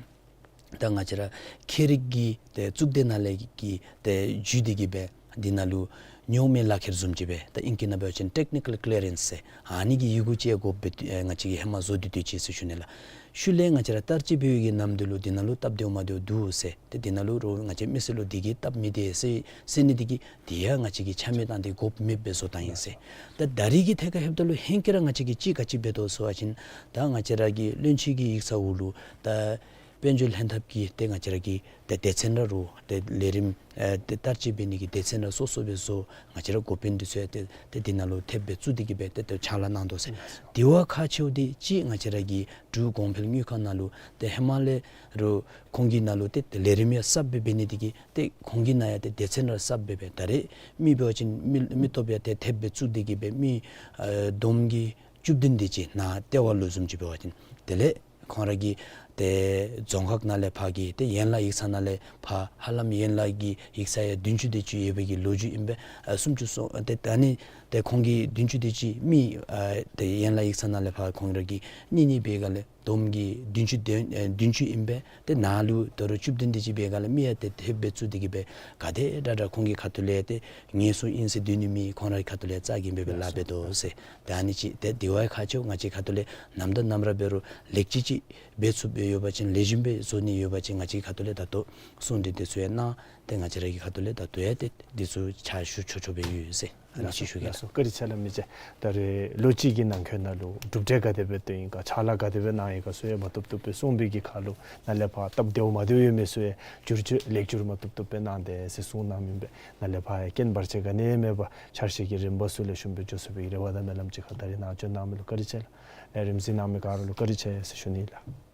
ད་ང་བཅས་ར་ཁྱད་རིག་གི་ཏེ་གཙུག་སྡེ་ནང་ལས་ཀྱི་ཏེ་བརྒྱུད་དེ་གི་སྦེ་འདི་ནང་ལུ་ཉོག་མེད་ལག་ཁྱེར་བཟུམ་ཅིག་སྦེ་ད་ཨིང་སྐད་ནང་འབད་བ་ཅིན་ཊེཀ་ནི་ཀཱལ་ཀི་ལི་ཡ་རེནསི་ཟེར་ཨ་ནི་གི་ཡི་གུ་ཅིག་ཡང་དགོཔ་སྦེ་ཨེ་ང་བཅས་ཀྱིས་ཧེ་མ་བཟོ་སྟེ་སྡོད་ཅི་ཟེར་ཞུ་ནི་ལགས། ཤུལ་ལས་ང་བཅས་ར་བསྟར་སྤྱོད་འབད་བའི་གི་ནམ་དུས་ལུ་འདི་ནང་ལུ་སྟབས་བདེཝ་མ་བདེཝ་འདུག་ཟེར་ཏེ་འདི་ནང་ལུ་རོགས་ང་བཅས་མི་སེར་ལུ་འདི་གིས་སྟབས་མི་བདེ་ཟེར་ཟེར་ནི་འདི་གིས་འདི་ཡང་ང་བཅས་ཀྱིས་ཆ་མེད་བཏང་སྟེ་དགོཔ་མེདཔ་སྦེ་བཟོ་བཏང་ཡི་ཟེར། ད་ད་རེས་ཀྱི་ཐད་ཁར་ལྷོདཔ་ད་ལུ་ཧེང་སྐལ་ར་ང་བཅས་ཀྱིས་གཅིག་ག་ཅི་འབད་དོ་ཟེར་བ་ཅིན་ད་ང་བཅས་ར་གི་བློན་ཆེན་གྱི་ཡིག་ཚང་འོག་ལུ་ད་དཔལ་འབྱོར་ལྷན་ཐབས་ཀྱི་ཏེ་ང་བཅས་ར་གི་ཏེ་སྡེ་ཚན་ར་རུང་ཏེ་ལས་རིམ་ཨེ་ཏེ་བསྟར་སྤྱོད་འབད་ནི་གི་སྡེ་ཚན་ར་སོ་སོ་སྦེ་བཟོ། ང་བཅས་ར་འགོ་དཔོན་འདི་ཚུ་ཡང་ཏེ་ཏེ་འདི་ནང་ལུ་ཐེབས་སྦེ་བཙུགས་ཏེ་གི་སྦེ་ཏེ་ཏེ་ཕྱག་ལཱ་གནང་དོ་ཟེར། དེ་བ་ཁག་ཆེཝ་འདི་གཅིག་ང་བཅས་ར་གི་འབྲུག་གོང་འཕེལ་དངུལ་ཁང་ནང་ལུ་ཏེ་ཧེ་མ་ལས་རུང་ཁོང་གི་ནང་ལུ་ཏེ་ཏེ་ལས་རིམ་ཡང་གསརཔ་སྦེ་འབད་ནི་འདི་གིས་ཏེ་ཁོང་གི་ནང་ཡང་ཏེ་སྡེ་ཚན་ར་གསརཔ་སྦེ་སྦེ་ད་རེས་མི་འབད་བ་ཅིན་མི་མི་སྟོབས་ཡང་ཏེ་ཐེབས་སྦེ་བཙུགས་ཏེ་གི་སྦེ་མི་ཨེ་བསྡོམས་ཀྱིས་བཅུ་བདུན་དེ་ཅིག་ནཱ་ལྟེ་བ་ལུ་བཟུམ་ཅིག་འབད་བ་ཅིན་དེ་ལས་ཁོང་ར་གི་ཏེ་རྫོང་ཁག་ནང་ལས་ཕར་གྱི་ཏེ་ཡན་ལག་ཡིག་ཚང་ནང་ལས་ཕར་ཧ་ལམ་ཡན་ལག་གི་ཡིག་ཚང་ཡང་བདུན་ཅུ་དེ་ཅིག་ཡོད་པའི་གི་ལོ་རྒྱུས་ཨིན་པས། ཨ་སུམ་ཅུ་སོ་ཏེ་ད་ཨ་ནི་ཏེ་ཁོང་གི་བདུན་ཅུ་དེ་ཅིག་མི་ཨ་ཏེ་ཡན་ལག་ཡིག་ཚང་ནང་ལས་ཕར་ཁོང་ར་གིས་གཉེར་གཉེར་འབད་སྒང་ལས་བསྡོམས་ཀྱིས་བདུན་ཅུ་དེ་ཨེ་བདུན་ཅུ་ཨིན་པས། ཏེ་ནཱ་ལུ་ད་རུང་བཅུ་བདུན་དེ་ཅིག་འབད་སྒང་ལས་མི་ཡང་ཏེ་ཐེབས་སྦེ་བཙུགས་ཏེ་གི་སྦེ་ག་དེ་དྲག་དྲག་ཁོང་གི་ཁ་ཐུག་ལས་ཏེ་ངལ་གསོ་ཨིན་ཟེར་སྡོད་ནི་མེད། ཁོང་ར་གི་ཁ་ཐུག་ལས་རྩ་འགེངས་སྦེ་སྦེ་ལཱ་འབད་དོ་ཟེར། ད་ཨ་ནི་ཅིག་ཏེ་དེ་བ་ཁག་ཆེཝ་ང་བཅས་ཁ་ཐུག་ལས་ནམ་དང་ནམ་ར་འབད་རུང་ལེགས་བཅོས་ཅིག་འབད་ཚུགསཔ་ཡོད་པ་ཅིན་ལེགས་ཤོམ་སྦེ་བཟོ་ནི་ཡོད་པ་ཅིན་ང་བཅས་ཁ་ཐུག་ལས་ད་ལྟོ་གསུང་གྲོས་འདི་ཚུ་ཡང་གནང་། ཏེ་ང་བཅས་ར་གི་ཁ་ཐུག་ལས་ད་ལྟོ་ཡང་ཏེ་འདི་ཚུ་ཕྱག་ཞུ་ཆོག་ཆོགཔ་སྦེ་ཡོད་ཟེར། ཨ་ནི་ཅིག་ཞུ་གེ་ལགས། ལགས་སོ། བཀའ་དྲིན་ཆེ་ལགས། མི་རྗེ་ད་རེས་ལོ་གཅིག་གི་ནང་འཁོད་ནང་ལུ་གྲུབ་འབྲས་ག་དེ་སྦེ་བཏོན་ཡི་ག་ཕྱག་ལཱ་ག་དེ་སྦེ་གནང་ཡི་ག་ཚུ་ཡང་མ་བཏུབ་བཏུབ་སྦེ་གསུངས་པའི་གི་ཁར་ལུ་ནཱ་ལས་ཕར་སྟབས་བདེཝ་མ་བདེཝ་ཡོད་མི་ཚུ་ཡང་བསྒྱུར་བཅོས་ལེགས་བསྒྱུར་མ་བཏུབ་བཏུབ་སྦེ་གནང་དེས་ཟེར་གསུངས་གནངམ་ཨིན་པས། ནཱ་ལས་ཕར་ཡང་རྐྱེན་བར་ཆད་ག་ནི་ཡང་མེད་པར་འཆར་གཞི་གི་རིམ་པ་ཚུ་ལེགས་ཤོམ་སྦེ་འགྱོ་ཚུགས་པའི་གི་རེ་བ་དང་སྨོན་ལམ་ཅིག་ཁར་ད་རེས་ནཱ་བྱོན་གནང་མི་ལུ་བཀའ་དྲིན་ཆེ་ལགས། ལས་རིམ་གཟིགས་གནང་མི་ག་ར་ལུ་བཀའ་དྲིན་ཆེ་ཟེར་ཞུ་ནི་ལགས།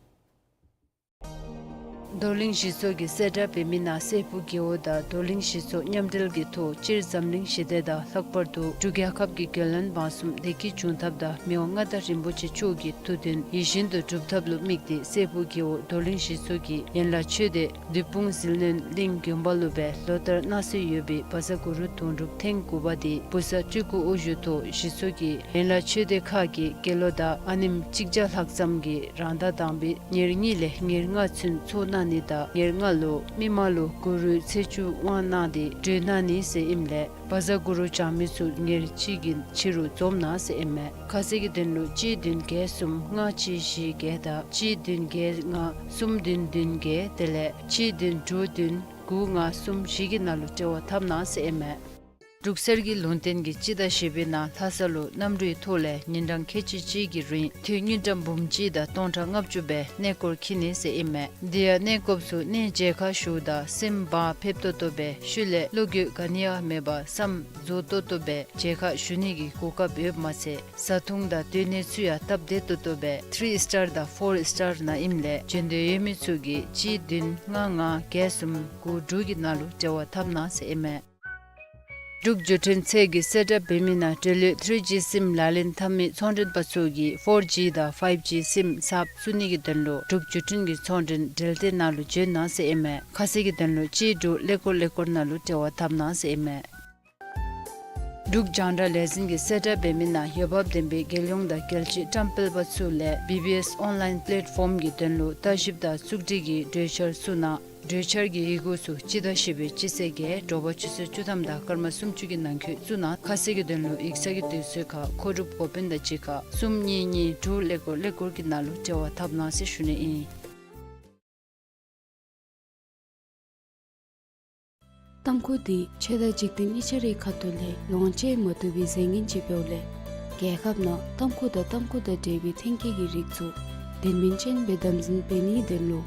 རྡོར་གླིང་གཞི་ཚོགས་ཀྱིས་གསལ་བསྒྲགས་འབད་མི་ནང་སྲས་ཕུག་རྒེད་འོག་དང་རྡོར་གླིང་གཞི་ཚོགས་མཉམ་འབྲེལ་གྱི་ཐོག་སྤྱིར་འཛམ་གླིང་ཞི་བདེ་དང་ལྷག་པར་དུ་འབྲུག་རྒྱལ་ཁབ་ཀྱི་རྒྱལ་ཡོངས་དམངས་གསུམ་བདེ་སྐྱིད་འབྱུང་ཐབས་དང་མི་དབང་མངའ་བདག་རིན་པོ་ཆེ་མཆོག་གི་ཐུགས་འདུན་ཡིད་བཞིན་དུ་འགྲུབ་ཐབས་ལུ་དམིགས་ཏེ་སྲས་ཕུག་རྒེད་འོག་རྡོར་གླིང་གཞི་ཚོགས་ཀྱི་ཡན་ལག་ཆོས་སྡེ་བདུད་དཔུང་ཟིལ་གནོན་གླིང་དགོན་པ་ལུ་སྦེ་ལོ་ལྟར་གནང་སྲོལ་ཡོད་པའི་བཛྲ་གུ་རུ་དུང་སྒྲུབ་ཐེངས་དགུ་པ་དེ་བུ་གསར་སྤྲུལ་སྐུ་དབུ་བཞུགས་ཐོག་གཞི་ཚོགས་ཀྱི་ཡན་ལག་ཆོས་སྡེ་ཁག་གི་དགེ་སློང་དང་ཨ་ནེམོ་གཅིག་བརྒྱ་ལྷག་ཙམ་གྱིས་རང་ཟླ་དང་པའི་ཉེར་གཉིས་ལས་ཉེར་ལྔ་ཚུན་ཚོགས་གནང་ནི་དང་ཉེར་ལྔ་ལུ་མི་མང་ལུ་གུ་རུའི་ཚེས་བཅུ་དབང་གནང་སྟེ་གྲོལ་གནང་ནི་ཟེར་ཨིནམ་ལས་བཛྲ་གུ་རུ་བགྱང་མི་ཚུ་ཉེར་གཅིག་གི་ཕྱི་རུ་འཛོམས་གནང་ཟེར་ཨིན་མས། ཁ་གསལ་གྱི་དོན་ལུ་གཅིག་བདུན་བརྒྱད་གསུམ་ལྔ་གཅིག་བཞི་བརྒྱད་དང་གཅིག་བདུན་བརྒྱད་ལྔ་གསུམ་བདུན་བདུན་བརྒྱད་དེ་ལས་གཅིག་བདུན་དྲུག་བདུན་དགུ་ལྔ་གསུམ་བཞི་གི་ནང་ལུ་འབྲེལ་བ་འཐབ་གནང་ཟེར་ཨིན་མས། འབྲུག་གསེར་གྱི་ལུང་བསྟན་གྱིས་སྤྱི་ཟླ་བཞི་པའི་ནང་ལྷ་ས་ལུ་གནམ་གྲུའི་ཐོག་ལས་ཉིན་གྲངས་ཁལ་གཅིག་གཅིག་གི་རིང་དུས་དངུལ་ཀྲམ་འབུམ་གཅིག་དང་སྟོང་ཕྲག་ལྔ་བཅུ་སྦེ་གནས་སྐོར་འཁྱིད་ནི་ཟེར་ཨིན་མས། དེ་ཡང་གནས་སྐོརཔ་ཚུ་གནས་མཇལ་ཁ་ཞུཝ་ད་སེམས་བག་ཕེབས་ཏོག་ཏོ་སྦེ་ཤུལ་ལས་བློ་འགྱོད་ག་ནི་ཡང་མེད་པར་བསམ་རྫོགས་ཏོག་ཏོ་སྦེ་མཇལ་ཁ་ཞུ་ནི་གི་གོ་སྐབས་ཡོདཔ་མ་ཚད་བཟའ་འཐུང་དང་སྡོད་གནས་ཚུ་ཡང་སྟབས་བདེ་ཏོག་ཏོ་སྦེ་ཐིརི་སི་ཊར་དང་ཕོར་སི་ཊར་ནང་ཨིནམ་ལས་བྱོན་འདོད་ཡོད་མི་ཚུ་གིས་གཅིག་བདུན་ལྔ་ལྔ་བརྒྱད་གསུམ་དགུ་དྲུག་གི་ནང་ལུ་འབྲེལ་བ་འཐབ་གནང་ཟེར་ཨིན་མས། འབྲུག་བརྒྱུད་འཕྲིན་ཚད་ཀྱིས་གསལ་བསྒྲགས་འབད་མི་ནང་འབྲེལ་ཡོད་ཐིརི་ཇི་སིམ་ལག་ལེན་འཐབ་མི་ཚོང་མགྲོན་པ་ཚུ་གིས་ཕོར་ཇི་དང་ཕའིབ་ཇི་སིམ་གསརཔ་བཙུགས་ནི་གི་དོན་ལུ་འབྲུག་བརྒྱུད་འཕྲིན་གྱི་ཚོང་མགྲོན་འབྲེལ་ཐད་ནང་ལུ་བྱོན་གནང་ཟེར་ཨིན་མས། ཁ་གསལ་གྱི་དོན་ལུ་གཅིག་དྲུག་ཀླད་ཀོར་ཀླད་ཀོར་ནང་ལུ་འབྲེལ་བ་འཐབ་གནང་ཟེར་ཨིན་མས། འབྲུག་རྒྱང་བསྒྲགས་ལས་འཛིན་གྱིས་གསལ་བསྒྲགས་འབད་མི་ནང་འོས་འབབ་ལྡན་པའི་རྒྱལ་ཡོངས་དང་རྒྱལ་སྤྱིའི་བཀྲམ་སྤེལ་པ་ཚུ་ལས་བི་བི་ཨེསི་ཨོན་ལའིན་པ་ལེཊ་ཕོམ་གྱི་དོན་ལུ་ལྟ་ཞིབ་དང་བཙུགས་སྒྲིག་གི་གྲོས་འཆར་ཚུ་ནང་གྲོས་འཆར་གྱི་ཡི་གུ་ཚུ་སྤྱི་ཟླ་བཞི་པའི་སྤྱི་ཚེས་བརྒྱད་དྲོ་པ་ཆུ་ཚོད་བཅུ་ཐམ་དང་སྐར་མ་སུམ་ཅུ་གི་ནང་འཁོད་བཙུགས་གནང་། ཁ་གསལ་གྱི་དོན་ལུ་ཡིག་ཚང་གི་དུས་ཚོད་ཁར་མཁོ་སྒྲུབ་འགོ་དཔོན་དང་གཅིག་ཁར་གསུམ་གཉིས་གཉིས་དྲུག་ཀླད་ཀོར་ཀླད་ཀོར་གྱི་ནང་ལུ་འབྲེལ་བ་འཐབ་གནང་ཟེར་ཞུ་ནི་ཨིན། ཏམ་ཁུ་འདི་ཆོས་དང་འཇིག་རྟེན་གཉིས་ཆ་རའི་ཁ་ཐུག་ལས་ལོངས་སྤྱོད་མ་བཏུབ་པའི་རྫས་ངན་ཅིག་འབདཝ་ལས་རྒྱལ་ཁབ་ནང་ཏམ་ཁུ་དང་ཏམ་ཁུ་དང་འབྲེལ་བའི་ཐོན་སྐྱེད་ཀྱི་རིགས་ཚུ་དོན་སྨིན་ཅན་སྦེ་དམ་འཛིན་འབད་ནིའི་དོན་ལུ་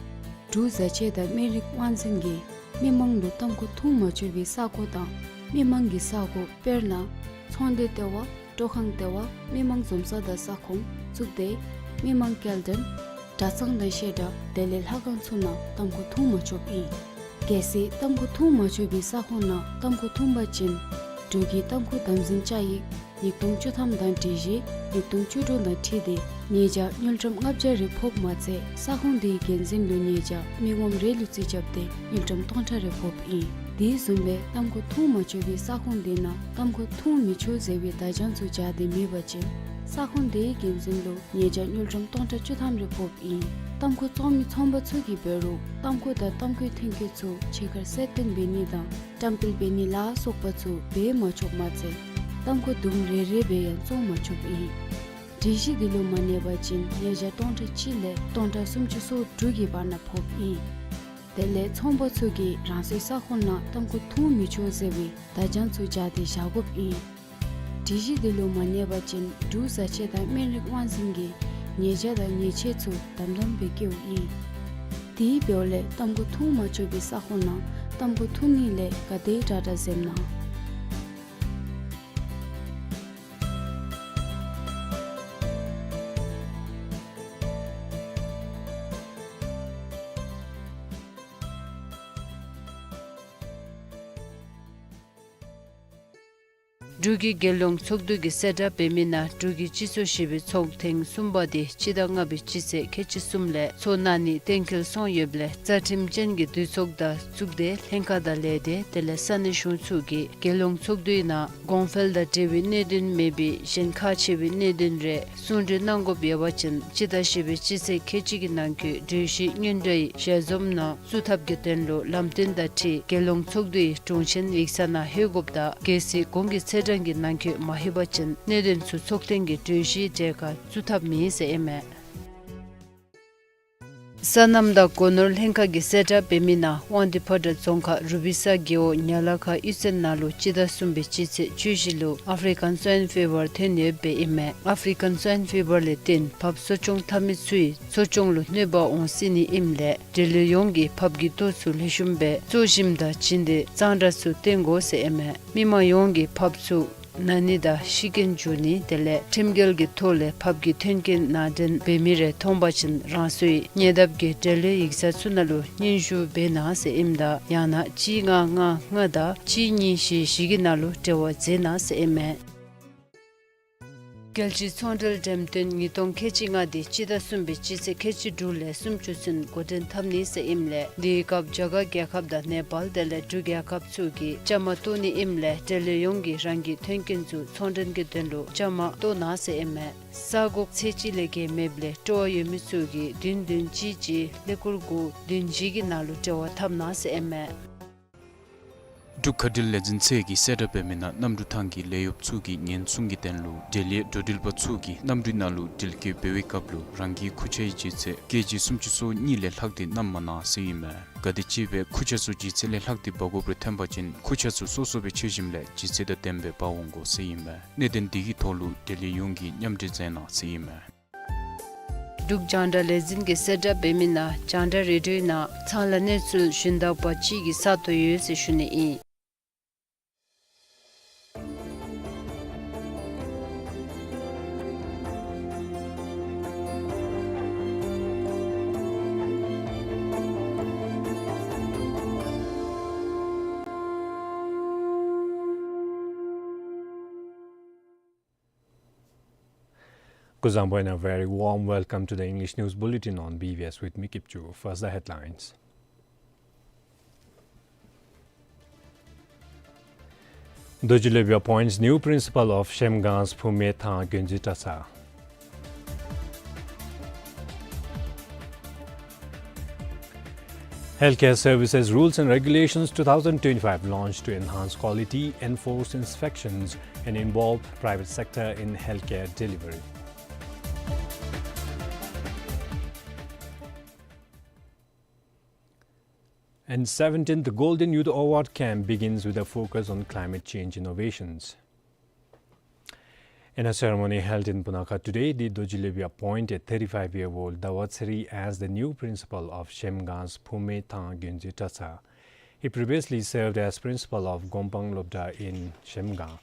འབྲུག་བཟའ་ཆས་དང་སྨན་རིགས་དབང་འཛིན་གྱིས་མི་མང་ལུ་ཏམ་ཁུ་འཐུང་མ་ཆོག་པའི་ས་ཁོངས་དང་མི་མང་གི་ས་ཁོངས་དཔེར་ན་ཚོང་སྡེ་ལྟེ་བ། སྤྲོ་ཁང་ལྟེ་བ། མི་མང་འཛོམས་ས་དང་ས་ཁོངས་བཙུགས་ཏེ་མི་མང་སྐྱེལ་འདྲེན་གྲྭ་ཚང་དང་བཤད་གྲྭ་དེ་ལས་ལྷ་ཁང་ཚུ་ནང་ཏམ་ཁུ་འཐུང་མ་ཆོགཔ་ཨིན། གལ་སྲིད་ཏམ་ཁུ་འཐུང་མ་ཆོག་པའི་ས་ཁོངས་ནང་ཏམ་ཁུ་འཐུང་པ་ཅིན་འབྲུག་གི་ཏམ་ཁུ་དམ་འཛིན་བཅའ་ཡིག་ཉིས་སྟོང་བཅུ་ཐམ་དང་སྒྲིག་གཞི་ཉིས་སྟོང་བཅུ་དྲུག་དང་འཁྲིལ་ཏེ་ཉེས་བྱ་དངུལ་ཀྲམ་ལྔ་བརྒྱ་རེ་ཕོགཔ་མ་ཚད་ས་ཁོངས་དེའི་འགན་འཛིན་ལུ་ཉེས་བྱ་མི་ངོམ་རེ་ལུ་རྩིས་རྐྱབ་སྟེ་དངུལ་ཀྲམ་སྟོང་ཕྲག་རེ་ཕོགཔ་ཨིན། དེ་བཟུམ་སྦེ་ཏམ་ཁུ་འཐུང་མ་ཆོག་པའི་ས་ཁོངས་དེ་ནང་ཏམ་ཁུ་འཐུང་མི་ཆོག་ཟེར་བའི་བརྡ་བྱང་ཚུ་སྦྱར་ཏེ་མེད་པ་ཅིན་ས་ཁོངས་དེའི་འགན་འཛིན་ལུ་ཉེས་བྱ་དངུལ་ཀྲམ་སྟོང་ཕྲག་བཅུ་ཐམ་རེ་ཕོགཔ་ཨིན། ཏམ་ཁུ་བཙོང་མི་ཚོང་པ་ཚུ་གིས་འབད་རུང་ཏམ་ཁུ་དང་ཏམ་ཁུའི་ཐོན་སྐྱེད་ཚུ་ཕྱི་ཁར་གསལ་སྟོན་འབད་ནི་དང་བཀྲམ་སྤེལ་འབད་ནི་ལ་སོགས་པ་ཚུ་འབད་མ་ཆོགཔ་མ་ཚད་ཏམ་ཁུ་དུམ་རེ་རེ་སྦེ་ཡང་བཙོང་མ་ཆོགཔ་ཨིན། སྒྲིག་གཞི་དེ་ལུ་མ་གནས་པ་ཅིན་ཉེས་བྱ་སྟོང་ཕྲག་གཅིག་ལས་སྟོང་ཕྲག་སུམ་ཅུ་སོ་དྲུག་གི་བར་ན་ཕོགཔ་ཨིན། དེ་ལས་ཚོང་པ་ཚུ་གིས་རང་སོའི་ས་ཁོངས་ནང་ཏམ་ཁུ་འཐུང་མི་ཆོག་ཟེར་བའི་བརྡ་བྱང་ཚུ་སྦྱར་ཏེ་བཞག་དགོཔ་ཨིན། སྒྲིག་གཞི་དེ་ལུ་མ་གནས་པ་ཅིན་འབྲུག་བཟའ་ཆས་དང་སྨན་རིགས་དབང་འཛིན་གྱིས་ཉེས་བྱ་དང་ཉེས་ཆད་ཚུ་དམ་དམ་སྦེ་བཀལཝ་ཨིན། དེ་འབདཝ་ལས་ཏམ་ཁུ་འཐུང་མ་ཆོག་པའི་ས་ཁོངས་ནང་ཏམ་ཁུ་འཐུང་ནི་ལས་ག་དེ་དྲག་དྲག་འཛེམ་གནང་། འབྲུག་གི་རྒྱལ་ཡོངས་ཚོགས་འདུ་གིས་གསལ་བསྒྲགས་འབད་མི་ནང་འབྲུག་གི་སྤྱི་ཚོགས་བཞི་པའི་ཚོགས་ཐེངས་གསུམ་པ་དེ་སྤྱི་ཟླ་ལྔ་པའི་སྤྱི་ཚེས་ཁལ་གཅིག་གསུམ་ལས་ཚོགས་གནང་ནི་གཏན་འཁེལ་སོང་ཡོདཔ་ལས་རྩ་ཁྲིམས་ཅན་གྱི་འདུས་ཚོགས་དང་གཙུག་སྡེ་ལྷན་ཁག་དང་ལས་སྡེ་དེ་ལས་ས་གནས་གཞུང་ཚོགས་ཀྱིས་རྒྱལ་ཡོངས་ཚོགས་འདུའི་ནང་གོང་འཕེལ་དང་འབྲེལ་བའི་གནད་དོན་མེད་པའི་གཞན་ཁག་ཆེ་བའི་གནད་དོན་རེ་གསུང་གྲོས་གནང་དགོཔ་ཡོད་པ་ཅིན་སྤྱི་ཟླ་བཞི་པའི་སྤྱི་ཚེས་ཁལ་གཅིག་གི་ནང་འཁོད་གྲོས་གཞི་སྔོན་འགྲོའི་ཞལ་འཛོམས་ནང་བཙུགས་ཐབས་ཀྱི་དོན་ལུ་ལམ་སྟོན་དང་འཁྲིལ་རྒྱལ་ཡོངས་ཚོགས་འདུའི་དྲུང་ཆེན་ཡིག་ཚང་ནང་ལྷོད་དགོཔ་དང་གལ་སྲིད་གོང་གི་ཚེས་གྲངས་ཀྱི་ནང་འཁོད་མ་ལྷོད་པ་ཅིན་གནད་དོན་ཚུ་ཚོགས་ཐེངས་ཀྱི་གྲོས་གཞིའི་གྲས་ཁར་བཙུགས་ཐབས་མེད་ཟེར་ཨིན་མས། སོ་ནམ་དང་སྒོ་ནོར་ལྷན་ཁག་གིས་གསལ་བསྒྲགས་འབད་མི་ནང་དབང་འདུས་ཕོ་བྲང་རྫོང་ཁག་རུ་པི་ས་རྒེད་འོག་ཉ་ལ་ཁ་གཡུས་ཚན་ནང་ལུ་སྤྱི་ཟླ་གསུམ་པའི་སྤྱི་ཚེས་བཅུ་བཞི་ལུ་ཨཕ་རི་ཀན་སོའིན་ཕི་བར་ཐོན་ཡོདཔ་ཨིན་མས། ཨཕ་རི་ཀན་སོའིན་ཕི་བར་ལས་བརྟེན་ཕགཔ་གསོ་སྐྱོང་འཐབ་མི་ཚུའི་གསོ་སྐྱོང་ལུ་གནོད་པ་འོང་སྲིད་ནི་ཨིནམ་ལས་འབྲེལ་ཡོད་ཡོངས་ཀྱིས་ཕགཔ་གི་ལྟོ་ཚུ་ལེགས་ཤོམ་སྦེ་བཙོ་ཞིནམ་དང་བྱིན་ཏེ་གཙང་སྦྲ་ཚུ་བསྟེན་དགོ་ཟེར་ཨིན་མས། མི་མང་ཡོངས་ཀྱིས་ཕགཔ་ཚུ་ ན་ནི་དང་ཤི་རྐྱེན་འབྱུང་ནི་དེ་ལས་ཁྲིམས་འགལ་གྱི་ཐོག་ལས་ཕབ་ཀྱི་མཐུན་རྐྱེན་ནང་འདྲེན་འབད་མི་རེ་མཐོང་པ་ཅིན་རང་སོའི་ཉེ་འདབས་ཀྱི་འབྲེལ་ཡོད་ཡིག་ཚང་ཚུ་ནང་ལུ་སྙན་ཞུ་འབད་གནང་ཟེར་ཨིནམ་ད་ཡང་ན་གཅིག་ལྔ་ལྔ་ལྔ་དང་གཅིག་གཉིས་བཞི་བཞི་གི་ནང་ལུ་འབྲེལ་བ་མཛད་གནང་ཟེར་ཨིན་མས། རྒྱལ་སྤྱིའི་ཚོང་འབྲེལ་འགྲེམས་སྟོན་ཉིས་སྟོང་ཁལ་གཅིག་ལྔ་འདི་སྤྱི་ཟླ་གསུམ་པའི་སྤྱི་ཚེས་ཁལ་གཅིག་དྲུག་ལས་སུམ་ཅུ་ཚུན་འགོ་འདྲེན་འཐབ་ནི་ཟེར་ཨིནམ་ལས་དེའི་སྐབས་རྒྱ་གར་རྒྱལ་ཁབ་དང་ནེ་པཱལ་དེ་ལས་འབྲུག་རྒྱལ་ཁབ་ཚུ་གིས་བཅའ་མར་གཏོགས་ནི་ཨིནམ་ལས་འབྲེལ་ཡོད་ཡོངས་ཀྱིས་རང་གི་མཐུན་རྐྱེན་ཚུ་ཚོང་འབྲེལ་གྱི་དོན་ལུ་བཅའ་མར་གཏོགས་གནང་ཟེར་ཨིན་མས། ས་གོ་ཚད་གཅིག་ལས་བརྒལ་མེདཔ་ལས་སྤྲོ་བ་ཡོད་མི་ཚུ་གིས་བདུན་བདུན་གཅིག་གཅིག་ཀླད་ཀོར་དགུ་བདུན་བཞི་གི་ནང་ལུ་འབྲེལ་བ་འཐབ་གནང་ཟེར་ཨིན་མས། འབྲུག་མཁའ་འགྲུལ་ལས་འཛིན་ཚད་ཀྱིས་གསལ་བསྒྲགས་འབད་མི་ནང་གནམ་གྲུ་ཐང་གི་ལས་གཡོགཔ་ཚུ་གི་ཉེན་སྲུང་གི་དོན་ལུ་འབྲེལ་ཡོད་འགྲོ་འགྲུལ་པ་ཚུ་གིས་གནམ་གྲུའི་ནང་ལུ་འགྲུལ་སྐྱོད་འབད་བའི་སྐབས་ལུ་རང་གི་ཁུར་ཆ་ཡི་ལྗིད་ཚད་ཀེ་ཇི་སུམ་ཅུ་སོ་གཉིས་ལས་ལྷག་སྟེ་བསྣམ་མ་གནང་ཟེར་ཨིན་མས། གལ་ཏེ་གཅིག་སྦེ་ཁུར་ཆ་ཚུ་ལྗིད་ཚད་ལས་ལྷག་སྟེ་འབག་དགོཔ་རེ་ཐོན་པ་ཅིན་ཁུར་ཆ་ཚུ་སོ་སོ་སྦེ་འཁྱིད་ཞིནམ་ལས་ལྗིད་ཚད་དང་ལྡནམ་སྦེ་འབག་འོང་དགོ་ཟེར་ཨིན་མས། གནད་དོན་འདི་གི་ཐོག་ལུ་འབྲེལ་ཡོད་ཡོངས་ཀྱིས་མཉམ་འབྲེལ་མཛད་གནང་ཟེར་ཨིན་མས། འབྲུག་རྒྱང་བསྒྲགས་ལས་འཛིན་གྱིས་གསལ་བསྒྲགས་འབད་མི་ནང་རྒྱང་བསྒྲགས་རེ་ཌིའོ་ནང་ཚང་ལ་གནས་ཚུལ་ཞུན་དག་པ་ཅིག་གི་ས་སྟོང་ཡོད་ཟེར་ཞུ་ནི་ཨིན། Kuzuzangpo and a very warm welcome to the English News Bulletin on B B S with me, Kipchu. First, the headlines. Dorji Lobya appoints new principal of Shemgang's Phume Thang Gyonzui Tracha. Healthcare Services Rules and Regulations two thousand twenty-five launched to enhance quality, enforce inspections, and involve private sector in healthcare delivery. And seventeenth Golden Youth Award Camp begins with a focus on climate change innovations. In a ceremony held in Punakha today, the Dorji Lobya appointed thirty-five-year-old Dawa Tseri as the new principal of Shemgang's Phume Thang Gyonzui Tracha. He previously served as principal of Gompang Lobda in Shemgang.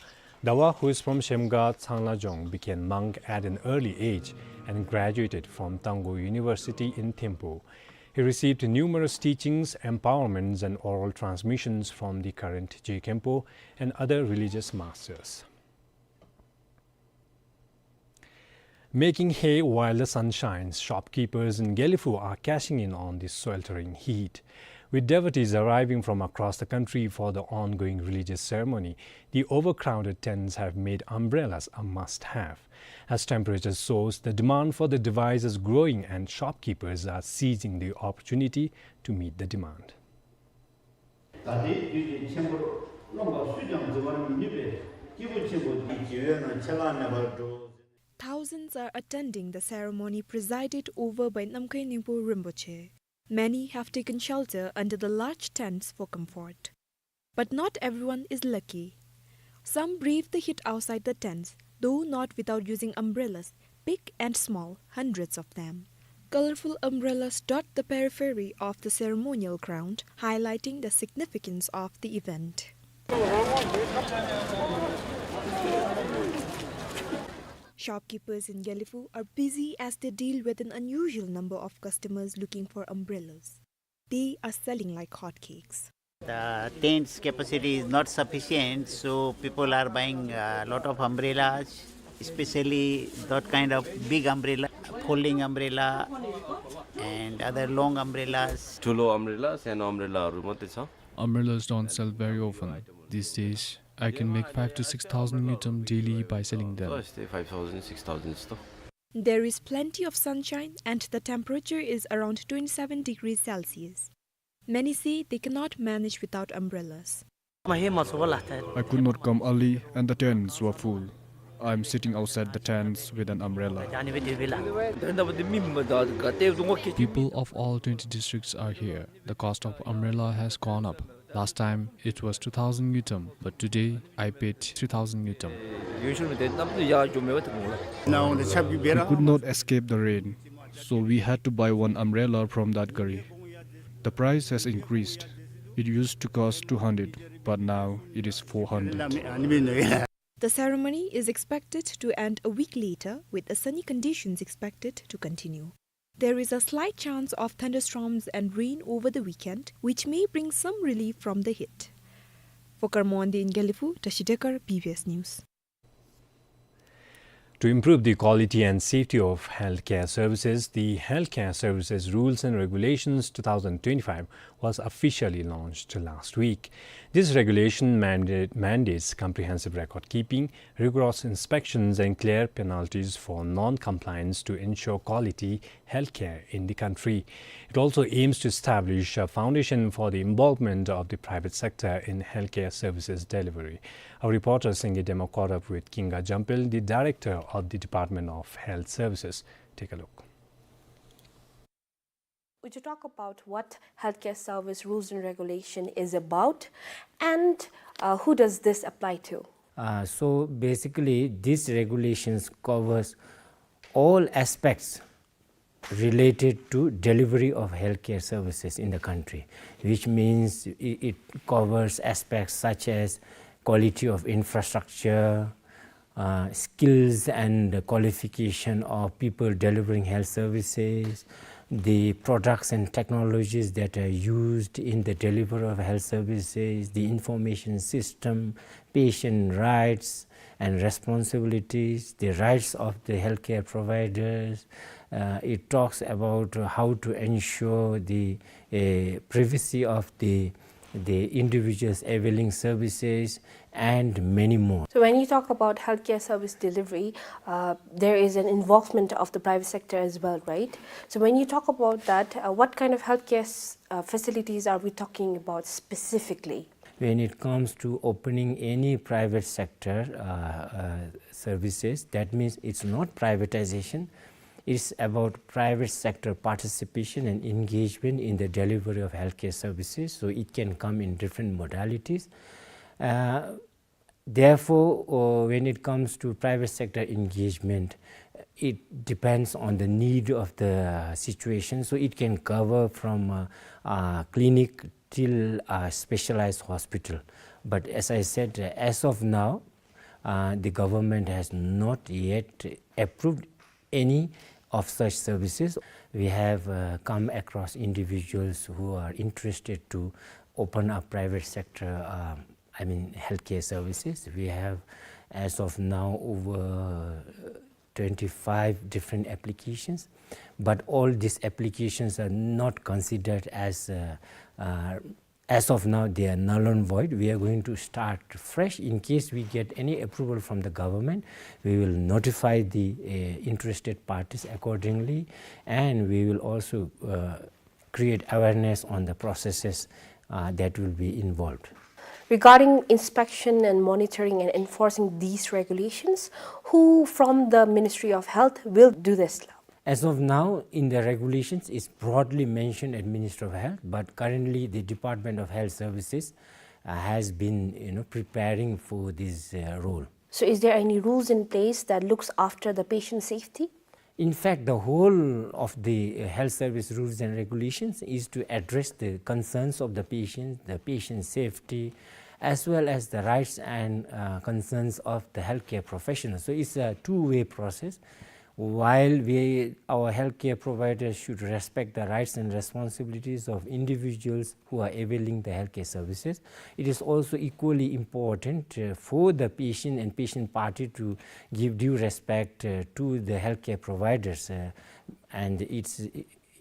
Dawa, who is from Shemgang Tsanglajong, became monk at an early age and graduated from Tangkhul University in Thimphu. He received numerous teachings, empowerments, and oral transmissions from the current Je Khenpo and other religious masters. Making hay while the sun shines, shopkeepers in Gelephu are cashing in on the sweltering heat. With devotees arriving from across the country for the ongoing religious ceremony, the overcrowded tents have made umbrellas a must-have. As temperature soars, the demand for the device is growing and shopkeepers are seizing the opportunity to meet the demand. ད་ལྟའི་དུས་ཀྱི་ཆེན་པོར་རློམ་པ་སུས་ཀྱང་འཛེམ་པར་མི་ནུས་པས། སྐྱེས་བུ་ཆེན་པོ་འདི་བགྱིས་པས་ན་ཆད་ལྷག་མེད་པར་འགྲོ། Thousands are attending the ceremony presided over by Namkhai Ningpo Rinpoche. Many have taken shelter under the large tents for comfort. But not everyone is lucky. Some brave the heat outside the tents, though not without using umbrellas, big and small, hundreds of them. Colorful umbrellas dot the periphery of the ceremonial ground, highlighting the significance of the event. Shopkeepers in Gelephu are busy as they deal with an unusual number of customers looking for umbrellas. They are selling like hotcakes. The tent's capacity is not sufficient, so people are buying a lot of umbrellas, especially that kind of big umbrella, folding umbrella, and other long umbrellas. ठुलो अम्ब्रेला, सानो अम्ब्रेलाहरू मात्रै छ। Umbrellas don't sell very often. These days, I can make five to six thousand ngultrum daily by selling them. Five thousand, six thousand जस्तो। There is plenty of sunshine and the temperature is around twenty-seven degrees Celsius. Many say they cannot manage without umbrellas. I could not come early and the tents were full. I am sitting outside the tents with an umbrella. People of all twenty districts are here. The cost of umbrella has gone up. Last time it was two thousand ngultrum, but today I paid three thousand ngultrum. We could not escape the rain, so we had to buy one umbrella from that gari. The price has increased. It used to cost two hundred, but now it is four hundred. The ceremony is expected to end a week later, with the sunny conditions expected to continue. There is a slight chance of thunderstorms and rain over the weekend, which may bring some relief from the heat. For Karmondi in Gelephu, Tashi Dekar, B B S News. To improve the quality and safety of healthcare services, the Healthcare Services Rules and Regulations two thousand twenty-five was officially launched last week. This regulation mandate, mandates comprehensive record keeping, rigorous inspections, and clear penalties for non-compliance to ensure quality healthcare in the country. It also aims to establish a foundation for the involvement of the private sector in healthcare services delivery. Our reporter Senge Dema caught up with Kinga Jampel, the director of the Department of Health Services. Take a look. Would you talk about what Healthcare Service Rules and Regulation is about, and, uh, who does this apply to? Uh, so basically, these regulations covers all aspects related to delivery of healthcare services in the country, which means it, it covers aspects such as quality of infrastructure, uh, skills and qualification of people delivering health services, the products and technologies that are used in the delivery of health services, the information system, patient rights and responsibilities, the rights of the healthcare providers. Uh, it talks about how to ensure the, uh, privacy of the, the individuals availing services, and many more. So when you talk about healthcare service delivery, uh, there is an involvement of the private sector as well, right? So when you talk about that, uh, what kind of healthcare s-, uh, facilities are we talking about specifically? When it comes to opening any private sector, uh, uh, services, that means it's not privatization. It's about private sector participation and engagement in the delivery of healthcare services. So it can come in different modalities. Uh, therefore, uh, when it comes to private sector engagement, it depends on the need of the situation. So it can cover from, uh, uh, clinic till a specialized hospital. But as I said, uh, as of now, uh, the government has not yet approved any of such services. We have, uh, come across individuals who are interested to open a private sector, um, I mean, healthcare services. We have, as of now, over twenty-five different applications, but all these applications are not considered as, uh, uh, as of now, they are null and void. We are going to start fresh. In case we get any approval from the government, we will notify the, uh, interested parties accordingly, and we will also, uh, create awareness on the processes, uh, that will be involved. Regarding inspection and monitoring and enforcing these regulations, who from the Ministry of Health will do this? As of now, in the regulations, it's broadly mentioned at Ministry of Health, but currently the Department of Health Services, uh, has been, you know, preparing for this, uh, role. So is there any rules in place that looks after the patient safety? In fact, the whole of the, uh, health service rules and regulations is to address the concerns of the patient, the patient safety, as well as the rights and, uh, concerns of the healthcare professionals. So it's a two-way process. While we, our healthcare providers should respect the rights and responsibilities of individuals who are availing the healthcare services, it is also equally important, uh, for the patient and patient party to give due respect, uh, to the healthcare providers, uh, and it's,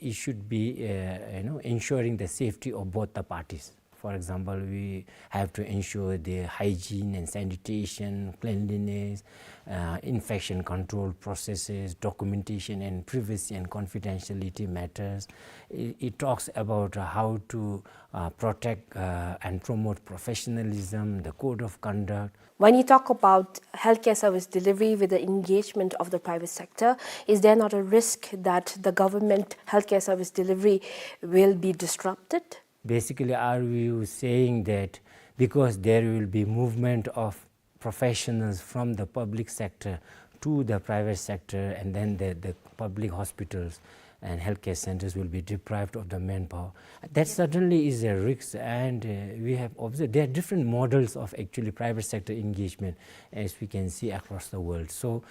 it should be, uh, you know, ensuring the safety of both the parties. For example, we have to ensure the hygiene and sanitation, cleanliness, uh, infection control processes, documentation and privacy and confidentiality matters. It, it talks about how to, uh, protect, uh, and promote professionalism, the code of conduct. When you talk about healthcare service delivery with the engagement of the private sector, is there not a risk that the government healthcare service delivery will be disrupted? Basically, are we saying that because there will be movement of professionals from the public sector to the private sector and then the, the public hospitals, and healthcare centers will be deprived of the manpower. That certainly is a risk, and, uh, we have observed there are different models of actually private sector engagement, as we can see across the world. So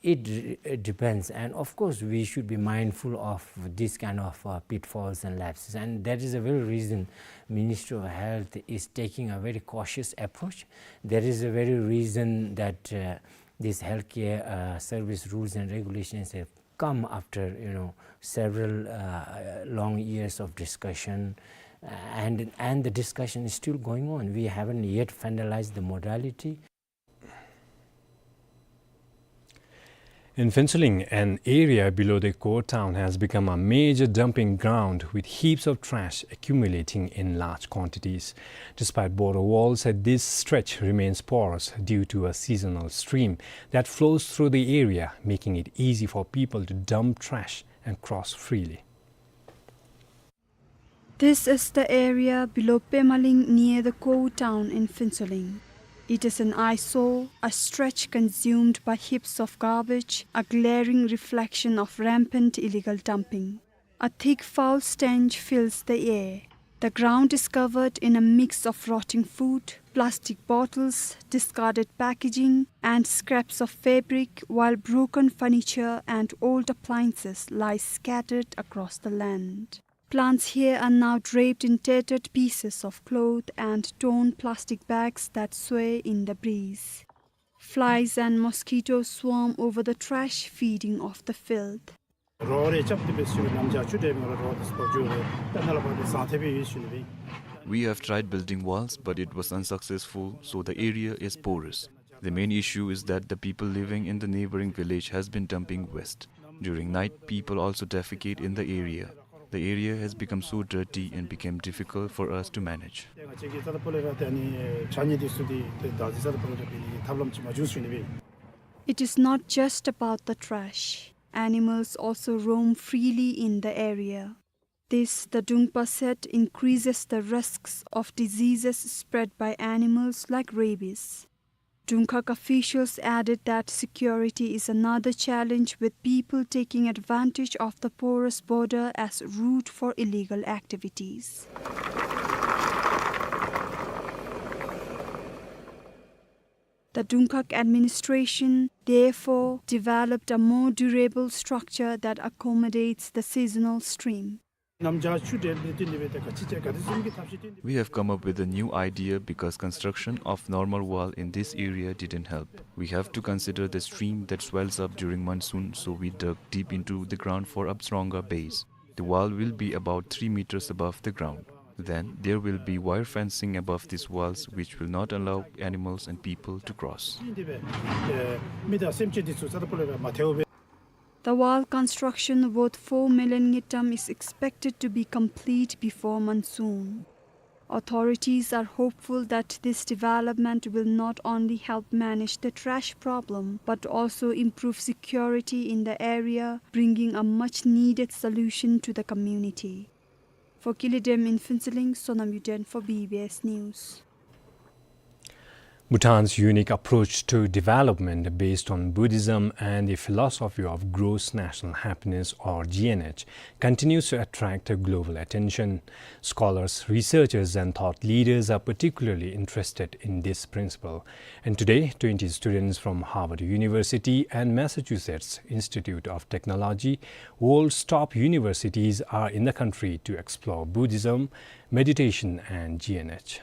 it, uh, depends, and of course, we should be mindful of this kind of, uh, pitfalls and lapses, and that is the very reason Ministry of Health is taking a very cautious approach. That is the very reason that, uh, these healthcare, uh, service rules and regulations have come after, you know, several, uh, long years of discussion, uh, and, and the discussion is still going on. We haven't yet finalized the modality. In Phuentsholing, an area below the core town has become a major dumping ground, with heaps of trash accumulating in large quantities. Despite border walls, this stretch remains porous due to a seasonal stream that flows through the area, making it easy for people to dump trash and cross freely. This is the area below Pemaling, near the Kou town in Phuentsholing. It is an eyesore, a stretch consumed by heaps of garbage, a glaring reflection of rampant illegal dumping. A thick, foul stench fills the air. The ground is covered in a mix of rotting food, plastic bottles, discarded packaging, and scraps of fabric, while broken furniture and old appliances lie scattered across the land. Plants here are now draped in tattered pieces of cloth and torn plastic bags that sway in the breeze. Flies and mosquitoes swarm over the trash, feeding off the filth. རོགས་རེ་རྐྱབ་སྟེ་འབད་ཞུ་ནམ་ཞག་བཅུ་དེ་མོ་རོགས་དེ་སྤོག་འགྱོ་རེ་ད་ནཱ་ལས་ཕར་དེ་བཟང་ཐེབས་ཡོད་ཞུ་ནི་སྦེ། We have tried building walls, but it was unsuccessful, so the area is porous. The main issue is that the people living in the neighboring village has been dumping waste. During night, people also defecate in the area. The area has become so dirty and became difficult for us to manage. ཏེ་ང་བཅས་ཀྱིས་ད་ལྟོ་ཕོ་ལས་ར་ཏེ་ཨ་ནི་ཆ་ནི་དེ་ཚུ་དེ་ཏེ་བདག་འཛིན་ས་ད་ཕོ་ལས་ར་འབད་ནི་ཐབས་ལམ་ཅིག་མ་བྱུང་ཞུ་ནི་སྦེ། It is not just about the trash. Animals also roam freely in the area. This, the Dungpa said, increases the risks of diseases spread by animals like rabies. Dungkhak officials added that security is another challenge, with people taking advantage of the porous border as route for illegal activities. The Dungkhak administration, therefore, developed a more durable structure that accommodates the seasonal stream. ནམ་ཞག་བཅུ་དེ་ལས་བརྟེན་ཏེ་སྦེ་ད་ག་ཅི་བྱས་ག་དེ་བཟུམ་གྱི་ཐབས་ཤེས་བཏོན་ཏེ། We have come up with a new idea because construction of normal wall in this area didn't help. We have to consider the stream that swells up during monsoon, so we dug deep into the ground for a stronger base. The wall will be about three meters above the ground. Then there will be wire fencing above these walls, which will not allow animals and people to cross. The wall construction, worth four million ngultrum, is expected to be complete before monsoon. Authorities are hopeful that this development will not only help manage the trash problem, but also improve security in the area, bringing a much-needed solution to the community. For Kili Dem in Phuentsholing, Sonam Yuden for B B S News. Bhutan's unique approach to development, based on Buddhism and the philosophy of gross national happiness, or G N H, continues to attract global attention. Scholars, researchers, and thought leaders are particularly interested in this principle. And today, twenty students from Harvard University and Massachusetts Institute of Technology, world's top universities, are in the country to explore Buddhism, meditation, and G N H.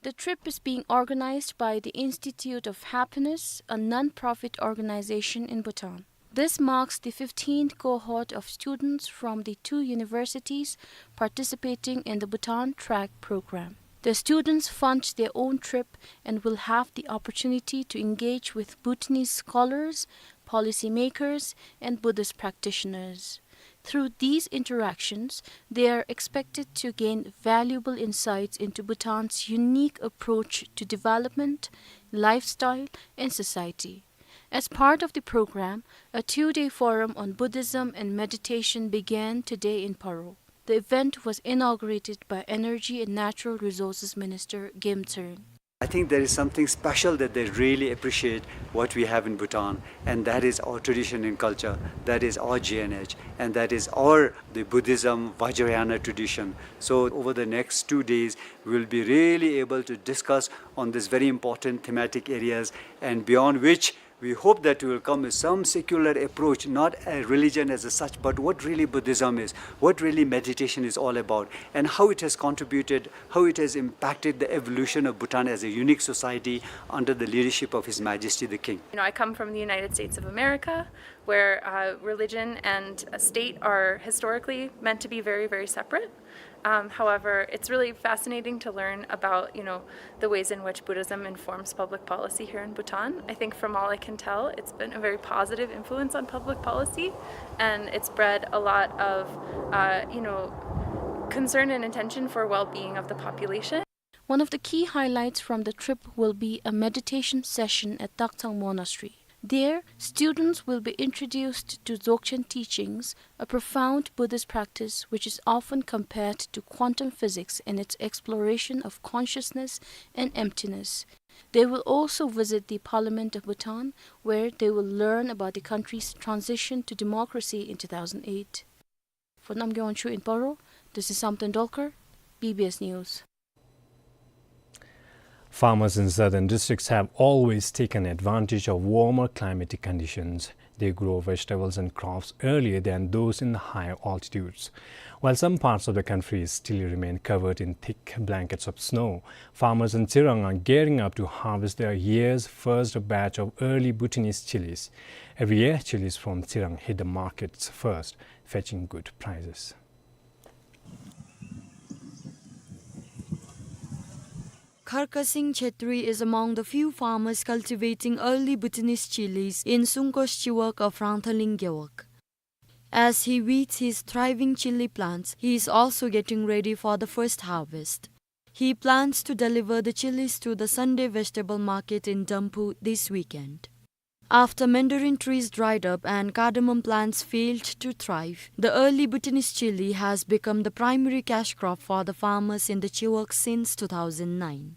The trip is being organized by the Institute of Happiness, a non-profit organization in Bhutan. This marks the fifteenth cohort of students from the two universities participating in the Bhutan Track program. The students fund their own trip and will have the opportunity to engage with Bhutanese scholars, policymakers, and Buddhist practitioners. Through these interactions, they are expected to gain valuable insights into Bhutan's unique approach to development, lifestyle, and society. As part of the program, a two-day forum on Buddhism and meditation began today in Paro. The event was inaugurated by Energy and Natural Resources Minister Gem Tsering. I think there is something special that they really appreciate what we have in Bhutan, and that is our tradition and culture, that is our G N H, and that is our, the Buddhism Vajrayana tradition. So over the next two days, we'll be really able to discuss on these very important thematic areas, and beyond which we hope that will come with some secular approach, not a religion as such, but what really Buddhism is, what really meditation is all about, and how it has contributed, how it has impacted the evolution of Bhutan as a unique society under the leadership of His Majesty the King. You know, I come from the United States of America, where, uh, religion and a state are historically meant to be very, very separate. Um, however, it's really fascinating to learn about, you know, the ways in which Buddhism informs public policy here in Bhutan. I think from all I can tell, it's been a very positive influence on public policy, and it's bred a lot of, uh, you know, concern and intention for well-being of the population. One of the key highlights from the trip will be a meditation session at Takchang Monastery. There, students will be introduced to Dzogchen teachings, a profound Buddhist practice which is often compared to quantum physics in its exploration of consciousness and emptiness. They will also visit the Parliament of Bhutan, where they will learn about the country's transition to democracy in two thousand eight. For Namgay Wangchuk in Paro, this is Samten Dolkar, B B S News. Farmers in southern districts have always taken advantage of warmer climatic conditions. They grow vegetables and crops earlier than those in the higher altitudes. While some parts of the country still remain covered in thick blankets of snow, farmers in Chirang are gearing up to harvest their year's first batch of early Bhutanese chilies. Every year, chilies from Chirang hit the markets first, fetching good prices. Kharka Singh Chhetri is among the few farmers cultivating early Bhutanese chilies in Sungkosh Chiwag of Rangthaling Gewog. As he weeds his thriving chili plants, he is also getting ready for the first harvest. He plans to deliver the chilies to the Sunday vegetable market in Damphu this weekend. After mandarin trees dried up and cardamom plants failed to thrive, the early Bhutanese chili has become the primary cash crop for the farmers in the Chiwag since two thousand nine.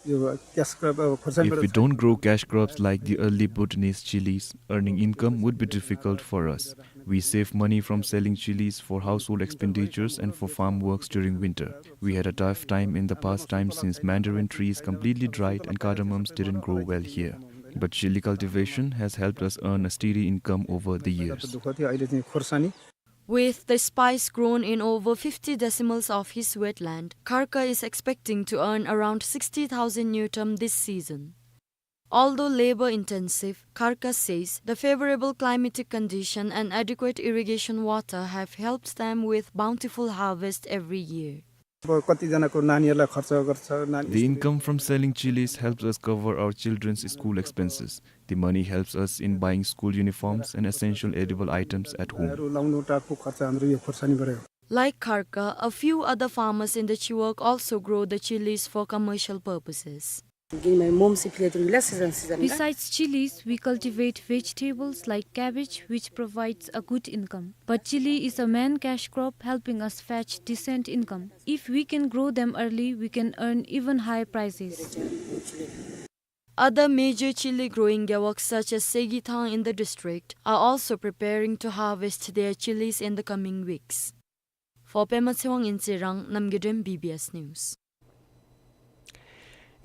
If we don't grow cash crops like the early Bhutanese chilies, earning income would be difficult for us. We save money from selling chilies for household expenditures and for farm works during winter. We had a tough time in the past time since mandarin trees completely dried and cardamoms didn't grow well here. But chili cultivation has helped us earn a steady income over the years. With the spice grown in over fifty decimals of his wetland, Kharka is expecting to earn around sixty thousand ngultrum this season. Although labor-intensive, Kharka says the favorable climatic condition and adequate irrigation water have helped them with bountiful harvest every year. अब कतिजनाको नानीहरूलाई खर्च गर्छ, नानी The income from selling chilies helps us cover our children's school expenses. The money helps us in buying school uniforms and essential edible items at home. लाउनु टाकको खर्च हाम्रो यो खोर्सानीबाट हो। Like Kharka, a few other farmers in the Chiwag also grow the chilies for commercial purposes. Besides chilies, we cultivate vegetables like cabbage, which provides a good income. But chili is a main cash crop, helping us fetch decent income. If we can grow them early, we can earn even higher prices. Other major chili growing gewogs such as Segithang in the district are also preparing to harvest their chilies in the coming weeks. For Pema Tshewang in Chirang, Namgay Dem, B B S News.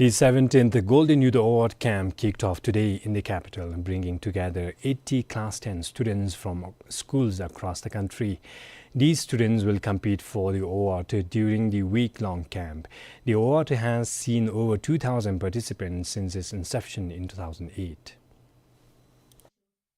The seventeenth Golden Youth Award Camp kicked off today in the capital, bringing together eighty class ten students from schools across the country. These students will compete for the award during the week-long camp. The award has seen over two thousand participants since its inception in two thousand eight.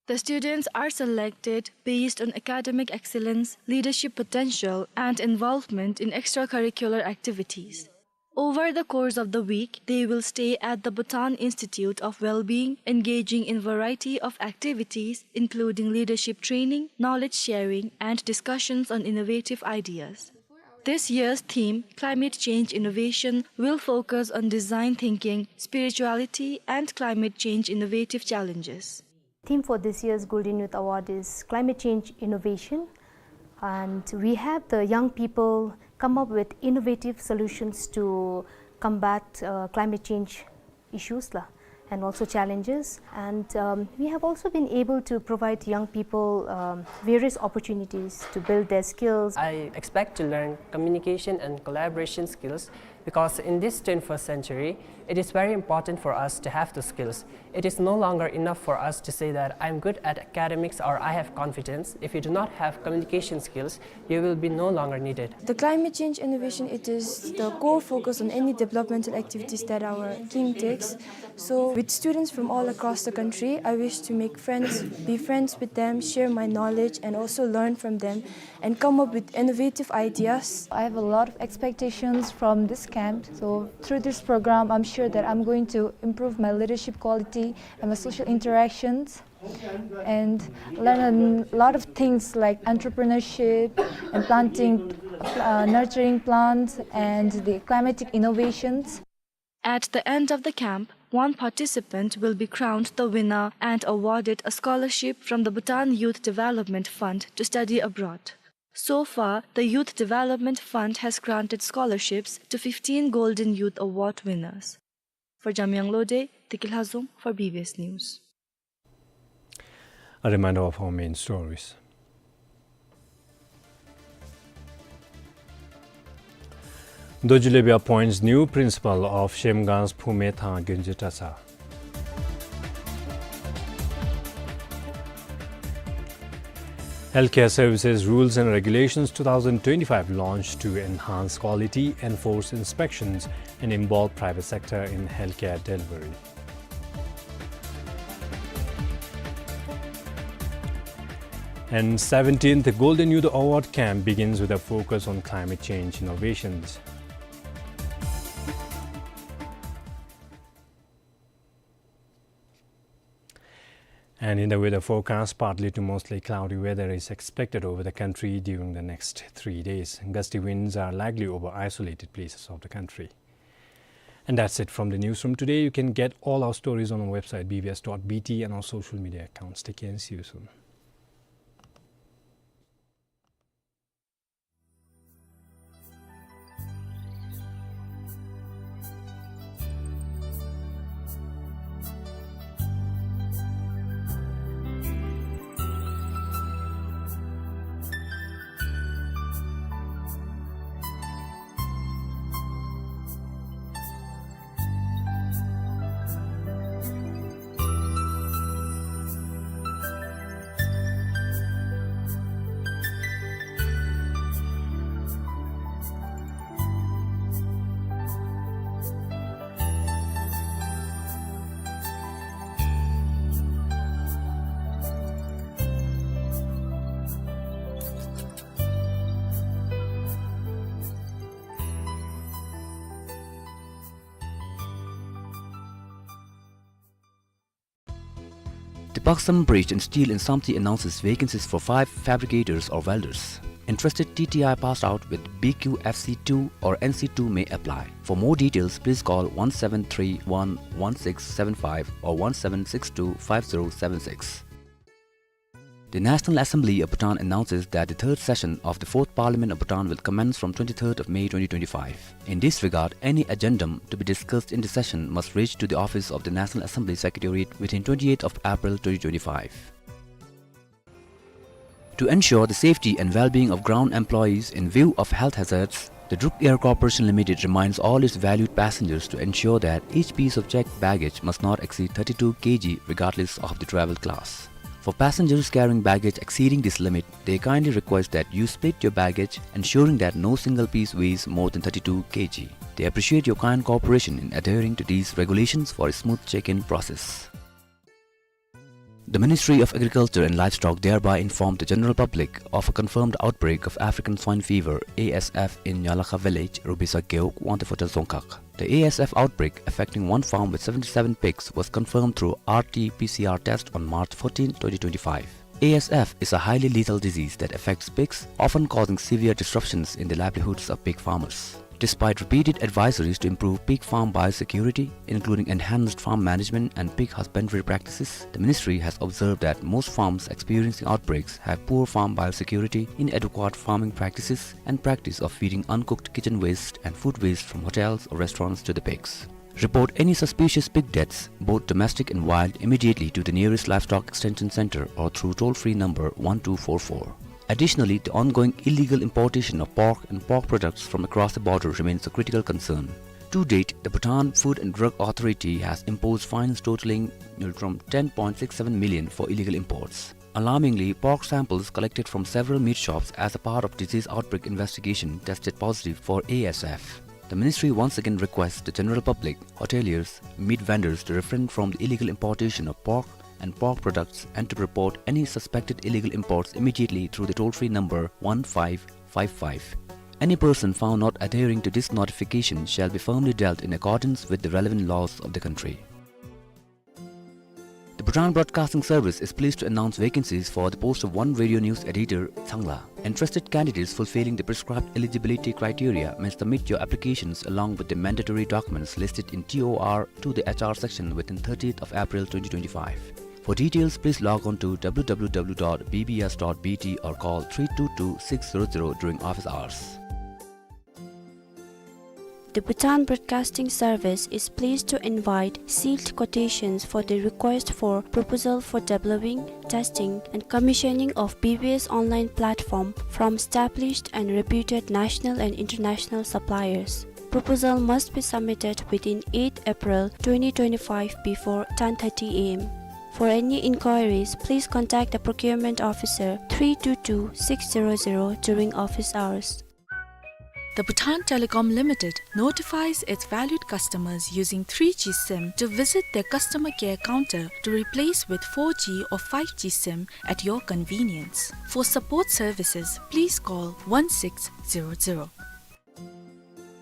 The students are selected based on academic excellence, leadership potential, and involvement in extracurricular activities. Over the course of the week, they will stay at the Bhutan Institute of Wellbeing, engaging in variety of activities, including leadership training, knowledge sharing, and discussions on innovative ideas. This year's theme, Climate Change Innovation, will focus on design thinking, spirituality, and climate change innovative challenges. Theme for this year's Golden Youth Award is Climate Change Innovation, and we have the young people come up with innovative solutions to combat, uh, climate change issues la, and also challenges. And, um, we have also been able to provide young people, um, various opportunities to build their skills. I expect to learn communication and collaboration skills because in this twenty-first century, it is very important for us to have the skills. It is no longer enough for us to say that I'm good at academics or I have confidence. If you do not have communication skills, you will be no longer needed. The climate change innovation, it is the core focus on any developmental activities that our King takes. So with students from all across the country, I wish to make friends, be friends with them, share my knowledge, and also learn from them and come up with innovative ideas. I have a lot of expectations from this camp. So through this program, I'm sure that I'm going to improve my leadership quality and my social interactions, and learn a lot of things like entrepreneurship and planting, uh, nurturing plants and the climatic innovations. At the end of the camp, one participant will be crowned the winner and awarded a scholarship from the Bhutan Youth Development Fund to study abroad. So far, the Youth Development Fund has granted scholarships to fifteen Golden Youth Award winners. For Jamyang Lode, Tiki Lhazom for B B S News. A reminder of our main stories. Dorji Lebi appoints new principal of Shemganj Phume Thang Gyonje Trasa. Healthcare Services Rules and Regulations two thousand twenty-five launched to enhance quality, enforce inspections, and involve private sector in healthcare delivery. And seventeenth Golden Youth Award Camp begins with a focus on climate change innovations. And in the weather forecast, partly to mostly cloudy weather is expected over the country during the next three days. Gusty winds are likely over isolated places of the country. And that's it from the newsroom today. You can get all our stories on our website, B B S dot B T, and our social media accounts. Take care and see you soon. Tepaksam Bridge and Steel in Samtse announces vacancies for five fabricators or welders. Interested T T I passed out with B Q F C two or N C two may apply. For more details, please call one seven three one one six seven five or one seven six two five zero seven six. The National Assembly of Bhutan announces that the third session of the Fourth Parliament of Bhutan will commence from twenty-third of May twenty twenty-five. In this regard, any addendum to be discussed in the session must reach to the office of the National Assembly Secretariat within twenty-eighth of April twenty twenty-five. To ensure the safety and well-being of ground employees in view of health hazards, the Druk Air Corporation Limited reminds all its valued passengers to ensure that each piece of checked baggage must not exceed thirty-two K G regardless of the travel class. For passengers carrying baggage exceeding this limit, they kindly request that you split your baggage, ensuring that no single piece weighs more than thirty-two K G. They appreciate your kind cooperation in adhering to these regulations for a smooth check-in process. The Ministry of Agriculture and Livestock thereby informed the general public of a confirmed outbreak of African Swine Fever, A S F, in Nyalakha village, Rubisa Gewog, Wangtufota Dzongkhag. The A S F outbreak, affecting one farm with seventy-seven pigs, was confirmed through R T P C R test on March fourteenth, twenty twenty-five. A S F is a highly lethal disease that affects pigs, often causing severe disruptions in the livelihoods of pig farmers. Despite repeated advisories to improve pig farm biosecurity, including enhanced farm management and pig husbandry practices, the ministry has observed that most farms experiencing outbreaks have poor farm biosecurity, inadequate farming practices, and practice of feeding uncooked kitchen waste and food waste from hotels or restaurants to the pigs. Report any suspicious pig deaths, both domestic and wild, immediately to the nearest livestock extension center or through toll-free number one two four four. Additionally, the ongoing illegal importation of pork and pork products from across the border remains a critical concern. To date, the Bhutan Food and Drug Authority has imposed fines totaling from ten point six seven million for illegal imports. Alarmingly, pork samples collected from several meat shops as a part of disease outbreak investigation tested positive for A S F. The ministry once again requests the general public, hoteliers, meat vendors to refrain from the illegal importation of pork and pork products and to report any suspected illegal imports immediately through the toll-free number one five five five. Any person found not adhering to this notification shall be firmly dealt in accordance with the relevant laws of the country. The Bhutan Broadcasting Service is pleased to announce vacancies for the post of one radio news editor, Changla. Interested candidates fulfilling the prescribed eligibility criteria may submit your applications along with the mandatory documents listed in T O R to the H R section within thirtieth of April twenty twenty-five. For details, please log on to W W W dot B B S dot B T or call three two two six zero zero during office hours. The Bhutan Broadcasting Service is pleased to invite sealed quotations for the request for proposal for developing, testing, and commissioning of B B S online platform from established and reputed national and international suppliers. Proposal must be submitted within eighth April twenty twenty-five before ten thirty A M. For any inquiries, please contact the procurement officer three two two six zero zero during office hours. The Bhutan Telecom Limited notifies its valued customers using three G sim to visit their customer care counter to replace with four G or five G sim at your convenience. For support services, please call one six zero zero.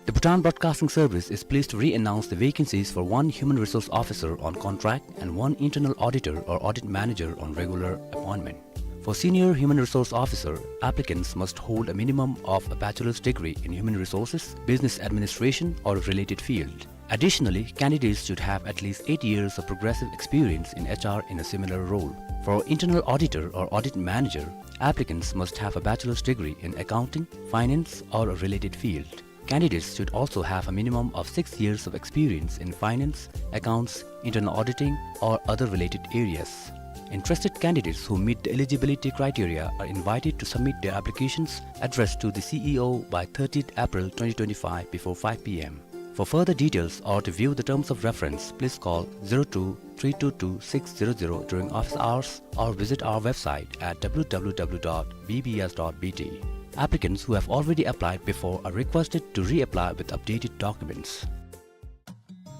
The Bhutan Broadcasting Service is pleased to re-announce the vacancies for one human resource officer on contract and one internal auditor or audit manager on regular appointment. For senior human resource officer, applicants must hold a minimum of a bachelor's degree in human resources, business administration, or a related field. Additionally, candidates should have at least eight years of progressive experience in H R in a similar role. For internal auditor or audit manager, applicants must have a bachelor's degree in accounting, finance, or a related field. Candidates should also have a minimum of six years of experience in finance, accounts, internal auditing, or other related areas. Interested candidates who meet the eligibility criteria are invited to submit their applications addressed to the C E O by thirtieth April twenty twenty-five before five P M. For further details or to view the terms of reference, please call zero two three two two six zero zero during office hours or visit our website at W W W dot B B S dot B T. Applicants who have already applied before are requested to reapply with updated documents.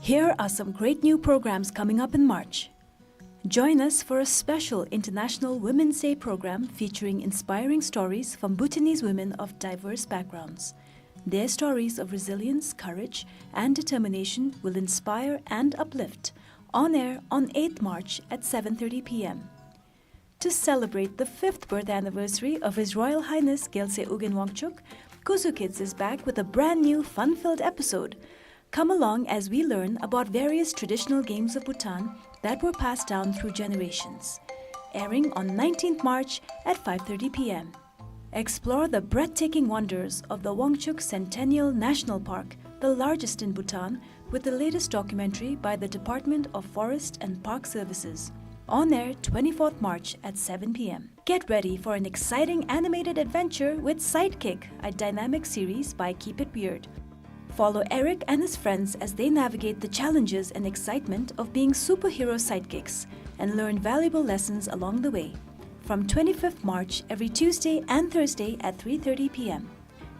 Here are some great new programs coming up in March. Join us for a special International Women's Day program featuring inspiring stories from Bhutanese women of diverse backgrounds. Their stories of resilience, courage, and determination will inspire and uplift. On air on eighth March at seven thirty P M. To celebrate the fifth birth anniversary of His Royal Highness Gyaltsey Ugyen Wangchuck, Kuzu Kids is back with a brand new fun-filled episode. Come along as we learn about various traditional games of Bhutan that were passed down through generations. Airing on nineteenth March at five thirty P M. Explore the breathtaking wonders of the Wangchuck Centennial National Park, the largest in Bhutan, with the latest documentary by the Department of Forest and Park Services. On air twenty-fourth March at seven P M. Get ready for an exciting animated adventure with Sidekick, a dynamic series by Keep It Weird. Follow Eric and his friends as they navigate the challenges and excitement of being superhero sidekicks and learn valuable lessons along the way. From twenty-fifth March, every Tuesday and Thursday at three thirty P M.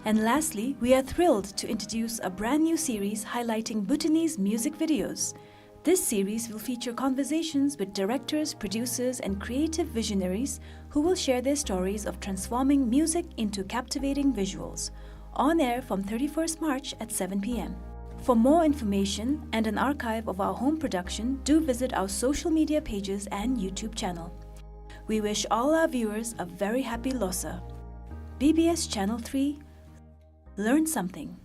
And lastly, we are thrilled to introduce a brand new series highlighting Bhutanese music videos. This series will feature conversations with directors, producers, and creative visionaries who will share their stories of transforming music into captivating visuals. On air from thirty-first March at seven P M. For more information and an archive of our home production, do visit our social media pages and YouTube channel. We wish all our viewers a very happy Losar. B B S Channel three, learn something.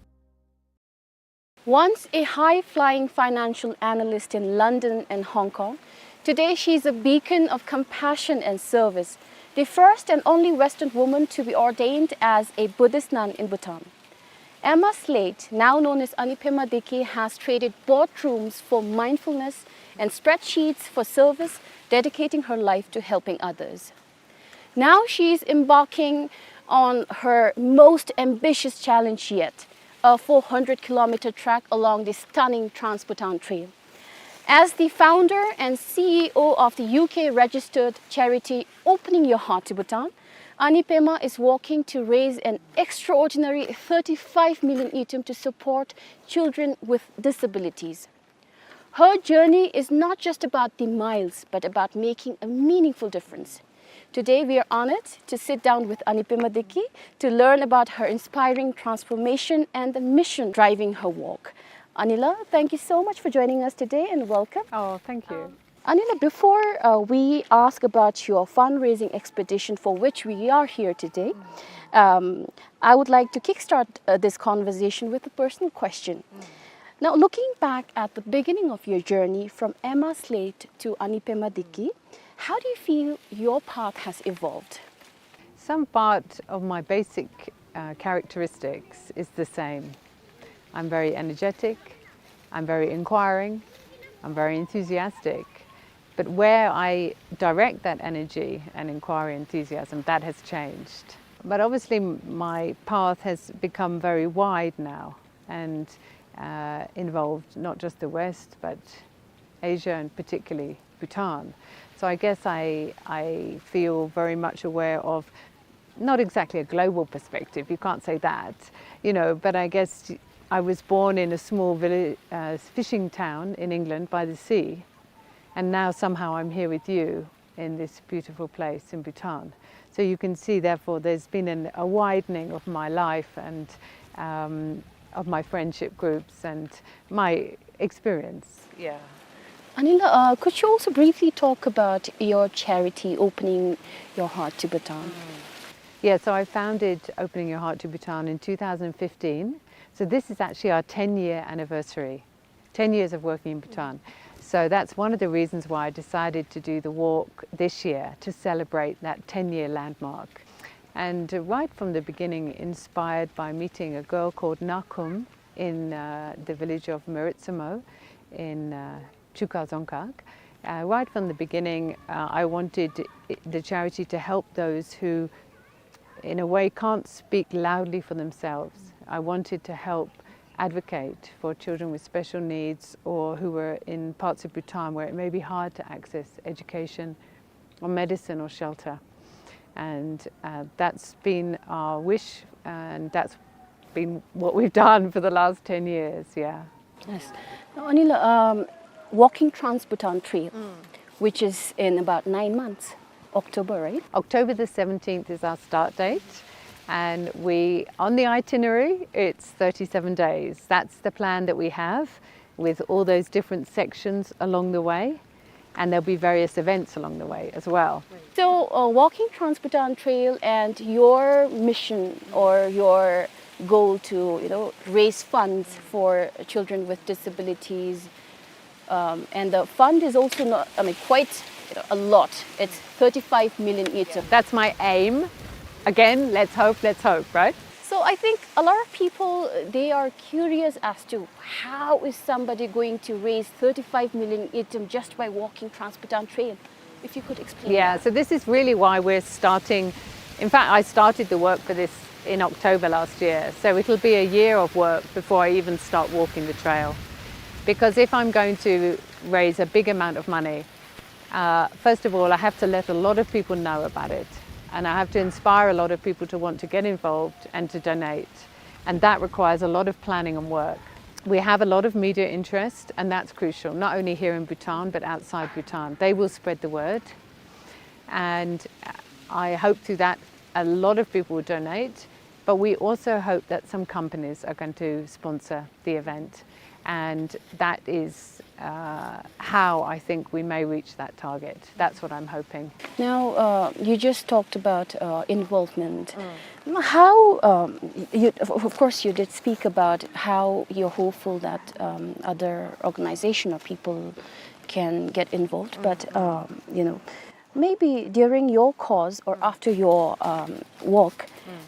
Once a high-flying financial analyst in London and Hong Kong, today she is a beacon of compassion and service, the first and only Western woman to be ordained as a Buddhist nun in Bhutan. Emma Slate, now known as Anipema Deki, has traded boardrooms for mindfulness and spreadsheets for service, dedicating her life to helping others. Now she is embarking on her most ambitious challenge yet, a four hundred kilometer trek along the stunning Trans-Bhutan Trail. As the founder and C E O of the U K registered charity Opening Your Heart to Bhutan, Anipema is working to raise an extraordinary thirty-five million ngultrum to support children with disabilities. Her journey is not just about the miles, but about making a meaningful difference. Today, we are honored to sit down with Anipema Deki to learn about her inspiring transformation and the mission driving her walk. Anila, thank you so much for joining us today and welcome. Oh, thank you. Anila, before uh, we ask about your fundraising expedition for which we are here today, um, I would like to kickstart uh, this conversation with a personal question. Now, looking back at the beginning of your journey from Emma Slate to Anipema Deki, how do you feel your path has evolved? Some part of my basic uh, characteristics is the same. I'm very energetic, I'm very inquiring, I'm very enthusiastic. But where I direct that energy and inquiry, enthusiasm, that has changed. But obviously, my path has become very wide now and uh, involved not just the West, but Asia and particularly Bhutan. So I guess I, I feel very much aware of not exactly a global perspective, you can't say that, you know, but I guess I was born in a small village, uh, fishing town in England by the sea, and now somehow I'm here with you in this beautiful place in Bhutan. So you can see, therefore, there's been an, a widening of my life and um, of my friendship groups and my experience. Yeah. Anila, uh, could you also briefly talk about your charity, Opening Your Heart to Bhutan? Yeah, so I founded Opening Your Heart to Bhutan in two thousand fifteen. So this is actually our ten year anniversary, ten years of working in Bhutan. So that's one of the reasons why I decided to do the walk this year, to celebrate that ten year landmark. And uh, right from the beginning, inspired by meeting a girl called Nakum in uh, the village of Meritsumo in uh, Chuka Dzongkhag. Uh, right from the beginning, uh, I wanted the charity to help those who, in a way, can't speak loudly for themselves. I wanted to help advocate for children with special needs or who were in parts of Bhutan where it may be hard to access education or medicine or shelter. And uh, that's been our wish, and that's been what we've done for the last ten years, yeah. Yes. Now, Anila, um, walking Trans-Bhutan Trail, which is in about nine months, October, right? October the seventeenth is our start date, and we, on the itinerary, it's thirty-seven days. That's the plan that we have, with all those different sections along the way, and there'll be various events along the way as well. So, uh, walking Trans-Bhutan Trail and your mission or your goal to, you know, raise funds for children with disabilities, um, and the fund is also not, I mean, quite, you know, a lot. It's thirty-five million ngultrum. That's my aim. Again, let's hope, let's hope, right? So I think a lot of people, they are curious as to how is somebody going to raise thirty-five million ngultrum just by walking Trans-Bhutan Trail. If you could explain. Yeah, that. So this is really why we're starting. In fact, I started the work for this in October last year. So it'll be a year of work before I even start walking the trail. Because if I'm going to raise a big amount of money, uh, first of all, I have to let a lot of people know about it. And I have to inspire a lot of people to want to get involved and to donate. And that requires a lot of planning and work. We have a lot of media interest, and that's crucial, not only here in Bhutan, but outside Bhutan. They will spread the word. And I hope through that a lot of people will donate, but we also hope that some companies are going to sponsor the event. And that is uh, how I think we may reach that target. That's what I'm hoping. Now, uh, you just talked about uh, involvement. How, um, you, of of course, you did speak about how you're hopeful that um, other organization or people can get involved, but um, you know, maybe during your cause or after your um, work,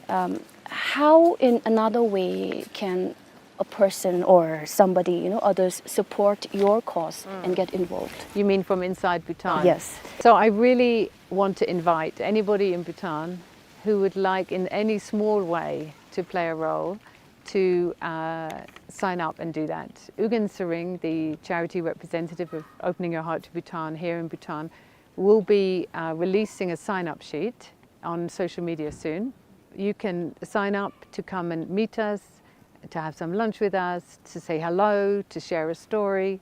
um, how in another way can a person or somebody, you know, others support your cause and get involved? You mean from inside Bhutan? Yes. So I really want to invite anybody in Bhutan who would like, in any small way, to play a role, to uh, sign up and do that. Ugyen Tshering, the charity representative of Opening Your Heart to Bhutan here in Bhutan, will be uh, releasing a sign-up sheet on social media soon. You can sign up to come and meet us, to have some lunch with us, to say hello, to share a story.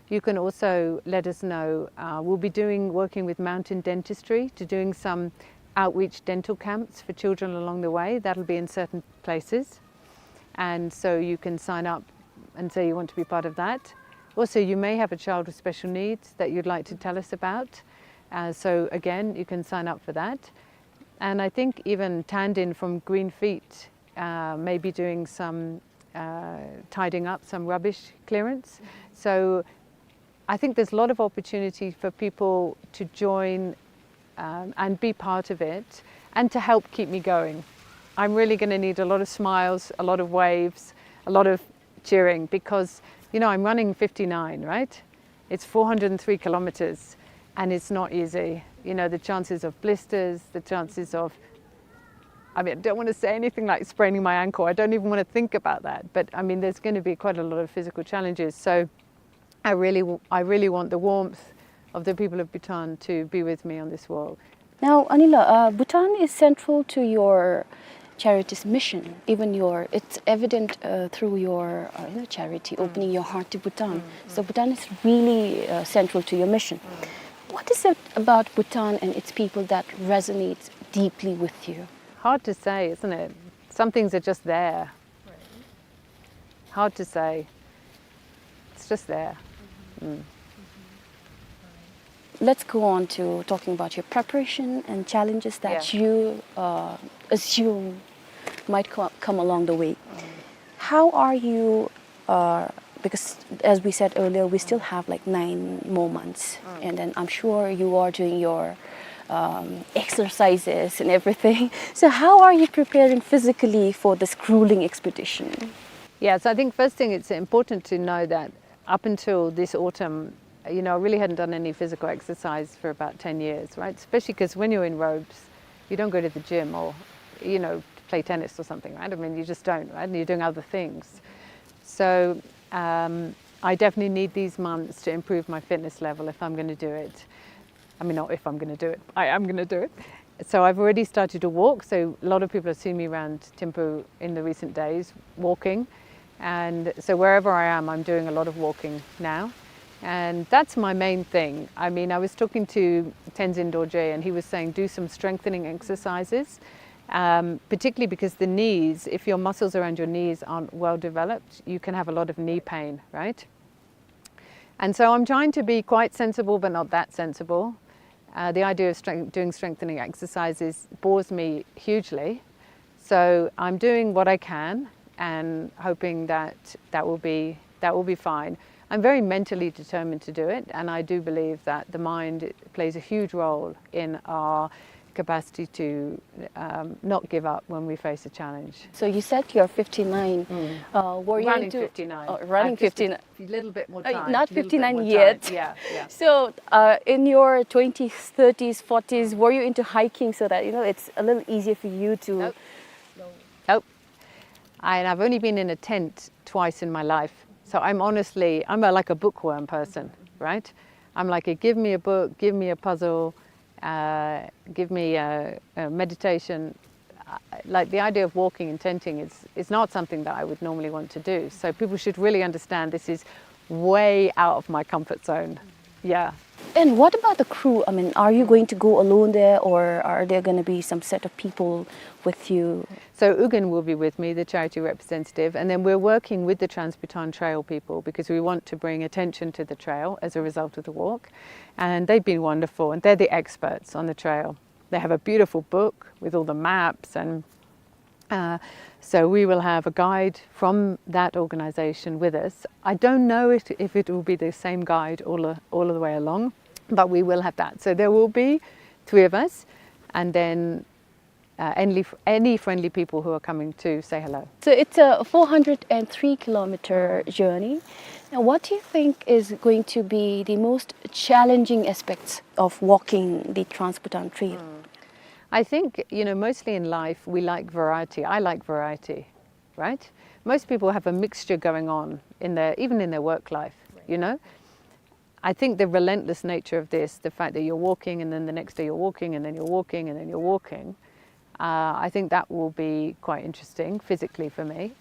You can also let us know. Uh, we'll be doing, working with Mountain Dentistry to doing some outreach dental camps for children along the way. That'll be in certain places. And so you can sign up and say you want to be part of that. Also, you may have a child with special needs that you'd like to tell us about. Uh, so again, you can sign up for that. And I think even Tandin from Green Feet uh, may be doing some uh, tidying up, some rubbish clearance. So I think there's a lot of opportunity for people to join um, and be part of it and to help keep me going. I'm really going to need a lot of smiles, a lot of waves, a lot of cheering because, you know, I'm running fifty-nine, right? It's four hundred three kilometers and it's not easy. You know, the chances of blisters, the chances of, I mean, I don't want to say anything like spraining my ankle. I don't even want to think about that. But I mean, there's going to be quite a lot of physical challenges. So I really, w- I really want the warmth of the people of Bhutan to be with me on this walk. Now, Anila, uh, Bhutan is central to your charity's mission. Even your, it's evident uh, through your uh, you know, charity, Opening Your Heart to Bhutan. So Bhutan is really uh, central to your mission. What is it about Bhutan and its people that resonates deeply with you? Hard to say, isn't it? Some things are just there. Hard to say. It's just there. Let's go on to talking about your preparation and challenges that Yeah. you uh, assume might co- come along the way. How are you? Uh, because as we said earlier, we still have like nine more months, and then I'm sure you are doing your um, exercises and everything. So how are you preparing physically for this grueling expedition? Yeah, so I think first thing it's important to know that up until this autumn, you know, I really hadn't done any physical exercise for about ten years, right? Especially because when you're in robes, you don't go to the gym or, you know, play tennis or something, right? I mean, you just don't, right? And you're doing other things. So um, I definitely need these months to improve my fitness level if I'm going to do it. I mean, not if I'm going to do it. I am going to do it. So I've already started to walk. So a lot of people have seen me around Thimphu in the recent days walking. And so wherever I am, I'm doing a lot of walking now. And that's my main thing. I mean, I was talking to Tenzin Dorje and he was saying do some strengthening exercises, um, particularly because the knees, if your muscles around your knees aren't well developed, you can have a lot of knee pain, right? And so I'm trying to be quite sensible, but not that sensible. Uh, the idea of strength, doing strengthening exercises bores me hugely. So I'm doing what I can and hoping that that will be that will be fine. I'm very mentally determined to do it, and I do believe that the mind plays a huge role in our capacity to um, not give up when we face a challenge. So you said you're fifty-nine. Uh, were you Running into fifty-nine. Oh, running I've just fifty-nine. A little bit more Uh, time. not Little bit more fifty-nine time. Yet. Yeah, yeah. So, uh, in your twenties, thirties, forties, were you into hiking so that, you know, it's a little easier for you to? Nope. Nope. I, and I've only been in a tent twice in my life. So I'm honestly, I'm a, like a bookworm person, right? I'm like, give me a book, give me a puzzle, uh, give me a, a meditation. Uh, Like the idea of walking and tenting is, is not something that I would normally want to do. So people should really understand this is way out of my comfort zone. Yeah. And what about the crew? I mean, are you going to go alone there, or are there gonna be some set of people with you? So Ugen will be with me, the charity representative, and then we're working with the Trans-Bhutan Trail people because we want to bring attention to the trail as a result of the walk. And they've been wonderful, and they're the experts on the trail. They have a beautiful book with all the maps, and, uh, so we will have a guide from that organization with us. I don't know if, if it will be the same guide all the, all the way along, but we will have that. So there will be three of us, and then, uh, any, any friendly people who are coming to say hello. So it's a four hundred and three kilometer journey. Now, what do you think is going to be the most challenging aspects of walking the Trans-Bhutan Trail? I think, you know, mostly in life, we like variety. I like variety, right? Most people have a mixture going on in their, even in their work life, you know? I think the relentless nature of this, the fact that you're walking and then the next day you're walking and then you're walking and then you're walking, uh, I think that will be quite interesting physically for me.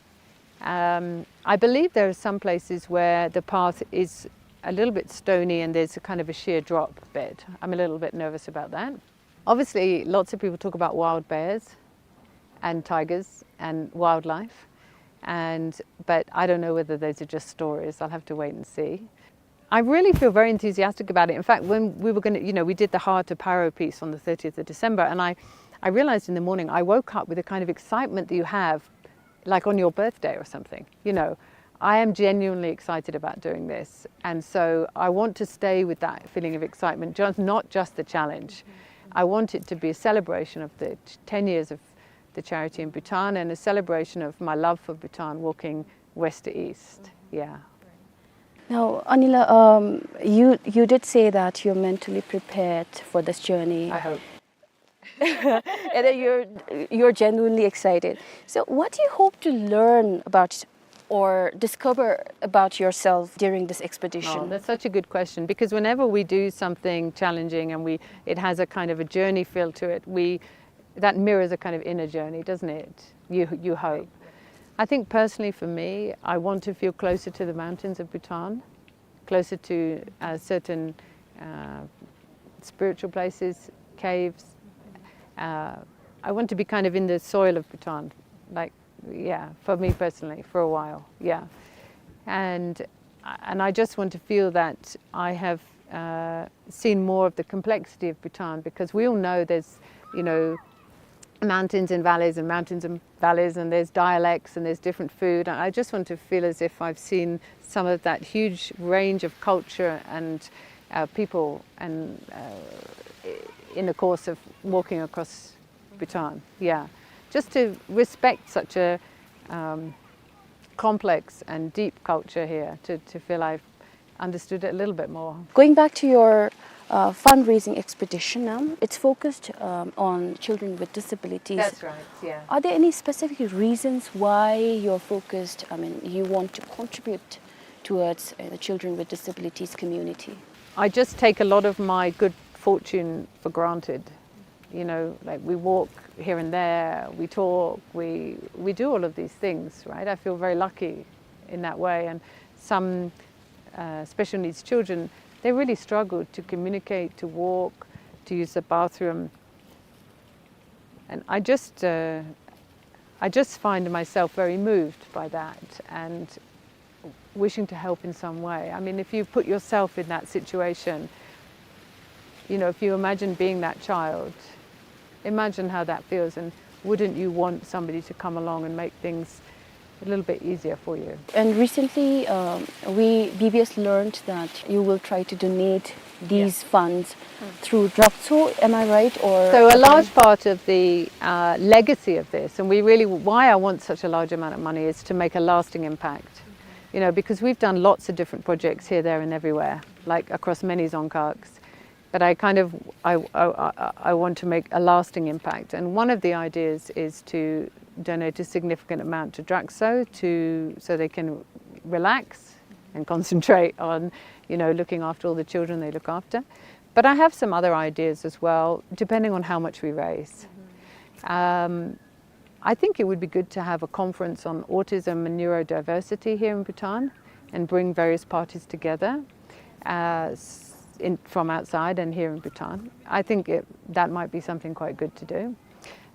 Um, I believe there are some places where the path is a little bit stony and there's a kind of a sheer drop bit. I'm a little bit nervous about that. Obviously, lots of people talk about wild bears and tigers and wildlife, and, but I don't know whether those are just stories. I'll have to wait and see. I really feel very enthusiastic about it. In fact, when we were gonna, you know, we did the Hahr to Paro piece on the thirtieth of December, and I, I realized in the morning, I woke up with a kind of excitement that you have, like, on your birthday or something, you know. I am genuinely excited about doing this, and so I want to stay with that feeling of excitement, just, not just the challenge. I want it to be a celebration of the t-, ten years of the charity in Bhutan and a celebration of my love for Bhutan, walking west to east. Yeah. Now, Anila, um, you, you did say that you're mentally prepared for this journey. I hope. And that you're, you're genuinely excited. So what do you hope to learn about or discover about yourself during this expedition? Oh, that's such a good question, because whenever we do something challenging and we, it has a kind of a journey feel to it, we, that mirrors a kind of inner journey, doesn't it? You, you hope. I think personally for me, I want to feel closer to the mountains of Bhutan, closer to, uh, certain, uh, spiritual places, caves. Uh, I want to be kind of in the soil of Bhutan, like, yeah, for me personally, for a while, yeah. And, and I just want to feel that I have, uh, seen more of the complexity of Bhutan, because we all know there's, you know, mountains and valleys and mountains and valleys, and there's dialects and there's different food. And I just want to feel as if I've seen some of that huge range of culture and, uh, people and, uh, i-, in the course of walking across Bhutan. Yeah, just to respect such a, um, complex and deep culture here, to, to feel I've understood it a little bit more. Going back to your, uh, fundraising expedition, um, it's focused, um, on children with disabilities. That's right, yeah. Are there any specific reasons why you're focused, I mean, you want to contribute towards, uh, the children with disabilities community? I just take a lot of my good fortune for granted. You know, like, we walk here and there, we talk, we, we do all of these things, right? I feel very lucky in that way. And some, uh, special needs children, they really struggle to communicate, to walk, to use the bathroom. And I just, uh, I just find myself very moved by that and wishing to help in some way. I mean, if you put yourself in that situation, you know, if you imagine being that child, imagine how that feels, and wouldn't you want somebody to come along and make things a little bit easier for you? And recently, um, we, B B S learned that you will try to donate these funds through Drakso, am I right? Or... So a large part of the, uh, legacy of this, and we really, why I want such a large amount of money, is to make a lasting impact. You know, because we've done lots of different projects here, there, and everywhere, like, across many dzongkhag. But I kind of, I, I, I, I want to make a lasting impact. And one of the ideas is to donate a significant amount to Drakso to, so they can relax and concentrate on, you know, looking after all the children they look after. But I have some other ideas as well, depending on how much we raise. Um, I think it would be good to have a conference on autism and neurodiversity here in Bhutan and bring various parties together. Uh, s-, in, from outside and here in Bhutan. I think it, that might be something quite good to do.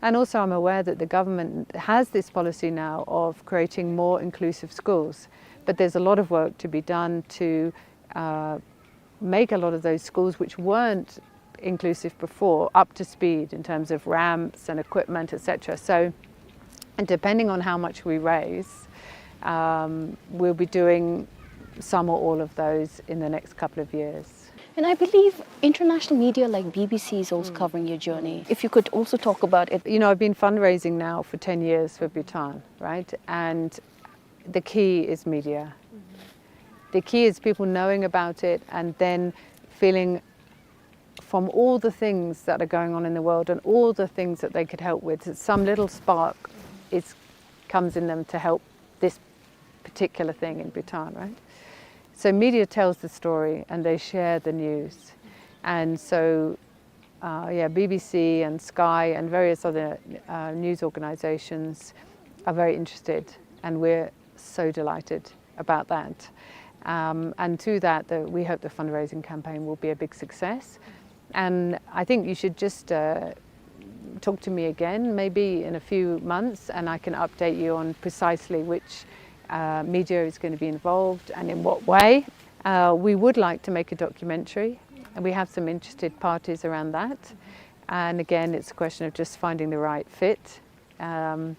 And also, I'm aware that the government has this policy now of creating more inclusive schools, but there's a lot of work to be done to, uh, make a lot of those schools which weren't inclusive before up to speed in terms of ramps and equipment, et cetera. So, and depending on how much we raise, um, we'll be doing some or all of those in the next couple of years. And I believe international media like B B C is also covering your journey. If you could also talk about it. You know, I've been fundraising now for ten years for Bhutan, right? And the key is media. The key is people knowing about it and then feeling from all the things that are going on in the world and all the things that they could help with, some little spark is, comes in them to help this particular thing in Bhutan, right? So media tells the story and they share the news. And so, uh, yeah, B B C and Sky and various other, uh, news organizations are very interested, and we're so delighted about that. Um, and through that, the, we hope the fundraising campaign will be a big success. And I think you should just, uh, talk to me again, maybe in a few months, and I can update you on precisely which, uh, media is gonna be involved and in what way. Uh, we would like to make a documentary, and we have some interested parties around that. And again, it's a question of just finding the right fit. Um,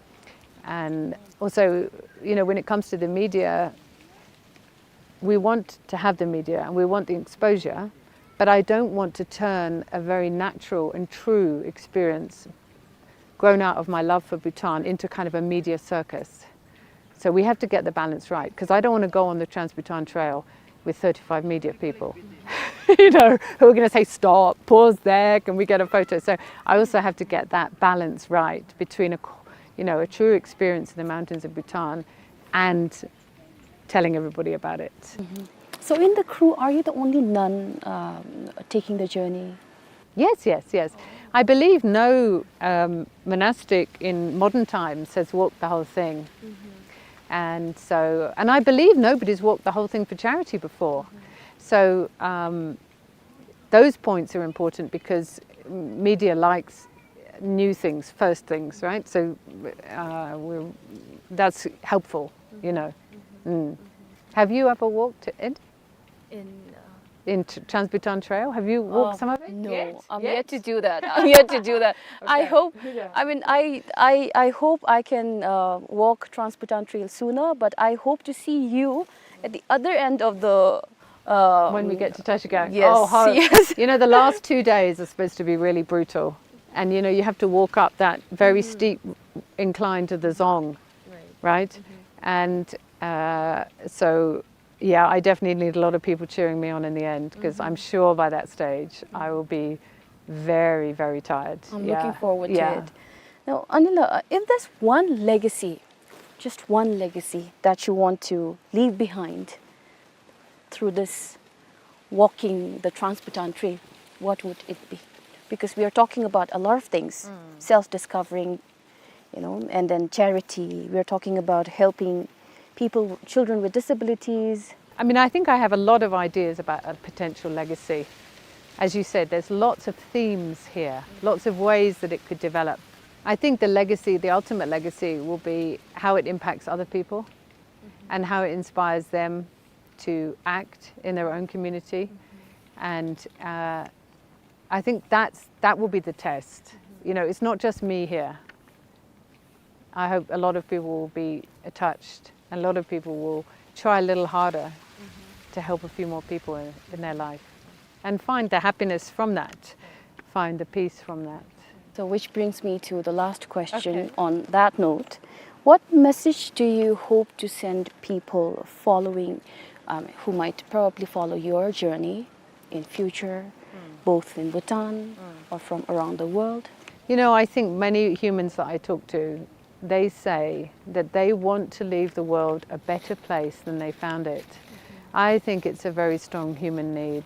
and also, you know, when it comes to the media, we want to have the media and we want the exposure, but I don't want to turn a very natural and true experience grown out of my love for Bhutan into kind of a media circus. So we have to get the balance right, 'cause I don't wanna go on the Trans-Bhutan Trail with thirty-five media people, you know, who are gonna say, "Stop, pause there, can we get a photo?" So I also have to get that balance right between a, co-, you know, a true experience in the mountains of Bhutan and telling everybody about it. So in the crew, are you the only nun, um, taking the journey? Yes, yes, yes. I believe no, um, monastic in modern times has walked the whole thing. And so, and I believe nobody's walked the whole thing for charity before. So, um, those points are important because media likes new things, first things, right? So, uh, we're, that's helpful, you know. Mm. Have you ever walked it? In, uh, in Tr-, Trans-Bhutan Trail? Have you walked, uh, some of it? No, yet? I'm yet to do that. I'm yet to do that. I hope, I mean, I, I, I hope I can, uh, walk Trans-Bhutan Trail sooner, but I hope to see you at the other end of the, uh, when we get to Tashkent. Yes, oh, how, yes. You know, the last two days are supposed to be really brutal. And, you know, you have to walk up that very steep incline to the Dzong, right? And, uh, so, yeah, I definitely need a lot of people cheering me on in the end, 'cause I'm sure by that stage I will be very, very tired. I'm looking forward to it. Now, Anila, uh, if there's one legacy, just one legacy that you want to leave behind through this walking the Trans-Bhutan Trail, what would it be? Because we are talking about a lot of things, self-discovering, you know, and then charity. We are talking about helping people, children with disabilities. I mean, I think I have a lot of ideas about a potential legacy. As you said, there's lots of themes here, lots of ways that it could develop. I think the legacy, the ultimate legacy, will be how it impacts other people and how it inspires them to act in their own community. And, uh, I think that's, that will be the test. You know, it's not just me here. I hope a lot of people will be touched, and a lot of people will try a little harder to help a few more people in, in their life and find the happiness from that, find the peace from that. So, which brings me to the last question on that note. What message do you hope to send people following, um, who might probably follow your journey in future, both in Bhutan or from around the world? You know, I think many humans that I talk to, they say that they want to leave the world a better place than they found it. I think it's a very strong human need.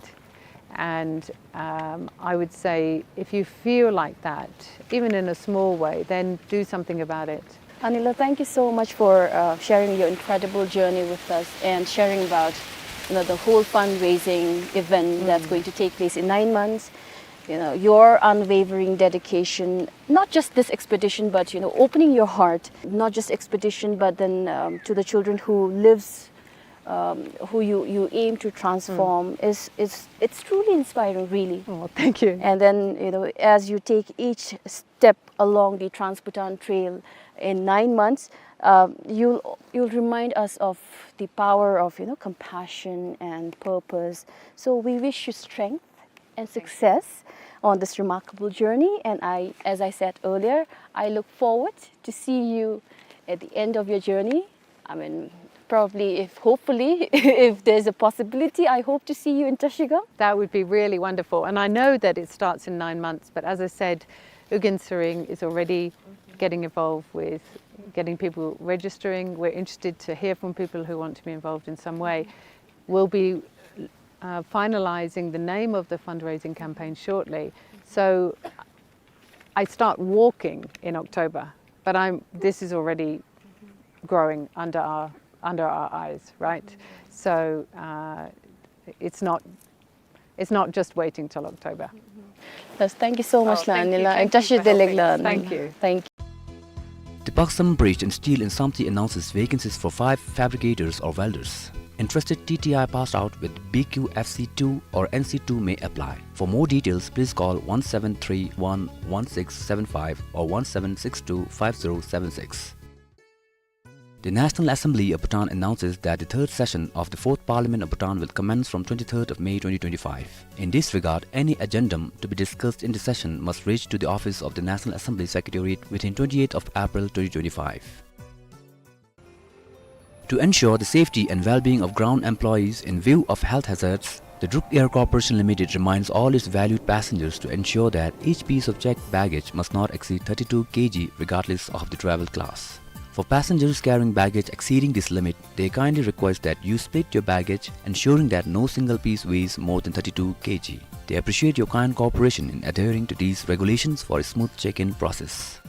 And, um, I would say, if you feel like that, even in a small way, then do something about it. Anila, thank you so much for, uh, sharing your incredible journey with us and sharing about you know, the whole fundraising event that's going to take place in nine months. You know, your unwavering dedication, not just this expedition, but, you know, opening your heart, not just expedition, but then, um, to the children who lives, um, who you, you aim to transform is, is, it's truly inspiring, really. Oh, thank you. And then, you know, as you take each step along the Trans-Bhutan Trail in nine months, um, you'll, you'll remind us of the power of, you know, compassion and purpose. So we wish you strength and success on this remarkable journey. And I, as I said earlier, I look forward to see you at the end of your journey. I mean, probably, if, hopefully, if there's a possibility, I hope to see you in Trashigang. That would be really wonderful. And I know that it starts in nine months, but as I said, Ugyen Tshering is already getting involved with getting people registering. We're interested to hear from people who want to be involved in some way. We'll be, uh, finalizing the name of the fundraising campaign shortly. So I start walking in October, but I'm, this is already growing under our, under our eyes, right? So, uh, it's not, it's not just waiting till October. Yes, thank you so much, oh, thank you, Nanila, and thank you for helping us. Thank you. Thank you. Deparksalam Bridge and Steel in Samtse announces vacancies for five fabricators or welders. Interested T T I passed out with B Q F C two or N C two may apply. For more details, please call one seven three one one six seven five or one seven six two five zero seven six. The National Assembly of Bhutan announces that the third session of the Fourth Parliament of Bhutan will commence from twenty-third of May twenty twenty-five. In this regard, any addendum to be discussed in the session must reach to the office of the National Assembly Secretariat within twenty-eighth of April twenty twenty-five. To ensure the safety and well-being of ground employees in view of health hazards, the Druk Air Corporation Limited reminds all its valued passengers to ensure that each piece of checked baggage must not exceed thirty-two K G regardless of the travel class. For passengers carrying baggage exceeding this limit, they kindly request that you split your baggage, ensuring that no single piece weighs more than thirty-two K G. They appreciate your kind cooperation in adhering to these regulations for a smooth check-in process.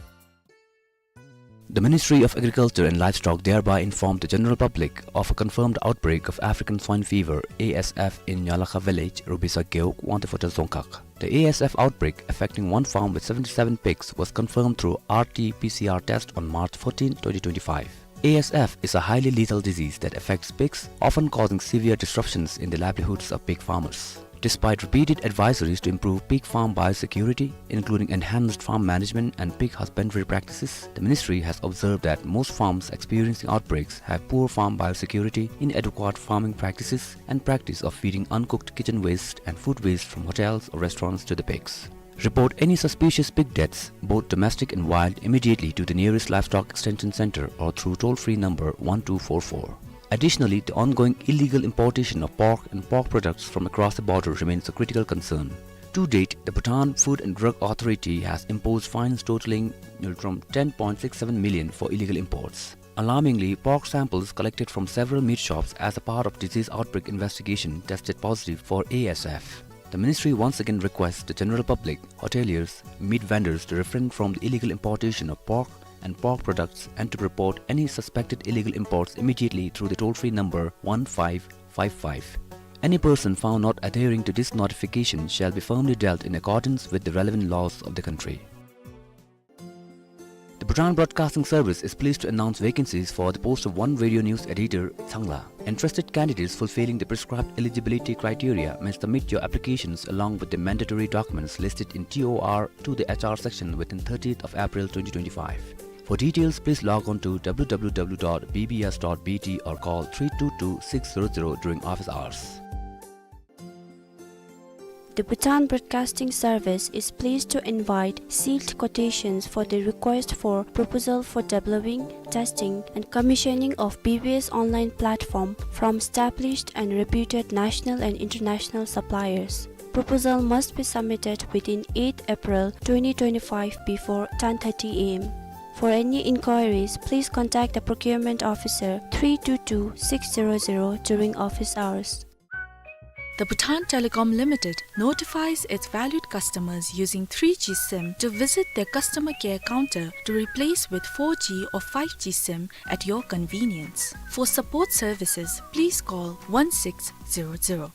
The Ministry of Agriculture and Livestock thereby informed the general public of a confirmed outbreak of African swine fever, A S F, in Nyalakha village, Rubisa Gewog, Wangtse Phodrang Dzongkhag. The A S F outbreak, affecting one farm with seventy-seven pigs, was confirmed through R T P C R test on March fourteenth, twenty twenty-five. A S F is a highly lethal disease that affects pigs, often causing severe disruptions in the livelihoods of pig farmers. Despite repeated advisories to improve pig farm biosecurity, including enhanced farm management and pig husbandry practices, the ministry has observed that most farms experiencing outbreaks have poor farm biosecurity, inadequate farming practices, and practice of feeding uncooked kitchen waste and food waste from hotels or restaurants to the pigs. Report any suspicious pig deaths, both domestic and wild, immediately to the nearest Livestock Extension Center or through toll-free number one two four four. Additionally, the ongoing illegal importation of pork and pork products from across the border remains a critical concern. To date, the Bhutan Food and Drug Authority has imposed fines totaling ngultrum ten point six seven million for illegal imports. Alarmingly, pork samples collected from several meat shops as a part of disease outbreak investigation tested positive for A S F. The ministry once again requests the general public, hoteliers, meat vendors to refrain from the illegal importation of pork and pork products and to report any suspected illegal imports immediately through the toll-free number one five five five. Any person found not adhering to this notification shall be firmly dealt in accordance with the relevant laws of the country. The Bhutan Broadcasting Service is pleased to announce vacancies for the post of one radio news editor, Tsangla. Interested candidates fulfilling the prescribed eligibility criteria may submit your applications along with the mandatory documents listed in T O R to the H R section within thirtieth of April twenty twenty-five. For details, please log on to W W W dot B B S dot B T or call three two two six zero zero during office hours. The Bhutan Broadcasting Service is pleased to invite sealed quotations for the request for proposal for developing, testing, and commissioning of B B S online platform from established and reputed national and international suppliers. Proposal must be submitted within eighth April twenty twenty-five before ten thirty A M. For any inquiries, please contact the procurement officer three two two six zero zero during office hours. The Bhutan Telecom Limited notifies its valued customers using three G sim to visit their customer care counter to replace with four G or five G sim at your convenience. For support services, please call one six zero zero.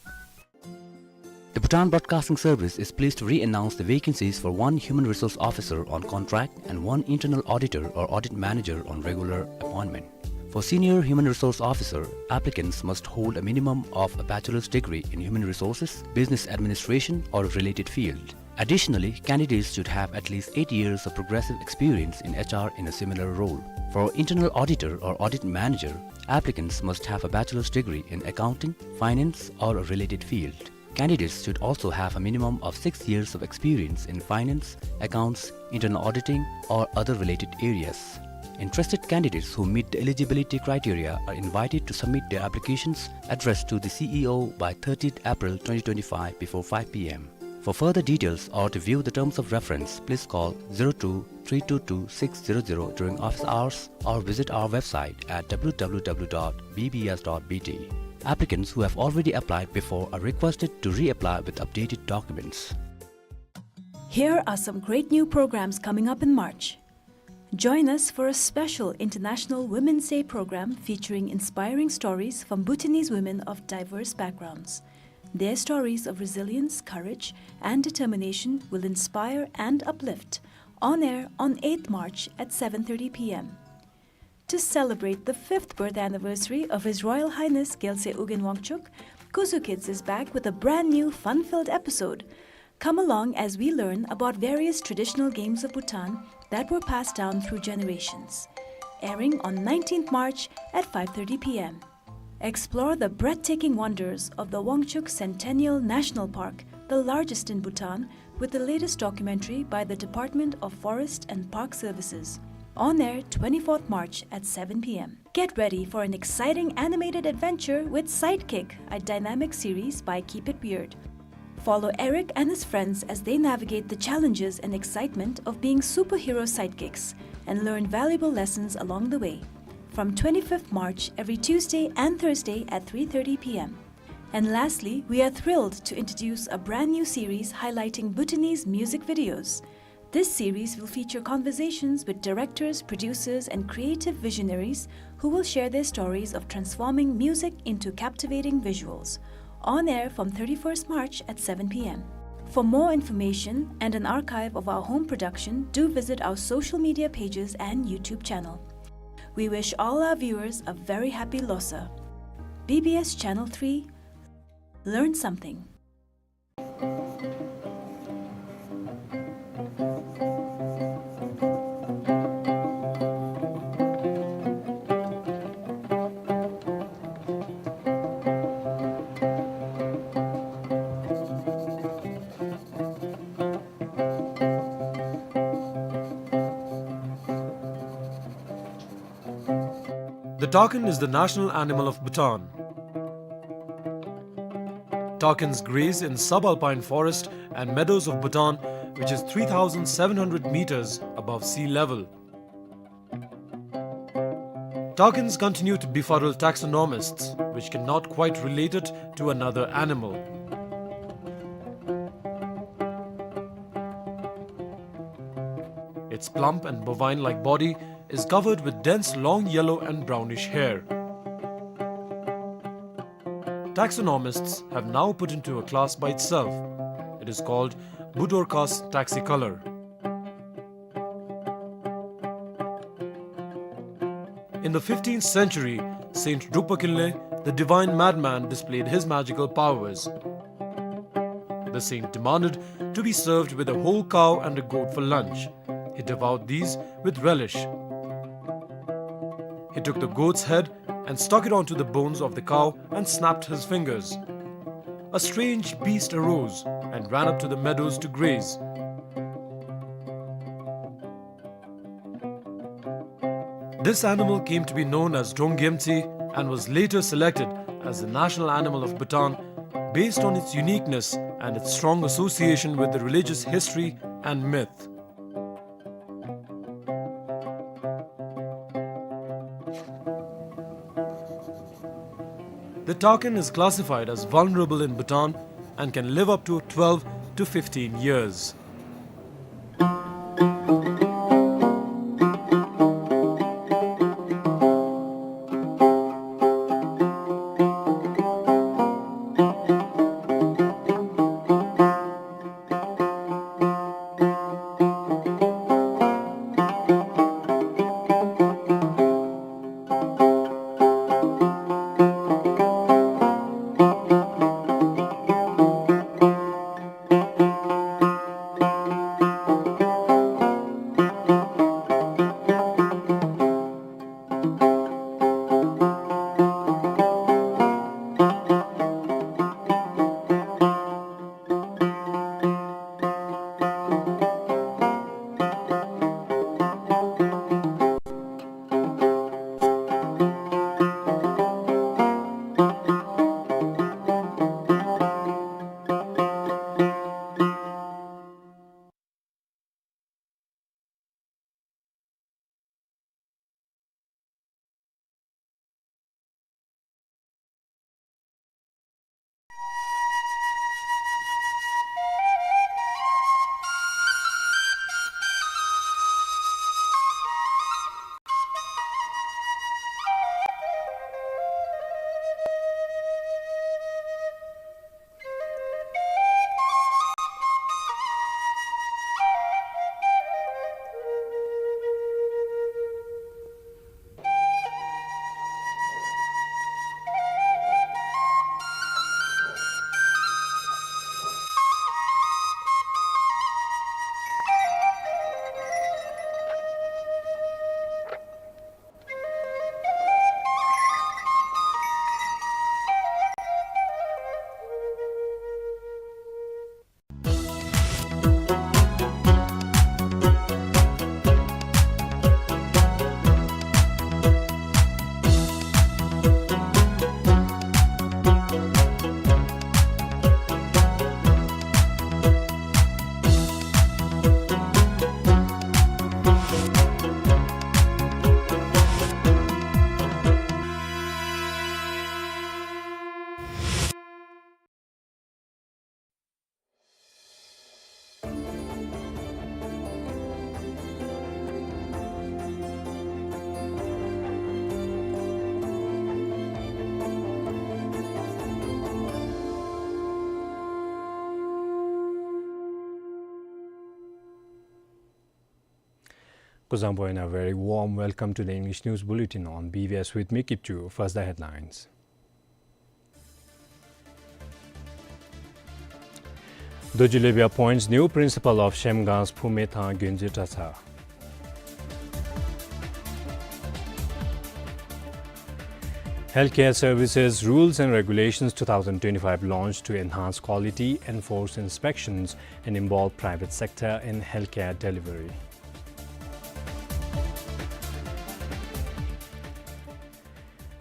The Bhutan Broadcasting Service is pleased to re-announce the vacancies for one human resource officer on contract and one internal auditor or audit manager on regular appointment. For senior human resource officer, applicants must hold a minimum of a bachelor's degree in human resources, business administration, or a related field. Additionally, candidates should have at least eight years of progressive experience in H R in a similar role. For internal auditor or audit manager, applicants must have a bachelor's degree in accounting, finance, or a related field. Candidates should also have a minimum of six years of experience in finance, accounts, internal auditing, or other related areas. Interested candidates who meet the eligibility criteria are invited to submit their applications addressed to the C E O by thirtieth April twenty twenty-five before five P M. For further details or to view the terms of reference, please call zero two three two two six zero zero during office hours or visit our website at W W W dot B B S dot B T. Applicants who have already applied before are requested to reapply with updated documents. Here are some great new programs coming up in March. Join us for a special International Women's Day program featuring inspiring stories from Bhutanese women of diverse backgrounds. Their stories of resilience, courage, and determination will inspire and uplift. On air on eighth March at seven thirty P M. To celebrate the fifth birth anniversary of His Royal Highness Gyaltsey Ugyen Wangchuck, Kuzu Kids is back with a brand new fun-filled episode. Come along as we learn about various traditional games of Bhutan that were passed down through generations. Airing on nineteenth March at five thirty P M. Explore the breathtaking wonders of the Wangchuck Centennial National Park, the largest in Bhutan, with the latest documentary by the Department of Forest and Park Services. On air twenty-fourth March at seven P M. Get ready for an exciting animated adventure with Sidekick, a dynamic series by Keep It Weird. Follow Eric and his friends as they navigate the challenges and excitement of being superhero sidekicks and learn valuable lessons along the way. From twenty-fifth March, every Tuesday and Thursday at three thirty P M. And lastly, we are thrilled to introduce a brand new series highlighting Bhutanese music videos. This series will feature conversations with directors, producers, and creative visionaries who will share their stories of transforming music into captivating visuals. On air from thirty-first March at seven P M. For more information and an archive of our home production, do visit our social media pages and YouTube channel. We wish all our viewers a very happy Losar. B B S Channel three, learn something. The takin is the national animal of Bhutan. Takins graze in subalpine forest and meadows of Bhutan, which is three thousand seven hundred meters above sea level. Takins continue to befuddle taxonomists, which cannot quite relate it to another animal. Its plump and bovine-like body is covered with dense long yellow and brownish hair. Taxonomists have now put into a class by itself. It is called Budorcas taxicolor. In the fifteenth century, Saint Drukpa Kinley, the divine madman, displayed his magical powers. The saint demanded to be served with a whole cow and a goat for lunch. He devoured these with relish. He took the goat's head and stuck it onto the bones of the cow and snapped his fingers. A strange beast arose and ran up to the meadows to graze. This animal came to be known as Drong Gyemtse and was later selected as the national animal of Bhutan based on its uniqueness and its strong association with the religious history and myth. The Takin is classified as vulnerable in Bhutan and can live up to twelve to fifteen years. Kuzuzangpo and a very warm welcome to the English News Bulletin on B B S with me, Kipchu. First, the headlines. Dorji Lobyu appoints new principal of Shemgang's Phume Thang Gyunje Tratsa. Healthcare Services Rules and Regulations two thousand twenty-five launched to enhance quality, enforce inspections, and involve private sector in healthcare delivery.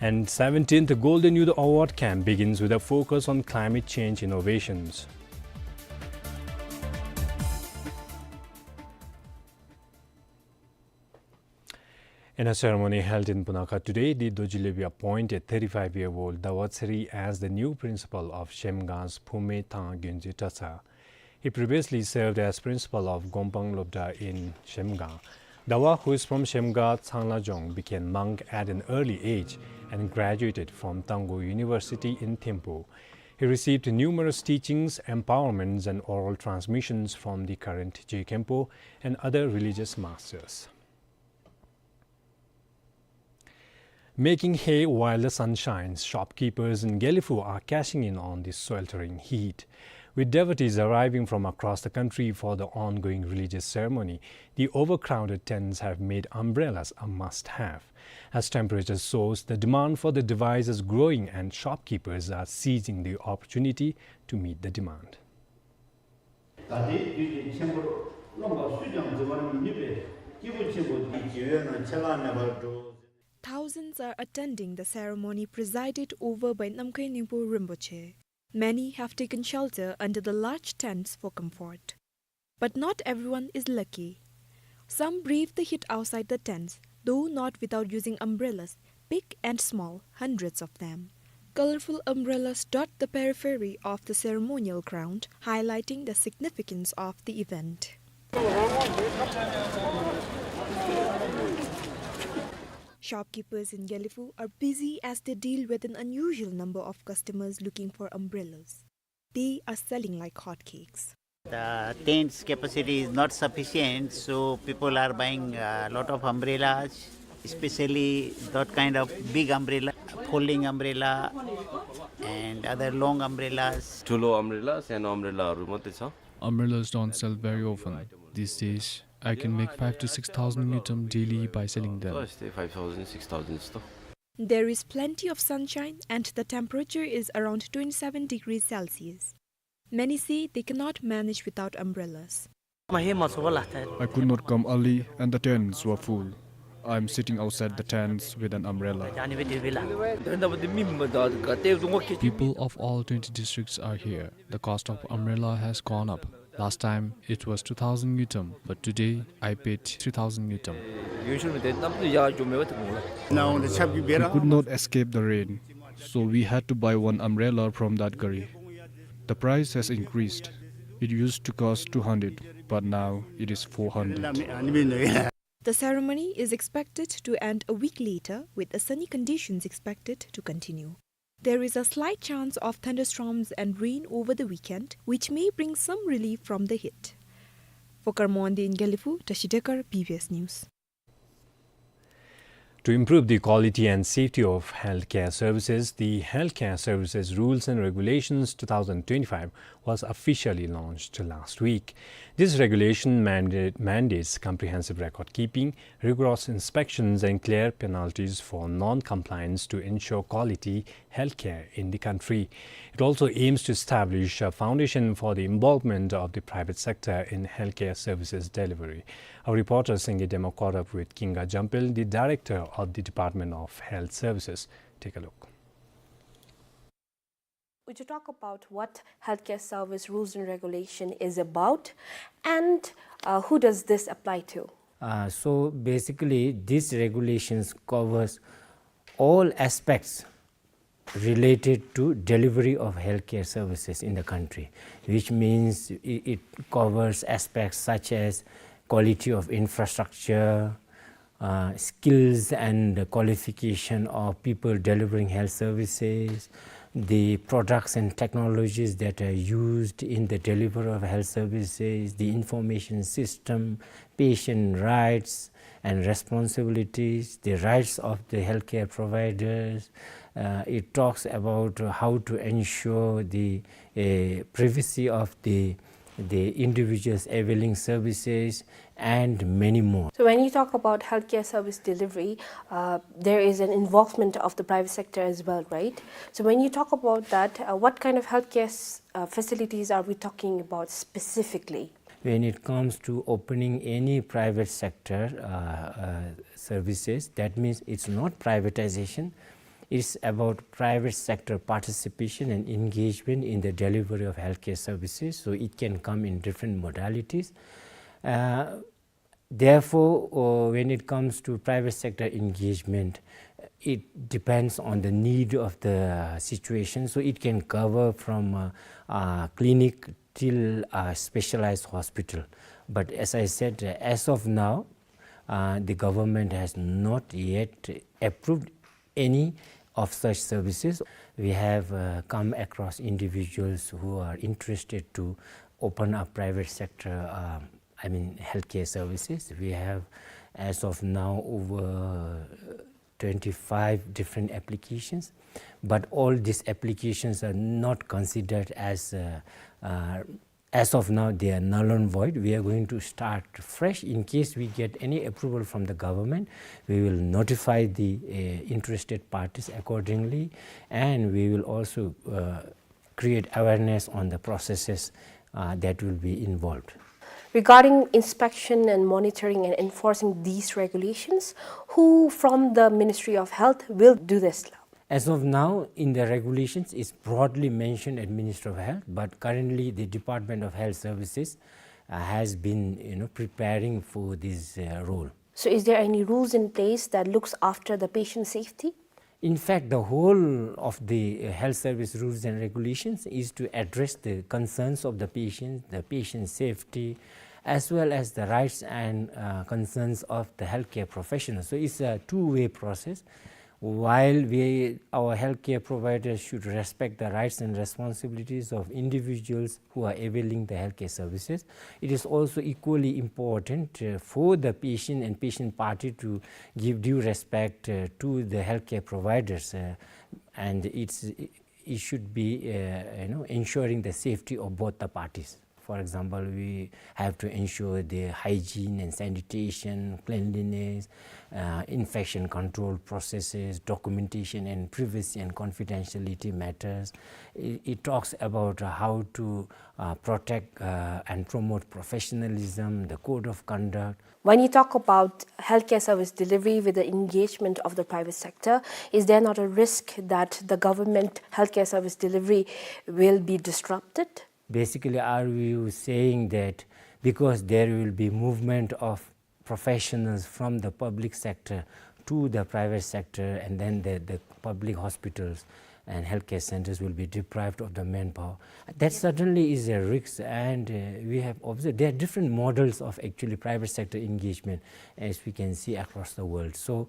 And seventeenth Golden Youth Award Camp begins with a focus on climate change innovations. In a ceremony held in Punakha today, the Dorji Lobyu appointed thirty-five-year-old Dawa Tseri as the new principal of Shemgang's Phume Thang Gyunje Tratsa. He previously served as principal of Gompang Lobda in Shemgang. Dawa, who is from Shemgang, Tsanglajong, became monk at an early age and graduated from Tangkhul University in Thimphu. He received numerous teachings, empowerments, and oral transmissions from the current Je Khenpo and other religious masters. Making hay while the sun shines, shopkeepers in Gelephu are cashing in on the sweltering heat. With devotees arriving from across the country for the ongoing religious ceremony, the overcrowded tents have made umbrellas a must-have. As temperature soars, the demand for the device is growing, and shopkeepers are seizing the opportunity to meet the demand. ད་ལྟའི་དུས་ཀྱི་ཆེན་པོར་རློམ་པ་སུས་ཀྱང་འཛིན་པར་མི་ནུས་པའི་སྐྱེས་བུ་ཆེན་པོ་འདི་རྒྱལ་བའི་ནང་ཆད་ལྷག་མེད་པར་འགྲོ། Thousands are attending the ceremony presided over by Namkhai Ningpo Rinpoche. Many have taken shelter under the large tents for comfort. But not everyone is lucky. Some brave the heat outside the tents, though not without using umbrellas, big and small, hundreds of them. Colorful umbrellas dot the periphery of the ceremonial ground, highlighting the significance of the event. Shopkeepers in Gelephu are busy as they deal with an unusual number of customers looking for umbrellas. They are selling like hotcakes. The tent's capacity is not sufficient, so people are buying a lot of umbrellas, especially that kind of big umbrella, folding umbrella, and other long umbrellas. ठुलो अम्ब्रेला, सानो अम्ब्रेलाहरू मात्रै छ। Umbrellas don't sell very often. These days, I can make five to six thousand ngultrum daily by selling them. यस्तै five thousand, six thousand जस्तो। There is plenty of sunshine and the temperature is around twenty-seven degrees Celsius. Many say they cannot manage without umbrellas. I could not come early and the tents were full. I'm sitting outside the tents with an umbrella. People of all twenty districts are here. The cost of umbrella has gone up. Last time it was two thousand ngultrum, but today I paid three thousand ngultrum. We could not escape the rain, so we had to buy one umbrella from that gari. The price has increased. It used to cost two hundred, but now it is four hundred. The ceremony is expected to end a week later, with the sunny conditions expected to continue. There is a slight chance of thunderstorms and rain over the weekend, which may bring some relief from the heat. For Karmondi in Gelephu, Tashi Dekar, B B S News. To improve the quality and safety of healthcare services, the Healthcare Services Rules and Regulations two thousand twenty-five was officially launched last week. This regulation manda-, mandates comprehensive record keeping, rigorous inspections, and clear penalties for non-compliance to ensure quality healthcare in the country. It also aims to establish a foundation for the involvement of the private sector in healthcare services delivery. Our reporter Senge Dema caught up with Kinga Jampel, the director of the Department of Health Services. Take a look. Would you talk about what healthcare service rules and regulation is about, and, uh, who does this apply to? Uh, so basically, these regulations covers all aspects related to delivery of healthcare services in the country, which means i-, it covers aspects such as quality of infrastructure, uh, skills and qualification of people delivering health services, the products and technologies that are used in the delivery of health services, the information system, patient rights and responsibilities, the rights of the healthcare providers. Uh, it talks about how to ensure the, uh, privacy of the, the individuals availing services, and many more. So when you talk about healthcare service delivery, uh, there is an involvement of the private sector as well, right? So when you talk about that, uh, what kind of healthcare s-, uh, facilities are we talking about specifically? When it comes to opening any private sector, uh, uh, services, that means it's not privatization. It's about private sector participation and engagement in the delivery of healthcare services. So it can come in different modalities. Uh, therefore, uh, when it comes to private sector engagement, it depends on the need of the situation. So it can cover from, uh, uh, clinic till a specialized hospital. But as I said, uh, as of now, uh, the government has not yet approved any of such services. We have, uh, come across individuals who are interested to open a private sector, um, I mean, healthcare services. We have, as of now, over twenty-five different applications, but all these applications are not considered as, uh, uh, as of now, they are null and void. We are going to start fresh. In case we get any approval from the government, we will notify the, uh, interested parties accordingly, and we will also, uh, create awareness on the processes, uh, that will be involved. Regarding inspection and monitoring and enforcing these regulations, who from the Ministry of Health will do this? As of now, in the regulations, it's broadly mentioned at Ministry of Health, but currently the Department of Health Services, uh, has been, you know, preparing for this, uh, role. So is there any rules in place that looks after the patient safety? In fact, the whole of the, uh, health service rules and regulations is to address the concerns of the patient, the patient safety, as well as the rights and, uh, concerns of the healthcare professionals. So it's a two-way process. While we, our healthcare providers should respect the rights and responsibilities of individuals who are availing the healthcare services, it is also equally important, uh, for the patient and patient party to give due respect, uh, to the healthcare providers, uh, and it's, it should be, uh, you know, ensuring the safety of both the parties. For example, we have to ensure the hygiene and sanitation, cleanliness, uh, infection control processes, documentation and privacy and confidentiality matters. It, it talks about how to, uh, protect, uh, and promote professionalism, the code of conduct. When you talk about healthcare service delivery with the engagement of the private sector, is there not a risk that the government healthcare service delivery will be disrupted? Basically, are we saying that because there will be movement of professionals from the public sector to the private sector, and then the, the public hospitals and healthcare centers will be deprived of the manpower? That certainly is a risk, and, uh, we have observed there are different models of actually private sector engagement, as we can see across the world. So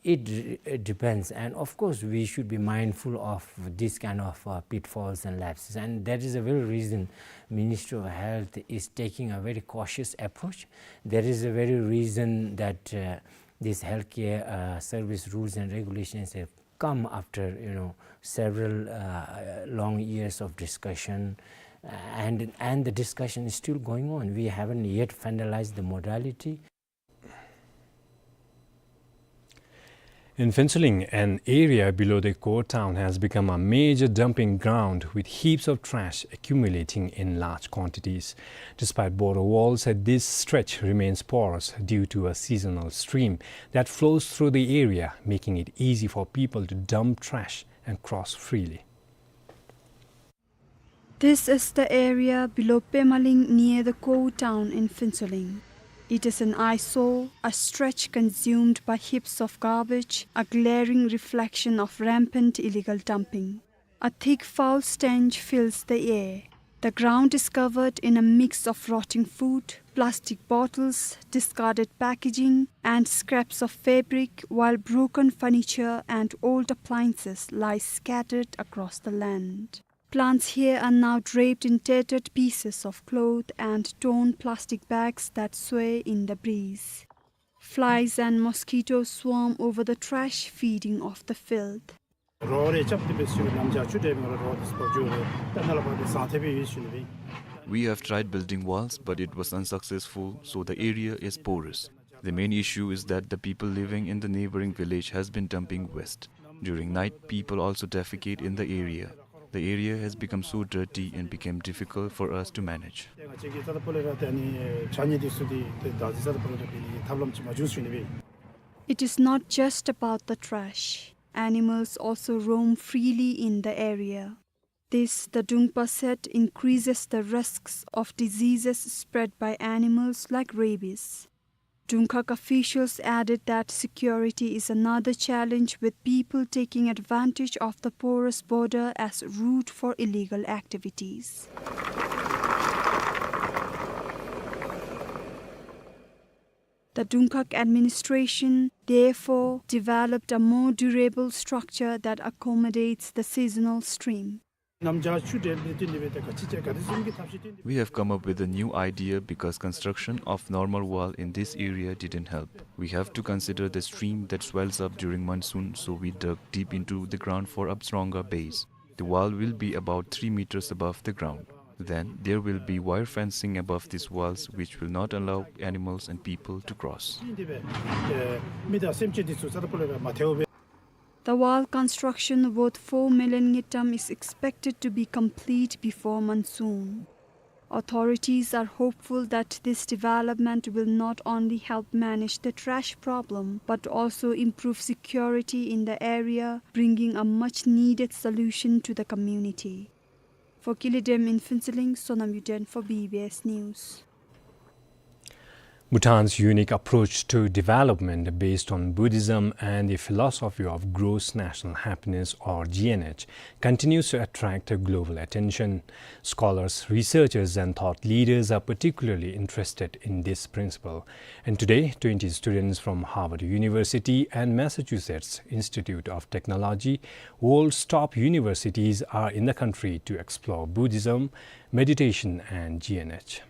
it, it depends, and of course, we should be mindful of this kind of, uh, pitfalls and lapses, and that is the very reason Ministry of Health is taking a very cautious approach. That is the very reason that, uh, these healthcare, uh, service rules and regulations have come after, you know, several, uh, long years of discussion, uh, and, and the discussion is still going on. We haven't yet finalized the modality. In Phuentsholing, an area below the core town has become a major dumping ground, with heaps of trash accumulating in large quantities. Despite border walls, this stretch remains porous due to a seasonal stream that flows through the area, making it easy for people to dump trash and cross freely. This is the area below Pemaling, near the Kowu town in Phuentsholing. It is an eyesore, a stretch consumed by heaps of garbage, a glaring reflection of rampant illegal dumping. A thick, foul stench fills the air. The ground is covered in a mix of rotting food, plastic bottles, discarded packaging, and scraps of fabric, while broken furniture and old appliances lie scattered across the land. Plants here are now draped in tattered pieces of cloth and torn plastic bags that sway in the breeze. Flies and mosquitoes swarm over the trash, feeding off the filth. རོགས་རེ་རྐྱབ་སྟེ་འབད་ཞུ་ནམ་ཇ་ཆུ་འདྲེས་མི་རོགས་འདི་སྤོ་རྒྱུ་རེད། ད་ནཱ་ལས་ཕར་འདི་ཟངས་ཐེབས་ཡོད་ཞུ་ནི་རེད། We have tried building walls, but it was unsuccessful, so the area is porous. The main issue is that the people living in the neighboring village has been dumping waste. During night, people also defecate in the area. The area has become so dirty and became difficult for us to manage. ང་བཅས་ཀྱིས་རྩ་དང་པོ་ལས་ར་ཏེ་ནི་ཇ་ཉེས་འདི་ཚུ་འདི་ཏེ་ད་ཅི་རྩ་དང་པོ་ལས་ར་འབད་ནི་ཐབས་ལམ་ཅིག་མ་བྱུང་ཞུ་ནི་རེད། It is not just about the trash. Animals also roam freely in the area. This, the Dungpa said, increases the risks of diseases spread by animals like rabies. Dungkhag officials added that security is another challenge, with people taking advantage of the porous border as route for illegal activities. The Dungkhag administration, therefore, developed a more durable structure that accommodates the seasonal stream. ནམ་ཇ་ཆུ་འདྲེས་མི་བཏོན་ནི་སྦེ་ཏེ་ག་ཅི་བྱས་ག་དེ་བཟུམ་གྱི་ཐབས་ཤེས་བཏོན་ནི། We have come up with a new idea because construction of normal wall in this area didn't help. We have to consider the stream that swells up during monsoon, so we dug deep into the ground for a stronger base. The wall will be about three meters above the ground. Then there will be wire fencing above these walls, which will not allow animals and people to cross. འདི་སྦེ་ཨེ་མི་དང་སེམས་ཅན་འདི་ཚུ་རྩ་དང་པོ་ལས་ར་མ་ཐལཝ་སྦེ། The wall construction, worth four million ngultrum, is expected to be complete before monsoon. Authorities are hopeful that this development will not only help manage the trash problem, but also improve security in the area, bringing a much-needed solution to the community. For Kilidem in Phuentsholing, Sonam Yuden for B B S News. Bhutan's unique approach to development, based on Buddhism and the philosophy of gross national happiness, or G N H, continues to attract global attention. Scholars, researchers, and thought leaders are particularly interested in this principle. And today, twenty students from Harvard University and Massachusetts Institute of Technology, world's top universities, are in the country to explore Buddhism, meditation, and G N H.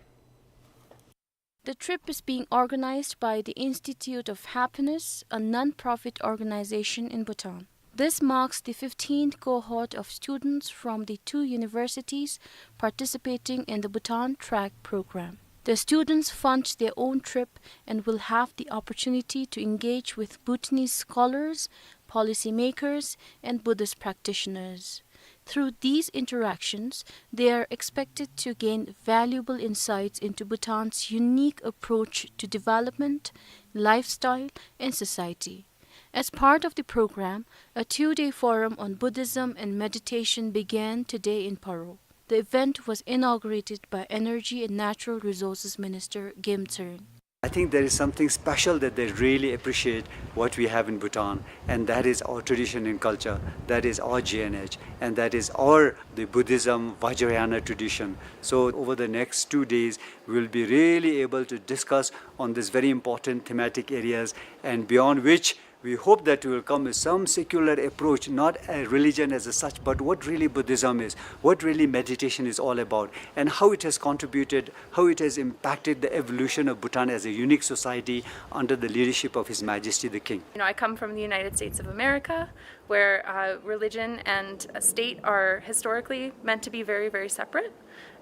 The trip is being organized by the Institute of Happiness, a non-profit organization in Bhutan. This marks the fifteenth cohort of students from the two universities participating in the Bhutan Track program. The students fund their own trip and will have the opportunity to engage with Bhutanese scholars, policymakers, and Buddhist practitioners. Through these interactions, they are expected to gain valuable insights into Bhutan's unique approach to development, lifestyle, and society. As part of the program, a two-day forum on Buddhism and meditation began today in Paro. The event was inaugurated by Energy and Natural Resources Minister Gem Tshering. I think there is something special that they really appreciate what we have in Bhutan, and that is our tradition and culture, that is our G N H, and that is our, the Buddhism Vajrayana tradition. So over the next two days, we'll be really able to discuss on these very important thematic areas, and beyond which we hope that we will come with some secular approach, not a religion as such, but what really Buddhism is, what really meditation is all about, and how it has contributed, how it has impacted the evolution of Bhutan as a unique society under the leadership of His Majesty the King. You know, I come from the United States of America, where, uh, religion and a state are historically meant to be very, very separate.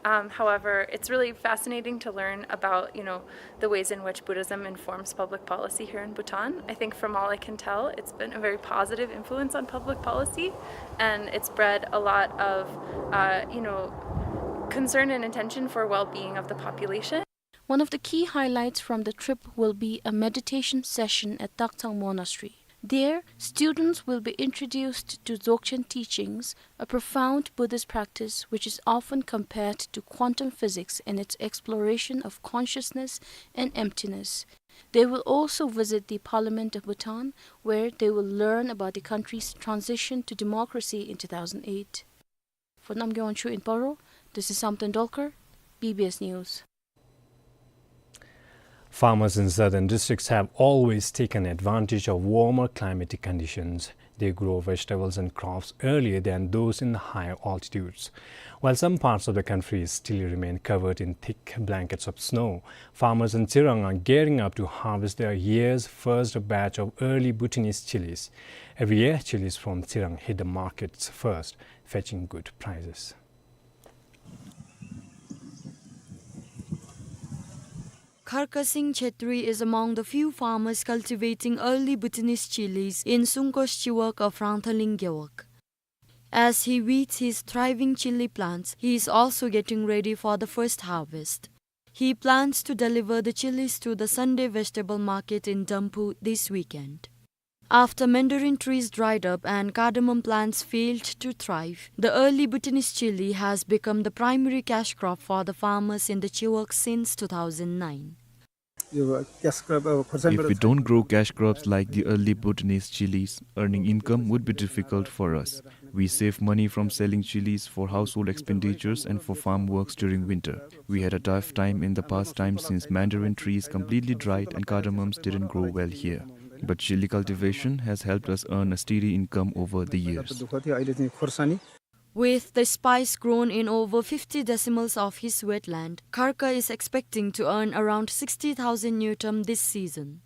Um, however, it's really fascinating to learn about, you know, the ways in which Buddhism informs public policy here in Bhutan. I think from all I can tell, it's been a very positive influence on public policy, and it's bred a lot of, uh, you know, concern and intention for well-being of the population. One of the key highlights from the trip will be a meditation session at Taktsang Monastery. There, students will be introduced to Dzogchen teachings, a profound Buddhist practice which is often compared to quantum physics in its exploration of consciousness and emptiness. They will also visit the Parliament of Bhutan, where they will learn about the country's transition to democracy in two thousand eight. For Namgay Wangchuk in Paro, this is Samten Dolkar, B B S News. Farmers in southern districts have always taken advantage of warmer climatic conditions. They grow vegetables and crops earlier than those in higher altitudes. While some parts of the country still remain covered in thick blankets of snow, farmers in Tsirang are gearing up to harvest their year's first batch of early Bhutanese chilies. Every year, chilies from Tsirang hit the markets first, fetching good prices. Kharka Singh Chhetri is among the few farmers cultivating early Bhutanese chilies in Sungkosh Chiwag of Rangthaling Gewog. As he weeds his thriving chili plants, he is also getting ready for the first harvest. He plans to deliver the chilies to the Sunday vegetable market in Damphu this weekend. After mandarin trees dried up and cardamom plants failed to thrive, the early Bhutanese chili has become the primary cash crop for the farmers in the Chiwag since two thousand nine. Yo cash crop अब खुर्सानी If we don't grow cash crops like the early Bhutanese chilies, earning income would be difficult for us. We save money from selling chilies for household expenditures and for farm works during winter. We had a tough time in the past time since mandarin trees completely dried and cardamoms didn't grow well here. But chili cultivation has helped us earn a steady income over the years. दुःख थियो, अहिले चाहिँ खुर्सानी With the spice grown in over fifty decimals of his wetland, Kharka is expecting to earn around sixty thousand ngultrum this season.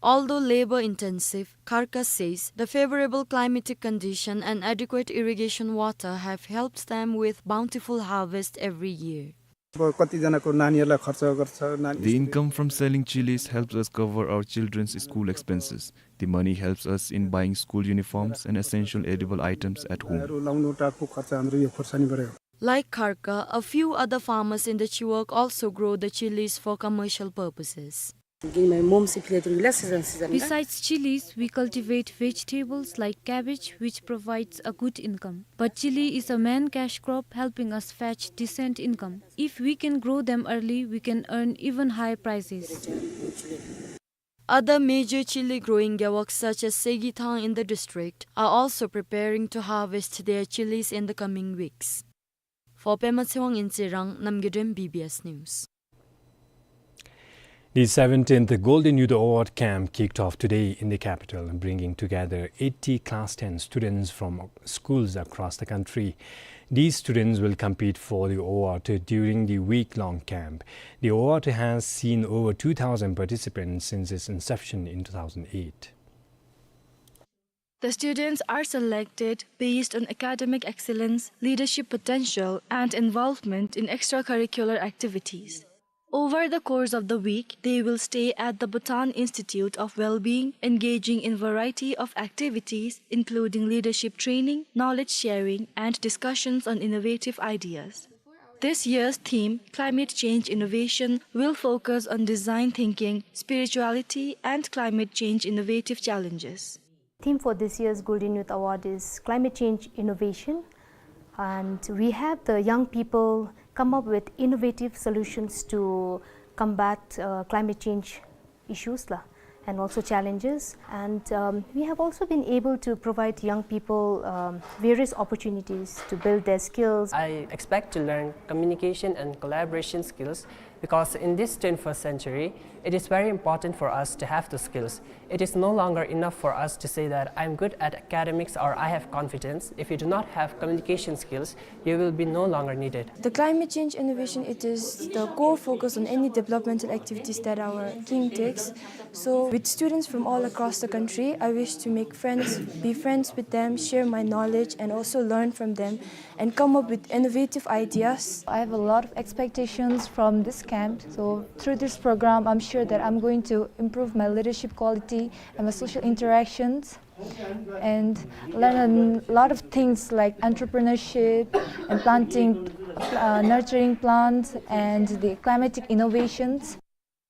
Although labor-intensive, Kharka says the favorable climatic condition and adequate irrigation water have helped them with bountiful harvest every year. अब कतिजनाको नानीहरूलाई खर्च गर्छ, नानी The income from selling chilies helps us cover our children's school expenses. The money helps us in buying school uniforms and essential edible items at home. लुगाहरू लाउनु टाकको खर्च हाम्रो यो खुर्सानीबाटै हो। Like Kharka, a few other farmers in the Chiwag also grow the chilies for commercial purposes. Besides chilies, we cultivate vegetables like cabbage, which provides a good income. But chili is a main cash crop, helping us fetch decent income. If we can grow them early, we can earn even high prices. Other major chili growing gewogs such as Segithang in the district are also preparing to harvest their chilies in the coming weeks. For Pema Tshewang in Tsirang, Namgay Dem, B B S News. The seventeenth Golden Youth Award Camp kicked off today in the capital, bringing together eighty class ten students from schools across the country. These students will compete for the award during the week-long camp. The award has seen over two thousand participants since its inception in two thousand eight. The students are selected based on academic excellence, leadership potential, and involvement in extracurricular activities. Over the course of the week, they will stay at the Bhutan Institute of Wellbeing, engaging in variety of activities, including leadership training, knowledge sharing, and discussions on innovative ideas. This year's theme, Climate Change Innovation, will focus on design thinking, spirituality, and climate change innovative challenges. Theme for this year's Golden Youth Award is Climate Change Innovation, and we have the young people come up with innovative solutions to combat, uh, climate change issues la, and also challenges. And, um, we have also been able to provide young people, um, various opportunities to build their skills. I expect to learn communication and collaboration skills because in this twenty-first century, it is very important for us to have the skills. It is no longer enough for us to say that I'm good at academics or I have confidence. If you do not have communication skills, you will be no longer needed. The climate change innovation, it is the core focus on any developmental activities that our team takes. So with students from all across the country, I wish to make friends, be friends with them, share my knowledge, and also learn from them and come up with innovative ideas. I have a lot of expectations from this camp. So through this program, I'm sure that I'm going to improve my leadership quality and my social interactions and learn a lot of things like entrepreneurship and planting, uh, nurturing plants and the climatic innovations.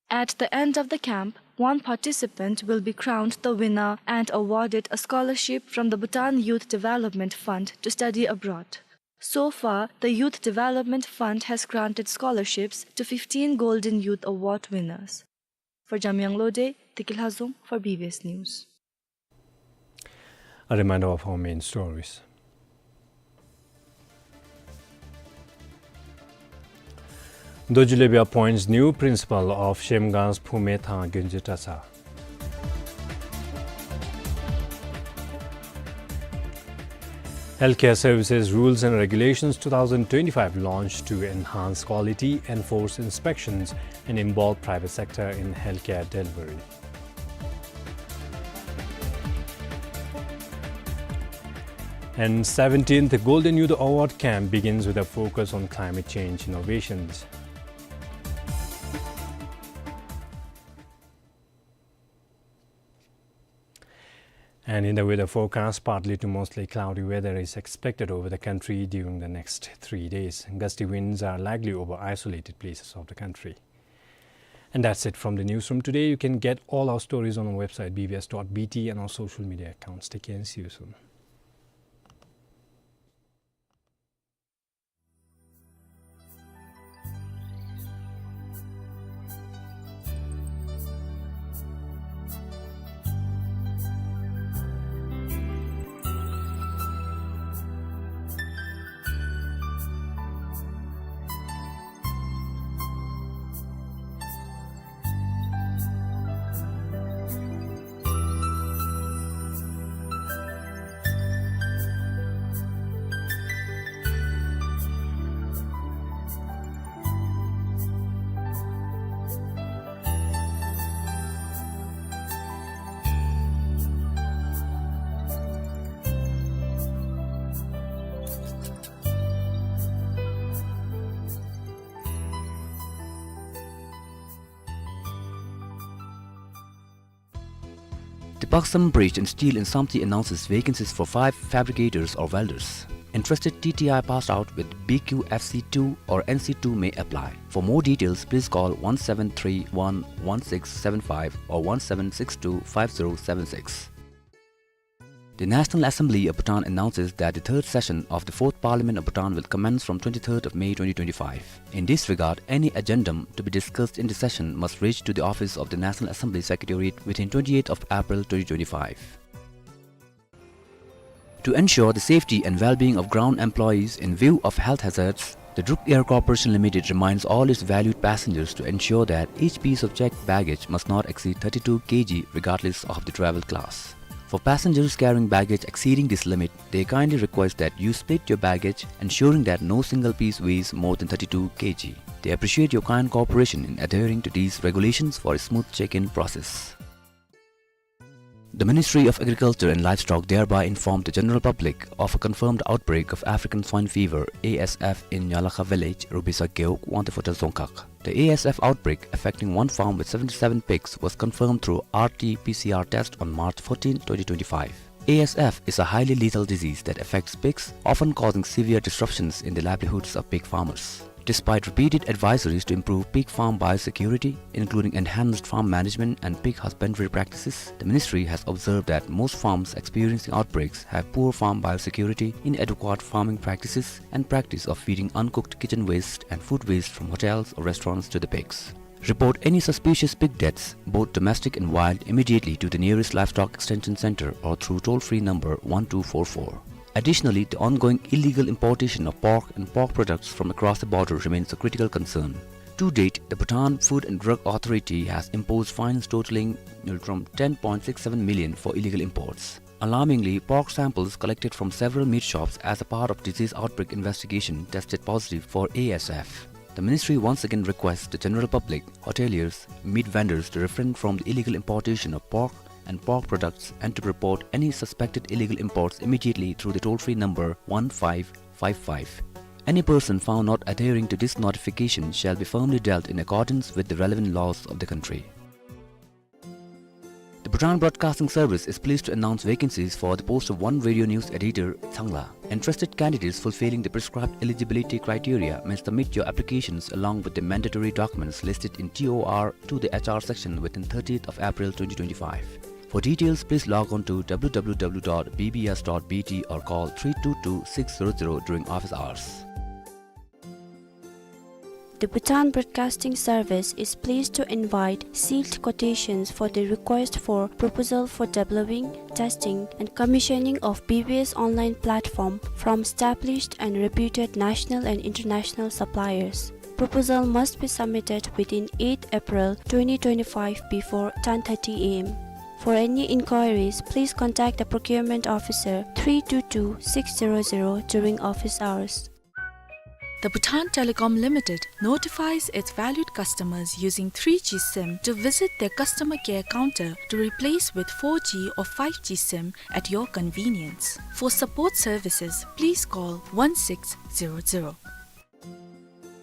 At the end of the camp, one participant will be crowned the winner and awarded a scholarship from the Bhutan Youth Development Fund to study abroad. So far, the Youth Development Fund has granted scholarships to fifteen Golden Youth Award winners. For Jamyang Lode, Tekil Hazong for B B S News. A reminder of our main stories. Dorji Lebya appoints new principal of Shemganj Phume Thang Gyunje Trasa. Healthcare Services Rules and Regulations two thousand twenty-five launched to enhance quality, enforce inspections, and involve private sector in healthcare delivery. And seventeenth Golden Youth Award Camp begins with a focus on climate change innovations. And in the weather forecast, partly to mostly cloudy weather is expected over the country during the next three days. Gusty winds are likely over isolated places of the country. And that's it from the newsroom today. You can get all our stories on our website, B B S dot B T, and our social media accounts. Take care and see you soon. Depark Sambridge and Steel in Samtse announces vacancies for five fabricators or welders. Interested T T I passed out with B Q F C two or N C two may apply. For more details, please call one seven three one one six seven five or one seven six two five zero seven six. The National Assembly of Bhutan announces that the third session of the Fourth Parliament of Bhutan will commence from twenty-third of May twenty twenty-five. In this regard, any agendum to be discussed in the session must reach to the office of the National Assembly Secretariat within twenty-eighth of April twenty twenty-five. To ensure the safety and well-being of ground employees in view of health hazards, the Druk Air Corporation Limited reminds all its valued passengers to ensure that each piece of checked baggage must not exceed thirty-two K G regardless of the travel class. For passengers carrying baggage exceeding this limit, they kindly request that you split your baggage, ensuring that no single piece weighs more than thirty-two K G. They appreciate your kind cooperation in adhering to these regulations for a smooth check-in process. The Ministry of Agriculture and Livestock thereby informed the general public of a confirmed outbreak of African swine fever, A S F, in Nyalakha village, Rubisa Gewog, Wangtephotel Dzongkhag. The A S F outbreak, affecting one farm with seventy-seven pigs, was confirmed through R T P C R test on March fourteenth, twenty twenty-five. A S F is a highly lethal disease that affects pigs, often causing severe disruptions in the livelihoods of pig farmers. Despite repeated advisories to improve pig farm biosecurity, including enhanced farm management and pig husbandry practices, the ministry has observed that most farms experiencing outbreaks have poor farm biosecurity, inadequate farming practices, and practice of feeding uncooked kitchen waste and food waste from hotels or restaurants to the pigs. Report any suspicious pig deaths, both domestic and wild, immediately to the nearest Livestock Extension Center or through toll-free number one two four four. Additionally, the ongoing illegal importation of pork and pork products from across the border remains a critical concern. To date, the Bhutan Food and Drug Authority has imposed fines totaling from ten point six seven million for illegal imports. Alarmingly, pork samples collected from several meat shops as a part of disease outbreak investigation tested positive for A S F. The ministry once again requests the general public, hoteliers, meat vendors to refrain from the illegal importation of pork and pork products and to report any suspected illegal imports immediately through the toll-free number one five five five. Any person found not adhering to this notification shall be firmly dealt in accordance with the relevant laws of the country. The Bhutan Broadcasting Service is pleased to announce vacancies for the post of one radio news editor, Changla. Interested candidates fulfilling the prescribed eligibility criteria may submit your applications along with the mandatory documents listed in T O R to the H R section within thirtieth of April twenty twenty-five. For details, please log on to W W W dot B B S dot B T or call three two two six zero zero during office hours. The Bhutan Broadcasting Service is pleased to invite sealed quotations for the request for proposal for developing, testing, and commissioning of B B S online platform from established and reputed national and international suppliers. Proposal must be submitted within eighth April twenty twenty-five before ten thirty A M. For any inquiries, please contact the procurement officer three two two six zero zero during office hours. The Bhutan Telecom Limited notifies its valued customers using three G sim to visit their customer care counter to replace with four G or five G sim at your convenience. For support services, please call one six zero zero.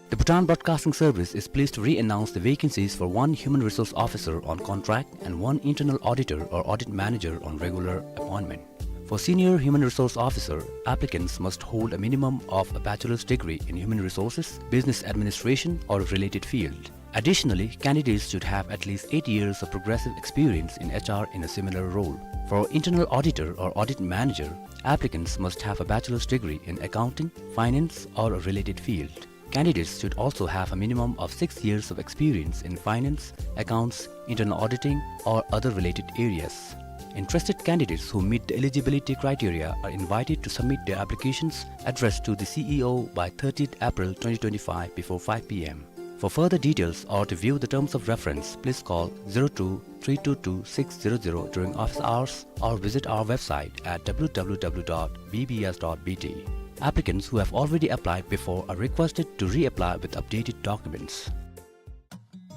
The Bhutan Broadcasting Service is pleased to re-announce the vacancies for one Human Resource Officer on contract and one Internal Auditor or Audit Manager on regular appointment. For Senior Human Resource Officer, applicants must hold a minimum of a bachelor's degree in human resources, business administration, or a related field. Additionally, candidates should have at least eight years of progressive experience in H R in a similar role. For Internal Auditor or Audit Manager, applicants must have a bachelor's degree in accounting, finance, or a related field. Candidates should also have a minimum of six years of experience in finance, accounts, internal auditing, or other related areas. Interested candidates who meet the eligibility criteria are invited to submit their applications addressed to the C E O by thirtieth April twenty twenty-five before five P M. For further details or to view the terms of reference, please call zero two three two two six zero zero during office hours or visit our website at W W W dot B B S dot B T. Applicants who have already applied before are requested to reapply with updated documents.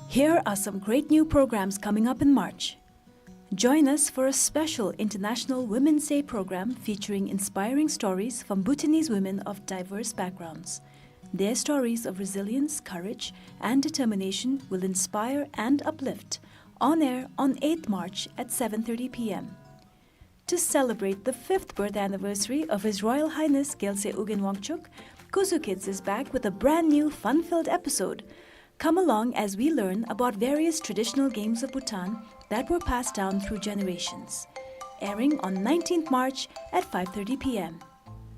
Here are some great new programs coming up in March. Join us for a special International Women's Day program featuring inspiring stories from Bhutanese women of diverse backgrounds. Their stories of resilience, courage, and determination will inspire and uplift. On air on eighth March at seven thirty P M. To celebrate the fifth birth anniversary of His Royal Highness Gyaltsey Ugyen Wangchuck, Kuzu Kids is back with a brand new fun-filled episode. Come along as we learn about various traditional games of Bhutan that were passed down through generations. Airing on nineteenth March at five thirty p m.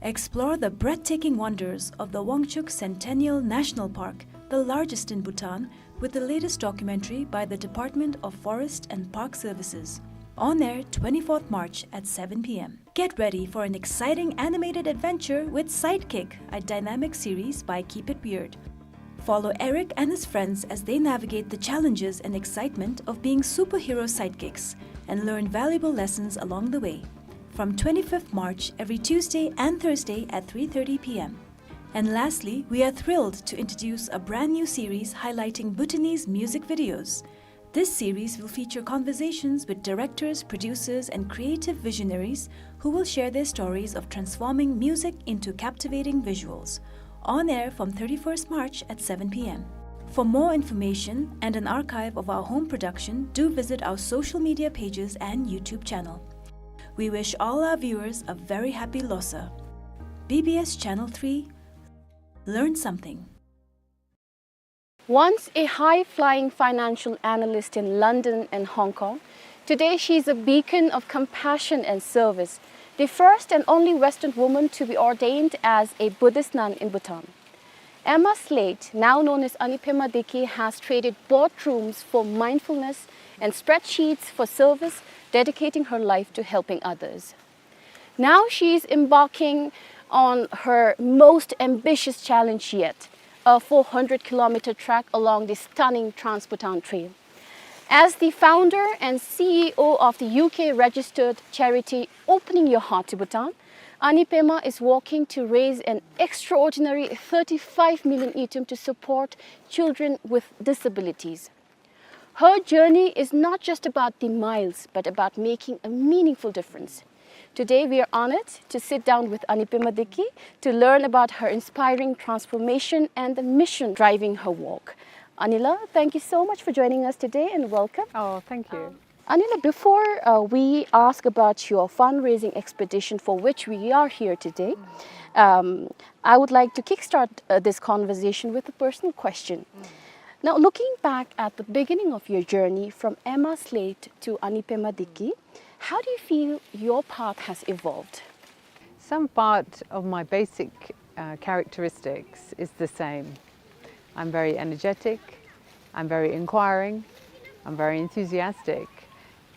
Explore the breathtaking wonders of the Wangchuck Centennial National Park, the largest in Bhutan, with the latest documentary by the Department of Forest and Park Services. On air twenty-fourth March at seven p m. Get ready for an exciting animated adventure with Sidekick, a dynamic series by Keep It Weird. Follow Eric and his friends as they navigate the challenges and excitement of being superhero sidekicks and learn valuable lessons along the way. From twenty-fifth March, every Tuesday and Thursday at three thirty p m. And lastly, we are thrilled to introduce a brand new series highlighting Bhutanese music videos. This series will feature conversations with directors, producers, and creative visionaries who will share their stories of transforming music into captivating visuals. On air from thirty-first March at seven p m. For more information and an archive of our home production, do visit our social media pages and YouTube channel. We wish all our viewers a very happy Losar. B B S Channel three, learn something. Once a high-flying financial analyst in London and Hong Kong, today she is a beacon of compassion and service, the first and only Western woman to be ordained as a Buddhist nun in Bhutan. Emma Slate, now known as Anipema Deki, has traded boardrooms for mindfulness and spreadsheets for service, dedicating her life to helping others. Now she is embarking on her most ambitious challenge yet, a four hundred kilometer trek along the stunning Trans-Bhutan Trail. As the founder and C E O of the U K-registered charity Opening Your Heart to Bhutan, Anipema is working to raise an extraordinary thirty-five million ngultrum to support children with disabilities. Her journey is not just about the miles, but about making a meaningful difference. Today, we are honored to sit down with Anipema Deki to learn about her inspiring transformation and the mission driving her work. Anila, thank you so much for joining us today and welcome. Oh, thank you. Um, Anila, before, uh, we ask about your fundraising expedition for which we are here today, um, I would like to kickstart, uh, this conversation with a personal question. Now, looking back at the beginning of your journey from Emma Slate to Anipema Deki, how do you feel your path has evolved? Some part of my basic, uh, characteristics is the same. I'm very energetic, I'm very inquiring, I'm very enthusiastic.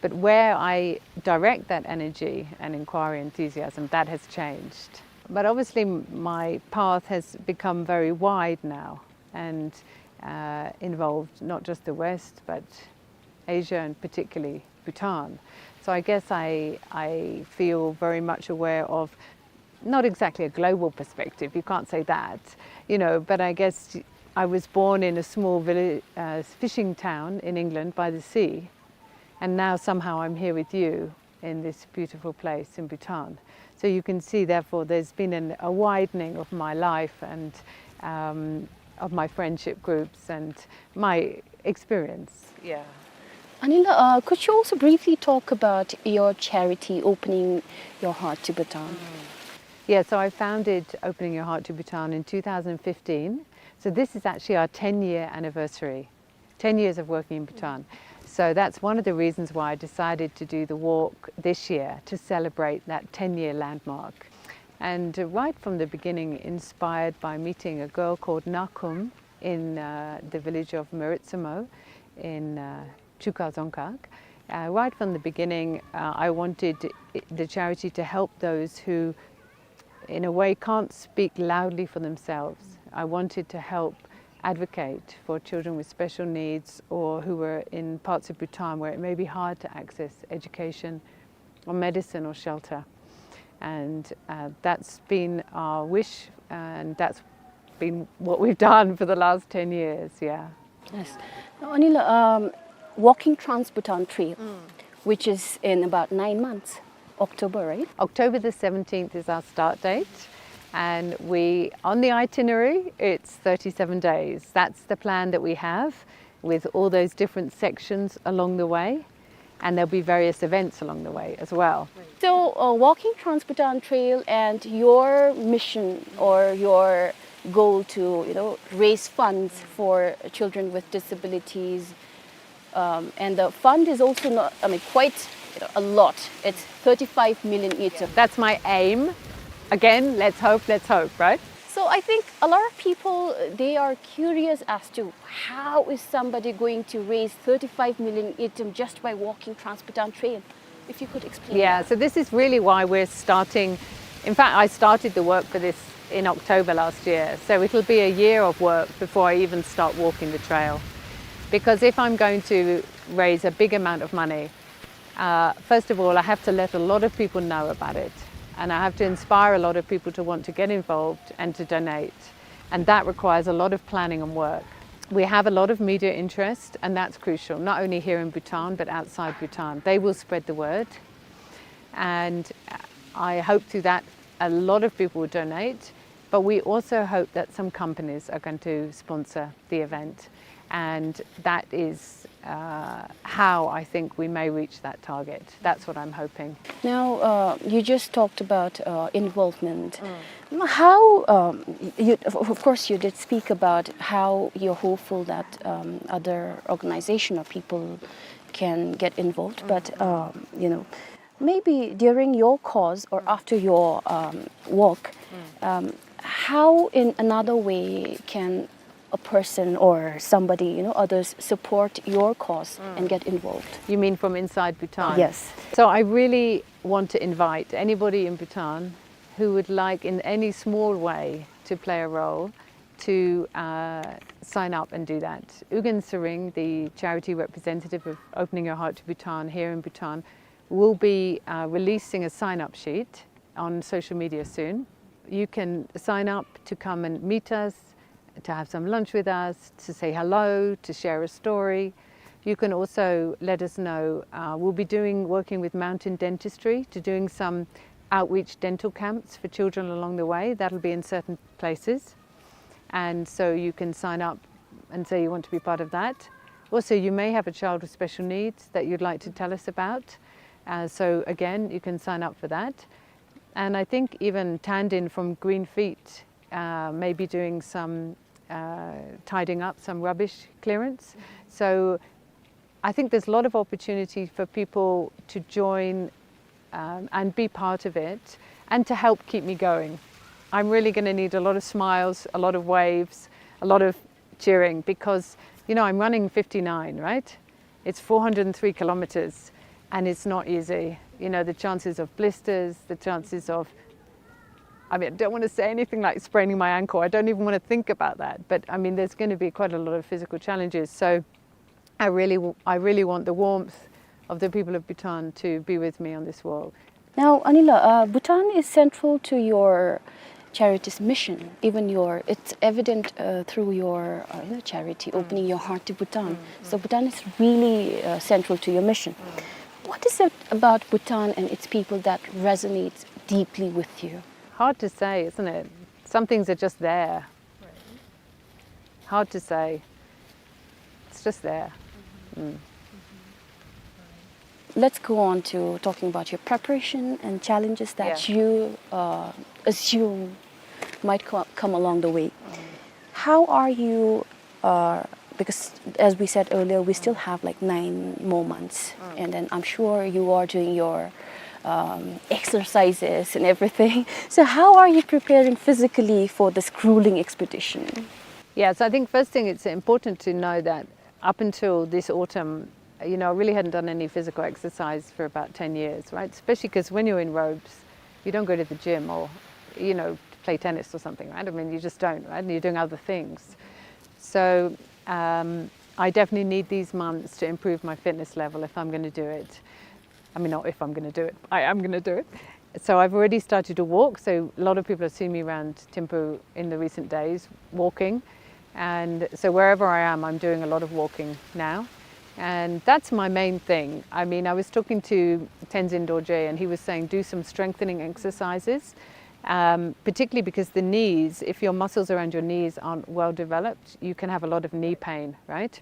But where I direct that energy and inquiry enthusiasm, that has changed. But obviously, m-, my path has become very wide now and, uh, involved not just the West, but Asia and particularly Bhutan. So I guess I, I feel very much aware of not exactly a global perspective, you can't say that, you know, but I guess I was born in a small village, uh, fishing town in England by the sea, and now somehow I'm here with you in this beautiful place in Bhutan. So you can see, therefore, there's been an, a widening of my life and, um, of my friendship groups and my experience. Yeah. Anila, uh, could you also briefly talk about your charity, Opening Your Heart to Bhutan? Mm. Yeah, so I founded Opening Your Heart to Bhutan in two thousand fifteen. So this is actually our ten-year anniversary, ten years of working in Bhutan. So that's one of the reasons why I decided to do the walk this year, to celebrate that ten-year landmark. And, uh, right from the beginning, inspired by meeting a girl called Nakum in, uh, the village of Meritsamo in, uh, Chuka Dzongkhag. Uh, right from the beginning, uh, I wanted i-, the charity to help those who, in a way, can't speak loudly for themselves. I wanted to help advocate for children with special needs or who were in parts of Bhutan where it may be hard to access education or medicine or shelter. And, uh, that's been our wish, and that's been what we've done for the last ten years, yeah. Yes. Now, Anila, um, walking Trans-Bhutan Trail, which is in about nine months, October, right? October the seventeenth is our start date, and we, on the itinerary, it's thirty-seven days. That's the plan that we have, with all those different sections along the way, and there'll be various events along the way as well. So, Uh, walking Trans-Bhutan Trail and your mission or your goal to, you know, raise funds for children with disabilities, um, and the fund is also not, I mean, quite, you know, a lot. It's thirty-five million ngultrum. That's my aim. Again, let's hope, let's hope, right? So I think a lot of people, uh, they are curious as to how is somebody going to raise thirty-five million ngultrum just by walking Trans-Bhutan Trail. If you could explain. Yeah, that. So this is really why we're starting. In fact, I started the work for this in October last year. So it'll be a year of work before I even start walking the trail. Because if I'm going to raise a big amount of money, uh, first of all, I have to let a lot of people know about it. And I have to inspire a lot of people to want to get involved and to donate. And that requires a lot of planning and work. We have a lot of media interest, and that's crucial, not only here in Bhutan, but outside Bhutan. They will spread the word. And I hope through that a lot of people will donate, but we also hope that some companies are going to sponsor the event. And that is, uh, how I think we may reach that target. That's what I'm hoping. Now, uh, you just talked about, uh, involvement. Mm. How, um, you, of, of course, you did speak about how you're hopeful that, um, other organization or people can get involved, but, um, you know, maybe during your cause or after your, um, walk, um, how in another way can a person or somebody, you know, others support your cause and get involved? You mean from inside Bhutan? Yes. So I really want to invite anybody in Bhutan who would like in any small way to play a role to, uh, sign up and do that. Ugyen Tshering, the charity representative of Opening Your Heart to Bhutan here in Bhutan, will be, uh, releasing a sign-up sheet on social media soon. You can sign up to come and meet us, to have some lunch with us, to say hello, to share a story. You can also let us know, uh, we'll be doing, working with Mountain Dentistry to doing some outreach dental camps for children along the way. That'll be in certain places. And so you can sign up and say you want to be part of that. Also, you may have a child with special needs that you'd like to tell us about. Uh, so again, you can sign up for that. And I think even Tandin from Green Feet, uh, may be doing some, uh, tidying up, some rubbish clearance. So I think there's a lot of opportunity for people to join, um, and be part of it and to help keep me going. I'm really gonna need a lot of smiles, a lot of waves, a lot of cheering because, you know, I'm running fifty-nine, right? It's four hundred and three kilometers and it's not easy. You know, the chances of blisters, the chances of, I mean, I don't wanna say anything like spraining my ankle. I don't even wanna think about that. But, I mean, there's gonna be quite a lot of physical challenges. So I really, w-, I really want the warmth of the people of Bhutan to be with me on this walk. Now, Anila, uh, Bhutan is central to your charity's mission. Even your, it's evident, uh, through your, uh, you know, charity, Opening Your Heart to Bhutan. So Bhutan is really, uh, central to your mission. What is it about Bhutan and its people that resonates deeply with you? Hard to say, isn't it? Some things are just there. Hard to say. It's just there. Mm. Let's go on to talking about your preparation and challenges that you, uh, assume might co-, come along the way. How are you, uh, because as we said earlier, we still have, like, nine more months, and then I'm sure you are doing your, um, exercises and everything. So how are you preparing physically for this grueling expedition? Yeah, so I think first thing, it's important to know that up until this autumn, you know, I really hadn't done any physical exercise for about ten years, right? Especially 'cause when you're in robes, you don't go to the gym or, you know, play tennis or something, right? I mean, you just don't, right? And you're doing other things. So, um, I definitely need these months to improve my fitness level if I'm gonna do it. I mean, not if I'm gonna do it, I am gonna do it. So I've already started to walk. So a lot of people have seen me around Thimphu in the recent days, walking. And so wherever I am, I'm doing a lot of walking now. And that's my main thing. I mean, I was talking to Tenzin Dorje, and he was saying, "Do some strengthening exercises." Um, particularly because the knees, if your muscles around your knees aren't well developed, you can have a lot of knee pain, right?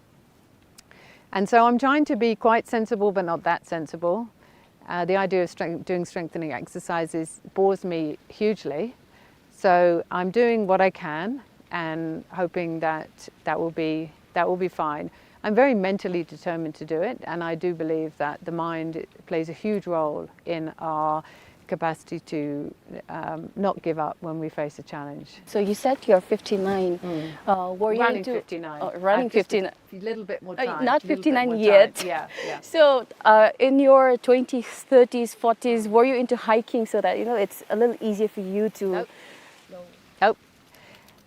And so I'm trying to be quite sensible, but not that sensible. Uh, the idea of strength, doing strengthening exercises bores me hugely. So I'm doing what I can and hoping that that will be, that will be fine. I'm very mentally determined to do it, and I do believe that the mind plays a huge role in our capacity to, um, not give up when we face a challenge. So you said you're fifty-nine. Uh, were you Running into fifty-nine. Oh, running I've just a fifty-nine. f-, little bit more Uh, time. not Little bit fifty-nine more yet. Time. Yeah, yeah. So, uh, in your twenties, thirties, forties, were you into hiking so that, you know, it's a little easier for you to? Nope. Nope.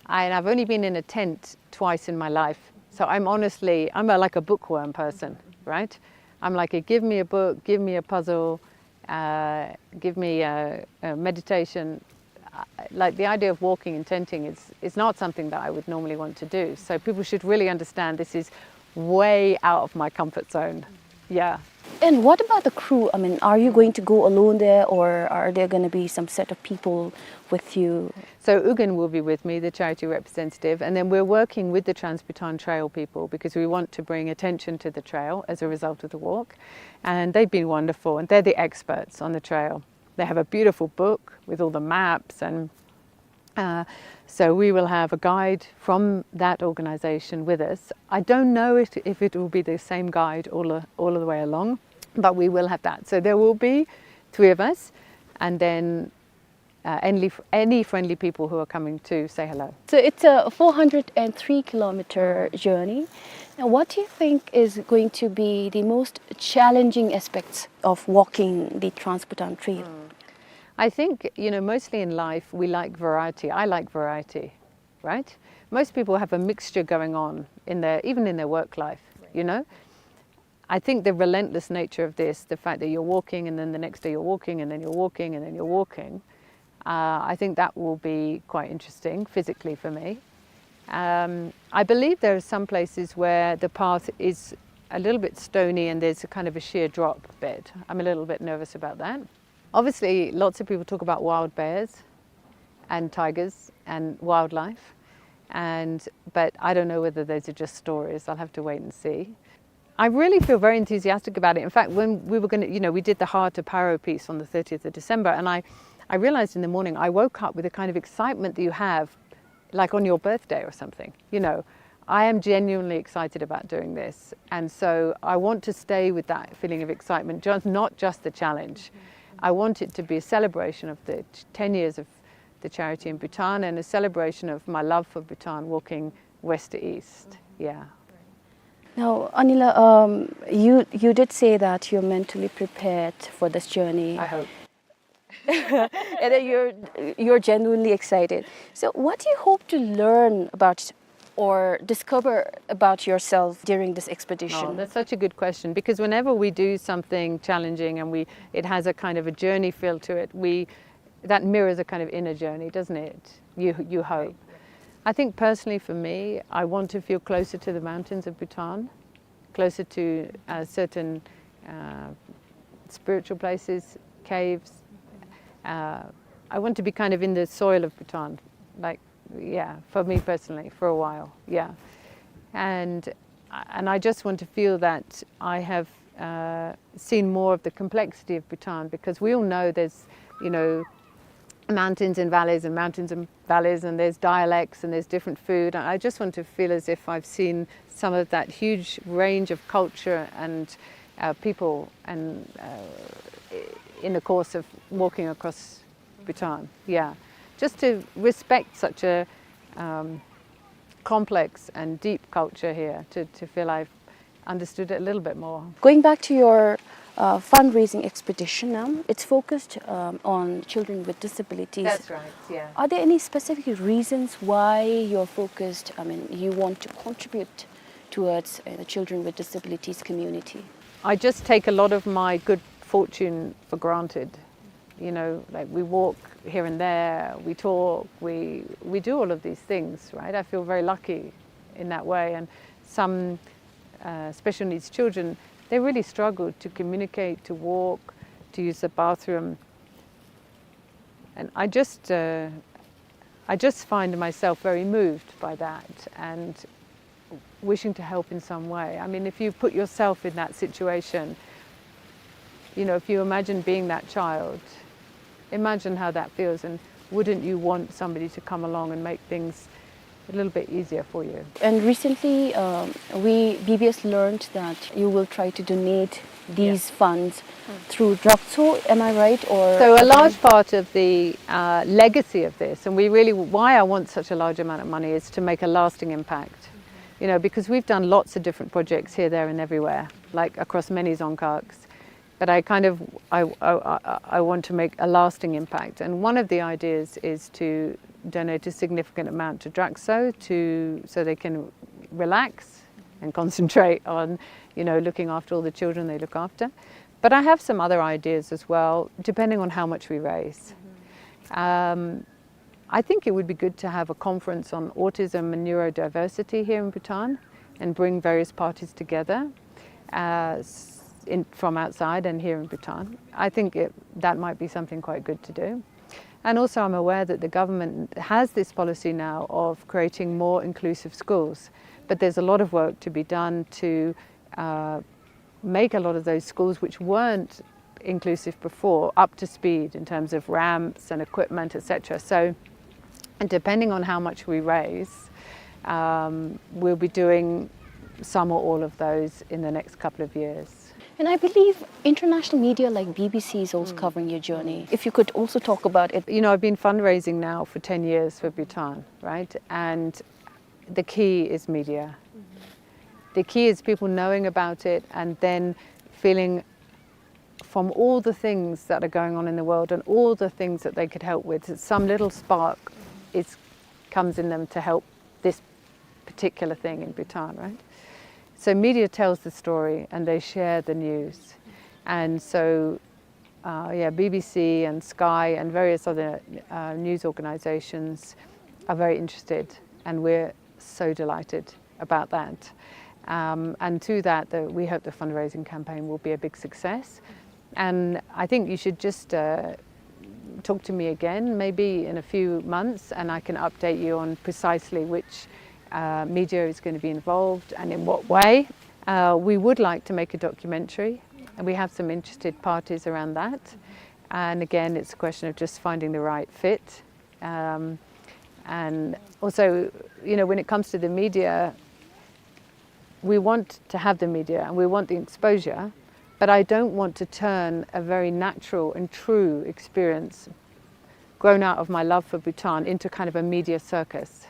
I, and I've only been in a tent twice in my life. So I'm honestly, I'm a, like a bookworm person, right? I'm like, give me a book, give me a puzzle, uh, give me a, a meditation. Uh, like, the idea of walking and tenting is, is not something that I would normally want to do. So people should really understand this is way out of my comfort zone. Yeah. And what about the crew? I mean, are you going to go alone there, or are there gonna be some set of people with you? So Ugen will be with me, the charity representative, and then we're working with the Trans-Bhutan Trail people because we want to bring attention to the trail as a result of the walk. And they've been wonderful, and they're the experts on the trail. They have a beautiful book with all the maps, and, uh, so we will have a guide from that organization with us. I don't know if, if it will be the same guide all, the- all of the way along, but we will have that. So there will be three of us, and then, uh, any, any friendly people who are coming to say hello. So it's a four hundred and three kilometer journey. Now, what do you think is going to be the most challenging aspects of walking the Trans-Bhutan Trail? I think, you know, mostly in life we like variety. I like variety, right? Most people have a mixture going on in their, even in their work life, you know? I think the relentless nature of this, the fact that you're walking and then the next day you're walking and then you're walking and then you're walking, uh, I think that will be quite interesting physically for me. Um, I believe there are some places where the path is a little bit stony and there's a kind of a sheer drop bit. I'm a little bit nervous about that. Obviously, lots of people talk about wild bears and tigers and wildlife, and, but I don't know whether those are just stories. I'll have to wait and see. I really feel very enthusiastic about it. In fact, when we were gonna, you know, we did the Heart of Paro piece on the thirtieth of December, and I, I realized in the morning, I woke up with a kind of excitement that you have, like, on your birthday or something, you know. I am genuinely excited about doing this, and so I want to stay with that feeling of excitement, just, not just the challenge. I want it to be a celebration of the t-, ten years of the charity in Bhutan and a celebration of my love for Bhutan, walking west to east. Yeah. Now, Anila, um, you, you did say that you're mentally prepared for this journey. I hope. And then you're, you're genuinely excited. So what do you hope to learn about or discover about yourself during this expedition? Oh, that's such a good question, because whenever we do something challenging and we, it has a kind of a journey feel to it, we, that mirrors a kind of inner journey, doesn't it? You, you hope. I think personally for me, I want to feel closer to the mountains of Bhutan, closer to, uh, certain, uh, spiritual places, caves. Uh, I want to be kind of in the soil of Bhutan, like, yeah, for me personally, for a while, yeah. And, and I just want to feel that I have, uh, seen more of the complexity of Bhutan, because we all know there's, you know, mountains and valleys and mountains and valleys, and there's dialects and there's different food. And I just want to feel as if I've seen some of that huge range of culture and, uh, people and, uh, i-, in the course of walking across Bhutan. Yeah, just to respect such a, um, complex and deep culture here, to, to feel I've understood it a little bit more. Going back to your uh, fundraising expedition, um, it's focused um, on children with disabilities. That's right, yeah. Are there any specific reasons why you're focused, I mean, you want to contribute towards uh, the children with disabilities community? I just take a lot of my good fortune for granted. You know, like, we walk here and there, we talk, we, we do all of these things, right? I feel very lucky in that way. And some, uh, special needs children, they really struggle to communicate, to walk, to use the bathroom. And I just, uh, I just find myself very moved by that and wishing to help in some way. I mean, if you put yourself in that situation, You know, if you imagine being that child, imagine how that feels, and wouldn't you want somebody to come along and make things a little bit easier for you? And recently, um, we, B B S learned that you will try to donate these funds through Drakso, am I right? Or So a large part of the, uh, legacy of this, and we really, why I want such a large amount of money, is to make a lasting impact. You know, because we've done lots of different projects here, there, and everywhere, like, across many dzongkhags. But I kind of, I, I, I, I want to make a lasting impact. And one of the ideas is to donate a significant amount to Drakso to, so they can relax and concentrate on, you know, looking after all the children they look after. But I have some other ideas as well, depending on how much we raise. Um, I think it would be good to have a conference on autism and neurodiversity here in Bhutan and bring various parties together, uh, s-, in, from outside and here in Bhutan. I think it, that might be something quite good to do. And also, I'm aware that the government has this policy now of creating more inclusive schools, but there's a lot of work to be done to, uh, make a lot of those schools which weren't inclusive before up to speed in terms of ramps and equipment, et cetera. So, and depending on how much we raise, um, we'll be doing some or all of those in the next couple of years. And I believe international media like B B C is also covering your journey. If you could also talk about it. You know, I've been fundraising now for ten years for Bhutan, right? And the key is media. The key is people knowing about it and then feeling, from all the things that are going on in the world and all the things that they could help with, some little spark is, comes in them to help this particular thing in Bhutan, right? So media tells the story and they share the news. And so, uh, yeah, B B C and Sky and various other, uh, news organizations are very interested, and we're so delighted about that. Um, and through that, the, we hope the fundraising campaign will be a big success. And I think you should just, uh, talk to me again, maybe in a few months, and I can update you on precisely which, uh, media is gonna be involved and in what way. Uh, we would like to make a documentary, and we have some interested parties around that. And again, it's a question of just finding the right fit. Um, and also, you know, when it comes to the media, we want to have the media and we want the exposure, but I don't want to turn a very natural and true experience grown out of my love for Bhutan into kind of a media circus.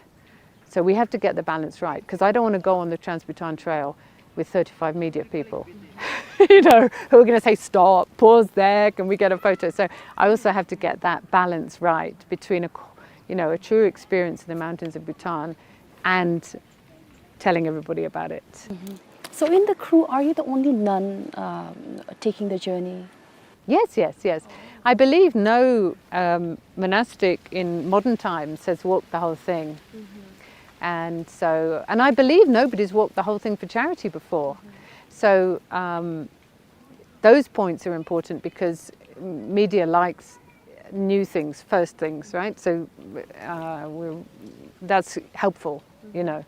So we have to get the balance right, 'cause I don't wanna go on the Trans-Bhutan Trail with thirty-five media people, you know, who are gonna say, "Stop, pause there, can we get a photo?" So I also have to get that balance right between a, you know, a true experience in the mountains of Bhutan and telling everybody about it. Mm-hmm. So in the crew, are you the only nun, um, taking the journey? Yes, yes, yes. I believe no, um, monastic in modern times has walked the whole thing. Mm-hmm. And so, and I believe nobody's walked the whole thing for charity before. Mm-hmm. So, um, those points are important because media likes new things, first things, right? So, uh, we're, that's helpful, you know.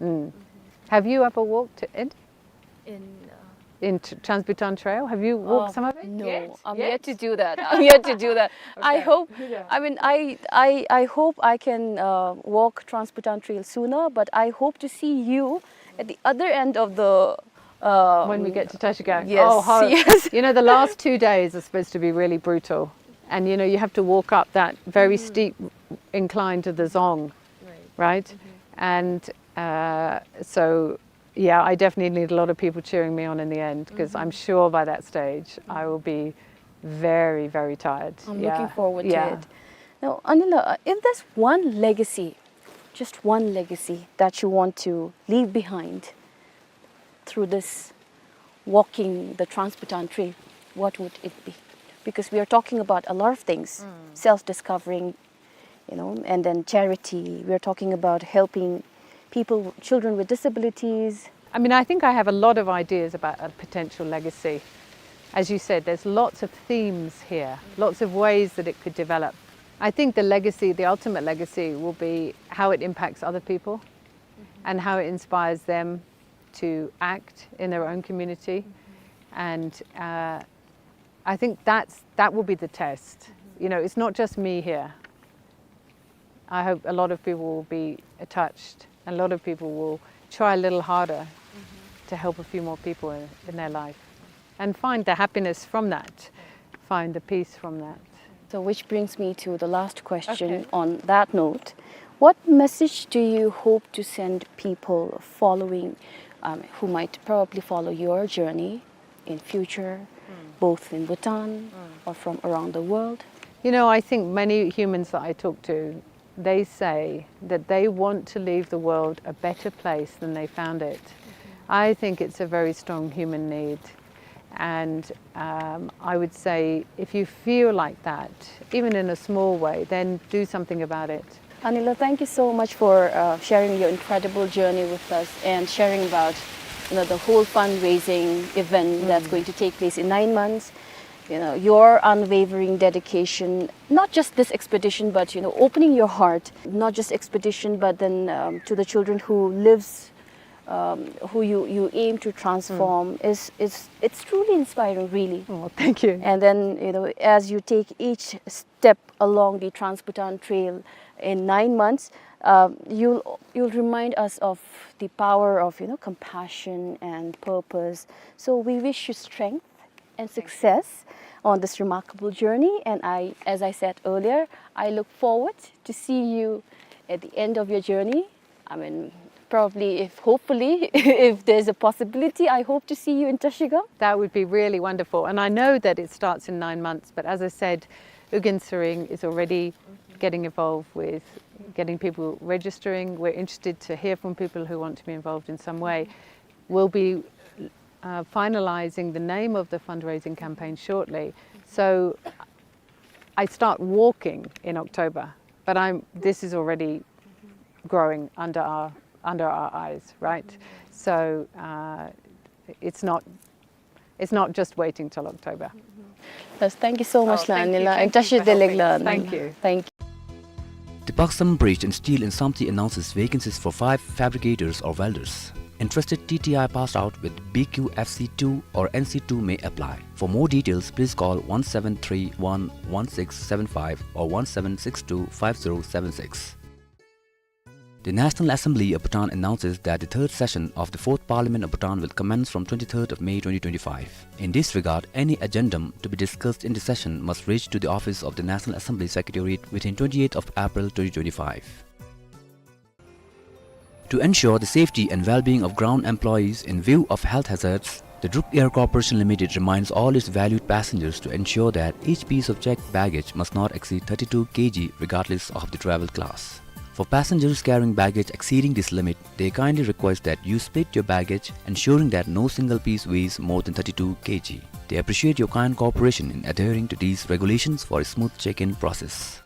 Mm. Have you ever walked it? In, uh, in Tr-, Trans-Bhutan Trail? Have you walked, uh, some of it? No, yet? I'm yet to do that. I'm yet to do that. I hope, I mean, I, I, I hope I can, uh, walk Trans-Bhutan Trail sooner, but I hope to see you at the other end of the, uh, when we get to Tashkent. Yes, oh, how, yes. You know, the last two days are supposed to be really brutal. And, you know, you have to walk up that very steep incline to the dzong, right? And, uh, so, yeah, I definitely need a lot of people cheering me on in the end, 'cause I'm sure by that stage I will be very, very tired. I'm looking forward to it. Now, Anila, uh, if there's one legacy, just one legacy that you want to leave behind through this walking the Trans-Bhutan Trail, what would it be? Because we are talking about a lot of things, self-discovering, you know, and then charity. We are talking about helping people, children with disabilities. I mean, I think I have a lot of ideas about a potential legacy. As you said, there's lots of themes here, lots of ways that it could develop. I think the legacy, the ultimate legacy, will be how it impacts other people and how it inspires them to act in their own community. And, uh, I think that's, that will be the test. You know, it's not just me here. I hope a lot of people will be touched, and a lot of people will try a little harder to help a few more people in, in their life and find the happiness from that, find the peace from that. So, which brings me to the last question. Okay. On that note, what message do you hope to send people following, um, who might probably follow your journey in future, both in Bhutan or from around the world? You know, I think many humans that I talk to, they say that they want to leave the world a better place than they found it. I think it's a very strong human need. And, um, I would say, if you feel like that, even in a small way, then do something about it. Anila, thank you so much for, uh, sharing your incredible journey with us and sharing about, you know, the whole fundraising event that's going to take place in nine months. You know, your unwavering dedication, not just this expedition, but, you know, opening your heart, not just expedition, but then, um, to the children who lives, um, who you, you aim to transform is, is, it's truly inspiring, really. Oh, thank you. And then, you know, as you take each step along the Trans-Bhutan Trail in nine months, um, you'll, you'll remind us of the power of, you know, compassion and purpose. So we wish you strength and success on this remarkable journey. And I, as I said earlier, I look forward to see you at the end of your journey. I mean, probably, if, hopefully, if there's a possibility, I hope to see you in Trashigang. That would be really wonderful. And I know that it starts in nine months, but as I said, Ugyen Tshering is already getting involved with getting people registering. We're interested to hear from people who want to be involved in some way. We'll be, uh, finalizing the name of the fundraising campaign shortly. So I start walking in October, but I'm, this is already growing under our, under our eyes, right? So, uh, it's not, it's not just waiting till October. Yes, thank you so much, Anila. Oh, thank you. Thank you for helping us. Thank you. Thank you. The Paksem Bridge and Steel in Samtse announces vacancies for five fabricators or welders. Interested T T I passed out with B Q F C two or N C two may apply. For more details, please call one seven three one one six seven five or one seven six two five zero seven six. The National Assembly of Bhutan announces that the third session of the Fourth Parliament of Bhutan will commence from twenty-third of May twenty twenty-five. In this regard, any addendum to be discussed in the session must reach to the office of the National Assembly Secretariat within twenty-eighth of April twenty twenty-five. To ensure the safety and well-being of ground employees in view of health hazards, the Druk Air Corporation Limited reminds all its valued passengers to ensure that each piece of checked baggage must not exceed thirty-two K G regardless of the travel class. For passengers carrying baggage exceeding this limit, they kindly request that you split your baggage, ensuring that no single piece weighs more than thirty-two K G. They appreciate your kind cooperation in adhering to these regulations for a smooth check-in process.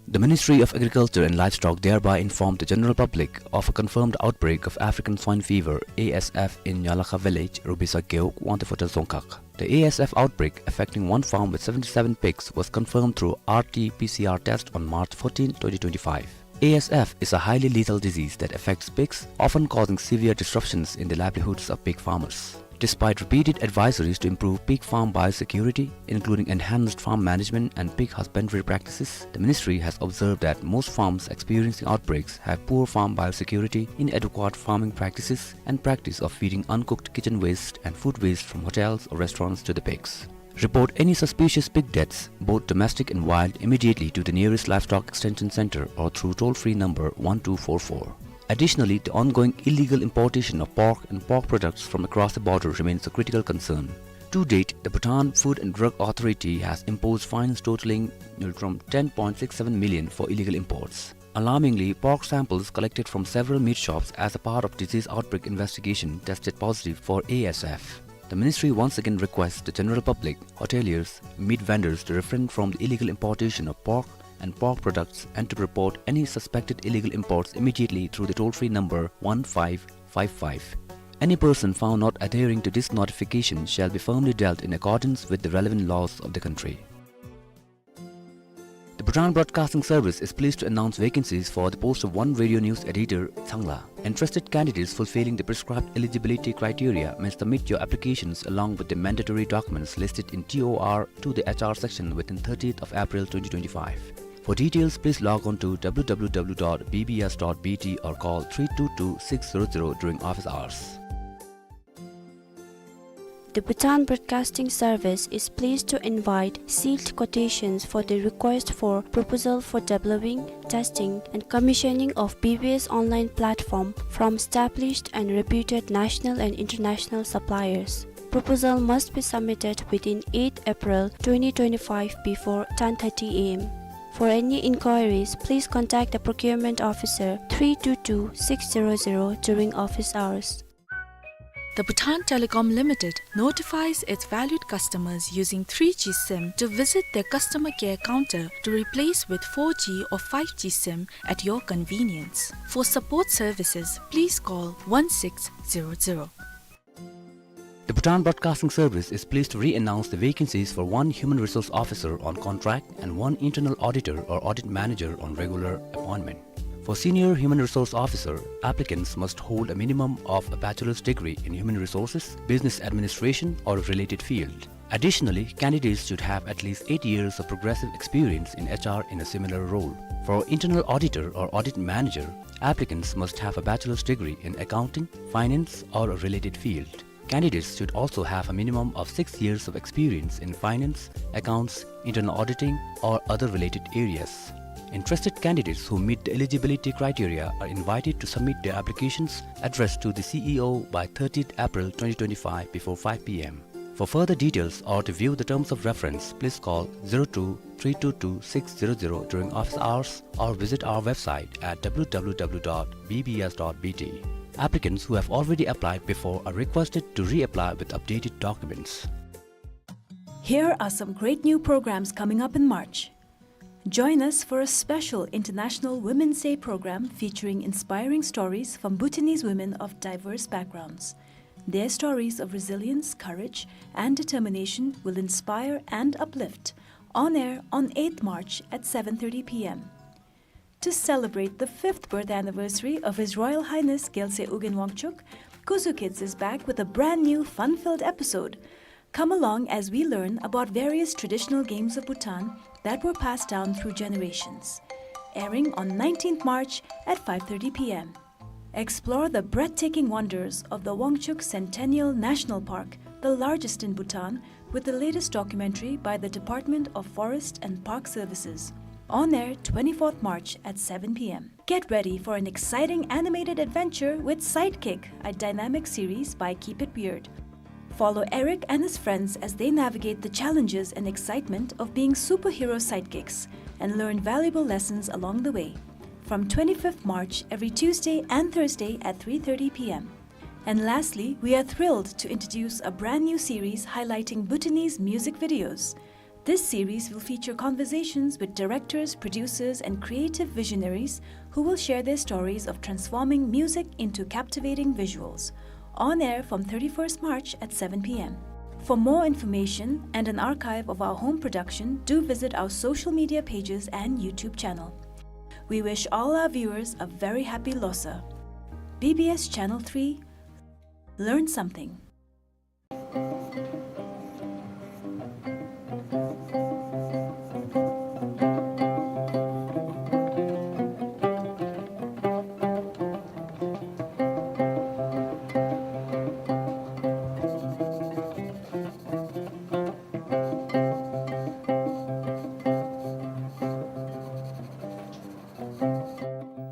The Ministry of Agriculture and Livestock thereby informed the general public of a confirmed outbreak of African Swine Fever, A S F, in Nyalakha village, Rubisa Gewog, Wangtse Phutra Dzongkhag. The A S F outbreak, affecting one farm with seventy-seven pigs, was confirmed through R T P C R test on March fourteenth, twenty twenty-five. A S F is a highly lethal disease that affects pigs, often causing severe disruptions in the livelihoods of pig farmers. Despite repeated advisories to improve pig farm biosecurity, including enhanced farm management and pig husbandry practices, the ministry has observed that most farms experiencing outbreaks have poor farm biosecurity, inadequate farming practices, and practice of feeding uncooked kitchen waste and food waste from hotels or restaurants to the pigs. Report any suspicious pig deaths, both domestic and wild, immediately to the nearest Livestock Extension Center or through toll-free number one two four four. Additionally, the ongoing illegal importation of pork and pork products from across the border remains a critical concern. To date, the Bhutan Food and Drug Authority has imposed fines totaling ten point six seven million for illegal imports. Alarmingly, pork samples collected from several meat shops as a part of disease outbreak investigation tested positive for A S F. The ministry once again requests the general public, hoteliers, meat vendors to refrain from the illegal importation of pork and pork products and to report any suspected illegal imports immediately through the toll-free number one five five five. Any person found not adhering to this notification shall be firmly dealt in accordance with the relevant laws of the country. The Bhutan Broadcasting Service is pleased to announce vacancies for the post of one radio news editor, Tsangla. Interested candidates fulfilling the prescribed eligibility criteria may submit your applications along with the mandatory documents listed in T O R to the H R section within thirtieth of April twenty twenty-five. For details, please log on to W W W dot B B S dot B T or call three two two six zero zero during office hours. The Bhutan Broadcasting Service is pleased to invite sealed quotations for the request for proposal for developing, testing, and commissioning of B B S online platform from established and reputed national and international suppliers. Proposal must be submitted within eighth April twenty twenty-five before ten thirty A M. For any inquiries, please contact the procurement officer three two two six zero zero during office hours. The Bhutan Telecom Limited notifies its valued customers using three G SIM to visit their customer care counter to replace with four G or five G SIM at your convenience. For support services, please call one six zero zero. The Bhutan Broadcasting Service is pleased to re-announce the vacancies for one human resource officer on contract and one internal auditor or audit manager on regular appointment. For senior human resource officer, applicants must hold a minimum of a bachelor's degree in human resources, business administration, or a related field. Additionally, candidates should have at least eight years of progressive experience in H R in a similar role. For internal auditor or audit manager, applicants must have a bachelor's degree in accounting, finance, or a related field. Candidates should also have a minimum of six years of experience in finance, accounts, internal auditing, or other related areas. Interested candidates who meet the eligibility criteria are invited to submit their applications addressed to the C E O by thirtieth April twenty twenty-five before five P M. For further details or to view the terms of reference, please call zero two three two two six zero zero during office hours or visit our website at W W W dot B B S dot B T. Applicants who have already applied before are requested to reapply with updated documents. Here are some great new programs coming up in March. Join us for a special International Women's Day program featuring inspiring stories from Bhutanese women of diverse backgrounds. Their stories of resilience, courage, and determination will inspire and uplift. On air on eighth March at seven thirty P M. To celebrate the fifth birth anniversary of His Royal Highness Gyaltsuen Ugyen Wangchuck, Kuzu Kids is back with a brand new fun-filled episode. Come along as we learn about various traditional games of Bhutan that were passed down through generations. Airing on nineteenth March at five thirty P M. Explore the breathtaking wonders of the Wangchuck Centennial National Park, the largest in Bhutan, with the latest documentary by the Department of Forest and Park Services. On air twenty-fourth March at seven P M. Get ready for an exciting animated adventure with Sidekick, a dynamic series by Keep It Weird. Follow Eric and his friends as they navigate the challenges and excitement of being superhero sidekicks and learn valuable lessons along the way. From twenty-fifth March, every Tuesday and Thursday at three thirty P M. And lastly, we are thrilled to introduce a brand new series highlighting Bhutanese music videos. This series will feature conversations with directors, producers, and creative visionaries who will share their stories of transforming music into captivating visuals. On air from thirty-first March at seven P M. For more information and an archive of our home production, do visit our social media pages and YouTube channel. We wish all our viewers a very happy Losar. B B S Channel three, learn something.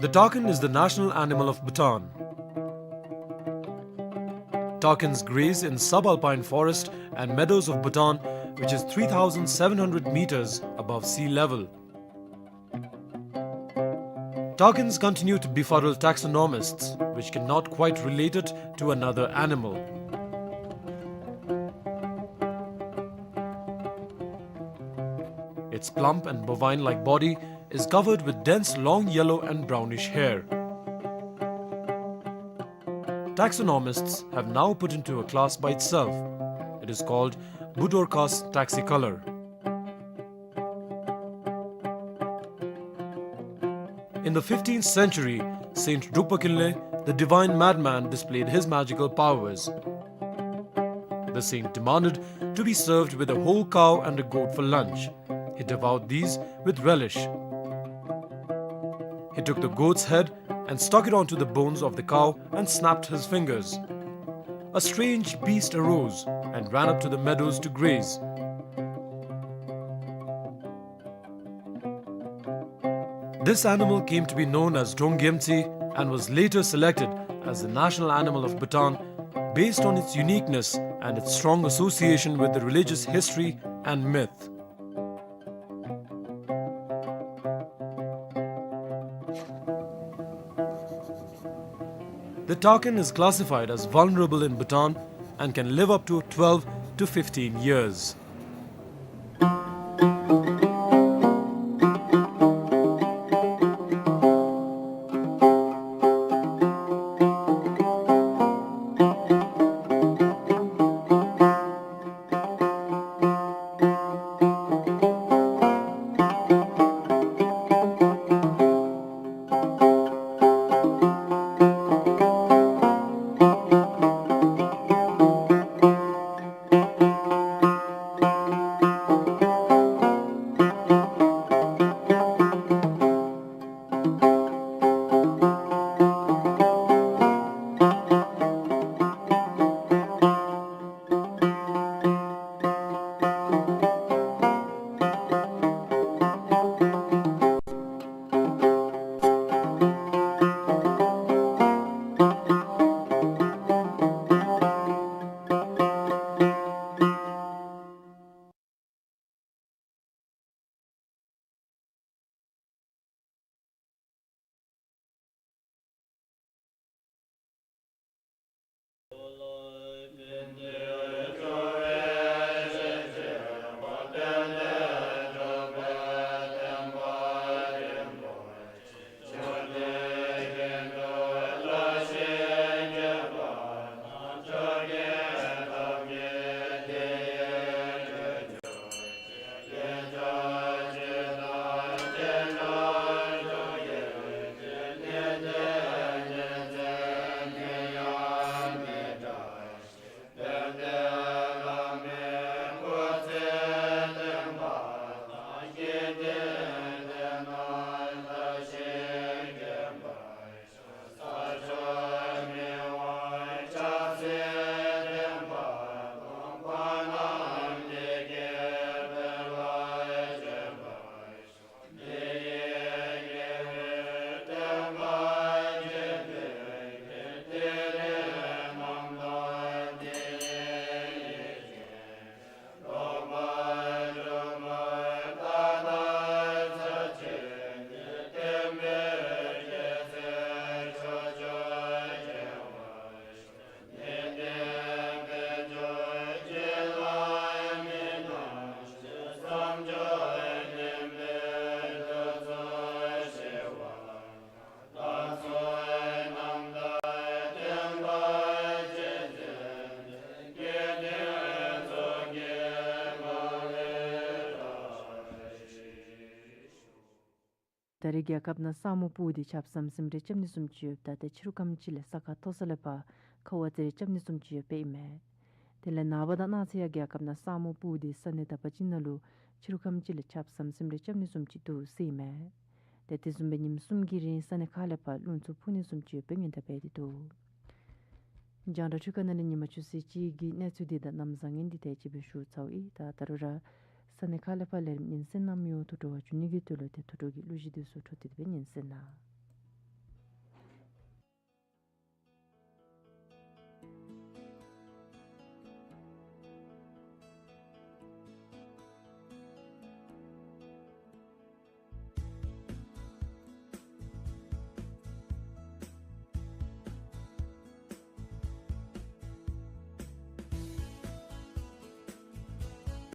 The takin is the national animal of Bhutan. Takins graze in subalpine forest and meadows of Bhutan, which is three thousand seven hundred meters above sea level. Takins continue to befuddle taxonomists, which cannot quite relate it to another animal. Its plump and bovine-like body is covered with dense long yellow and brownish hair. Taxonomists have now put into a class by itself. It is called Budorcas taxicolor. In the fifteenth century, Saint Drukpa Kinley, the divine madman, displayed his magical powers. The saint demanded to be served with a whole cow and a goat for lunch. He devoured these with relish. He took the goat's head and stuck it onto the bones of the cow and snapped his fingers. A strange beast arose and ran up to the meadows to graze. This animal came to be known as Donggyemtsi and was later selected as the national animal of Bhutan based on its uniqueness and its strong association with the religious history and myth. The takin is classified as vulnerable in Bhutan and can live up to twelve to fifteen years. ད་རེས་རྒྱལ་ཁབ་ནང་ས་སྨུག་སྤུབས་ཏེ་ཆརཔ་ཟམ་ཟིམ་རེ་རྐྱབ་ནི་བཟུམ་ཅིག་ཡོདཔ་ད་ཏེ་ཕྱི་རུ་ཁམས་ཅིག་ལས་ས་ཁ་མཐོ་ས་ལས་ཕར་ཁ་བ་ཙེ་རེ་རྐྱབ་ནི་བཟུམ་ཅིག་ཡོདཔ་ཨིན་མས། དེ་ལས་ནངས་པ་དང་གནངས་ཚེ་ཡང་རྒྱལ་ཁབ་ནང་ས་སྨུག་སྤུབས་ཏེ་ས་གནས་དག་པ་ཅིག་ནང་ལུ་ཕྱི་རུ་ཁམས་ཅིག་ལས་ཆརཔ་ཟམ་ཟིམ་རེ་རྐྱབ་ནི་བཟུམ་ཅིག་འདུག་ཟེར་ཨིན་མས། ཏེ་དེ་བཟུམ་སྦེ་ཉིནམ་གསུམ་གྱི་རིང་ས་གནས་ཁག་ལས་ཕར་རླུང་འཚུབ་འཕུ་ནི་བཟུམ་ཅིག་ཡོདཔ་སྦེ་སྔོན་བརྡ་འབད་དེ་འདུག། རྒྱང་བསྒྲགས་འཕྲུལ་ཁང་ནང་ལས་ཉིན་མ་ཆུ་ཚོད་གཅིག་གི་གནས་ཚུལ་འདི་དང་གནམ་བཟང་ངན་འདི་དེ་ཅིག་སྦེ་ཞུ་ཚརཝ་ཨིན། ད་ད་རུང་ར་ས་གནས་ཁག་ལས་ཕར་ལས་རིམ་ཉན་གསན་གནང་མི་ཡོངས་ཐུགས་སྤྲོ་བ་བྱུང་ནི་གི་དོན་ལུ་ཏེ་ཐུགས་སྤྲོ་གི་གླུ་གཞས་འདི་ཚུ་འཕྲོ་མཐུད་དེ་སྦེ་ཉན་གསན་གནང་།